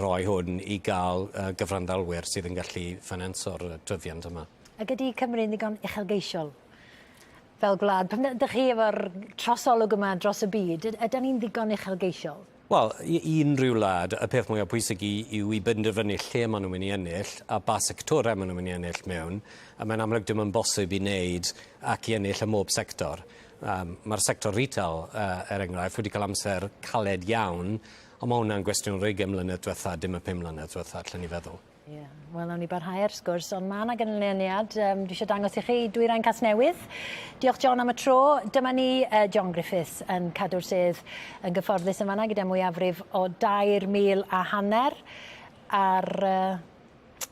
rhoi hwn i gael uh, gyfranddalwyr sydd yn gallu ffenanso'r tyfiant yma. Ac ydy Cymru'n ddigon uchelgeisiol fel gwlad? Pan ydych chi efo'r trosolwg yma dros y byd, ydyn ni'n ddigon uchelgeisiol? Wel, i unrhyw wlad, y peth mwyaf pwysig i yw i benderfynu lle maen nhw'n mynd i ennill a ba sectorau maen nhw'n mynd i ennill mewn, a mae'n amlwg dim yn bosib i wneud ac i ennill ym mhob sector. Um, Mae'r sector retail, uh, er enghraifft, wedi cael amser caled iawn, ond mae hwnna'n gwestiwn o'r 20 mlynedd diwetha, dim y 5 mlynedd diwetha, allan ni feddwl. Ie, yeah. wel, nawn ni barhau ar sgwrs, ond mae yna ganlyniad. Um, dwi eisiau dangos i chi Dwyrain Casnewydd. Diolch John am y tro. Dyma ni uh, John Griffiths yn cadw'r sedd yn gyfforddus yn fanna gyda mwyafrif o 2,000 a hanner ar uh,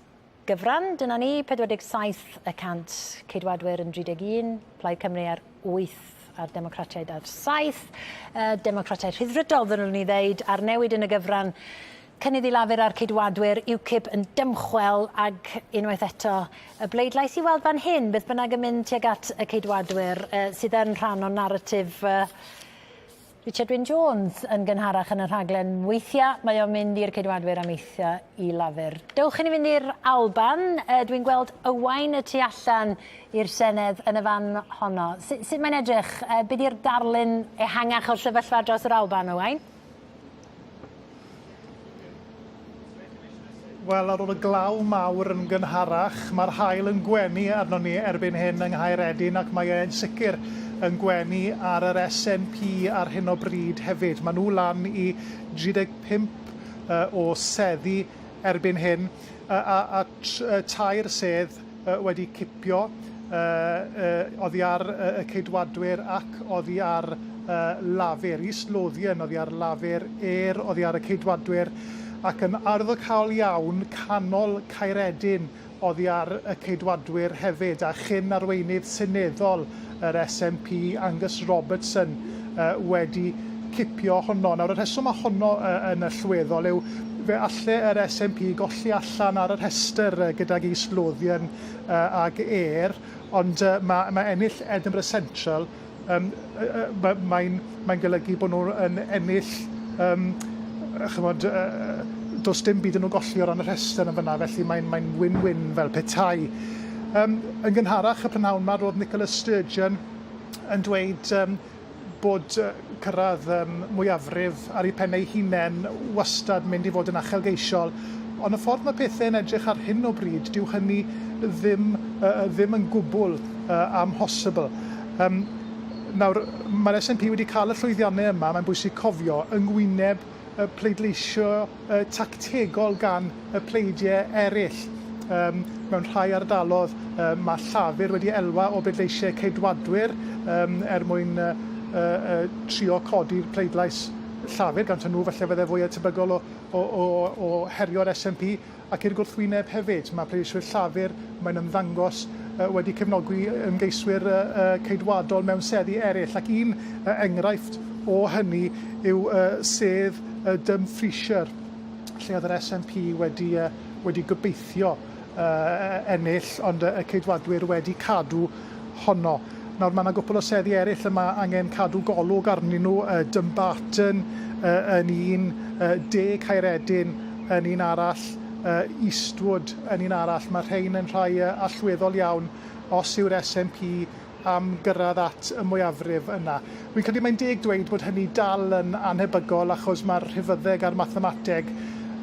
gyfran. Dyna ni, 47 y cant Ceidwadwyr yn 31, Plaid Cymru ar 8 a'r Democratiaid ar 7. Uh, Democratiaid Rhyddfrydol, ddylwn ni ddeud, a'r newid yn y gyfran Cynnydd i Lafur a'r Ceidwadwyr, UKIP yn dymchwel ag unwaith eto y bleidlais i weld fan hyn, beth bynnag yn mynd tuag at y Ceidwadwyr uh, sydd yn rhan o naratif uh, Richard Wyn Jones yn gynharach yn y rhaglen. Weithiau mae o'n mynd i'r Ceidwadwyr am weithiau i Lafur. Dewch i ni fynd i'r Alban. Uh, Dwi'n gweld Owain y tu allan i'r Senedd yn y fan honno. Sut, sut mae'n edrych? Uh, be di'r darlun ehangach o'r sefyllfa dros yr Alban, Owain? Wel, ar ôl y glaw mawr yn gynharach, mae'r haul yn gwenu arnon ni erbyn hyn yng Nghaeredin ac mae e'n sicr yn gwenu ar yr SNP ar hyn o bryd hefyd. Maen nhw lan i 35 o seddi erbyn hyn a, a, a tair sedd wedi cipio oddi ar y Ceidwadwyr ac oddi ar Lafur. East Lothian oddi ar Lafur, Ayr oddi ar y Ceidwadwyr, ac yn arwyddocaol iawn, canol Caeredin oddi ar y Ceidwadwyr hefyd, a chyn arweinydd seneddol yr SNP, Angus Robertson, wedi cipio honno. Nawr, y rheswm mae honno yn allweddol yw fe alle yr SNP golli allan ar y rhestr gydag East Lothian ag Ayr, ond mae, mae ennill Edinburgh Central, um, mae'n mae golygu bod nhw'n ennill, um, chymod, uh, does dim byd yn nhw golli o ran y rhestr yn fyna, felly mae'n mae win-win fel petai. Um, yn gynharach y prynhawn yma, roedd Nicola Sturgeon yn dweud um, bod cyrraedd um, mwyafrif ar eu pen eu hunain wastad mynd i fod yn achelgeisiol, ond y ffordd mae pethau'n edrych ar hyn o bryd, dyw hynny ddim, uh, ddim yn gwbl uh, amhosibl. Um, nawr, mae'r SNP wedi cael y llwyddiannau yma, mae'n bwysig cofio, yng ngwyneb y pleidleisio tactegol gan y pleidiau eraill. Um, mewn rhai ardalodd um, mae Llafur wedi elwa o bleidleisiau Ceidwadwyr um, er mwyn uh, uh, uh, trio codi'r pleidlais Llafur, gan nhw falle fydde fwy tebygol o, o, o, o herio'r SNP ac i'r gwrthwyneb hefyd. Mae pleidleiswyr Llafur, mae'n ymddangos, wedi cefnogi ymgeiswyr Ceidwadol mewn seddi eraill. Ac un enghraifft o hynny yw uh, sedd uh, Dumfriesshire, lle oedd yr SNP wedi, uh, wedi gobeithio uh, ennill, ond y Ceidwadwyr wedi cadw honno. Nawr mae yna gwpl o seddi eraill y mae angen cadw golwg arnyn nhw, uh, Dumbarton uh, yn un, uh, De Caeredin yn un arall, uh, Eastwood yn un arall. Mae rhain yn rhai uh, allweddol iawn os yw'r SNP am gyrraedd at y mwyafrif yna. Wi'n credu mae'n deg dweud bod hynny dal yn annhebygol achos mae'r rhifyddeg a'r mathemateg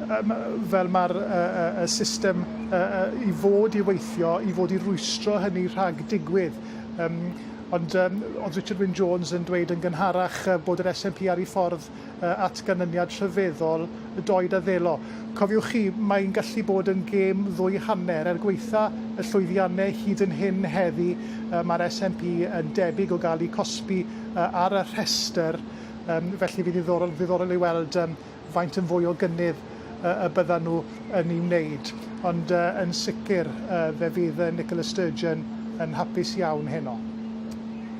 um, fel mae'r uh, y system uh, i fod i weithio, i fod i rwystro hynny rhag digwydd. Um, ond um, oedd Richard Wyn Jones yn dweud yn gynharach uh, bod yr SNP ar ei ffordd uh, at ganlyniad rhyfeddol y doed a ddelo. Cofiwch chi, mae'n gallu bod yn gêm ddwy hanner. Er gweitha y llwyddiannau hyd yn hyn heddi, uh, mae'r SNP yn debyg o gael eu cosbi uh, ar y rhestr, um, felly fydd ddiddorol, ddiddorol i weld um, faint yn fwy o gynnydd uh, y byddan nhw yn ei wneud. Ond uh, yn sicr, uh, fe fydd Nicola Sturgeon yn hapus iawn heno.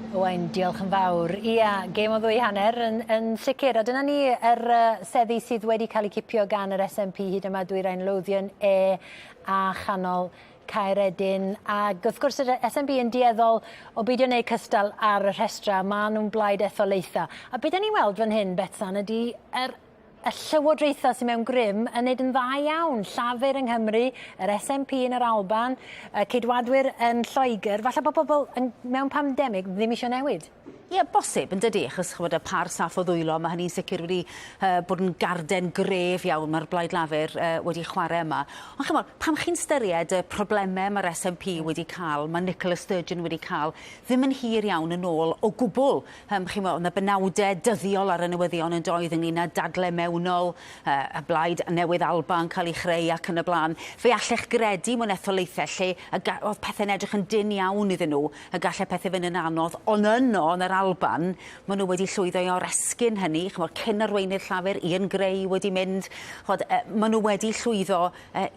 Owain, diolch yn fawr. Ia, gêm o ddwy hanner yn, yn sicr. A dyna ni yr uh, seddi sydd wedi cael eu cipio gan yr SNP hyd yma, Dwyrain Lothian, E a Chanol Caeredin. Ac wrth gwrs yr SNP yn dueddol o beidio wneud cystal ar y rhestrau, maen nhw'n blaid etholaethau. A beth da ni'n weld fan hyn, Betsan, ydy yr y llywodraethau sydd mewn grym yn neud yn dda iawn. Llafur yng Nghymru, yr SNP yn yr Alban, y Ceidwadwyr yn Lloegr. Falle bod pobl yn, mewn pandemig ddim eisiau newid. Ie, yeah, bosib, yn dydy, achos chymod, y par saff o ddwylo, mae hynny'n sicr wedi uh, bod yn garden gref iawn mae'r Blaid Lafur uh, wedi chwarae yma. Ond chymod, pam chi'n styried y problemau mae'r SNP wedi cael, mae Nicola Sturgeon wedi cael, ddim yn hir iawn yn ôl o gwbl Yym, chi'n gweld, oedd 'na benawdau dyddiol ar y newyddion yn doedd ynglyn â dadle mewnol, uh, y blaid newydd Alba yn cael ei chreu ac yn y blaen. Fe allech gredu mewn etholaethau lle y oedd pethau'n edrych yn dynn iawn iddyn nhw, y gallai pethau fynd yn anodd, ond yno, yn yr Alban, maen nhw wedi llwyddo i oresgyn hynny. Chimod, cyn arweinydd Llafur, Ian Gray wedi mynd, chimod, maen nhw wedi llwyddo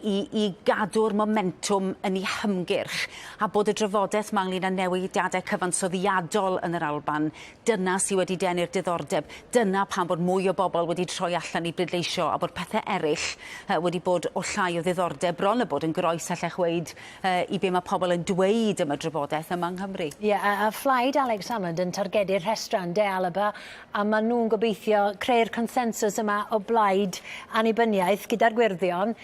i, i gadw'r momentwm yn ei hymgyrch a bod y drafodaeth 'ma ynglyn â newidiadau cyfansoddiadol yn yr Alban, dyna sydd wedi denu'r diddordeb. Dyna pam bod mwy o bobl wedi troi allan i bleidleisio a bod pethau eraill wedi bod o llai o ddiddordeb, bron a bod yn groes allech weud i be mae pobl yn dweud am y drafodaeth yma yng Nghymru. Ie, a, a phlaid Alex Salmond yn targedu'r rhestrau yn De Alba a maen nhw'n gobeithio creu'r consensws yma o blaid annibyniaeth gyda'r Gwyrddion.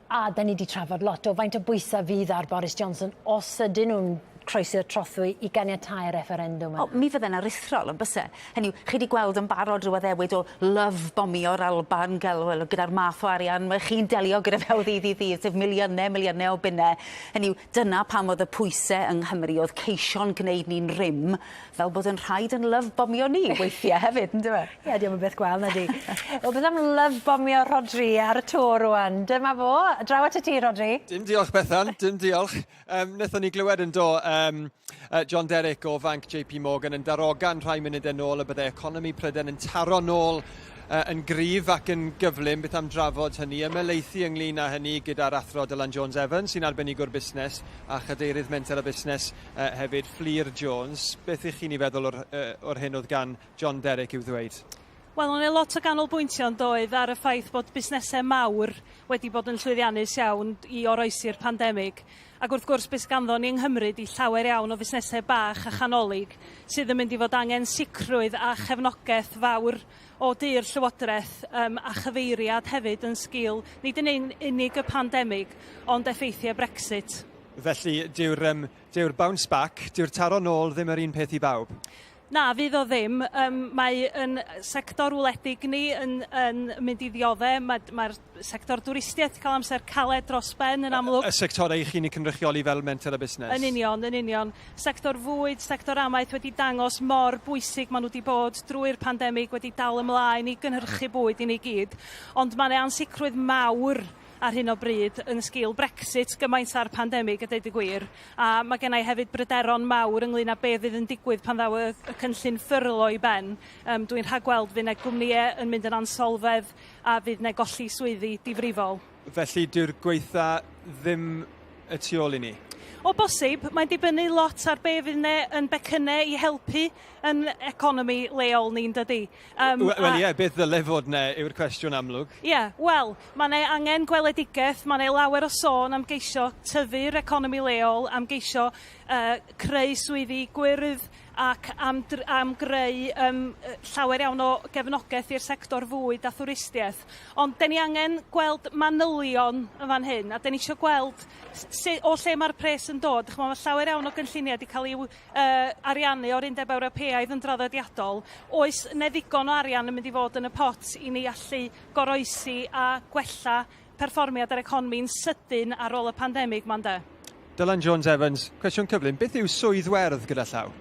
A da ni wedi trafod lot o faint o bwysau fydd ar Boris Johnson os ydyn nhw'n croesi'r trothwy i ganiatáu'r referendwm yna. O, mi fydde'n aruthrol, yn byse? Hynny yw, chi wedi gweld yn barod rhyw addewid o love bombio'r Alban, gael, wel, gyda'r math o arian mae chi'n delio gyda fe o ddydd i ddydd, sef miliynau, miliynau o bunnau. Hynny yw, dyna pam oedd y pwysau yng Nghymru, oedd ceisio'n gwneud ni'n rym, Fel bod yn rhaid yn love bomio ni weithie hefyd on'd yfe? Ie 'di o'm yn beth gwael nadi? Wel beth am love bomio Rhodri ar y to rŵan? Dyma fo, draw atat ti Rhodri. Dim diolch Bethan, dim diolch. Um, wnaethon ni glywed yn do um, uh, John Derrick o fanc JP Morgan yn darogan rhai munudau nôl y byddai economi Prydain yn taro nôl uh, yn gryf ac yn gyflym. Beth am drafod hynny? Ymhelaethu ynglyn â hynny gyda'r athro Dylan Jones Evans sy'n arbenigwr busnes a chadeirydd Menter a Busnes Uh, hefyd, Fflur Jones, beth ych chi'n ei feddwl o'r, uh, o'r hyn oedd gan John Derrick i'w ddweud? Wel, o'n e lot o ganolbwyntio yn doedd ar y ffaith bod busnesau mawr wedi bod yn llwyddiannus iawn i oroesi'r pandemig. Ac wrth gwrs, beth ganddo ni yng Nghymru di llawer iawn o fusnesau bach a chanolig sydd yn mynd i fod angen sicrwydd a chefnogaeth fawr o du'r Llywodraeth um, a chyfeiriad hefyd yn sgil nid yn unig y pandemig, ond effeithiau Brexit. Felly, dyw'r um, dyw bounce back, dyw'r taro nôl ddim yr un peth i bawb? Na, fydd o ddim. Um, mae yn sector wledig ni yn, yn mynd i ddiodde. Mae'r mae sector dwristiaeth cael amser caled dros ben yn amlwg. Y, y sectorau i chi'n eu cynrychioli fel menter a busnes? Yn union, yn union. Sector fwyd, sector amaeth wedi dangos mor bwysig maen nhw wedi bod drwy'r pandemig, wedi dal ymlaen i gynhyrchu bwyd i ni gyd. Ond mae yna ansicrwydd mawr ar hyn o bryd yn sgil Brexit gymaint â'r pandemig a deud y gwir, a mae gen i hefyd bryderon mawr ynglyn â be fydd yn digwydd pan ddaw y, y cynllun ffyrlo i ben. Um, dwi'n rhagweld fydd 'na gwmnïau yn mynd yn ansolfedd a fydd 'na golli swyddi difrifol. Felly dyw'r gweitha ddim y tu ôl i ni? O bosib, mae'n dibynnu lot ar be fydd 'ne yn becynne i helpu yn economi leol ni'n dydi? Um, Wel ie, beth ddyle fod 'ne yw'r cwestiwn amlwg. Ie, yeah, wel, mae 'ne angen gweledigaeth, mae 'ne lawer o sôn am geisio tyfu'r economi leol, am geisio uh, creu swyddi gwyrdd ac am, am greu um, llawer iawn o gefnogaeth i'r sector fwyd a thwristiaeth. Ond den ni angen gweld manylion yn fan hyn, a den ni eisiau gweld o lle mae'r pres yn dod. Ch'mo', mae llawer iawn o gynlluniau wedi cael eu uh, ariannu o'r Undeb Ewropeaidd yn draddodiadol. Oes 'ne ddigon o arian yn mynd i fod yn y pot i ni allu goroesi a gwella perfformiad yr economi'n sydyn ar ôl y pandemig 'ma ynde? Dylan Jones Evans, cwestiwn cyflym, beth yw swydd werdd gyda llaw?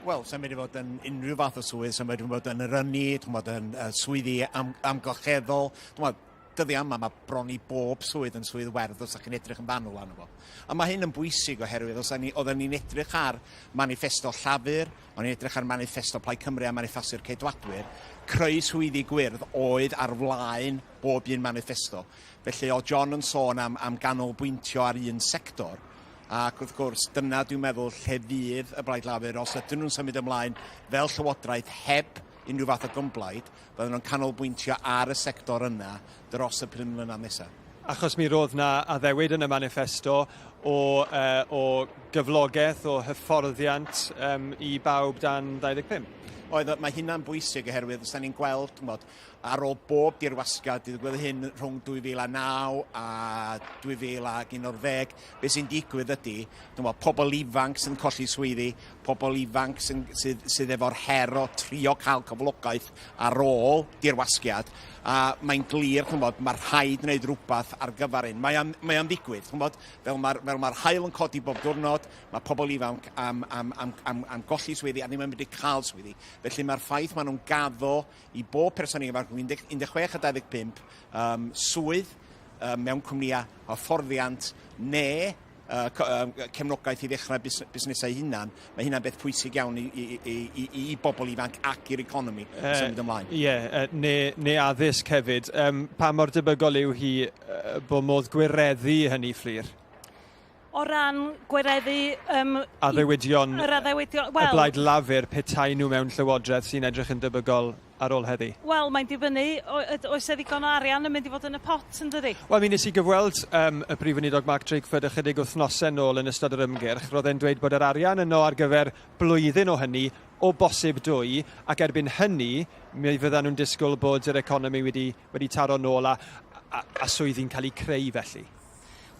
Wel, sa'n mynd i fod yn unrhyw fath o swydd, sa'n mynd i fod yn yr ynni, dwi'n bod yn uh, swyddi am, amgylcheddol, dwi'n dyddiau yma mae bron i bob swydd yn swydd werdd os ydych chi'n edrych yn fanwl arno fo. A mae hyn yn bwysig oherwydd os ni, oedden ni'n edrych ar maniffesto Llafur, o'n i'n edrych ar maniffesto Plaid Cymru a maniffesto'r Ceidwadwyr, creu swyddi gwyrdd oedd ar flaen bob un maniffesto. Felly oedd John yn sôn am, am ganolbwyntio ar un sector, ac wrth gwrs dyna dwi'n meddwl lle fydd y Blaid Lafur os ydyn nhw'n symud ymlaen fel llywodraeth heb unrhyw fath o gymblaid, bydden nhw'n canolbwyntio ar y sector yna dros y pum mlynedd nesaf. Achos mi roedd 'na addewid yn y maniffesto o, uh, o gyflogaeth, o hyfforddiant um, i bawb dan 25. Oedd, mae hynna'n bwysig oherwydd os da ni'n gweld, ch'mod, ar ôl bob dirwasgiad, digwydd hyn rhwng 2009 a 2011, beth sy'n digwydd ydy, ch'mod, pobl ifanc sy'n colli swyddi, pobl ifanc sy'n, sydd, sydd efo'r her o trio cael cyflogaeth ar ôl dirwasgiad, a mae'n glir, ch'mod, mae rhaid wneud rhywbeth ar gyfer hyn. Mae am, mae am ddigwydd, ch'mod, fel mae'r fel mae'r haul yn codi bob diwrnod, mae pobl ifanc am, am, am, am, am golli swyddi a ddim yn mynd i cael swyddi. Felly mae'r ffaith maen nhw'n gaddo i bob person ifanc rhwng 16 a 25 um, swydd um, mewn cwmnïau hyfforddiant neu uh, cefnogaeth i ddechrau bus busnesau hunan, mae hynna'n beth pwysig iawn i, i, i, i, i bobl ifanc ac i'r economi uh, symud ymlaen. Ie, yeah, neu, neu addysg hefyd. Um, pa mor debygol yw hi uh, bod modd gwireddu hynny, Fflur? O ran gwireddu... Um, addewidion, yr addewidion well, y Blaid Lafur petai nhw mewn llywodraeth sy'n edrych yn debygol ar ôl heddi? Wel, mae'n dibynnu, oes e ddigon o arian yn mynd i fod yn y pot, yn dydi? Wel, mi nes i gyfweld um, y Prif Weinidog Mark Drakeford ychydig wythnosau nôl yn ystod yr ymgyrch. Roedd e'n dweud bod yr arian yno ar gyfer blwyddyn o hynny, o bosib dwy, ac erbyn hynny, mi fyddan nhw'n disgwyl bod yr economi wedi, wedi taro nôl a, a, a swyddi'n cael eu creu felly.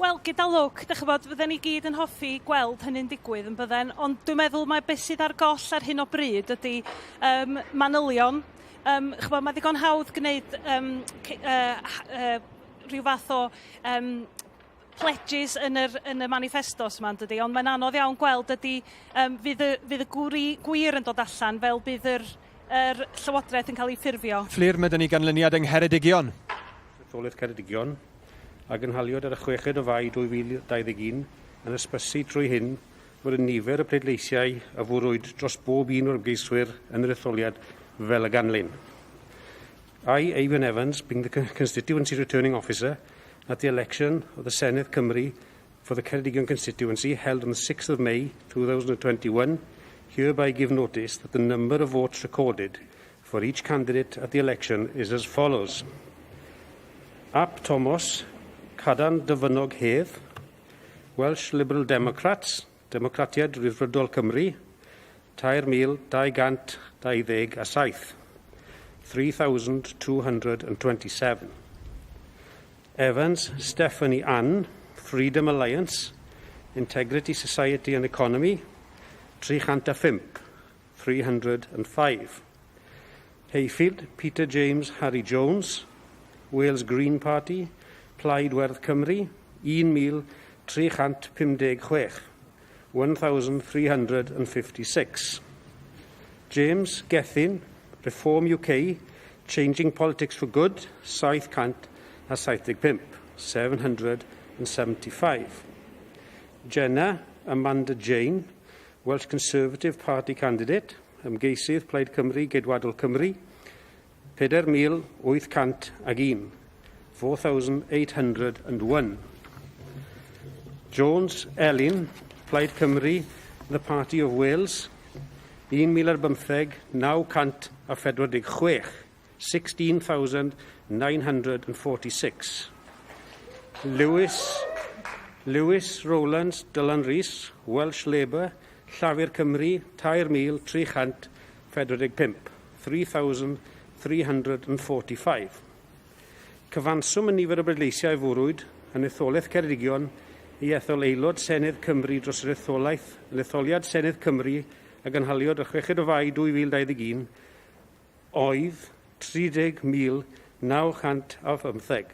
Wel, gyda lwc, dych ch'bod, fydden ni gyd yn hoffi gweld hynny'n digwydd yn bydden, ond dwi'n meddwl mai beth sydd ar goll ar hyn o bryd ydy um, manylion. Um, ch'bod, mae ddigon hawdd gwneud um, uh, uh, rhyw fath o um, pledges yn yr, yn y manifestos yma, dydy, ond mae'n anodd iawn gweld ydy um, fydd, y, fydd y gwri, gwir yn dod allan fel bydd yr, yr llywodraeth yn cael ei ffurfio. Fflur, mae 'da ni ganlyniad yng Ngheredigion. Etholaeth Ceredigion, a gynhaliwyd ar y chweched o Fai 2021, yn hysbysu trwy hyn fod y nifer y pleidleisiau a fwrwyd dros bob un o'r ymgeiswyr yn yr etholiad fel y ganlyn. I, Eifion Evans, being the constituency returning officer at the election of the Senedd Cymru for the Ceredigion constituency held on the 6th of May 2021, hereby give notice that the number of votes recorded for each candidate at the election is as follows. Ap Thomas, Cadan Dyfynog Hedd, Welsh Liberal Democrats, Democratiaid Rhyddfrydol Cymru, 3,227, 3,227. Evans, Stephanie Ann, Freedom Alliance, Integrity Society and Economy, 305, 305. Hayfield, Peter James Harry Jones, Wales Green Party, Plaid Werdd Cymru, 1,356, 1,356. James Gethin, Reform UK, Changing Politics for Good, 775, 775. Jenna Amanda Jane, Welsh Conservative Party candidate, ymgeisydd Plaid Cymru Geidwadol Cymru, 4,801, 4,801. Jones, Elin, Plaid Cymru, The Party of Wales, 1,015, 946, 16,946. Lewis, Lewis Rowlands, Dylan Rees, Welsh Labour, Llafur Cymru, 3,345, 3,345. Cyfanswm y nifer o bleidleisiau a fwrwyd yn etholaeth Ceredigion i ethol Aelod Senedd Cymru dros yr etholaeth yn etholiad Senedd Cymru a gynhaliwyd ar chweched o Fai 2021 oedd 30,915.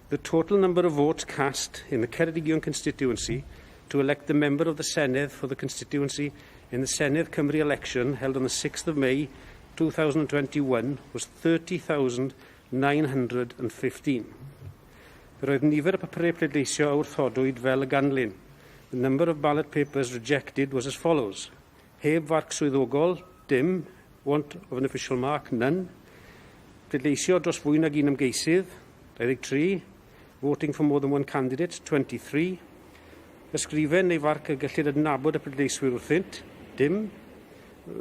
The total number of votes cast in the Ceredigion constituency to elect the member of the Senedd for the constituency in the Senedd Cymru election held on the 6th of May 2021 was 30,915. Yr oedd nifer y papurau pleidleisio a wrthodwyd fel y ganlyn. The number of ballot papers rejected was as follows. Heb farc swyddogol, dim. Want of an official mark, none. Pleidleisio dros fwy nag un ymgeisydd, 23. Voting for more than one candidate, 23. Ysgrifen neu farc y gellid adnabod y pleidleiswyr wrthynt, dim.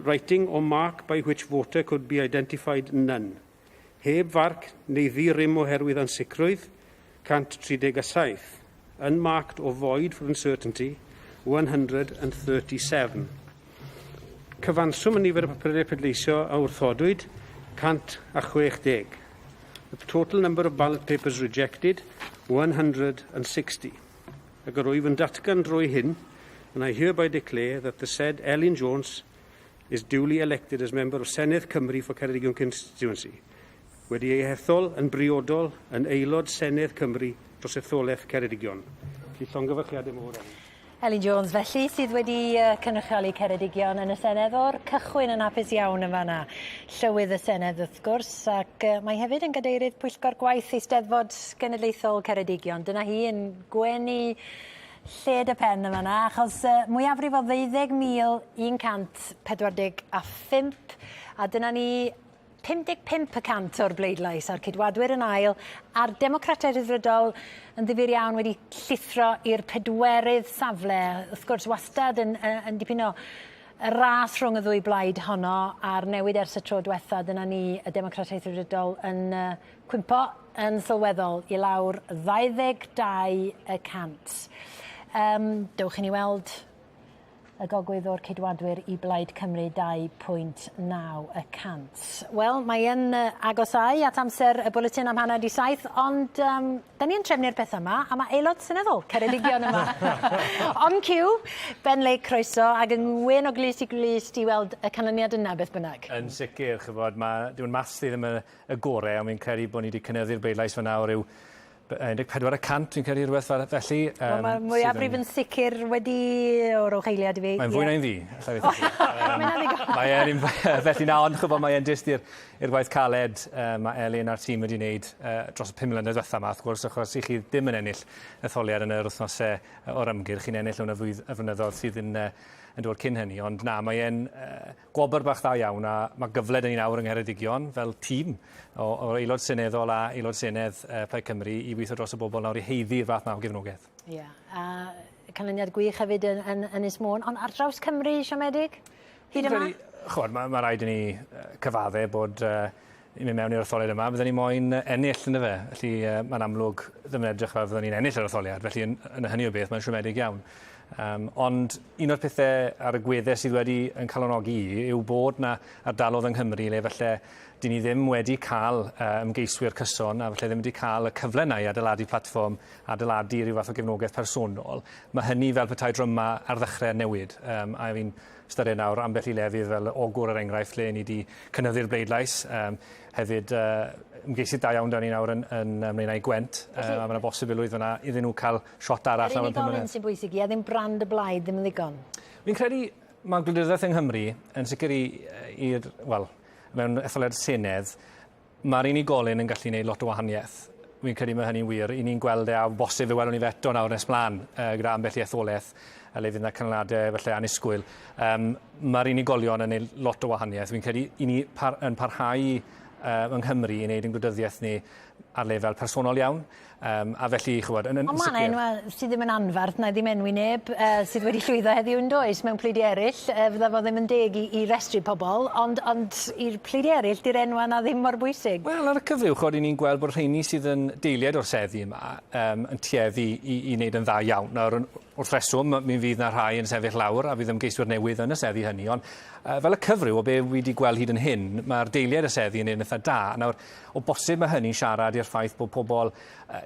Writing or mark by which voter could be identified, none. Heb farc neu ddi-rym oherwydd ansicrwydd, 137. Unmarked or void for uncertainty, 137. Cyfanswm y nifer y papurau pleidleisio a wrthodwyd, 160. The total number of ballot papers rejected, 160. Ac yr wyf yn datgan drwy hyn, and I hereby declare that the said Elin Jones is duly elected as member of Senedd Cymru for Ceredigion Constituency. Wedi ei hethol yn briodol yn aelod Senedd Cymru dros etholaeth Ceredigion. Felly llongyfarchiadau mawr Elin. Elin Jones felly sydd wedi cynrychioli Ceredigion yn y Senedd o'r cychwyn yn hapus iawn yn fanna. Llywydd y Senedd wrth gwrs ac mae hefyd yn gadeirydd Pwyllgor Gwaith Eisteddfod Genedlaethol Ceredigion. Dyna hi yn gwenu lled y pen yn fanna achos mwyafrif o 12,145 a dyna ni 55 y cant o'r bleidlais a'r Ceidwadwyr yn ail a'r Democratiaid Rhyddfrydol yn ddifyr iawn wedi llithro i'r pedwerydd safle. Wrth gwrs wastad yn, yn dipyn o y ras rhwng y ddwy blaid honno a'r newid ers y tro diwetha dyna ni y Democratiaid Rhyddfrydol yn uh, cwympo yn sylweddol i lawr 22 y cant. Um, dewch i ni weld y gogwydd o'r Ceidwadwyr i Blaid Cymru 2.9 y cant. Wel, mae yn agosáu at amser y bwletin am hanner 'di saith, ond um, da ni yn trefnu'r pethau yma, a mae aelod seneddol Ceredigion yma. On cue, Ben Lake, croeso, ac yn wên o glust i glust i weld y canlyniad yna, beth bynnag. Yn sicr, chybod, mae, dyw'n maths i ddim y, y gorau, ond fi'n credu bod ni wedi cynyddu'r bleidlais fyna o ryw 14 y cant, fi'n credu rhywbeth fel felly. Wel, mae'r mwyafrif yn sicr wedi o rowch eiliad i fi. Mae'n fwy na un fi, allai fi Mae e'n un felly na, ond chwbod, mae e'n dyst i'r i'r gwaith caled uh, mae Elin a'r tîm wedi wneud uh, dros y 5 mlynedd diwetha yma, wrth gwrs, achos i chi ddim yn ennill etholiad yn yr wythnosau o'r ymgyrch, chi'n ennill yn y flynyddoedd sydd yn, uh, yn dod cyn hynny, ond na, mae e'n uh, Gwobr bach dda iawn a ma' gyfle 'da ni nawr yng Ngheredigion fel tîm o o aelod seneddol a aelod senedd yy Plaid Cymru i weithio dros y bobol nawr i haeddu'r fath 'na o gefnogeth. Ie a canlyniad gwych hefyd yn yn Ynys Môn ond ar draws Cymru siomedig hyd yma? Fi'n credu ch'mod ma' ma' raid i ni yy cyfadde bod yy i mynd mewn i'r etholiad yma fydden ni moyn ennill yndyfe? Felly yy ma'n amlwg ddim yn edrych fel fydden ni'n ennill yr etholiad felly yn yn hynny o beth mae'n siomedig iawn. Yym ond un o'r pethe ar y gwedde sydd wedi yn calonogi i yw bod 'na ardalodd yng Nghymru le falle 'dyn ni ddim wedi ca'l yy ymgeiswyr cyson a falle ddim wedi ca'l y cyfle 'na i adeiladu platfform, adeiladu ryw fath o gefnogeth personol. Ma' hynny fel petai dryma ar ddechre newid yym a fi'n ystyried nawr ambell i lefydd fel Ogwr er enghraifft lle ni 'di cynyddu'r bleidlais yym hefyd yy ymgeisydd da iawn 'da ni nawr yn yn ym Mlaenau Gwent yy a ma' 'na bosibilwydd fyna iddyn nhw ca'l siot arall nawr yn pum mlynedd. Yr unigolyn sy'n bwysig ie ddim brand y blaid ddim yn ddigon. Fi'n credu ma' gwleidyddiaeth yng Nghymru yn sicr i i'r wel mewn etholiad Senedd Ma'r unigolyn yn gallu neud lot o wahanieth. Wi'n credu ma' hynny'n wir. 'Yn ni'n gweld e a o bosib fe welwn ni fe eto nawr nes mlan yy gyda ambell i etholeth yy le fydd 'na canlyniade falle annisgwyl. Yym ma'r unigolion yn neud lot o wahanieth. Fi'n credu 'yn ni par- yn parhau yy yng Nghymru i neud 'yn gwleidyddieth ni ar lefel personol iawn. A felly, ch'mod, yn Ond ma' 'na sicr... enwa' sydd ddim yn anfarth, 'na i ddim enwi neb, sydd wedi llwyddo heddiw yn does, mewn pleidiau eraill, fydda fo ddim yn deg i restru pobol, ond ond i'r pleidiau eraill, 'di'r enwa' 'na ddim mor bwysig. Wel, ar y cyfryw, ch'od, 'yn ni'n gweld bod rheini sydd yn deiliaid o'r seddi yma yn tueddu i wneud yn dda iawn. Nawr, yn, wrth reswm, mi fydd 'na rhai yn sefyll lawr a fydd ymgeiswyr newydd yn y seddi hynny, ond fel y cyfryw o be wi 'di gweld hyd yn hyn, mae'r deiliaid y seddi yn neud yn itha da. Nawr, o bosib mae hynny'n siarad i'r ffaith bod pobl,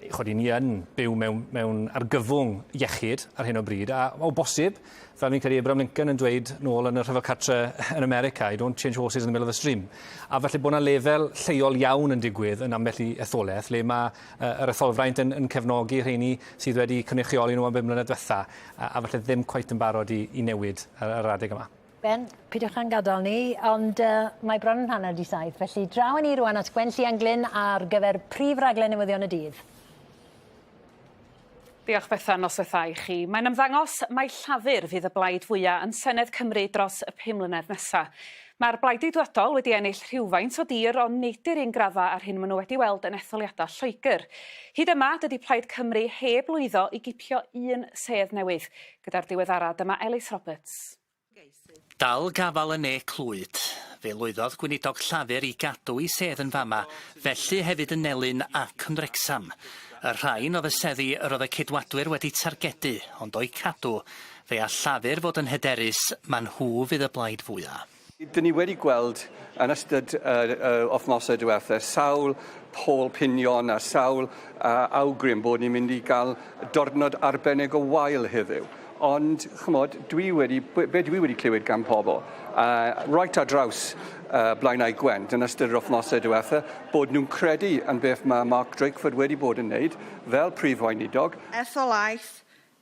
ch'od, 'yn ni yn byw mewn argyfwng iechyd ar hyn o bryd, a o bosib, fel fi'n credu Abraham Lincoln yn dweud nôl yn y rhyfel cartre yn America, you don't change horses in the middle of the stream. A falle bod 'na lefel lleol iawn yn digwydd yn ambell i etholaeth le mae yr etholfraint yn cefnogi rheini sydd wedi cynrychioli nhw am bum mlynedd diwetha, a falle ddim cweit yn barod i newid ar yr adeg yma. Ben, peidiwch â'n gadael ni, ond mae bron yn 6:30, felly draw â ni rwan at Gwenllian Glyn ar gyfer prif raglen newyddion y dydd. Diolch Bethan, noswaith dda i chi. Mae'n ymddangos mai Llafur fydd y blaid fwya' yn Senedd Cymru dros y pum mlynedd nesa'. Mae'r Blaid Geidwadol wedi ennill rhywfaint o dir ond nid i'r un graddfa â'r hyn maen nhw wedi weld yn etholiadau Lloegr. Hyd yma, dydy Plaid Cymru heb lwyddo i gipio un sedd newydd. Gyda'r diweddara, dyma Elis Roberts. Dal gafael yn ne Clwyd. Fe lwyddodd gweinidog Llafur i gadw ei sedd yn fama, felly hefyd yn Nelyn ac yn Wrecsam. Y rhain oedd y seddi yr oedd y Ceidwadwyr wedi targedu, ond o'u cadw, fe all Llafur fod yn hyderus ma nhw fydd y blaid fwya'. Dyn ni wedi gweld yn ystod yr wythnosau diwetha sawl pôl pinion a sawl awgrym bod ni'n mynd i gael diwrnod arbennig o wael heddiw. Ond, ch'mod, dwi wedi, be dwi wedi clywed gan pobl, right ar draws Blaenau Gwent yn ystod yr wythnosau diwetha, bod nhw'n credu yn beth mae Mark Drakeford wedi bod yn wneud fel Prif Weinidog. Etholaeth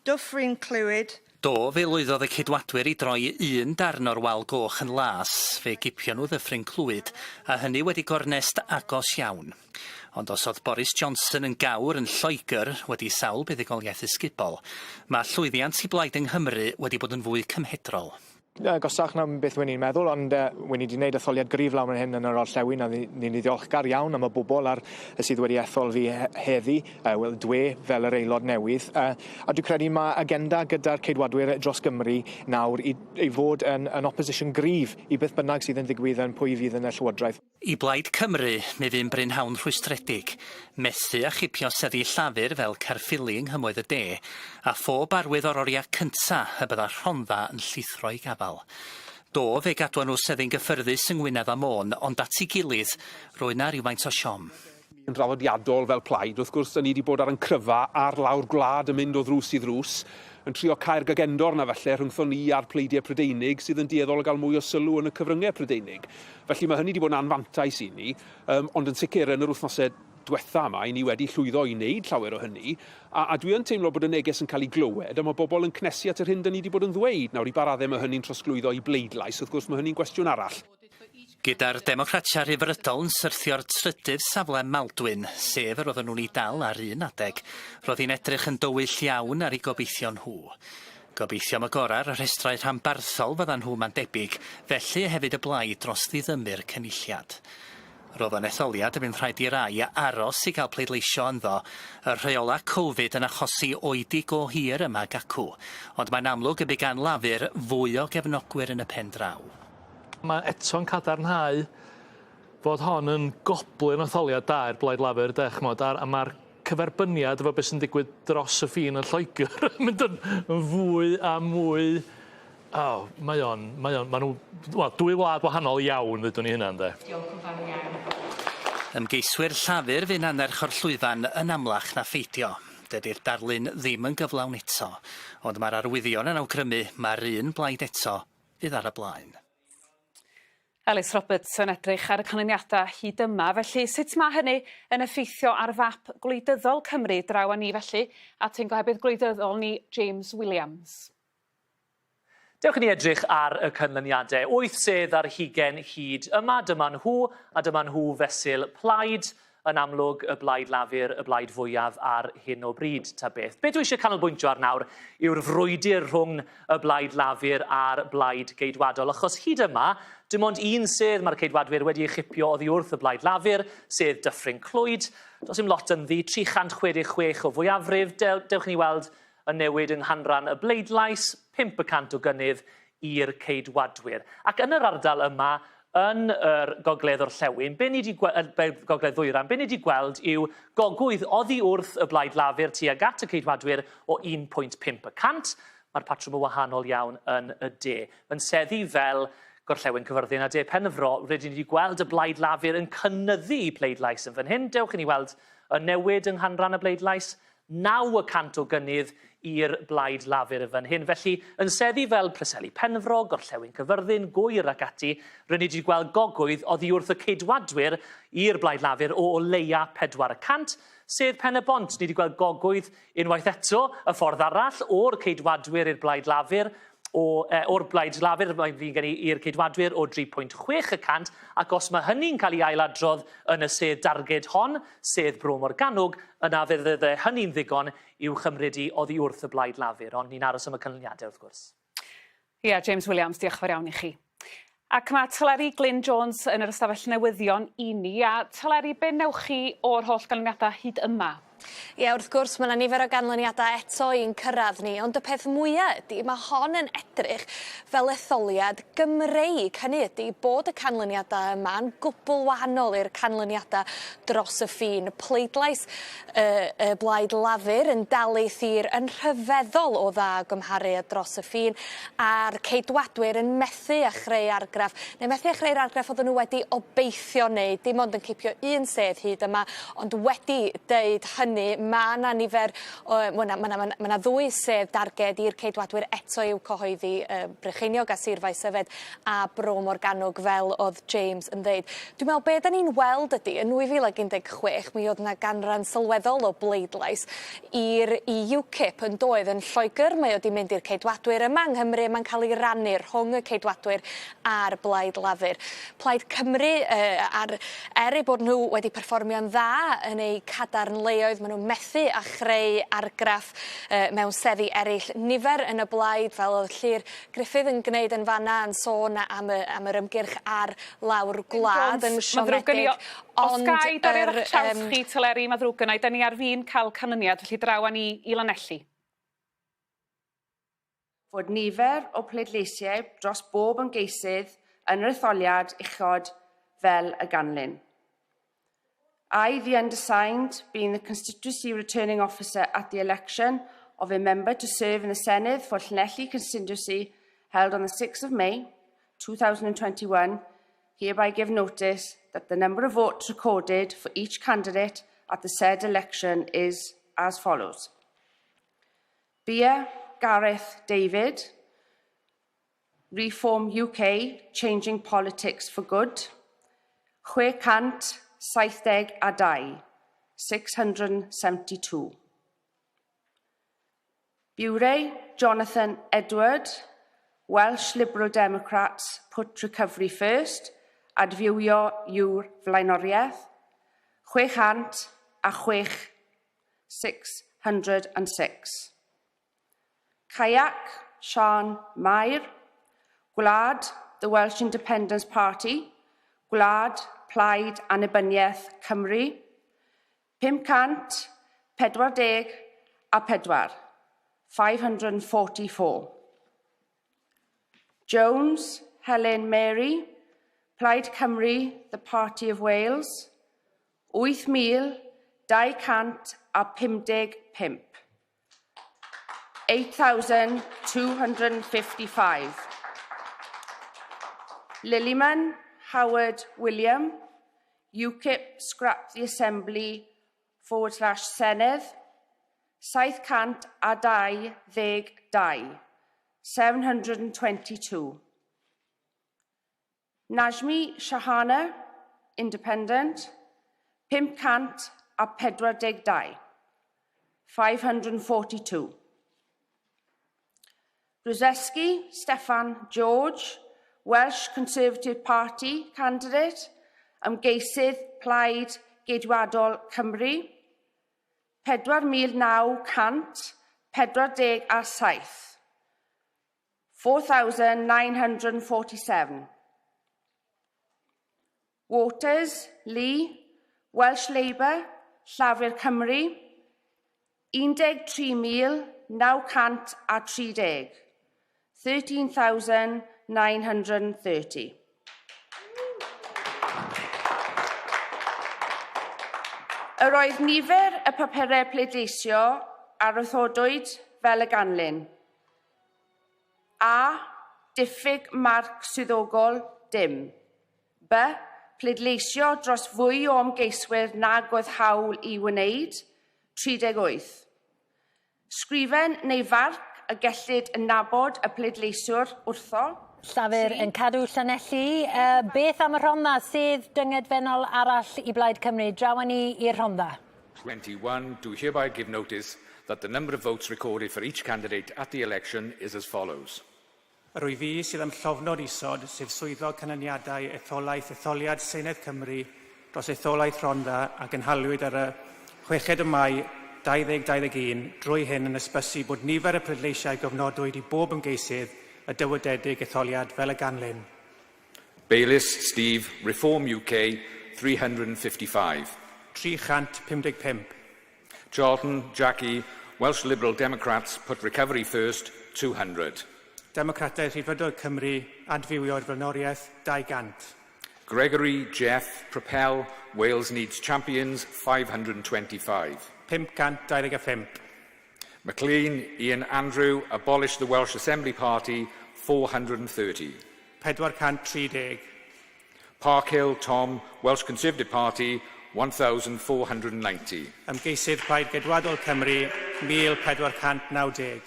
Dyffryn Clwyd. Do, fe lwyddodd y Ceidwadwyr i droi un darn o'r wal goch yn las, fe gipion nhw Ddyffryn Clwyd, a hynny wedi gornest agos iawn. Ond os oedd Boris Johnson yn gawr yn Lloegr wedi sawl buddugoliaeth ysgubol, mae llwyddiant i blaid yng Nghymru wedi bod yn fwy cymhedrol. Agosach na beth wen i'n meddwl, ond wen i 'di wneud etholiad gryf lawr fan hyn yn yr orllewin a ni'n ddiolchgar iawn am y bobl ar sydd wedi ethol fi heddi, wel dwe fel yr aelod newydd, a dwi'n credu mae agenda gyda'r Ceidwadwyr dros Gymru nawr i, i fod yn, yn opposition gryf i beth bynnag sydd yn ddigwydd yn pwy fydd yn y llywodraeth. I Blaid Cymru, mi fu'n brynhawn rhwystredig. Methu a chipio seddi Llafur fel Caerffili yng nghymoedd y De, a phob arwydd o'r oriau cynta' y bydda Rhondda yn llithro i gafael. Do, fe gadwon nhw seddi'n gyffyrddus yng Ngwynedd a Môn, ond at ei gilydd, roedd 'na rywfaint o siom. Yn draddodiadol fel plaid, wrth gwrs, 'da ni 'di bod ar 'yn cryfa ar lawr gwlad yn mynd o ddrws i ddrws, yn trio cau'r gagendor 'na falle rhyngthon ni a'r pleidiau Prydeinig sydd yn dueddol o gael mwy o sylw yn y cyfryngau Prydeinig. Felly mae hynny 'di bod yn anfantais i ni, yym ond yn sicr yn yr wythnosau dwetha yma, 'y ni wedi llwyddo i wneud llawer o hynny, a a dwi yn teimlo bod y neges yn cael ei glywed, a mae bobl yn cnesu at yr hyn 'dyn ni 'di bod yn ddweud. Nawr, i ba raddau mae hynny'n trosglwyddo i bleidlais, wrth gwrs, mae hynny'n gwestiwn arall. Gyda'r Democratiaid Rhyddfrydol yn syrthio'r trydydd safle ym Maldwyn, sef yr oedden nhw'n ei dal ar un adeg, roedd hi'n edrych yn dywyll iawn ar eu gobeithion nhw. Gobeithio am y gorau ar y rhestrau rhanbarthol fyddan nhw mae'n debyg, felly hefyd y blaid dros ddiddymu'r Cynulliad. Roedd o'n etholiad y bu'n rhaid i rai aros i gael pleidleisio ynddo, y rheolau Covid yn achosi oedi go hir yma ag acw, ond mae'n amlwg y bu gan Lafur fwy o gefnogwyr yn y pen draw. Mae eto'n cadarnhau fod hon yn goblyn o etholiad da i'r Blaid Lafur de, ch'mod, a'r a ma'r cyferbyniad efo beth sy'n digwydd dros y ffin yn Lloegr yn mynd yn yn fwy a mwy o mae o'n mae o'n ma' nhw wel dwy wlad wahanol iawn ddudwn i hynna ynde? Diolch yn fawr iawn. Ymgeiswyr Llafur fu'n annerch o'r llwyfan yn amlach na pheidio. Dydi'r darlun ddim yn gyflawn eto, ond mae'r arwyddion yn awgrymu mae'r un blaid eto fydd ar y blaen. Elis Roberts yn edrych ar y canlyniadau hyd yma. Felly, sut mae hynny yn effeithio ar fap gwleidyddol Cymru? Draw â ni felly at ein gohebydd gwleidyddol ni, James Williams. Dewch i ni edrych ar y canlyniadau. Wyth sedd ar hugain hyd yma. Dyma nhw, a dyma nhw fesul plaid. Yn amlwg, y Blaid Lafur, y blaid fwyaf ar hyn o bryd, ta beth. Be dwi eisiau canolbwyntio ar nawr yw'r frwydr rhwng y Blaid Lafur a'r Blaid Geidwadol, achos hyd yma, Dim ond un sedd mae'r Ceidwadwyr wedi ei chipio oddi wrth y Blaid Lafur, sedd Dyffryn Clwyd. Does dim lot ynddi, 366 o fwyafrif. Dewch i ni weld y newid yng nghanran y bleidlais, 5 y cant o gynnydd i'r Ceidwadwyr. Ac yn yr ardal yma, yn yr gogledd orllewin, be ni 'di gogledd ddwyrain, be ni 'di gweld yw gogwydd oddi wrth y Blaid Lafur tuag at y Ceidwadwyr o 1.5 y cant. Mae'r patrwm yn wahanol iawn yn y de. Yn seddi fel Gorllewin Cyfyrddin a De Penfro, rydyn ni wedi gweld y Blaid Lafur yn cynyddu pleidlais yn fan hyn. Dewch i ni weld y newid yng nghanran y bleidlais. 9 y cant o gynnydd i'r Blaid Lafur yn fan hyn. Felly, yn seddi fel Preseli Penfro, Gorllewin Cyfyrddin, Gŵyr ac ati, rydyn ni wedi gweld gogwydd oddi wrth y Ceidwadwyr i'r Blaid Lafur o o leia 4 y cant, sedd Pen-y-bont. Ni wedi gweld gogwydd unwaith eto, y ffordd arall, o'r Ceidwadwyr i'r Blaid Lafur, o, e, o'r Blaid Lafur, mae'n flin gen i, i'r Ceidwadwyr o 3.6 y cant, ac os mae hynny'n cael ei ailadrodd yn y sedd darged hon, sedd Bro Morgannwg, yna fe fydde hynny'n ddigon i'w chymryd i oddi wrth y Blaid Lafur. Ond ni'n aros am y canlyniadau, wrth gwrs. Ie, yeah, James Williams, diolch yn fawr iawn i chi. Ac mae Teleri Glyn Jones yn yr ystafell newyddion i ni. A Teleri, be newch chi o'r holl ganlyniadau hyd yma? Ie, wrth gwrs, mae yna nifer o ganlyniadau eto i'n cyrraedd ni, ond y peth mwyaf ydy, mae hon yn edrych fel etholiad Gymreig. Hynny ydy bod y canlyniadau yma'n gwbl wahanol i'r canlyniadau dros y ffin. Pleidlais y, y Blaid Lafur yn dal ei thir yn rhyfeddol o dda o gymharu â dros y ffin, a'r Ceidwadwyr yn methu â chreu argraff, neu methu â chreu'r argraff oedden nhw wedi obeithio wneud, dim ond yn cipio un sedd hyd yma, ond wedi deud hynny, mae yna nifer, mae yna, ma yna, ma yna ddwy sedd darged i'r Ceidwadwyr eto i'w cyhoeddi, Brycheiniog a Sir Faesyfed a Bro Morgannwg, fel oedd James yn ddeud. Dwi'n meddwl be' 'dan ni'n weld ydi yn 2016 mi o'dd 'na ganran sylweddol o bleidlais i'r i UKIP yn doedd yn Lloegr mae o 'di mynd i'r Ceidwadwyr yma yng Nghymru mae'n cael ei rannu rhwng y Ceidwadwyr a'r Blaid Lafur. Plaid Cymru yy ar er eu bod nhw wedi perfformio'n dda yn eu cadarnleoedd ma' nhw methu â chreu argraff yy mewn seddi eryll. Nifer yn y blaid fel o'dd Llyr Gruffydd yn gneud yn fan 'na yn sôn am y am yr ymgyrch ar lawr gwlad yn siomedig ond Os ga i dorri ar eich traws chi, Teleri, mae ddrwg gynna i, da ni ar fin cael canlyniad, felly draw â ni i Lanelli. Fod nifer o pleidleisiau dros bob ymgeisydd yn yr etholiad uchod fel y ganlyn. I, the undersigned, being the constituency returning officer at the election of a member to serve in the Senedd for Llanelli constituency held on the 6th of May 2021, hereby give notice that the number of votes recorded for each candidate at the said election is as follows. Beer Gareth David, Reform UK, Changing Politics for Good, 672, 672. Bure Jonathan Edward, Welsh Liberal Democrats Put Recovery First, adfywio yw'r flaenoriaeth, 606, 606. Kayak, Siân Mair, Gwlad, The Welsh Independence Party, Gwlad, Plaid Annibyniaeth Cymru, 544, 544. Jones, Helen Mary, Plaid Cymru, The Party of Wales, 8,255. 8,255. Lillyman, Howard William, UKIP Scrap the Assembly forward slash Senedd, 722, 722. Najmi Shahana, Independent, 542, 542. Brzeski, Steffan George, Welsh Conservative Party candidate, ymgeisydd Plaid Geidwadol Cymru, 4,947, 4,947. Waters, Lee, Welsh Labour, Llafur Cymru, 13,930. 13,930. Yr oedd nifer y papurau pleidleisio a wrthodwyd fel y ganlyn. A. Diffyg marc swyddogol, dim. B. Pleidleisio dros fwy o ymgeiswyr nag oedd hawl i wneud, 38. Sgrifen neu farc y gellid nabod y pleidleisiwr wrtho. Llafur yn cadw Llanelli. Uh, beth am y Rhondda, sef dyngedfennol arall i Blaid Cymru? Draw â ni i'r Rhondda. 21 do hereby give notice that the number of votes recorded for each candidate at the election is as follows. Yr wyf fi sydd â'm llofnod isod, sef Swyddog Canlyniadau Etholaeth Etholiad Senedd Cymru dros etholaeth Rhondda a gynhaliwyd ar y chweched o Mai 2021, drwy hyn yn hysbysu bod nifer y pleidleisiau gofnodwyd i bob ymgeisydd y dywededig etholiad fel y ganlyn. Bayliss, Steve, Reform UK, 355. 355. Charlton, Jackie, Welsh Liberal Democrats put recovery first, 200. Democrataidd Rhyddfrydol Cymru, adfywio'r flaenoriaeth, 200. Gregory, Jeff, Propel, Wales Needs Champions, 525. 525. McLean, Ian Andrew, Abolish the Welsh Assembly Party, 430. 430. Parkhill, Tom, Welsh Conservative Party, 1,490. Ymgeisydd Plaid Geidwadol Cymru, 1,490.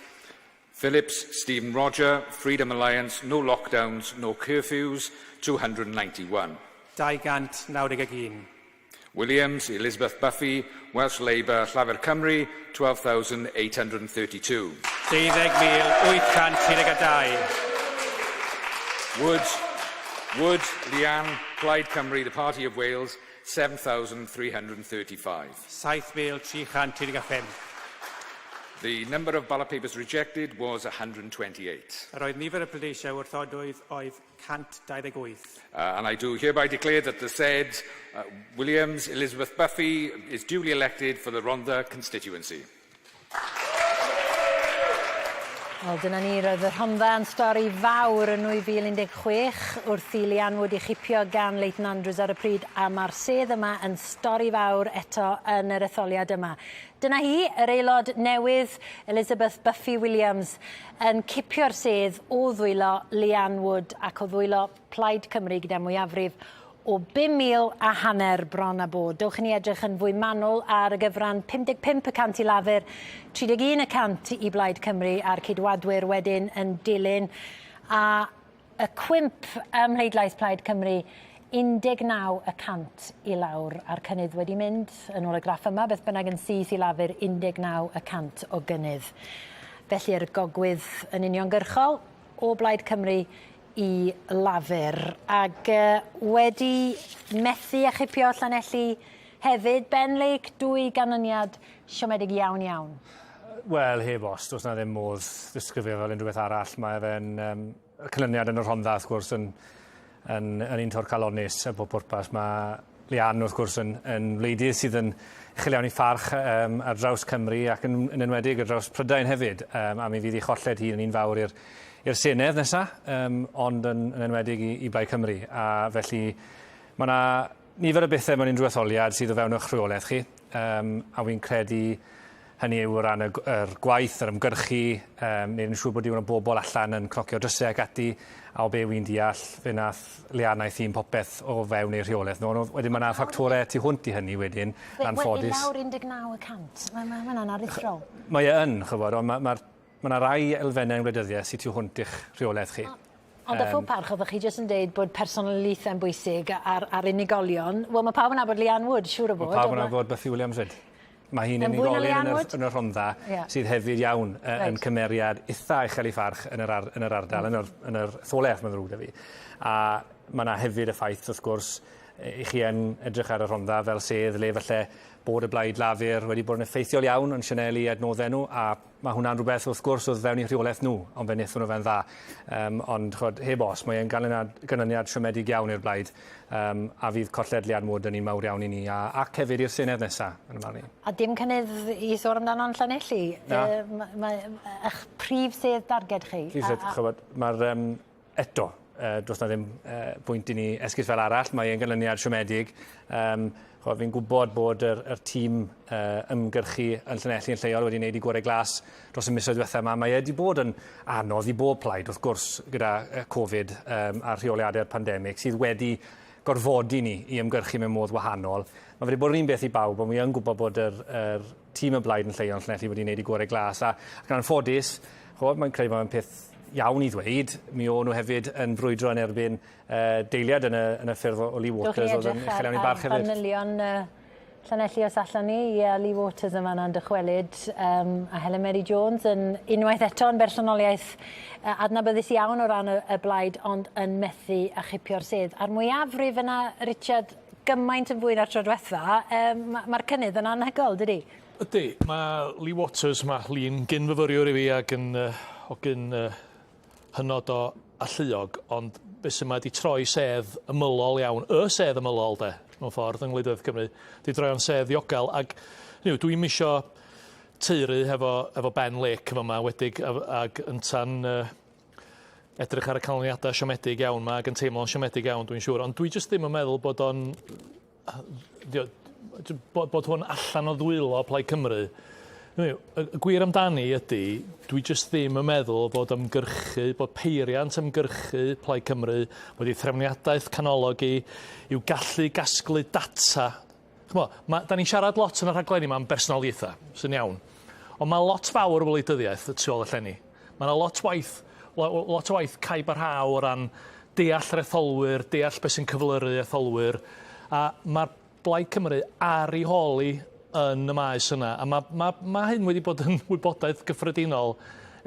Phillips, Stephen Roger, Freedom Alliance, no lockdowns, no curfews, 291. 291. Williams, Elizabeth Buffy, Welsh Labour, Llafur Cymru, 12,832. 12,832. Wood, Wood, Leanne, Plaid Cymru, the Party of Wales, 7,335. 7,335. The number of ballot papers rejected was 128. Yr oedd nifer y pleidleisiau wrthodwyd oedd 128. And I do hereby declare that the said Williams Elizabeth Buffy is duly elected for the Rhondda constituency. Wel, dyna ni, roedd y Rhondda yn stori fawr yn 2016 wrth i Leanne Wood ei chipio gan Leighton Andrews ar y pryd, a mae'r sedd yma yn stori fawr eto yn yr etholiad yma. Dyna hi, yr aelod newydd Elizabeth Buffy Williams yn cipio'r sedd o ddwylo Leanne Wood ac o ddwylo Plaid Cymru gyda mwyafrif o 5,000 a hanner bron a bod. Dowch i ni edrych yn fwy manwl ar y gyfran 55 y cant i Lafur, 31 y cant i Blaid Cymru a'r Ceidwadwyr wedyn yn dilyn. A y cwymp ym mhleidlais Plaid Cymru 19 y cant i lawr a'r cynnydd wedi mynd yn ôl y graff yma, beth bynnag yn syth i Lafur 19 y cant o gynnydd. Felly yr gogwydd yn uniongyrchol o Blaid Cymru i Lafur. Ac wedi methu a chipio Llanelli hefyd, Ben Lake, dwy ganlyniad siomedig iawn iawn. Wel, heb os, does na ddim modd ddisgrifio fel unrhyw beth arall. Mae fe'n um, y canlyniad yn y Rhondda, wrth gwrs, yn, yn, yn un torcalonnus a bob pwrpas. Mae Leanne, wrth gwrs, yn, yn wleidydd sydd yn uchel iawn i pharch um, ar draws Cymru ac yn, yn enwedig ar draws Prydain hefyd. Um, a mi fydd ei cholled hi yn un fawr i'r i'r Senedd nesa, um, ond yn, yn enwedig i, i Blaid Cymru. A felly mae yna nifer o bethau mewn unrhyw etholiad sydd o fewn eich rheolaeth chi, um, a wy'n credu hynny yw o ran y, yr gwaith, yr ymgyrchu, um, wneud yn siŵr bod digon o bobl allan yn cnocio drysau ac ati, a o be wy'n deall, fe nath Leanne a'i thîm popeth o fewn eu rheolaeth nhw. Ond wedyn mae yna ffactorau tu hwnt i hynny wedyn, anffodus. Wel, i lawr 19 y cant, mae ma, ma hwnna'n aruthrol. Mae e yn, chybod, ond mae ma, ma yna rai elfennau yn wleidyddiaeth sydd tu hwnt i'ch rheolaeth chi. Ond a phob parch, oeddech chi jyst yn deud bod personoliaethau'n bwysig ar, ar unigolion. Wel, mae pawb yn nabod Leanne Wood, siŵr o fod. Mae pawb yn nabod Buffy Williams fyd. Mae hi'n unigolyn yn yr, yn y Rhondda yeah. sydd hefyd iawn right. yn cymeriad itha uchel ei pharch yn yr, ar, yn yr ardal, mm. yn yr, yn yr etholaeth, mae'n ddrwg 'da fi. A mae yna hefyd y ffaith, wrth gwrs, I chi yn edrych ar y Rhondda fel sedd le falle bod y Blaid Lafur wedi bod yn effeithiol iawn yn sianelu adnoddau nhw, a mae hwnna'n rhywbeth wrth gwrs oedd fewn eu rheolaeth nhw, ond fe wnaethon nhw fe'n dda. Um, ond chod, heb os, mae e'n ganlyniad, ganlyniad siomedig iawn i'r Blaid, um, a fydd colled Leanne Wood yn un mawr iawn i ni, a, ac hefyd i'r Senedd nesaf, yn y marn i. A dim cynnydd i sôn amdano yn Llanelli? Na. Uh, mae, eich prif sedd darged chi? Prif sedd, chybod, mae'r um, eto, uh, does na ddim uh, bwynt i ni esgus fel arall, mae e'n ganlyniad siomedig. Um, chod, fi'n gwybod bod yr, yr tîm uh, ymgyrchu yn Llanelli yn lleol wedi gwneud i gorau glas dros y misoedd diwethaf yma. Mae e wedi bod yn anodd i bob plaid, wrth gwrs, gyda Covid um, a rheoliadau'r pandemig, sydd wedi gorfodi ni i ymgyrchu mewn modd wahanol. Mae wedi bod yr un beth i bawb, ond wi yn gwybod bod yr, yr tîm y blaid yn lleol yn Llanelli wedi gwneud i gorau glas. A, ac yn anffodus, chod, mae'n credu bod peth iawn i ddweud, mi o'n nhw hefyd yn brwydro yn erbyn uh, deiliad yn y, yn y ffyrdd o Lee Waters oedd yn uchel iawn i barch hefyd. Manylion uh, Llanelli os allan ni, ie, yeah, Lee Waters yma yna'n dychwelyd, um, a Helen Mary Jones yn unwaith eto yn bersonoliaeth uh, adnabyddus iawn o ran y, y blaid, ond yn methu a chipio'r sedd. A'r mwyafrif yna, Richard, gymaint yn fwy na'r tro diwetha, um, mae'r ma cynnydd yn anhygoel, dydy? Ydy, mae Lee Waters, mae Lee'n gyn-fyfyriwr i fi ac yn uh, hogyn uh, hynod o alluog, ond be sy'n mae 'di troi sedd ymylol iawn, y sedd ymylol de, mewn ffordd yng ngwleidyddiaeth Cymru, 'di droi o'n sedd ddiogel ac hynny yw, dwi'm isio taeru hefo efo Ben Lake yn fama wedig ag ynta'n uh, edrych ar y canlyniadau siomedig iawn 'ma ac yn teimlo'n siomedig iawn dwi'n siŵr, ond dwi jyst ddim yn meddwl bod o'n bod, bod hwn allan o ddwylo Plaid Cymru. Y gwir amdani ydy, dwi jyst ddim yn meddwl bod ymgyrchu, bod peiriant ymgyrchu Plaid Cymru, bod ei threfniadaeth canolog i, i'w gallu gasglu data. Ch'mo, ma, da ni'n siarad lot yn y rhaglenni yma am bersonoliaethau, sy'n iawn. Ond mae lot fawr o wleidyddiaeth y tu ôl y llenni. Mae yna lot waith, lot o waith caib a rhaw o ran deall yr etholwyr, deall beth sy'n cyflyru etholwyr, a mae'r Blaid Cymru ar ei hôl hi yn y maes yna, a mae, mae, mae hyn wedi bod yn wybodaeth gyffredinol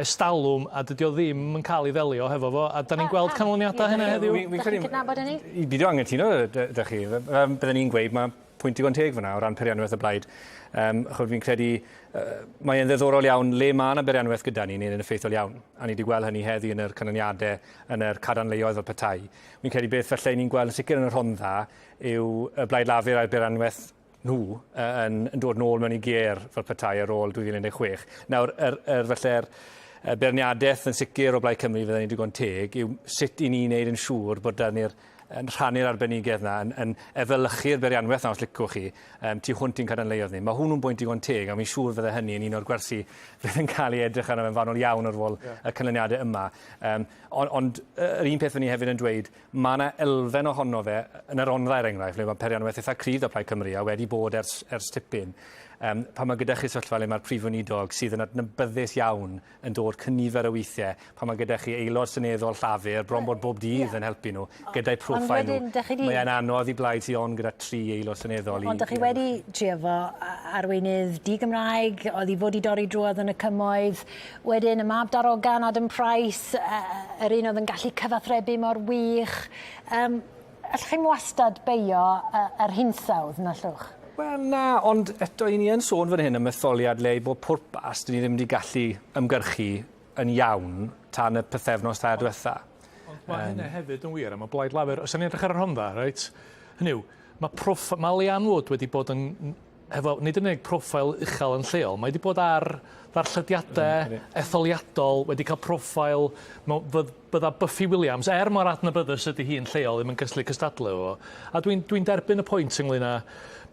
estalwm a dydy o ddim yn cael ei ddelio hefo fo, a da ni'n gweld canlyniadau hynna heddiw. Fi'n credu... cydnabod hynny? I beidio anghytuno 'da chi. Bydden ni'n gweud mae pwynt digon teg fyna o ran peirianwaith y blaid. Um, chod fi'n credu, uh, mae e'n ddiddorol iawn le mae yna beirianwaith gyda ni, ni'n effeithiol iawn. A ni wedi gweld hynny heddi yn yr canlyniadau, yn yr cadarnleoedd fel petai. Fi'n credu beth falle ni'n gweld yn sicr yn y Rhondda yw y Blaid Lafur a'r beirianwaith nhw uh, yn, yn dod nôl mewn i gêr fel petai ar ôl 2016. Nawr, yr, yr, felly'r beirniadaeth yn sicr o Blaid Cymru fydden ni'n digon teg yw sut i ni wneud yn siŵr bod da ni'r yn rhannu'r arbenigedd 'na, yn, yn efelychu'r beirianwaith 'na os licwch chi, um, tu hwnt i'n cadarnleoedd ni. Mae hwnnw'n bwynt digon teg, a fi'n siŵr fydde hynny yn un o'r gwersi fydd yn cael ei edrych arno fe'n fanwl iawn ar ôl yeah. y canlyniadau yma. Um, ond, ond yr un peth fy ni hefyd yn dweud, mae yna elfen ohono fe, yn yr Rhondda er enghraifft, le mae peirianwaith eitha cryf da Plaid Cymru a wedi bod ers, ers tipyn. Um, pan mae gyda chi sefyllfa le mae'r prif weinidog sydd yn adnabyddus iawn yn dod cynifer o weithiau pan mae gyda chi aelod seneddol Llafur bron bod bob dydd yeah. yn helpu nhw gyda'i profile nhw. Di... Mae'n anodd i blaid sydd ond gyda tri aelod seneddol. Ond dych chi wedi trio fo arweinydd di-Gymraeg, oedd i fod i dorri drwodd yn y cymoedd. Wedyn y mab darogan Adam Price, yr un oedd yn gallu cyfathrebu mor wych. Um, Allwch chi'm wastad beio yr hinsawdd, na llwch? Wel na, ond eto 'yn ni yn sôn fan hyn am etholiad le i bob pwrpas 'dyn ni ddim wedi gallu ymgyrchu yn iawn tan y pythefnos tair dwetha. Ond ma' hynna hefyd yn wir am y Blaid Lafur. Os 'dan ni'n edrych ar y Rhondda, reit, hynny yw, ma' proff- ma' Leanne Wood wedi bod yn hefo nid yn unig proffil uchel yn lleol, mae wedi bod ar ddarllediadau etholiadol, wedi cael proffil, bydda Buffy Williams, er mor adnabyddus ydy hi'n lleol, ddim yn gallu cystadlu efo fo. A dwi'n dwi derbyn y pwynt ynglyn â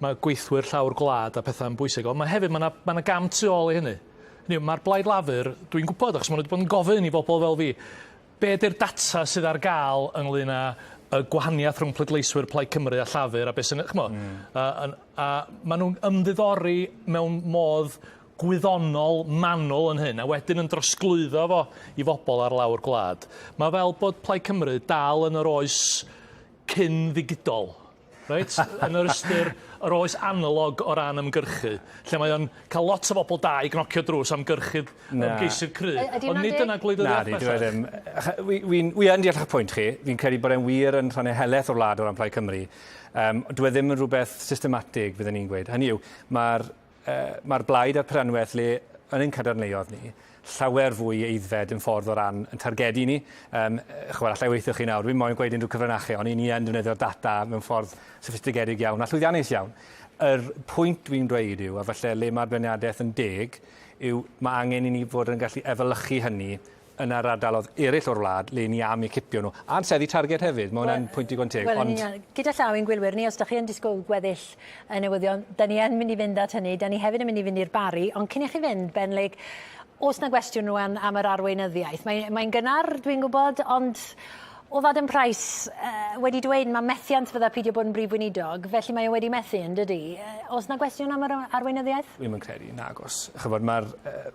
mae gweithwyr llawr gwlad a pethau'n bwysig, ond mae hefyd, mae yna ma gam tu ôl i hynny. Hynny yw, mae'r Blaid Lafur, dwi'n gwybod, achos maen nhw wedi bod yn gofyn i bobl fel fi, Be ydy'r data sydd ar gael ynglyn â y gwahaniaeth rhwng pleidleiswyr Plaid Cymru a Llafur a beth sy'n, ch'mo', mm. a, a, a maen nhw'n ymddiddori mewn modd gwyddonol manwl yn hyn a wedyn yn drosglwyddo fo i fobl ar lawr gwlad. Mae fel bod Plaid Cymru dal yn yr oes cyn ddigidol. Reit? Yn yr ystyr yr oes analog o ran ymgyrchu, lle mae o'n cael lot o bobl da i gnocio drws am gyrchu ymgeisydd cry. Ond nid dyna gwleidyddiaeth bellach. Na, di, ddim. Wi, wi yn deall eich pwynt chi. Fi'n credu bod e'n wir yn rhannau helaeth o'r wlad o ran Plaid Cymru. Um, dwi e ddim yn rhywbeth systematig, fydden ni'n gweud. Hynny yw, mae'r uh, mae blaid a'r peranweth le yn ein cadarnleodd ni, llawer fwy aeddfed yn ffordd o ran yn targedu ni. Um, chwbod, allai weithio chi nawr, dwi'n moyn gweud unrhyw cyfrinachau, ond i ni yn defnyddio'r data mewn ffordd soffistigedig iawn a llwyddiannus iawn. Yr pwynt dwi'n dweud yw, a falle le mae'r beirniadaeth yn deg, yw mae angen i ni fod yn gallu efelychu hynny yn yr ardaloedd eraill o'r wlad le ni am eu cipio nhw. A'n seddi targed hefyd, mae hwnna'n pwynt digon teg. Wel, ond... Gyda llaw i'n gwylwyr ni, os da chi yn disgwyl gweddill y newyddion, da ni yn mynd i fynd at hynny, da ni hefyd yn mynd i fynd i'r Barri, ond cyn i chi fynd, Ben Lake, oes na gwestiwn rwan am yr arweinyddiaeth? Mae'n mae gynnar, dwi'n gwybod, ond oedd Adam Price uh, wedi dweud mae methiant fydda peidio bod yn brif weinidog, felly mae o wedi methu, yn dydy? Uh, oes na gwestiwn am yr arweinyddiaeth? Dwi'm yn credu, nagos. Chybod, mae'r uh,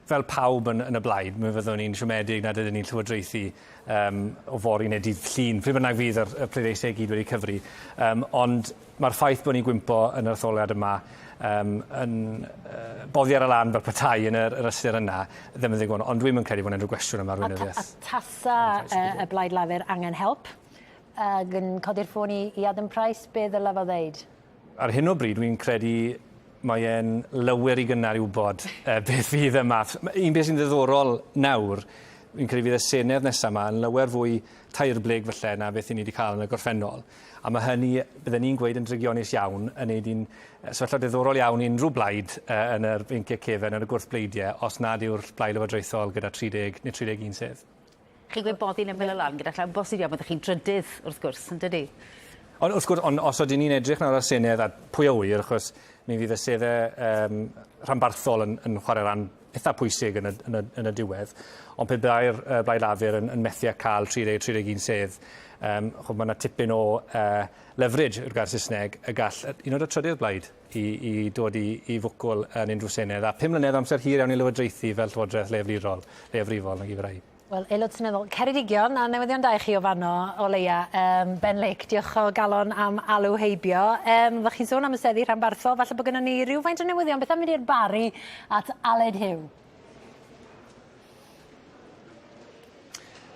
fel pawb yn, yn y blaid, mi fyddwn ni'n siomedig nad ydyn ni'n llywodraethu um, o fory neu dydd Llun, pryd bynnag fydd yr, y pleidleisiau i gyd wedi cyfri. Um, ond mae'r ffaith bod ni'n gwympo yn yr etholiad yma um, yn uh, boddi ar y lan fel petai yn yr, yr ystyr yna, ddim yn ddigon. Ond dwi'm yn credu bod unrhyw gwestiwn am arweinyddiaeth. A, ta, a tasa uh, y Blaid Lafur angen help, ac yn codi'r ffôn i, i Adam Price, be ddylai fo ddeud? Ar hyn o bryd, dwi'n credu mae e'n lawer i gynnar i wybod uh, beth fydd yma. Un beth sy'n ddiddorol nawr, fi'n credu fydd y Senedd nesaf yma yn lawer fwy tairblyg falle na beth i ni wedi cael yn y gorffennol. A mae hynny, bydden ni'n gweud yn drygionus iawn, yn neud i'n sefyllfa diddorol iawn i unrhyw blaid uh, yn yr feinciau cefen, yn y gwrthbleidiau, os nad yw'r blaid lywodraethol gyda 30 neu 31 sedd. Chi'n gweud boddi'n ymyl y lan gyda llaw, bosib iawn byddwch chi'n drydydd wrth gwrs, yn dydi? Ond wrth gwrs, ond os ydyn ni'n edrych nawr ar Senedd, a pwy a ŵyr, achos mi fydd y seddau um, rhanbarthol yn, yn chwarae rhan eitha pwysig yn y, yn y, yn y diwedd, ond pe bai'r uh, Blaid Lafur yn, yn methu â cael 30-31 sedd, um, chod, mae yna tipyn o uh, leverage yw'r gair Saesneg, y gall un o'r trydydd blaid i, i dod i, i fwcwl yn unrhyw senedd. A 5 mlynedd amser hir iawn i lywodraethu fel llywodraeth leiafrifol, leiafrifol, nag i fy rai. Wel, Aelod Seneddol Ceredigion, a newyddion da i chi o fanno, o leia. Um, Ben Lake, diolch o galon am alw heibio. Um, Fych chi'n sôn am y seddi rhanbarthol, falle bod gennym ni rhywfaint o newyddion. Beth am mynd i'r Barri at Aled Hugh?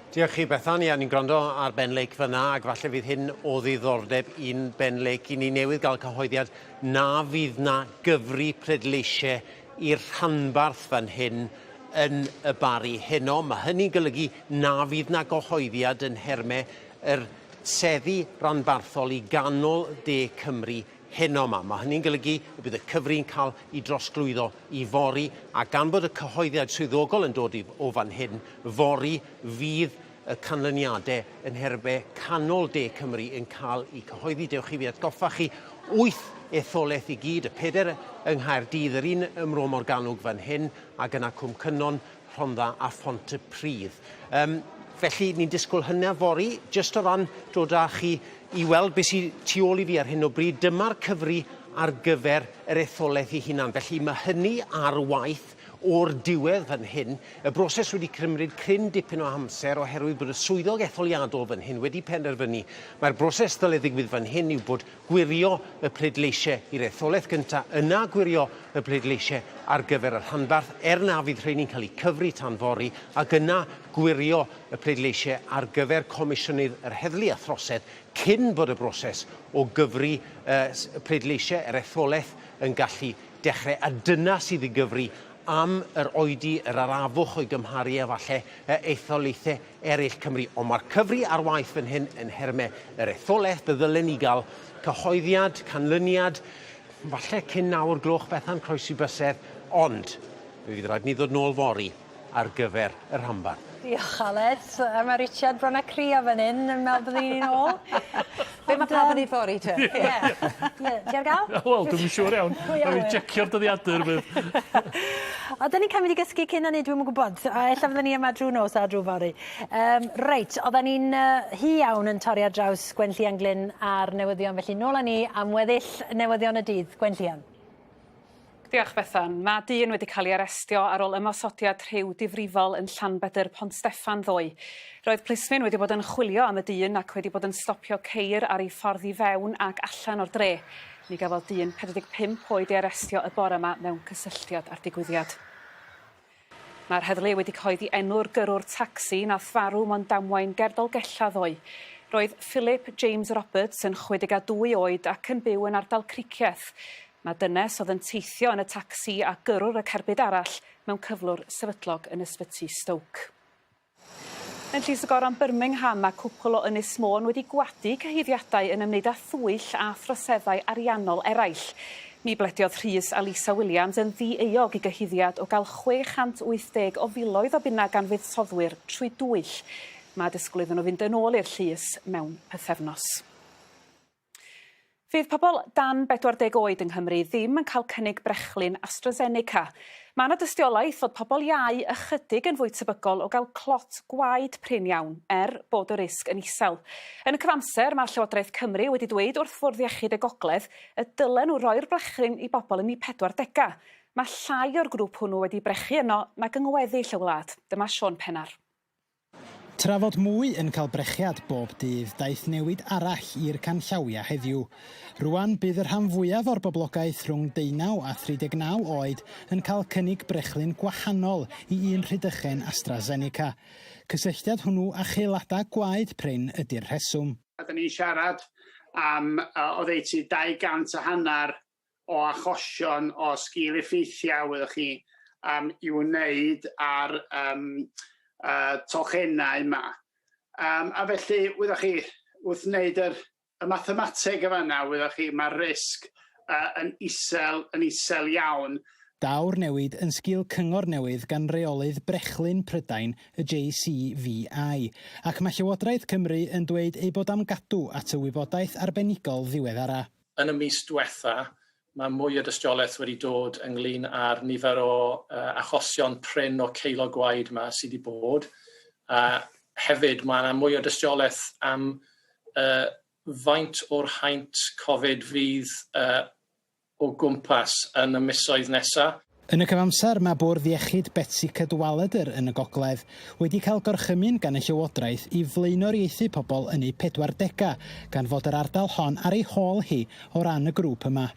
Diolch chi Bethan, ia ni'n gwrando ar Ben Lake fyna ac falle fydd hyn o ddiddordeb i'n Ben Lake. I ni newydd gael cyhoeddiad na fydd na gyfri pleidleisiau i'r rhanbarth fan hyn yn y Barri heno. Mae hynny'n golygu na fydd na gyhoeddiad yn nhermau yr seddi ranbarthol i ganol de Cymru heno 'ma. Mae hynny'n golygu y bydd y cyfri'n cael ei drosglwyddo i fory, a gan bod y cyhoeddiad swyddogol yn dod i, o fan hyn, fory fydd y canlyniadau yn nhermau canol de Cymru yn cael eu cyhoeddi. Dewch i fi atgoffa chi, wyth etholaeth i gyd, y peder yng Nghaerdydd, yr un ym Mro Morgannwg fan hyn, ac yna Cwm Cynon, Rhondda a Phontypridd. Um, felly, ni'n disgwyl hynny fory, jyst o ran dod â chi i weld beth sydd tu ôl i fi ar hyn o bryd. Dyma'r cyfri ar gyfer yr etholaeth ei hunan. Felly mae hynny ar waith o'r diwedd fan hyn. Y broses wedi cymryd cryn dipyn o amser oherwydd bod y swyddog etholiadol fan hyn wedi penderfynu mae'r broses ddyle ddigwydd fan hyn yw bod gwirio y pleidleisiau i'r etholaeth gyntaf, yna gwirio y pleidleisiau ar gyfer y rhanbarth, er na fydd rheini'n cael eu cyfri tan fory, ac yna gwirio y pleidleisiau ar gyfer Comisiynydd yr Heddlu a Throsedd cyn bod y broses o gyfri y pleidleisiau yr etholaeth yn gallu dechrau. A dyna sydd i gyfri am yr oedi, yr arafwch o'i gymharu â falle etholaethau eraill Cymru. Ond mae'r cyfri ar waith fan hyn yn nhermau yr etholaeth. Fe ddylen ni gael cyhoeddiad, canlyniad, falle cyn 9 o'r gloch, Bethan, croesi bysedd, ond fe fydd rhaid ni ddod nôl fory ar gyfer y rhanbarth. Diolch Aled. A mae Richard bron â crio fan hyn yn meddwl byddwn ni'n ôl. Be mae pawb yn ei fory te? Ie. Ie. Ti ar gael? Wel, dwi'm yn siŵr iawn. Rhaid fi checio'r dyddiadur fydd. Oedden ni'n cael mynd i gysgu cyn hynny, dwi'm yn gwybod. A ella fydden ni yma drwy nos a drwy fory. Um, reit, oedden ni'n uh, hi iawn yn torri ar draws Gwenllian Glyn a'r newyddion, felly nôl â ni am weddill newyddion y dydd. Gwenllian. Diolch Bethan. Mae dyn wedi cael ei arestio ar ôl ymosodiad rhyw difrifol yn Llanbedr Pont Steffan ddoe. Roedd plismyn wedi bod yn chwilio am y dyn ac wedi bod yn stopio ceir ar ei ffordd i fewn ac allan o'r dre. Mi gafodd dyn 45 oed ei arestio y bore yma mewn cysylltiad â'r digwyddiad. Mae'r heddlu wedi cyhoeddi enw'r gyrrwr tacsi nath farw mewn damwain ger Dolgellau ddoe. Roedd Philip James Roberts yn 62 oed ac yn byw yn ardal Cricieth. Mae dynes oedd yn teithio yn y tacsi a gyrrwr y cerbyd arall mewn cyflwr sefydlog yn ysbyty Stoke. Yn Llys y Goron Birmingham mae cwpl o Ynys Môn wedi gwadu cyhuddiadau yn ymwneud â thwyll a throseddau ariannol eraill. Mi blediodd Rhys a Lisa Williams yn ddi-euog i gyhuddiad o gael 680 o filoedd o bunnau gan fuddsoddwyr trwy dwyll. Mae disgwyl iddyn nhw fynd yn ôl i'r llys mewn pythefnos. Fydd pobl dan 40 oed yng Nghymru ddim yn cael cynnig brechlyn AstraZeneca. Mae yna dystiolaeth fod pobl iau ychydig yn fwy tebygol o gael clot gwaed prin iawn, er bod y risg yn isel. Yn y cyfamser, mae Llywodraeth Cymru wedi dweud wrth Fwrdd Iechyd y Gogledd y dylen nhw roi'r brechlyn i bobl yn eu pedwardegau. Mae llai o'r grŵp hwnnw wedi brechu yno nag yng ngweddill y wlad. Dyma Siôn Pennar. Tra fod mwy yn cael brechiad bob dydd, daeth newid arall i'r canllawiau heddiw. Rŵan, bydd y rhan fwyaf o'r boblogaeth rhwng deunaw a 39 oed yn cael cynnig brechlyn gwahanol i un Rhydychen AstraZeneca. Cysylltiad hwnnw â cheuladau gwaed prin ydy'r rheswm. A 'dan ni'n siarad am oddeutu 200 a hanner o achosion o sgil-effeithiau, wyddoch chi, um, i'w wneud ar um, tolchennau yma. Um, a felly, wyddoch chi, wrth wneud yr, y mathemateg y fanna, wyddoch chi, mae'r risg uh, yn isel, yn isel iawn. Daw'r newid yn sgil cyngor newydd gan reolydd brechlyn Prydain, y JCVI, ac mae Llywodraeth Cymru yn dweud eu bod am gadw at y wybodaeth arbenigol ddiweddara'. Yn y mis diwetha, mae mwy o dystiolaeth wedi dod ynglyn â'r nifer o uh, achosion prin o ceilo gwaed yma sydd wedi bod. A hefyd mae yna mwy o dystiolaeth am uh, faint o'r haint Covid fydd uh, o gwmpas yn y misoedd nesaf. Yn y cyfamser, mae Bwrdd Iechyd Betsi Cadwaladr yn y gogledd wedi cael gorchymyn gan y Llywodraeth i flaenoriaethu pobl yn eu pedwardegau, gan fod yr ardal hon ar ei hôl hi o ran y grŵp yma.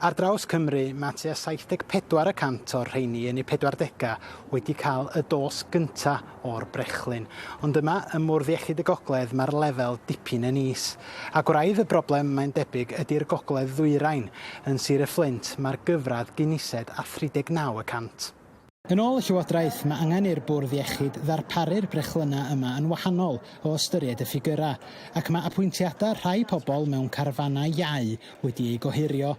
Ar draws Cymru, mae tua 74 y cant o'r rheini yn eu pedwardegau wedi cael y dos gynta' o'r brechlyn. Ond yma ym Mwrdd Iechyd y Gogledd mae'r lefel dipyn yn is. A gwraidd y broblem, mae'n debyg, ydi'r gogledd ddwyrain. Yn Sir y Fflint, mae'r gyfradd gyn ised â 39 y cant. Yn ôl y Llywodraeth, mae angen i'r Bwrdd Iechyd ddarparu'r brechlynnau yma yn wahanol o ystyried y ffigyrau, ac mae apwyntiadau rhai pobl mewn carfanau iau wedi eu gohirio.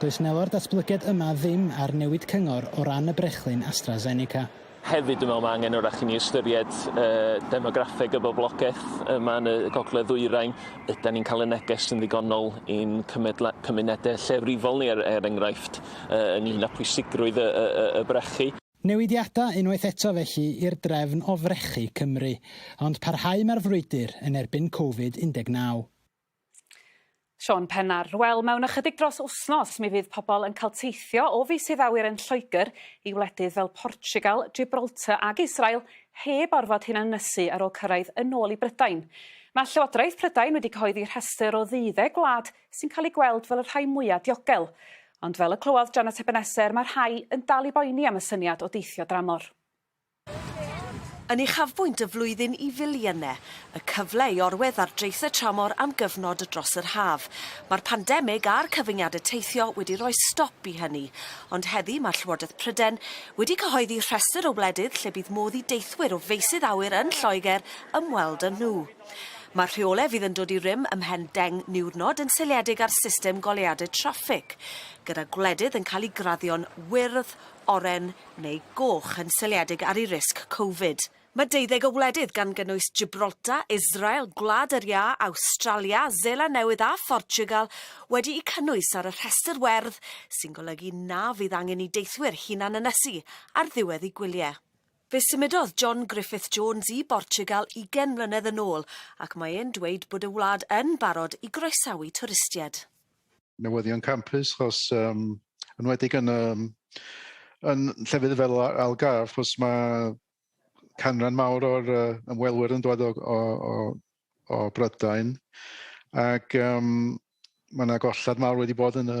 Does wnelo'r datblygiad yma ddim ar newid cyngor o ran y brechlyn AstraZeneca. Hefyd dwi'n meddwl mae angen wrach i ni ystyried uh, demograffeg y boblogaeth yma yn y gogledd ddwyrain. Ydan ni'n cael y neges yn ddigonol i'n cymunedau llefrifol ni er, er enghraifft uh, ynglyn â pwysigrwydd y, y, y, y brechu. Newidiadau unwaith eto felly i'r drefn o frechu Cymru, ond parhau mae'r frwydr yn erbyn Covid 19. Siôn Pennar, Wel, mewn ychydig dros wsnos mi fydd pobl yn cael teithio o feysydd awyr yn Lloegr i wledydd fel Portiwgal, Gibraltar ag Israel heb orfod hunanynysu ar ôl cyrraedd yn ôl i Brydain. Mae Llywodraeth Prydain wedi cyhoeddi rhestr o ddeuddeg gwlad sy'n cael eu gweld fel y rhai mwyaf diogel. Ond fel y clywodd Janet Ebenezer, mae rhai yn dal i boeni am y syniad o deithio dramor. Yn uchafbwynt y flwyddyn i filiynau, y cyfle i orwedd ar draethau tramor am gyfnod dros yr haf. Mae'r pandemig a'r cyfyngiadau teithio wedi rhoi stop i hynny, ond heddi mae Llywodraeth Prydain wedi cyhoeddi rhestr o wledydd lle bydd modd i deithwyr o feysydd awyr yn Lloegr ymweld â nhw. Mae'r rheolau fydd yn dod i rym ymhen deng niwrnod yn seiliedig ar system goleuadau traffig, gyda gwledydd yn cael eu graddio'n wyrdd, oren neu goch yn seiliedig ar ei risg Covid. Mae deuddeg o wledydd gan gynnwys Gibraltar, Israel, Gwlad yr Iâ, Awstralia, Seland Newydd a Phortiwgal wedi'u cynnwys ar y rhestr werdd sy'n golygu na fydd angen i deithwyr hunan-ynysu ar ddiwedd eu gwyliau. Fe symudodd John Griffith Jones i Bortiwgal ugain mlynedd yn ôl ac mae e'n dweud bod y wlad yn barod i groesawu twristiaid. Newyddion campus 'chos yym Enwedig yn, um, yn llefydd fel Algarve, wrth mae canran mawr o'r uh, ymwelwyr yn dod o, o, o, o Brydain ac um, mae yna golled mawr wedi bod yn y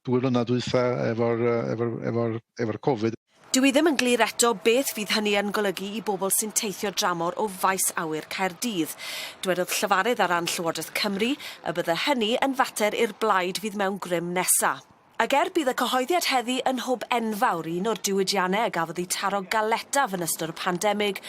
dwy flynedd dwytha efo'r efo, efo, efo Covid. Dyw hi ddim yn glir eto beth fydd hynny yn golygu i bobl sy'n teithio dramor o faes awyr Caerdydd. Dwedodd llefarydd ar ran Llywodraeth Cymru y bydde hynny yn fater i'r blaid fydd mewn grym nesa. Ac er bydd y cyhoeddiad heddi yn hwb enfawr i un o'r diwydiannau a gafodd eu taro galetaf yn ystod y pandemig,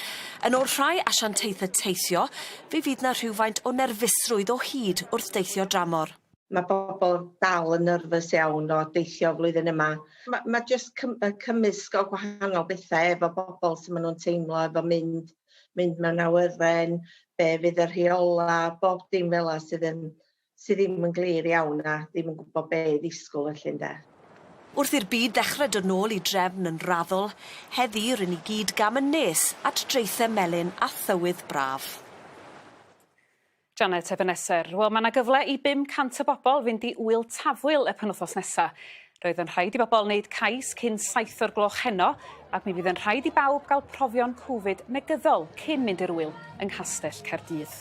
yn ôl rhai asiantaethau teithio, fe fydd 'na rhywfaint o nerfusrwydd o hyd wrth deithio dramor. Mae bobl dal yn nervous iawn o deithio flwyddyn yma. Mae ma jyst cym, cymysg o gwahanol bethau efo bobl sy'n maen nhw'n teimlo efo mynd, mynd mewn awyren, be fydd y rheola, bob dim fel sydd, yn, sydd ddim yn glir iawn a ddim yn gwybod be i ddisgwyl felly ynde. Wrth i'r byd ddechrau dod nôl i drefn yn raddol, heddi rŷn ni gyd gam yn nes at draethau melyn a thywydd braf. Janet Ebenezer. Wel, mae yna gyfle i 500 o bobl fynd i ŵyl Tafwyl y penwythnos nesa. Roedd yn rhaid i bobl wneud cais cyn 7 o'r gloch heno, ac mi fydd yn rhaid i bawb gael profion Covid negyddol cyn mynd i'r ŵyl yng Nghastell Caerdydd.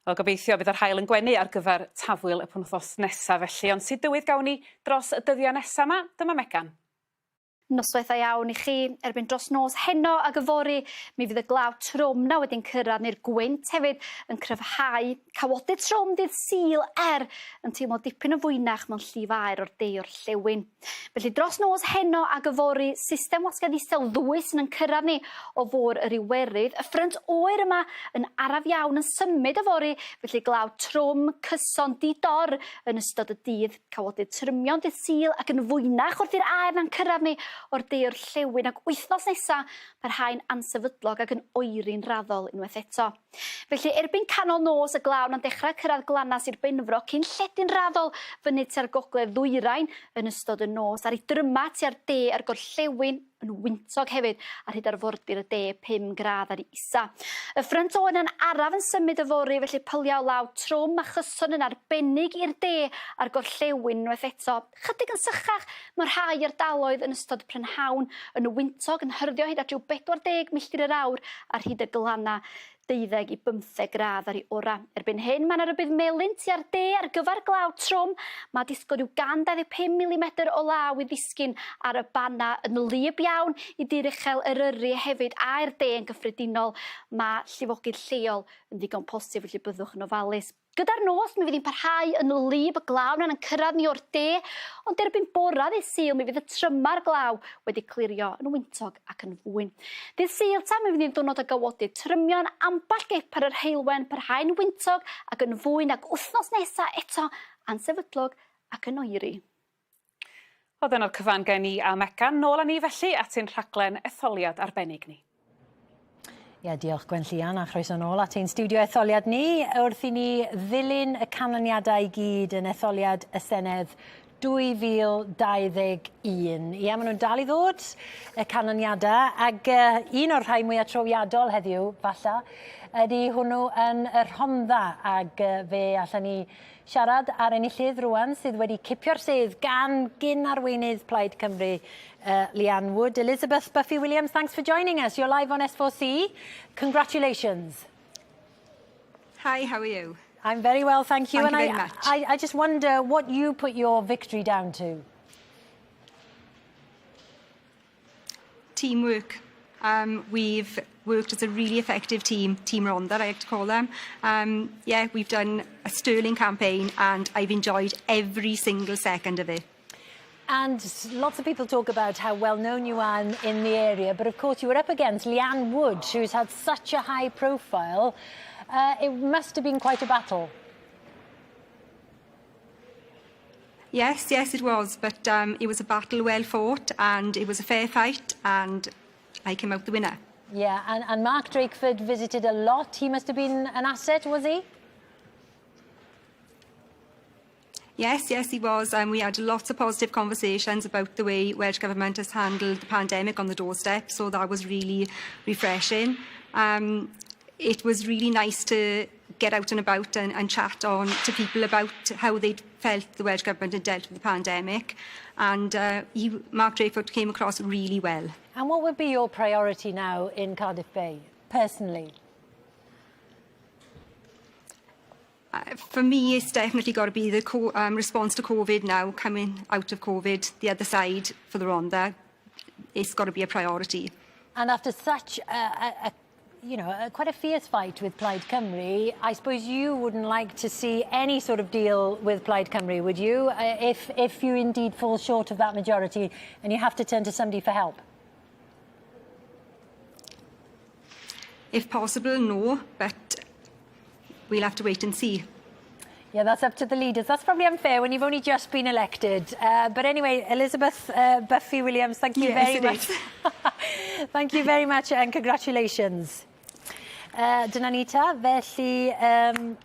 Wel, gobeithio bydd yr haul yn gwenu ar gyfer Tafwyl y penwythnos nesa felly, ond sut dywydd gawn ni dros y dyddiau nesa yma? Dyma Megan. Noswaith dda iawn i chi. Erbyn dros nos heno ag yfory, mi fydd y glaw trwm 'na wedi'n cyrraedd neu'r gwynt hefyd yn cryfhau. Cawodydd trwm dydd Sul er yn teimlo dipyn yn fwynach mewn llif aer o'r de orllewin. Felly dros nos heno ag yfory, system wasgedd isel ddwys yn cyrraedd ni o fôr yr Iwerydd. Y ffrynt oer yma yn araf iawn yn symud yfory, felly glaw trwm, cyson, di-dor yn ystod y dydd. Cawodydd trymion dydd Sul ac yn fwynach wrth i'r aer na'n cyrraedd ni o'r de orllewin ac wythnos nesa parhau'n ansefydlog ac yn oeri'n raddol unwaith eto. Felly erbyn canol nos y glaw na'n dechrau cyrraedd glannau Sir Benfro cyn lledu'n raddol fyny tua'r gogledd ddwyrain yn ystod y nos a'r i dryma tua'r de a'r gorllewin yn wyntog hefyd ar hyd arfordir y de 5 gradd ar ei isa. Y ffrynt oen yn araf yn symud yfory, felly pyliau law trwm a chyson yn arbennig i'r de a'r gorllewin unwaith eto. Chydig yn sychach mewn rhai ardaloedd yn ystod prynhawn, yn wyntog yn hyrddio hyd at ryw 40 milltir yr awr ar hyd y glannau deuddeg i bymtheg gradd ar ei orau. Erbyn hyn, mae yna rybudd melyn tua'r de ar gyfer glaw trwm. Mae disgwyl rhyw 125 milimetr o law i ddisgyn ar y Banna yn wlyb iawn i dir uchel Eryri hefyd a'r de yn gyffredinol. Mae llifogydd lleol yn ddigon posib, felly byddwch yn ofalus. Gyda'r nos, mi fydd hi'n parhau yn wlyb, y glaw na'n cyrraedd ni o'r de, ond erbyn bora ddydd Sul mi fydd y tryma'r glaw wedi clirio yn wyntog ac yn fwyn. Ddydd Sul ta, mi fydd hi'n ddiwrnod o gawodydd trymion, ambell gip ar yr heulwen, parhau'n wyntog ac yn fwyn ac wythnos nesa eto ansefydlog ac yn oeri. Wel dyna'r cyfan gen i a Megan. Nôl â ni felly at ein rhaglen etholiad arbennig ni. Ie, diolch Gwenllian a chroeso nôl at ein stiwdio etholiad ni wrth i ni ddilyn y canlyniadau i gyd yn etholiad y Senedd 2021. Ie, maen nhw'n dal i ddod, y canlyniadau, ac uh, un o'r rhai mwyaf trawiadol heddiw, falla, ydy hwnnw yn y Rhondda, ac uh, fe allan ni Siarad â'r enillydd rŵan sydd wedi cipio'r sedd gan gyn-arweinydd Plaid Cymru, uh, Leanne Wood. Elizabeth Buffy Williams, thanks for joining us. You're live on S4C. Congratulations. Hi, how are you? I'm very well, thank you. Thank and you very I, much. I, I just wonder what you put your victory down to. Teamwork. Um, we've worked as a really effective team, Team Rhondda, I like to call them. Um, yeah, we've done a sterling campaign and I've enjoyed every single second of it. And lots of people talk about how well known you are in, in the area, but of course you were up against Leanne Wood, who's had such a high profile. Uh, it must have been quite a battle. Yes, yes, it was. But um, it was a battle well fought and it was a fair fight and I came out the winner. Yeah, and, and Mark Drakeford visited a lot. He must have been an asset, was he? Yes, yes, he was. And um, we had lots of positive conversations about the way Welsh Government has handled the pandemic on the doorstep, so that was really refreshing. Um, it was really nice to get out and about and, and chat on to people about how they'd felt the Welsh Government had dealt with the pandemic and uh, he, Mark Drakeford came across really well. And what would be your priority now in Cardiff Bay, personally? Uh, for me, it's definitely got to be the co um, response to COVID now, coming out of COVID, the other side for the Rhondda. It's got to be a priority. And after such a, a, a you know, a, quite a fierce fight with Plaid Cymru, I suppose you wouldn't like to see any sort of deal with Plaid Cymru, would you? Uh, if, if you indeed fall short of that majority and you have to turn to somebody for help. If possible, no, but we'll have to wait and see. Yeah, that's up to the leaders. That's probably unfair when you've only just been elected. Uh, but anyway, Elizabeth uh, Buffy Williams, thank you yes, very much. thank you very much and congratulations. Uh, dyna ni ta, felly um,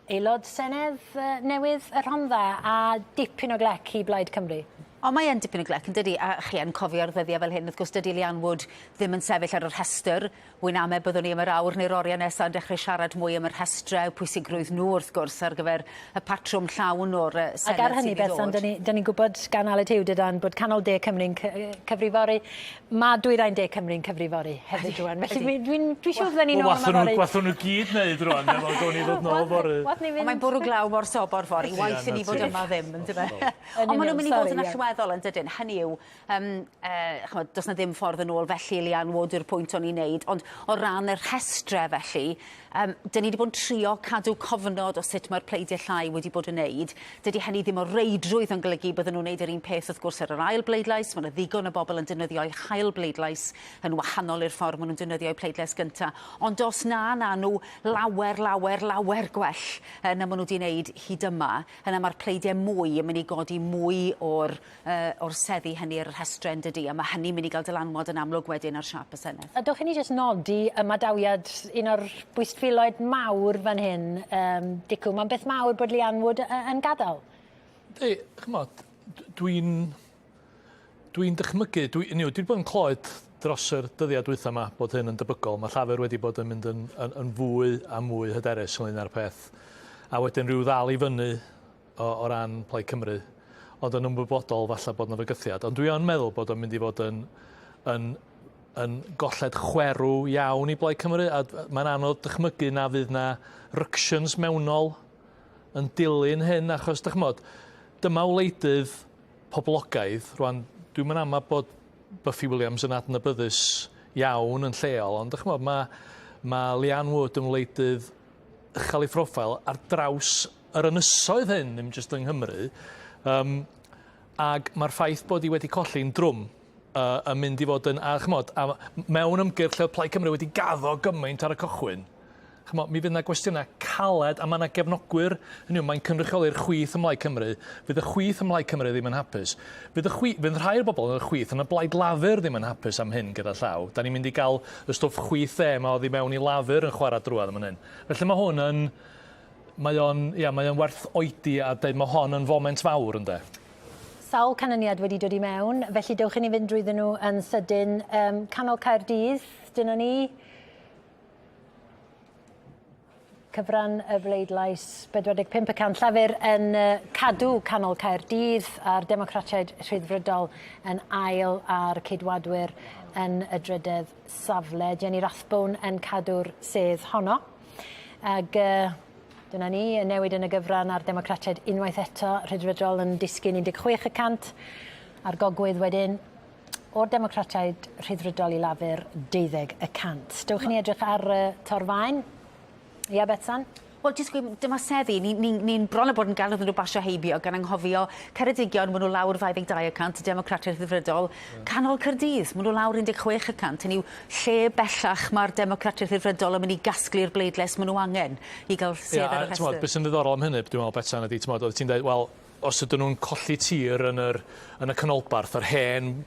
aelod Senedd uh, newydd y Rhondda a dipyn o glec i Blaid Cymru. Ond mae yn dipyn o glec, yn dydi? A chi yn cofio'r ddyddiau fel hyn, wrth gwrs, dydy Leanne Wood ddim yn sefyll ar y rhestr. Wy'n ame byddwn ni am yr awr neu'r oriau nesaf yn dechrau siarad mwy am y rhestrau, pwysigrwydd nhw, wrth gwrs, ar gyfer y patrwm llawn o'r uh, Senedd Ac ar hynny, Bethan, dyn ni'n ni gwybod gan Aled Hugh dydan bod canol de Cymru'n cyfriforu. Mae dwyrain de Cymru'n cyfriforu hefyd rwan. Felly dwi'n dwi, dwi siŵr fydden ni'n ôl yma fory. Wathon nhw gyd wneud rwan, efo gawn ni ddod nôl fory. Ond mae'n bwrw glaw mor sobor fory, waeth i ni fod yma ddim, yn dyfe? Ond maen nhw'n mynd i fod yn allweddol yn dydyn. Hynny yw, um, uh, chymod, does na ddim ffordd yn ôl felly, Leanne Wood yw'r pwynt o'n i'n neud, ond o ran y rhestre felly, um, dyn ni wedi bod yn trio cadw cofnod o sut mae'r pleidiau llai wedi bod yn neud. Dydy hynny ddim o reidrwydd yn golygu bydden nhw'n neud yr un peth wrth gwrs ar yr ail bleidlais. Mae yna ddigon o bobl yn defnyddio'u hail bleidlais yn wahanol i'r ffordd maen nhw'n defnyddio'u pleidlais gyntaf. Ond os na, na nhw lawer, lawer, lawer gwell na maen nhw wedi wneud hyd yma, yna mae'r pleidiau mwy yn mynd i godi mwy o'r, uh, o'r seddi hynny ar y rhestrau yn dydy, a mae hynny'n mynd i gael dylanwad yn amlwg wedyn ar siâp y Senedd. A dewch i ni jyst nodi ymadawiad un o'r bwystfiloedd mawr fan hyn, um, Dicw. Mae'n beth mawr bod Leanne Wood yn gadael. Yndi, ch'mod, dwi'n dwi'n dychmygu, dwi, dwi wedi bod yn clywed dros yr dyddiau dwytha yma bod hyn yn debygol. Mae Llafur wedi bod yn mynd yn, yn, yn fwy a mwy hyderus ynglyn â'r peth. A wedyn rhyw ddal i fyny o, o ran Plaid Cymru. Ond yn ymwybodol falle bod yna fygythiad. Ond dwi yn meddwl bod o'n mynd i fod yn, yn, yn golled chwerw iawn i Blaid Cymru. A mae'n anodd dychmygu na fydd na ructions mewnol yn dilyn hyn, achos, dych ch'mod, dyma wleidydd poblogaidd. Rwan, dwi'm yn ama bod Buffy Williams yn adnabyddus iawn yn lleol, ond dych ch'mod, mae, mae Leanne Wood yn wleidydd uchel ei phroffil ar draws yr ynysoedd hyn, ddim jyst yng Nghymru. Um, ag mae'r ffaith bod hi wedi colli'n drwm uh, yn mynd i fod yn, a ch'mod, a mewn ymgyrch lle oedd Plaid Cymru wedi gaddo gymaint ar y cychwyn, ch'mo', mi fydd 'na gwestiynau caled a mae 'na gefnogwyr, hynny yw, mae'n cynrychioli'r chwith ym Mhlaid Cymru, fydd y chwith ym Mhlaid Cymru ddim yn hapus. Fydd y chwi-, fydd rhai o'r bobl yn y chwith yn y Blaid Lafur ddim yn hapus am hyn gyda llaw. Da ni'n mynd i gael y stwff chwith dde 'ma oddi mewn i Lafur yn chwarae drwadd yn fan hyn. Felly mae hwn yn, mae o'n, ia, mae o'n werth oedi a deud mae hon yn foment fawr ynde. Sawl canlyniad wedi dod i mewn, felly dewch i ni fynd drwyddyn nhw yn sydyn. Um, Canol Caerdydd, dyna ni. Cyfran y bleidlais 45 y cant Llafur yn cadw canol Caerdydd a'r Democratiaid Rhyddfrydol yn ail a'r Ceidwadwyr yn y drydedd safle. Jenny Rathbone yn cadw'r sedd honno. Ag uh, dyna ni, y newid yn y gyfran a'r Democratiaid unwaith eto, Rhyddfrydol yn disgyn 16 y cant a'r Gogwydd wedyn O'r Democratiaid Rhyddfrydol i Lafur, 12 y cant. Dewch i ni edrych ar y torfaen. Ia, Betsan? Wel, jyst gweud, dyma seddi, ni'n ni, ni, ni bron a bod yn galw iddyn nhw basio heibio gan anghofio Ceredigion, maen nhw lawr 22 y cant, y Democratiaid Rhyddfrydol, yeah. Canol Caerdydd, maen nhw lawr 16 y cant, hynny yw lle bellach mae'r Democratiaid Rhyddfrydol yn mynd i gasglu'r bleidlais maen nhw angen i gael sedd yeah, ar y rhestr. Beth sy'n ddiddorol am hynny, dwi'n meddwl, Betsan, ydy, ti'n meddwl, ti'n dweud, wel, os ydyn nhw'n colli tir yn yr, yn y canolbarth, yr hen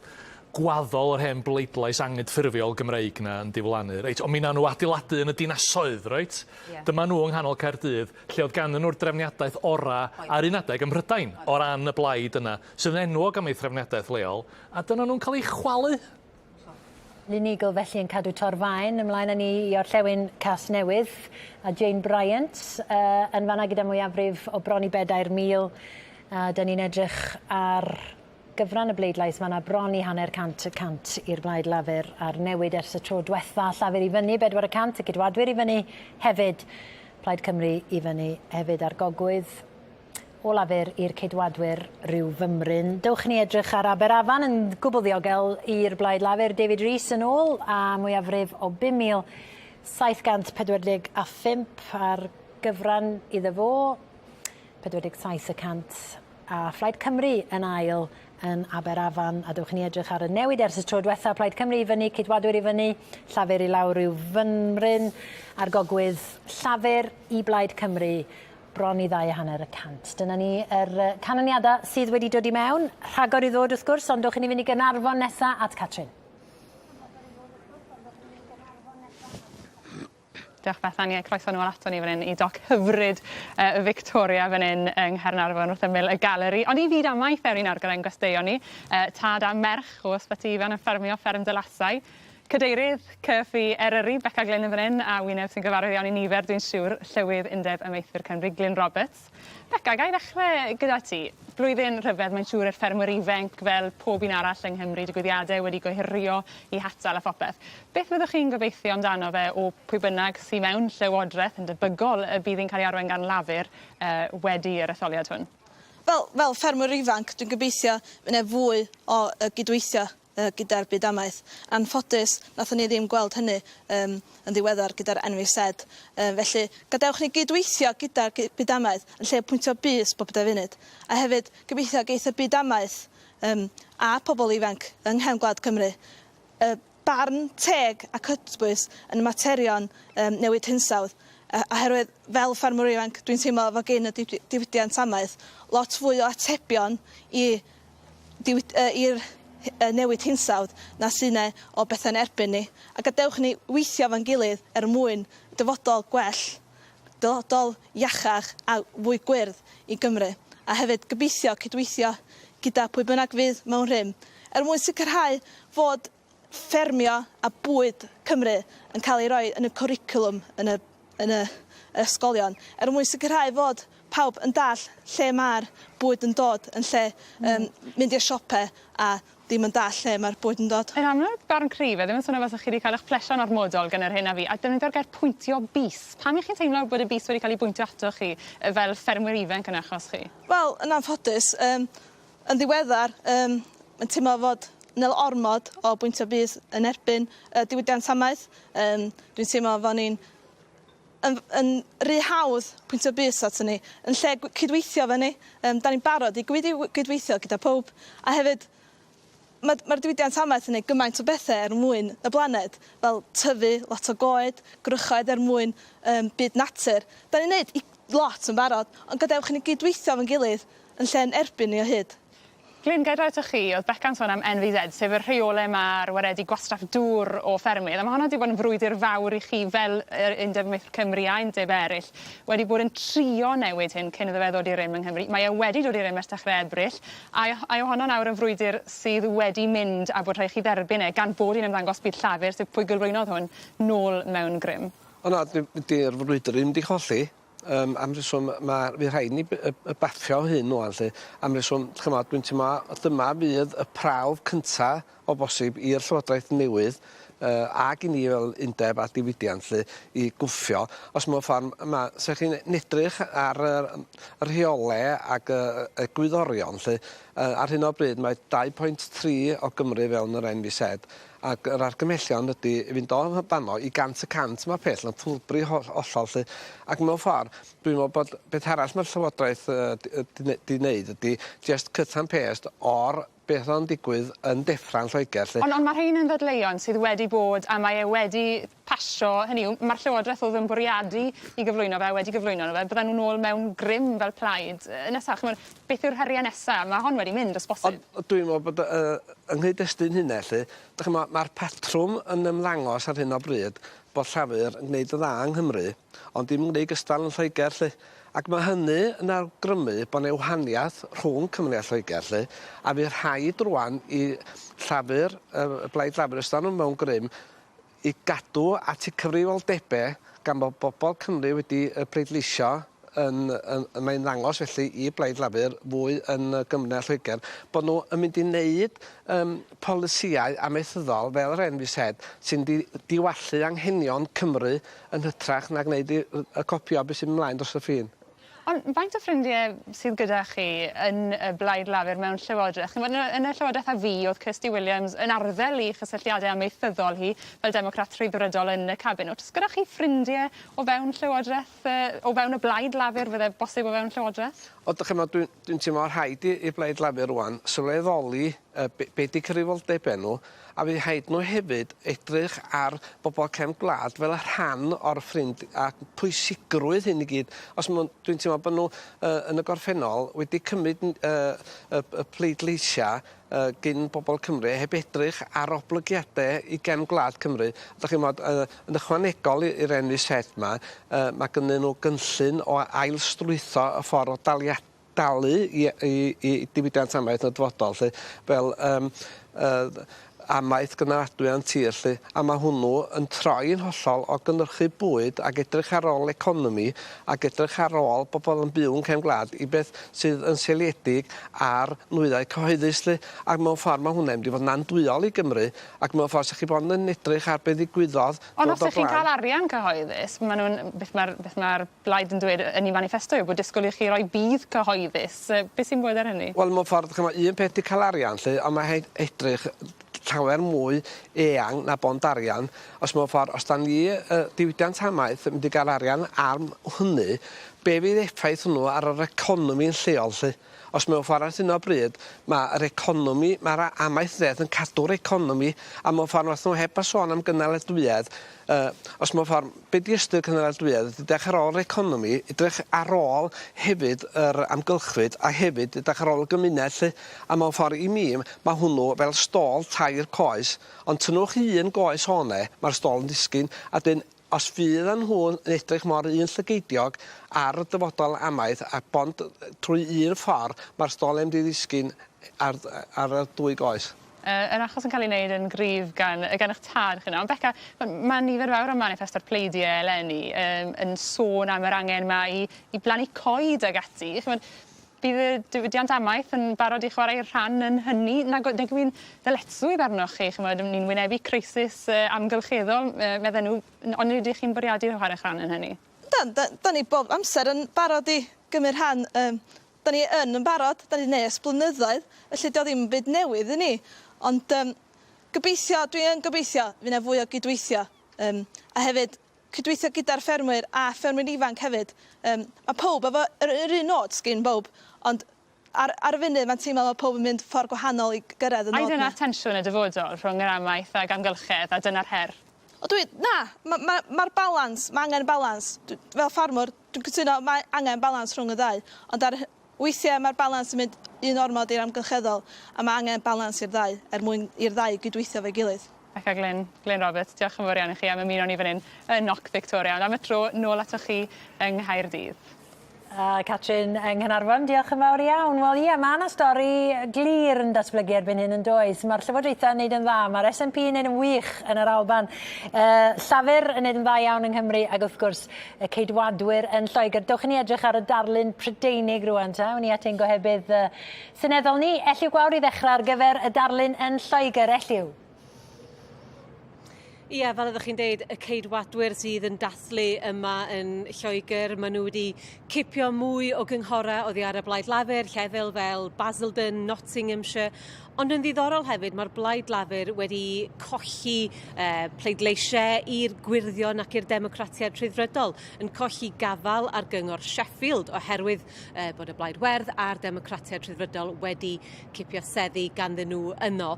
gwaddol, yr hen bleidlais anghydffurfiol Gymreig 'na yn diflannu, reit, ond mi wnawn nhw adeiladu yn y dinasoedd, reit? Yeah. Dyma nhw yng nghanol Caerdydd, lle oedd ganddyn nhw'r drefniadaeth ora ar un adeg ym Mhrydain, o ran y blaid yna, sydd yn enwog am ei threfniadaeth leol, a dyna nhw'n cael eu chwalu. Lynne Neagle felly yn cadw Torfaen. Ymlaen â ni i orllewin Casnewydd a Jane Bryant uh, yn fanna gyda mwyafrif o bron i 4,000. A 'dyn ni'n edrych ar gyfran y bleidlais, mae yna bron i hanner cant y cant i'r Blaid Lafur a'r newid ers y tro dwetha. Llafur i fyny 4%, y Ceidwadwyr i fyny hefyd, Plaid Cymru i fyny hefyd ar gogwydd o Lafur i'r Ceidwadwyr rhyw fymryn. Dewch ni edrych ar Aberafan yn gwbl ddiogel i'r Blaid Lafur. David Rees yn ôl a mwyafrif o 5,745 ar gyfran iddo fo. 47 y cant a Phlaid Cymru yn ail yn Aberafan a dewch i ni edrych ar y newid ers y tro diwetha Plaid Cymru i fyny, Ceidwadwyr i fyny, Llafur i lawr rhyw fymryn a'r gogwydd Llafur i Blaid Cymru bron i 2.5%. Dyna ni yr canlyniadau sydd wedi dod i mewn. Rhagor i ddod wrth gwrs, ond dewch i ni fynd i Gaernarfon nesa at Catrin. Diolch Bethan, ie croeso nôl ato ni fan 'yn i doc hyfryd yy Victoria fan 'yn yng Nghaernarfon wrth ymyl y galeri. Ond i fyd amaeth ewn ni nawr gyda'n gwesteion ni yy tad a merch o Ysbyty Ifan yn ffermio fferm Dylasau. Cadeirydd CFI Eryri, Beca Glyn yn fan 'yn, a wyneb sy'n gyfarwydd iawn i nifer dwi'n siwr, Llywydd Undeb Amaethwyr Cymru, Glyn Roberts. Beca, ga i ddechre gyda ti? Blwyddyn rhyfedd mae'n siŵr i'r ffermwyr ifenc fel pob un arall yng Nghymru, digwyddiade wedi gohirio 'u hatal a phopeth. Beth fyddwch chi'n gobeithio amdano fe o pwy bynnag sy mewn Llywodreth yn debygol y bydd 'i'n cael ei arwain gan Lafur yy wedi yr etholiad hwn? Fel fel ffermwr ifanc dwi'n gobeithio fy' 'ne fwy o yy gydweithio yy gyda'r byd amaeth. Anffodus, nathon ni ddim gweld hynny yym yn ddiweddar gyda'r NVZ. Yy felly, gadewch ni gydweithio gyda'r gy- byd amaeth yn lle pwyntio bys bob pedair funud. A hefyd, gobeithio geith y byd amaeth yym a pobl ifanc yng nghefn gwlad Cymru y barn teg a cytbwys yn y materion yym newid hinsawdd. Yy oherwydd fel ffermwr ifanc dwi'n teimlo fo gin y diwdi- diwydiant amaeth lot fwy o atebion i diwyd- yy i'r yy newid hinsawdd na sy 'ne o bethe'n erbyn ni. A gadewch i ni weithio efo'n gilydd er mwyn dyfodol gwell, dyfodol iachach a fwy gwyrdd i Gymru. A hefyd gobeithio cydweithio gyda pwy bynnag fydd mewn rhym er mwyn sicrhau fod ffermio a bwyd Cymru yn cael ei roi yn y cwricwlwm yn y yn y ysgolion er mwyn sicrhau fod pawb yn dall lle ma'r bwyd yn dod yn lle yym mynd i'r siope a ddim yn dall lle ma'r bwyd yn dod. Yn amlwg barn cryf e ddim yn swnio fel 'sach chi 'di cael 'ych plesio'n ormodol gan yr hyn a fu a defnyddio'r gair pwyntio bys. Pam 'ych chi'n teimlo bod y bys wedi cael ei bwyntio atoch chi yy fel ffermwyr ifenc yn achos chi? Wel yn anffodus yym Yn ddiweddar, yym, mae'n teimlo fod 'na ormod o bwyntio bys yn erbyn y diwydiant amaeth. Yym, dwi'n teimlo fo' ni'n yn yn ry hawdd pwyntio bys aton ni, yn lle gw- cydweithio efo ni. Yym, 'dan ni'n barod i gwyd- gydweithio gyda powb, a hefyd ma' ma'r diwydiant amaeth yn neud gymaint o bethe er mwyn y blaned, fel tyfu lot o goed, gwrychoedd er mwyn yym byd natur. 'Dan ni'n neud i- lot yn barod, ond gadewch i ni gydweithio efo'n gilydd yn lle yn erbyn ni o hyd. Glyn, ga i droi atoch chi, o'dd Beca'n sôn am NVZ, sef y rheole 'ma ar waredu gwastraff dŵr o ffermydd, a ma' honno 'di bod yn frwydr fawr i chi fel yr Undeb Amaethwyr Cymru a undebe eryll wedi bod yn trio newid hyn cyn iddo fe ddod i rym yng Nghymru. Mae e wedi dod i rym ers dechre Ebrill, a a yw honno nawr yn frwydr sydd wedi mynd a bod rhai' chi dderbyn e gan bod hi'n ymddangos bydd Llafur, sef pwy gyflwynodd hwn, nôl mewn grym? O na, 'di'r frwydr ddim 'di colli. Yym am reswm ma' fydd rhaid ni by- yy yy baffio hyn ŵan 'lly am reswm ch'mod dwi'n teimlo dyma fydd y prawf cynta o bosib i'r llywodraeth newydd yy ag i ni fel undeb a diwydiant 'lly i gwffio os mewn ffor ma' se chi'n edrych ar yr yym y rheole ag yy y egwyddorion 'lly yy ar hyn o bryd mae 2.3 o Gymru fewn yr En Vee Zed Ac yr argymhellion ydy i fynd o fanno i 100% ma'r peth yn ffwlbri hollol 'lly. Ac mewn ffor dwi'n me'wl bod beth arall ma'r llywodraeth yy d- 'di ne- 'di neud ydi jyst cut and paste o'r beth o'dd yn digwydd yn Defra yn Lloeger 'lly. Ond ond ma' rhein yn ddadleuon sydd wedi bod a mae e wedi pasio, hynny yw ma'r llywodreth o'dd yn bwriadu i gyflwyno fe wedi gyflwyno fe byddan n'w nôl mewn grym fel plaid yy nesa ch'mod beth yw'r herie nesa? Ma' hon wedi mynd os bosib. Ond dwi'n me'wl bod yy yng nghyd-destun hynna 'lly 'dych ch'mo' ma'r patrwm yn ymddangos ar hyn o bryd bod Llafur yn gneud yn dda yng Nghymru ond dim yn gneud gystal yn Lloeger 'lly. Ac ma' hynny yn awgrymu bo' 'ne wahaniath rhwng Cymru a Lloeger 'lly a fydd rhaid rŵan i Llafur yy y Blaid Lafur os 'dan n'w mewn grym i gadw at 'u cyfrifoldebe gan bo' bobol Cymru wedi yy pleidleisio yn, yn, mae'n ddangos felly i Blaid Lafur fwy yn Gymru a Lloegr bod nhw yn mynd i wneud um, polisïau amaethyddol fel yr NVZ sy'n di, diwallu anghenion Cymru yn hytrach na gwneud i, y copio beth sy'n ymlaen dros y ffin. Ond faint o ffrindie sydd gyda chi yn y Blaid Lafur mewn llywodraeth? Ch'mod yn y yn y llywodraeth a fu o'dd Kirsty Williams yn arddel 'i chysylltiade amaethyddol hi fel democrat rhyddfrydol yn y cabinet. O's gyda chi ffrindie o fewn llywodreth yy o fewn y Blaid Lafur fydde bosib o fewn llywodreth? O 'dych ch'mod dwi'n dwi'n teimlo rhaid i i'r Blaid Lafur rŵan sylweddoli yy be' be' 'di cyfrifoldebe n'w a fydd rhaid nhw hefyd edrych ar bobl cefn gwlad fel rhan o'r ffrind a pwysigrwydd hyn i gyd. Os ma' dwi'n teimlo bod nhw uh, yn y gorffennol wedi cymryd uh, y, y pleidleisiau uh, gyn bobl Cymru heb edrych ar oblygiadau i gefn gwlad Cymru. Dach chi'n bod, uh, yn ychwanegol i'r enw set yma, uh, mae gynnyn nhw gynllun o ailstrwytho y ffordd o daliadau dalu i i i diwydiant amaeth yn y dyfodol 'lly fel yym yy amaeth gynaladwy a'n tir 'lly a ma' hwnnw yn troi yn hollol o gynyrchu bwyd ag edrych ar ôl economi ag edrych ar ôl bobol yn byw yn cefn gwlad i beth sydd yn seiliedig ar nwyddau cyhoeddus 'lly ac mewn ffor ma' hwnna mynd i fod yn andwyol i Gymru ac mewn ffor 'sa chi bron yn edrych ar be' ddigwyddodd Ond os 'ych chi'n ca'l arian cyhoeddus ma' nw'n beth ma'r beth ma'r Blaid yn dweud yn ei maniffesto yw bod disgwyl i chi roi budd cyhoeddus. Beth sy'n bod ar hynny? Wel mewn ffordd ch'mo' un peth 'di ca'l arian 'lly on' ma' rhaid edrych llawer mwy eang na bond arian os mewn ffor os 'dan ni yy diwydiant amaeth yn mynd i ga'l arian am hynny be' fydd effaith hwnnw ar yr economi'n lleol 'lly? Os mewn ffor ar hyn o bryd ma' yr economi ma'r amaethyddiaeth yn cadw'r economi a mewn ffor nath nhw heb a sôn am gynaladwyedd yy os mewn ffor be' 'di ystyr cynaladwyedd ydi edrych ar ôl yr economi edrych ar ôl hefyd yr amgylchfyd a hefyd edrych ar ôl y gymuned 'lly a mewn ffor i mi ma' hwnnw fel stôl tair coes ond tynnwch un goes o 'ne ma'r stôl yn disgyn a 'dyn os fyddan nhw'n edrych mor un llygeidiog ar y dyfodol amaeth a bond trwy un ffordd ma'r stôl yn mynd i ddisgyn ar ar y dwy goes. Yy yr achos yn cael ei wneud yn gryf gan yy gan 'ych tad chi nawr. Ond Beca ma' ma' nifer fawr o maniffesto'r pleidie eleni yym yn sôn am yr angen 'ma i i blannu coed ag ati. Ch'mod bydd y diwydiant amaeth yn barod i chwarae rhan yn hynny? Nag o- nag yw 'i'n ddyletswydd arnoch chi ch'mod ni'n wynebu crisis yy amgylcheddol yy medden nhw n- ond ydych chi'n bwriadu chwarae'ch rhan yn hynny? Yndan 'da- 'dan ni bob amser yn barod i gymryd rhan yym 'dan ni yn yn barod 'dan ni 'di neu' ers blynyddoedd felly 'di o ddim yn byd newydd i ni ond yym gobeithio dwi yn gobeithio fy' 'na fwy o gydweithio yym a hefyd cydweithio gyda'r ffermwyr a ffermwyr ifanc hefyd yym ma' powb efo yr yr un nod sgin bowb ond ar ar y funud ma'n teimlo fel powb yn mynd ffor gwahanol i gyrraedd y nod Ai 'na. dyna'r tensiwn y dyfodol rhwng yr amaeth ag amgylchedd a dyna'r her? O dwi na ma' ma' ma'r balans ma' angen balans dw- fel ffarmwr dwi'n cytuno mae angen balans rhwng y ddau ond ar hy- weithie ma'r balans yn mynd un ormod i'r amgylcheddol a ma' angen balans i'r ddau er mwyn i'r ddau gydweithio efo'i gilydd. Beca Glyn, Glyn Roberts, diolch yn fawr iawn i chi am ymuno ni fan 'yn yn Noc Victoria ond am y tro nôl atoch chi yng Nghaerdydd. A Catrin yng Nghaernarfon, diolch yn fawr iawn. Wel ie, ma' 'na stori glir yn datblygu erbyn hyn yn does? Ma'r llywodraethau yn neud yn dda, ma'r SNP yn neud yn wych yn yr Alban, yy Llafur yn neud yn dda iawn yng Nghymru ag wrth gwrs y Ceidwadwyr yn Lloegr. Dowch i ni edrych ar y darlun Prydeinig rŵan ta. Awn ni at ein gohebydd yy seneddol ni, Elliw Gwawr i ddechrau ar gyfer y darlun yn Lloegr. Elliw. Ie, fel oeddech chi'n deud, y Ceidwadwyr sydd yn dathlu yma yn Lloegr. Maen nhw wedi cipio mwy o gynghorau oddi ar y Blaid Lafur, llefydd fel Basildon, Nottinghamshire. Ond yn ddiddorol hefyd, mae'r Blaid Lafur wedi colli eh, pleidleisiau i'r Gwyrddion ac i'r Democratiaid Rhyddfrydol, yn colli gafael ar gyngor Sheffield oherwydd eh, bod y Blaid Werdd a'r Democratiaid Rhyddfrydol wedi cipio seddi ganddyn nhw yno.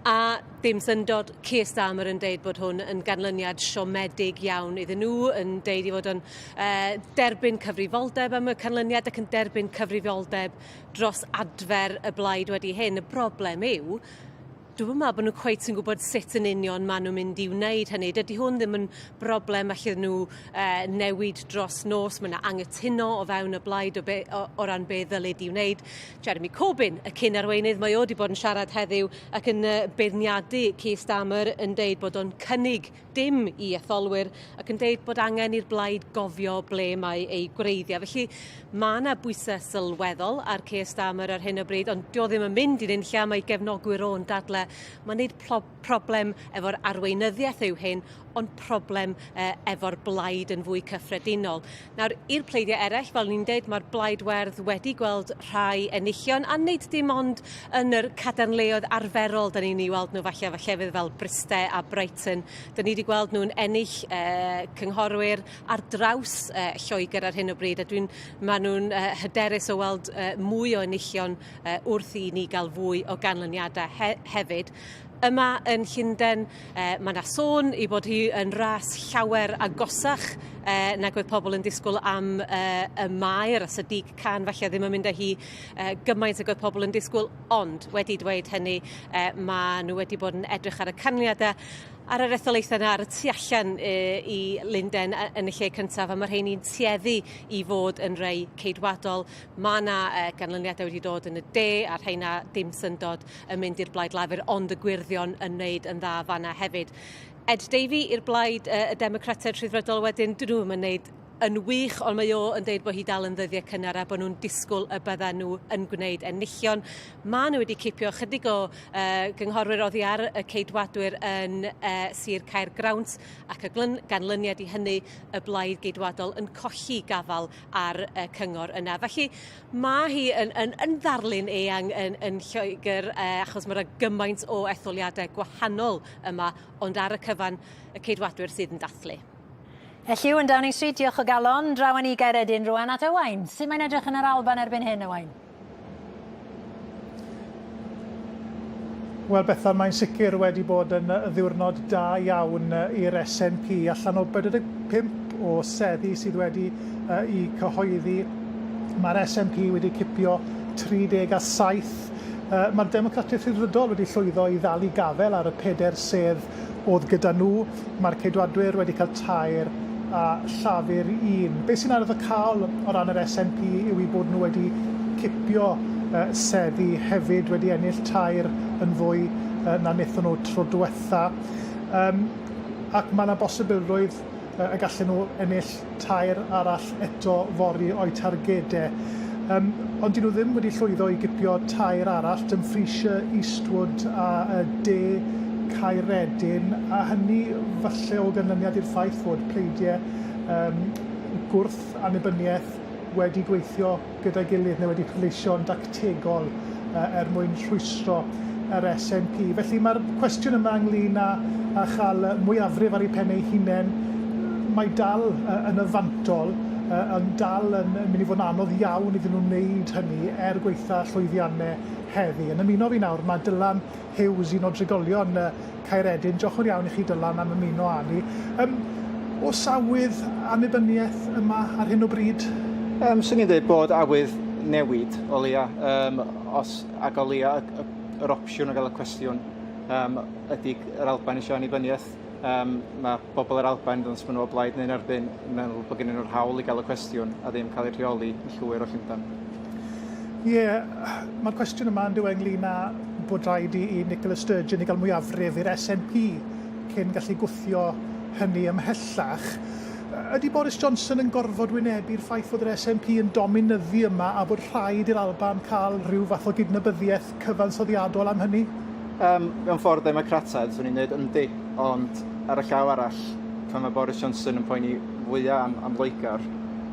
A dim syndod, Keir Starmer yn deud bod hwn yn ganlyniad siomedig iawn iddyn nhw, yn deud i fod yn uh, derbyn cyfrifoldeb am y canlyniad ac yn derbyn cyfrifoldeb dros adfer y blaid wedi hyn. Y broblem yw, Dwi'm yn meddwl bod nhw cweit yn gwybod sut yn union maen nhw'n mynd i wneud hynny. Dydy hwn ddim yn broblem allan nhw uh, newid dros nos. Mae yna angytuno o fewn y blaid o, be, o, o ran be ddylid i wneud. Jeremy Corbyn, y cyn arweinydd, mae o wedi bod yn siarad heddiw ac yn uh, beirniadu Keir Starmer yn deud bod o'n cynnig dim i etholwyr ac yn deud bod angen i'r blaid gofio ble mae ei gwreiddiau. Felly mae yna bwysau sylweddol ar Keir Starmer ar hyn o bryd, ond dio ddim yn mynd i'n unlla, mae gefnogwyr o'n dadle. Mae'n neud problem efo'r arweinyddiaeth yw hyn, ond problem eh, efo'r blaid yn fwy cyffredinol. Nawr, i'r pleidiau eraill, fel ni'n deud, mae'r Blaid Werdd wedi gweld rhai enillion, a nid dim ond yn yr cadarnleoedd arferol da ni'n ei weld nhw falle efo llefydd fel Bryste a Brighton. Da ni wedi gweld nhw'n ennill eh, cynghorwyr ar draws eh, Lloegr ar hyn o bryd, a dwi'n, maen nhw'n eh, hyderus o weld eh, mwy o enillion eh, wrth i ni gael fwy o ganlyniadau he hefyd. Yma yn Llundain, eh, mae yna sôn ei bod hi yn ras llawer agosach eh, nag oedd pobl yn disgwyl am eh, y maer a Sadiq Khan falle ddim yn mynd â hi eh, gymaint ag oedd pobl yn disgwyl, ond wedi dweud hynny, eh, mae nhw wedi bod yn edrych ar y canlyniadau ar yr etholaethau yna ar y tu allan i Lunden yn y lle cyntaf a mae rheini'n tueddu i fod yn rei ceidwadol. Mae yna ganlyniadau wedi dod yn y de a rheina dim syndod yn mynd i'r Blaid Lafur ond y Gwyrddion yn wneud yn dda fanna hefyd. Ed Davey i'r Blaid y Democratiaid Rhyddfrydol wedyn, dyn nhw ddim yn wneud yn wych, ond mae o yn deud bod hi dal yn ddyddiau cynnar a bod nhw'n disgwyl y byddan nhw yn gwneud enillion. Maen nhw wedi cipio chydig o uh, gynghorwyr oddi ar y Ceidwadwyr yn uh, Sir Caergrawnt ac y ganlyniad i hynny y Blaid Geidwadol yn colli gafael ar y cyngor yna. Felly mae hi yn, yn, yn ddarlun eang yn, yn Lloegr eh, achos mae yna gymaint o etholiadau gwahanol yma, ond ar y cyfan y Ceidwadwyr sydd yn dathlu. Elliw yn Downing Street, diolch o galon. Draw â ni i Gaeredin rwan at Owain. Sut mae'n edrych yn yr Alban erbyn hyn, Owain? Wel, Bethan, mae'n sicr wedi bod yn ddiwrnod da iawn i'r SNP. Allan o 45 o seddi sydd wedi eu cyhoeddi, mae'r SNP wedi cipio 37. Mae'r Democratiaid Rhyddfrydol wedi llwyddo i ddal i gafael ar y pedair sedd oedd gyda nhw. Mae'r Ceidwadwyr wedi cael tair a Llafur un. Be sy'n arwyddocaol o ran yr SNP yw eu bod nhw wedi cipio seddi hefyd, wedi ennill tair yn fwy na wnaethon nhw tro diwetha. Um, ac mae yna bosibilrwydd y gallen nhw ennill tair arall eto fory o'u targedau. Um, ond dyn nhw ddim wedi llwyddo i gipio tair arall, Dumfriesshire, Eastwood a uh, De Caeredin, a hynny falle o ganlyniad i'r ffaith fod pleidiau um, gwrth annibyniaeth wedi gweithio gyda'i gilydd neu wedi pleidleisio'n dactegol uh, er mwyn rhwystro yr SNP. Felly mae'r cwestiwn yma ynglyn â, â chael mwyafrif ar eu pen eu hunain, mae dal uh, yn y fantol, uh, yn dal yn, yn mynd i fod yn anodd iawn iddyn nhw wneud hynny er gweitha llwyddiannau heddi. Yn ymuno fi nawr mae Dylan Hughes, un o drigolion Caeredin. Diolch yn iawn i chi Dylan am ymuno â ni. Um, oes awydd annibyniaeth yma ar hyn o bryd? Um, swn i'n dweud bod awydd newid o leia, um, os, ac o leia yr opsiwn o gael y cwestiwn um, ydy yr Alban eisiau annibyniaeth. Um, mae bobl yr Alban, os maen nhw o blaid neu'n erbyn, yn meddwl bod gen nhw'r hawl i gael y cwestiwn a ddim cael eu rheoli yn llwyr o Llundain. Ie, yeah, mae'r cwestiwn yma yn dyw e ynglyn â bod rhaid i, i Nicola Sturgeon i gael mwyafrif i'r SNP cyn gallu gwthio hynny ymhellach. Ydy Boris Johnson yn gorfod wynebu'r ffaith fod yr SNP yn dominyddu yma a bod rhaid i'r Alban cael rhyw fath o gydnabyddiaeth cyfansoddiadol am hynny? Um, mewn ffordd democrataidd, swn i'n dweud yndi, ond ar y llaw arall, pan mae Boris Johnson yn poeni fwyaf am, am Loegr,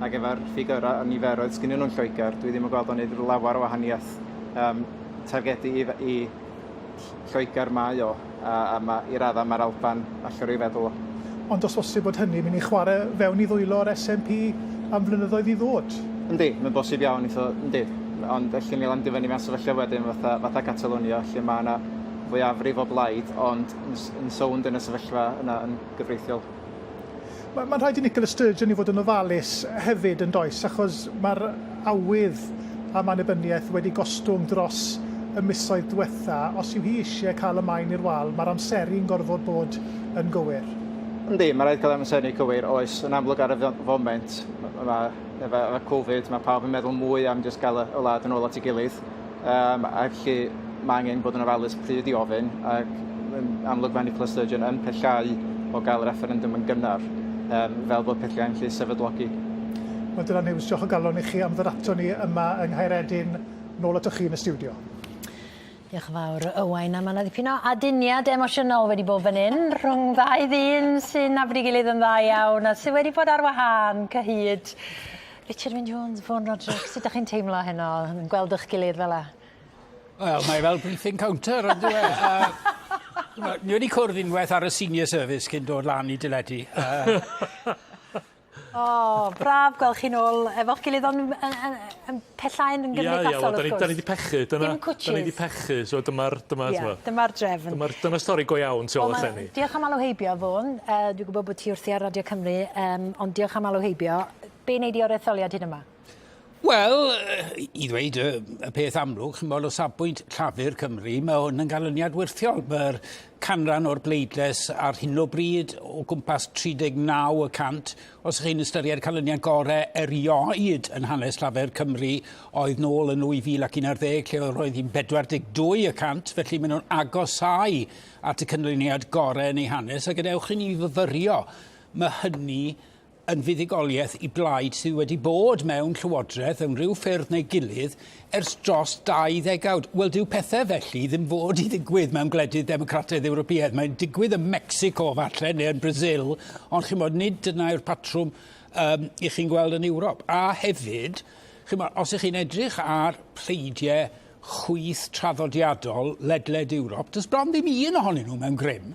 ac efo'r ffigurau a niferoedd sgynnyn nhw'n Lloegr, dwi ddim yn gweld o'n neud lawer o wahaniaeth um, targedu i, i Lloegr mae o, a, a ma, i raddau mae'r Alban allan o'i feddwl o. Ond os bosib bod hynny'n mynd i chwarae fewn i ddwylo'r SNP am flynyddoedd i ddod? Yndi, mae'n bosib iawn eitho, yndi. Ond ella ni landio fyny mewn sefyllfa wedyn fatha, fatha Catalonia, lle mae yna fwyafrif o blaid, ond yn, yn sownd yn y sefyllfa yna yn gyfreithiol. Mae'n ma rhaid i Nicola Sturgeon i fod yn ofalus hefyd yn does, achos mae'r awydd am annibyniaeth wedi gostwng dros y misoedd diwetha, os yw hi eisiau cael y maen i'r wal, mae'r amseru'n gorfod bod yn gywir. Yndi, mae rhaid cael amseru cywir, oes. Yn amlwg ar y foment, mae, efo, efo Covid, mae pawb yn meddwl mwy am jyst gael y, y wlad yn ôl at ei gilydd. Um, a felly mae angen bod yn ofalus pryd i ofyn, ac yn amlwg mae Nicola Sturgeon yn pellhau o gael y refferendwm yn gynnar, um, fel bod pethau'n gallu sefydlogi. Wel, Dylan Hughes, diolch o galon i chi am ddod ato ni yma yng Nghaeredin. Nôl atoch chi yn y stiwdio. Diolch yn fawr, Owain. A mae yna ddipyn o aduniad emosiynol wedi bod fan hyn rhwng ddau ddyn sy'n nabod ei gilydd yn dda iawn a sydd wedi bod ar wahân cyhyd. Richard Wyn Jones, Vaughan Roderick, sut 'dach chi'n teimlo heno yn gweld 'ych gilydd fel 'a? Wel, mae fel briefing counter, on'd yw e? Uh, ni wedi cwrdd unwaith ar y senior service cyn dod lan i deledu. Uh, O, oh, braf gweld chi nôl efo'ch gilydd, ond yn, yn, yn pellau'n yn gymdeithasol, wrth gwrs. Ie, da ni 'di pechu. Dyna, Dim cwtshys. Da ni 'di pechu, so dyma'r, dyma, yeah, dyma'r drefn. Dyma'r, dyma stori go iawn tu ôl y llenni. Diolch am alw heibio, Fôn. Uh, dwi'n gwybod bod ti wrthi ar Radio Cymru, um, ond diolch am alw heibio. Be wnei di o'r etholiad hyd yma? Wel, i ddweud y, y peth amlwg, chymod, o safbwynt Llafur Cymru, mae hwn yn ganlyniad wyrthiol. Mae'r canran o'r bleidlais ar hyn o bryd o gwmpas 39 y cant. Os ych chi'n ystyried canlyniad gorau erioed yn hanes Llafur Cymru, oedd nôl yn 2011, lle roedd hi'n 42 y cant, felly maen nhw'n agosáu at y canlyniad gorau yn ei hanes, a gadewch i ni fyfyrio, mae hynny yn fuddugoliaeth i blaid sydd wedi bod mewn llywodraeth mewn rhyw ffyrdd neu gilydd ers dros 2 ddegawd. Wel, dyw pethau felly ddim fod i ddigwydd mewn gwledydd democrataidd Ewropeaidd. Mae'n digwydd ym Mexico falle neu yn Brazil, ond chimod, nid dyna yw'r patrwm um, i chi'n gweld yn Ewrop. A hefyd, chimod, os ych chi'n edrych ar pleidiau chwith traddodiadol ledled Ewrop, does bron ddim un ohonyn nhw mewn grym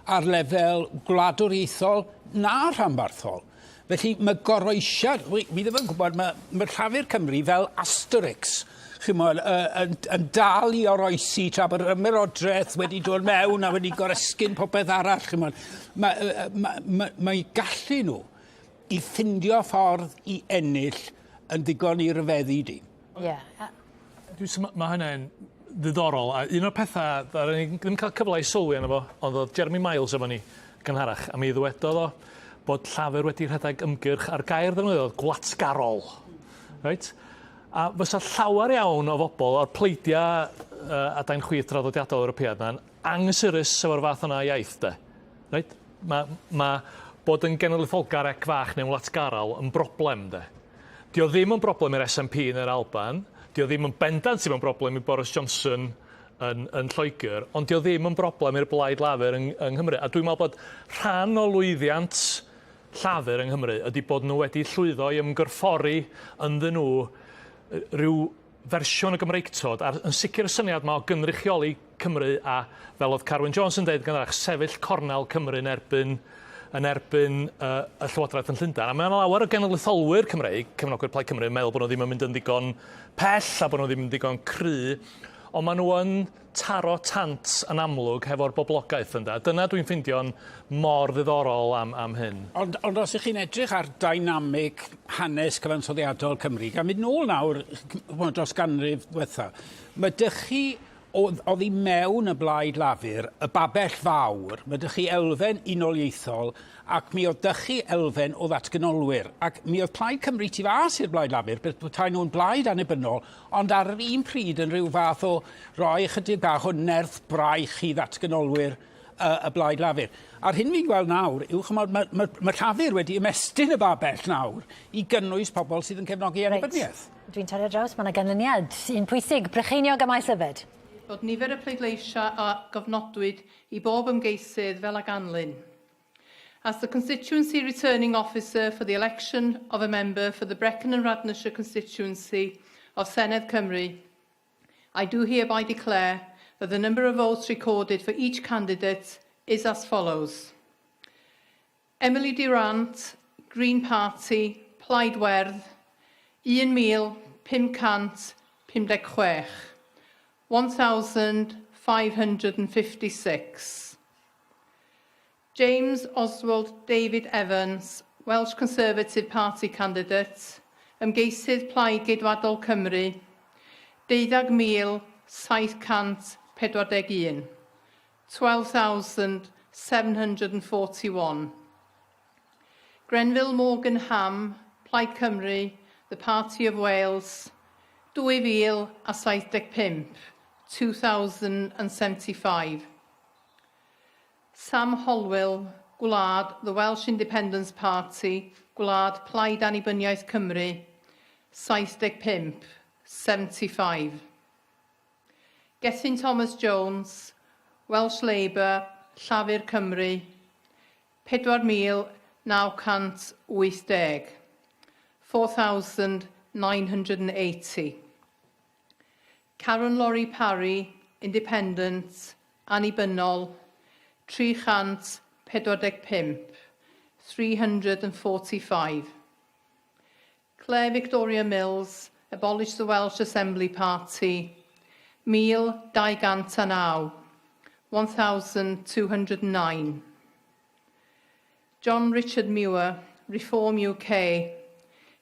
ar lefel gwladwriaethol na rhanbarthol. Felly mae goroesiad, wi, wi ddim yn gwybod, mae, mae Llafur Cymru fel Asterix, chimod, uh, yn, yn dal i oroesi tra bod yr ymerodraeth wedi dod mewn a wedi goresgyn popeth arall, chimod. Mae, mae, mae, mae gallu nhw i ffindio ffordd i ennill yn ddigon i ryfeddu di. Ie. Yeah. Dwi'n mae hynny'n ddiddorol a un o'r pethau ddaru ni ddim cael cyfle i sylwi arno fo ond oedd Jeremy Miles efo ni gynharach a mi ddywedodd o bod Llafur wedi rhedeg ymgyrch ar gair ddefnyddiodd gwlatgarol. Reit? A fysa llawer iawn o bobl o'r pleidiau uh, adain chwith draddodiadol Ewropeaidd yna'n anghysurus efo'r fath yna iaith de. Reit? Mae ma bod yn genedlaetholgar ec fach neu'n wlatgarol yn broblem de. Dio ddim yn broblem i'r SNP yn yr Alban, dio ddim yn bendant ddim yn broblem i Boris Johnson yn, yn Lloegr, ond dio ddim yn broblem i'r Blaid Lafur yng, yng Nghymru. A dwi'n meddwl bod rhan o lwyddiant Llafur yng Nghymru ydy bod nhw wedi llwyddo i ymgorffori ynddyn nhw rhyw fersiwn o Gymreictod, a'r yn sicr y syniad 'ma o gynrychioli Cymru a, fel oedd Carwyn Jones yn deud gynharach, sefyll cornel Cymru yn erbyn yn erbyn uh, y Llywodraeth yn Llundain. A mae yna lawer o genedlaetholwyr Cymreig, cefnogwyr Plaid Cymru, yn meddwl bod nhw ddim yn mynd yn ddigon pell a bod nhw ddim yn ddigon cry, ond maen nhw yn taro tant yn amlwg hefo'r boblogaeth ynde. Dyna dwi'n ffeindio'n mor ddiddorol am, am hyn. Ond, ond os ych chi'n edrych ar dynamic hanes cyfansoddiadol Cymru, gan mynd nôl nawr dros ganrif diwetha, mae dych chi oddi mewn y Blaid Lafur, y babell fawr, mae dych chi elfen unoliaethol ac mi oedd dych chi elfen o ddatganolwyr. Ac mi oedd Plaid Cymru tu fas i'r Blaid Lafur, beth petai nhw'n blaid annibynnol, ond ar yr un pryd yn rhyw fath o roi ychydig bach o nerth braich i ddatganolwyr y, y Blaid Lafur. A'r hyn fi'n gweld nawr yw, chymod, mae, mae, mae Llafur wedi ymestyn y babell nawr i gynnwys pobl sydd yn cefnogi annibyniaeth. Reit. Dwi'n torri ar draws, mae yna ganlyniad un pwysig, Brycheiniog a Maes Yfed. Bod nifer y pleidleisiau a gofnodwyd i bob ymgeisydd fel a ganlyn. As the constituency returning officer for the election of a member for the Brecon and Radnorshire constituency of Senedd Cymru, I do hereby declare that the number of votes recorded for each candidate is as follows. Emily Durant, Green Party, Plaid Werdd, 1,556. 1,556. James Oswald David Evans, Welsh Conservative Party candidate, ymgeisydd Plaid Geidwadol Cymru, 12,726. 741. 12,741. Grenville Morgan Ham, Plaid Cymru, The Party of Wales, 2075, 2075. Sam Holwill, Gwlad, The Welsh Independence Party, Gwlad, Plaid Annibyniaeth Cymru, 75, 75. Gethin Thomas Jones, Welsh Labour, Llafur Cymru, 4,980, 4,980. Karen Laurie Parry, Independent, Annibynnol, 345, 345. Claire Victoria Mills, Abolish the Welsh Assembly Party, 1,209, 1,209. John Richard Muir, Reform UK,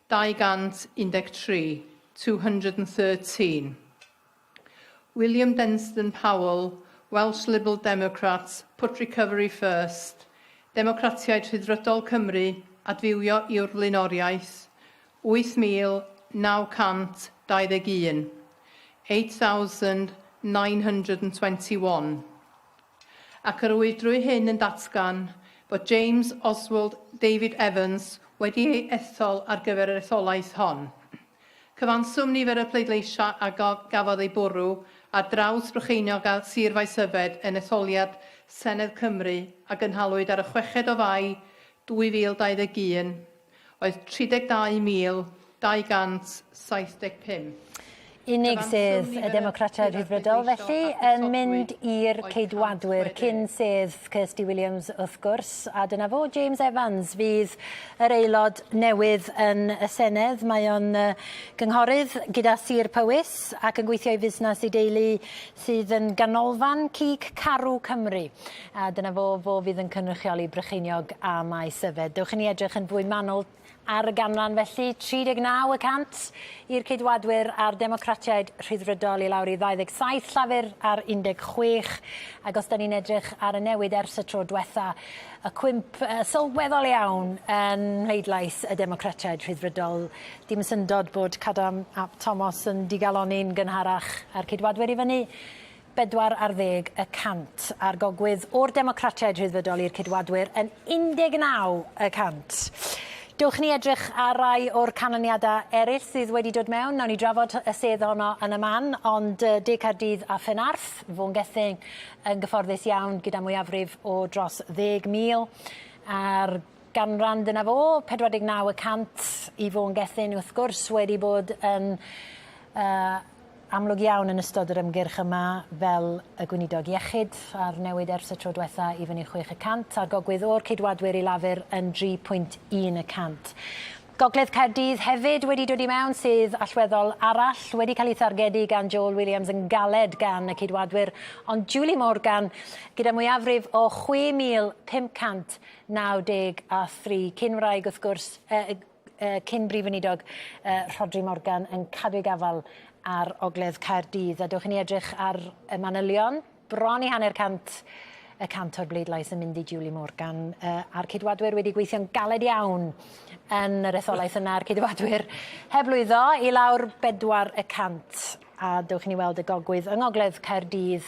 213, 213. William Denston Powell, Welsh Liberal Democrats, Put Recovery First, Democratiaid Rhyddfrydol Cymru, adfywio yw'r flaenoriaeth, 8,921, 8,921. Ac yr wyf drwy hyn yn datgan bod James Oswald David Evans wedi ei ethol ar gyfer yr etholaeth hon. Cyfanswm nifer y pleidleisiau a gafodd ei bwrw ar draws Brycheiniog a Sir Faesyfed yn etholiad Senedd Cymru a gynhaliwyd ar y chweched o Fai 2021 oedd 32,275. Unig sedd y Democratiaid Rhyddfrydol felly yn mynd i'r Ceidwadwyr cyn sedd Kirsty Williams wrth gwrs a dyna fo James Evans fydd yr aelod newydd yn y Senedd. Mae o'n gynghorydd gyda Sir Powys ac yn gweithio i fusnes i deulu sydd yn ganolfan cig carw Cymru. A dyna fo, fo fydd yn cynrychioli Brycheiniog a Maes Yfed. Dewch i ni edrych yn fwy manwl ar y ganran felly, 39 y cant i'r Ceidwadwyr a'r Democratiaid Rhyddfrydol i lawr i 27, Llafur ar 16, ac os da ni'n edrych ar y newid ers y tro dwetha, y cwymp sylweddol iawn yn mhleidlais y Democratiaid Rhyddfrydol. Dim syndod bod Cadam ap Tomos yn digalonni'n gynharach a'r Ceidwadwyr i fyny 40 y cant a'r gogwydd o'r Democratiaid Rhyddfrydol i'r Ceidwadwyr yn 19 y cant. Dewch ni edrych ar rai o'r canlyniadau eraill sydd wedi dod mewn. Nawn ni drafod y sedd honno yn y man, ond De Caerdydd a Phenarth, Vaughan Gething yn gyfforddus iawn gyda mwyafrif o dros 10,000. A'r ganran dyna fo, 49 y cant i Vaughan Gething wrth gwrs wedi bod yn amlwg iawn yn ystod yr ymgyrch yma fel y gweinidog iechyd a'r newid ers y tro diwetha i fyny 6 y cant a'r gogwydd o'r Ceidwadwyr i Lafur yn 3.1 y cant. Gogledd Caerdydd hefyd wedi dod i mewn sydd allweddol arall wedi cael ei thargedu gan Joel Williams yn galed gan y Ceidwadwyr ond Julie Morgan gyda mwyafrif o 6,593 cyn-wraig wrth gwrs cyn brif weinidog Rhodri Morgan yn cadw ei gafael ar Ogledd Caerdydd. A dewch i ni edrych ar y manylion. Bron i hanner cant y cant o'r bleidlais yn mynd i Julie Morgan. A'r Ceidwadwyr wedi gweithio'n galed iawn yn yr etholaeth yna. A'r Ceidwadwyr heb lwyddo i lawr 4 y cant. A dewch i ni weld y gogwydd yng Ngogledd Caerdydd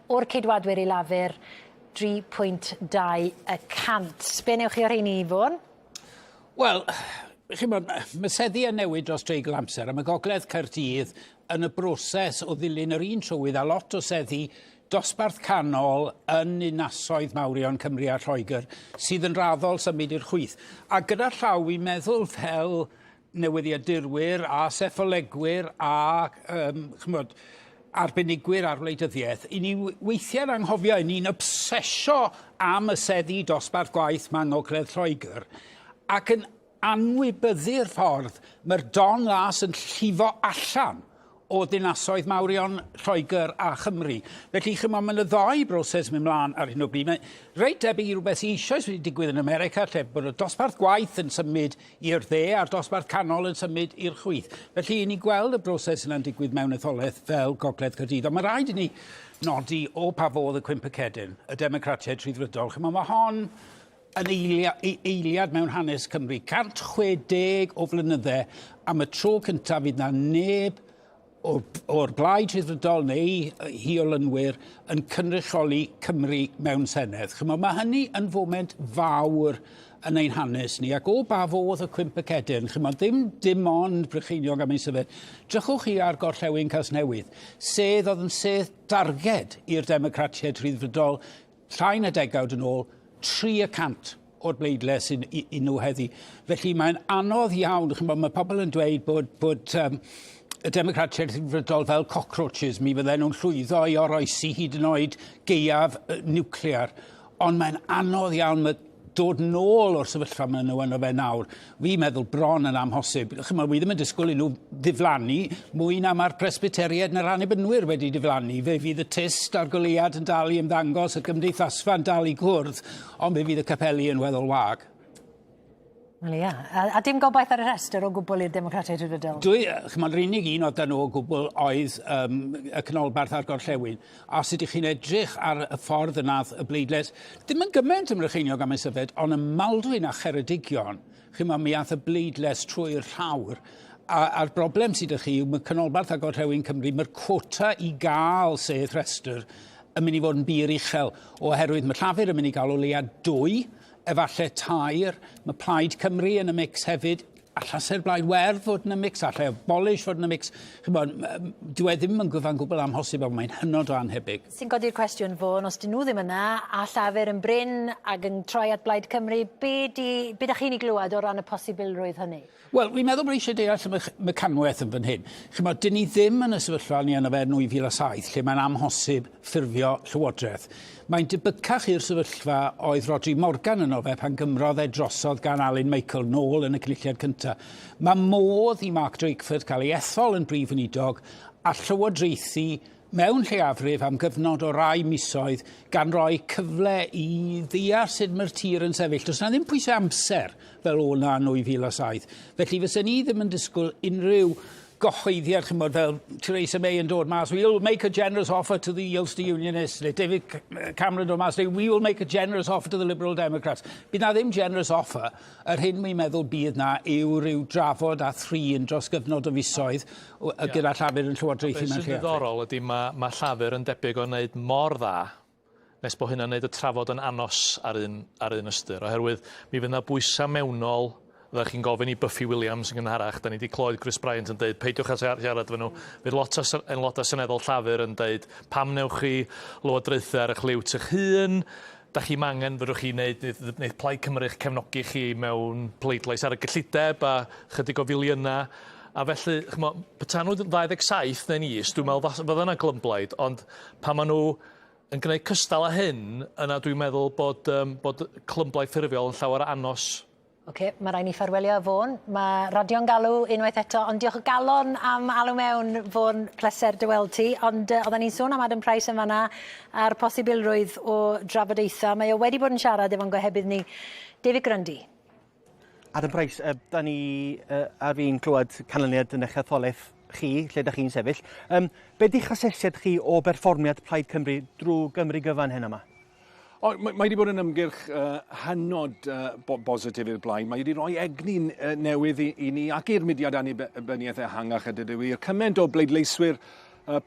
o'r Ceidwadwyr i Lafur 3.2 y cant. Be newch chi o'r rheini, Fôn? Wel, chi'mod, mae seddi yn newid dros dreigl amser, a mae Gogledd Caerdydd yn y broses o ddilyn yr un trywydd a lot o seddi dosbarth canol yn ninasoedd mawrion Cymru a Lloegr sydd yn raddol symud i'r chwith. A gyda llaw, fi'n meddwl fel newyddiadurwyr a seffolegwyr a ch'mod, arbenigwyr ar wleidyddiaeth, i ni weithiau'n anghofio, i ni'n obsesio am y seddi dosbarth gwaith ma yng Ngogledd Lloegr, ac yn anwybyddu'r ffordd mae'r don las yn llifo allan o ddinasoedd mawrion Lloegr a Chymru. Felly, chymod, mae yna ddau broses mynd mlaen ar hyn o bryd. Mae reit debyg i rhywbeth sydd eisoes wedi digwydd yn America, lle bod y dosbarth gwaith yn symud i'r dde a'r dosbarth canol yn symud i'r chwith. Felly, i ni gweld y broses yna'n digwydd mewn etholaeth fel Gogledd Caerdydd. Ond mae rhaid i ni nodi o pa fodd y cwymp y cedyn, y Democratiaid Rhyddfrydol. Chymod, mae hon yn eiliad mewn hanes Cymru. 160 o flynydde am y tro cyntaf fydd na neb o'r, or Blaid Rhyddfrydol neu hi olynwyr yn cynrychioli Cymru mewn Senedd. Chymod, mae hynny yn foment fawr yn ein hanes ni, ac o ba fodd y cwymp y cedyrn, chymod, ddim dim ond Brycheiniog am ei syfed. Drychwch chi ar Gorllewin Casnewydd, sedd oedd yn sedd darged i'r Democratiaid Rhyddfrydol llai na degawd yn ôl, 3 y cant o'r bleidlais i nhw heddi. Felly mae'n anodd iawn, chymod, mae pobl yn dweud bod y Democratiaid Rhyddfrydol fel cockroaches, mi fydden nhw'n llwyddo i oroesi hyd yn oed gaeaf niwclear. Ond mae'n anodd iawn, mae dod nôl o'r sefyllfa maen nhw yno fe nawr, fi'n meddwl bron yn amhosib. Chymod, wi ddim yn disgwyl i nhw ddiflannu mwy na mae'r Presbyteriaid na'r Annibynwyr wedi diflannu. Fe fydd y tyst a'r goleuad yn dal i ymddangos, y gymdeithasfa yn dal i gwrdd, ond fe fydd y capeli yn weddol wag. Wel ia, a dim gobaith ar y rhestr o gwbl i'r Democratiaid Rhyddfrydol? Dwi, chymod, yr unig un oedd 'da nhw o gwbl oedd y canolbarth a'r gorllewin. A os ydych chi'n edrych ar y ffordd y nath y bleidlais, ddim yn gymaint ym Mrycheiniog a Maesyfed, ond ym Maldwyn a Cheredigion, chymod, mi ath y bleidlais trwy'r llawr. A'r broblem sydd â chi yw mae canolbarth a gorllewin Cymru, mae'r cwota i gael sedd rhestr yn mynd i fod yn bur uchel, oherwydd mae Llafur yn mynd i gael o leia dwy, efallai tair. Mae Plaid Cymru yn y mix hefyd. Allase'r Blaid Werdd fod yn y mix, allai Abolish fod yn y mix. Chymod, dyw e ddim yn gyfan gwbl amhosib, ond mae'n hynod o anhebyg. Sy'n godi'r cwestiwn Fôn, os dyn nhw ddim yna, a Llafur yn brin ac yn troi at Blaid Cymru, be da chi'n ei glywed o ran y posibilrwydd hynny? Wel, fi'n meddwl bod eisiau deall y mecanwaith yn fan hyn. Chymod, dyn ni ddim yn y sefyllfa ni yno fe yn 2007, lle mae'n amhosib ffurfio llywodraeth. Mae'n debycach i'r sefyllfa oedd Rhodri Morgan yno fe pan gymrodd e drosodd gan Alun Michael nôl yn y cynulliad cyntaf. Mae modd i Mark Drakeford cael ei ethol yn brif weinidog a llywodraethu mewn lleiafrif am gyfnod o rai misoedd gan roi cyfle i ddeall sut mae'r tir yn sefyll. Does na ddim pwysau amser fel o na yn 2007. Felly fysen ni ddim yn disgwyl unrhyw gyhoeddiad, chymod, fel Theresa May yn dod mas, "We'll make a generous offer to the Ulster Unionists," neu David Cameron dod mas, "We will make a generous offer to the Liberal Democrats." Bydd na ddim generous offer. Yr hyn wi'n meddwl bydd na yw rhyw drafod a thrin dros gyfnod o fisoedd gyda Llafur yn llywodraethu mewn lleiafrif. Beth sy'n ddiddorol ydy mae Llafur yn debyg o wneud mor dda nes bod hynna'n neud y trafod yn anos ar un ystyr, oherwydd mi fydd yna bwysau mewnol. Oeddech chi'n gofyn i Buffy Williams yn gynharach, da ni wedi clywed Chris Bryant yn deud peidiwch â siarad efo nhw. Fydd lot o aelodau seneddol Llafur yn deud pam newch chi lywodraethu ar eich liwt eich hun, da chi'm angen, fedrwch chi wneud, wneud Plaid Cymru eich cefnogi chi mewn pleidlais ar y gyllideb a chydig o filiynau. A felly, chmo, peta nhw 27 neu'n is, dwi'n meddwl fydda yna glymblaid, ond pan maen nhw yn gwneud cystal â hyn, yna dwi'n meddwl bod clymblaid ffurfiol yn llawer anos. Oce, mae rhaid ni ffarwelio â Fôn. Mae radio'n galw unwaith eto, ond diolch o galon am alw mewn, Fôn, pleser dy weld ti. Ond oedden ni'n sôn am Adam Price yn fanna a'r posibilrwydd o drafodaethau. Mae o wedi bod yn siarad efo'n gohebydd ni, David Grundy. Adam Price, da ni ar fin clywed canlyniad yn eich etholaeth chi, lle da chi'n sefyll. Be di'ch asesiad chi o berfformiad Plaid Cymru drwy Gymru gyfan heno yma? O, mae wedi bod yn ymgyrch hynod bositif i'r blaid. Mae wedi rhoi egni newydd i ni ac i'r mudiad annibyniaeth ehangach a dydw i. Cymaint o bleidleiswyr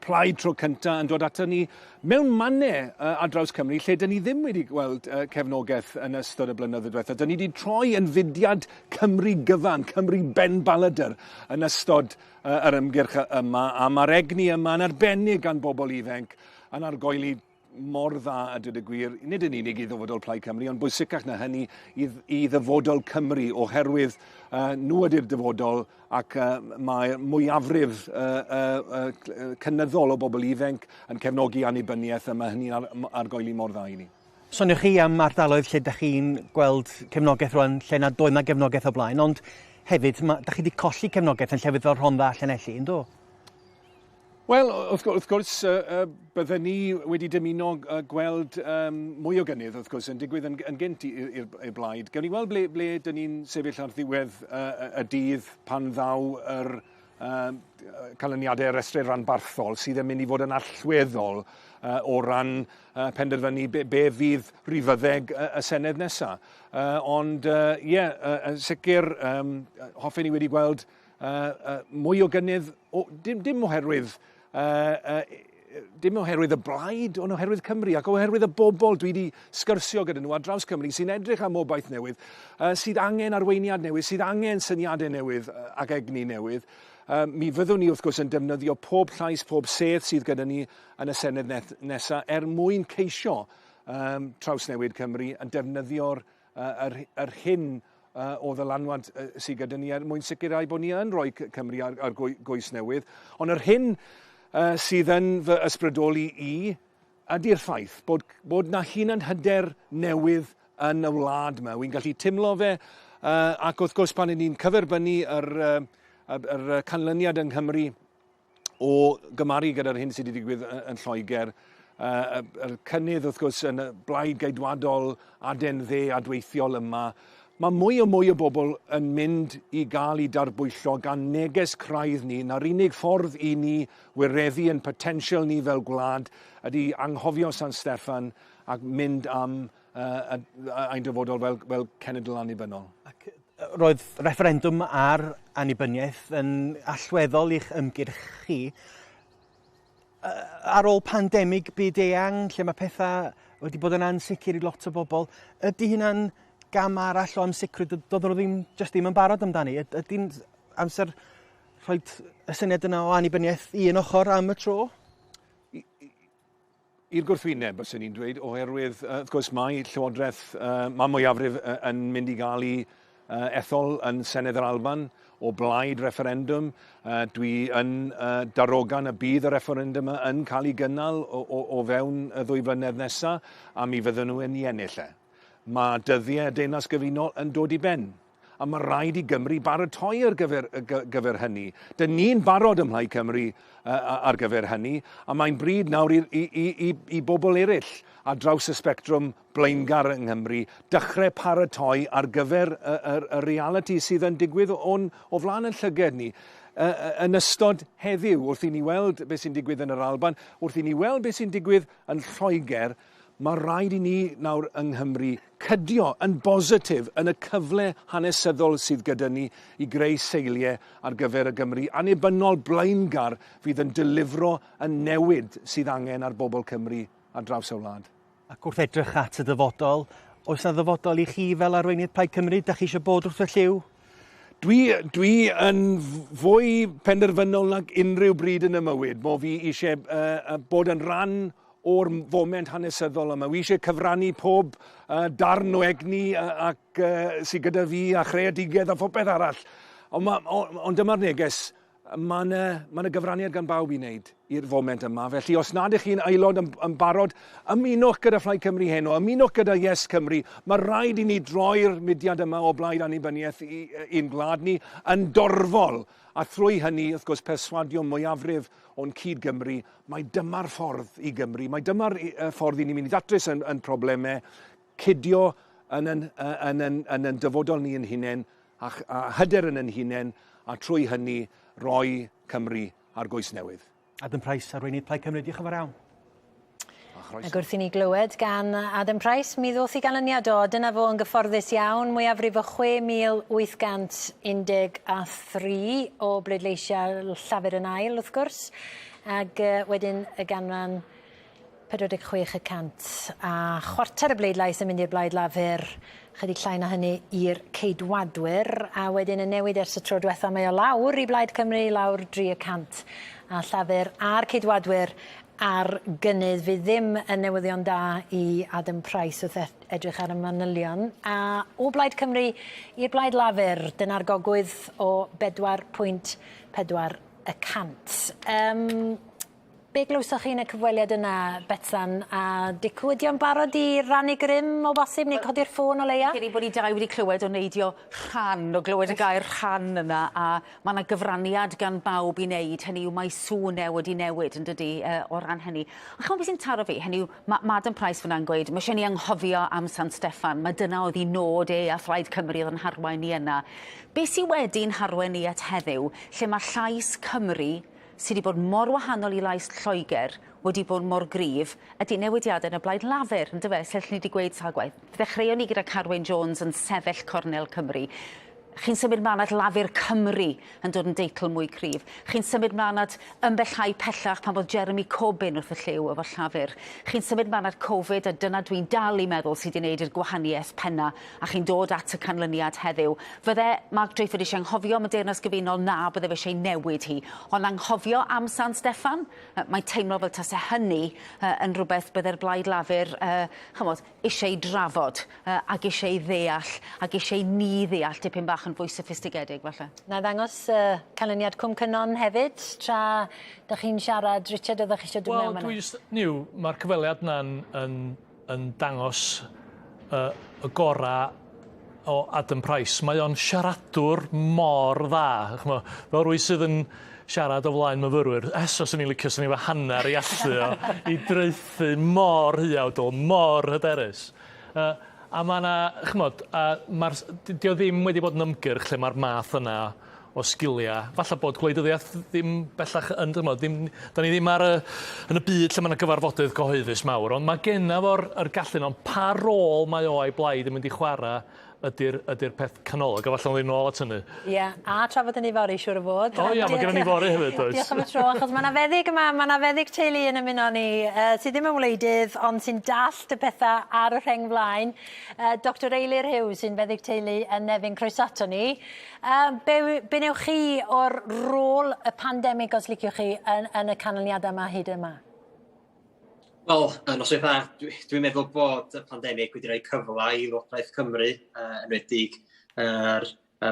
Plaid tro cyntaf yn dod ato ni mewn mannau ar draws Cymru lle dyn ni ddim wedi gweld cefnogaeth yn ystod y blynyddoedd diwethaf. Dyn ni wedi troi yn fudiad Cymru gyfan, Cymru benbaladr yn ystod yr ymgyrch yma, a mae'r egni yma yn arbennig gan bobl ifanc yn argoeli mor dda a dweud y gwir, nid yn unig i ddyfodol Plaid Cymru, ond bwysicach na hynny i ddyfodol Cymru, oherwydd nhw ydy'r dyfodol ac mae mwyafrif cynyddol o bobl ifanc yn cefnogi annibyniaeth a mae hynny'n argoeli mor dda i ni. Soniwch chi am ardaloedd lle da chi'n gweld cefnogaeth rwan, lle nad oedd na gefnogaeth o blaen, ond hefyd, da chi wedi colli cefnogaeth yn llefydd fel Rhondda a Llanelli, yn do? Wel, wrth, wrth gwrs, uh, uh, bydden ni wedi dymuno uh, gweld um, mwy o gynnydd, wrth gwrs, yn digwydd yn, yn gynt i'r blaid. Gawn ni weld ble, ble dyn ni'n sefyll ar ddiwedd uh, y dydd pan ddaw yr uh, canlyniadau rhestrau ranbarthol sydd yn mynd i fod yn allweddol uh, o ran uh, penderfynu be, be fydd rifyddeg y, y Senedd nesaf. Uh, ond, ie, uh, yeah, uh, yn sicr, um, hoffen ni wedi gweld uh, uh, mwy o gynnydd, o, dim, dim oherwydd uh, uh, dim oherwydd y blaid, ond oherwydd Cymru ac oherwydd y bobl dwi wedi sgyrsio gyda nhw ar draws Cymru sy'n edrych am obaith newydd, uh, sydd angen arweiniad newydd, sydd angen syniadau newydd uh, ac egni newydd. Uh, mi fyddwn ni wrth gwrs yn defnyddio pob llais, pob sedd sydd gyda ni yn y Senedd nesaf er mwyn ceisio um, trawsnewid Cymru yn defnyddio'r uh, yr, yr hyn uh, o ddylanwad uh, sydd gyda ni er mwyn sicrhau bod ni yn rhoi Cymru ar, ar goes newydd. Ond yr hyn uh, sydd yn fy ysbrydoli i ydy'r ffaith bod, bod na hunan hyder newydd yn y wlad yma. Wy'n gallu timlo fe, uh, ac wrth gwrs pan ni'n cyferbynnu yr, uh, yr, yr canlyniad yng Nghymru o gymaru gyda'r hyn sydd wedi digwydd yn Lloegr, uh, y cynnydd wrth gwrs yn y blaid geidwadol aden dde adweithiol yma, mae mwy o mwy o bobl yn mynd i gael eu darbwyllo gan neges craidd ni na'r unig ffordd i ni wireddu yn potensial ni fel gwlad ydy anghofio San Steffan ac mynd am uh, ein dyfodol fel, fel cenedl annibynnol. Ac roedd refferendwm ar annibyniaeth yn allweddol i'ch ymgyrch chi. Ar ôl pandemig byd-eang, lle mae pethau wedi bod yn ansicr i lot o bobl, ydy hynna'n gam arall o ansicrwydd doedden nhw ddim, jyst ddim yn barod amdani? Ydy'n amser rhoi y syniad yna o annibyniaeth i un ochr am y tro? I'r gwrthwyneb, byswn i'n dweud, oherwydd, uh, wrth gwrs, mae Llywodraeth, uh, mae mwyafrif uh, yn mynd i gael ei uh, ethol yn Senedd yr Alban o blaid refferendwm. Uh, dwi yn uh, darogan y bydd y refferendwm yn cael ei gynnal o, o, o fewn y ddwy flynedd nesaf, a mi fydden nhw yn ei ennill e. Mae dyddiau Deyrnas Gyfunol yn dod i ben. A mae rhaid i Gymru baratoi ar gyfer, gyfer hynny. Dyn ni'n barod ym Mhlaid Cymru uh, ar gyfer hynny, a mae'n bryd nawr i, i, i, i, i bobl eraill ar draws y sbectrwm blaengar yng Nghymru dechrau paratoi ar gyfer y, y, y realiti sydd yn digwydd o'n, o flaen yn llyged ni yn ystod heddiw, wrth i ni weld beth sy'n digwydd yn yr Alban, wrth i ni weld beth sy'n digwydd yn Lloegr, Mae rhaid i ni nawr yng Nghymru cydio yn bositif yn y cyfle hanesyddol sydd gyda ni i greu seiliau ar gyfer y Gymru annibynnol blaengar fydd yn delifro y newid sydd angen ar bobl Cymru ar draws y wlad. Ac wrth edrych at y dyfodol, oes 'na ddyfodol i chi fel arweinydd Plaid Cymru? Dach chi eisiau bod wrth y llyw? Dwi, dwi yn fwy penderfynol nag unrhyw bryd yn y mywyd. Mo fi eisiau uh, bod yn rhan o'r foment hanesyddol yma. Wi eisiau cyfrannu pob uh, darn o egni uh, ac uh, sydd gyda fi a chreadigedd a phopeth arall. Ond, ma, on, dyma'r neges, mae yna ma gyfraniad gan bawb i wneud i'r foment yma. Felly os nad ych chi'n aelod yn, yn barod, ymunwch gyda Phlaid Cymru heno, ymunwch gyda Yes Cymru. Mae rhaid i ni droi'r mudiad yma o blaid annibyniaeth i'n gwlad ni yn dorfol. A thrwy hynny, wrth gwrs, perswadio mwyafrif o'n cyd-Gymru mai dyma'r ffordd i Gymru, mai dyma'r ffordd i ni'n mynd i ddatrys yn, yn problemau, cydio yn yn, yn, yn, yn, yn dyfodol ni yn hunain, a, a hyder yn yn hunain, a trwy hynny roi Cymru ar goes newydd. Adam Price, arweinydd Plaid Cymru, diolch yn fawr iawn. Ac wrth i ni glywed gan Adam Price, mi ddoth i ganlyniad o, dyna fo yn gyfforddus iawn, mwyafrif o 6,813 o bleidleisiau Llafur yn ail, wrth gwrs, ac wedyn y ganran 46 y cant a chwarter y bleidlais yn mynd i'r Blaid Lafur, chydig llai na hynny i'r Ceidwadwyr, a wedyn y newid ers y tro diwetha mae o lawr i Blaid Cymru, lawr 3 y cant, a Llafur a'r Ceidwadwyr ar gynnydd fydd ddim yn newyddion da i Adam Price wrth edrych ar y manylion. A o Blaid Cymru i'r Blaid Lafur, dyna'r gogwydd o 4.4 y cant. Um, Be glywsoch chi yn y cyfweliad yna, Betsan, a Dicw, ydi o'n barod i rannu grym o bosib neu codi'r ffôn o leia? Fi'n credu bod ni dau wedi clywed o neidio rhan, o glywed y gair rhan yna, a mae yna gyfraniad gan bawb i wneud, hynny yw mae sŵn e wedi newid yn dydi, o ran hynny. Ond chimod beth sy'n taro fi, hynny yw, mae ma Adam Price fyna'n gweud, mae eisiau ni anghofio am San Steffan, mae dyna oedd ei nod e a Phlaid Cymru oedd yn harwain ni yna. Be sydd wedi'n harwain ni at heddiw, lle mae llais Cymru sydd wedi bod mor wahanol i lais Lloegr wedi bod mor gryf, ydy newidiadau yn y Blaid Lafur, yn dyfe? Sut ni wedi gweud sawl gwaith. Ddechreuon ni gyda Carwyn Jones yn sefyll cornel Cymru. Chi'n symud mlaen at Lafur Cymru yn dod yn deitl mwy cryf. Chi'n symud mlaen at ymbellhau pellach pan bod Jeremy Corbyn wrth y llyw efo Llafur. Chi'n symud mlaen at Covid, a dyna dwi'n dal i meddwl sydd wedi gwneud i'r gwahaniaeth penna, a chi'n dod at y canlyniad heddiw. Fydde Mark Drakeford eisiau anghofio am y Deyrnas Gyfunol? Na, bydde fe eisiau newid hi. Ond anghofio am San Steffan? Mae'n teimlo fel tase hynny yn rhywbeth bydde'r Blaid Lafur, chymod, eisiau ei drafod ac eisiau ei ddeall ac eisiau i ni ddeall dipyn bach yn fwy soffistigedig falle. Na i ddangos canlyniad Cwm Cynon hefyd tra 'dach chi'n siarad. Richard, oeddech chi eisiau dod mewn Wel, dwi jyst, hynny yw, mae'r cyfweliad yna'n yn, yn dangos y gorau o Adam Price. Mae o'n siaradwr mor dda. Ch'mo', fel rywun sydd yn siarad o flaen myfyrwyr, eso swn i'n licio swn i efo hanner ei allu o i draethu mor huawdl, mor hyderus. A ma' 'na, ch'mod, a ma'r 'di o ddim wedi bod yn ymgyrch lle ma'r math yna o sgilia. Falla bod gwleidyddiaeth ddim bellach yn, d'ch'mod, ddim, 'dan ni ddim ar y, yn y byd lle ma' 'na gyfarfodydd cyhoeddus mawr, ond ma' genna fo'r yr gallu 'na, ond pa rôl mae o a'i blaid yn mynd i chwara' ydi'r ydi'r peth canolog, a falle wnawn ni nôl at hynny. Ie, a trafod hynny fory, siŵr o fod. O ia, ma' gynnon ni fory hefyd, oes. Diolch am y tro, achos ma' 'na feddyg yma, ma' 'na feddyg teulu yn ymuno â ni, sydd ddim yn wleidydd, ond sy'n dallt y petha ar y rheng flaen. Doctor Eilir Hughes, sy'n feddyg teulu yn Nefyn, croeso ato ni. Be be newch chi o'r rôl y pandemig, os liciwch chi, yn yn y canlyniadau yma hyd yma? Wel, noswaith dda. Dwi'n dwi meddwl bod y pandemig wedi rhoi cyfle i Lywodraeth Cymru, enwedig yr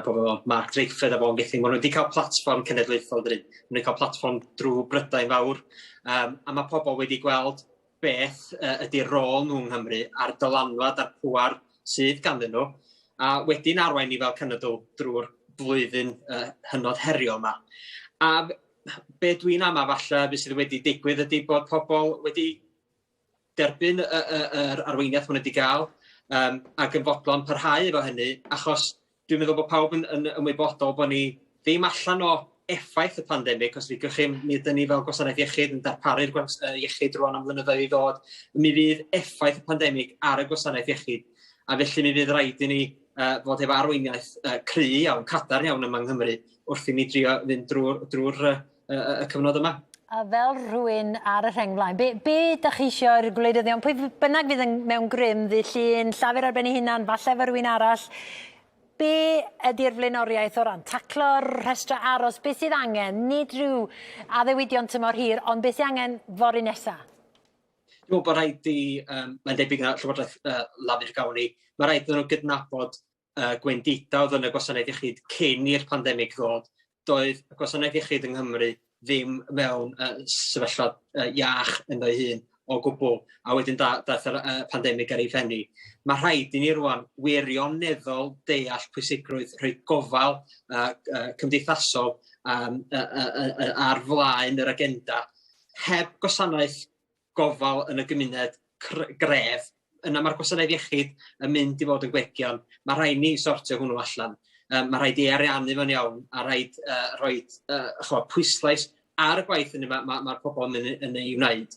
pobl fel Mark Drakeford a Vaughan Gething, maen nhw wedi cael platfform cenedlaethol, dydyn? Maen nhw wedi cael platfform drwy Brydain fawr, a mae pobl wedi gweld beth ydy'r rôl nhw yng Nghymru a'r dylanwad a'r pŵar sydd ganddyn nhw, a wedyn arwain ni fel cenedl drwy'r flwyddyn hynod heriol yma. A be dwi'n ama falle, be sydd wedi digwydd ydy bod pobl wedi derbyn y, y, yr arweiniad maen nhw wedi gael ac yn fodlon parhau efo hynny, achos dwi'n meddwl bod pawb yn, yn ymwybodol bod ni ddim allan o effaith y pandemig, os liciwch chi, mi ydyn ni fel gwasanaeth iechyd yn darparu'r iechyd rwan am flynyddoedd i ddod, mi fydd effaith y pandemig ar y gwasanaeth iechyd, a felly mi fydd rhaid i ni fod efo arweiniaeth cry iawn, cadarn iawn yma yng Nghymru, wrth i ni drio fynd drwy'r drwy y cyfnod yma. A fel rhywun ar y rheng flaen, be, be dych chi eisiau i'r gwleidyddion, pwy bynnag fydd yn, mewn grym ddydd Llun, Llafur ar ben ei hunan, falle efo rhywun arall, be ydy'r flaenoriaeth o ran taclo'r rhestrau aros, be sydd angen, nid rhyw addewidion tymor hir, ond be sydd angen fory nesa? Dwi'n meddwl bod rhaid i, mae'n debyg na Llywodraeth Lafur gawn ni, mae rhaid iddyn nhw gydnabod gwendidau oedd yn y gwasanaeth iechyd cyn i'r pandemig ddod. Doedd y gwasanaeth iechyd yng Nghymru ddim mewn sefyllfa iach ynddo'i hun o gwbl, a wedyn da, daeth yr pandemig ar ei phenni. Mae rhaid i ni rwan wirioneddol deall pwysigrwydd rhoi gofal cymdeithasol ar flaen yr agenda. Heb gwasanaeth gofal yn y gymuned gref, yna mae'r gwasanaeth iechyd yn mynd i fod yn gwegian. Mae rhaid ni sortio hwnnw allan. Mae rhaid i ariannu fo'n iawn, a rhaid rhoi chwa, pwyslais ar y gwaith yna mae'r ma, ma, ma pobl yn, yn ei wneud.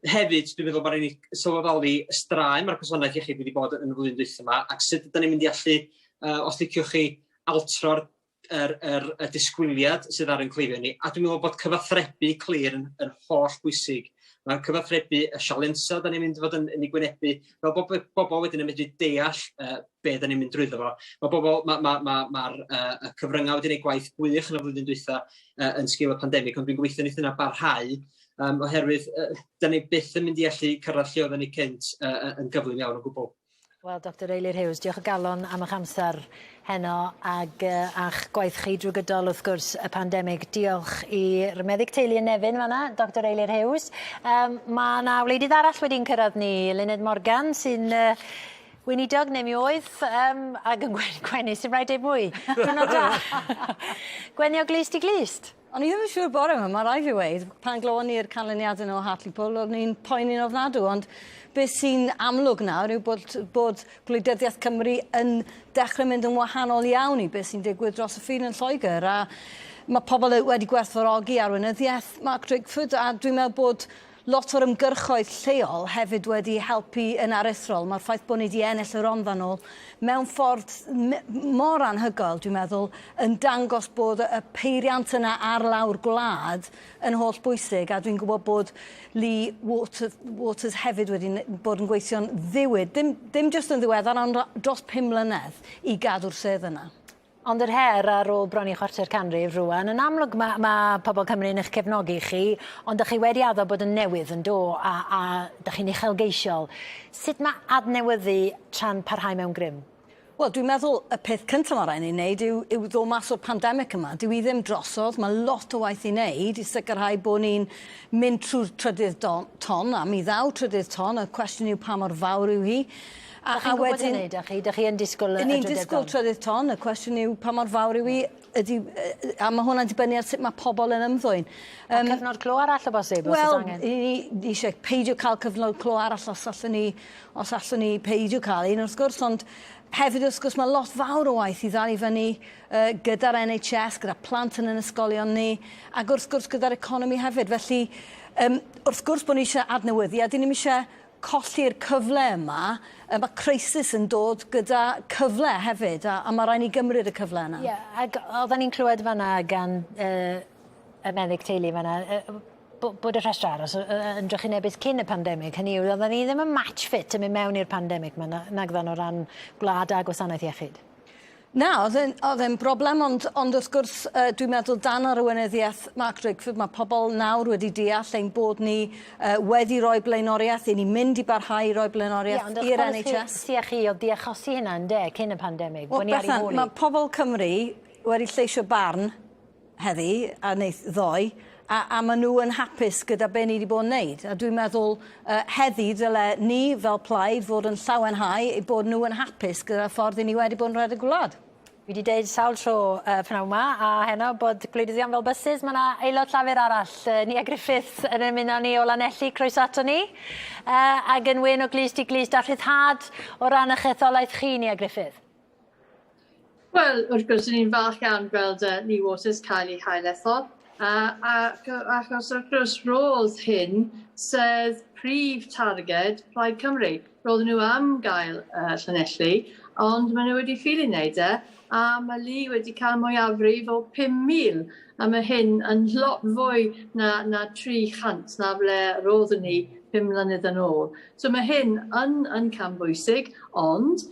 Hefyd, dwi'n meddwl bod rhaid ni sylweddoli y straen mae'r gwasanaeth iechyd wedi bod yn y flwyddyn dwytha yma, ac sut ydym ni'n mynd i allu, os liciwch chi, altro'r yr, yr, y disgwyliad sydd ar ein cleifion ni, a dwi'n meddwl bod cyfathrebu clir yn, yn holl bwysig. Mae cyfathrebu y sialensau da ni'n mynd i fod yn, yn ei gwynebu, fel bod bobl wedyn yn medru deall be da ni'n mynd drwyddo fo. Mae bobl, mae'r ma, ma, ma, ma y cyfryngau wedi gwneud gwaith gwych yn y flwyddyn dwytha yn sgil y pandemig, ond dwi'n gobeithio wneith yna barhau, oherwydd da ni byth yn mynd i allu cyrraedd lle oedden ni cynt yn gyflym iawn o gwbl. Wel, Doctor Eilir Hughes, diolch o galon am eich amser heno ag uh, a'ch gwaith chi drwy gydol, wrth gwrs, y pandemig. Diolch i'r meddyg teulu yn Nefyn fanna, Doctor Eilir Hughes. Um, mae yna wleidydd arall wedi'n cyrraedd ni, Luned Morgan, sy'n uh, weinidog neu mi oedd, um, ac yn gwenu, sy'n rhaid ei mwy. Diwrnod da. Gwenu o glust i glust. O'n i ddim yn siŵr bore 'ma, ma' rai' fi weud, pan glywon ni'r canlyniade 'na o Hartlepool o'n i'n poeni'n ofnadw ond beth sy'n amlwg nawr yw bod bod gwleidyddiaeth Cymru yn dechre mynd yn wahanol iawn i beth sy'n digwydd dros y ffin yn Lloegr a ma' pobol wedi gwerthfawrogi arweinyddiaeth Mark Drakeford a dwi'n meddwl bod lot o'r ymgyrchoedd lleol hefyd wedi helpu yn aruthrol. Mae'r ffaith bod ni wedi ennill y Rhondda nôl mewn ffordd mor anhygoel, dwi'n meddwl, yn dangos bod y peiriant yna ar lawr gwlad yn holl bwysig, a dwi'n gwybod bod Lee Water, Waters hefyd wedi bod yn gweithio'n ddiwyd, dim, dim jyst yn ddiweddar, ond dros 5 mlynedd i gadw'r sedd yna. Ond yr her ar ôl bron i chwarter canrif rŵan, yn amlwg ma' ma' pobol Cymru yn eich cefnogi chi, ond 'dych chi wedi addo bod yn newydd yn do, a a 'dych chi'n uchelgeisiol. Sut ma' adnewyddu tra'n parhau mewn grym? Wel, dwi'n meddwl y peth cyntaf ma' raid ni wneud yw yw ddod mas o'r pandemic yma. Dyw 'i ddim drosodd, ma' lot o waith i wneud i sicrhau bod ni'n mynd trwy'r trydydd don- ton, a mi ddaw trydydd ton, y cwestiwn yw pa mor fawr yw hi. A, a wedyn... Dych chi'n gwybod hynny, dych chi? Dych chi yn disgwyl y Ni'n disgwyl trydydd ton. Y cwestiwn yw pa mor fawr yw hi, ydy, a mae hwnna'n dibynnu ar sut mae pobl yn ymddwyn. Um, cyfnod clo arall o bosib, os oes angen? Wel, ni eisiau peidio cael cyfnod clo arall os allwn ni, os allwn ni peidio cael un, wrth gwrs, ond hefyd, wrth gwrs, mae lot fawr o waith i ddal i fyny uh, gyda'r NHS, gyda plant yn yn ysgolion ni, ac wrth gwrs gyda'r economi hefyd. Felly, um, wrth gwrs bod ni eisiau adnewyddu, a dyn ni'm eisiau colli'r cyfle yma, yy ma' crisis yn dod gyda cyfle hefyd a a ma' rai' ni gymryd y cyfle yna. Ie ag oddan ni'n clywed fan 'na gan yy y meddyg teulu fan 'na yy bo- bod y rhestre aros yy yy yn drychinebus cyn y pandemig hynny yw oddan ni ddim yn match fit yn myn' mewn i'r pandemic 'ma na- nagddan o ran gwlad a gwasanaeth iechyd. Na, oedd e'n oedd e'n broblem, ond, ond wrth gwrs uh, dwi'n meddwl dan arweinyddiaeth Mark Drakeford mae pobl nawr wedi deall ein bod ni uh, wedi rhoi blaenoriaeth, i ni mynd i barhau i roi blaenoriaeth yeah, i'r NHS. Si a chi oedd di achosi hynna yn de, cyn y pandemig, well, bod ni ar ei hôl Mae pobl Cymru wedi lleisio barn heddi a wneith ddoe, a, a maen nhw yn hapus gyda be ni wedi bod yn neud. A dwi'n meddwl uh, heddi dyle ni fel plaid fod yn llawenhau eu bod nhw yn hapus gyda'r ffordd i ni wedi bod yn rhedeg gwlad. Fi wedi deud sawl tro uh, pnawn 'ma a heno bod gwleidyddion fel bysus, mae yna aelod Llafur arall, uh, Nia Griffiths, yn ymuno ni o Lanelli, croeso ato ni. Uh, ac yn wyn o glust i glust a rhyddhad o ran eich etholaeth chi, Nia Griffith. Wel, wrth gwrs, ni'n falch iawn gweld uh, Lee Waters cael ei hailethol, uh, ac, achos wrth gwrs roedd hyn sedd prif targed Plaid Cymru. Roedden nhw am gael uh, Llanelli, ond maen nhw wedi ffili wneud e, a mae Lee wedi cael mwyafrif o 5,000, a mae hyn yn lot fwy na, na 300 na ble roeddwn ni 5 mlynedd yn ôl. So mae hyn yn, yn cam bwysig, ond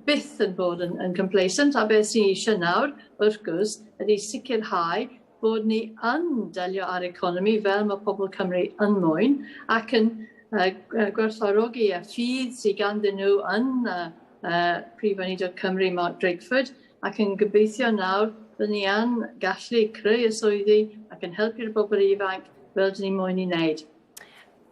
byth yn bod yn, yn complacent, a beth sy'n eisiau nawr, wrth gwrs, ydy sicrhau bod ni yn delio â'r economi fel mae pobl Cymru yn moyn ac yn uh, gwerthfawrogi y ffydd sydd ganddyn nhw yn uh, uh, Prif Weinidog Cymru Mark Drakeford ac yn gobeithio nawr byddwn ni yn gallu creu y swyddi ac yn helpu'r bobl ifanc fel dyn ni moyn i wneud.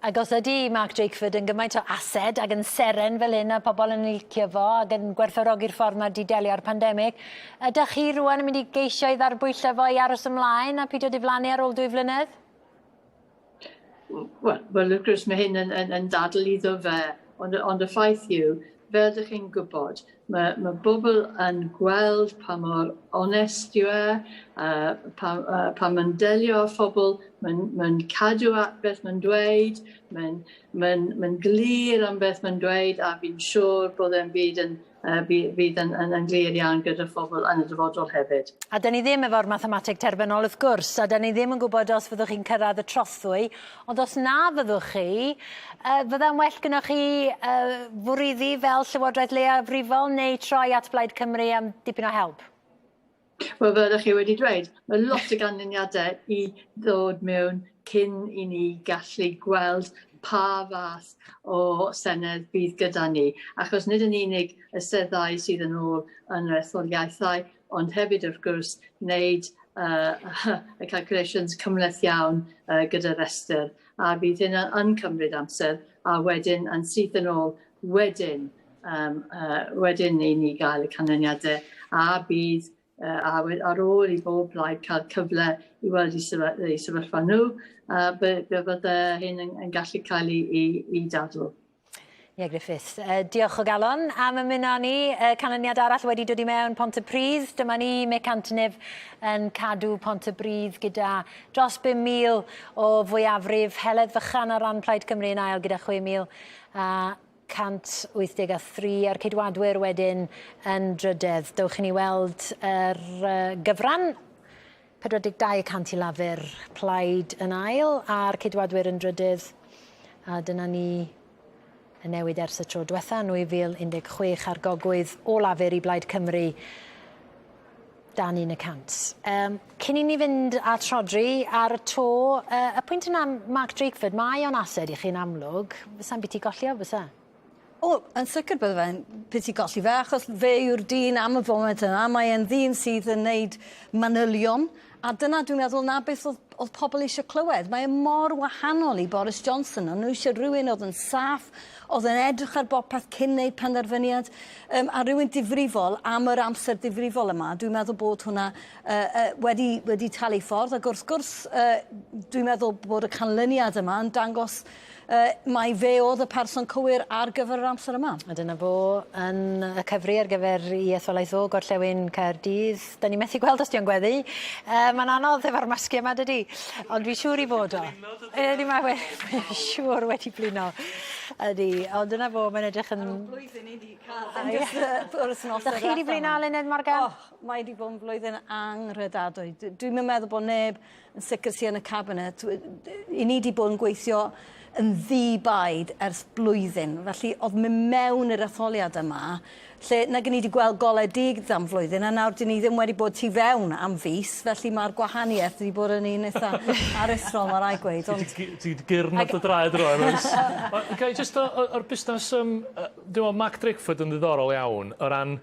Ac os ydy Mark Drakeford yn gymaint o ased ac yn seren fel hyn a pobl yn licio fo ac yn gwerthfawrogi'r ffordd mae 'di delio â'r pandemig, ydych chi rŵan yn mynd i geisio i ddarbwyllo fo i aros ymlaen a pidio diflannu ar ôl dwy flynedd? Wel, well, wrth gwrs mae hyn yn, yn, yn dadl iddo fe, ond, ond y ffaith yw, fel ydych chi'n gwybod, Mae, mae bobl yn gweld pa mor onest yw e, uh, pa, uh, pa mae'n delio â phobl, mae'n mae cadw at beth mae'n dweud, mae'n mae mae glir am beth mae'n dweud, a fi'n siŵr bod e'n byd yn, uh, fydd yn, yn, yn glir iawn gyda phobl yn y dyfodol hefyd. A 'dyn ni ddim efo'r mathemateg terfynol wrth gwrs, a 'dyn ni ddim yn gwybod os fyddwch chi'n cyrraedd y trothwy, Ond os na fyddwch chi, yy fydda'n well gynnoch chi yy fwrw iddi fel Llywodraeth leiafrifol neu troi at Blaid Cymru am dipyn o help? Wel, fel ydych chi wedi dweud, mae lot o ganlyniadau i ddod mewn cyn i ni gallu gweld pa fath o Senedd bydd gyda ni, achos nid yn unig y seddau sydd yn ôl yn yr etholiaethau, ond hefyd wrth gwrs wneud uh, y calculations cymhleth iawn uh, gyda rhestr, a bydd hynna yn cymryd amser, a wedyn yn syth yn ôl wedyn, um, uh, wedyn i ni gael y canlyniadau, a bydd uh, a ar ôl i bob plaid cael cyfle i weld eu sefyllfa nhw, uh, bydde hyn yn, yn gallu cael ei, ei, ei dadl. Ie, Griffiths, uh, diolch o galon am ymuno â ni. Uh, canlyniad arall wedi dod i mewn Pontypridd. Dyma ni, Mick Antoniw yn cadw Pontypridd gyda dros 5,000 o fwyafrif. Heledd Fychan ar ran Plaid Cymru yn ail gyda 6,000 a 183 a'r Ceidwadwyr wedyn yn drydedd. Dewch i ni weld yr gyfran 42 y cant i Lafur, Plaid yn ail a'r Ceidwadwyr yn drydydd. A dyna ni y newid ers y tro diwetha, 2016 ar gogwydd o Lafur i Blaid Cymru dan 1%. Um, cyn i ni fynd at Rhodri ar y to, uh, y pwynt yna Mark Drakeford, mae o'n ased i chi'n amlwg. Fysa'n biti golli o, fysa? O, yn sicr bydde fe'n piti golli fe, achos fe yw'r dyn am y foment yna. Mae e'n ddyn sydd yn neud manylion, a dyna dwi'n meddwl na beth oedd, oedd pobl eisiau clywed. Mae e mor wahanol i Boris Johnson. O'n nhw eisiau rhywun oedd yn saff, oedd yn edrych ar bopeth cyn neud penderfyniad, um, a rhywun difrifol am yr amser difrifol yma. Dwi'n meddwl bod hwnna uh, uh, wedi, wedi talu ffordd, ac wrth gwrs uh, dwi'n meddwl bod y canlyniad yma yn dangos uh, mai fe oedd y person cywir ar gyfer yr amser yma. A dyna fo yn y cyfri ar gyfer i etholaeth o Gorllewin Caerdydd. Da ni methu gweld os di o'n gweddu. Uh, Mae'n anodd efo'r masgiau yma, dydy? Ond dwi'n siŵr i fod o. Ydy, mae siŵr wedi blino. Ydy, ond dyna fo, mae'n edrych yn... Ar ôl blwyddyn i ni cael yn just yr wythnos. Da chi wedi blino, Eluned Morgan? Oh, mae wedi bod yn flwyddyn anghredadwy. Dwi'n meddwl bod neb yn sicr sy yn y cabinet, i ni 'di bod yn gweithio yn ddi-baid ers blwyddyn, felly o'dd myn' mewn i'r etholiad yma lle nag 'yn ni 'di gweld gole dydd am flwyddyn a nawr 'dyn ni ddim wedi bod tu fewn am fis, felly ma'r gwahanieth 'di bod yn un itha aruthrol ma' rai' gweud ond... Ti 'di ti 'di gyrn ar dy draed rŵan oes? Ga i jyst o- o- o'r busnes yym yy dwi me'wl Mark Drakeford yn ddiddorol iawn o ran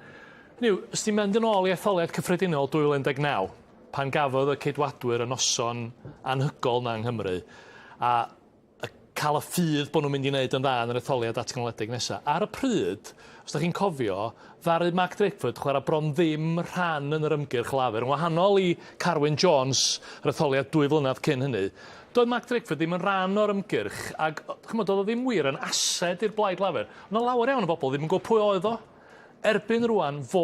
hynny yw os ti'n mynd yn ôl i etholiad cyffredinol 2019 pan gafodd y Ceidwadwyr y noson anhygoel 'na yng Nghymru, a y cael y ffydd bod nhw'n mynd i wneud yn dda yn yr etholiad datganoledig nesa. Ar y pryd, os 'dach chi'n cofio, ddaru Mark Drakeford chwarae bron ddim rhan yn yr ymgyrch Lafur, yn wahanol i Carwyn Jones yr etholiad dwy flynedd cyn hynny. Doedd Mark Drakeford ddim yn rhan o'r ymgyrch, ac ch'mod, doedd o ddim wir yn ased i'r Blaid Lafur. O'dd 'na lawer iawn o bobl ddim yn gwybod pwy oedd o. Erbyn rŵan, fo,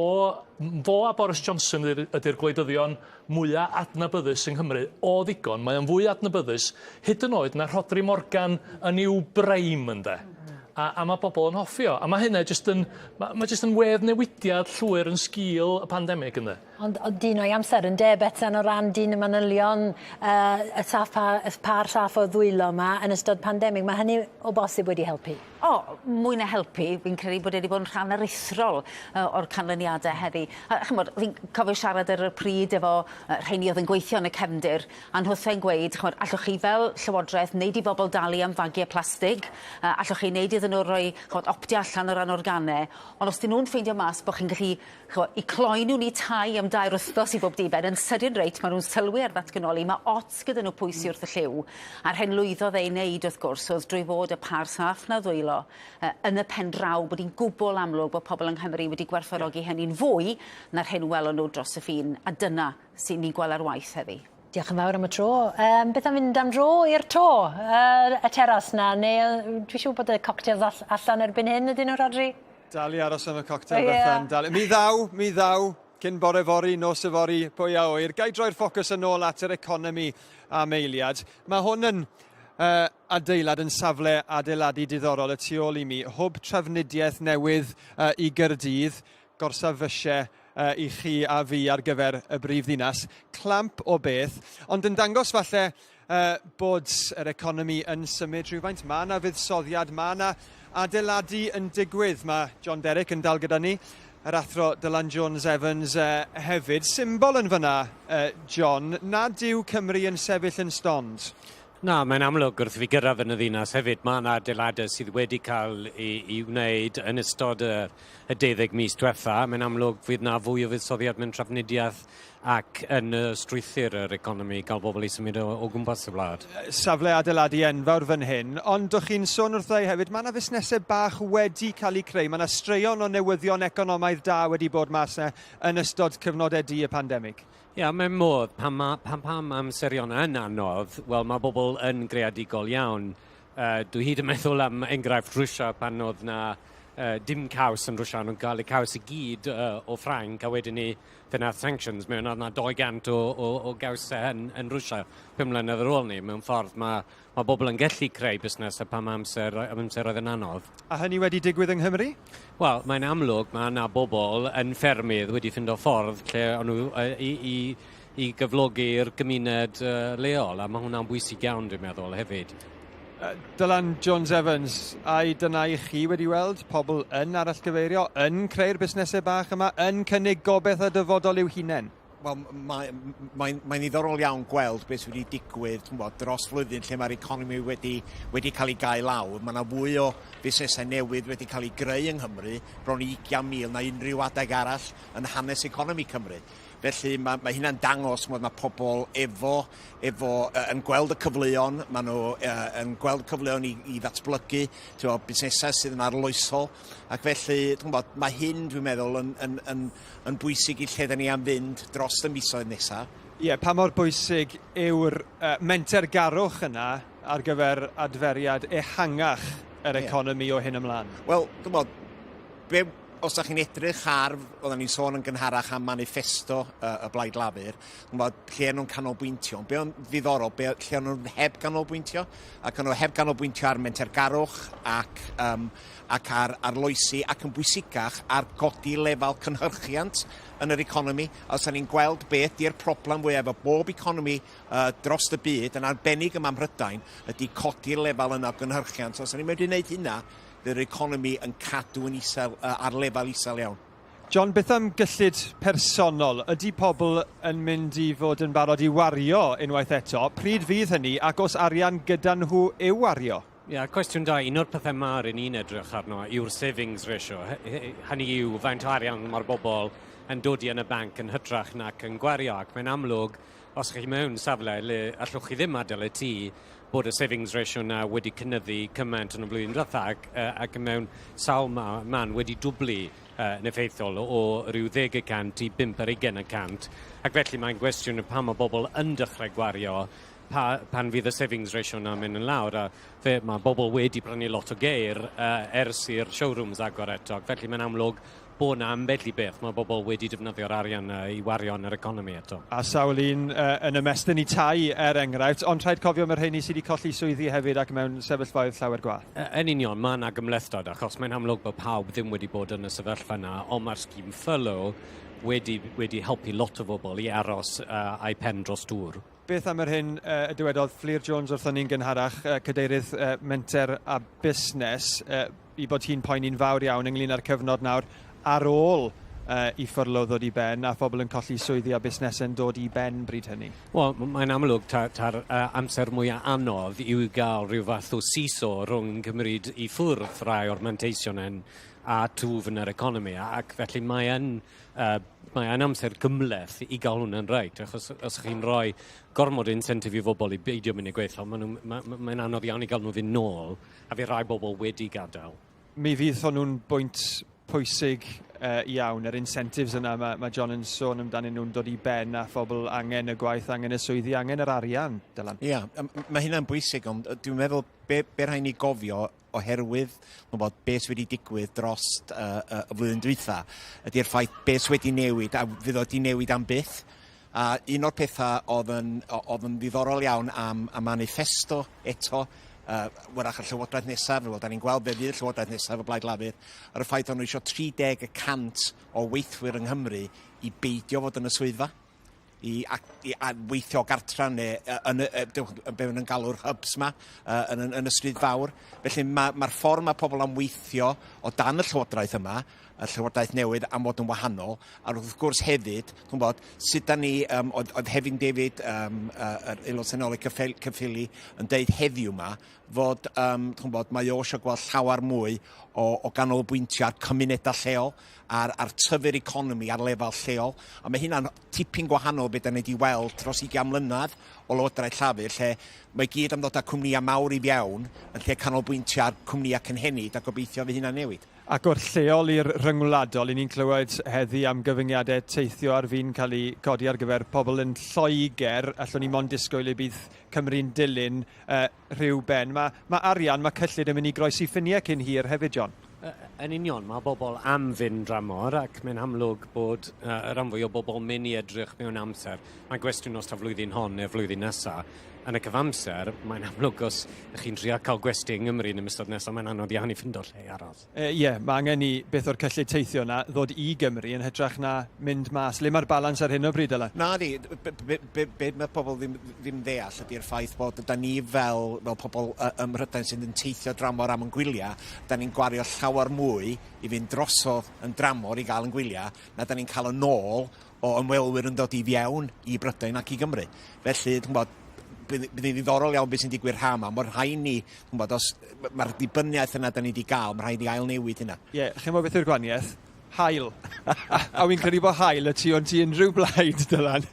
fo a Boris Johnson ydy'r, ydy'r gwleidyddion mwya adnabyddus yng Nghymru o ddigon. Mae o'n fwy adnabyddus hyd yn oed na Rhodri Morgan yn i'w brime ynde. A, a mae bobl yn hoffi o. A mae hynna jyst yn, mae, mae jyst yn wedd newidiad llwyr yn sgil y pandemig ynde. Ond ond dyn o'i amser ynde Betsan o ran dyn y manylion yy y saff pa- y pâr saff o ddwylo 'ma yn ystod pandemig ma' hynny o bosib wedi helpu. O, mwy na helpu, fi'n credu bod e 'di bod yn rhan aruthrol yy o'r canlyniade heddi. A ch'mod, fi'n cofio siarad ar y pryd efo yy rheini o'dd yn gweithio yn y cefndir, a nhwthe'n gweud, ch'mod, allwch chi fel Llywodreth neud i bobol dalu am fagie plastig, yy allwch chi neud iddyn nhw roi, ch'mod, optio allan o ran organe, ond os 'dyn nhw'n ffeindio mas bo' chi'n gallu Ch'mo', 'u cloi nhw'n 'u tai am dair wthnos i bob diben, yn sydyn reit ma' nhw'n sylwi ar ddatganoli, ma' ots gyda nhw pwy sy wrth y llyw, a'r hyn lwyddodd e i neud wrth gwrs o'dd drwy fod y pâr saff 'na ddwylo yy yn y pen draw bod 'i'n gwbwl amlwg bod pobol yng Nghymru wedi gwerthfawrogi hynny'n fwy na'r hyn welon nhw dros y ffin, a dyna sy ni'n gweld ar waith heddi. Diolch yn fawr am y tro. Um, beth am fynd am dro i'r to, uh, y teras na, neu dwi siŵr bod y cocktails all allan erbyn hyn, ydyn nhw, Rhodri? Dal i aros am y cocktail, yeah. Bethan. Dal. Mi ddaw, mi ddaw, cyn bore fory, nos yfory, pwy a ŵyr. Ga i droi'r ffocws yn ôl at yr economi am eiliad. Mae hwn yn uh, adeilad yn safle adeiladu diddorol y tu ôl i mi. Hwb trafnidiaeth newydd uh, i Gyrdydd, gorsaf fysiau uh, i chi a fi ar gyfer y brif ddinas. Clamp o beth, ond yn dangos falle uh, bod yr economi yn symud rhywfaint. Mae yna fuddsoddiad, mae yna adeiladu yn digwydd. Mae John Derrick yn dal gyda ni, yr athro Dylan Jones-Evans uh, hefyd. Symbol yn fyna, uh, John, nad yw Cymru yn sefyll yn stond. Na, mae'n amlwg wrth i fi gyrraedd yn y ddinas hefyd, mae yna adeiladau sydd wedi cael ei, ei wneud yn ystod y, y 12 mis diwetha. Mae'n amlwg fydd na fwy o fuddsoddiad mewn trafnidiaeth ac yn y strwythur yr economi gael bobl i symud o, o gwmpas y wlad. Safle adeiladu enfawr fan hyn, ond o'ch chi'n sôn wrtha i hefyd, mae yna fusnesau bach wedi cael eu creu, mae yna straeon o newyddion economaidd da wedi bod mas yna yn ystod cyfnodau du y pandemig. Ia, mewn modd, pan mae pan, pan ma amserion yn anodd, wel, mae bobl yn greadigol iawn. Dwi hyd yn meddwl am enghraifft Rwsia pan oedd na dim caws yn Rwsia, nhw'n cael eu caws i gyd o Ffrainc, a wedyn ni fe nath sanctions mewn, oedd na 200 o, o, o gawsau yn, yn Rwsia 5 mlynedd ar ôl ni. Mewn ffordd mae, mae bobl yn gallu creu busnes pan mae amser, amseroedd yn anodd. A hynny wedi digwydd yng Nghymru? Wel, mae'n amlwg mae yna bobl yn ffermydd wedi ffindo ffordd lle o'n nhw i, i, i gyflogi'r gymuned leol, a mae hwnna'n bwysig iawn, dwi'n meddwl, hefyd. Dylan Jones-Evans, ai dyna i chi wedi weld pobl yn arallgyfeirio, yn creu'r busnesau bach yma, yn cynnig gobeith a dyfodol i'w hunain? Wel, mae'n mae, mae ddiddorol iawn gweld beth sydd wedi digwydd bod, dros flwyddyn lle mae'r economi wedi, wedi cael ei gael lawr. Mae yna fwy o fusnesau newydd wedi cael ei greu yng Nghymru bron i 20,000 na unrhyw adeg arall yn hanes economi Cymru. Felly mae, mae hynna'n dangos bod mae pobl efo, efo, uh, yn gweld y cyfleon, maen nhw uh, yn gweld cyfleon i, i ddatblygu bod, busnesau sydd yn arloesol. Ac felly, bod, mae hyn, dwi'n meddwl, yn, yn, yn, yn bwysig i lle da ni am fynd dros y misoedd nesaf. Ie, yeah, pa mor bwysig yw'r uh, mentergarwch yna ar gyfer adferiad ehangach yr economi yeah. o hyn ymlaen? Wel, dwi'n bod, be, os da chi'n edrych ar, oedden ni'n sôn yn gynharach am manifesto uh, y Blaid Lafur, dwi'n bod, lle nhw'n canolbwyntio. Be o'n ddiddorol, be, lle nhw'n heb ganolbwyntio, ac o'n nhw heb ganolbwyntio ar mentergarwch ac um, ac ar arloesi ac yn bwysicach ar godi lefel cynhyrchiant yn yr economi. Os da ni'n gweld beth di'r problem fwyaf efo bob economi uh, dros y byd, yn arbennig yma ym Mhrydain, ydy codi'r lefel yna o gynhyrchiant. Os da ni'n medru gwneud hynna, fydd yr economi yn cadw yn isel, uh, ar lefel isel iawn. John, beth am gyllid personol? Ydy pobl yn mynd i fod yn barod i wario unwaith eto? Pryd fydd hynny ac os arian gyda nhw i'w wario? Ia, cwestiwn da. Un o'r pethau mawr i ni'n edrych arno yw'r savings ratio. Hynny yw faint o arian mae'r bobl yn dod i yn y banc yn hytrach nac yn gwario. Ac mae'n amlwg, os chi mewn safle le allwch chi ddim adael y tŷ, bod y savings ratio na wedi cynyddu cymaint yn y blwyddyn diwetha ac, ac mewn sawl man wedi dwblu uh, yn effeithiol o ryw 10% i 5%. Ac felly mae'n gwestiwn y pam mae bobl yn dechrau gwario pa, pan fydd y savings ratio na'n mynd yn lawr a fe, mae bobl wedi prynu lot o geir uh, ers i'r showrooms agor eto. Ac felly mae'n amlwg bod na ambell i beth mae bobl wedi defnyddio'r arian uh, i wario yn yr economi eto. A sawl un uh, yn ymestyn i tai er enghraifft, ond rhaid cofio mae'r rheini sydd wedi colli swyddi hefyd ac mewn sefyllfaoedd llawer gwaeth. Yn union, mae yna gymhlethdod achos mae'n amlwg bod pawb ddim wedi bod yn y sefyllfa yna, ond mae'r scheme furlough wedi, wedi helpu lot o bobl i aros uh, a'i pen dros dŵr. Beth am yr hyn uh, y dywedodd Fflur Jones wrthon ni'n gynharach, uh, cadeirydd uh, menter a busnes, uh, i bod hi'n poeni'n fawr iawn ynglyn â'r cyfnod nawr ar ôl uh, i ffyrlo ddod i ben a phobl yn colli swyddi a busnesau'n dod i ben bryd hynny? Wel, mae'n amlwg ta'r ta, ta uh, amser mwyaf anodd yw i gael rhyw fath o siso rhwng cymryd i ffwrdd rai o'r manteision hyn a twf yn yr economi, ac felly mae yn uh, mae yn amser gymhleth i gael hwnna'n reit, achos os chi'n rhoi gormod o incentive i bobl i beidio mynd i gweithio, mae'n ma, ma, ma anodd iawn i gael nhw fynd nôl, a fi rai bobl wedi gadael. Mi fydd hwnnw'n bwynt pwysig uh, iawn, yr incentives yna mae, mae John yn sôn amdanyn nhw'n dod i ben a phobl angen y gwaith, angen y swyddi, angen yr arian, Dylan. Ia, yeah, mae hynna'n bwysig, ond dwi'n meddwl be, be rhaid ni gofio oherwydd bod beth sydd wedi digwydd dros uh, uh, y flwyddyn dwytha ydy'r ffaith beth sydd wedi newid a fydd o wedi newid am byth. A un o'r pethau oedd yn, oedd yn ddiddorol iawn am, am manifesto eto, uh, wrach y llywodraeth nesaf, wel, da ni'n gweld fe fydd y llywodraeth nesaf y Blaid Lafur, ar y ffaith o'n nhw eisiau 30 y cant o weithwyr yng Nghymru i beidio fod yn y swyddfa i, ac, i a weithio gartra neu yn, y, be maen nhw'n galw'r hubs ma yn, yn, yn y stryd fawr. Felly mae'r ma ffordd mae pobl am weithio o dan y llywodraeth yma y llywodraeth newydd am fod yn wahanol, a wrth gwrs hefyd, ch'mbod, sut da ni, um, oedd, oedd Hefin David, um, yr Aelod Seneddol Cyffili, yn deud heddiw yma, fod, um, ch'mbod, mae o eisiau gweld llawer mwy o, o ganolbwyntio ar cymunedau lleol, ar, ar tyfu'r economi ar lefel lleol, a mae hynna'n tipyn gwahanol beth da ni wedi weld dros 20 mlynedd o Lywodraeth Llafur, lle mae gyd am ddod â cwmnïau mawr i fewn, yn lle canolbwyntio ar cwmnïau cynhenid a gobeithio fydd hynna'n newid. Ac o'r lleol i'r rhyngwladol, 'y ni'n clywed heddi am gyfyngiadau teithio ar fin cael eu codi ar gyfer pobl yn Lloegr. Allwn ni mond disgwyl y bydd Cymru'n dilyn uh, rhyw ben. Mae, mae arian, mae cyllid yn mynd i groesi ffiniau cyn hir hefyd, John. Yn union, mae bobl am fynd dramor ac mae'n amlwg bod uh, y rhan fwy o bobl mynd i edrych mewn amser. Mae'n gwestiwn os ta flwyddyn hon neu'r flwyddyn nesaf. Yn y cyfamser, mae'n amlwg os ych chi'n trio cael gwesti yng Nghymru yn y misoedd nesaf, mae'n anodd iawn i ffindo lle i aros. Ie, yeah, mae angen i beth o'r cyllid teithio yna ddod i Gymru yn hytrach na mynd mas. Le mae'r balans ar hyn o bryd, Dylan? Na di, be, be, be, be mae pobl ddim, ddim ddeall ydy'r ffaith bod da ni fel, fel pobl ym Mhrydain sydd yn teithio dramor am yn gwyliau, da ni'n gwario llawer mwy i fynd drosodd yn dramor i gael yn gwyliau na da ni'n cael yn ôl o ymwelwyr yn dod i fewn i Brydain ac i Gymru. Felly, dwi'n gwybod, bydd yn ddiddorol iawn beth sy'n digwydd rha yma. Mae'n rhaid ni, dwi'n gwybod, os mae'r dibyniaeth yna da ni wedi gael, mae'n rhaid ni ail newid hynna. Ie, yeah, chi'n gwybod beth yw'r gwahaniaeth? Hael. a, a wy'n credu bod hael y tu hwnt i unrhyw blaid, Dylan.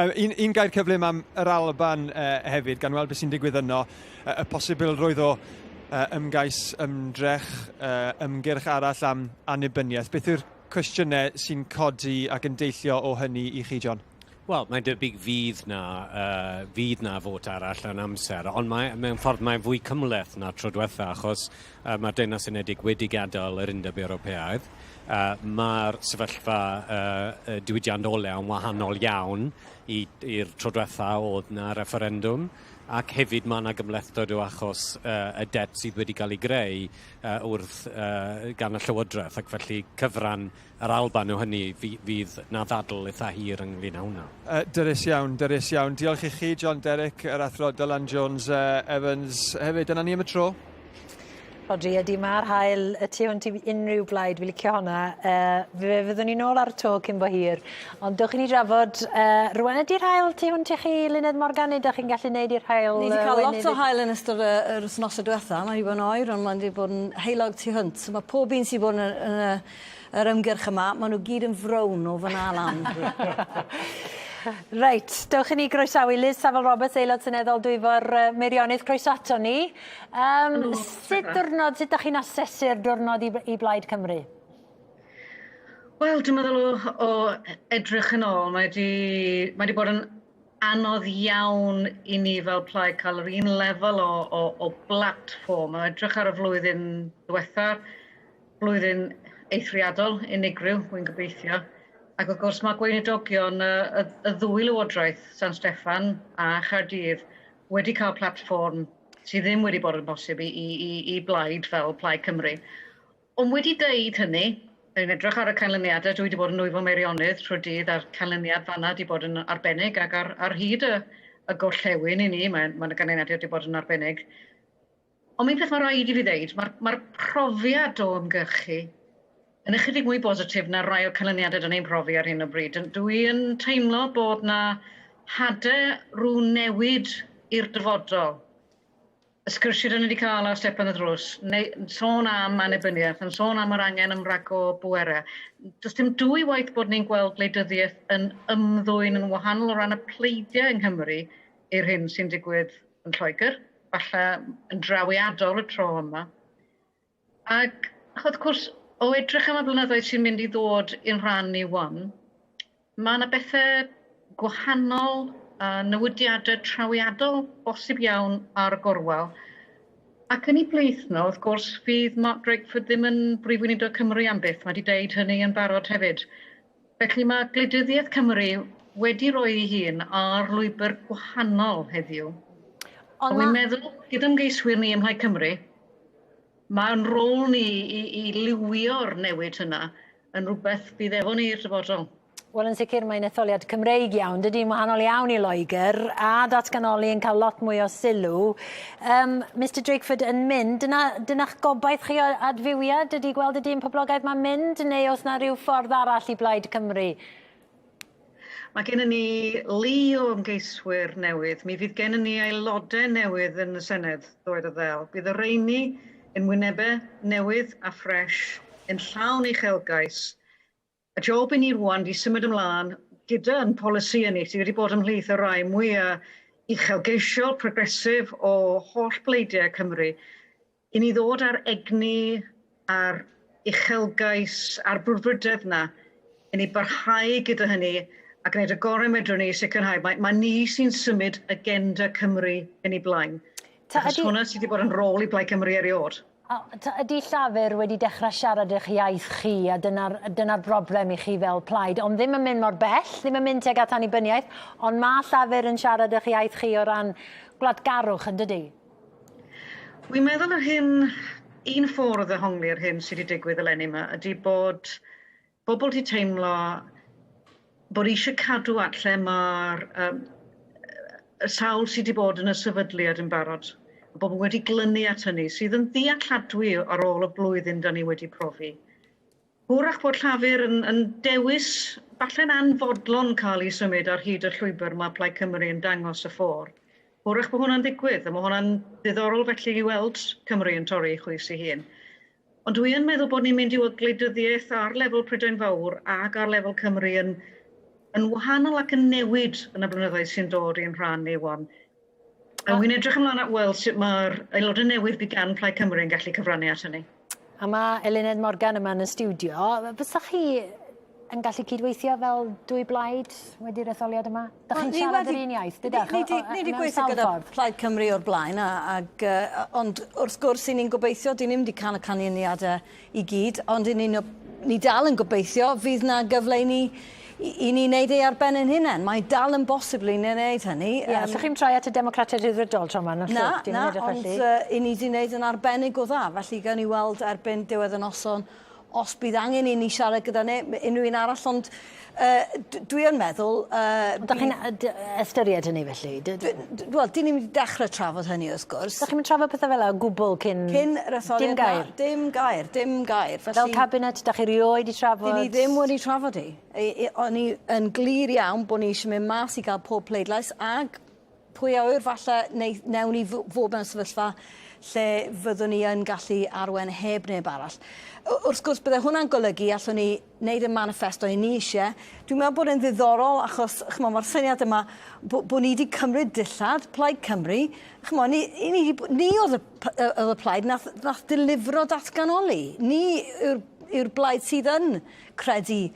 un, un gair cyflym am yr Alban uh, hefyd, gan weld beth sy'n digwydd yno, uh, y posibilrwydd o uh, ymgais, ymdrech, uh, ymgyrch arall am annibyniaeth. Beth yw'r cwestiynau sy'n codi ac yn deillio o hynny i chi, John? Wel, mae'n debyg fydd na, uh, fydd na fot arall yn amser, ond mae, mewn ffordd mae'n fwy cymhleth na tro diwetha, achos uh, mae'r Deyrnas Unedig wedi gadael yr Undeb Ewropeaidd. Uh, mae'r sefyllfa uh, diwydiant olew yn wahanol iawn i'r tro diwetha oedd na referendwm, ac hefyd mae yna gymhlethdod o achos uh, y det sydd wedi cael ei greu uh, wrth uh, gan y Llywodraeth, ac felly cyfran yr Alban o hynny fydd na ddadl eitha hir ynglyn â hwnna. Uh, dyrus iawn, dyrus iawn. Diolch i chi, John Derrick, yr athro Dylan Jones uh, Evans hefyd. Dyna ni am y tro. Rhodri, ydy mae'r hael y tu hwnt i unrhyw blaid, fi licio hwnna. Uh, fe fyddwn ni nôl ar y to cyn bo hir. Ond dewch i ni drafod, uh, rwan ydy'r hael tu hwnt i chi, Luned Morgan, neu ydych chi'n gallu neud i'r hael... Ni wedi cael lot o hael yn ystod y, yr wythnosau diwetha. Mae wedi bod yn oer, ond mae wedi bod yn heulog tu hwnt. So mae pob un sydd wedi bod yn, y, yn y, yr ymgyrch yma, maen nhw gyd yn frown o fyna lan. Reit, dewch i ni groesawu Liz Saville Roberts, Aelod Seneddol Dwyfor Meirionnydd. Croeso ato ni. Um, sut diwrnod, sut ydych chi'n asesu'r diwrnod i, i Blaid Cymru? Wel, dwi'n meddwl o, o edrych yn ôl, mae wedi, mae wedi bod yn anodd iawn i ni fel plaid cael yr un lefel o, o, o blatfform. O edrych ar y flwyddyn ddiwetha, blwyddyn eithriadol, unigryw, wy'n gobeithio. Ac wrth gwrs mae gweinidogion y, y, y ddwy lywodraeth, San Steffan a Chaerdydd, wedi cael platfform sydd ddim wedi bod yn bosib i, i, i, i blaid fel Plaid Cymru. Ond wedi deud hynny, yn edrych ar y canlyniadau, dwi wedi bod yn Nwyfo Meirionnydd trwy'r dydd a'r canlyniad fanna wedi bod yn arbennig ac ar, ar hyd y, y gorllewin i ni, mae, mae ganlyniadau wedi bod yn arbennig. Ond un peth mae rhaid i fi ddeud, mae'r mae profiad o ymgyrchu yn ychydig mwy bositif na rai o'r canlyniadau dyn ni'n profi ar hyn o bryd. Dwi yn teimlo bod na hadau rhyw newid i'r dyfodol y sgyrsiau dyn ni wedi cael ar stepen y drws, neu sôn am annibyniaeth, yn sôn am yr angen am ragor o bwerau. Does dim dwy waith bod ni'n gweld gwleidyddiaeth yn ymddwyn yn wahanol o ran y pleidiau yng Nghymru i'r hyn sy'n digwydd yn Lloegr, falle yn drawiadol y tro yma. Ac wrth gwrs, o edrych am y blynyddoedd sy'n mynd i ddod i'n rhan ni wan, mae yna bethau gwahanol a newidiadau trawiadol bosib iawn ar y gorwel. Ac yn ei blith nhw, wrth gwrs, fydd Mark Drakeford ddim yn Brif Weinidog Cymru am byth. Mae wedi deud hynny yn barod hefyd. Felly mae gwleidyddiaeth Cymru wedi rhoi ei hun ar lwybr gwahanol heddiw. Ond ma... meddwl, gyda ymgeiswyr ni ym Mhlaid Cymru, mae'n rôl ni i, i liwio'r newid hynna yn rhywbeth fydd efo ni i'r dyfodol. Wel, yn sicr mae'n etholiad Cymreig iawn, dydy, yn wahanol iawn i Loegr, a datganoli yn cael lot mwy o sylw. Mr Drakeford yn mynd, dyna'ch gobaith chi o adfywiad, ydy gweld y dyn poblogaidd ma'n mynd, neu oes 'na ryw ffordd arall i Blaid Cymru? Mae gennym ni lu o ymgeiswyr newydd. Mi fydd gennym ni aelodau newydd yn y Senedd, ddweud y ddel. Bydd y rheini yn wynebau newydd a ffres, yn llawn uchelgais. Y job i ni rwan di symud ymlaen gyda'n polisïau ni sydd wedi bod ymhlith y rai mwyaf uchelgeisiol, progresif o holl bleidiau Cymru, i ni ddod â'r egni a'r uchelgais a'r brwdfrydedd 'na, i ni barhau gyda hynny a gwneud y gorau medrwn ni i sicrhau mae, mae ni sy'n symud agenda Cymru yn ei blaen. Achos hwnna sydd wedi bod yn rôl i Blaid Cymru erioed. Ydy Llafur wedi dechrau siarad eich iaith chi a dyna'r dyna broblem i chi fel plaid, ond ddim yn mynd mor bell, ddim yn mynd tuag at annibyniaeth, ond mae Llafur yn siarad eich iaith chi o ran gwladgarwch, yn dydy? Wi'n meddwl yr hyn, un ffordd o ddehongli'r hyn sydd wedi digwydd eleni yma ydy bod bobl wedi teimlo bod eisiau cadw at lle mae'r y sawl sydd wedi bod yn y sefydliad yn barod. A bobl wedi glynu at hynny, sydd yn ddealladwy ar ôl y blwyddyn da ni wedi profi. Hwrach bod Llafur yn dewis, falle'n anfodlon cael ei symud ar hyd y llwybr mae Plaid Cymru yn dangos y ffordd. Hwrach bod hwnna'n digwydd, a mae hwnna'n ddiddorol felly i weld Cymru yn torri ei chwys ei hun. Ond dwi yn meddwl bod ni'n mynd i weld gwleidyddiaeth ar lefel Prydain Fawr ac ar lefel Cymru yn wahanol ac yn newid yn y blynyddoedd sy'n dod i'n rhan ni wan. A wy'n edrych ymlaen at weld sut mae'r aelodau newydd bydd gan Plaid Cymru yn gallu cyfrannu at hynny. A mae Eluned Morgan yma yn y stiwdio. Fysa chi yn gallu cydweithio fel dwy blaid wedi'r etholiad yma? Dych chi'n siarad yr un iaith, dydych? Ni wedi gweithio gyda Plaid Cymru o'r blaen, ond wrth gwrs, i ni'n gobeithio, dyn ni'n mynd i cael y canlyniadau i gyd, ond i ni dal yn gobeithio fydd na gyfle i ni wneud ei ar ben ein hunain. Mae dal yn bosibl i ni wneud hynny. Ie, allwch chi'm troi at y Democratiaid Rhyddfrydol tro yma, na, na, ond i ni wedi wneud yn arbennig o dda, felly gawn ni weld erbyn diwedd y noson os bydd angen i ni siarad gyda unrhyw un arall, ond dwi yn meddwl... Ond dach chi'n ystyried hynny felly? Wel, dyn ni'n mynd i dechrau trafod hynny wrth gwrs. Dach chi'n mynd trafod pethau fel 'na o gwbl cyn... Cyn yr etholiad? Dim gair? Dim gair, dim gair. Felly, fel cabinet, dach chi rioed i trafod? Dyn ni ddim wedi trafod hi. O'n i yn glir iawn bod ni eisiau mynd mas i gael pob pleidlais ag pwy a ŵyr falle newn ni fod mewn sefyllfa lle fyddwn ni yn gallu arwen heb neb arall. Wrth gwrs, bydde hwnna'n golygu allwn ni wneud y manifesto i ni eisiau. Dwi'n meddwl bod e'n ddiddorol achos, ch'mo', mae'r syniad yma bo ni wedi cymryd dillad Plaid Cymru. Ch'mo', ni oedd y plaid nath delifro datganoli. Ni yw'r blaid sydd yn credu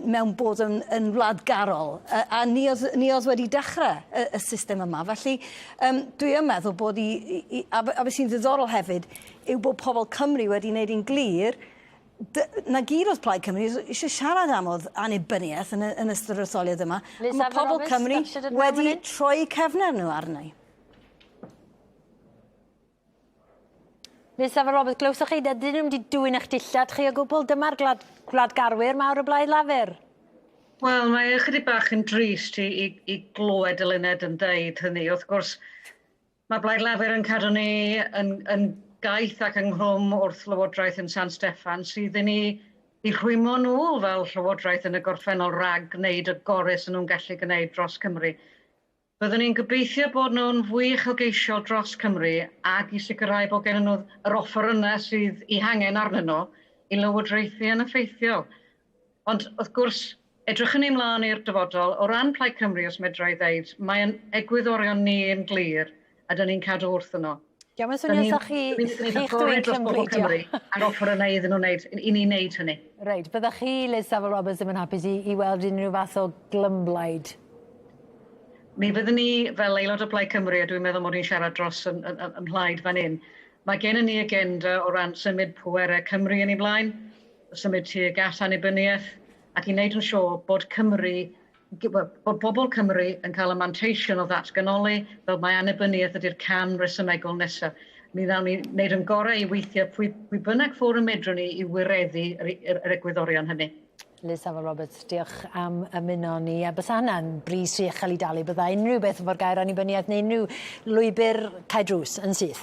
mewn bod yn wladgarol, a ni oedd wedi dechrau y system yma. Felly dwi yn meddwl bod a beth sy'n ddiddorol hefyd yw bod pobl Cymru wedi wneud yn glir na gyd oedd Plaid Cymru eisiau siarad am oedd annibyniaeth yn ystod yr etholiad yma. Mae pobl Cymru wedi troi cefnau nhw arni. Liz Saville Roberts, glywsoch chi, dyn nhw'n wedi dwyn eich dillad chi o gwbl, dyma'r gwladgarwyr mawr o Blaid Lafur. Wel, mae ychydig bach yn drist i glywed Eluned yn deud hynny. Wrth gwrs, mae Blaid Lafur yn cadw ni yn gaeth ac ynghlwm wrth Lywodraeth yn San Steffan sydd yn ei rhwymo nhw fel Llywodraeth yn y gorffennol rhag gwneud y gorau sy'n nhw'n gallu gwneud dros Cymru. Byddwn ni'n gobeithio bod nhw'n fwy uchelgeisiol dros Cymru ac i sicrhau bod gen nhw yr offerynnau sydd eu hangen arnyn nhw i lywodraethu yn effeithiol. Ond wrth gwrs, edrychwn ni ymlaen i'r dyfodol, o ran Plaid Cymru, os medra i ddeud, mae'n egwyddorion ni yn glir a dyn ni'n cadw wrthyn nhw. Diolch yn swnio sa chi chi'ch dwy'n clymbleidio. A'r offerynnau iddyn nhw wneud, i ni wneud hynny. Reit, byddech chi, Liz Saville Roberts, ddim yn hapus i weld unrhyw fath o glymblaid? Mi fyddwn ni fel aelod o Blaid Cymru, a dwi'n meddwl mod i'n siarad dros yn mhlaid fan hyn, mae gennym ni agenda o ran symud pwerau Cymru yn ei blaen, symud tuag at annibyniaeth, ac i wneud yn siŵr bod Cymru, bod bobl Cymru yn cael y manteision o ddatganoli, fel mae annibyniaeth ydy'r cam resymegol nesaf. Mi ddawn ni wneud yn gorau i weithio pwy bynnag ffordd y medrwn ni i wireddu yr egwyddorion hynny. Liz Saville Roberts, diolch am ymuno ni. A bysa hynna'n bris rhy uchel i dalu, bydda unrhyw beth efo'r gair annibyniaeth neu unrhyw lwybr cae drws yn syth.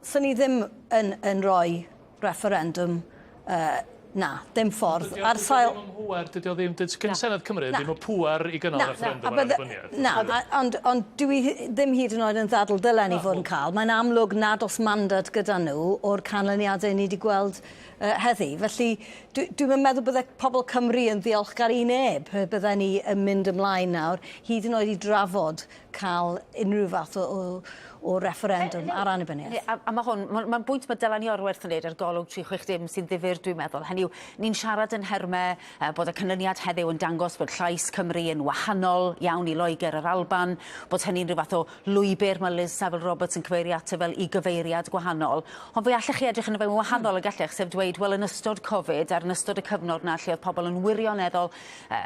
Swn i ddim yn, yn rhoi refferendwm, uh, na, dim ffordd. Ar sail... Dydy o ddim ym mhŵer, dydy o ddim, dydy gen Senedd Cymru ddim y pŵer i gynnal refferendwm ar annibyniaeth. Na, ond, ond dwi ddim hyd yn oed yn ddadl dylen ni fod yn cael. Mae'n amlwg nad oes mandad gyda nhw o'r canlyniadau ni wedi gweld uh, heddi. Felly, dwi, dwi'n meddwl bydde pobl Cymru yn ddiolchgar i neb pe bydden ni yn mynd ymlaen nawr, hyd yn oed i drafod cael unrhyw fath o, o, o refferendwm ar annibyniaeth. A, a mae hwn, mae'n ma bwynt mae Dylan Iorwerth yn neud ar Golwg 360 sy'n ddifyr dwi'n meddwl. Hynny yw, ni'n siarad yn nhermau uh, bod y canlyniad heddiw yn dangos bod llais Cymru yn wahanol iawn i Loegr a'r Alban, bod hynny'n rhyw fath o lwybr mae Liz Saville Roberts yn cyfeirio ato fel i gyfeiriad gwahanol. Ond fe allech chi edrych yn y fe'n wahanol y gallech, sef dweud, wel yn ystod Covid a'r yn ystod y cyfnod na lle oedd pobl yn wirioneddol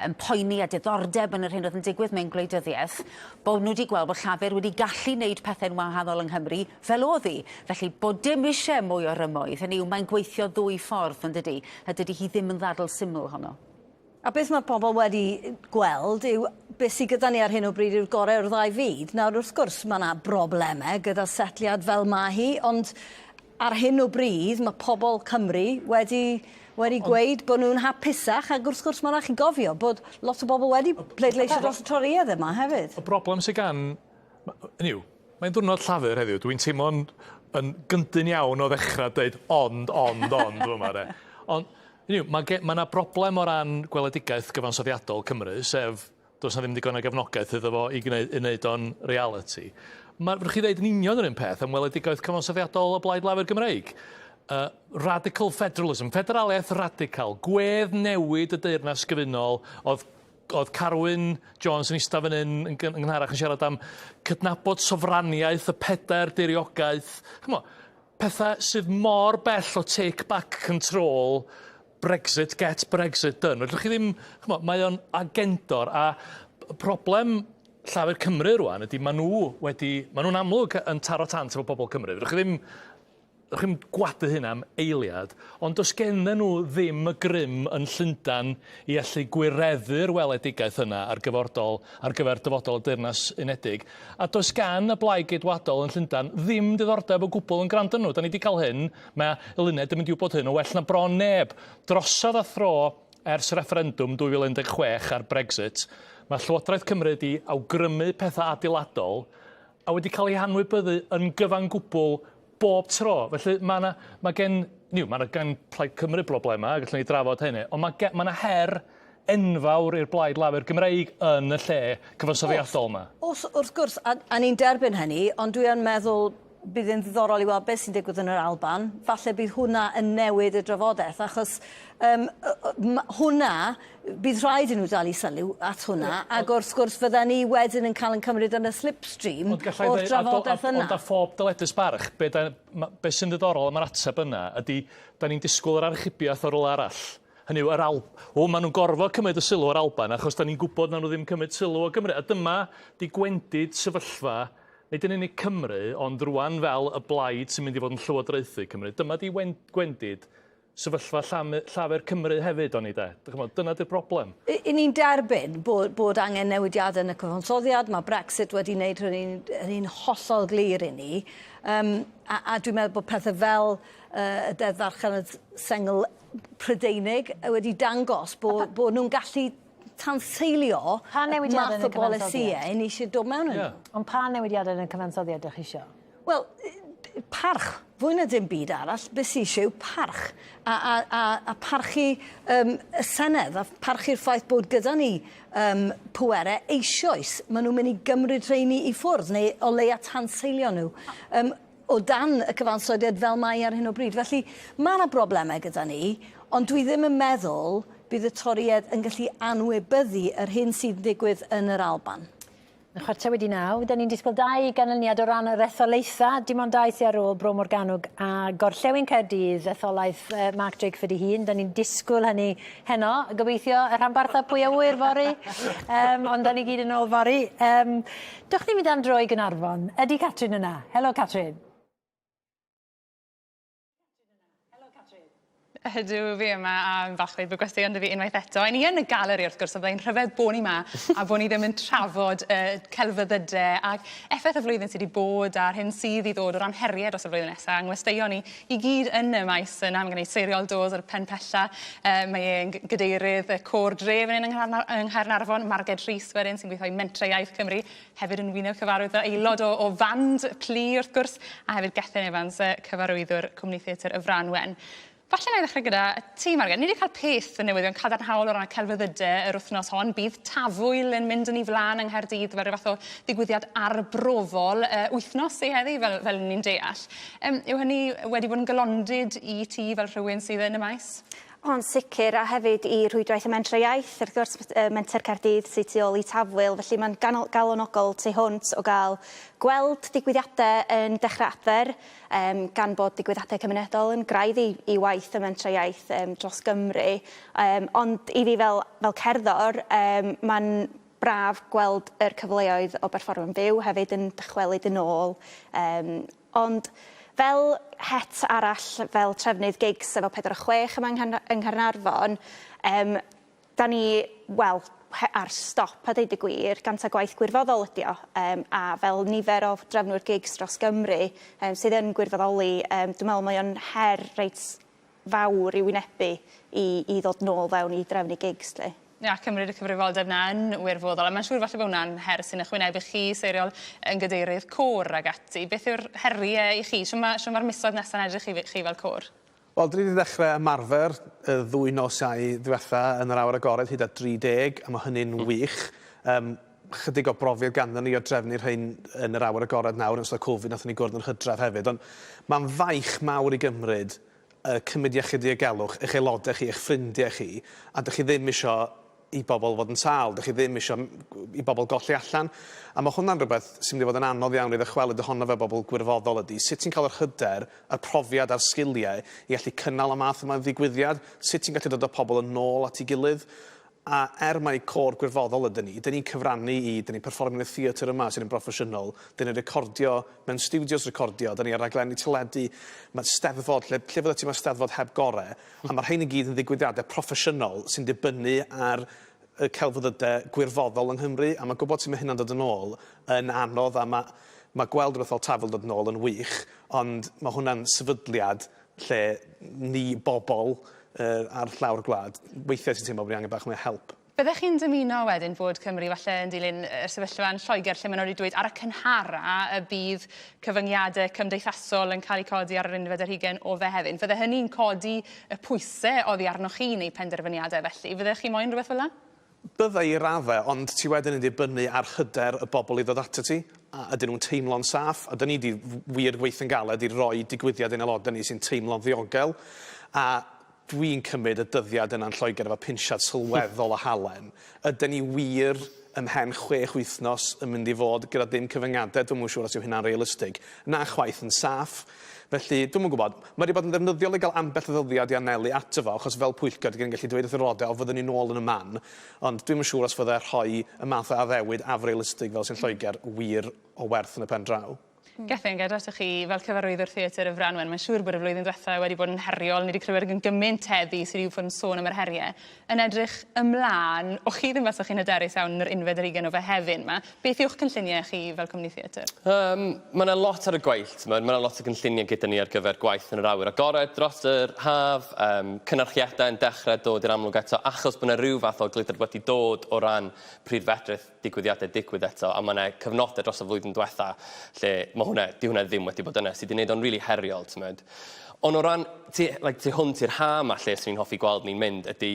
yn poeni a diddordeb yn yr hyn oedd yn digwydd mewn gwleidyddiaeth, bod nhw wedi gweld bod Llafur wedi gallu wneud pethau'n wahanol yng Nghymru fel oedd hi. Felly, bod dim eisiau mwy o rymoedd. Hynny yw, mae'n gweithio ddwy ffordd, yn dydy? A dydy hi ddim yn ddadl syml honno. A beth mae pobl wedi gweld yw beth sydd gyda ni ar hyn o bryd yw'r gorau o'r ddau fyd. Nawr, wrth gwrs, mae yna broblemau gyda setliad fel mae hi, ond ar hyn o bryd mae pobl Cymru wedi wedi gweud bod nhw'n hapusach ac wrth gwrs mae rhaid chi gofio bod lot o bobl wedi pleidleisio dros y Torïaid yma hefyd. Y broblem sydd gan... Hynny yw, mae'n ddiwrnod Llafur heddiw, dwi'n teimlo'n yn gyndyn iawn o ddechrau dweud ond, ond, ond fyma de. Ond, hynny yw, mae ma 'na broblem o ran gweledigaeth gyfansoddiadol Cymru, sef does 'na ddim digon o gefnogaeth iddo fo i gwneud, i wneud o'n realiti. Mae, rydych chi ddeud yn union yr un peth am weledigaeth cyfansoddiadol y Blaid Lafur Gymreig. Uh, radical federalism, federaliaeth radical, gwedd newid y Deyrnas Gyfunol, oedd oedd Carwyn Jones yn eistedd fan hyn yn gynharach yn siarad am cydnabod sofraniaeth y pedair diriogaeth. Ch'mo', pethau sydd mor bell o take back control Brexit, get Brexit done. Fedrwch chi ddim, ch'mo', mae o'n agendor a problem Llafur Cymru rwan ydy maen nhw wedi, maen nhw'n amlwg yn taro tant efo pobl Cymru. Fedrwch chi ddim, fedrwch chi ddim gwadu hynna am eiliad, ond does gennyn nhw ddim y grym yn Llundain i allu gwireddu'r weledigaeth yna ar gyfordol, ar gyfer dyfodol y Deyrnas Unedig. A does gan y Blaid Geidwadol yn Llundain ddim diddordeb o gwbl yn gwrando nhw. Da ni wedi cael hyn Mae Eluned yn mynd i wybod hyn yn well na bron neb. Drosodd a thro ers refferendwm 2016 ar Brexit, mae Llywodraeth Cymru wedi awgrymu pethau adeiladol a wedi cael ei hanwybyddu yn gyfan gwbl bob tro. Felly mae yna, mae gen, niw, mae yna gan Plaid Cymru broblemau, a gallwn ni drafod hynny, ond mae, mae yna her enfawr i'r Blaid Lafur Gymreig yn y lle cyfansoddiadol yma. Os, wrth gwrs, a, a ni'n derbyn hynny, ond dwi yn meddwl bydd yn ddiddorol i weld beth sy'n digwydd yn yr Alban. Falle bydd hwnna yn newid y drafodaeth, achos um, hwnna, bydd rhaid i nhw dal i sylw at hwnna, ac wrth gwrs fydden ni wedyn yn cael yn cymryd yn y slipstream o'r drafodaeth yna. Ond a phob dyledus barch, be, da, be sy'n ddiddorol am yr ateb yna ydy, da ni'n disgwyl yr archubiaeth o rywle arall. Hynny yw, yr Al... O, maen nhw'n gorfod cymryd y sylw o'r Alban, achos da ni'n gwybod na nhw ddim cymryd sylw o Gymru. A dyma di gwendid sefyllfa nid yn unig Cymru, ond rwan fel y blaid sy'n mynd i fod yn llywodraethu Cymru. Dyma di gwendid sefyllfa Llafur Cymru hefyd, oni de. Ch'mod, dyna di'r broblem. I ni'n derbyn bod, bod angen newidiadau yn y cyfansoddiad, mae Brexit wedi wneud hynny'n hynny hollol glir i ni. Um, a, a dwi'n meddwl bod pethau fel uh, y Deddf Farchnad Sengl Prydeinig wedi dangos bod, bod nhw'n gallu tanseilio Pa newidiadau math o bolisïau ni eisiau dod mewn yn yeah. Ond pa newidiadau yn y cyfansoddiad ydych chi eisiau? Wel, parch, fwy na dim byd arall, beth sy'n eisiau yw parch. A, a, a, a parchu um, y Senedd, a parchu'r ffaith bod gyda ni um, pwerau eisoes. Maen nhw'n mynd i gymryd rheini i ffwrdd, neu o leia tanseilio nhw. Um, o dan y cyfansoddiad fel mae ar hyn o bryd. Felly, mae yna broblemau gyda ni, ond dwi ddim yn meddwl bydd y Torïaid yn gallu anwybyddu yr hyn sydd yn digwydd yn yr Alban. Yn 9:15, da ni'n disgwyl dau ganlyniad o ran yr etholaethau. Dim ond dau sydd ar ôl Bro Morgannwg a Gorllewin Caerdydd, etholaeth Mark Drakeford ei hun. Da ni'n disgwyl hynny heno. Gobeithio y rhanbarthau pwy a ŵyr fory. Um, ond da ni gyd yn ôl fory. Um, Dewch ni fynd am dro i Gaernarfon. Ydy Catrin yna? Helo Catrin. Ydw, fi yma a yn falch dweud bod gwesteion 'da fi unwaith eto. Ni yn y galeri wrth gwrs, a byddai'n rhyfedd bod ni 'ma a bod ni ddim yn trafod y celfyddyde ac effaith y flwyddyn sydd wedi bod a'r hyn sydd i ddod o ran heriau dros y flwyddyn nesaf. Yng ngwesteion ni i gyd yn y maes yna, mae gen i Seiriol Dawes ar y pen pella, uh, mae e'n gadeirydd y côr dre fan hyn yng Nghaernarfon, Marged Rhys wedyn sy'n gweithio i Mentrau Iaith Cymru, hefyd yn wyneb cyfarwydd fel aelod o, o fand Plu wrth gwrs, a hefyd Gethin Evans, cyfarwyddwr Cwmni Theatr y Fran Wen. Falle na i ddechrau gyda ti, Margaret. Ni wedi cael peth y newyddion cadarnhaol o ran y celfyddydau yr wythnos hon. Bydd Tafwyl yn mynd yn ei flaen yng Nghaerdydd fel rhyw fath o ddigwyddiad arbrofol uh, wythnos i heddi, fel, fel ni'n deall. Um, yw hynny wedi bod yn gylondid i ti fel rhywun sydd yn y maes? O'n sicr, a hefyd i Rhwydwaith y Mentrau Iaith, wrth gwrs, yy Menter Caerdydd sy tu ôl i Tafwyl, felly mae'n ganol- galonogol tu hwnt o gael gweld digwyddiade yn dechrau adfer, yym gan bod digwyddiade cymunedol yn graidd i i waith y Mentrau Iaith yym dros Gymru. Yym ond i fi fel fel cerddor, yym ma'n braf gweld yr cyfleoedd o berfformio'n fyw hefyd yn dychwelyd yn ôl, yym Ond fel het arall, fel trefnydd gigs efo 4 o 6 yma yng yng Nghaernarfon, yym, 'da ni, wel, ar stop a deud y gwir, gan ta gwaith gwirfoddol ydi o, yym, a fel nifer o drefnwyr gigs dros Gymru yym sydd yn gwirfoddoli, yym, dwi'n meddwl mae o'n her reit fawr i wynebu i i ddod nôl fewn i drefnu gigs 'lly. Ia, cymryd y cyfrifoldeb 'na yn wirfoddol a mae'n siŵr falle bo' wnna'n her sy'n 'ych wynebu chi Seiriol yn gadeirydd côr ag ati. Beth yw'r herie i chi? Shw ma' shw ma'r misoedd nesa'n edrych i chi fel côr? Wel, 'dyn ni 'di dechre ymarfer y ddwy nos Iau ddiwetha yn yr awyr agored hyd at 30 a ma' hynny'n wych. Yym chydig o brofiad ganddon ni o drefnu rhein yn yr awyr agored nawr yn ystod Covid nathon ni gwrdd yn Hydref hefyd ond ma'n faich mawr i gymryd y cymryd iechyd diogelwch eich aelodau chi, eich ffrindiau chi, a dych chi ddim isio i bobl fod yn sâl, dych chi ddim isio i bobl golli allan. A mae hwnna'n rhywbeth sy'n mynd i fod yn anodd iawn i ddychwelyd ohono fe bobl gwirfoddol ydy, sut ti'n cael yr hyder, y profiad a'r sgiliau i allu cynnal y math yma o ddigwyddiad, sut ti'n gallu dod â pobl yn ôl at ei gilydd. A er mai côr gwirfoddol ydyn ni, dyn ni'n cyfrannu i, dyn ni'n perfformio yn y theatr yma sydd yn broffesiynol, dyn ni'n recordio mewn stiwdios recordio, dyn ni ar raglenni teledu, mae Steddfod, lle, lle fyddet ti mewn Steddfod heb gore? A mae'r rhain i gyd yn ddigwyddiadau proffesiynol sy'n dibynnu ar y celfyddydau gwirfoddol yng Nghymru, a mae gwybod sut mae hynna'n dod yn ôl yn anodd, a mae, mae gweld rhywbeth fel Tafwyl dod yn ôl yn wych, ond mae hwnna'n sefydliad lle ni bobl yy ar llawr gwlad, weithiau ti'n teimlo bod ni angen bach mwy o help. Byddech chi'n dymuno wedyn fod Cymru falle yn dilyn y sefyllfa yn Lloegr lle maen nhw wedi dweud ar y cynhara y bydd cyfyngiadau cymdeithasol yn cael eu codi ar yr unfed ar hugain o Fehefin. Fydde hynny'n codi y pwysau oddi arnoch chi i wneud penderfyniadau felly. Fyddech chi moyn rhywbeth fel 'na? Bydda i raddau, ond ti wedyn yn dibynnu ar hyder y bobl i ddod atat ti, a ydyn nhw'n teimlo'n saff, a 'dyn ni 'di wir weithio'n galed i roi digwyddiad i'n aelodau ni sy'n teimlo'n ddiogel, a dwi'n cymryd y dyddiad yna yn Lloegr efo pinsiad sylweddol o halen. Ydyn ni wir ymhen chwech wythnos yn mynd i fod gyda dim cyfyngiadau? Dwi'm yn siŵr os yw hynna'n realistig, na chwaith yn saff. Felly, dwi'm yn gwybod. Mae wedi bod yn ddefnyddiol i gael ambell ddyddiad i anelu ato fo, achos fel pwyllgor, dyn ni'n gallu dweud wrth yr aelodau, o, fyddwn ni nôl yn y man. Ond dwi'm yn siŵr os fydde rhoi y math o addewid afrealistig fel sy'n Lloegr wir o werth yn y pen draw. Gethin, ga i drosoch chi fel cyfarwyddwr theatr y Fran Wen, mae'n siŵr bod y flwyddyn diwetha wedi bod yn heriol, ni wedi clywed gan gymaint heddi sydd wedi bod yn sôn am yr heriau. Yn edrych ymlaen, o'ch chi ddim fel chi'n hyderus iawn yn yr unfed ar hugain o Fehefin 'ma, beth yw'ch cynlluniau chi fel cwmni theatr? Yym, ma' 'na lot ar y gweill, t'mod, ma' 'na lot o gynlluniau gyda ni ar gyfer gwaith yn yr awyr agored dros yr haf, yym, cynyrchiadau yn dechrau dod i'r amlwg eto, achos bod 'na ryw fath o eglurder wedi dod o ran pryd fedrith digwyddiadau digwydd eto, a ma' 'na cyfnodau dros y flwyddyn diwetha lle ma' hwnna, 'di hwnna ddim wedi bod yna, sy 'di neud o'n rili heriol, t'mod. Ond o ran tu, like, tu hwnt i'r ha' 'ma lle 'swn i'n hoffi gweld ni'n mynd ydi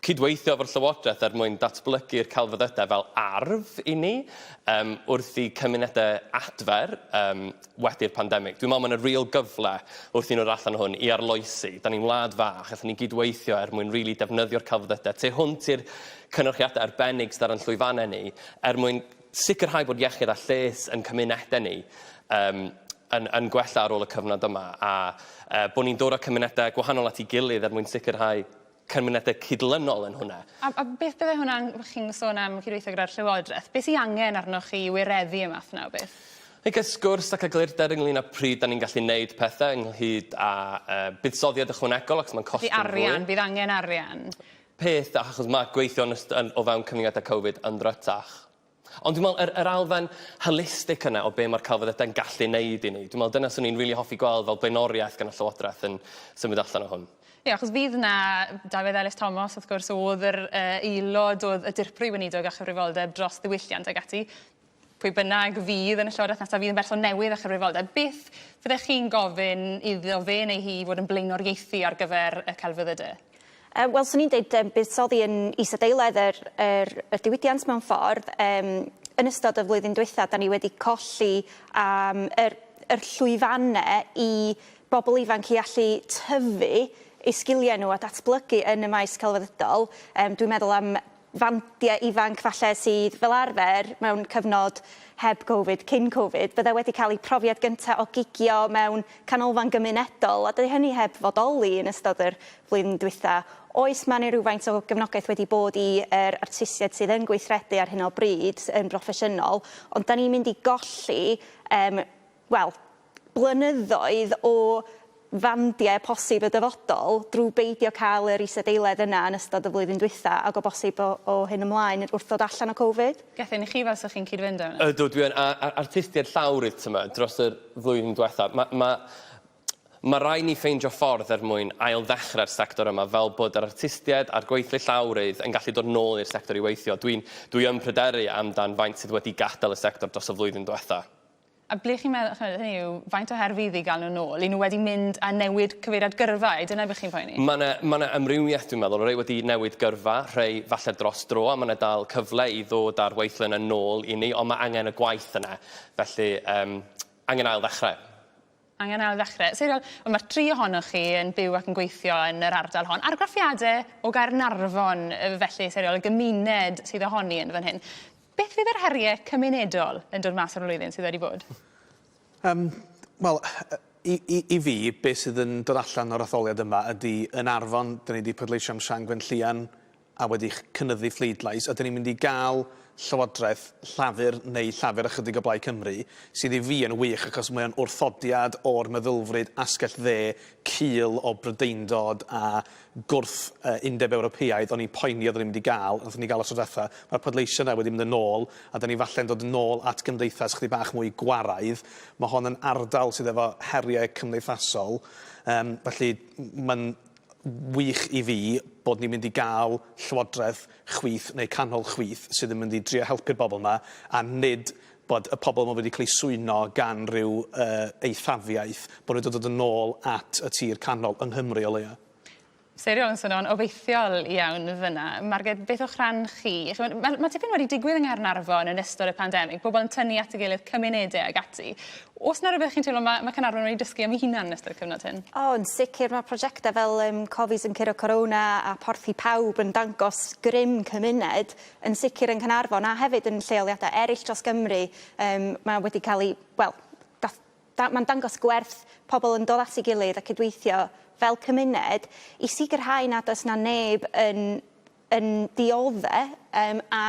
cydweithio efo'r Llywodraeth er mwyn datblygu'r celfyddydau fel arf i ni yym wrth i cymunedau adfer yym wedi'r pandemig. Dwi'n meddwl ma' 'na real gyfle wrth i ni ddod allan o hwn i arloesi. 'Dan ni'n wlad fach, allwn ni gydweithio er mwyn rili defnyddio'r celfyddydau tu hwnt i'r cynyrchiadau arbennig sydd ar ein llwyfannau ni er mwyn sicrhau bod iechyd a lles yn cymunedau ni um, yn, yn gwella ar ôl y cyfnod yma a uh, bod ni'n dod â cymunedau gwahanol at ei gilydd er mwyn sicrhau cymunedau cydlynol yn hwnna. A, a beth bydde hwnna'n, chi'n sôn am cydweithio gyda'r Llywodraeth, beth sy'n angen arnoch chi i wireddu y math yna o beth? I gael sgwrs ac eglurder ynglyn â pryd 'dan ni'n gallu neud pethe ynghyd â yy buddsoddiad ychwanegol achos ma'n costio'n fwy. Felly arian, bydd angen arian. Peth da achos ma' gweithio yn yst- yn o fewn cyfyngiada Covid yn ddrytach. Ond dwi'n me'wl yr yr elfen holistic yna o be' ma'r celfyddydau'n gallu neud i ni, dwi'n me'wl dyna swn i'n rili hoffi gweld fel blaenoriaeth gan y Llywodraeth yn symud allan o hwn. Ie, achos fydd 'na Dafydd Elis-Thomas wrth gwrs o'dd yr yy aelod o'dd y dirprwy weinidog â chyfrifoldeb dros ddiwylliant ag ati. Pwy bynnag fydd yn y Llywodraeth nesaf fydd yn berson newydd â chyfrifoldeb. Beth fyddech chi'n gofyn iddo fe neu hi fod yn blaenoriaethu ar gyfer y celfyddydau? Yy wel swn i'n deud yym buddsoddi yn isadeiledd yr yr y diwydiant mewn ffordd yym yn ystod y flwyddyn dwytha 'dan ni wedi colli am yr yr llwyfanne i bobl ifanc i allu tyfu eu sgilie nhw a datblygu yn y maes celfyddydol. Yym dwi'n meddwl am fandiau ifanc falle sydd fel arfer mewn cyfnod heb Covid, cyn Covid, bydde wedi cael eu profiad gyntaf o gigio mewn canolfan gymunedol, a dydy hynny heb fodoli yn ystod yr flwyddyn dwytha. Oes, mae 'na rywfaint o gefnogaeth wedi bod i yr artistiaid sydd yn gweithredu ar hyn o bryd yn broffesiynol, ond 'dan ni'n mynd i golli yym wel, blynyddoedd o fandiau posib y dyfodol drwy beidio cael yr isadeiledd yna yn ystod y flwyddyn dwytha ac o bosib o, o hyn ymlaen wrth ddod allan o Covid. Gethin, i chi fel 'sech chi'n cyd-fynd â hwnna? Ydw, dwi yn. A, a artistiaid llawrydd t'mod dros yr flwyddyn dwetha. Ma' ma' ma' rai' ni ffeindio ffordd er mwyn ail-ddechre'r sector yma fel bod yr artistiaid a'r gweithlu llawrydd yn gallu dod nôl i'r sector i weithio. Dwi'n dwi yn pryderu amdan faint sydd wedi gadael y sector dros y flwyddyn dwetha. A ble chi'n meddwl, chimod, hynny yw, faint o her fydd i gael nhw nôl? 'Yn nhw wedi mynd a newid cyfeiriad gyrfa? Ai dyna beth chi'n poeni? Ma' 'na ma' 'na amrywiaeth dwi'n meddwl, rhei wedi newid gyrfa, rhei falle dros dro, a ma' 'na dal cyfle i ddod â'r weithle yna nôl i ni, ond ma' angen y gwaith yna, felly yym angen ail ddechrau. Angen ail ddechrau. Seiriol, wel ma'r tri ohonoch chi yn byw ac yn gweithio yn yr ardal hon. Argraffiade o Gaernarfon felly, Seiriol, y gymuned sydd ohoni yn fan hyn. Beth fydd yr heriau cymunedol yn dod mas o'r flwyddyn sydd wedi bod? Yym, wel, i, i, i fi, beth sydd yn dod allan o'r etholiad yma ydy, yn Arfon, dyn ni wedi pleidleisio am Sian Gwenllian a wedi cynyddu phleidlais, a dyn ni'n mynd i gael Llywodraeth Llafur neu Llafur ychydig o Blaid Cymru, sydd i fi yn wych achos mae o'n wrthodiad o'r meddylfryd asgell dde cul o Brydeindod a gwrth yy Undeb Ewropeaidd o'n i'n poeni oedden ni'n mynd i gael, wnaethon ni gael y tro dwetha, mae'r pleidleisiau yna wedi mynd yn ôl a 'dan ni falle'n dod yn ôl at gymdeithas chydig bach mwy gwaraidd. Mae hon yn ardal sydd efo heriau cymdeithasol, yym felly mae'n wych i fi bod ni'n mynd i gael llywodraeth chwith neu canol chwith sydd yn mynd i drio helpu'r bobl 'ma a nid bod y pobl 'ma wedi cael eu swyno gan ryw yy eithafiaeth, bod nhw wedi dod yn ôl at y tir canol yng Nghymru o leia. Seiriol yn swnio'n obeithiol iawn fyna. Marged, beth o'ch rhan chi? Ch'mod, ma' ma' tipyn wedi digwydd yng Nghaernarfon yn ystod y pandemig, pobl yn tynnu at ei gilydd, cymunedau ag ati. O's 'na rywbeth chi'n teimlo ma' ma' Caernarfon wedi dysgu am ei hunan yn ystod y cyfnod hyn? O, yn sicr ma' prosiecte fel yym Cofis yn Curo Corona a Porthi Pawb yn dangos grym cymuned yn sicr yn Caernarfon a hefyd yn lleoliadau eraill dros Gymru yym ma' wedi cael ei, wel, dath da- mae'n dangos gwerth pobl yn dod at ei gilydd a cydweithio fel cymuned i sicrhau nad oes 'na neb yn yn diodde yym a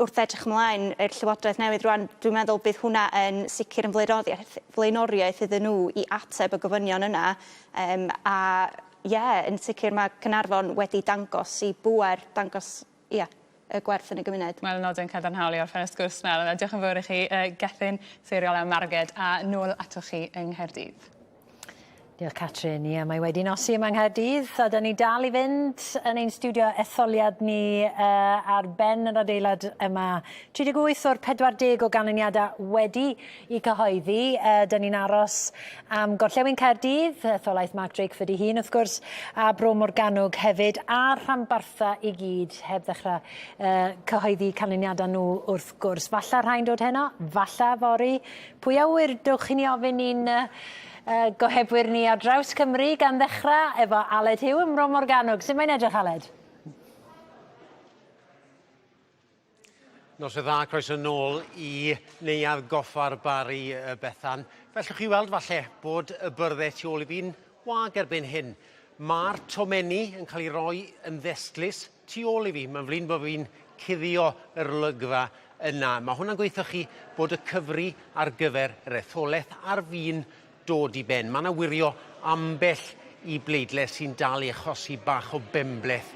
wrth edrych ymlaen i'r Llywodraeth newydd rŵan dwi'n meddwl bydd hwnna yn sicr yn flaenoriaeth flaenoriaeth iddyn nhw i ateb y gofynion yna yym a ie yn sicr ma' Caernarfon wedi dangos 'i bŵer dangos ia y gwerth yn y gymuned. Wel nodyn cadarnhaol i orffen y sgwrs 'ma. Diolch yn fawr i chi yy Gethin, Seiriol a Marged a nôl atoch chi yng Nghaerdydd. Diolch Catrin. Ie, mae wedi nosi yma yng Nghaerdydd a 'dan ni dal i fynd yn ein stiwdio etholiad ni uh, ar ben yr adeilad yma. 38 o'r 40 o ganlyniadau wedi i cyhoeddi. Uh, 'dan ni'n aros am Gorllewin Caerdydd, etholaeth Mark Drakeford ei hun wrth gwrs, a Bro Morgannwg hefyd, a'r rhanbarthau i gyd heb ddechrau uh, cyhoeddi canlyniadau nhw wrth gwrs. Falla rhai'n dod heno, falla fory. Pwy a ŵyr, dewch i ni ofyn i'n uh, uh, gohebwyr ni ar draws Cymru gan ddechrau efo Aled Hugh ym Mro Morgannwg. Sut mae'n edrych, Aled? Noswaith dda, croeso nôl i Neuadd Goffa'r Barri Bethan. Fellwch chi weld falle bod y byrddau tu ôl i fi'n wag erbyn hyn. Ma'r tomenni yn cael 'u roi yn ddestlus tu ôl i fi. Ma'n flin bo' fi'n cuddio yr olygfa yna. Ma' hwnna'n gweutho chi bod y cyfri ar gyfer yr etholeth ar fin dod i ben. Ma' 'na wirio ambell i bleidles sy'n dal i achosi bach o benbleth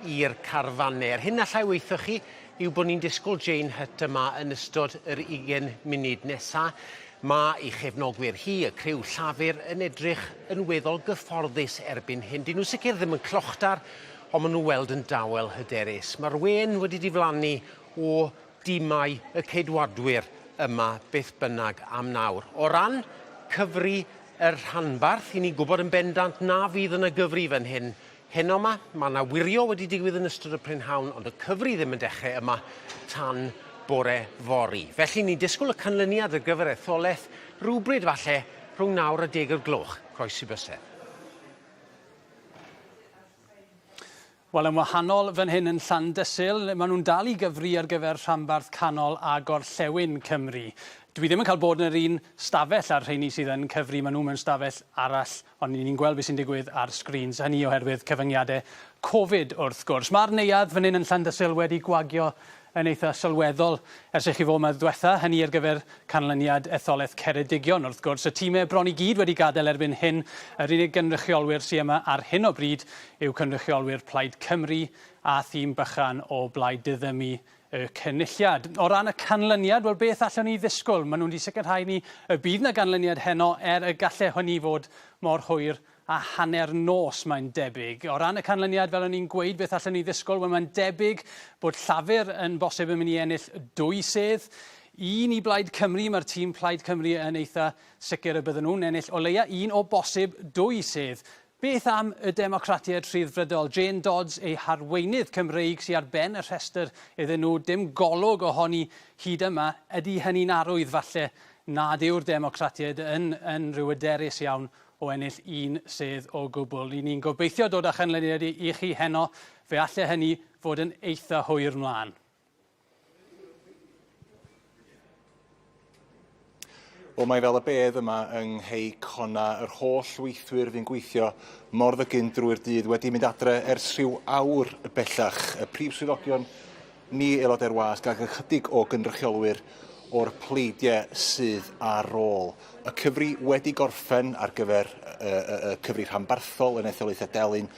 i'r carfanne. Yr hyn allai weutho chi yw bod ni'n disgwl Jane Hutt yma yn ystod yr ugen munud nesa. Ma' ei chefnogwyr hi, y criw Llafur, yn edrych yn weddol gyfforddus erbyn hyn. 'Dyn nhw sicr ddim yn clochdar, ond ma' nhw weld yn dawel hyderus. Ma'r wên wedi diflannu o dimau y Ceidwadwyr yma beth bynnag am nawr. O ran cyfri y rhanbarth, 'yn ni'n gwybod yn bendant na fydd yna gyfri fan hyn heno 'ma. Ma' 'na wirio wedi digwydd yn ystod y prynhawn, ond y cyfri ddim yn dechre yma tan bore fory. Felly ni'n disgwyl y canlyniad ar gyfer etholeth rywbryd falle rhwng nawr a deg o'r gloch. Croesi bysedd. Wel, yn wahanol fan hyn yn Llandysul, maen nhw'n dal i gyfri ar gyfer rhanbarth canol a gorllewin Cymru. Dwi ddim yn cael bod yn yr un stafell â'r rheini sydd yn cyfri, maen nhw mewn stafell arall, ond ni'n gweld beth sy'n digwydd ar sgrîns, hynny oherwydd cyfyngiadau Covid wrth gwrs. Mae'r neuadd fan hyn yn Llandysul wedi gwagio yn eitha sylweddol ers i chi fod 'ma ddwetha, hynny ar gyfer canlyniad etholaeth Ceredigion wrth gwrs. Y timau bron i gyd wedi gadael erbyn hyn, yr unig gynrychiolwyr sy yma ar hyn o bryd yw cynrychiolwyr Plaid Cymru a thîm bychan o Blaid Diddymu y Cynulliad. O ran y canlyniad, wel beth allwn ni ddisgwyl? Maen nhw wedi sicrhau ni y bydd 'na ganlyniad heno er y galle hynny fod mor hwyr a hanner nos mae'n debyg. O ran y canlyniad, fel o'n i'n gweud, beth allen ni ddisgwyl? Wel, mae'n debyg bod Llafur yn bosib yn mynd i ennill dwy sedd. Un i Blaid Cymru, mae'r tîm Plaid Cymru yn eitha sicr y bydden nhw'n ennill o leia un o bosib dwy sedd. Beth am y Democratiaid Rhyddfrydol? Jane Dodds, eu harweinydd Cymreig sy ar ben y rhestr iddyn nhw, dim golwg ohoni hyd yma. Ydy hynny'n arwydd falle nad yw'r Democratiaid yn, yn rhyw hyderus iawn o ennill un sedd o gwbl. Ry'n ni'n gobeithio dod â chanlyniad i chi heno, fe alle hynny fod yn eitha hwyr mlaen. Wel, mae fel y bedd yma yng Nghei Cona, yr holl weithwyr fu'n gweithio mor ddygyn drwy'r dydd wedi mynd adre ers rhyw awr bellach. Y prif swyddogion ni, aelodau'r wasg ac ychydig o gynrychiolwyr o'r pleidiau sydd ar ôl. Y cyfri wedi gorffen ar gyfer y, y, y cyfri rhanbarthol yn etholaethau Delyn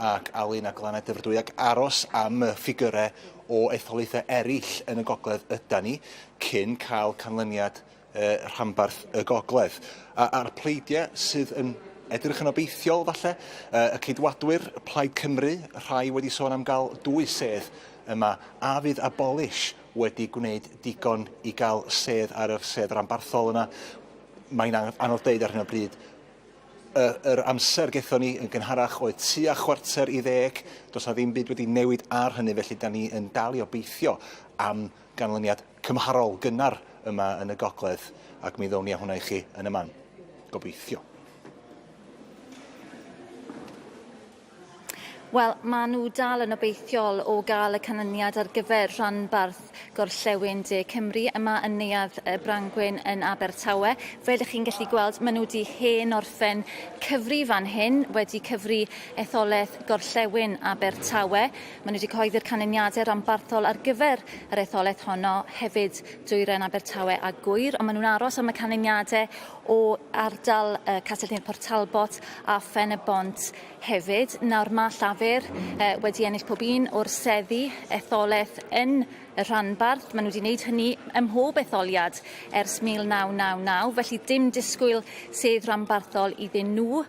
ac Alun a Glannau Dyfrdwy ac aros am y ffigyrau o etholaethau eraill yn y gogledd yda ni cyn cael canlyniad uh, rhanbarth y gogledd. A, a'r pleidiau sydd yn edrych yn obeithiol falle, uh, y Ceidwadwyr, Plaid Cymru, rhai wedi sôn am gael dwy sedd yma, a fydd Abolish wedi gwneud digon i gael sedd ar yr sedd ranbarthol yna. Mae'n anodd deud ar hyn o bryd. Y, yr amser gethon ni yn gynharach oedd tua 9:45, does 'na ddim byd wedi newid ar hynny, felly da ni yn dal i obeithio am ganlyniad cymharol gynnar yma yn y gogledd, ac mi ddown ni â hwnna i chi yn y man. Gobeithio. Wel, maen nhw dal yn obeithiol o gael y canlyniad ar gyfer rhanbarth Gorllewin De Cymru yma yn Neuadd y Brangwyn yn Abertawe. Fel ych chi'n gallu gweld, maen nhw wedi hen orffen cyfri fan hyn, wedi cyfri etholaeth Gorllewin Abertawe. Maen nhw wedi cyhoeddi'r canlyniadau rhanbarthol ar gyfer yr etholaeth honno, hefyd Dwyrain Abertawe a Gŵyr, ond maen nhw'n aros am y canlyniadau o ardal Castell-nedd Port Talbot a Phen-y-bont hefyd. Nawr mae Llafur wedi ennill pob un o'r seddi etholaeth yn y rhanbarth. Maen nhw wedi gwneud hynny ym mhob etholiad ers 1999, felly dim disgwyl sedd ranbarthol iddyn nhw.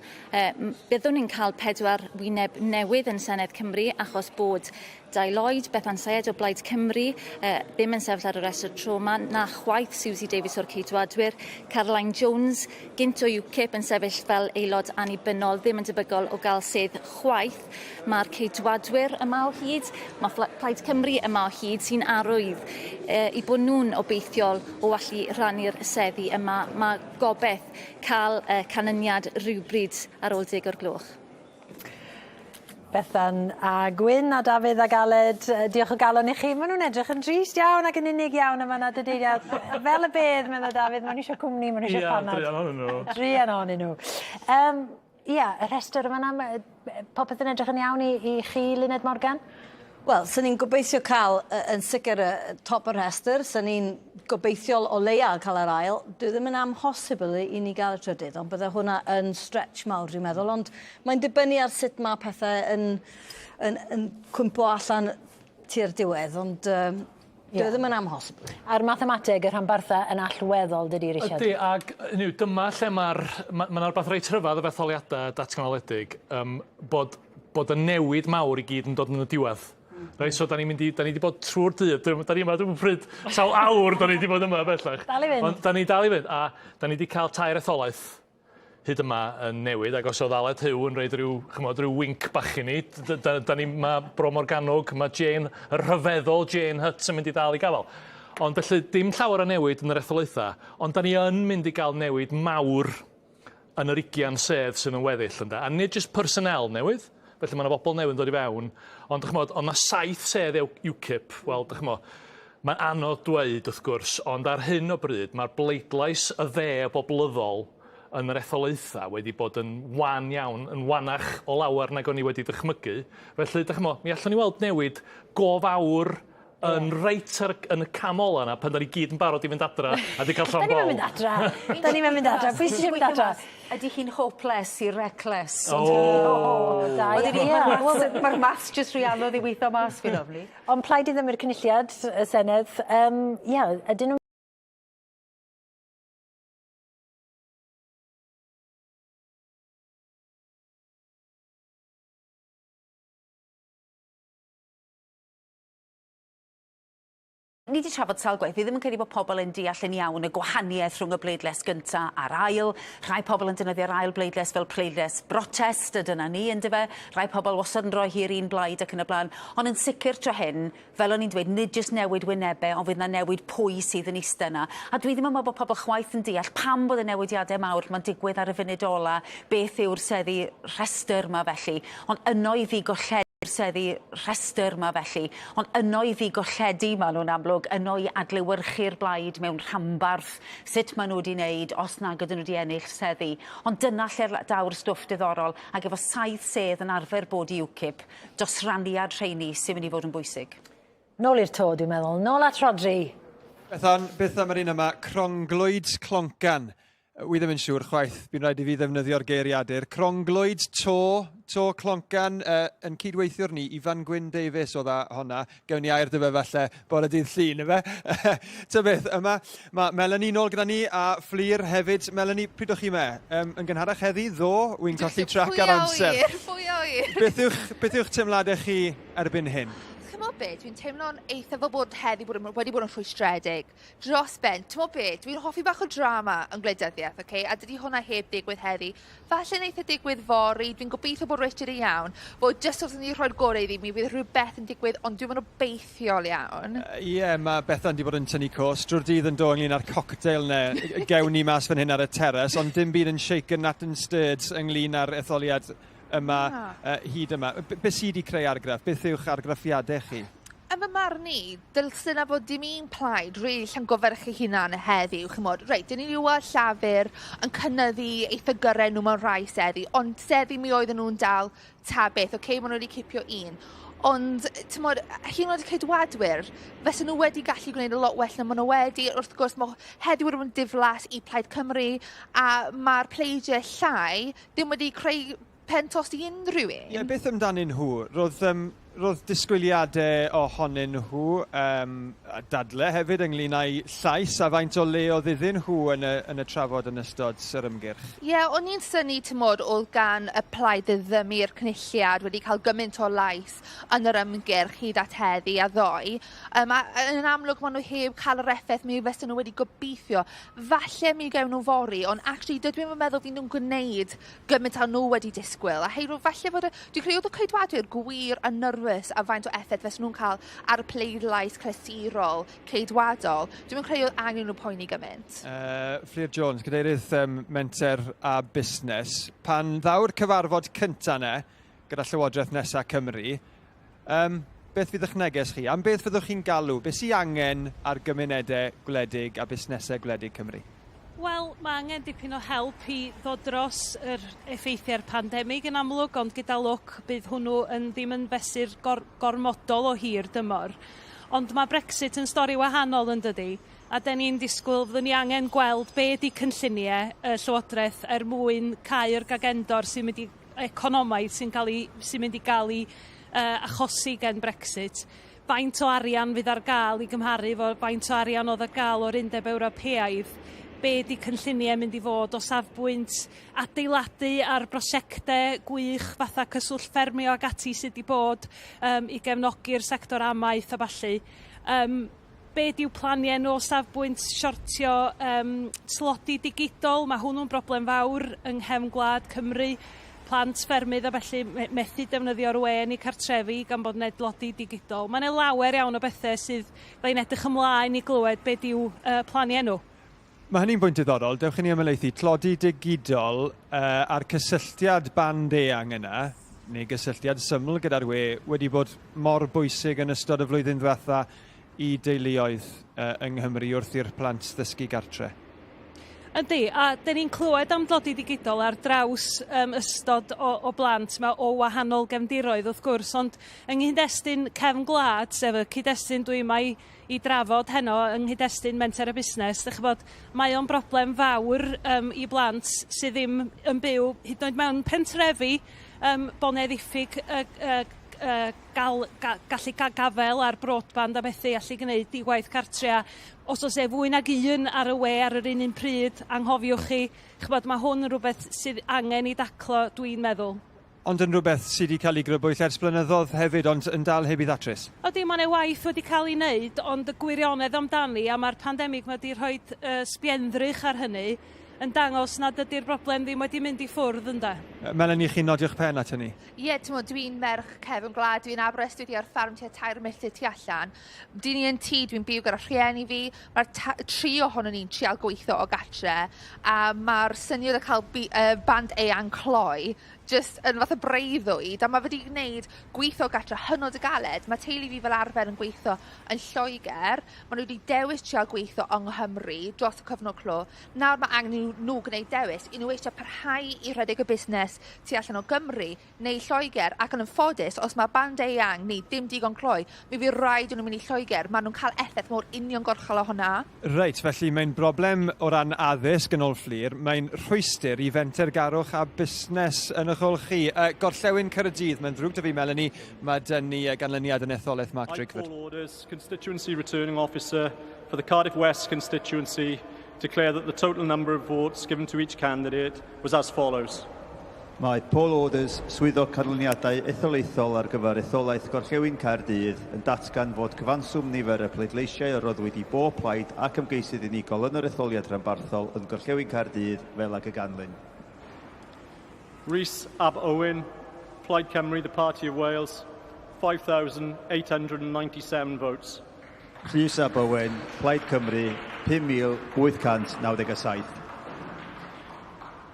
Byddwn ni'n cael pedwar wyneb newydd yn Senedd Cymru achos bod Dai Lloyd, Bethan Sayed o Blaid Cymru, ddim yn sefyll ar y rhestr tro 'ma, na chwaith Suzy Davies o'r Ceidwadwyr, Caroline Jones, gynt o UKIP, yn sefyll fel aelod annibynnol, ddim yn debygol o gael sedd chwaith. Mae'r Ceidwadwyr yma o hyd, mae Plaid Cymru yma o hyd, sy'n arwydd i bod nhw'n obeithiol o allu rhannu'r seddi yma. Mae gobeith cael canlyniad rywbryd ar ôl deg o'r gloch. Bethan a Gwyn a Dafydd ag Aled, diolch o galon i chi. Maen nhw'n edrych yn drist iawn ac yn unig iawn yma na dydy? Fel y bedd, meddai Dafydd, maen nhw eisiau cwmni, maen nhw eisiau panad. Ie, druan ohonyn nhw. Druan ohonyn nhw. Um, Ia, y rhestr yma na, popeth yn edrych yn iawn i, i chi, Luned Morgan? Wel, swn ni'n gobeithio cael yn sicr y top y rhestr, swn ni'n gobeithiol o leia cael yr ail. Dwi ddim yn amhosibl i ni gael y trydydd, ond bydde hwnna yn stretch mawr, dwi'n meddwl. Ond mae'n dibynnu ar sut mae pethau yn, yn, yn cwympo allan tua'r diwedd, ond um, Dyw e ddim yn amhosibl. A'r mathemateg, y rhanbarthau yn allweddol, dydy, Richard? Ydy, ac hynny yw, dyma lle mae'r... Mae ma 'na rywbeth reit rhyfedd efo etholiadau datganoledig, um, bod, bod y newid mawr i gyd yn dod yn y diwedd. Mm. Reit, so da ni'n mynd i, da ni wedi bod trwy'r dydd, da ni yma, dwi'n pryd, sawl awr da ni wedi bod yma bellach. Dal i fynd. Ond da ni dal i fynd, a da ni wedi cael tair etholaeth hyd yma yn newid, ac os oedd Aled Huw yn rhoid rhyw, ch'mod, rhyw winc bach i ni, da, da ni, mae Bro Morgannwg, mae Jane, y rhyfeddol Jane Hutt yn mynd i ddal i gafael. Ond felly, dim llawer o newid yn yr etholaethau, ond da ni yn mynd i gael newid mawr yn yr ugian sedd sydd yn weddill, ynde. A nid jyst personnel newydd, felly mae yna bobl newydd yn dod i fewn, ond dychmod, ond na saith sedd UKIP, wel, dychmod, mae'n anodd dweud wrth gwrs, ond ar hyn o bryd mae'r bleidlais y dde boblyddol yn yr etholaethau wedi bod yn wan iawn, yn wanach o lawer nag o'n i wedi dychmygu. Felly, dych ch'mo', mi allwn ni weld newid go fawr yn reit ar y, yn y cam ola 'na pan 'dan ni gyd yn barod i fynd adra a 'di cael llond Da ni'm yn bol. mynd adra. Da ni'm yn mynd adra. Pwy sy isie mynd adra? Ydy hi'n hopeless i reckless? O! Da iawn. Mae'r maths jyst rhy anodd i weithio mas fi'n ofni. Ond plaid i ddim i'r Cynulliad, y Senedd, yym ie, ydyn nhw'n Ni 'di trafod sawl gwaith, fi ddim yn credu bod pobl yn deall yn iawn y gwahaniaeth rhwng y bleidlais gynta a'r ail. Rhai pobl yn defnyddio'r ail bleidlais fel pleidlais brotest, a dyna ni, yndyfe? Rhai pobl wastad yn rhoi hi i'r un blaid ac yn y blaen. Ond yn sicr tro hyn, fel o'n i'n dweud, nid jyst newid wynebe, ond fydd 'na newid pwy sydd yn iste 'na. A dwi ddim yn meddwl bod pobl chwaith yn deall pam bod y newidiade mawr 'ma'n digwydd ar y funud ola, beth yw'r seddi rhestr 'ma felly. Ond yno i ddigolledu'r seddi rhestr 'ma felly. Ond yno i ddigolledu ma' nhw'n amlwg, yno i adlewyrchu'r blaid mewn rhanbarth, sut ma' nhw 'di wneud, os nag ydyn nhw 'di ennill seddi. Ond dyna lle daw'r stwff diddorol, ac efo saith sedd yn arfer bod i UKIP, dosraniad rheini sy'n mynd i fod yn bwysig. Nôl i'r to, dwi'n meddwl. Nôl at Rhodri. Bethan, beth am yr un yma? Cronglwyd cloncan. Wi ddim yn siŵr chwaith, bu'n rhaid i fi ddefnyddio'r geiriadur. Cronglwyd, to, to cloncan, uh, yn cydweithiwr ni, Ifan Gwyn Davies oedd â honna. Gewn ni air dy fe falle bore dydd Llun, ife? Ta beth, yma mae Melanie nôl gyda ni a Fflur hefyd. Melanie, pryd o'ch chi me? Um, yn gynharach heddi, ddo, wy'n colli trac ar amser. Pwy a ŵyr? Beth yw'ch, beth yw'ch teimladau chi erbyn hyn? Ch'mo' be', dwi'n teimlo'n eitha fel bod heddi bod yn, wedi bod yn rhwystredig dros ben. T'mo' be', dwi'n hoffi bach o drama yn gwleidyddiaeth, ok, a dydi hwnna heb ddigwydd heddi. Falle neith e digwydd fory, dwi'n gobeithio bod Richard yn iawn, fod jyst wrth i ni rhoi'r gorau iddi, mi fydd rhywbeth yn digwydd, ond dwi'm yn obeithiol iawn. Ie, yeah, mae Bethan 'di bod yn tynnu cos drwy'r dydd yn do ynglyn â'r cocktail 'ne gewn ni mas fan hyn ar y teras, ond dim byd yn shaken not yn stirred ynglyn â'r etholiad yma uh, hyd yma. Be sydd wedi creu argraff? Beth yw'ch argraffiadau chi? Yn fy marn i, dylse 'na fod dim un plaid rili llongyfarch eu hunan heddiw, chimod. Reit, 'dyn ni 'di weld Llafur yn cynyddu eu ffigyrau nhw mewn rhai seddi, ond seddi mi oedden nhw'n dal ta beth, ocê, maen nhw wedi cipio un. Ond, timod, hyd yn oed y Ceidwadwyr, fysen nhw wedi gallu gwneud yn lot well na maen nhw wedi. Wrth gwrs, mae heddiw wedi bod yn diflas i Plaid Cymru, a mae'r pleidiau llai ddim wedi creu pen tost i unrhyw un. Ie, beth amdanyn nhw? Roedd, um, roedd disgwyliadau ohonyn nhw, um, a dadle hefyd ynglyn â'u llais a faint o le oedd iddyn nhw yn y, yn y trafod yn ystod yr ymgyrch. Ie, yeah, o'n i'n synnu, timod, oedd gan y plaid ddiddymu'r cynulliad wedi cael gymaint o lais yn yr ymgyrch hyd at heddi a ddoe. Um, a yn amlwg maen nhw heb cael yr effaith mi fysen nhw wedi gobeithio. Falle mi gewn nhw fory, ond actually dydw i'n meddwl fydd nhw'n gwneud gymaint â nhw wedi disgwyl. A hei, falle fod y... Dwi'n credu oedd y Ceidwadwyr gwir yn nyrfys a faint o effaith fysen nhw'n cael ar y pleidlais clasurol Ceidwadol. Dwi'n credu oedd angen nhw poeni gymaint. Uh, Fflur Jones, cadeirydd um, Menter a Busnes. Pan ddaw'r cyfarfod cyntaf ne, gyda Llywodraeth nesaf Cymru, um, beth fydd eich neges chi? Am beth fyddwch chi'n galw? Beth sy'n angen ar gymunedau gwledig a busnesau gwledig Cymru? Wel, mae angen dipyn o help i ddod dros yr effeithiau'r pandemig yn amlwg, ond gyda lwc bydd hwnnw yn ddim yn fesur gor gormodol o hir dymor. Ond mae Brexit yn stori wahanol yn dydi? A 'den ni'n disgwyl, fyddwn ni angen gweld be 'di cynlluniau y Llywodraeth er mwyn cau'r gagendor sy'n mynd i economaidd sy'n cael ei, sy'n mynd i gael ei uh, achosi gen Brexit. Faint o arian fydd ar gael i gymharu efo faint o arian oedd ar gael o'r Undeb Ewropeaidd, be 'di cynlluniau mynd i fod o safbwynt adeiladu ar brosiectau gwych fatha Cyswllt Ffermio ac ati sydd 'di bod um, i gefnogi'r sector amaeth a ballu. Um, be 'di'w planiau nhw o safbwynt siortio um, tlodi digidol? Mae hwnnw'n broblem fawr yng nghefn gwlad Cymru. Plant ffermydd a felly methu defnyddio'r we yn eu cartrefi gan bod 'ne dlodi digidol. Mae 'ne lawer iawn o bethau sydd fydda edrych ymlaen i glywed be 'di'w uh, planiau nhw. Mae hynny'n bwynt diddorol. Dewch i ni ymhelaethu. Tlodi digidol uh, a'r cysylltiad band eang yna, neu gysylltiad syml gyda'r we, wedi bod mor bwysig yn ystod y flwyddyn ddiwetha i deuluoedd uh, yng Nghymru wrth i'r plant ddysgu gartre. Yndi, a dyn ni'n clywed am dlodi digidol ar draws um, ystod o, o blant ma, o wahanol gefndiroedd wrth gwrs, ond yng nghyd-destun cefn gwlad, sef y cyd-destun dwi yma i i drafod heno yng nghyd-destun Menter a Busnes, dych ch'bod, mae o'n broblem fawr um, i blant sydd ddim yn byw hyd yn oed mewn pentrefi, um, bo' 'ne ddiffyg uh, uh, uh, gal, ga, gallu gael gafael ar broadband a bethu allu gwneud i waith cartre a os oes e fwy nag un ar y we ar yr un un pryd, anghofiwch chi, ch'bod, mae hwn yn rhywbeth sydd angen i daclo, dwi'n meddwl. Ond yn rhywbeth sydd wedi cael ei grybwyll ers blynyddoedd hefyd, ond yn dal heb ei ddatrys. Ydy, mae 'na waith wedi cael ei wneud, ond y gwirionedd amdani, a mae'r pandemig mae wedi rhoi uh, sbienddrych ar hynny, yn dangos nad ydy'r broblem ddim wedi mynd i ffwrdd ynde. Melanie, chi'n nodio'ch pen at hynny? Ie, yeah, ti'n dwi'n merch cefn gwlad, dwi'n Aberystwyth, dwi ar ffarm tua 3 milltir tu allan. Dyn ni yn tŷ, dwi'n byw gyda rhieni fi, mae'r tri ohonon ni'n trial gweithio o gatre, a mae'r syniad o cael band eang cloi jyst yn fath o breuddwyd, a mae wedi gwneud gweithio gatre hynod o galed. Mae teulu fi fel arfer yn gweithio yn Lloegr, maen nhw wedi dewis trial gweithio yng Nghymru dros y cyfnod clo. Nawr mae angen nhw, nhw gwneud dewis. I nhw eisiau parhau i rhedeg y busnes tu allan o Gymru neu Lloegr, ac yn anffodus, os mae band eang neu dim digon cloi, mi fydd rhaid i nhw mynd i Lloegr. Maen nhw'n cael effaith mor uniongyrchol o hwnna. Reit, felly mae'n broblem o ran addysg yn ôl Fflur, mae'n rhwystr i fentergarwch a busnes yn eich ôl chi. Uh, Gorllewin Caerdydd, mae'n ddrwg 'da fi Melanie, mae dyn ni ganlyniad yn etholaeth Mark Drakeford. I call orders, Constituency Returning Officer for the Cardiff West constituency declare that the total number of votes given to each candidate was as follows. Mae Paul Orders, Swyddog Canlyniadau Etholaethol ar gyfer etholaeth Gorllewin Caerdydd, yn datgan fod cyfanswm nifer y pleidleisiau a roddwyd i bob plaid ac ymgeisydd unigol yn yr etholiad rhanbarthol yn Gorllewin Caerdydd fel ag y ganlyn. Rhys ab Owen, Plaid Cymru, the Party of Wales, 5,897 votes. Rhys ab Owen, Plaid Cymru, 5,897.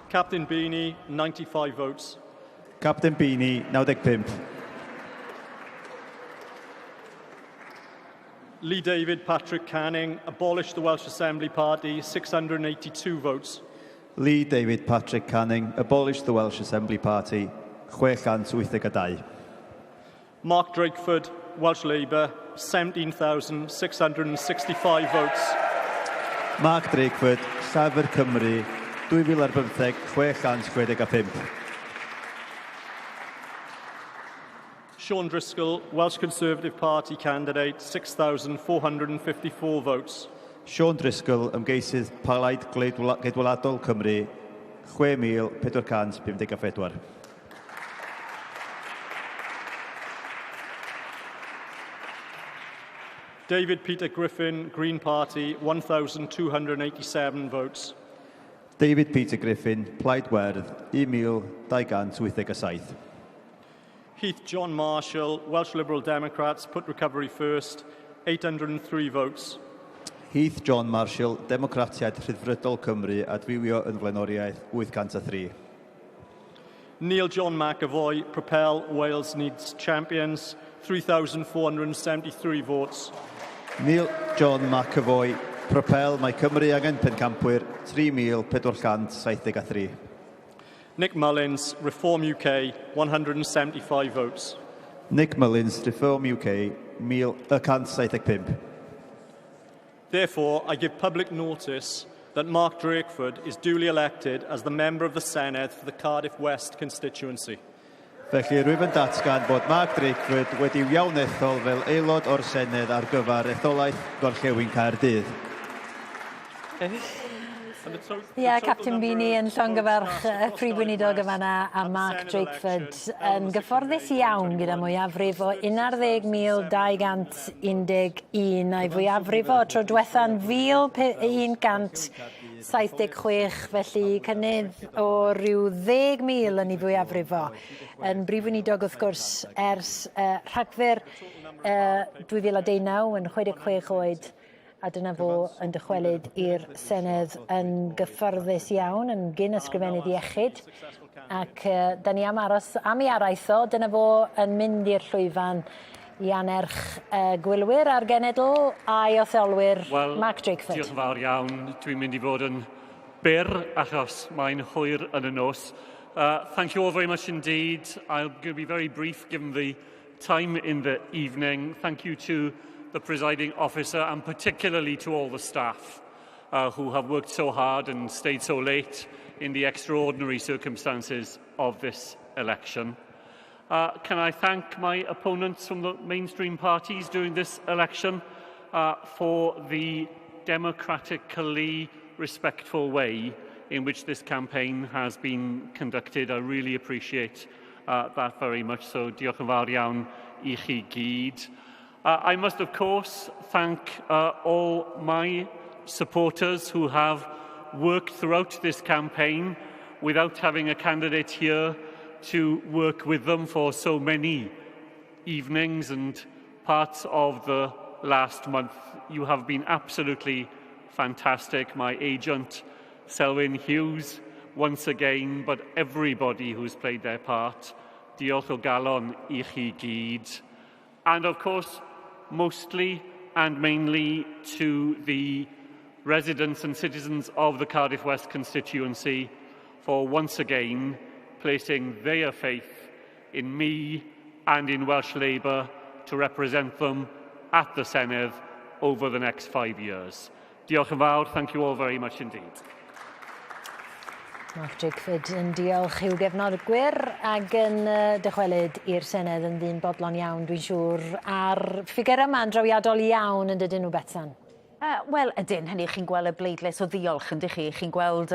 Captain Beanie, 95 votes. Captain Beanie, 95. Lee David Patrick Canning, abolished the Welsh Assembly Party, 682 votes. Lee David Patrick Canning, abolished the Welsh Assembly Party, 682. Mark Drakeford, Welsh Labour, 17,665 votes. Mark Drakeford, Llafur Cymru, 2015, 665. Sean Driscoll, Welsh Conservative Party candidate, 6,454 votes. Sean Driscoll, ymgeisydd Plaid Geidwaladol Cymru, 6,454. David Peter Griffin, Green Party, 1,287 votes. David Peter Griffin, Plaid Werdd, 1,287. Heath John Marshall, Welsh Liberal Democrats, put recovery first, 803 votes. Heath John Marshall, Democratiaid Rhyddfrydol Cymru, adfywio yn flaenoriaeth, 803. Neil John McAvoy, Propel Wales Needs Champions, 3,473 votes. Neil John McAvoy, Propel, mae Cymru angen pencampwyr, 3,473. Nick Mullins, Reform UK, 175 votes. Nick Mullins, Reform UK, 175. Therefore, I give public notice that Mark Drakeford is duly elected as the member of the Senedd for the Cardiff West constituency. Felly, rwyf yn datgan bod Mark Drakeford wedi iawn ethol fel aelod o'r Senedd ar gyfer etholaeth Gorllewin Caerdydd. Ie, yeah, Captain Beanie yn llongyfarch y Prif Weinidog yma na a Mark Drakeford yn gyfforddus iawn gyda mwyafrif o 11,211 a'i fwyafrif o tro diwetha'n 1,176, felly cynnydd o ryw 10,000 yn ei fwyafrif o. Yn Brif Weinidog wrth gwrs ers uh, Rhagfyr uh, 2019 yn 66 oed a dyna fo yn dychwelyd i'r Senedd yn gyfforddus iawn, yn gyn ysgrifennydd iechyd. Ac uh, da ni am aros am ei araith o, dyna fo yn mynd i'r llwyfan i anerch uh, gwylwyr a'r genedl a'i otholwyr well, Mark Drakeford. Diolch yn fawr iawn. Dwi'n mynd i fod yn byr achos mae'n hwyr yn y nos. Thank you all very much indeed. I'm going to be very brief given the time in the evening. Thank you to the presiding officer and particularly to all the staff who have worked so hard and stayed so late in the extraordinary circumstances of this election. Can I thank my opponents from the mainstream parties during this election for the democratically respectful way in which this campaign has been conducted. I really appreciate that very much, so diolch yn fawr iawn i chi gyd. I must, of course, thank all my supporters who have worked throughout this campaign without having a candidate here to work with them for so many evenings and parts of the last month. You have been absolutely fantastic. My agent, Selwyn Hughes, once again, but everybody who's played their part. Diolch o galon i chi gyd. And of course, mostly and mainly to the residents and citizens of the Cardiff West constituency for once again placing their faith in me and in Welsh Labour to represent them at the Senedd over the next 5 years. Diolch yn fawr. Thank you all very much indeed. Mark Drakeford yn diolch i'w gefnogwyr ac yn dychwelyd i'r Senedd yn ddyn bodlon iawn, dwi'n siŵr, a'r ffigur yma'n drawiadol iawn yn dydyn nhw, Betsan? Wel, ydyn, hynny chi'n gweld y bleidlais o ddiolch yn chi. Chi'n gweld,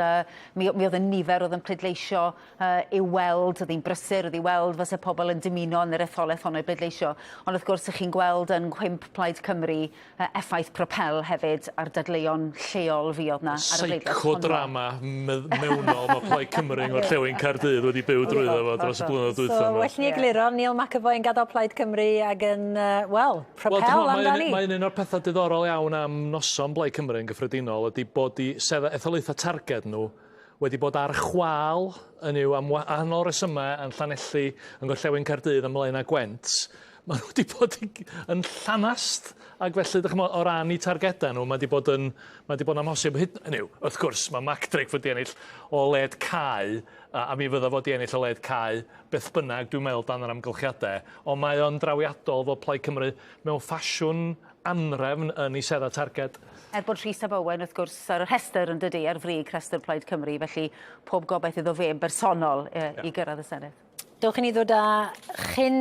mi oedd y nifer oedd yn pleidleisio i'w weld, oedd hi'n brysur, oedd i weld fysa pobl yn dymuno yn yr etholaeth honno i bleidleisio. Ond wrth gwrs, chi'n gweld yn nghwymp Plaid Cymru effaith Propel hefyd ar dadleuon lleol fuodd na ar y bleidlais honno. Psychodrama mewnol mae Plaid Cymru yng Ngorllewin Caerdydd wedi byw drwyddo fo dros y blynyddoedd dwytha So, yma. Well ni egluro, Neil McAvoy yn gadael Plaid Cymru ac yn, wel, Propel amdani. Mae'n un o'r pethau diddorol iawn am noson Blaid Cymru yn gyffredinol ydy bod i sef etholaethau targed nhw wedi bod ar chwal yn yw am wahanol resymau yn Llanelli, yn Gorllewin Caerdydd, ym Mlaenau Gwent. Maen nhw wedi bod yn llanast ac felly, dych ch'mo', o ran eu targedau nhw, mae wedi bod yn amhosib. Hyd, hynny yw, wrth gwrs, mae Mark Drakeford wedi ennill o led cae, a mi fydda fod wedi ennill o led cae, beth bynnag, dwi'n meddwl, dan yr amgylchiadau. Ond mae o'n drawiadol fod Plaid Cymru mewn ffasiwn anrefn yn ei sedda targed. Er bod Rhys ab Owen, wrth gwrs, ar y rhestr yn dydi, ar frig rhestr Plaid Cymru, felly pob gobaith iddo fe yn bersonol i gyrraedd y Senedd. Dewch i ni ddod â chyn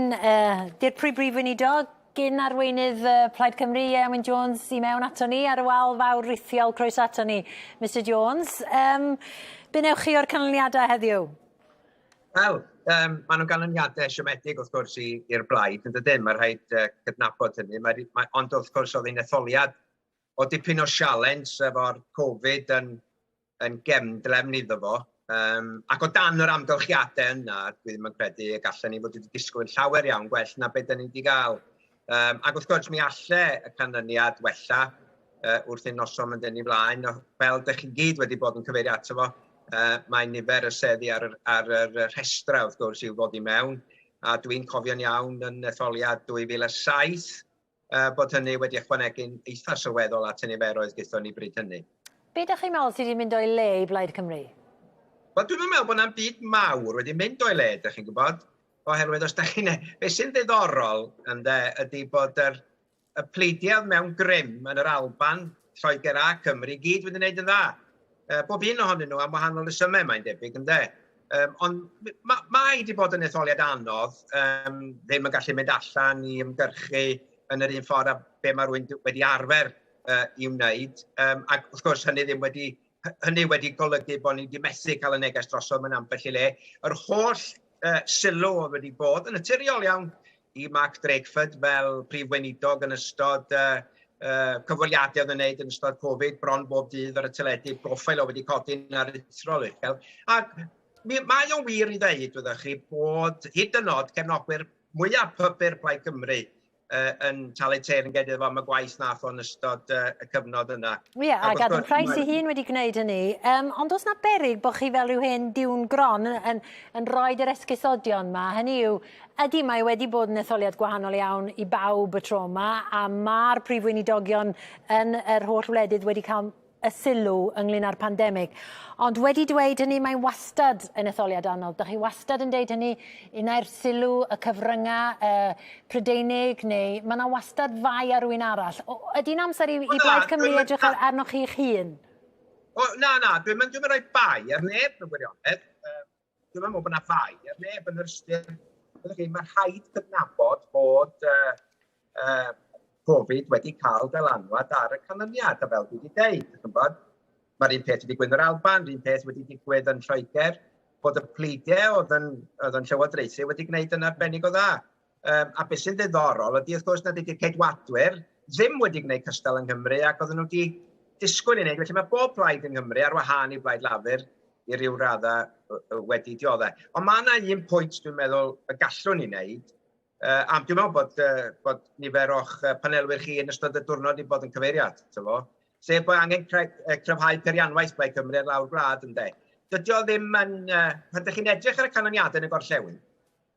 Dirprwy Brif Weinidog, gyn arweinydd Plaid Cymru, Ieuan Jones, i mewn ato ni ar y wal fawr rithiol. Croeso ato ni, Mr Jones. Be newch chi o'r canlyniadau heddiw? Wel, maen nhw'n ganlyniadau siomedig wrth gwrs i'r blaid, yn dydyn, mae rhaid cydnabod hynny. Ond wrth gwrs oedd hi'n etholiad o dipyn o sialens efo'r Covid yn gefndrefn iddo fo. Ac o dan yr amgylchiadau yna, dwi ddim yn credu y gallen ni fod wedi disgwyl llawer iawn gwell na beth da ni wedi gael. Ac wrth gwrs mi alle y canlyniad wella wrth i'n noson mynd yn ei flaen. Fel ydych chi gyd wedi bod yn cyfeirio ato fo, mae nifer y seddi ar yr rhestrau wrth gwrs i'w ddod i mewn. A dwi'n cofio'n iawn yn etholiad 2007, uh, bod hynny wedi ychwanegu'n eitha sylweddol at y niferoedd gaethon ni bryd hynny. Be ydych chi'n meddwl sydd wedi mynd o'i le i Blaid Cymru? Wel, dwi'n meddwl bod yna'n byd mawr wedi mynd o'i le, ydych chi'n gwybod, oherwydd os da chi'n... Be sy'n ddiddorol, ynde, ydy bod yr, y pleidiau mewn grym yn yr Alban, Lloegr a Cymru gyd wedi gwneud yn dda. Uh, bob un ohonyn nhw am wahanol resymau, mae'n debyg, ynde. Um, ond mae ma wedi bod yn etholiad anodd, um, ddim yn gallu mynd allan i ymgyrchu yn yr un ffordd a be mae rhywun wedi arfer uh, i wneud. Um, ac wrth gwrs hynny ddim wedi, hynny wedi golygu bod ni wedi methu cael y neges drosodd mewn ambell i le. Yr holl uh, sylw oedd wedi bod yn naturiol iawn i Mark Drakeford fel prif weinidog yn ystod uh, uh, cyfweliadau oedd yn wneud yn ystod Covid, bron bob dydd ar y teledu, broffil o wedi codi'n aruthrol uchel. Ac mi, mae o'n wir i ddeud, wyddech chi, bod hyd yn oed cefnogwyr mwyaf pybyr Plaid Cymru uh, yn talu teyrnged iddo fo am y gwaith nath o'n ystod uh, y cyfnod yna. Ie, yeah, ac Adam Price ei hun wedi gwneud hynny. Um, ond oes na berig bod chi fel rhyw hen diwn gron yn, yn, yn rhoi yr esgusodion ma? Hynny yw, ydy mae wedi bod yn etholiad gwahanol iawn i bawb y tro yma, a mae'r prif weinidogion yn yr holl wledydd wedi cael y sylw ynglyn â'r pandemig. Ond wedi dweud hynny, mae'n wastad yn etholiad anodd. Dych chi wastad yn deud hynny, unai'r sylw, y cyfryngau, y Prydeinig, neu mae yna wastad fai ar rywun arall. O, ydy'n amser i, i Blaid Cymru edrych ar, arnoch chi'ch hun? O, na, na, dwi'n mynd, dwi rhoi bai ar neb yn gwirionedd. Dwi'n meddwl bod yna fai ar neb yn yr ystyr. Chi, mae rhaid cydnabod bod uh, uh, Covid wedi cael dylanwad ar y canlyniad, a fel dwi wedi deud, gwybod, mae'r un peth wedi digwydd yn yr Alban, yr un peth wedi digwydd yn Lloegr, bod y pleidiau oedd yn, oedd yn llywodraethu wedi gwneud yn arbennig o dda. Um, a beth sy'n ddiddorol ydy, wrth gwrs, nad ydy'r Ceidwadwyr ddim wedi gwneud cystal yng Nghymru ac oedden nhw wedi disgwyl i wneud. Felly mae bob plaid yng Nghymru ar wahân i Blaid Lafur i ryw raddau wedi dioddau. Ond mae yna un pwynt dwi'n meddwl y gallwn ni wneud, uh, a dwi'n meddwl bod, uh, bod nifer o'ch panelwyr chi yn ystod y diwrnod wedi bod yn cyfeirio ato fo, sef bod angen cre cryfhau peirianwaith Plaid Cymru ar lawr gwlad ynde. Dydy o ddim yn... Uh, pan ydych chi'n edrych ar y canlyniadau yn y gorllewin,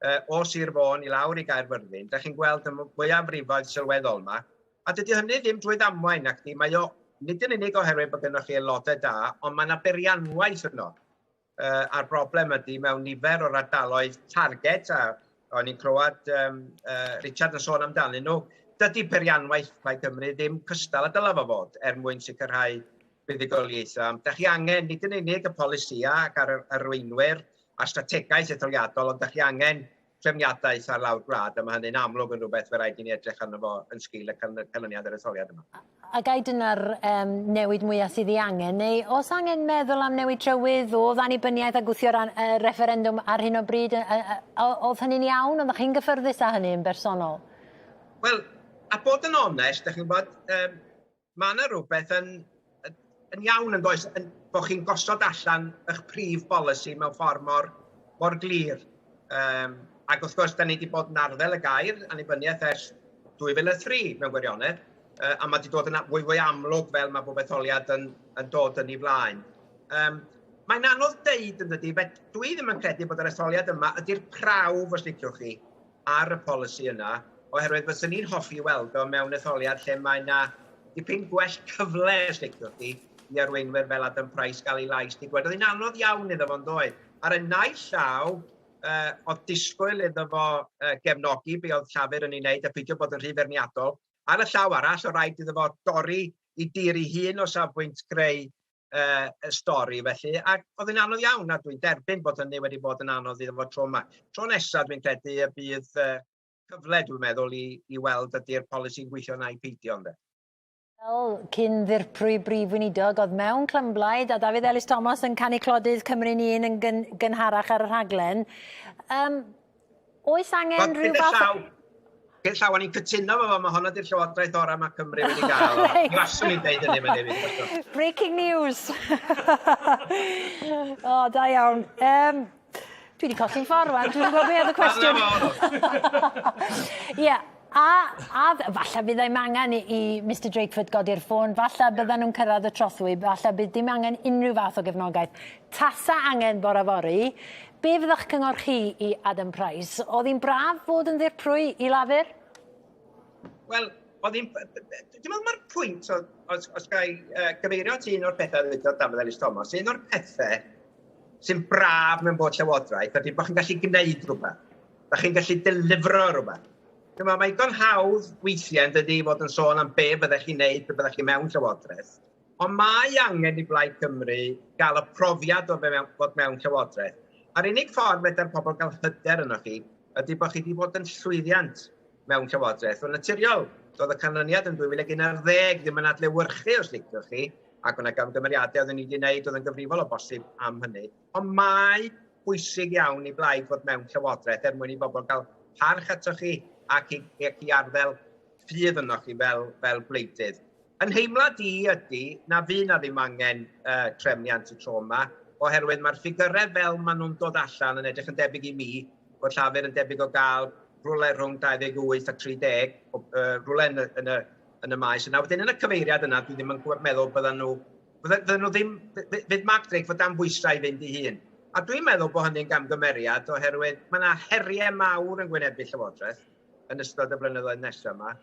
uh, o Sir Fôn i lawr i Gaerfyrddin, da chi'n gweld y mwyafrifoedd sylweddol yma, a dydy hynny ddim drwy ddamwain, ac di, mae o nid yn unig oherwydd bod gennych chi aelodau da, ond mae yna berianwaith yno. Uh, a'r broblem ydy mewn nifer o'r ardaloedd target, a o'n i'n clywed um, uh, Richard yn sôn amdanyn nhw, dydy perianwaith Plaid Cymru ddim cystal a dylai fo fod er mwyn sicrhau buddugoliaethau. Da chi angen, nid yn unig y polisïau ac ar yr arweinwyr a strategaeth etholiadol, ond da chi angen trefniadaeth ar lawr gwlad, a mae hynny'n amlwg yn rhywbeth fe rhaid i ni edrych arno fo yn sgil y canlyniad yr etholiad yma. A gai dyna'r um, newid mwyaf sydd ei angen, neu os angen meddwl am newid trywydd, oedd annibyniaeth a gwthio'r an, uh, referendwm ar hyn o bryd, oedd hynny'n iawn? Oeddech chi'n gyffyrddus â hynny yn bersonol? Wel, a bod yn onest, da chi'n gwybod, um, mae yna rhywbeth yn, yn iawn yn does, yn, bod chi'n gosod allan eich prif bolisi mewn ffordd mor, mor glir. Um, ac wrth gwrs, da ni wedi bod yn arddel y gair annibyniaeth ers 2003 mewn gwirionedd, uh, a mae wedi dod yn fwy fwy amlwg fel mae bob etholiad yn, yn dod yn ei flaen. Um, mae'n anodd deud yn dydy, fe dwi ddim yn credu bod yr etholiad yma ydy'r prawf, os liciwch chi, ar y polisi yna, oherwydd fyswn i'n hoffi weld o mewn etholiad lle mae yna dipyn gwell cyfle, os liciwch chi, i arweinwyr fel Adam Price gael ei lais di gweld. Oedd hi'n anodd iawn iddo fo'n doedd. Ar y naill llaw, uh, oedd disgwyl iddo fo uh, gefnogi be oedd Llafur yn ei wneud a peidio bod yn rhy ferniadol. Ar y llaw arall, oedd rhaid iddo fo dorri i dir ei hun o safbwynt creu uh, y stori felly, ac oedd yn anodd iawn, a dwi'n derbyn bod hynny wedi bod yn anodd iddo fo tro yma. Tro nesaf dwi'n credu y bydd uh, cyfle, dwi'n meddwl, i, i weld ydy'r polisi'n gweithio na'i peidio ynde. Fel cyn ddirprwy brif weinidog oedd mewn clymblaid a Dafydd Elis Thomas yn canu clodydd Cymru'n un yn gyn, gynharach ar y rhaglen. Um, Oes angen rhyw fath... Llaw, gyda llaw, o'n i'n cytuno fo, mae honna di'r llywodraeth orau mae Cymru wedi gael. Reit. Faswn i'n deud hynny, mae'n debyg. Breaking news. o, da iawn. Um, dwi wedi colli'n ffordd wan, dwi'n gwybod beth oedd y cwestiwn. Ie, a, a falle bydd ddim angen i, i Mr Drakeford godi'r ffôn, falle byddan nhw'n cyrraedd y trothwy, falle bydd dim angen unrhyw fath o gefnogaeth. Tasa angen bore fory, Be fydda'ch cyngor chi i Adam Price? Oedd hi'n braf fod yn ddirprwy i Lafur? Wel, Oedd hi'n... Dwi'n meddwl mae'r pwynt, os, os ga i gyfeirio at un o'r pethau ddudodd Dafydd Elis Thomas, un o'r pethau sy'n braf mewn bod llywodraeth ydy bod chi'n gallu gwneud rhywbeth. Da chi'n gallu delifro rhywbeth. Dwi'n meddwl, mae digon hawdd weithiau yn dydi fod yn sôn am be fyddech chi'n neud pe byddech chi mewn llywodraeth. Ond mae angen i Blaid Cymru gael y profiad o fod mewn llywodraeth. A'r unig ffordd fedar pobl gael hyder ynoch chi ydy bod chi wedi bod yn llwyddiant mewn llywodraeth. Yn naturiol, doedd y canlyniad yn 2011 ddim yn adlewyrchu os liciwch chi, ac o'na gamgymeriadau oedden ni wedi gwneud oedd yn gyfrifol o bosib am hynny. Ond mae bwysig iawn i Blaid fod mewn llywodraeth er mwyn i bobl gael parch atoch chi ac i, ac i arddel ffydd ynoch chi fel, fel gwleidydd. Yn nheimlad i ydy na fydd na ddim angen uh, trefniant y tro yma, oherwydd mae'r ffigyrau fel maen nhw'n dod allan yn edrych yn debyg i mi bod Llafur yn debyg o gael rhywle rhwng 28 a 30, o, uh, rhywle yn y, yn y, yn y maes yna. Wedyn yn y cyfeiriad yna, dwi ddim yn meddwl byddan nhw, byddan nhw ddim, fydd Mark Drake fod dan bwysau i fynd i hun. A dwi'n meddwl bod hynny'n gamgymeriad oherwydd mae yna heriau mawr yn gwynebu Llywodraeth yn ystod y blynyddoedd nesaf yma.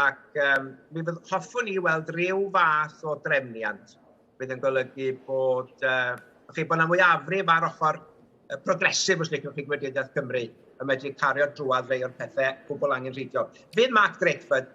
Ac um, mi fydd, hoffwn i weld rhyw fath o drefniant fydd yn golygu bod, uh, chi, bod yna mwyafrif ar ochr uh, progresif, os liciwch chi, gwleidyddiaeth Cymru yn medru cario drwad rhai o'r pethau gwbl angenrheidiol. Fydd Mark Drakeford,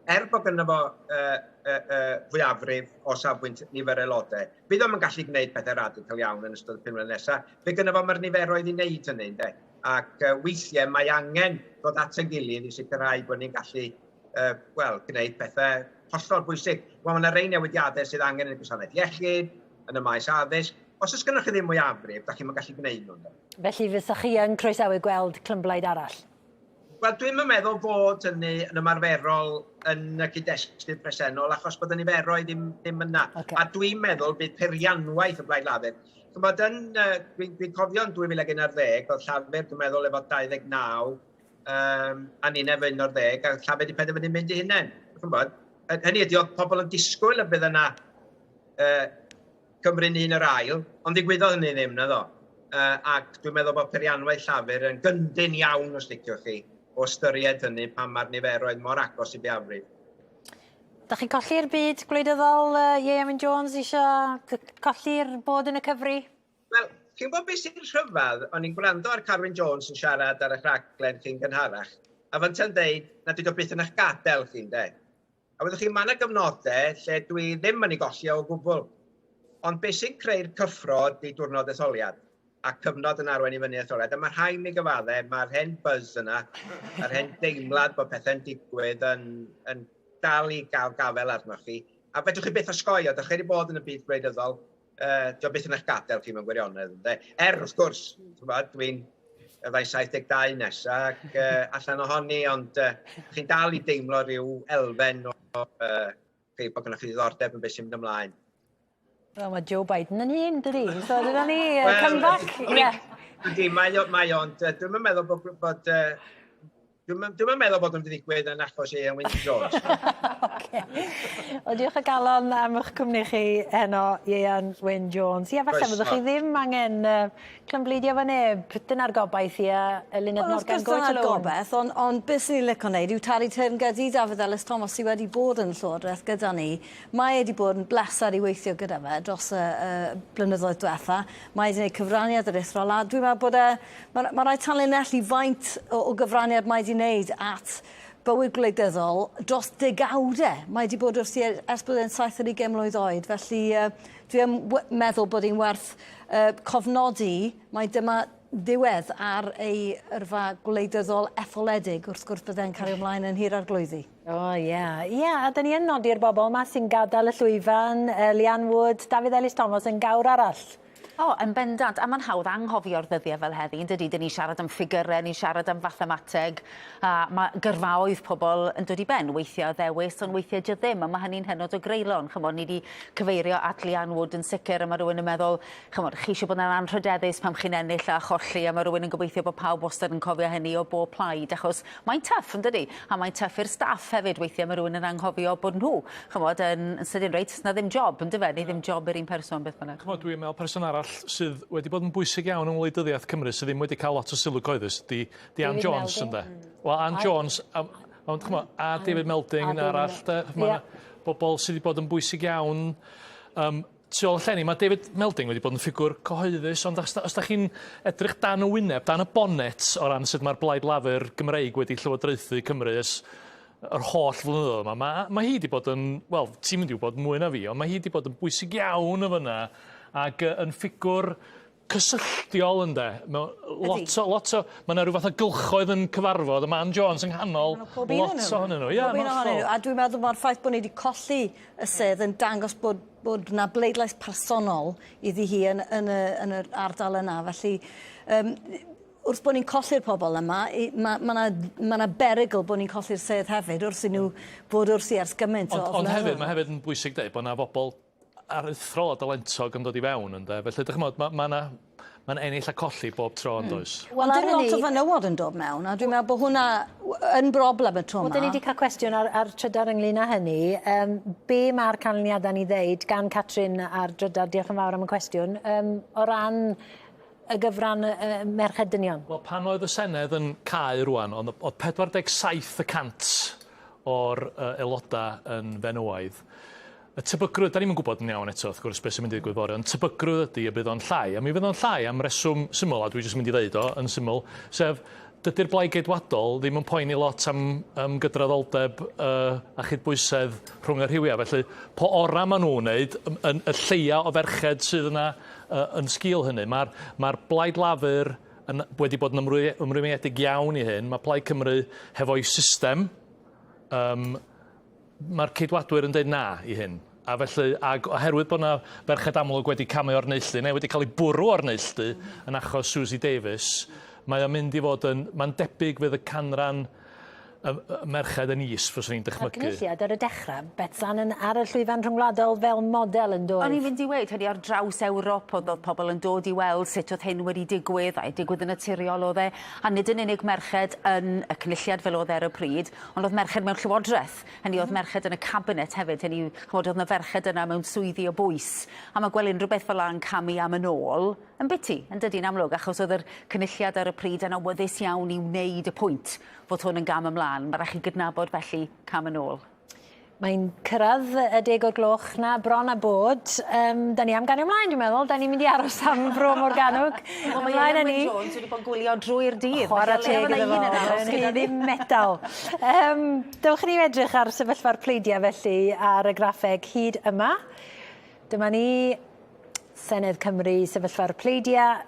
er bod gynno fo uh, uh, uh, fwyafrif o safbwynt nifer aelodau, fydd o'm yn gallu gwneud pethau radical iawn yn ystod y 5 mlynedd nesaf. Fe gynno fo mae'r niferoedd i wneud hynny, ynde? Ac uh, weithiau mae angen dod at ein gilydd i sicrhau bod ni'n gallu uh, wel, gwneud pethau hollol bwysig. Wel, mae yna rei newidiadau sydd angen yn y gwasanaeth iechyd, yn y maes addysg. Os oes gennych chi ddim mwyafrif, da chi'n gallu gwneud nhw. Felly fysa chi yn croesawu gweld clymblaid arall? Wel, dwi'm yn meddwl bod hynny yn ymarferol yn y cyd-destun presennol, achos bod y niferoedd ddim, ddim yna. Okay. A dwi'n meddwl bydd peirianwaith y Blaid Lafur. Chymod, yn, uh, dwi'n dwi cofio yn 2011, oedd Llafur, dwi'n meddwl, efo 29, um, a ni'n efo 11, a Llafur wedi penderfynu mynd i hunain. Chymod, hynny ydy, oedd pobl yn disgwyl y bydd yna uh, Cymru'n un yr ail, ond ddigwyddodd hynny ddim, naddo. Uh, ac dwi'n meddwl bod peirianwaith Llafur yn gyndyn iawn, os liciwch chi, o ystyried hynny pan mae'r niferoedd mor agos i fwyafrif. Da chi'n colli'r byd gwleidyddol, uh, Ieuan Wyn Jones, eisiau colli'r bod yn y cyfri? Wel, chi'n gwybod beth sy'n rhyfedd? O'n i'n gwrando ar Carwyn Jones yn siarad ar eich rhaglen chi'n gynharach, a fynta'n deud nad ydy o byth yn eich gadael chi, ynde? A wyddoch chi, mae yna gyfnodau lle dwi ddim yn ei golli o gwbl. Ond beth sy'n creu'r cyffro ydy diwrnod etholiad a cyfnod yn arwain i fyny etholiad. A mae rhaid mi gyfadde, mae'r hen buzz yna, yr hen deimlad bod pethau'n digwydd yn, yn dal i gael gafael arnoch chi. A fedrwch chi byth osgoi o, dych chi wedi bod yn y byd gwleidyddol, uh, dio byth yn eich gadael chi mewn gwirionedd. Ynde? Er, wrth gwrs, dwi'n fyddai 72 nesaf ac uh, allan ohoni, ond uh, chi'n dal i deimlo rhyw elfen o uh, chi, bod gennych chi ddiddordeb yn beth sy'n mynd ymlaen. Wel, mae Joe Biden yn un, dydy? So, dyna ni, uh, well, comeback. Yeah. Ydy, mae o, mae o, ond uh, dwi'n meddwl bod, bod uh, Dwi'm yn, dwi'm yn meddwl bod o'n mynd i ddigwydd yn achos Ieuan Wyn Jones. Oce. Wel diolch o galon am 'ych cwmni chi heno Ieuan Wyn Jones. Ie falle fyddwch chi ddim angen yy clymbleidio efo neb. Dyna'r gobaith ia Eluned Wel wrth Morgan gwrs go it dyna'r alone. gobeth on' ond be' swn i'n lico neud yw talu teyrnged i Dafydd Elis Thomas sy wedi bod yn Llywodreth gyda ni. Mae e 'di bod yn bleser i weithio gyda fe dros y y blynyddoedd dwetha. Mae e 'di neud cyfraniad aruthrol a dwi'n meddwl bod e Ma' ma' raid tanlinellu faint o o gyfraniad mae 'di neud at bywyd gwleidyddol dros degawde. Mae 'di bod wrthi e- ers bod e'n saith ar ugen mlwydd oed felly yy dwi yn we- meddwl bod 'i'n werth yy cofnodi mai dyma ddiwedd ar ei yrfa gwleidyddol etholedig wrth gwrs bydde'n cario mlaen yn Nhŷ'r Arglwyddi. O ie. Ie a 'dyn ni yn nodi'r bobol 'ma sy'n gadal y llwyfan yy Leanne Wood, Dafydd Elis Thomas yn gawr arall. O, yn bendant, a ma'n hawdd anghofio'r ddyddie fel heddi, yndydi? 'Dyn ni'n siarad am ffigyre, ni'n siarad am fathemateg, a ma' gyrfaoedd pobol yn dod i ben, weithie o ddewis, ond weithie 'di o ddim, a ma' hynny'n hynod o greulon. Ch'mod, ni 'di cyfeirio at Leanne Wood yn sicir, a ma' rywun yn meddwl, ch'mod, chi isio bod yn anrhydeddus pan chi'n ennill a cholli, a ma' rywun yn gobeithio bod pawb wastad yn cofio hynny o bob plaid, achos mae'n tough, yndydi? A mae'n tough i'r staff hefyd, weithie ma' rywun yn anghofio bod nhw ch'mod, yn yn sydyn reit, 'na ddim job yndyfe? Neu ddim job i'r un person beth bynnag. Ch'mod dwi'n me'wl person arall sydd wedi bod yn bwysig iawn yng ngwleidyddiaeth Cymru sydd ddim wedi ca'l lot o sylw cyhoeddus 'di 'di Ann Jones ynde? Wel Ann Jones am Ond ch'mo', a David Melding yn arall 'de. Ma' 'na bobol sy 'di bod yn bwysig iawn yym tu ôl y llenni. Ma' David Melding wedi bod yn ffigwr cyhoeddus ond os 'da os 'dach chi'n edrych dan y wyneb, dan y bonet o ran sut ma'r Blaid Lafur Gymreig wedi llywodraethu Cymru ers yr holl flynyddoedd yma, ma' ma' hi 'di bod yn, wel, ti'n mynd i wybod mwy na fi, ond mae hi 'di bod yn bwysig iawn yn fyna ac yy yn ffigwr cysylltiol ynde? Mewn lot o lot o ma' 'na ryw fath o gylchoedd yn cyfarfod a ma' Ann Jones yng nghanol lot ohonyn nhw. Ie, yn hollol. A dwi'n meddwl ma'r ffaith bod ni 'di colli y sedd yn dangos bod bod 'na bleidlais personol iddi hi yn yn y yn yr ardal yna felly yym wrth bod ni'n colli'r pobl yma ma' ma' 'na ma' 'na berygl bod ni'n colli'r sedd hefyd wrth i nhw fod wrthi ers gymaint o Ond ond hefyd ma' hefyd yn bwysig deud bo' 'na bobol aruthrol o dalentog yn dod i fewn ynde felly 'dych ch'mod ma' ma' 'na ma'n ennill a colli bob tro yndoes? Wel dim lot o fenywod yn dod mewn a dwi'n meddwl bod hwnna yn broblem y tro 'ma. Wel 'dyn ni 'di cael cwestiwn ar ar Trydar ynglyn â hynny. Yym be ma'r canlyniadau'n 'i ddeud gan Catrin ar Drydar diolch yn fawr am y cwestiwn yym o ran y gyfran yy merched dynion? Wel pan oedd y Senedd yn cau rŵan o'dd o'dd 47 y cant o'r yy aelodau yn fenywaidd. Y tebygrwydd, da ni'm yn gwybod yn iawn eto wrth gwrs beth sy'n mynd i ddigwydd fory, ond tebygrwydd ydy y bydd o'n llai, a mi fydd o'n llai am reswm syml, a dwi jyst yn mynd i ddeud o yn syml, sef dydy'r Blaid Geidwadol ddim yn poeni lot am, am gydraddoldeb uh, a chydbwysedd rhwng y rhywiau. Felly, po ora maen nhw'n wneud, yn, y lleia o ferched sydd yna uh, yn sgil hynny. Mae'r mae Blaid Lafur yn, wedi bod yn ymrwymiedig iawn i hyn. Mae Plaid Cymru hefo'i system, um, Mae'r Ceidwadwyr yn deud na i hyn. A felly, ag oherwydd bod 'na ferched amlwg wedi camu o'r neilltu, neu wedi cael eu bwrw o'r neilltu yn achos Suzy Davies, mae o'n mynd i fod yn... Mae'n debyg fydd y canran y y merched yn is, fyswn i'n dychmygu. A'r Cynulliad ar y dechrau, Betsan yn ar y llwyfan rhyngwladol fel model yn doedd? O'n i'n mynd i weud hynny ar draws Ewrop o'dd o'dd pobol yn dod i weld sut o'dd hyn wedi digwydd a'i digwydd yn naturiol o'dd e a nid yn unig merched yn y Cynulliad fel o'dd e ar y pryd Ond oedd merched mewn llywodraeth, hynny oedd merched yn y cabinet hefyd, hynny yw, ch'mod, oedd 'na ferched yna mewn swyddi o bwys. A ma' gweld unrhyw beth fel 'a yn camu am yn ôl yn biti, yn dydi, yn amlwg, achos oedd yr cynulliad ar y pryd yn awyddus iawn i wneud y pwynt fod hwn yn gam ymlaen. Ma' rai' chi gydnabod felly cam yn ôl. Mae'n cyrraedd y deg o'r gloch 'na bron a bod. Yym 'dan ni am gario mlaen dwi'n meddwl. 'Dan ni'n mynd i aros am Fro Morgannwg. Wel mae Ymlaen â ni. Jones wedi bod yn gwylio drwy'r dydd. Chwarae teg iddo fo. Mae'n ddim metal. Yym dewch i ni edrych ar sefyllfa'r pleidiau felly ar y graffeg hyd yma. Dyma ni Senedd Cymru, sefyllfa'r pleidiau.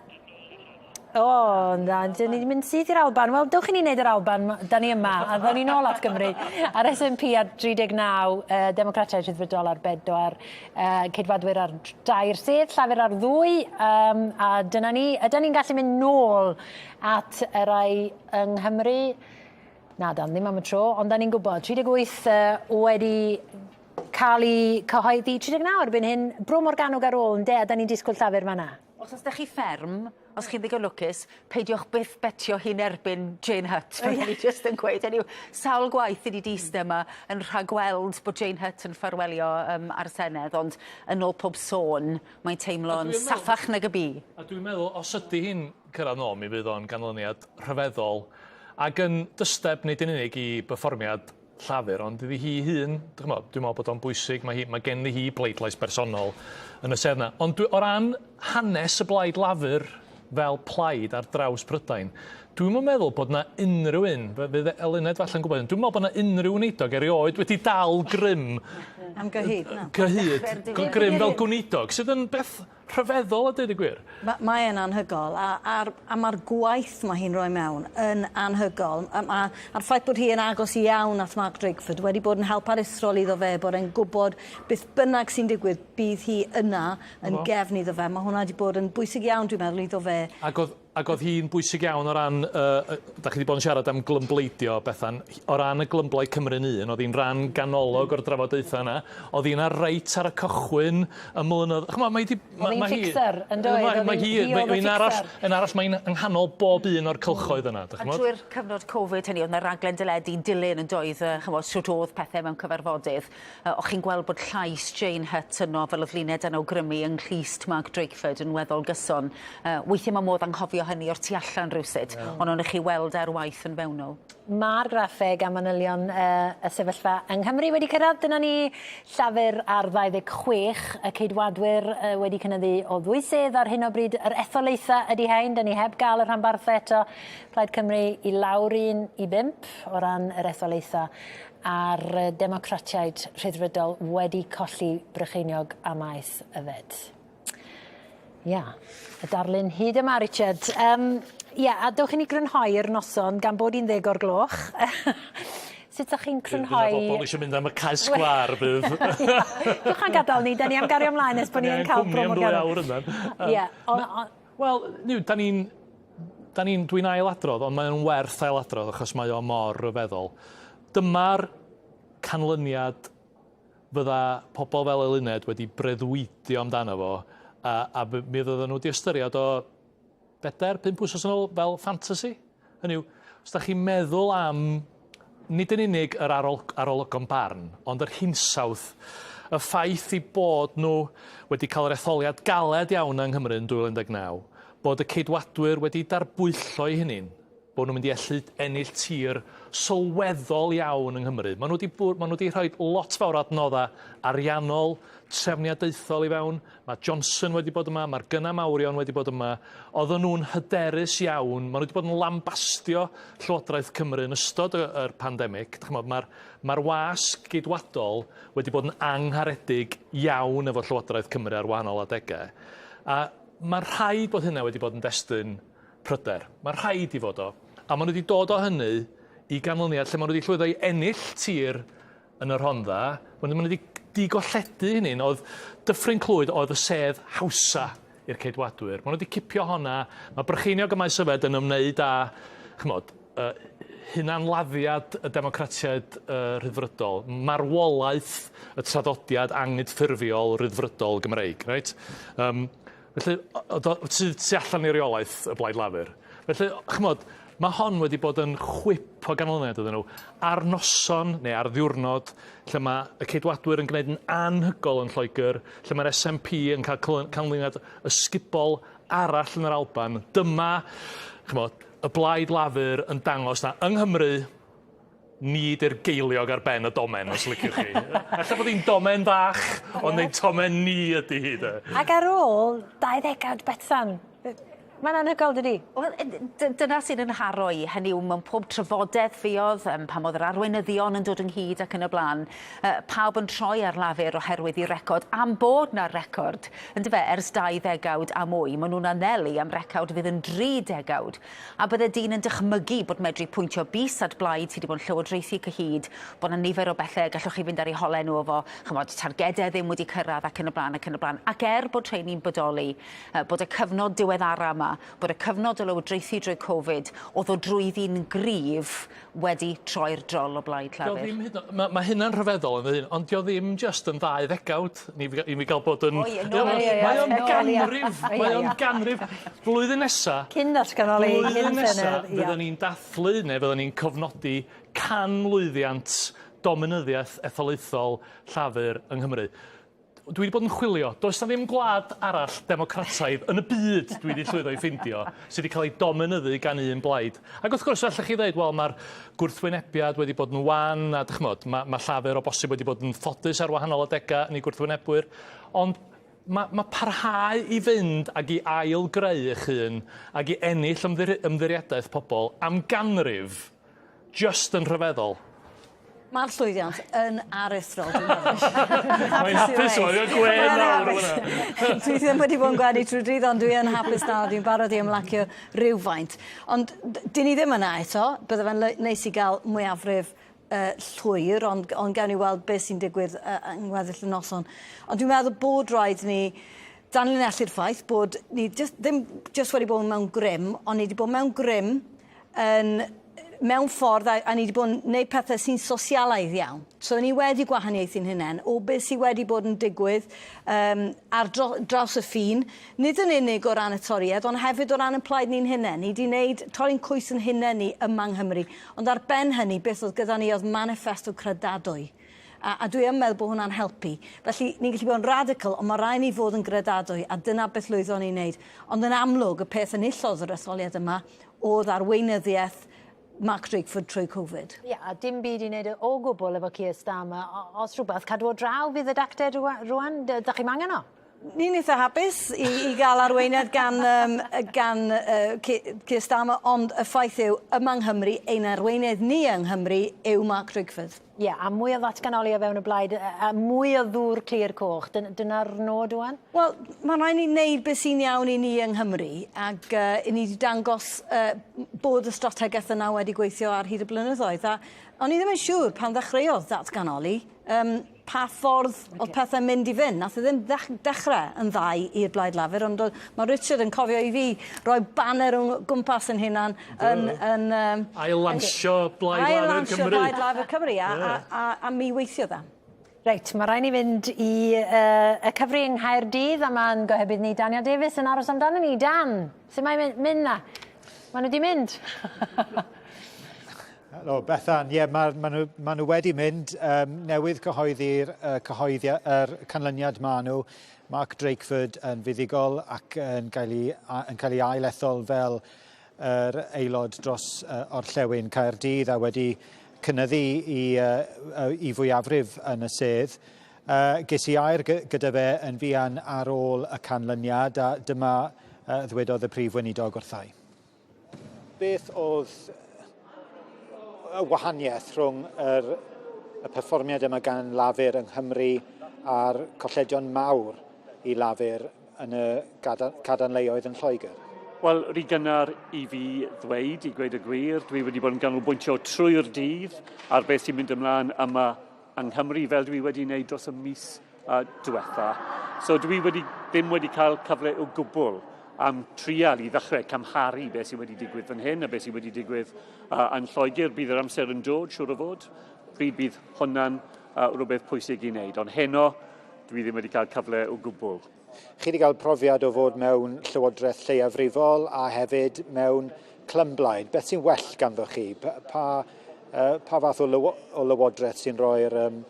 O, na, dyn ni 'di mynd syth i'r Alban. Wel, dewch i ni wneud yr Alban, da ni yma, a ddown ni nôl at Gymru. A'r SNP ar 39, uh, Democratiaid Rhyddfrydol ar bedwar, uh, Ceidwadwyr ar dair sedd, Llafur ar ddwy, um, a dyna ni. Ydan ni'n gallu mynd nôl at y rai yng Nghymru? Na, dan, ddim am y tro, ond da ni'n gwybod, 38 uh, wedi cael eu cyhoeddi, 39 erbyn hyn, Bro Morgannwg ar ôl, ynde, a da ni'n disgwyl Llafur fan'na. Os oes 'da chi fferm, os chi'n ddigon lwcus, peidiwch byth betio hi'n erbyn Jane Hutt. Fydden i jyst yn gweud. Hynny yw, sawl gwaith i ni 'di iste 'ma yn rhagweld bod Jane Hutt yn ffarwelio yym â'r Senedd, ond yn ôl pob sôn, mae'n teimlo'n saffach nag y bu. A dwi'n meddwl, os ydy hi'n cyrraedd nôl, mi fydd o'n ganlyniad rhyfeddol ac yn dysteb nid yn unig i berfformiad Llafur, ond iddi hi hun, ch'mo', dwi'n me'wl bod o'n bwysig, mae hi, mae genddi hi bleidlais bersonol yn y sedd 'na. Ond dwi, o ran hanes y Blaid Lafur fel plaid ar draws Prydain, dwi'm yn meddwl bod 'na unrhyw un, fydd Eluned falle'n gwybod hyn, dwi'm yn meddwl bod 'na unrhyw weinidog erioed wedi dal grym Am gyhyd, na. Cyhyd, grym fel gweinidog, sydd yn beth Rhyfeddol a deud y gwir. Ma- mae e'n anhygol a a'r a ma'r gwaith ma' hi'n roi mewn yn anhygol a ma' a'r ffaith bod hi yn agos iawn at Mark Drakeford wedi bod yn help aruthrol iddo fe bod e'n gwbod beth bynnag sy'n digwydd bydd hi yna yn gefn iddo fe. Ma' hwnna 'di bod yn bwysig iawn dwi'n meddwl iddo fe. Ag o'dd Ac oedd hi'n bwysig iawn o ran, uh, da chi wedi bod yn siarad am glymbleidio, Bethan, o ran y glymblaid Cymru'n un, oedd hi'n rhan ganolog o'r drafodaethau yna, oedd hi'n ar reit ar y cychwyn y mlynedd... Ch'mo, mae hi... Oedd hi'n fixer, yn doedd? Mae, mae hi, mae hi'n arall, yn arall, mae'n yng nghanol bob un o'r cylchoedd yna, A trwy'r cyfnod Covid hynny, oedd yna raglen deledu'n dilyn yn doedd, ch'mo, sut oedd pethau mewn cyfarfodydd. O'ch chi'n gweld bod llais Jane Hutt yno, fel oedd Luned yn awgrymu, yng nghlust Mark Drakeford yn weddol gyson. Weithiau mae modd anghofio hynny. hynny o'r tu allan rywsut, yeah. ond o'n i chi weld ar waith yn fewnol. Mae'r graffeg a manylion uh, y sefyllfa yng Nghymru wedi cyrraedd. Dyna ni Llafur ar 26, y Ceidwadwyr uh, wedi cynyddu o ddwy sedd ar hyn o bryd. Yr etholaethau ydy hein, dyn ni heb gael y rhanbarthau eto. Plaid Cymru i lawr un i bump o ran yr etholaethau a'r Democratiaid Rhyddfrydol wedi colli Brycheiniog a Maes Yfed. Ia, y darlun hyd yma, Richard. Um, ia, a dewch i ni grynhoi'r noson gan bod hi'n ddeg o'r gloch. Sut ydych chi'n crynhoi... Bydd bobl eisiau mynd am y cae sgwâr, bydd. Dewch a'n gadael ni, da ni am gario ymlaen nes bod ni yn cael Bro Morgannwg. am ddwy awr Ie, Wel, niw, da ni'n... Da ni'n... Dwi'n ailadrodd, ond mae'n werth ailadrodd achos mae o mor ryfeddol. Dyma'r canlyniad fydda pobl fel Eluned wedi breuddwydio amdano fo, a, a mi fydden nhw wedi ystyried o bedair, pump wsos yn ôl fel fantasy. Hynny yw, os da chi'n meddwl am nid yn unig yr arol, arolygon barn, ond yr hinsawdd, y ffaith i bod nhw wedi cael yr etholiad galed iawn yng Nghymru yn 2019, bod y Ceidwadwyr wedi darbwyllo eu hunain, bod nhw'n mynd i allu ennill tir sylweddol iawn yng Nghymru. Maen nhw wedi, maen nhw wedi rhoi lot fawr o adnoddau ariannol, trefniadaethol i fewn. Mae Johnson wedi bod yma, mae'r Gyna Mawrion wedi bod yma. Oedden nhw'n hyderus iawn. Maen nhw wedi bod yn lambastio Llywodraeth Cymru yn ystod y, yr pandemig. Mae'r mae wasg geidwadol wedi bod yn angharedig iawn efo Llywodraeth Cymru ar wahanol adegau. A mae'n rhaid bod hynna wedi bod yn destun pryder. Mae'n rhaid i fod o. A maen nhw wedi dod o hynny i ganlyniad lle maen nhw wedi llwyddo i ennill tir yn y Rhondda. Maen nhw wedi digolledu hynny. Oedd Dyffryn Clwyd oedd y sedd hawsa i'r Ceidwadwyr. Maen nhw wedi cipio honna. Mae Brycheiniog a Maes Yfed yn ymwneud â, chymod, uh, hunanladdiad y democratiaid uh, rhyddfrydol, marwolaeth y traddodiad angydffurfiol rhyddfrydol Gymreig, reit? Um, Felly, sydd tu allan i reolaeth y Blaid Lafur. Felly, ch'mod, mae hon wedi bod yn chwip o ganlyniad iddyn nhw. Ar noson, neu ar ddiwrnod, lle mae y Ceidwadwyr yn gwneud yn anhygol yn Lloegr, lle mae'r SNP yn cael canlyniad ysgubol arall yn yr Alban, dyma, ch'mod, y Blaid Lafur yn dangos na yng Nghymru, Ni 'di'r geiliog ar ben y domen, os liciwch chi. Ella bod hi'n domen fach, ond ein tomen ni ydi hi de. Ac ar ôl 20 Betsan, mae'n anhygoel dydi? Wel, dyna sy'n yn nharo i, hynny yw mewn pob trafodaeth fuodd, um, pan oedd yr arweinyddion yn dod ynghyd ac yn y blaen, uh, pawb yn troi ar Lafur oherwydd i record, am bod 'na record, yndyfe, ers 2 ddegawd a mwy. Maen nhw'n anelu am record fydd yn 3 degawd. A bydde dyn yn dychmygu bod medru pwyntio bys at blaid sy 'di bod yn llywodraethu cyhyd, bod 'na nifer o bethe gallwch chi fynd ar eu hole nhw efo, ch'mod, targede ddim wedi cyrraedd ac yn y blaen ac yn y blaen. Ac er bod rheini'n bodoli, yy bod y cyfnod diweddara 'ma, bod y cyfnod o lywodraethu drwy Covid, o'dd o drwyddi'n gryf wedi troi'r drol o blaid Dio Llafur. ddim hyd yn o- ma' ma' hynna'n rhyfeddol yn fy hun, ond dio ddim jyst yn ddau ddegawd i fi i mi ga'l bod yn... O ie, nôl Mae ie, ie, o'n nôl, ie. ganrif, mae o'n ganrif. Blwyddyn nesa... Cyn ddatganoli, cyn Blwyddyn nesa Senedd, ia. fyddan ni'n dathlu neu fyddan ni'n cofnodi canmlwyddiant dominyddiaeth etholaethol Llafur yng Nghymru. Dwi 'di bod yn chwilio. Does 'na ddim gwlad arall democrataidd yn y byd dwi 'di llwyddo i ffindio sy 'di cael ei dominyddu gan un blaid. Ac wrth gwrs, allech chi ddeud, wel, mae'r gwrthwynebiad wedi bod yn wan, a dych ch'mod, ma' ma' Llafur o bosib wedi bod yn ffodus ar wahanol adegau yn ei gwrthwynebwyr, ond ma' ma' parhau i fynd ag i ail-greu eich hun ag i ennill ymddiriedaeth pobl am ganrif Just yn rhyfeddol. Mae'r llwyddiant yn aruthrol, dwi'n meddwl. Mae'n hapus o, mae'n gwên mawr yn fan'na. Dwi ddim wedi bod yn gwenu trwy dydd, ond dwi yn hapus nawr, dwi'n barod i ymlacio rhywfaint. Ond dyn ni ddim yna eto, bydde fe'n neis i gael mwyafrif uh, llwyr, ond, ond gawn ni weld beth sy'n digwydd uh, yng ngweddill y noson. Ond dwi'n meddwl bod rhaid ni danlinellu'r ffaith bod ni just, ddim just wedi bod mewn grym, ond ni wedi bod mewn grym yn mewn ffordd a, a ni wedi bod yn gwneud pethau sy'n sosialaidd iawn. So ni wedi gwahaniaethu'n hunain o beth sydd wedi bod yn digwydd um, ar dro, draws y ffin, nid yn unig o ran y Torïaid, ond hefyd o ran y plaid ni'n hunain. Ni wedi gwneud torri'n cwys yn hunain ni yma yng Nghymru. Ond ar ben hynny, beth oedd gyda ni oedd manifesto credadwy. A, a dwi yn meddwl bod hwnna'n helpu. Felly, ni'n gallu bod yn radical, ond mae rhaid ni fod yn gredadwy, a dyna beth lwyddon ni'n neud. Ond yn amlwg, y peth enillodd yr etholiad yma oedd arweinyddiaeth Mark Drakeford trwy Covid. Ie, a dim byd i wneud o gwbl efo Keir Starmer. Os rhywbeth, cadw o draw fydd y dacted rwan, dach chi'm angen o? Ni'n eitha hapus i, i gael arweiniad gan, um, gan uh, Keir Starmer, ond y ffaith yw, yma yng Nghymru, ein arweinydd ni yng Nghymru yw Mark Drakeford. Ie, yeah, a mwy o ddatganoli o fewn y blaid, a mwy o ddŵr clir coch. Dyna'r nod wan? Wel, mae'n rhaid ni wneud beth sy'n iawn i ni yng Nghymru, ac uh, i ni wedi dangos uh, bod y strategaeth yna wedi gweithio ar hyd y blynyddoedd. A o'n i ddim yn siŵr pan ddechreuodd ddatganoli, um, pa ffordd okay. oedd pethau'n mynd i fynd. Nath e ddim dechrau yn ddau i'r Blaid Lafur, ond mae Richard yn cofio i fi roi baner o'n gwmpas yn hunan yn... yn um, Ail-lansio Blaid Lafur Cymru. Ail-lansio Blaid Lafur Cymru, a, yeah. a, a, a, a mi weithio dda. Reit, mae rhaid ni fynd i uh, y cyfri yng Nghaerdydd a mae'n gohebydd ni Daniel Davies yn aros amdano ni. Dan, sut mae'n mynd na? Maen nhw wedi mynd. Helo, Bethan. Ie, yeah, mae ma nhw, ma nhw wedi mynd. Um, newydd cyhoeddi'r uh, cyhoeddi, er canlyniad ma nhw. Mark Drakeford yn fuddugol ac yn cael ei, yn cael ei ail-ethol fel yr aelod dros uh, orllewin Caerdydd a wedi cynyddu i, uh, i fwyafrif yn y sedd. Uh, ges i air gyda fe yn fuan ar ôl y canlyniad a dyma uh, ddwedodd y prif weinidog wrthai. Beth oedd y wahaniaeth rhwng yr, y perfformiad yma gan Lafur yng Nghymru a'r colledion mawr i Lafur yn y cadarnleoedd yn Lloegr? Wel, rhy gynnar i fi ddweud, i gweud y gwir. Dwi wedi bod yn ganolbwyntio trwy'r dydd ar beth sy'n mynd ymlaen yma yng Nghymru, fel dwi wedi wneud dros y mis uh, diwetha. So dwi wedi, ddim wedi cael cyfle o gwbl am trial i ddechrau cymharu beth sydd wedi digwydd fan hyn a beth sydd wedi digwydd uh, yn Lloegr. Bydd yr amser yn dod, siŵr o fod, pryd bydd hwnna'n uh, rhywbeth pwysig i wneud. Ond heno, dwi ddim wedi cael cyfle o gwbl. Chi wedi cael profiad o fod mewn llywodraeth lleiafrifol a hefyd mewn clymblaid. Beth sy'n well ganddo chi? Pa, pa, uh, pa fath o, lywo, o lywodraeth sy'n rhoi'r um,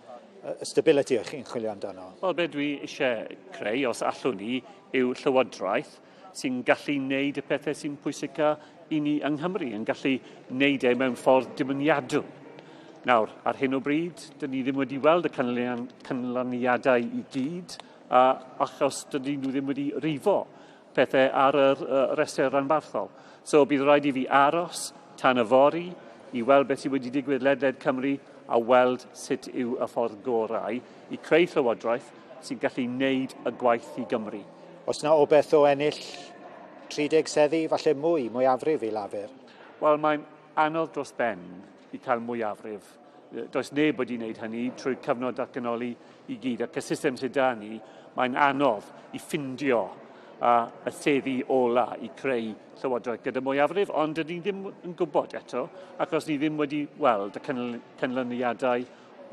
stability o'ch chi'n chwilio amdano? Wel, be dwi eisiau creu, os allwn ni, yw llywodraeth sy'n gallu wneud y pethau sy'n pwysica i ni yng Nghymru, yn gallu wneud e mewn ffordd dibyniadwy. Nawr, ar hyn o bryd, dyn ni ddim wedi weld y canlyniadau i gyd, a achos dydyn nhw ddim wedi rifo pethau ar yr uh, rhestr ranbarthol. So bydd rhaid i fi aros tan yfory i weld beth sydd wedi digwydd ledled Cymru a weld sut yw y ffordd gorau i creu llywodraeth sy'n gallu wneud y gwaith i Gymru. Oes 'na obaith o ennill 30 seddi, falle mwy, mwyafrif i Lafur? Wel, mae'n anodd dros ben i cael mwyafrif. Does neb wedi wneud hynny trwy cyfnod datganoli i gyd, ac y system sydd da ni, mae'n anodd i ffindio uh, y seddi ola i creu llywodraeth gyda mwyafrif, ond dydyn ni ddim yn gwybod eto, achos ni ddim wedi weld y canlyniadau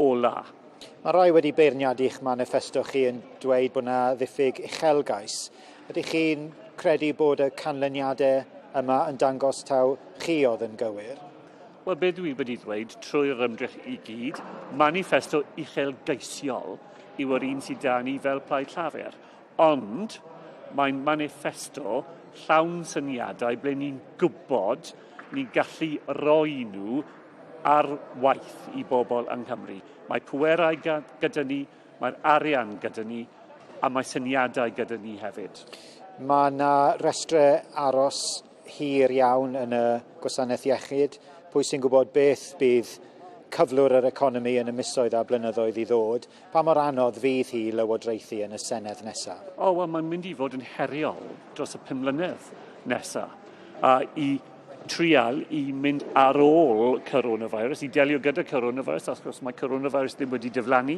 ola. Mae rhai wedi beirniadu'ch maniffesto chi yn dweud bod yna ddiffyg uchelgais. Ydych chi'n credu bod y canlyniadau yma yn dangos taw chi oedd yn gywir? Wel, be dwi wedi ddweud trwy'r ymdrech i gyd, maniffesto uchelgeisiol yw yr un sydd da ni fel Plaid Llafur. Ond mae'n maniffesto llawn syniadau ble ni'n gwybod ni'n gallu roi nhw ar waith i bobl yng Nghymru. Mae pwerau gyda ni, mae'r arian gyda ni, a mae syniadau gyda ni hefyd. Mae yna restrau aros hir iawn yn y gwasanaeth iechyd. Pwy sy'n gwybod beth bydd cyflwr yr economi yn y misoedd a blynyddoedd i ddod? Pa mor anodd fydd hi lywodraethu yn y Senedd nesaf? O, wel, mae'n mynd i fod yn heriol dros y pum mlynedd nesaf a i trial i mynd ar ôl coronavirus, i delio gyda coronavirus, wrth gwrs mae coronavirus ddim wedi diflannu,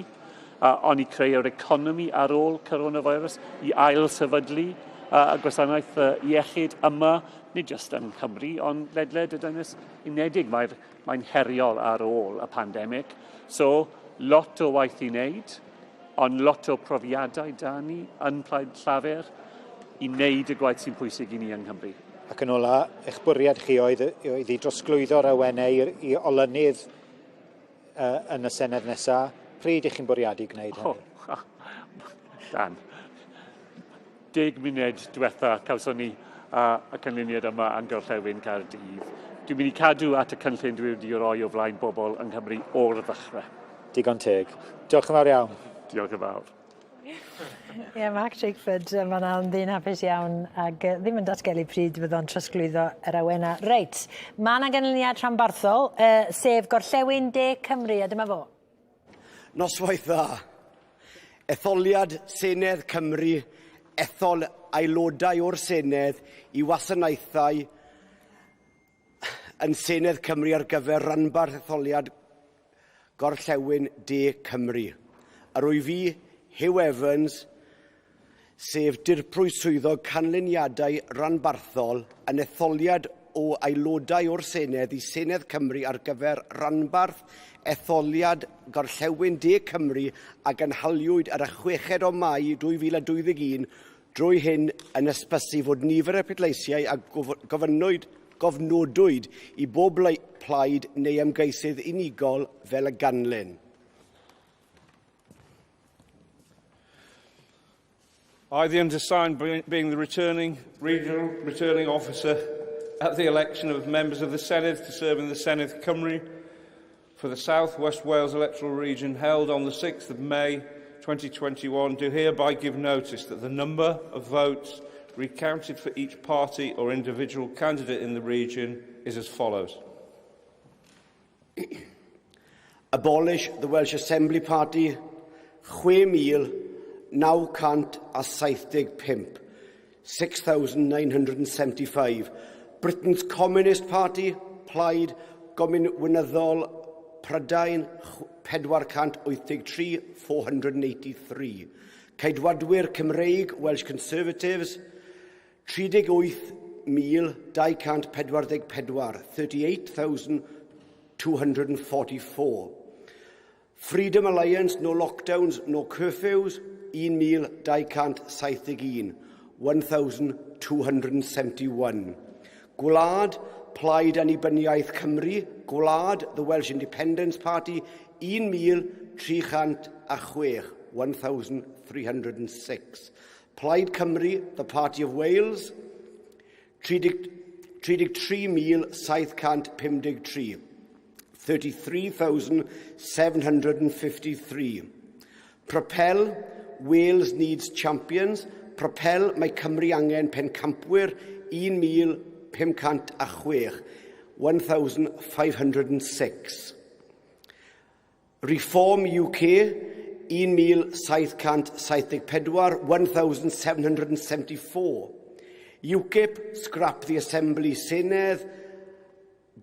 uh, ond i creu yr economi ar ôl coronavirus, i ail sefydlu uh, y gwasanaeth uh, iechyd yma, nid jyst yng Nghymru, ond ledled y Deyrnas Unedig. Mae'r Mae'n heriol ar ôl y pandemig. So, lot o waith i wneud, ond lot o profiadau da ni yn Plaid Llafur i wneud y gwaith sy'n pwysig i ni yng Nghymru. Ac yn ola, eich bwriad chi oedd, oedd i drosglwyddo'r awenau i, i olynydd uh, yn y Senedd nesaf. Pryd ych chi'n bwriadu gwneud hynny? Oh, Dan. 10 munud diwetha cawson ni y canlyniad yma yn Gorllewin Caerdydd. Dwi'n mynd i cadw at y cynllun dwi wedi roi o flaen bobl yng Nghymru o'r ddechrau. Digon teg. Diolch yn fawr iawn. Diolch yn fawr. Ie, yeah, Mark Drakeford, mae yna'n ddyn hapus iawn ac ddim yn datgelu pryd fydd o'n trosglwyddo yr awenau. Reit, mae yna ganlyniad rhanbarthol, sef Gorllewin De Cymru, a dyma fo. Noswaith dda. Etholiad Senedd Cymru, ethol aelodau o'r Senedd i wasanaethau yn Senedd Cymru ar gyfer ranbarth etholiad Gorllewin De Cymru. Yr wyf fi, Hugh Evans, sef Dirprwy Swyddog Canlyniadau Ranbarthol yn etholiad o aelodau o'r Senedd i Senedd Cymru ar gyfer ranbarth etholiad Gorllewin De Cymru a gynhaliwyd ar y chweched o Mai 2021 drwy hyn yn hysbysu fod nifer y pleidleisiau a gofynnwyd gofnodwyd i bob plaid neu ymgeisydd unigol fel y ganlyn. I, the undersigned, being the returning regional returning officer at the election of members of the Senedd to serve in the Senedd Cymru for the South West Wales electoral region held on the 6th of May 2021, do hereby give notice that the number of votes recounted for each party or individual candidate in the region is as follows. Abolish the Welsh Assembly Party, 6,975, 6,975. Britain's Communist Party, Plaid Gominwynyddol Prydain, 483, 483. Ceidwadwyr Cymreig, Welsh Conservatives, 38,244, 38,244. Freedom Alliance, no lockdowns, no curfews, 1,271, 1,271. Gwlad, Plaid Annibyniaeth Cymru, Gwlad, the Welsh Independence Party, 1,306, 1,306. Plaid Cymru, the Party of Wales, 33,753, 33,753. Propel, Wales needs champions. Propel, mae Cymru angen pencampwyr, 1,506, 1,506. Reform UK, 1,774, 1,774. UKIP, scrap the Assembly Senedd,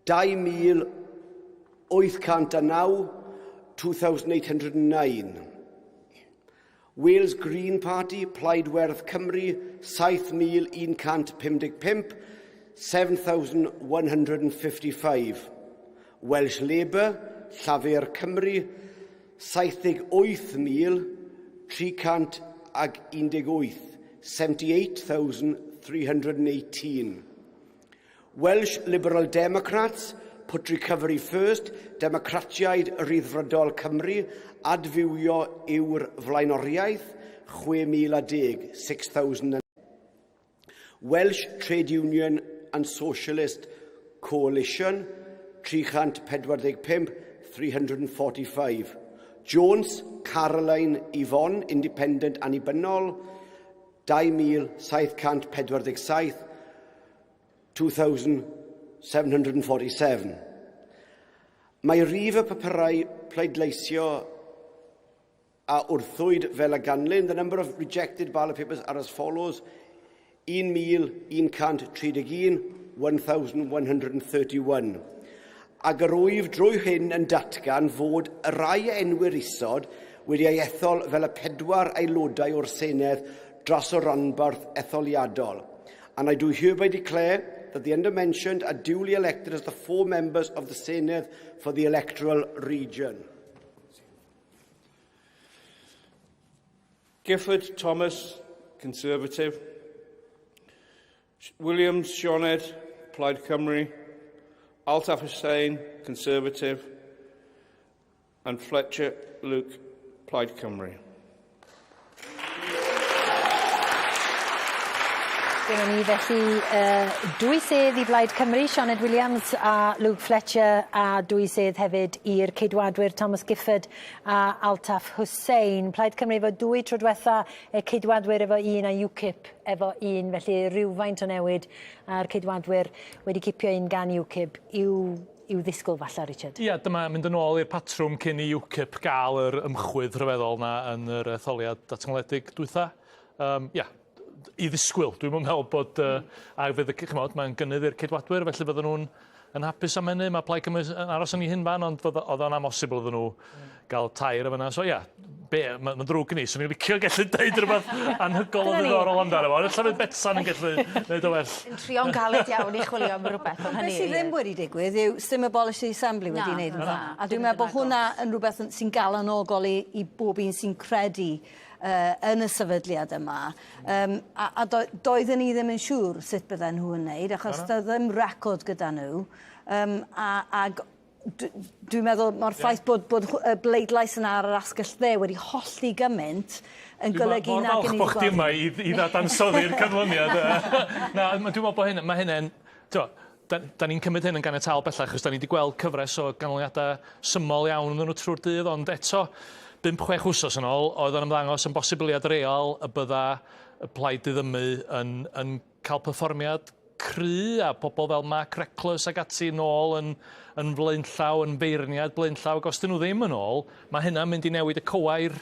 2,809, 2,809. Wales Green Party, Plaid Werdd Cymru, 7,155, 7,155. Welsh Labour, Llafur Cymru, 78,318, 78,318. Welsh Liberal Democrats, Put Recovery First, Democratiaid Rhyddfrydol Cymru, adfywio yw'r flaenoriaeth, 6,010, 6,000. Welsh Trade Union and Socialist Coalition, 345, 345. Jones, Caroline Yvonne, Independent Annibynnol, 2,747, 2,747. Mae rif y papurau pleidleisio a wrthwyd fel y ganlyn. The number of rejected ballot papers are as follows. 1,131, 1,131. Ac yr wyf drwy hyn yn datgan fod y rai a enwir isod wedi ei ethol fel y pedwar aelodau o'r Senedd dros y ranbarth etholiadol. And I do hereby declare that the undermentioned are duly elected as the four members of the Senedd for the electoral region. Gifford Thomas, Conservative. Williams Sioned, Plaid Cymru. Altaf Hussain, Conservative. And Fletcher Luke Plaid Cymru. Dyna ni felly uh, dwy sedd i Blaid Cymru, Sioned Williams a Luke Fletcher, a dwy sedd hefyd i'r Ceidwadwyr Thomas Gifford a Altaf Hussein. Plaid Cymru efo dwy tro diwetha, y Ceidwadwyr efo un a UKIP efo un, felly rhywfaint o newid a'r Ceidwadwyr wedi cipio un gan UKIP i'w i'w ddisgwyl falle, Richard? Ia, dyma mynd yn ôl i'r patrwm cyn i UKIP gael yr ymchwydd rhyfeddol 'na yn yr etholiad datganoledig dwytha. Um, ia, i ddisgwyl. Dwi'm yn meddwl bod... Uh, a fydd y, chymod, mae'n gynnydd i'r Ceidwadwyr, felly fydden nhw'n yn hapus am hynny. Mae Plaid Cymru yn aros yn ei hunfan, ond oedd o'n amhosibl iddyn nhw gael tair o fyna. So ia, be, mae'n ma ddrwg gen i, swn i'n licio gallu deud rhywbeth anhygoel o ddiddorol amdano fo. Ella fydd Betsan yn gallu neud o well. Yn trio'n galed iawn i chwilio am rhywbeth ond hynny. Beth sydd ddim wedi digwydd yw sdim Abolish the Assembly wedi wneud yn dda. A dwi'n meddwl bod hwnna yn rhywbeth sy'n galonogol i, i bob un sy'n credu uh, yn y sefydliad yma. Um, a a do, doedden ni ddim yn siŵr sut bydden nhw yn wneud, achos doedd ddim record gyda nhw. Um, a, ag dwi'n meddwl mae'r ffaith yeah. bod, bod y bleidlais yna ar yr asgell dde wedi hollti gymaint yn golygu na gen i... Mor falch bod chdi yma i, i ddadansoddi'r canlyniad. Na, dwi'n meddwl bod hyn, mae hynny'n... Da, da ni'n cymryd hyn yn ganiataol bellach, achos da ni wedi gweld cyfres o ganlyniadau syml iawn yn nhw trwy'r dydd, ond eto, 5-6 wsos yn ôl, oedd o'n ymddangos yn bosibiliad real y bydda y plaid diddymu yn, yn cael perfformiad cry a pobl fel Mark Reckless ac ati nôl yn, yn flaenllaw, yn feirniad blaenllaw, ac os dyn nhw ddim yn ôl, mae hynna'n mynd i newid y cywair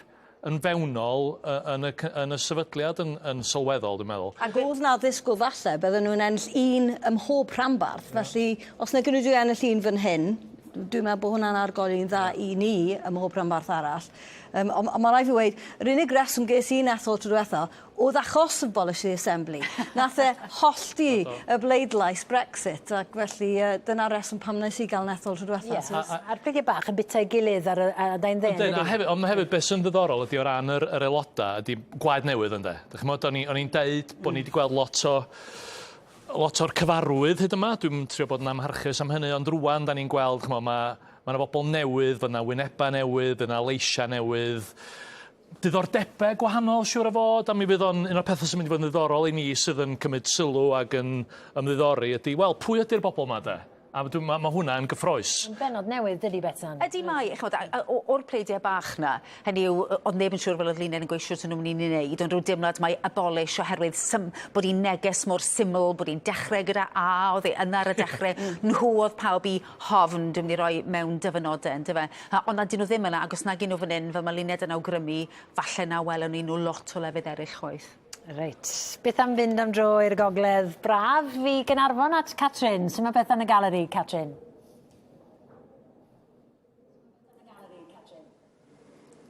yn fewnol yn y, yn y sefydliad yn, yn sylweddol, dwi'n meddwl. Ac oedd na ddisgwyl falle, bydden nhw'n ennill un ym mhob rhanbarth, felly os nag nhw wedi ennill un fan hyn, dwi'n meddwl bod hwnna'n argoeli'n dda i ni ym mhob rhanbarth arall. Um, ond on mae rhaid fi weud, yr unig reswm ges i'n ethol tro diwetha oedd achos of Abolish the Assembly. Nath e hollti y bleidlais Brexit, ac felly uh, dyna'r reswm pam nes i gael yn ethol tro diwetha. Yeah. So, a'r pleidiau bach yn bita ei gilydd ar y adain dde. Ydyn, a hefyd, ond hefyd beth sy'n ddiddorol ydy o ran yr, yr aelodau ydy gwaed newydd ynddo. Dych chi'n o'n i'n deud bod ni wedi gweld lot o lot o'r cyfarwydd hyd yma. Dwi'n trio bod yn amharchus am hynny, ond rwan da ni'n gweld, ch'mo, mae ma 'na bobl newydd, fod 'na wynebau newydd, fydd 'na leisiau newydd, diddordebau gwahanol siŵr o fod, a mi fydd o'n un o'r pethau sy'n mynd i fod yn ddiddorol i ni sydd yn cymryd sylw ac yn ymddiddori ydy, wel, pwy ydy'r bobl yma de? A mae ma hwnna yn gyffrous. Yn benod newydd, dydy, Betsan? Ydy mae, ch'mod, o'r pleidiau bach 'na, hynny yw, o'dd neb yn siŵr fel o'dd Luned yn gweud shwt o'n nhw'n mynd i wneud, ond rhyw deimlad mai abolish oherwydd sym- bod 'i neges mor syml, bod 'i'n dechre gyda A, o'dd e yna ar y dechre, nhw o'dd pawb 'u hofn, dwi'n mynd i roi mewn dyfynode, yndyfe? A, ond na 'dyn nhw ddim yna, ac os nag 'yn nhw fan 'yn, fel ma' Luned yn awgrymu, falle na welwn ni nhw lot o lefydd eryll chwaith. Reit, beth am fynd am dro i'r gogledd braf i Gaernarfon at Catrin? Sut mae pethau yn y galeri, Catrin?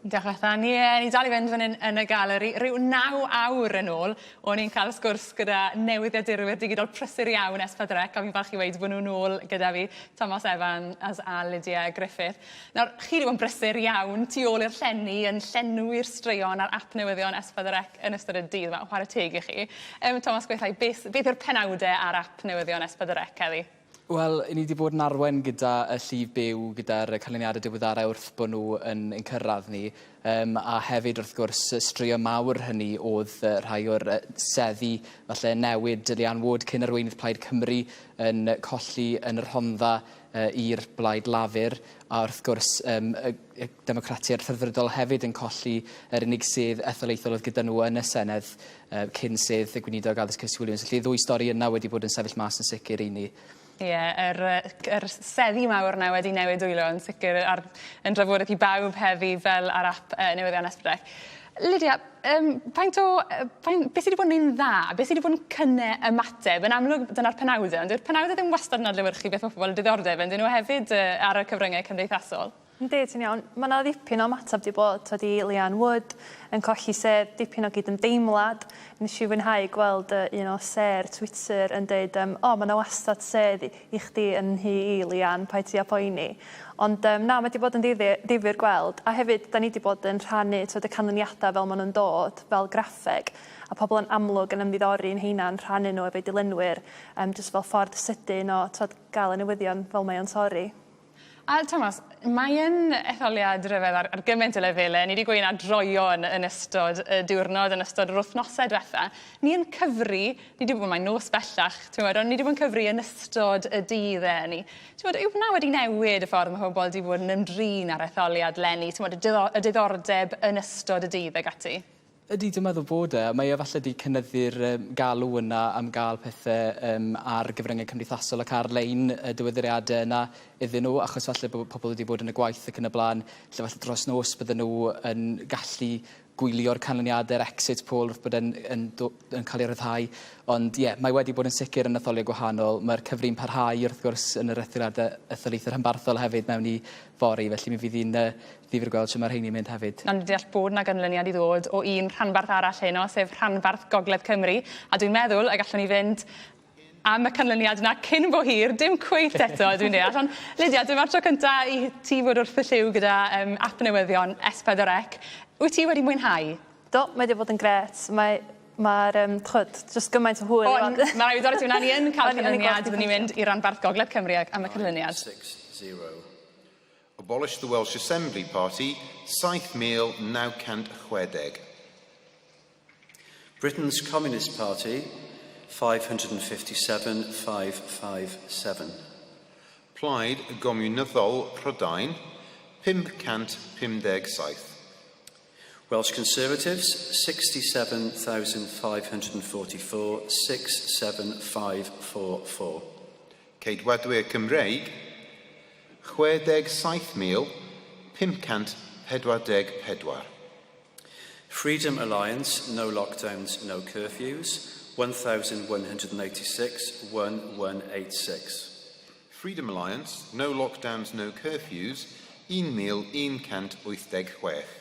Diolch Bethan. Ie, ni dal i fynd fan hyn yn y galeri. Rhyw 9 awr yn ôl, o'n i'n cael sgwrs gyda newyddiadurwyr digidol prysur iawn S4C, a fi'n falch i weud bod nhw'n ôl gyda fi, Tomos Evans a Lydia Griffith. Nawr, chi wedi bod yn brysur iawn tu ôl i'r llenni yn llenwi'r straeon ar ap newyddion S4C yn ystod y dydd 'ma, chwarae teg i chi. Um, Thomas Gweithau, beth, beth yw'r penawdau ar ap newyddion S4C heddi? Wel, 'yn ni 'di bod yn arwain gyda y llif byw gyda'r canlyniadau diweddara wrth bod nhw yn ein cyrraedd ni. Um, a hefyd, wrth gwrs, straeon mawr hynny oedd rhai o'r seddi falle newid Leanne Wood, cyn arweinydd Plaid Cymru, yn colli yn y Rhondda i'r Blaid Lafur, a wrth gwrs um, y, y Democratiaid Rhyddfrydol hefyd yn colli yr unig sedd etholaethol oedd gyda nhw yn y Senedd uh, cyn sedd y gweinidog Addysg Kirsty Williams. Felly ddwy stori yna wedi bod yn sefyll mas yn sicr i ni. Ie, yeah, yr, yr seddi mawr yna wedi newid dwylo yn sicr ar, yn drafodaeth i bawb heddi fel ar ap uh, newyddion S4C. Lydia, um, faint o, faint, beth sydd wedi bod yn un dda? Beth sydd wedi bod yn cynne ymateb? Yn amlwg, dyna'r penawdau, ond dyw'r penawdau ddim wastad yn adlewyrchu beth mae pobl yn diddordeb yn dyn nhw hefyd uh, ar y cyfryngau cymdeithasol. Yndi, ti'n iawn. Mae 'na ddipyn o ymateb 'di bod, t'od i Leanne Wood yn colli sedd, dipyn o gydymdeimlad. Nes i fwynhau gweld yy un o sêr Twitter yn deud yym o ma' 'na wastad sedd i i chdi yn nhŷ i Leanne, paid ti â phoeni. Ond yym na, mae 'di bod yn ddifyr difyr gweld. A hefyd, 'dan ni 'di bod yn rhannu t'od y canlyniadau fel ma' nhw'n dod, fel graffeg, a pobl yn amlwg yn ymddiddori yn heina, yn rhannu nhw efo'u dilynwyr, yym jyst fel ffordd sydyn o t'od gael y newyddion fel mae o'n torri. A Thomas, mae yn etholiad rhyfedd ar, ar gymaint o lefelau. Ni wedi gweud na droion yn ystod y diwrnod, yn ystod yr wythnosau diwetha. Ni yn cyfri, ni wedi bod, mae'n nos bellach, ti'n gwybod, ond ni wedi bod yn cyfri yn ystod y dydd e ni. Ti'n gwybod, yw hwnna wedi newid y ffordd mae pobl wedi bod yn ymdrin ar etholiad leni, ti'n gwybod, y diddordeb yn ystod y dydd ag ati? Ydy, dwi'n meddwl bod e. Mae e falle 'di cynyddu'r yym galw yna am ga'l pethe yym ar gyfrynge cymdeithasol ac ar-lein, y diweddariade yna iddyn nhw, achos falle bo' pobol wedi bod yn y gwaith ac yn y bla'n, lle falle dros nos bydden nhw yn gallu gwylio'r canlyniade'r exit poll wrth bod e'n yn do- yn ca'l ei ryddhau. Ond ie, mae wedi bod yn sicr yn etholiad gwahanol. Mae'r cyfri'n parhau wrth gwrs yn yr etholiade etholaethe rhanbarthol hefyd mewn i fory, felly mi fydd hi'n yy Ddifyr gweld shwt mae rheini'n mynd hefyd. Ond ni'n deall bod 'na ganlyniad i ddod o un rhanbarth arall heno, sef rhanbarth Gogledd Cymru, a dwi'n meddwl y gallwn ni fynd am y canlyniad yna cyn bo hir, dim cweit eto dwi'n deall, ond Lydia, dyma'r tro cynta i ti fod wrth y llyw gyda um, app newyddion S4C. Wyt ti wedi mwynhau? Do, mae wedi bod yn grêt. Mae mae'r um, chwyd, just gymaint o hwyl. Ond mae rhaid i dorri ti hwnna, ni yn cael canlyniad, byddwn ni'n mynd i ranbarth Gogledd Cymru am y canlyniad. 6, 0. Abolish the Welsh Assembly Party, 7,960. Britain's Communist Party, 557,557. Plaid Gomiwnyddol Prydain, 557. Welsh Conservatives, 67,544, 67544. Ceidwadwyr Cymreig, 67,544. Freedom Alliance, no lockdowns, no curfews, 1,186, 1186. Freedom Alliance, no lockdowns, no curfews, 1,186.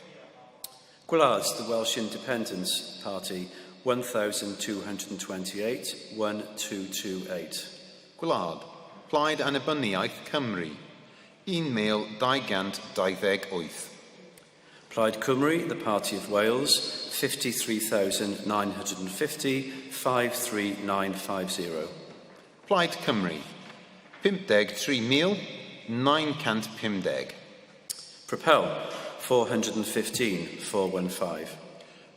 Gwlad, the Welsh Independence Party, 1,228, 1228. Gwlad, Plaid Annibyniaeth Cymru, 1,228. Plaid Cymru, the Party of Wales, 53,950, 53950. Plaid Cymru, 53,950. Propel, 415, 415.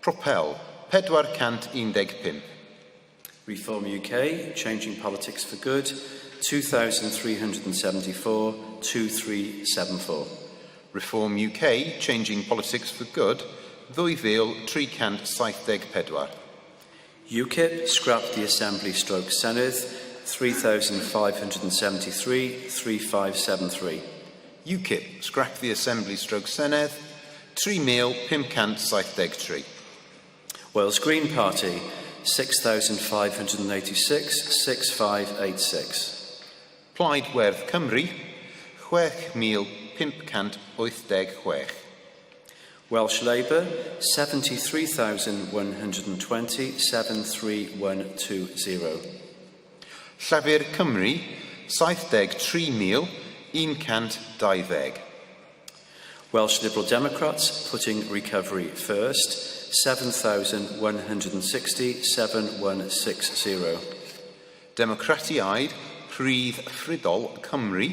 Propel, 415. Reform UK, Changing Politics for Good, 2,374, 2374. Reform UK, Changing Politics for Good, 2,374. UKIP, Scrap the Assembly stroke Senedd, 3,573, 3573. UKIP, Scrap the Assembly stroke Senedd, 3,573. Wales Green Party, 6,586, 6586. Plaid Werdd Cymru, 6,586. Welsh Labour, 73,120, 73120. Llafur Cymru, 73,120. Welsh Liberal Democrats, putting recovery first, 7,160, 7160. Democratiaid Rhyddfrydol Cymru,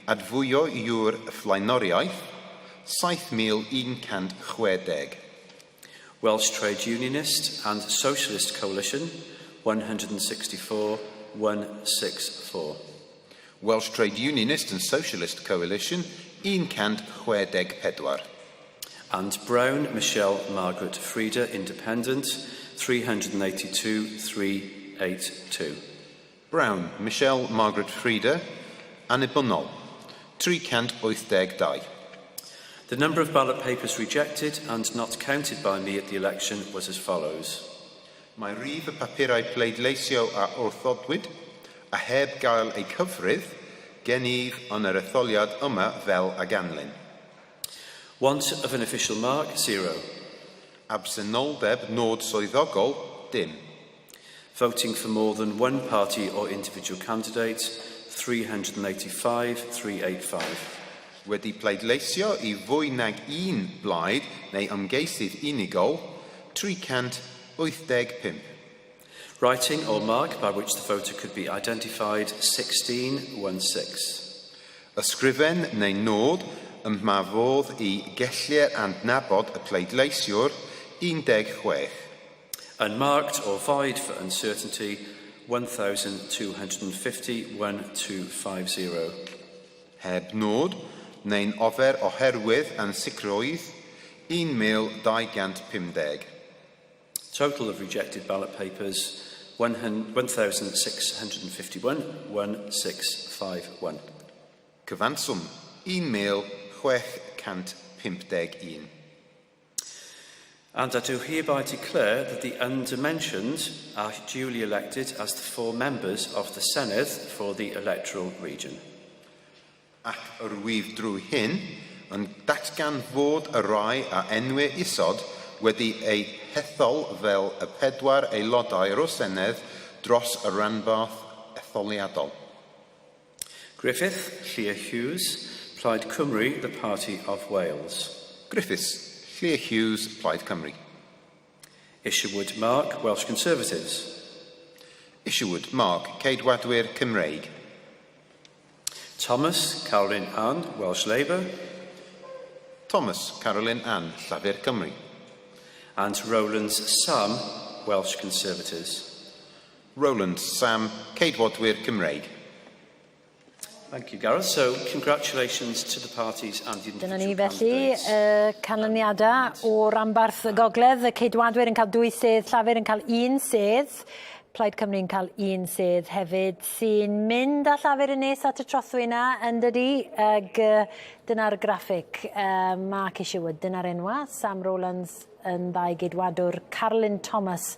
adfywio yw'r flaenoriaeth, 7,160. Welsh Trade Unionist and Socialist Coalition, 164, 164. Welsh Trade Unionist and Socialist Coalition, 164. And Brown, Michelle Margaret Frieda, Independent, 382, 382. Brown, Michelle Margaret Frieda, Annibynnol, 382. The number of ballot papers rejected and not counted by me at the election was as follows. Mae rhif y papurau pleidleisio a wrthodwyd a heb gael eu cyfrif gennyf yn yr etholiad yma fel a ganlyn. Want of an official mark, 0. Absenoldeb nod swyddogol, dim. Voting for more than one party or individual candidate, 385, 385. Wedi pleidleisio i fwy nag un blaid neu ymgeisydd unigol, 385. Writing or mark by which the voter could be identified, 16, 16. Ysgrifen neu nod ym mha fodd y gellir adnabod y pleidleisiwr 16. Unmarked or void for uncertainty 1,250 1250. Heb nod, neu'n ofer oherwydd ansicrwydd 1,250. Total of rejected ballot papers 1,651 1651. Cyfanswm 1,651. And I do hereby declare that the undermentioned are duly elected as the four members of the Senedd for the electoral region. Ac yr wyf drwy hyn yn datgan fod y rhai a enwir isod wedi eu hethol fel y pedwar aelodau o'r Senedd dros y rhanbarth etholiadol. Griffith, Llyr Hughes, Plaid Cymru, the Party of Wales. Griffiths, Llyr Hughes, Plaid Cymru. Isherwood Mark, Welsh Conservatives. Isherwood Mark, Ceidwadwyr Cymreig. Thomas, Carolyn Ann, Welsh Labour. Thomas, Carolyn Ann, Llafur Cymru. And Rowlands Sam, Welsh Conservatives. Rowlands Sam, Ceidwadwyr Cymreig. Thank you, Gareth. So, congratulations to the parties and the Dyna ni individual felly candidates. y canlyniadau o ranbarth y Gogledd. Y Ceidwadwyr yn cael dwy sedd, Llafur yn cael un sedd, Plaid Cymru yn cael un sedd hefyd, sy'n mynd â Llafur yn nes at y trothwy yna, yn dydi? Ag dyna'r graffig. Mark Isherwood, dyna'r enwa. Sam Rowlands yn ddau geidwadwr. Carolyn Thomas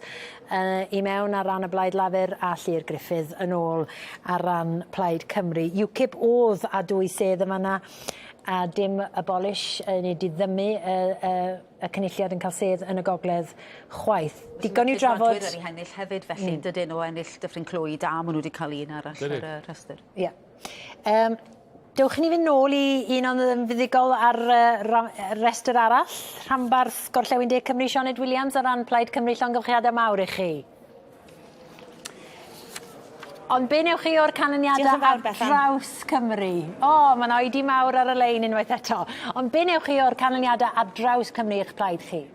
i mewn ar ran y Blaid Lafur a Llyr Gruffydd yn ôl ar ran Plaid Cymru. UKIP oedd a dwy sedd yma yna a dim abolish neu diddymu y, y, y cynulliad yn cael sedd yn y gogledd chwaith. Digon i'w drafod. Ceidwadwyr ar eu hennill hefyd, felly mm. dydyn nhw ennill Dyffryn Clwyd a maen nhw wedi cael un arall ar y rhestr. Ie. Yeah. Dewch i ni fynd nôl i un oedd yn fuddugol ar uh, restr arall, rhanbarth Gorllewin De Cymru, Sioned Williams ar ran Plaid Cymru, llongyfarchiadau mawr i chi. Ond be newch chi o'r canlyniadau ar draws Cymru? O, oh, mae'n oedi mawr ar y lein unwaith eto. Ond be newch chi o'r canlyniadau ar draws Cymru eich plaid chi?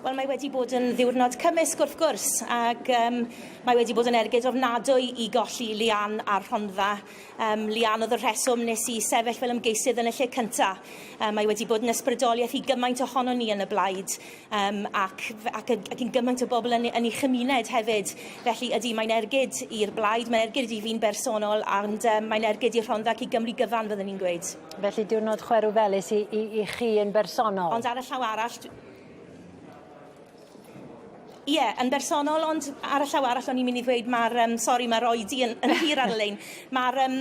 Wel, mae wedi bod yn ddiwrnod cymysg wrth gwrs, ac um, mae wedi bod yn ergyd ofnadwy i golli Leanne a'r Rhondda. Um, Leanne oedd y rheswm nes i sefyll fel ymgeisydd yn y lle cyntaf. Um, mae wedi bod yn ysbrydoliaeth i gymaint ohono ni yn y blaid um, ac, ac, ac yn gymaint o bobl yn, yn ei chymuned hefyd. Felly ydy, mae'n ergyd i'r blaid, mae'n ergyd i fi'n bersonol, ond um, mae'n ergyd i'r Rhondda ac i Gymru gyfan, fyddwn ni'n gweud. Felly diwrnod chwerw felys i, i, i chi yn bersonol? Ond ar y llaw arall, Ie, yeah, yn bersonol, ond ar y llaw arall o'n i'n mynd i ddweud mae'r, um, sori, mae'r oedi yn, yn hir ar y lein. Mae'r um,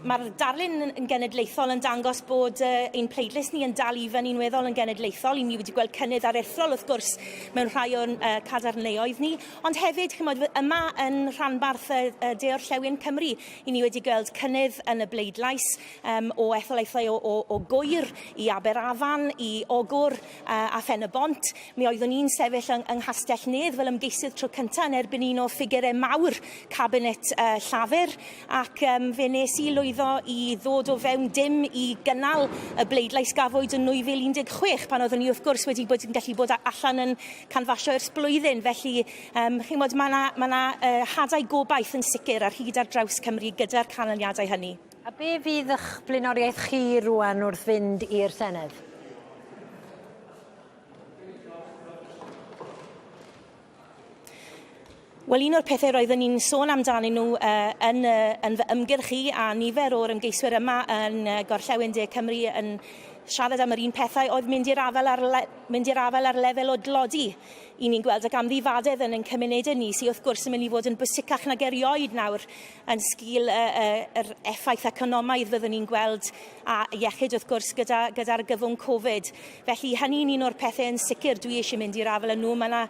mae darlun yn, yn genedlaethol yn dangos bod uh, ein pleidlais ni yn dal i fyny'n weddol yn genedlaethol. I ni wedi gweld cynnydd aruthrol, wrth gwrs, mewn rhai o'n uh, cadarnleoedd ni. Ond hefyd, chymod, yma yn rhanbarth uh, uh, De-orllewin Cymru, i ni wedi gweld cynnydd yn y bleidlais um, o etholaethau o, o, o Gwyr i Aberafan, i Ogwr uh, a Phen-y-bont. Mi oeddwn i'n sefyll yng, yng Nghastell Nedd fel ymgeisydd tro cyntaf yn erbyn un o ffigurau mawr cabinet uh, Llafur ac um, fe nes i lwyddo i ddod o fewn dim i gynnal y bleidlais gafwyd yn 2016 pan oeddwn i wrth gwrs wedi bod yn gallu bod allan yn canfasio ers blwyddyn. Felly, um, chi'n bod, mae yna ma, na, uh, hadau gobaith yn sicr ar hyd ar draws Cymru gyda'r canlyniadau hynny. A be fydd eich blaenoriaeth chi rwan wrth fynd i'r Senedd? Wel, un o'r pethau roeddwn ni'n sôn amdanyn nhw uh, yn, uh, yn fy ymgyrch i a nifer o'r ymgeiswyr yma yn uh, Gorllewin De Cymru yn siarad am yr un pethau oedd mynd i'r afael ar, mynd i'r afael ar lefel o dlodi i ni'n gweld ac amddifadedd yn ein cymunedau ni sydd wrth gwrs yn mynd i fod yn bwysicach nag erioed nawr yn sgil y, y, yr effaith economaidd fyddwn ni'n gweld a iechyd wrth gwrs gyda, gyda'r gyfwng Covid. Felly hynny'n un o'r pethau yn sicr dwi eisiau mynd i'r afael â nhw. Mae yna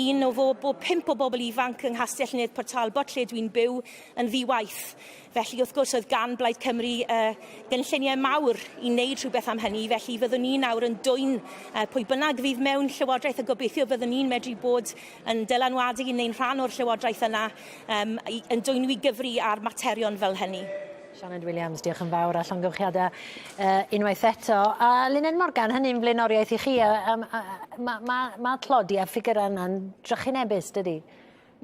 un o bob, bob pump o bobl ifanc yng Nghastell Nedd Port Talbot lle dwi'n byw yn ddi-waith. Felly, wrth gwrs, oedd gan Blaid Cymru uh, gynlluniau mawr i wneud rhywbeth am hynny, felly fyddwn ni nawr yn dwyn uh, pwy bynnag fydd mewn llywodraeth a gobeithio fyddwn ni'n medru bod yn dylanwadu neu'n rhan o'r llywodraeth yna um, yn dwyn nhw i gyfri ar materion fel hynny. Sioned Williams, diolch yn fawr a llongyfarchiadau uh, unwaith eto. A Luned Morgan, hynny'n flaenoriaeth i chi. Um, Mae ma, ma tlodi a ffigurau yna'n drychinebus, dydy?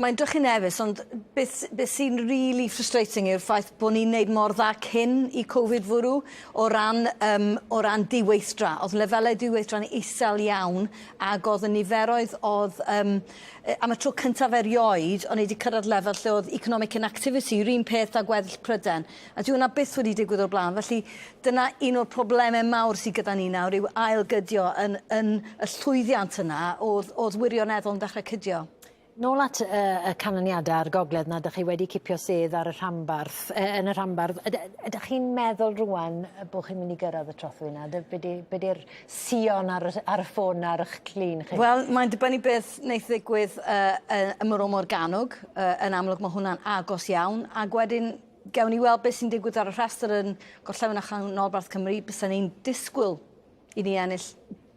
Mae'n drychinebus, ond beth, beth sy'n really frustrating yw'r ffaith bod ni'n neud mor dda cyn i Covid fwrw o ran, um, o ran diweithdra. Oedd lefelau diweithdra'n isel iawn ac oedd y niferoedd oedd um, am y tro cyntaf erioed o'n i wedi cyrraedd lefel lle oedd economic inactivity yr un peth â gweddill Prydain. A dyw hwnna byth wedi digwydd o'r blaen. Felly dyna un o'r problemau mawr sydd gyda ni nawr yw ailgydio yn, yn y llwyddiant yna oedd, oedd wirioneddol yn dechrau cydio. Nôl at uh, y canlyniadau a'r gogledd na, dych chi wedi cipio sedd ar y rhanbarth, uh, yn y rhanbarth. Ydych chi'n meddwl rwan bod chi'n mynd i gyrraedd y trothwy yna? Be di'r sïon ar, ar y ffôn ar eich clun chi? Wel, mae'n dibynnu beth wneith ddigwydd uh, ym Mro Morgannwg. Uh, yn amlwg mae hwnna'n agos iawn. Ac wedyn gewn ni weld beth sy'n digwydd ar y rhestr yn Gorllewin a Chanolbarth Cymru. Bysa ni'n disgwyl i ni ennill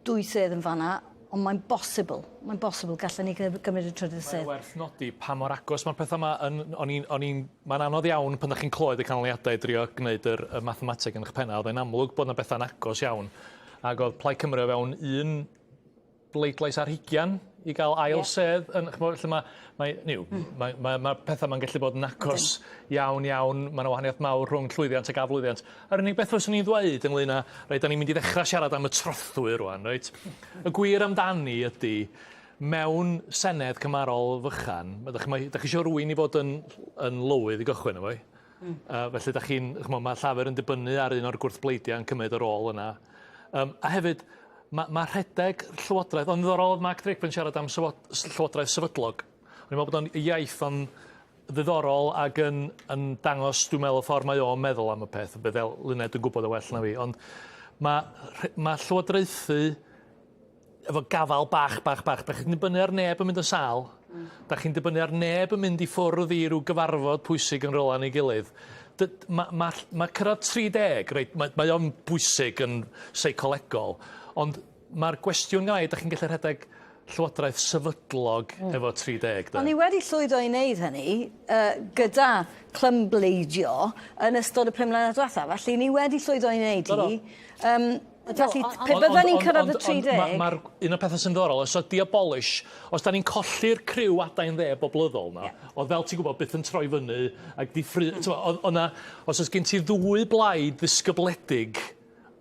dwy sedd yn fanna, ond mae'n bosibl, mae'n bosibl gallen ni gymryd y trydydd sedd. Mae'n werth nodi pa mor agos mae'r pethau yma yn... O'n i'n... O'n i'n... Mae'n anodd iawn pan ydych chi'n clywed y canlyniadau i drio gwneud yr, y mathemateg yn eich penna. Oedd e'n amlwg bod yna bethau'n agos iawn. Ac oedd Plaid Cymru o fewn un bleidlais ar hugian i gael ail yeah. sedd yn ch'mod lle mae mae niw mm. mae mae ma pethau ma'n gallu bod yn agos iawn iawn ma' 'na wahaniaeth mawr rhwng llwyddiant ac aflwyddiant. A'r unig beth fyswn i'n ddweud ynglŷn â reit 'dan ni'n mynd i ddechra siarad am y trothwy rŵan reit? Y gwir amdani ydi mewn senedd cymarol fychan ma' 'dach chi 'dach chi isio rywun i fod yn yn lywydd i gychwyn efo 'i. Mm. Felly 'dach chi'n ch'mo' ma' Llafur yn dibynnu ar un o'r gwrthbleidiau yn cymryd y rôl yna. Um, a hefyd, mae ma rhedeg llywodraeth, ond ddiddorol oedd Mark Drakeford yn siarad am llywodraeth sefydlog. O'n i'n meddwl bod o'n iaith o'n ddiddorol ac yn, yn dangos, dwi'n meddwl, y ffordd mae o'n meddwl am y peth, beth fel Luned yn gwybod o well na fi, ond mae, ma llywodraethu efo gafael bach, bach, bach. Da chi'n dibynnu ar neb yn mynd yn sâl. Mm. Da chi'n dibynnu ar neb yn mynd i ffwrdd i ryw gyfarfod pwysig yn rywle neu gilydd. Mae ma, ma cyrraedd 30, reit, mae, mae o'n bwysig yn seicolegol, ond mae'r gwestiwn gau, da chi'n gallu rhedeg llywodraeth sefydlog mm. efo 30, de? O'n i wedi llwyddo i wneud hynny uh, gyda clymbleidio yn ystod y 5 mlynedd diwetha. Felly ni wedi llwyddo i wneud hi. Um, Felly, pe bydden ni'n cyrraedd y 30... Mae'r ma un o'r pethau sy'n ddiddorol, os oedd di-abolish, os da ni'n colli'r criw adain dde boblyddol na, yeah. oedd fel ti'n gwybod byth yn troi fyny ac di ffri... Mm. Oedd na, os oes gen ti ddwy blaid ddisgybledig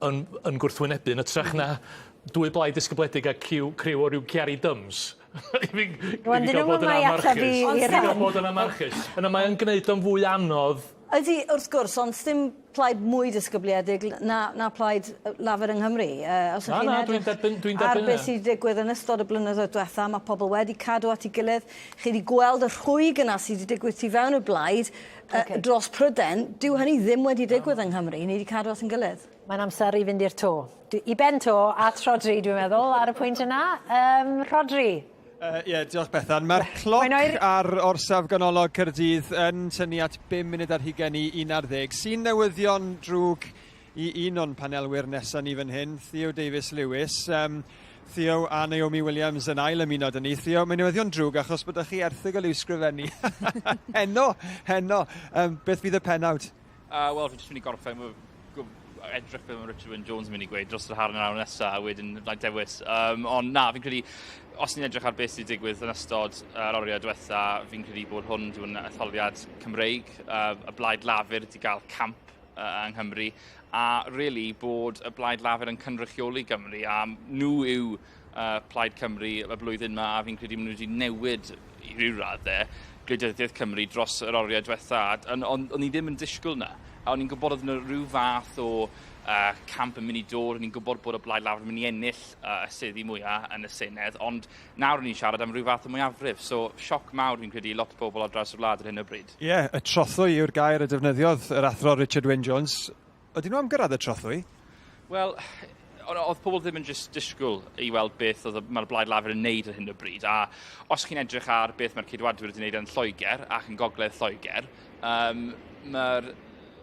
yn, yn gwrthwynebu yn ytrach na dwy blaid ddisgybledig a criw, criw o ryw Ciari Dyms. I fi, i fi gael bod yn amarchus. I fi gael bod yn amarchus. Yna mae'n gwneud o'n fwy anodd. Ydy, wrth gwrs, ond sdim plaid mwy disgybliedig na, na plaid Lafur yng Nghymru. Uh, os na, na, dwi'n derbyn, dwi'n derbyn. Ar beth sydd wedi digwydd yn ystod y blynyddoedd diwetha, mae pobl wedi cadw at ei gilydd. Chi wedi gweld y rhwyg yna sydd wedi digwydd tu fewn y blaid uh, okay. dros Prydain. Dyw hynny ddim wedi digwydd yng Nghymru. Ni wedi cadw at ein gilydd. Mae'n amser i fynd i'r to. I ben to at Rhodri, dwi'n meddwl, ar y pwynt yna. Um, Rhodri, Ie, uh, yeah, diolch Bethan. Mae'r cloc ar orsaf ganolog Caerdydd yn tynnu at 5 munud ar hugain i 11. Sy'n newyddion drwg i un o'n panelwyr nesaf ni fan hyn, Theo Davies Lewis. Um, Theo a Naomi Williams yn ail ymuno dyn ni. Theo, mae'n newyddion drwg achos bod chi erthygl i'w sgrifennu. heno, heno. Um, beth fydd y pennawd? Wel, fi jyst mynd i gorffen edrych beth mae Richard Wyn Jones yn mynd i gweud dros yr hanner awr nesaf a wedyn like, dewis. Um, ond na, fi'n credu, os ni'n edrych ar beth sydd wedi digwydd yn ystod yr oriau diwetha, fi'n credu bod hwn dwi'n etholiad Cymreig, y Blaid Lafur wedi gael camp yng Nghymru, a really bod y Blaid Lafur yn cynrychioli Gymru, a nhw yw uh, Plaid Cymru y blwyddyn yma, a fi'n credu maen nhw wedi newid i ryw raddau gwleidyddiaeth Cymru dros yr oriau diwetha. Ond on, on i ddim yn disgwyl na. A o'n i'n gwybod oedd yna rhyw fath o uh, camp yn mynd i dod, o'n i'n gwybod bod y Blaid Lafur yn mynd i ennill uh, y seddi mwyaf yn y Senedd, ond nawr o'n i'n siarad am rhyw fath o mwyafrif. So, sioc mawr fi'n credu i lot o bobl ar draws y wlad ar hyn o bryd. Ie, yeah, y trothwy yw'r gair y defnyddiodd yr athro Richard Wyn Jones. Ydyn nhw am gyrraedd y trothwy? Wel, oedd pobl ddim yn just disgwyl i weld beth oedd mae'r Blaid Lafur yn neud ar hyn o bryd. A os chi'n edrych ar beth mae'r Ceidwadwyr wedi wneud yn Lloegr ac yn Gogledd Lloegr, um, mae'r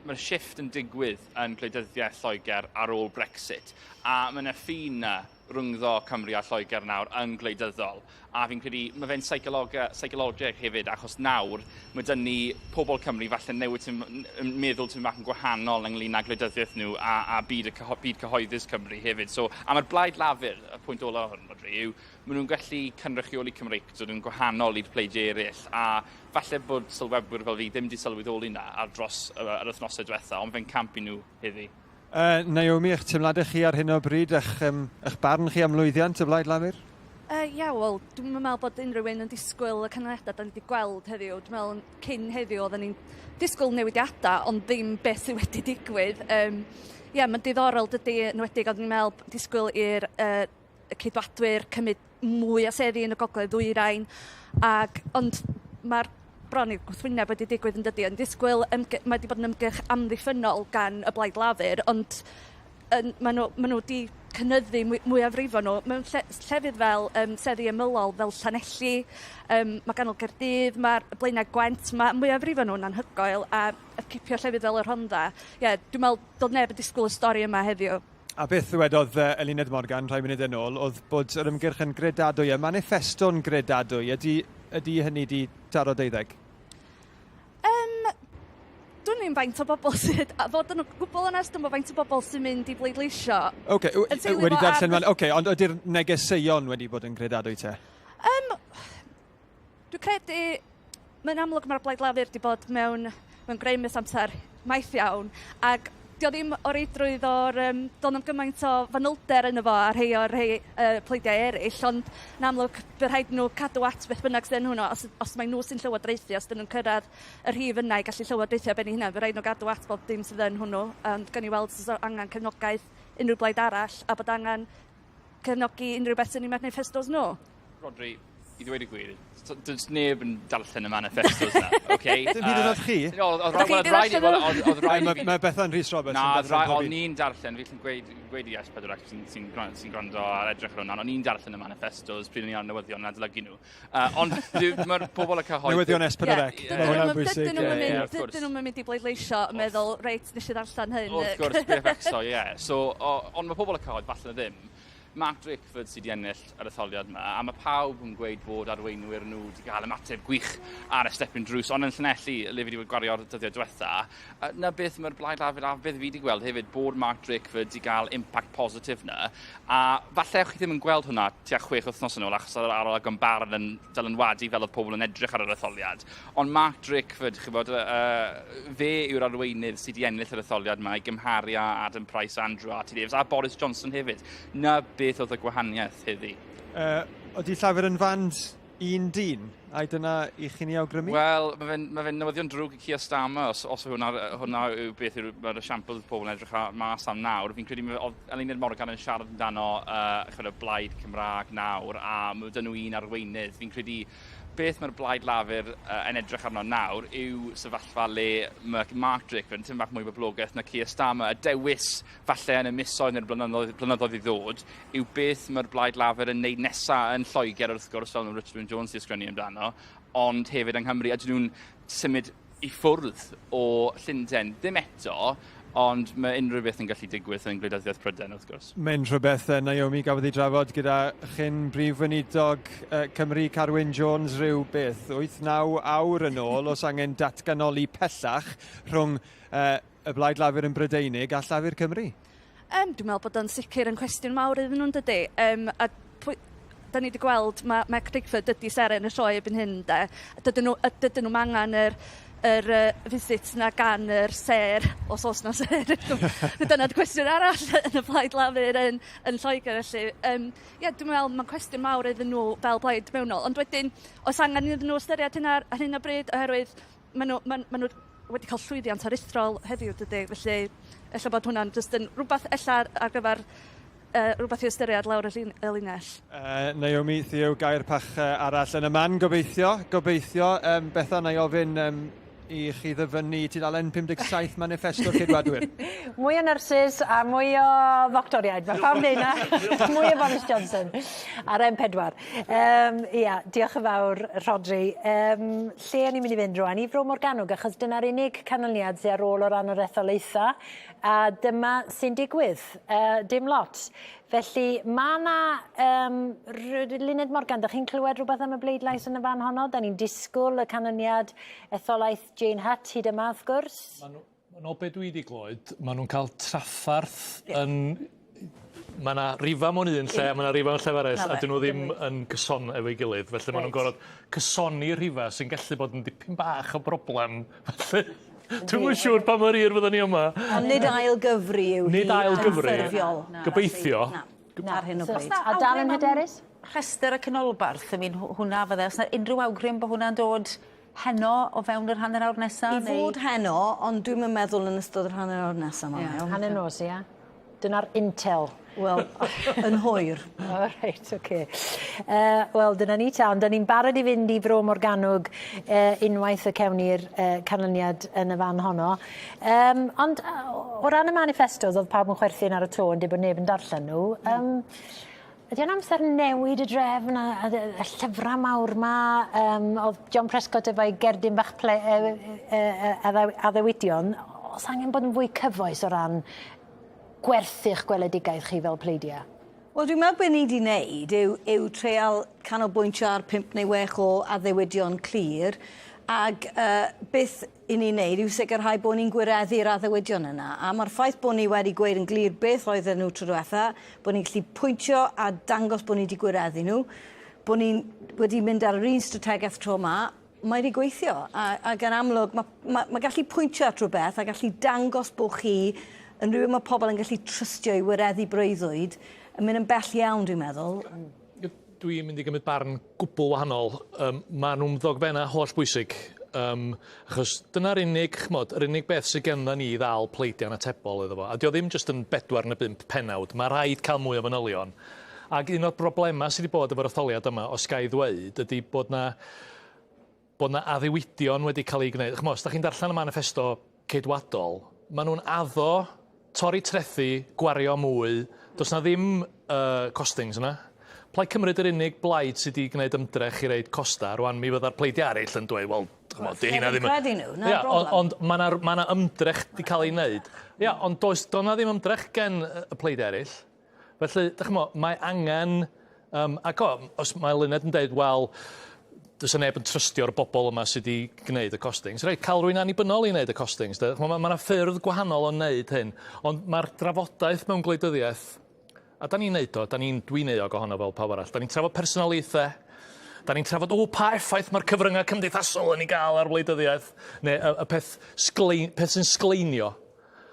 mae'r shift yn digwydd yn gwleidyddiaeth Lloegr ar ôl Brexit, a mae yna ffin na rhyngddo Cymru a Lloegr nawr yn gwleidyddol. A fi'n credu mae fe'n seicologeg hefyd, achos nawr mae dyn ni pobl Cymru falle newid tym, yn meddwl tipyn bach yn gwahanol ynglyn â gwleidyddiaeth nhw a, a byd, y cyho, byd cyhoeddus Cymru hefyd. So, a mae'r Blaid Lafur, y pwynt olaf hwn, Rhodri, yw maen nhw'n gallu cynrychioli Cymreictod yn gwahanol i'r pleidiau eraill, a falle bod sylwebwyr fel fi ddim wedi sylweddoli na ar dros yr, yr wythnosau diwetha, ond fe'n camp i nhw heddi. Uh, Naomi, eich teimladau chi ar hyn o bryd, eich, um, eich barn chi am lwyddiant y Blaid Lafur? Ia, wel, dwi'm yn meddwl bod unrhyw un yn disgwyl y canlyniadau da ni wedi gweld heddiw. Dwi'n meddwl cyn heddiw oedden ni'n disgwyl newidiadau, ond ddim beth sydd wedi digwydd. Um, ia, mae'n diddorol dydy, yn enwedig oedden ni'n meddwl disgwyl i'r uh, y Ceidwadwyr cymryd mwy o seddi yn y gogledd ddwyrain, ac, ond mae'r bron i'r gwrthwyneb wedi digwydd yn dydy. Yn disgwyl, ymge, mae wedi bod yn ymgyrch amddiffynnol gan y Blaid Lafur, ond yn, maen nhw, maen nhw wedi cynyddu mwy, mwyafrifo nhw mewn lle, llefydd fel um, seddi ymylol, fel Llanelli, um, mae ganol Gaerdydd, mae'r Blaenau Gwent, mae mwyafrifo nhw'n anhygoel, a, a cipio llefydd fel y Rhondda. Ie, yeah, dwi'n meddwl doedd neb yn disgwyl y stori yma heddiw. A beth ddywedodd Eluned Morgan rhai munudau nôl oedd bod yr ymgyrch yn gredadwy, y maniffesto'n gredadwy. Ydy, ydy hynny di taro deuddeg? Um, dwi'n i'n faint o bobl sydd, a fod yn gwbl onest, dwi'n faint o bobl sy'n mynd i bleidleisio. Oce, okay, wedi darllen, oce, okay, ond ydy'r negeseuon wedi bod yn gredadwy te? Um, Dwi'n credu, mae'n amlwg mae'r Blaid Lafur wedi bod mewn, mewn grym ers amser maith iawn, ac dio ddim o reidrwydd o'r, um, doedd na'm gymaint o fanylder yno fo a rhai o'r rhai uh, pleidiau eraill, ond yn amlwg bydd rhaid nhw cadw at beth bynnag sydd yn hwnnw, os, os mae nhw sy'n llywodraethu, os dyn nhw'n cyrraedd y rhif yna i gallu llywodraethu ar ben eu hunain, bydd rhaid nhw gadw at bob dim sydd yn hwnnw, ond gawn ni weld os oes angen cefnogaeth unrhyw blaid arall, a bod angen cefnogi unrhyw beth sy'n eu manifestos nhw. Rhodri, i ddweud y gwir, does neb yn darllen y manifestos na, oce? Dim hyd yn oed chi? Oedd rhaid oedd rhaid i fi... Mae Bethan Rhys Roberts yn darllen pob un. Na, o'n i'n darllen, fi chi'n gweud, gweud i S4C sy'n sy sy gwrando ar edrych ar hwnna, o'n i'n darllen y manifestos pryd o'n i ar newyddion yn adolygu nhw. Uh, ond mae'r pobl y cyhoedd... Newyddion S4C, mae hwnna'n bwysig. Dydyn nhw'n mynd i bleidleisio yn meddwl, reit, nes i ddarllen hyn. Wrth gwrs, BFX o, ie. So, ond mae pobl y cyhoedd falle ddim. Mark Drakeford sydd wedi ennill yr etholiad yma, a mae pawb yn gweud bod arweinwyr nhw wedi cael ymateb gwych ar y stepyn drws, ond yn Llanelli, le fi wedi bod gwario'r dyddiau diwetha, na beth mae'r Blaid Lafur a beth fi wedi gweld hefyd, bod Mark Drakeford wedi cael impact positif na, a falle chi ddim yn gweld hwnna tua chwech wythnos yn ôl, achos oedd yr arolygon barn yn dylanwadu fel oedd pobl yn edrych ar yr etholiad. Ond Mark Drakeford, chi'n bod, uh, fe yw'r arweinydd sydd wedi ennill yr etholiad yma i gymharu â Adam Price, Andrew RT Davies a Boris Johnson hefyd. Na beth oedd y gwahaniaeth heddi. Uh, oeddi Llafur yn fand un dyn? Ai dyna i chi'n ei awgrymu? Wel, mae fe'n ma fe newyddion drwg i Keir Starmer, os, os hwnna, hwnna yw beth yw'r mae'r esiampl pobl yn edrych ar mas am nawr. Fi'n credu oedd Eluned Morgan yn siarad amdano uh, chwyd, y blaid Cymraeg nawr, a mae dyn nhw un arweinydd. Fi'n credu beth mae'r Blaid Lafur uh, yn edrych arno nawr yw sefyllfa le mae Mark Drakeford yn tipyn bach mwy boblogaidd na Keir Starmer. Y dewis falle yn y misoedd neu'r blynyddoedd, blynyddoedd i ddod yw beth mae'r Blaid Lafur yn neud nesa yn Lloegr wrth gwrs, fel mae Richard Wyn Jones wedi ysgrifennu amdano, ond hefyd yng Nghymru. Ydyn nhw'n symud i ffwrdd o Llundain? Ddim eto, ond mae unrhyw beth yn gallu digwydd yn gwleidyddiaeth Prydain, wrth gwrs. Mae'n rhywbeth, Naomi, gafodd ei drafod gyda chyn Brif Weinidog Cymru, Carwyn Jones, rhyw beth, 8-9 awr yn ôl, os angen datganoli pellach rhwng uh, y Blaid Lafur yn Brydeinig a Llafur Cymru. Um, dwi'n meddwl bod o'n sicr yn cwestiwn mawr iddyn nhw'n dydy. Um, a pwy, da ni wedi gweld, mae Mark Drakeford ydy seren y sioe erbyn hyn, de. Dydyn nhw, dydyn nhw'm angen yr, yr uh, visit na gan yr sêr, os oes na sêr. Dyna'r cwestiwn arall yn y Blaid Lafur yn, yn Lloegr. Felly, um, ie, dwi'n meddwl mae'n cwestiwn mawr iddyn nhw fel blaid mewnol. Ond wedyn, oes angen iddyn nhw ystyried hynna ar hyn o bryd, oherwydd maen nhw, maen, maen nhw wedi cael llwyddiant aruthrol heddiw, dydy. Felly, ella bod hwnna'n jyst yn rhywbeth ella ar gyfer uh, rhywbeth i ystyried lawr y, llin, y linell. Uh, Naomi, Theo, gair pach uh, arall yn y man, gobeithio. Gobeithio. Um, Bethan, na i ofyn um, i chi ddyfynnu tudalen 57 maniffesto'r Ceidwadwyr. Mwy o nyrsys a mwy o ddoctoriaid. Mae pawb neud 'na. Mwy o Boris Johnson ar M4. Yym ia, diolch yn fawr Rhodri. Yym lle o'n i'n mynd i fynd rwan? I Fro Morgannwg achos dyna'r unig canlyniad sy ar ôl o ran yr etholaetha a dyma sy'n digwydd. Yy dim lot. Felly ma' 'na yym Luned Morgan, 'dych chi'n clywed rhywbeth am y bleidlais yn y fan honno? 'Dan ni'n disgwyl y canlyniad etholaeth Jane Hutt hyd yma wrth gwrs. Ma' nhw, yn ôl be dwi 'di glywed, ma' nhw'n cael traffarth yn... Ma' 'na rifa mewn un lle a ma' 'na rifa mewn llefydd eraill a 'dyn nhw ddim yn gyson efo'i gilydd, felly ma' nhw'n gorfod cysoni rhifa sy'n gallu bod yn dipyn bach o broblem felly dwi'm yn siŵr pa mor hir fyddwn ni yma. Ond nid ail gyfri yw hi. Nid ail gyfri. Gobeithio. Na, ar hyn o bryd. A dal yn hyderus? Rhestr y canolbarth, I mean, hwnna fydde, os 'na unrhyw awgrym bod hwnna'n dod heno o fewn yr hanner awr nesa? I fod heno, ond dwi'm yn meddwl yn ystod yr hanner awr nesa 'ma. Ie. Hanner nos, ia? Dyna'r intel. Wel, yn hwyr. O reit, oce. Yy wel, dyna ni ta, ond 'dan ni'n barod i fynd i Fro Morgannwg yy unwaith y cewn ni'r yy canlyniad yn y fan honno. Yym ond o ran y maniffestos o'dd pawb yn chwerthin ar y to yn deud bod neb yn darllen nhw. Yym ydi o'n amser newid y drefn a a y llyfra mawr 'ma yym o'dd John Prescott efo'i gerdyn bach ple- yy yy yy addew- addewidion o's angen bod yn fwy cyfoes o ran gwerthu'ch gweledigaeth chi fel pleidia? Wel dwi'n meddwl be' ni 'di neud yw yw treial canolbwyntio ar pump neu wech o addewidion clir ag yy beth 'yn ni'n neud yw sicrhau bo' ni'n gwireddu'r addewidion yna a ma'r ffaith bo' ni wedi gweud yn glir beth oedden nhw tro dwetha, bo' ni'n gallu pwyntio a dangos bo' ni 'di gwireddu nhw, bo' ni'n wedi mynd ar yr un strategeth tro 'ma, mae 'di gweithio a ag yn amlwg ma' ma' ma' gallu pwyntio at rwbeth a gallu dangos bo' chi yn rywun ma' pobol yn gallu trystio i wireddu breuddwyd yn mynd yn bell iawn dwi'n meddwl. Dwi'n mynd i gymryd barn gwbl wahanol. Yym ma' nw'n ddogfenna hollbwysig yym achos dyna'r unig ch'mod yr unig beth sy gennyn ni i ddal pleidiau'n atebol iddo fo. A 'di o ddim jyst yn bedwar ne' bump pennawd. Ma' rhaid ca'l mwy o fanylion. Ac un o'r broblemau sy 'di bod efo'r etholiad yma, os ga i ddweud, ydy bod 'na bod 'na addewidion wedi cael eu gwneud. Ch'mo', os 'dach chi'n darllen y maniffesto Ceidwadol, maen nhw'n addo torri trethi, gwario mwy, does 'na ddim uh, costings yna. Plaid Cymru ydy'r unig blaid sydd wedi gwneud ymdrech i reid costau. Rwan, mi fydda'r pleidiau eraill yn dweud, wel, ch'mo', 'di heina ddim yn... Credu nhw, 'na'r broblem. Ond mae 'na ma' 'na ymdrech 'di cael ei wneud. Ia, ond does, does 'na ddim ymdrech gen y pleidiau eraill. Felly, dych ch'mo', mae angen yym ac o, os mae Luned yn deud, wel, does 'na neb yn trystio'r bobl yma sy 'di gneud y costings. Reit, cael rhywun annibynnol i wneud y costings de. Ch'mo' ma' ma' 'na ffyrdd gwahanol o wneud hyn, ond ma'r drafodaeth mewn gwleidyddiaeth, a 'dan ni'n neud o, 'dan ni'n, dwi'n euog ohono fel pawb arall, 'dan ni'n trafod personoliaethe, 'dan ni'n trafod, o, pa effaith ma'r cyfryngau cymdeithasol yn ei gael ar wleidyddiaeth, neu y y peth sglein- peth sy'n sgleinio.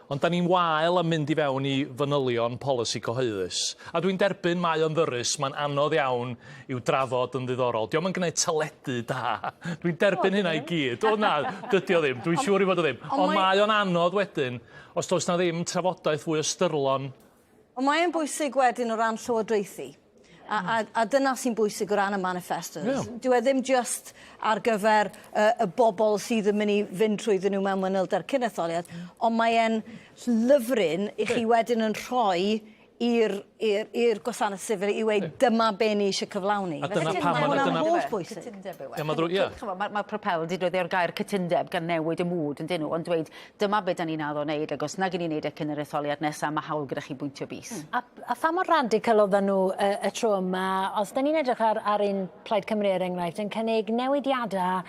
Ond 'dan ni'n wael am mynd i fewn i fanylion polisi cyhoeddus. A dwi'n derbyn mae o'n ddyrys, mae'n anodd iawn i'w drafod yn ddiddorol. Dio'm yn gwneud teledu da. Dwi'n derbyn hynna i gyd. O na, dydy o ddim. Dwi'n siŵr ei fod o ddim. Ond mae o'n anodd wedyn os does 'na ddim trafodaeth fwy ystyrlon. Ond mae e'n bwysig wedyn o ran llywodraethu. A, a, a dyna sy'n bwysig o ran y manifestos. Yeah. Dyw e ddim just ar gyfer y bobl sydd yn mynd i fynd trwyddyn nhw mewn manylder cyn etholiad, ond mae e'n lyfryn i chi wedyn yn rhoi i'r i'r i'r gwasanaeth sifil i weud dyma be ni eisiau cyflawni. A dyna pam mae hwnna'n holl bwysig. Cytundeb yw e. Ie, ma' ddrwg, ie. Ch'mo' ma' ma' Propel 'di defnyddio'r gair cytundeb gan newid y mood on'd 'yn nhw ond dweud dyma be' 'dan ni'n addo neud ag os nag 'yn ni'n neud e cyn yr etholiad nesa ma' hawl gyda chi bwyntio bys. A a pha mor radical oddan nhw y y tro yma os 'dan ni'n edrych ar ar un Plaid Cymru er enghraifft yn cynnig newidiada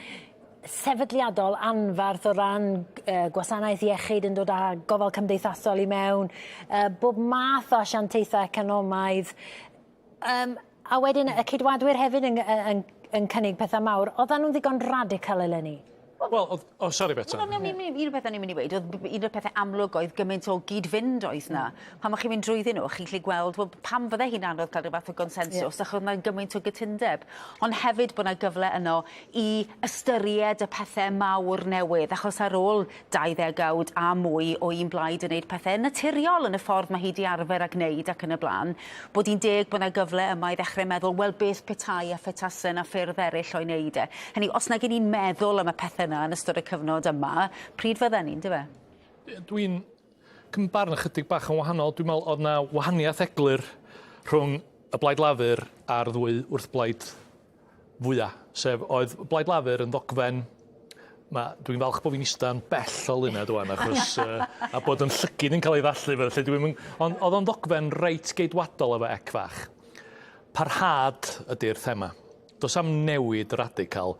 sefydliadol anfarth o ran yy gwasanaeth iechyd yn dod â gofal cymdeithasol i mewn yy bob math o asiantaethe economaidd yym a wedyn y Ceidwadwyr hefyd yn yy yn yn cynnig petha mawr. Oddan nw'n ddigon radical eleni? Wel o'dd o sori Betsan. Wel o'n i'n un o'r pethe o'n i'n myn' i weud o'dd un o'r pethe amlwg oedd gymaint o gyd-fynd oedd 'na. Pan o'ch chi'n mynd drwyddyn nhw, chi'n gallu gweld, wel, pam fydde hi'n anodd cael rhyw fath o gonsensws, yeah. achos mae gymaint o gytundeb. Ond hefyd bod 'na gyfle yno i ystyried y pethe mawr newydd, achos ar ôl dau ddegawd a mwy o un blaid yn neud pethe naturiol yn y ffordd mae hi 'di arfer a gneud ac yn y bla'n, bod hi'n deg bod 'na gyfle yma i ddechre meddwl, wel beth petai a phetase 'na ffyrdd eryll o'i wneud e. Hynny yw, os nag 'yn ni'n meddwl am y pethe yna yn ystod y cyfnod yma, pryd fydden ni, yndyfe? Dwi'n cymryd barn ychydig bach yn wahanol. Dwi'n meddwl oedd 'na wahaniaeth eglur rhwng y Blaid Lafur a'r ddwy wrthblaid fwya, sef oedd Blaid Lafur yn ddogfen ma' dwi'n falch bo' fi'n ista'n bell o Luned ŵan achos yy a bod 'yn llygid yn ca'l ei ddallu felly dwi'm yn ond o'dd o'n ddogfen reit geidwadol efo ec fach. Parhad ydi'r thema. Do's 'am newid radical.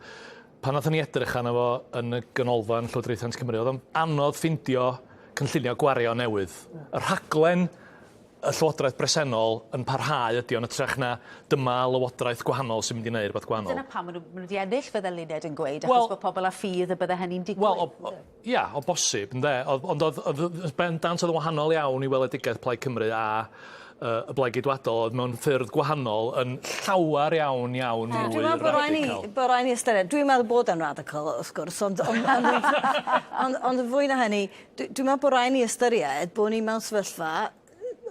Pan nathon ni edrych arno fo yn y Ganolfan Llywodraethiant Cymru o'dd o'n anodd ffindio cynllunio gwario newydd. Y rhaglen y llywodraeth bresennol yn parhau ydi o yn ytrach na dyma lywodraeth gwahanol sy'n mynd i wneud rhywbeth gwahanol. Dyna pam maen nhw, maen nhw wedi ennill fydde Luned yn gweud, achos well, bod pobl â ffydd y bydde hynny'n digwydd. Wel, o, ia, o bosib, ynde. Ond oedd, oedd bendant oedd yn wahanol iawn i weledigaeth Plaid Cymru a y Blaid Geidwadol oedd mewn ffyrdd gwahanol yn llawer iawn iawn mwy Dwi'n meddwl bod rhaid ni, bod rhaid ni ystyried. Dwi'n meddwl bod e'n radical, wrth gwrs, ond, ond, ond, ond, ond, ond fwy na hynny, Dwi'n meddwl bod rhaid ni ystyried bod ni mewn sefyllfa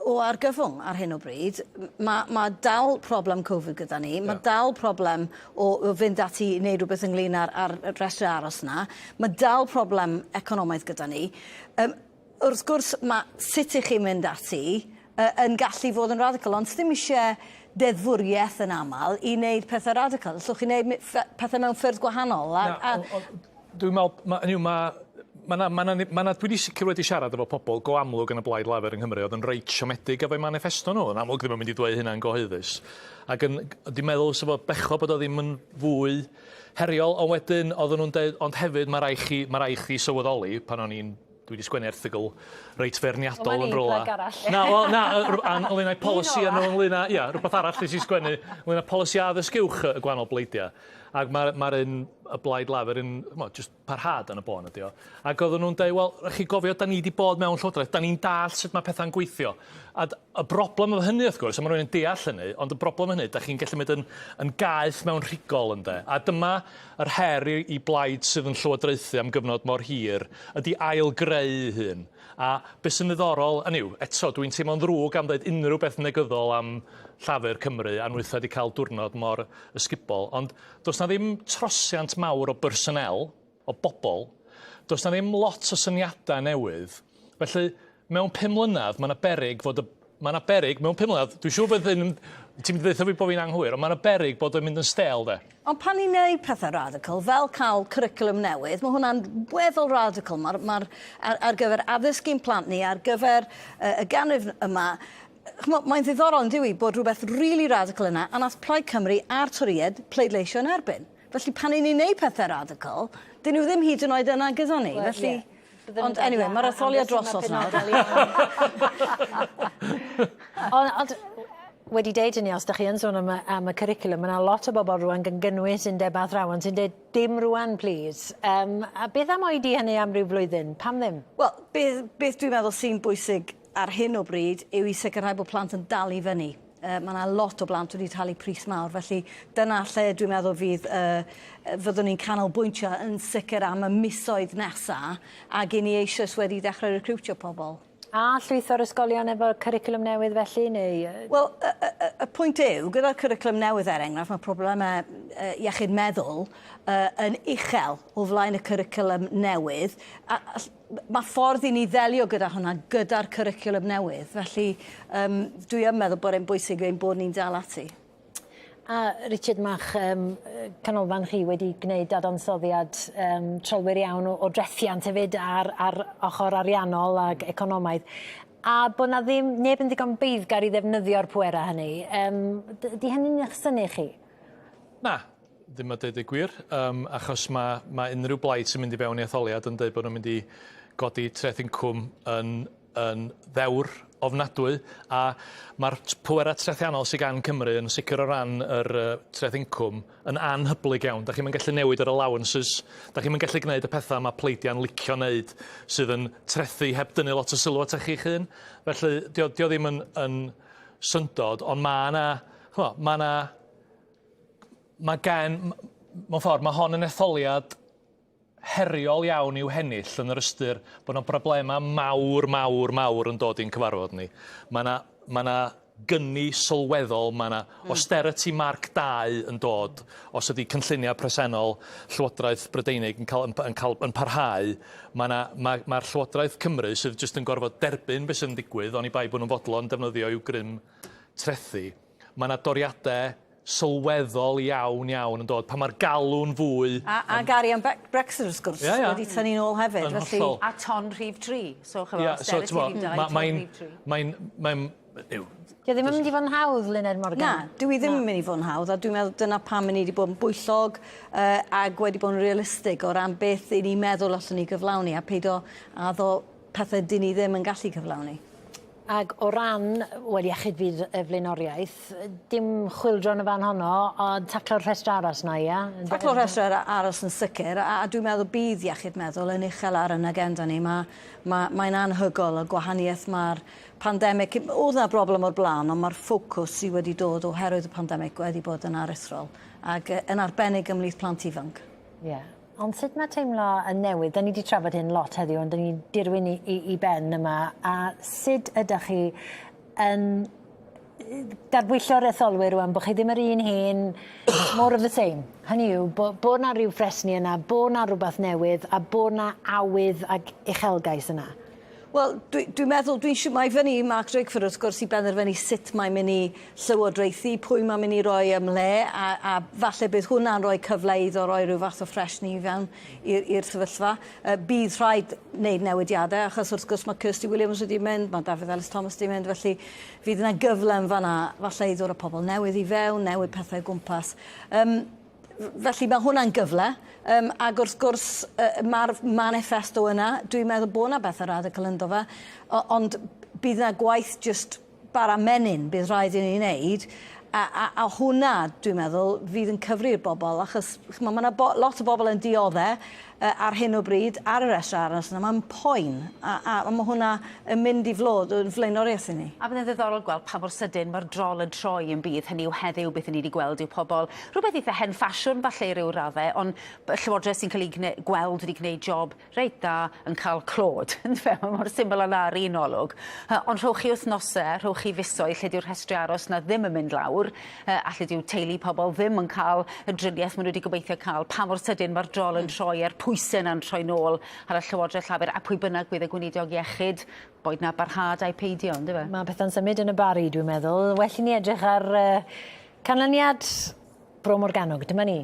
o argyfwng ar hyn o bryd. Mae, mae dal problem Covid gyda ni, mae yeah. dal problem o, o fynd ati i wneud rhywbeth ynglyn â'r ar rhestr aros yna. Mae dal problem economaidd gyda ni. Um, wrth gwrs, mae sut i chi mynd ati uh, yn gallu fod yn radical, ond ddim eisiau deddfwriaeth yn aml i wneud pethau radical. Allwch chi wneud pethau mewn ffyrdd gwahanol. A, Na, a... Dwi'n meddwl, ma' hynny yw ma' ma' 'na ma' 'na ma' 'na dwi 'di sicr wedi siarad efo pobol go amlwg yn y Blaid Lafur yng Nghymru o'dd yn reit siomedig efo'u maniffesto nhw, yn amlwg ddim yn mynd i dweud hynna'n gyhoeddus. Ac yn 'di meddwl 'sa fo bechod bod o ddim yn fwy heriol, ond wedyn odden nhw'n deud ond hefyd ma' rai' chi ma' rai' chdi sylweddoli pan o'n i'n dwi 'di sgwennu erthygl reit feirniadol yn rwla. Na wel na yy ynglyn â'u polisia nhw ynglyn â ia rwbath arall nes i sgwennu ynglyn â polisi addysg uwch y gwahanol bleidia. Ac mae'r ma un, y Blaid Lafur yn, ch'mo', jyst parhad yn y bôn ydi o. Ac oedden nhw'n deud, wel, rhaid chi gofio, da ni wedi bod mewn llywodraeth, da ni'n dallt sut mae pethau'n gweithio. A y broblem efo hynny, wrth gwrs, a mae rhywun yn deall hynny, ond y broblem hynny, da chi'n gallu mynd yn, yn gaeth mewn rhigol, ynde. A dyma yr her i, i blaid sydd yn llywodraethu am gyfnod mor hir, ydy ail-greu ei hun. A beth sy'n ddiddorol, hynny yw, eto, dwi'n teimlo'n ddrwg am ddeud unrhyw beth negyddol am Llafur Cymru, a nhwytha wedi cael diwrnod mor ysgubol, ond does 'na ddim trosiant mawr o bersonnel, o bobl, does 'na ddim lot o syniadau newydd, felly mewn 5 mlynedd mae 'na beryg fod y... mae 'na beryg mewn 5 mlynedd, dwi'n siŵr bydd hyn yn... ti'n mynd i ddeutha fi bod fi'n anghywir, ond mae 'na beryg bod o'n mynd yn stale de. Ond pan ni'n neud pethau radical, fel cael cwricwlwm newydd, mae hwnna'n weddol radical. Mae'r ma ar, ar gyfer addysg i'n plant ni, ar gyfer y ganrif yma, ch'mo', mae'n ddiddorol yn dyw 'i bod rhywbeth rili radical yna a nath Plaid Cymru a'r Torïaid pleidleisio yn erbyn. Felly pan 'yn ni'n neud pethe radical, 'dyn nhw ddim hyd yn oed yna gyda ni. Well, Felly, yeah. Ond anyway, mae'r etholiad drosodd nawr. Ond, ond wedi deud hynny, os da chi yn sôn am y, am y cwricwlwm, mae yna lot o bobl rwan gan gynnwys undeb athrawon sy'n deud dim rwan, please. Um, a beth am oedi hynny am ryw flwyddyn? Pam ddim? Wel, beth, beth dwi'n meddwl sy'n bwysig ar hyn o bryd yw i sicrhau bod plant yn dal i fyny. Uh, mae yna lot o blant wedi talu pris mawr, felly dyna lle dwi'n meddwl fydd, uh, fyddwn ni'n canolbwyntio yn sicr am y misoedd nesa, ac i ni eisoes wedi dechrau recrwtio pobl. A llwytho'r ysgolion efo cwricwlwm newydd felly, neu... Wel, y, y, y pwynt yw, gyda'r cwricwlwm newydd er enghraifft, mae problemau iechyd meddwl uh, yn uchel o flaen y cwricwlwm newydd. A, a mae ffordd i ni ddelio gyda hwnna gyda'r cwricwlwm newydd, felly um, dwi yn meddwl bod e'n bwysig ein bod ni'n dal ati. A Richard ma'ch um, canolfan chi wedi gwneud dadansoddiad um, trylwyr iawn o, o drethiant hefyd ar, ar ochr ariannol ac economaidd. A bod na ddim neb yn ddigon beiddgar i ddefnyddio'r pwerau hynny. Um, di hynny'n eich synnu chi? Na, ddim a deud y gwir, um, achos mae, mae unrhyw blaid sy'n mynd i fewn i etholiad yn deud bod nhw'n mynd i godi treth incwm yn, yn ddewr ofnadwy, a mae'r pwerau trethiannol sydd gan Cymru yn sicr o ran yr uh, treth incwm yn anhyblyg iawn. Da chi'n gallu newid yr allowances, da chi'n gallu gwneud y pethau mae pleidiau'n licio wneud sydd yn trethu heb dynnu lot o sylw at chi'ch hun. Felly, dio, dio ddim yn, yn syndod, ond mae yna, mae yna mae gen, mewn ffordd, mae hon yn etholiad heriol iawn i'w hennill yn yr ystyr bod yna broblemau mawr, mawr, mawr yn dod i'n cyfarfod ni. Mae yna, mae yna gyni sylweddol, mae yna austerity Mark II yn dod os ydy cynlluniau presennol Llywodraeth Brydeinig yn cael, yn, yn cael, yn parhau. Mae yna, mae, mae'r Llywodraeth Cymru sydd jyst yn gorfod derbyn beth sydd yn digwydd, oni bai bod nhw'n fodlon defnyddio i'w grym trethu. Mae yna doriadau sylweddol iawn iawn yn dod pan mae'r galw'n fwy. A, a arian Brexit wrth gwrs yeah, yeah. wedi tynnu nôl hefyd. Yn felly... hollol. A ton rhif 3. So, chymod, yeah, so, austerity rhif 2, ton rhif 3. Mae'n... Mae'n... Yw. Dio ddim yn mynd i fod yn hawdd, Luned Morgan. Na, dwi ddim yn mynd i fod yn hawdd, a dwi'n meddwl dyna pam ni wedi bod yn bwyllog ac wedi bod yn realistig o ran beth i ni'n meddwl allwn ni gyflawni a peidio addo pethau dyn ni ddim yn gallu cyflawni. Ag o ran, wel, iechyd byd y flaenoriaeth, dim chwyldro yn y fan honno, ond taclo'r rhestr aros 'na, ia? Taclo'r rhestr aros yn sicr, a dwi'n meddwl bydd iechyd meddwl yn uchel ar yn agenda ni. Mae, mae, mae'n anhygoel y gwahaniaeth mae'r pandemig, oedd 'na broblem o'r blaen, ond mae'r ffocws sydd wedi dod oherwydd y pandemig wedi bod yn aruthrol, ac yn arbennig ymhlith plant ifanc. Ie. Yeah. Ond sut mae teimlo yn newydd? Da ni wedi trafod hyn lot heddiw, ond da ni'n dirwyn i, i, i ben yma. A sut ydych chi yn darbwyllo'r etholwyr rwan bod chi ddim yr un hen, more of the same? Hynny yw, bod bo 'na rhyw ffresni yna, bod 'na rhywbeth newydd, a bod 'na awydd ac uchelgais yna. Wel, dwi'n dwi meddwl, dwi'n siŵr, mae fyny i Mark Drakeford wrth gwrs i benderfynu sut mae'n mynd i llywodraethu, pwy mae'n mynd i roi ymhle, a, a falle bydd hwnna'n rhoi cyfle iddo roi rhyw fath o ffresni i fewn i'r sefyllfa. Bydd rhaid wneud newidiadau, achos wrth gwrs mae Kirsty Williams wedi mynd, mae Dafydd Elis Thomas wedi mynd, felly fydd yna gyfle yn fanna falle i ddod â pobl newydd i fewn, newid pethau o gwmpas. Um, felly mae hwnna'n gyfle, um, ac wrth gwrs uh, mae'r manifesto yna, dwi'n meddwl bod yna bethau radical ynddo fe, ond bydd yna gwaith just bara menyn bydd rhaid i ni wneud, a, a, a hwnna, dwi'n meddwl, fydd yn cyfri'r bobl, achos ch'mo, mae yna lot o bobl yn dioddau ar hyn o bryd ar y rhestr aros yna, mae'n poen, a, a, a mae hwnna yn mynd i flod yn flaenoriaeth i ni. A bydd yn ddiddorol gweld pa mor sydyn mae'r drol yn troi yn bydd, hynny yw heddiw beth ni wedi gweld yw pobl, rhywbeth eitha hen ffasiwn falle i ryw raddau, ond llywodraeth sy'n cael ei gweld wedi gwneud job reit dda yn cael clod. Yndyfe? Mae mor syml â 'na ar un olwg. Ond rhowch chi wythnosau, rhowch chi fisoedd lle dyw'r rhestri aros 'na ddim yn mynd lawr, a lle dyw teulu pobl ddim yn cael y driniaeth maen nhw wedi gobeithio cael, pa mor sydyn mae'r drol yn troi a'r pwysau yna'n troi nôl ar y Llywodraeth Llafur a pwy bynnag bydd y gweinidog iechyd, boed 'na barhad ai peidio, yndyfe? Mae pethau'n symud yn y Bari, dwi'n meddwl. Well i ni edrych ar uh, canlyniad Bro Morgannwg. Dyma ni.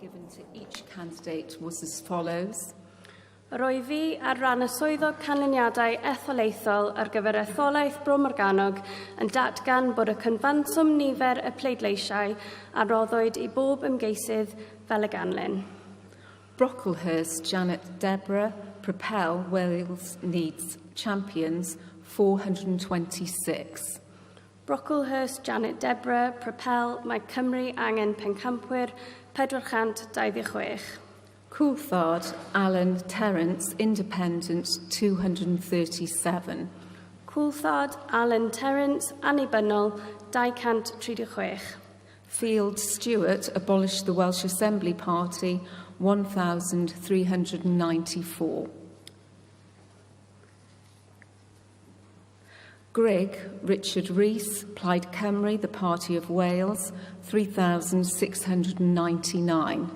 Given to each candidate was as follows. Rwyf fi ar ran y Swyddog Canlyniadau Etholaethol ar gyfer etholaeth Bro Morgannwg yn datgan bod y cyfanswm nifer y pleidleisiau a roddwyd i bob ymgeisydd fel y ganlyn. Brocklehurst Janet Deborah, Propel Wales Needs Champions, 426. Brocklehurst Janet Deborah, Propel Mae Cymru angen pencampwyr, 426. Coulthard Alan Terence, Independent, 237. Coulthard Alan Terence, Annibynnol, 236. Field Stewart, Abolish the Welsh Assembly Party, 1,394. Grigg, Richard Rees, Plaid Cymru, the Party of Wales, 3,699.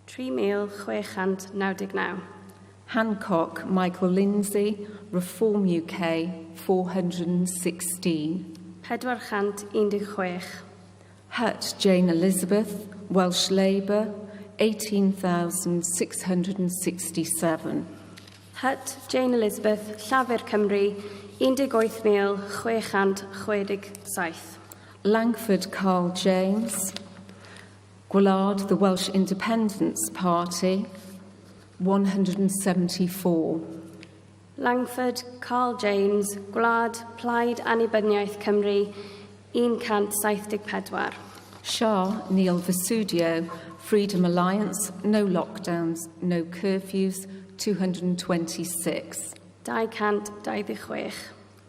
3,699. Hancock, Michael Lindsay, Reform UK, 416. 416. Hutt, Jane Elizabeth, Welsh Labour, 18,667. Hutt, Jane Elizabeth, Llafur Cymru, 18,667. Langford, Carl James, Gwlad, the Welsh Independence Party, 174. Langford, Carl James, Gwlad, Plaid Annibyniaeth Cymru, 174. Shah, Neil Vasudio, Freedom Alliance, no lockdowns, no curfews, 226. 226.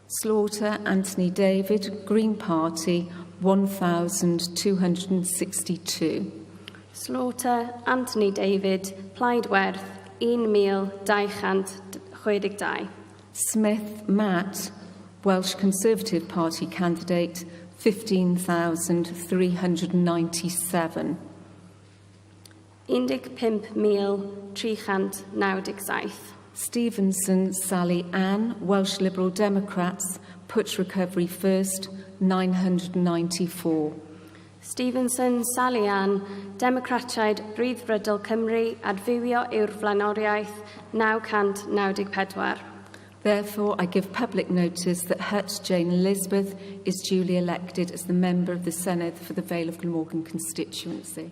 Slaughter, Anthony David, Green Party, 1,262. Slaughter, Anthony David, Plaid Werdd, 1,262. Smith, Matt, Welsh Conservative Party candidate 15,397. 15,397. Stevenson Sally Ann, Welsh Liberal Democrats, put recovery first, 994. Stevenson, Sally Ann, Democratiaid Rhyddfrydol Cymru, adfywio yw'r flaenoriaeth, 994. Therefore, I give public notice that Hutt Jane Elizabeth is duly elected as the member of the Senedd for the Vale of Glamorgan constituency.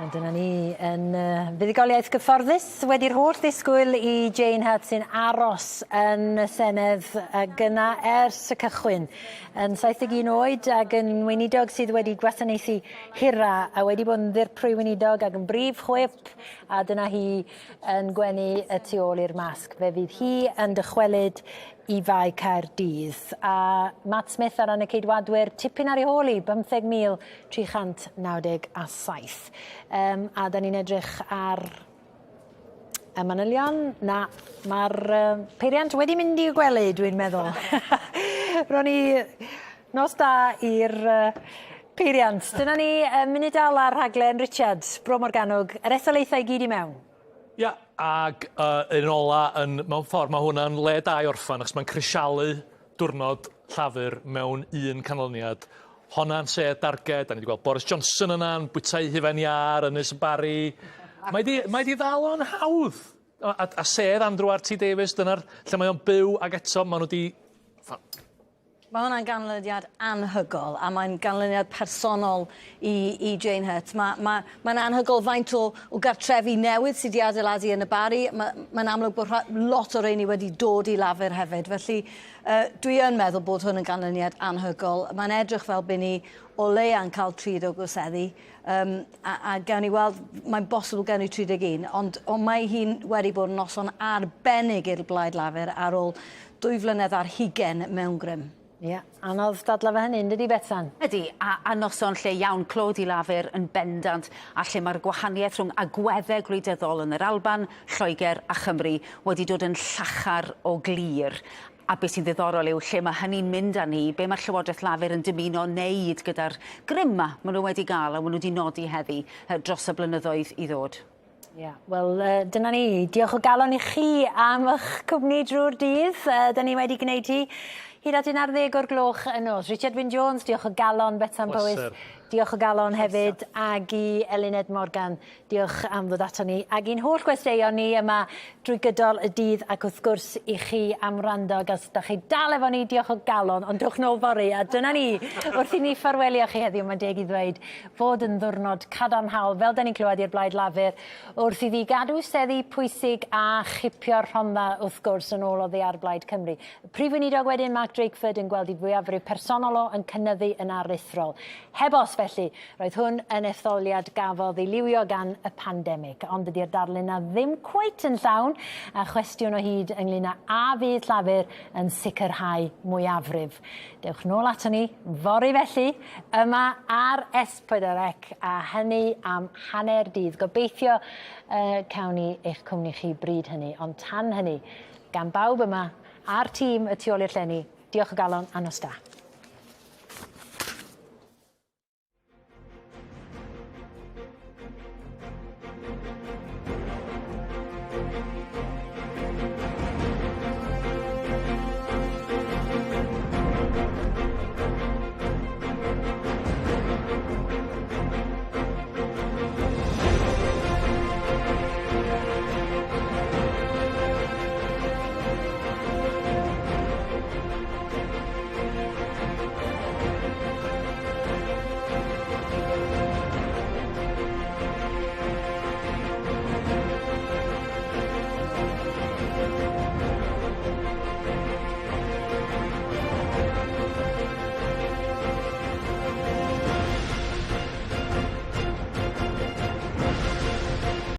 A dyna ni yn uh, fuddugoliaeth gyfforddus wedi'r holl ddisgwyl i Jane Hutt sy'n aros yn y Senedd gyna ers y cychwyn. Yn 71 oed ac yn weinidog sydd wedi gwasanaethu hira a wedi bod yn ddirprwy weinidog ac yn brif chwip a dyna hi yn gwenu y tu ôl i'r masg. Fe fydd hi yn dychwelyd i Fae Caerdydd. A Matt Smith ar ran y Ceidwadwyr, tipyn ar ei hôl i, 15,397. Um, a da ni'n edrych ar y manylion. Na, mae'r uh, peiriant wedi mynd i'w gwely, dwi'n meddwl. Ro'n i nos da i'r uh, peiriant. Dyna ni, uh, munud ola'r rhaglen. Richard, Bro Morgannwg, yr etholaethau i gyd i mewn. Ia, ag uh, un ola yn, mewn ffordd, mae hwnna'n le da i orffan, achos mae'n crisialu diwrnod Llafur mewn un canlyniad. Honna'n sedd darged, da ni wedi gweld Boris Johnson yna'n bwyta ei hufen iâr, Ynys y Barri. Mae di, mae di ddal o'n hawdd. A, a, a sedd Andrew RT Davies, dyna'r lle mae o'n byw, ac eto maen nhw wedi Mae hwnna'n ganlyniad anhygoel a mae'n ganlyniad personol i, i Jane Hutt. Mae'n ma, ma anhygoel faint o, o gartrefi newydd sydd wedi adeiladu yn y Barri. Mae'n ma amlwg bod lot o reini wedi dod i Lafur hefyd. Felly uh, dwi yn meddwl bod hwn yn ganlyniad anhygoel. Mae'n edrych fel bod ni o leia'n cael 30 o seddi. Um, a, a gawn ni weld, mae'n bosibl gawn ni 31, ond, ond mae hi'n wedi bod yn noson arbennig i'r Blaid Lafur ar ôl dwy flynedd ar hugen mewn grym. Ie, yeah, anodd dadlau fe hynny, yndydi Betsan? Ydy, a, a noson lle iawn clod i Lafur yn bendant, a lle mae'r gwahaniaeth rhwng agweddau gwleidyddol yn yr Alban, Lloegr a Chymru wedi dod yn llachar o glir. A beth sy'n ddiddorol yw lle mae hynny'n mynd â ni, be mae'r Llywodraeth Lafur yn dymuno wneud gyda'r grym 'ma maen nhw wedi gael a maen nhw wedi nodi heddi dros y blynyddoedd i ddod. Ia, yeah, wel uh, dyna ni. Diolch o galon i chi am eich cwmni drwy'r dydd. Uh, da ni wedi gwneud hi hyd at 11 o'r gloch y nos. Richard Wyn Jones, diolch o galon, Betsan Powys. Diolch o galon hefyd, ag i Eluned Morgan, diolch am ddod ato ni. Ag i'n holl gwesteion ni yma drwy gydol y dydd, ac wrth gwrs i chi am wrando, ac os da chi dal efo ni, diolch o galon, ond dewch nôl fory, a dyna ni, wrth i ni ffarwelio chi heddiw, mae'n deg i ddweud fod yn ddiwrnod cadarnhaol, fel da ni'n clywed i'r Blaid Lafur, wrth iddi gadw seddi pwysig a chipio'r Rhondda, wrth gwrs, yn ôl oddi ar Blaid Cymru. Y Prif Weinidog wedyn, Mark Drakeford, yn gweld ei fwyafrif personol o yn cynyddu yn aruthrol. Heb os, felly, roedd hwn yn etholiad gafodd ei liwio gan y pandemig. Ond dydy'r darlun 'na ddim cweit yn llawn, a chwestiwn o hyd ynglyn â a fydd Llafur yn sicrhau mwyafrif. Dewch nôl ato ni fory felly, yma ar S4C, a hynny am hanner dydd. Gobeithio uh, cawn ni eich cwmni chi bryd hynny, ond tan hynny, gan bawb yma a'r tîm y tu ôl i'r llenni, diolch o galon a nos da.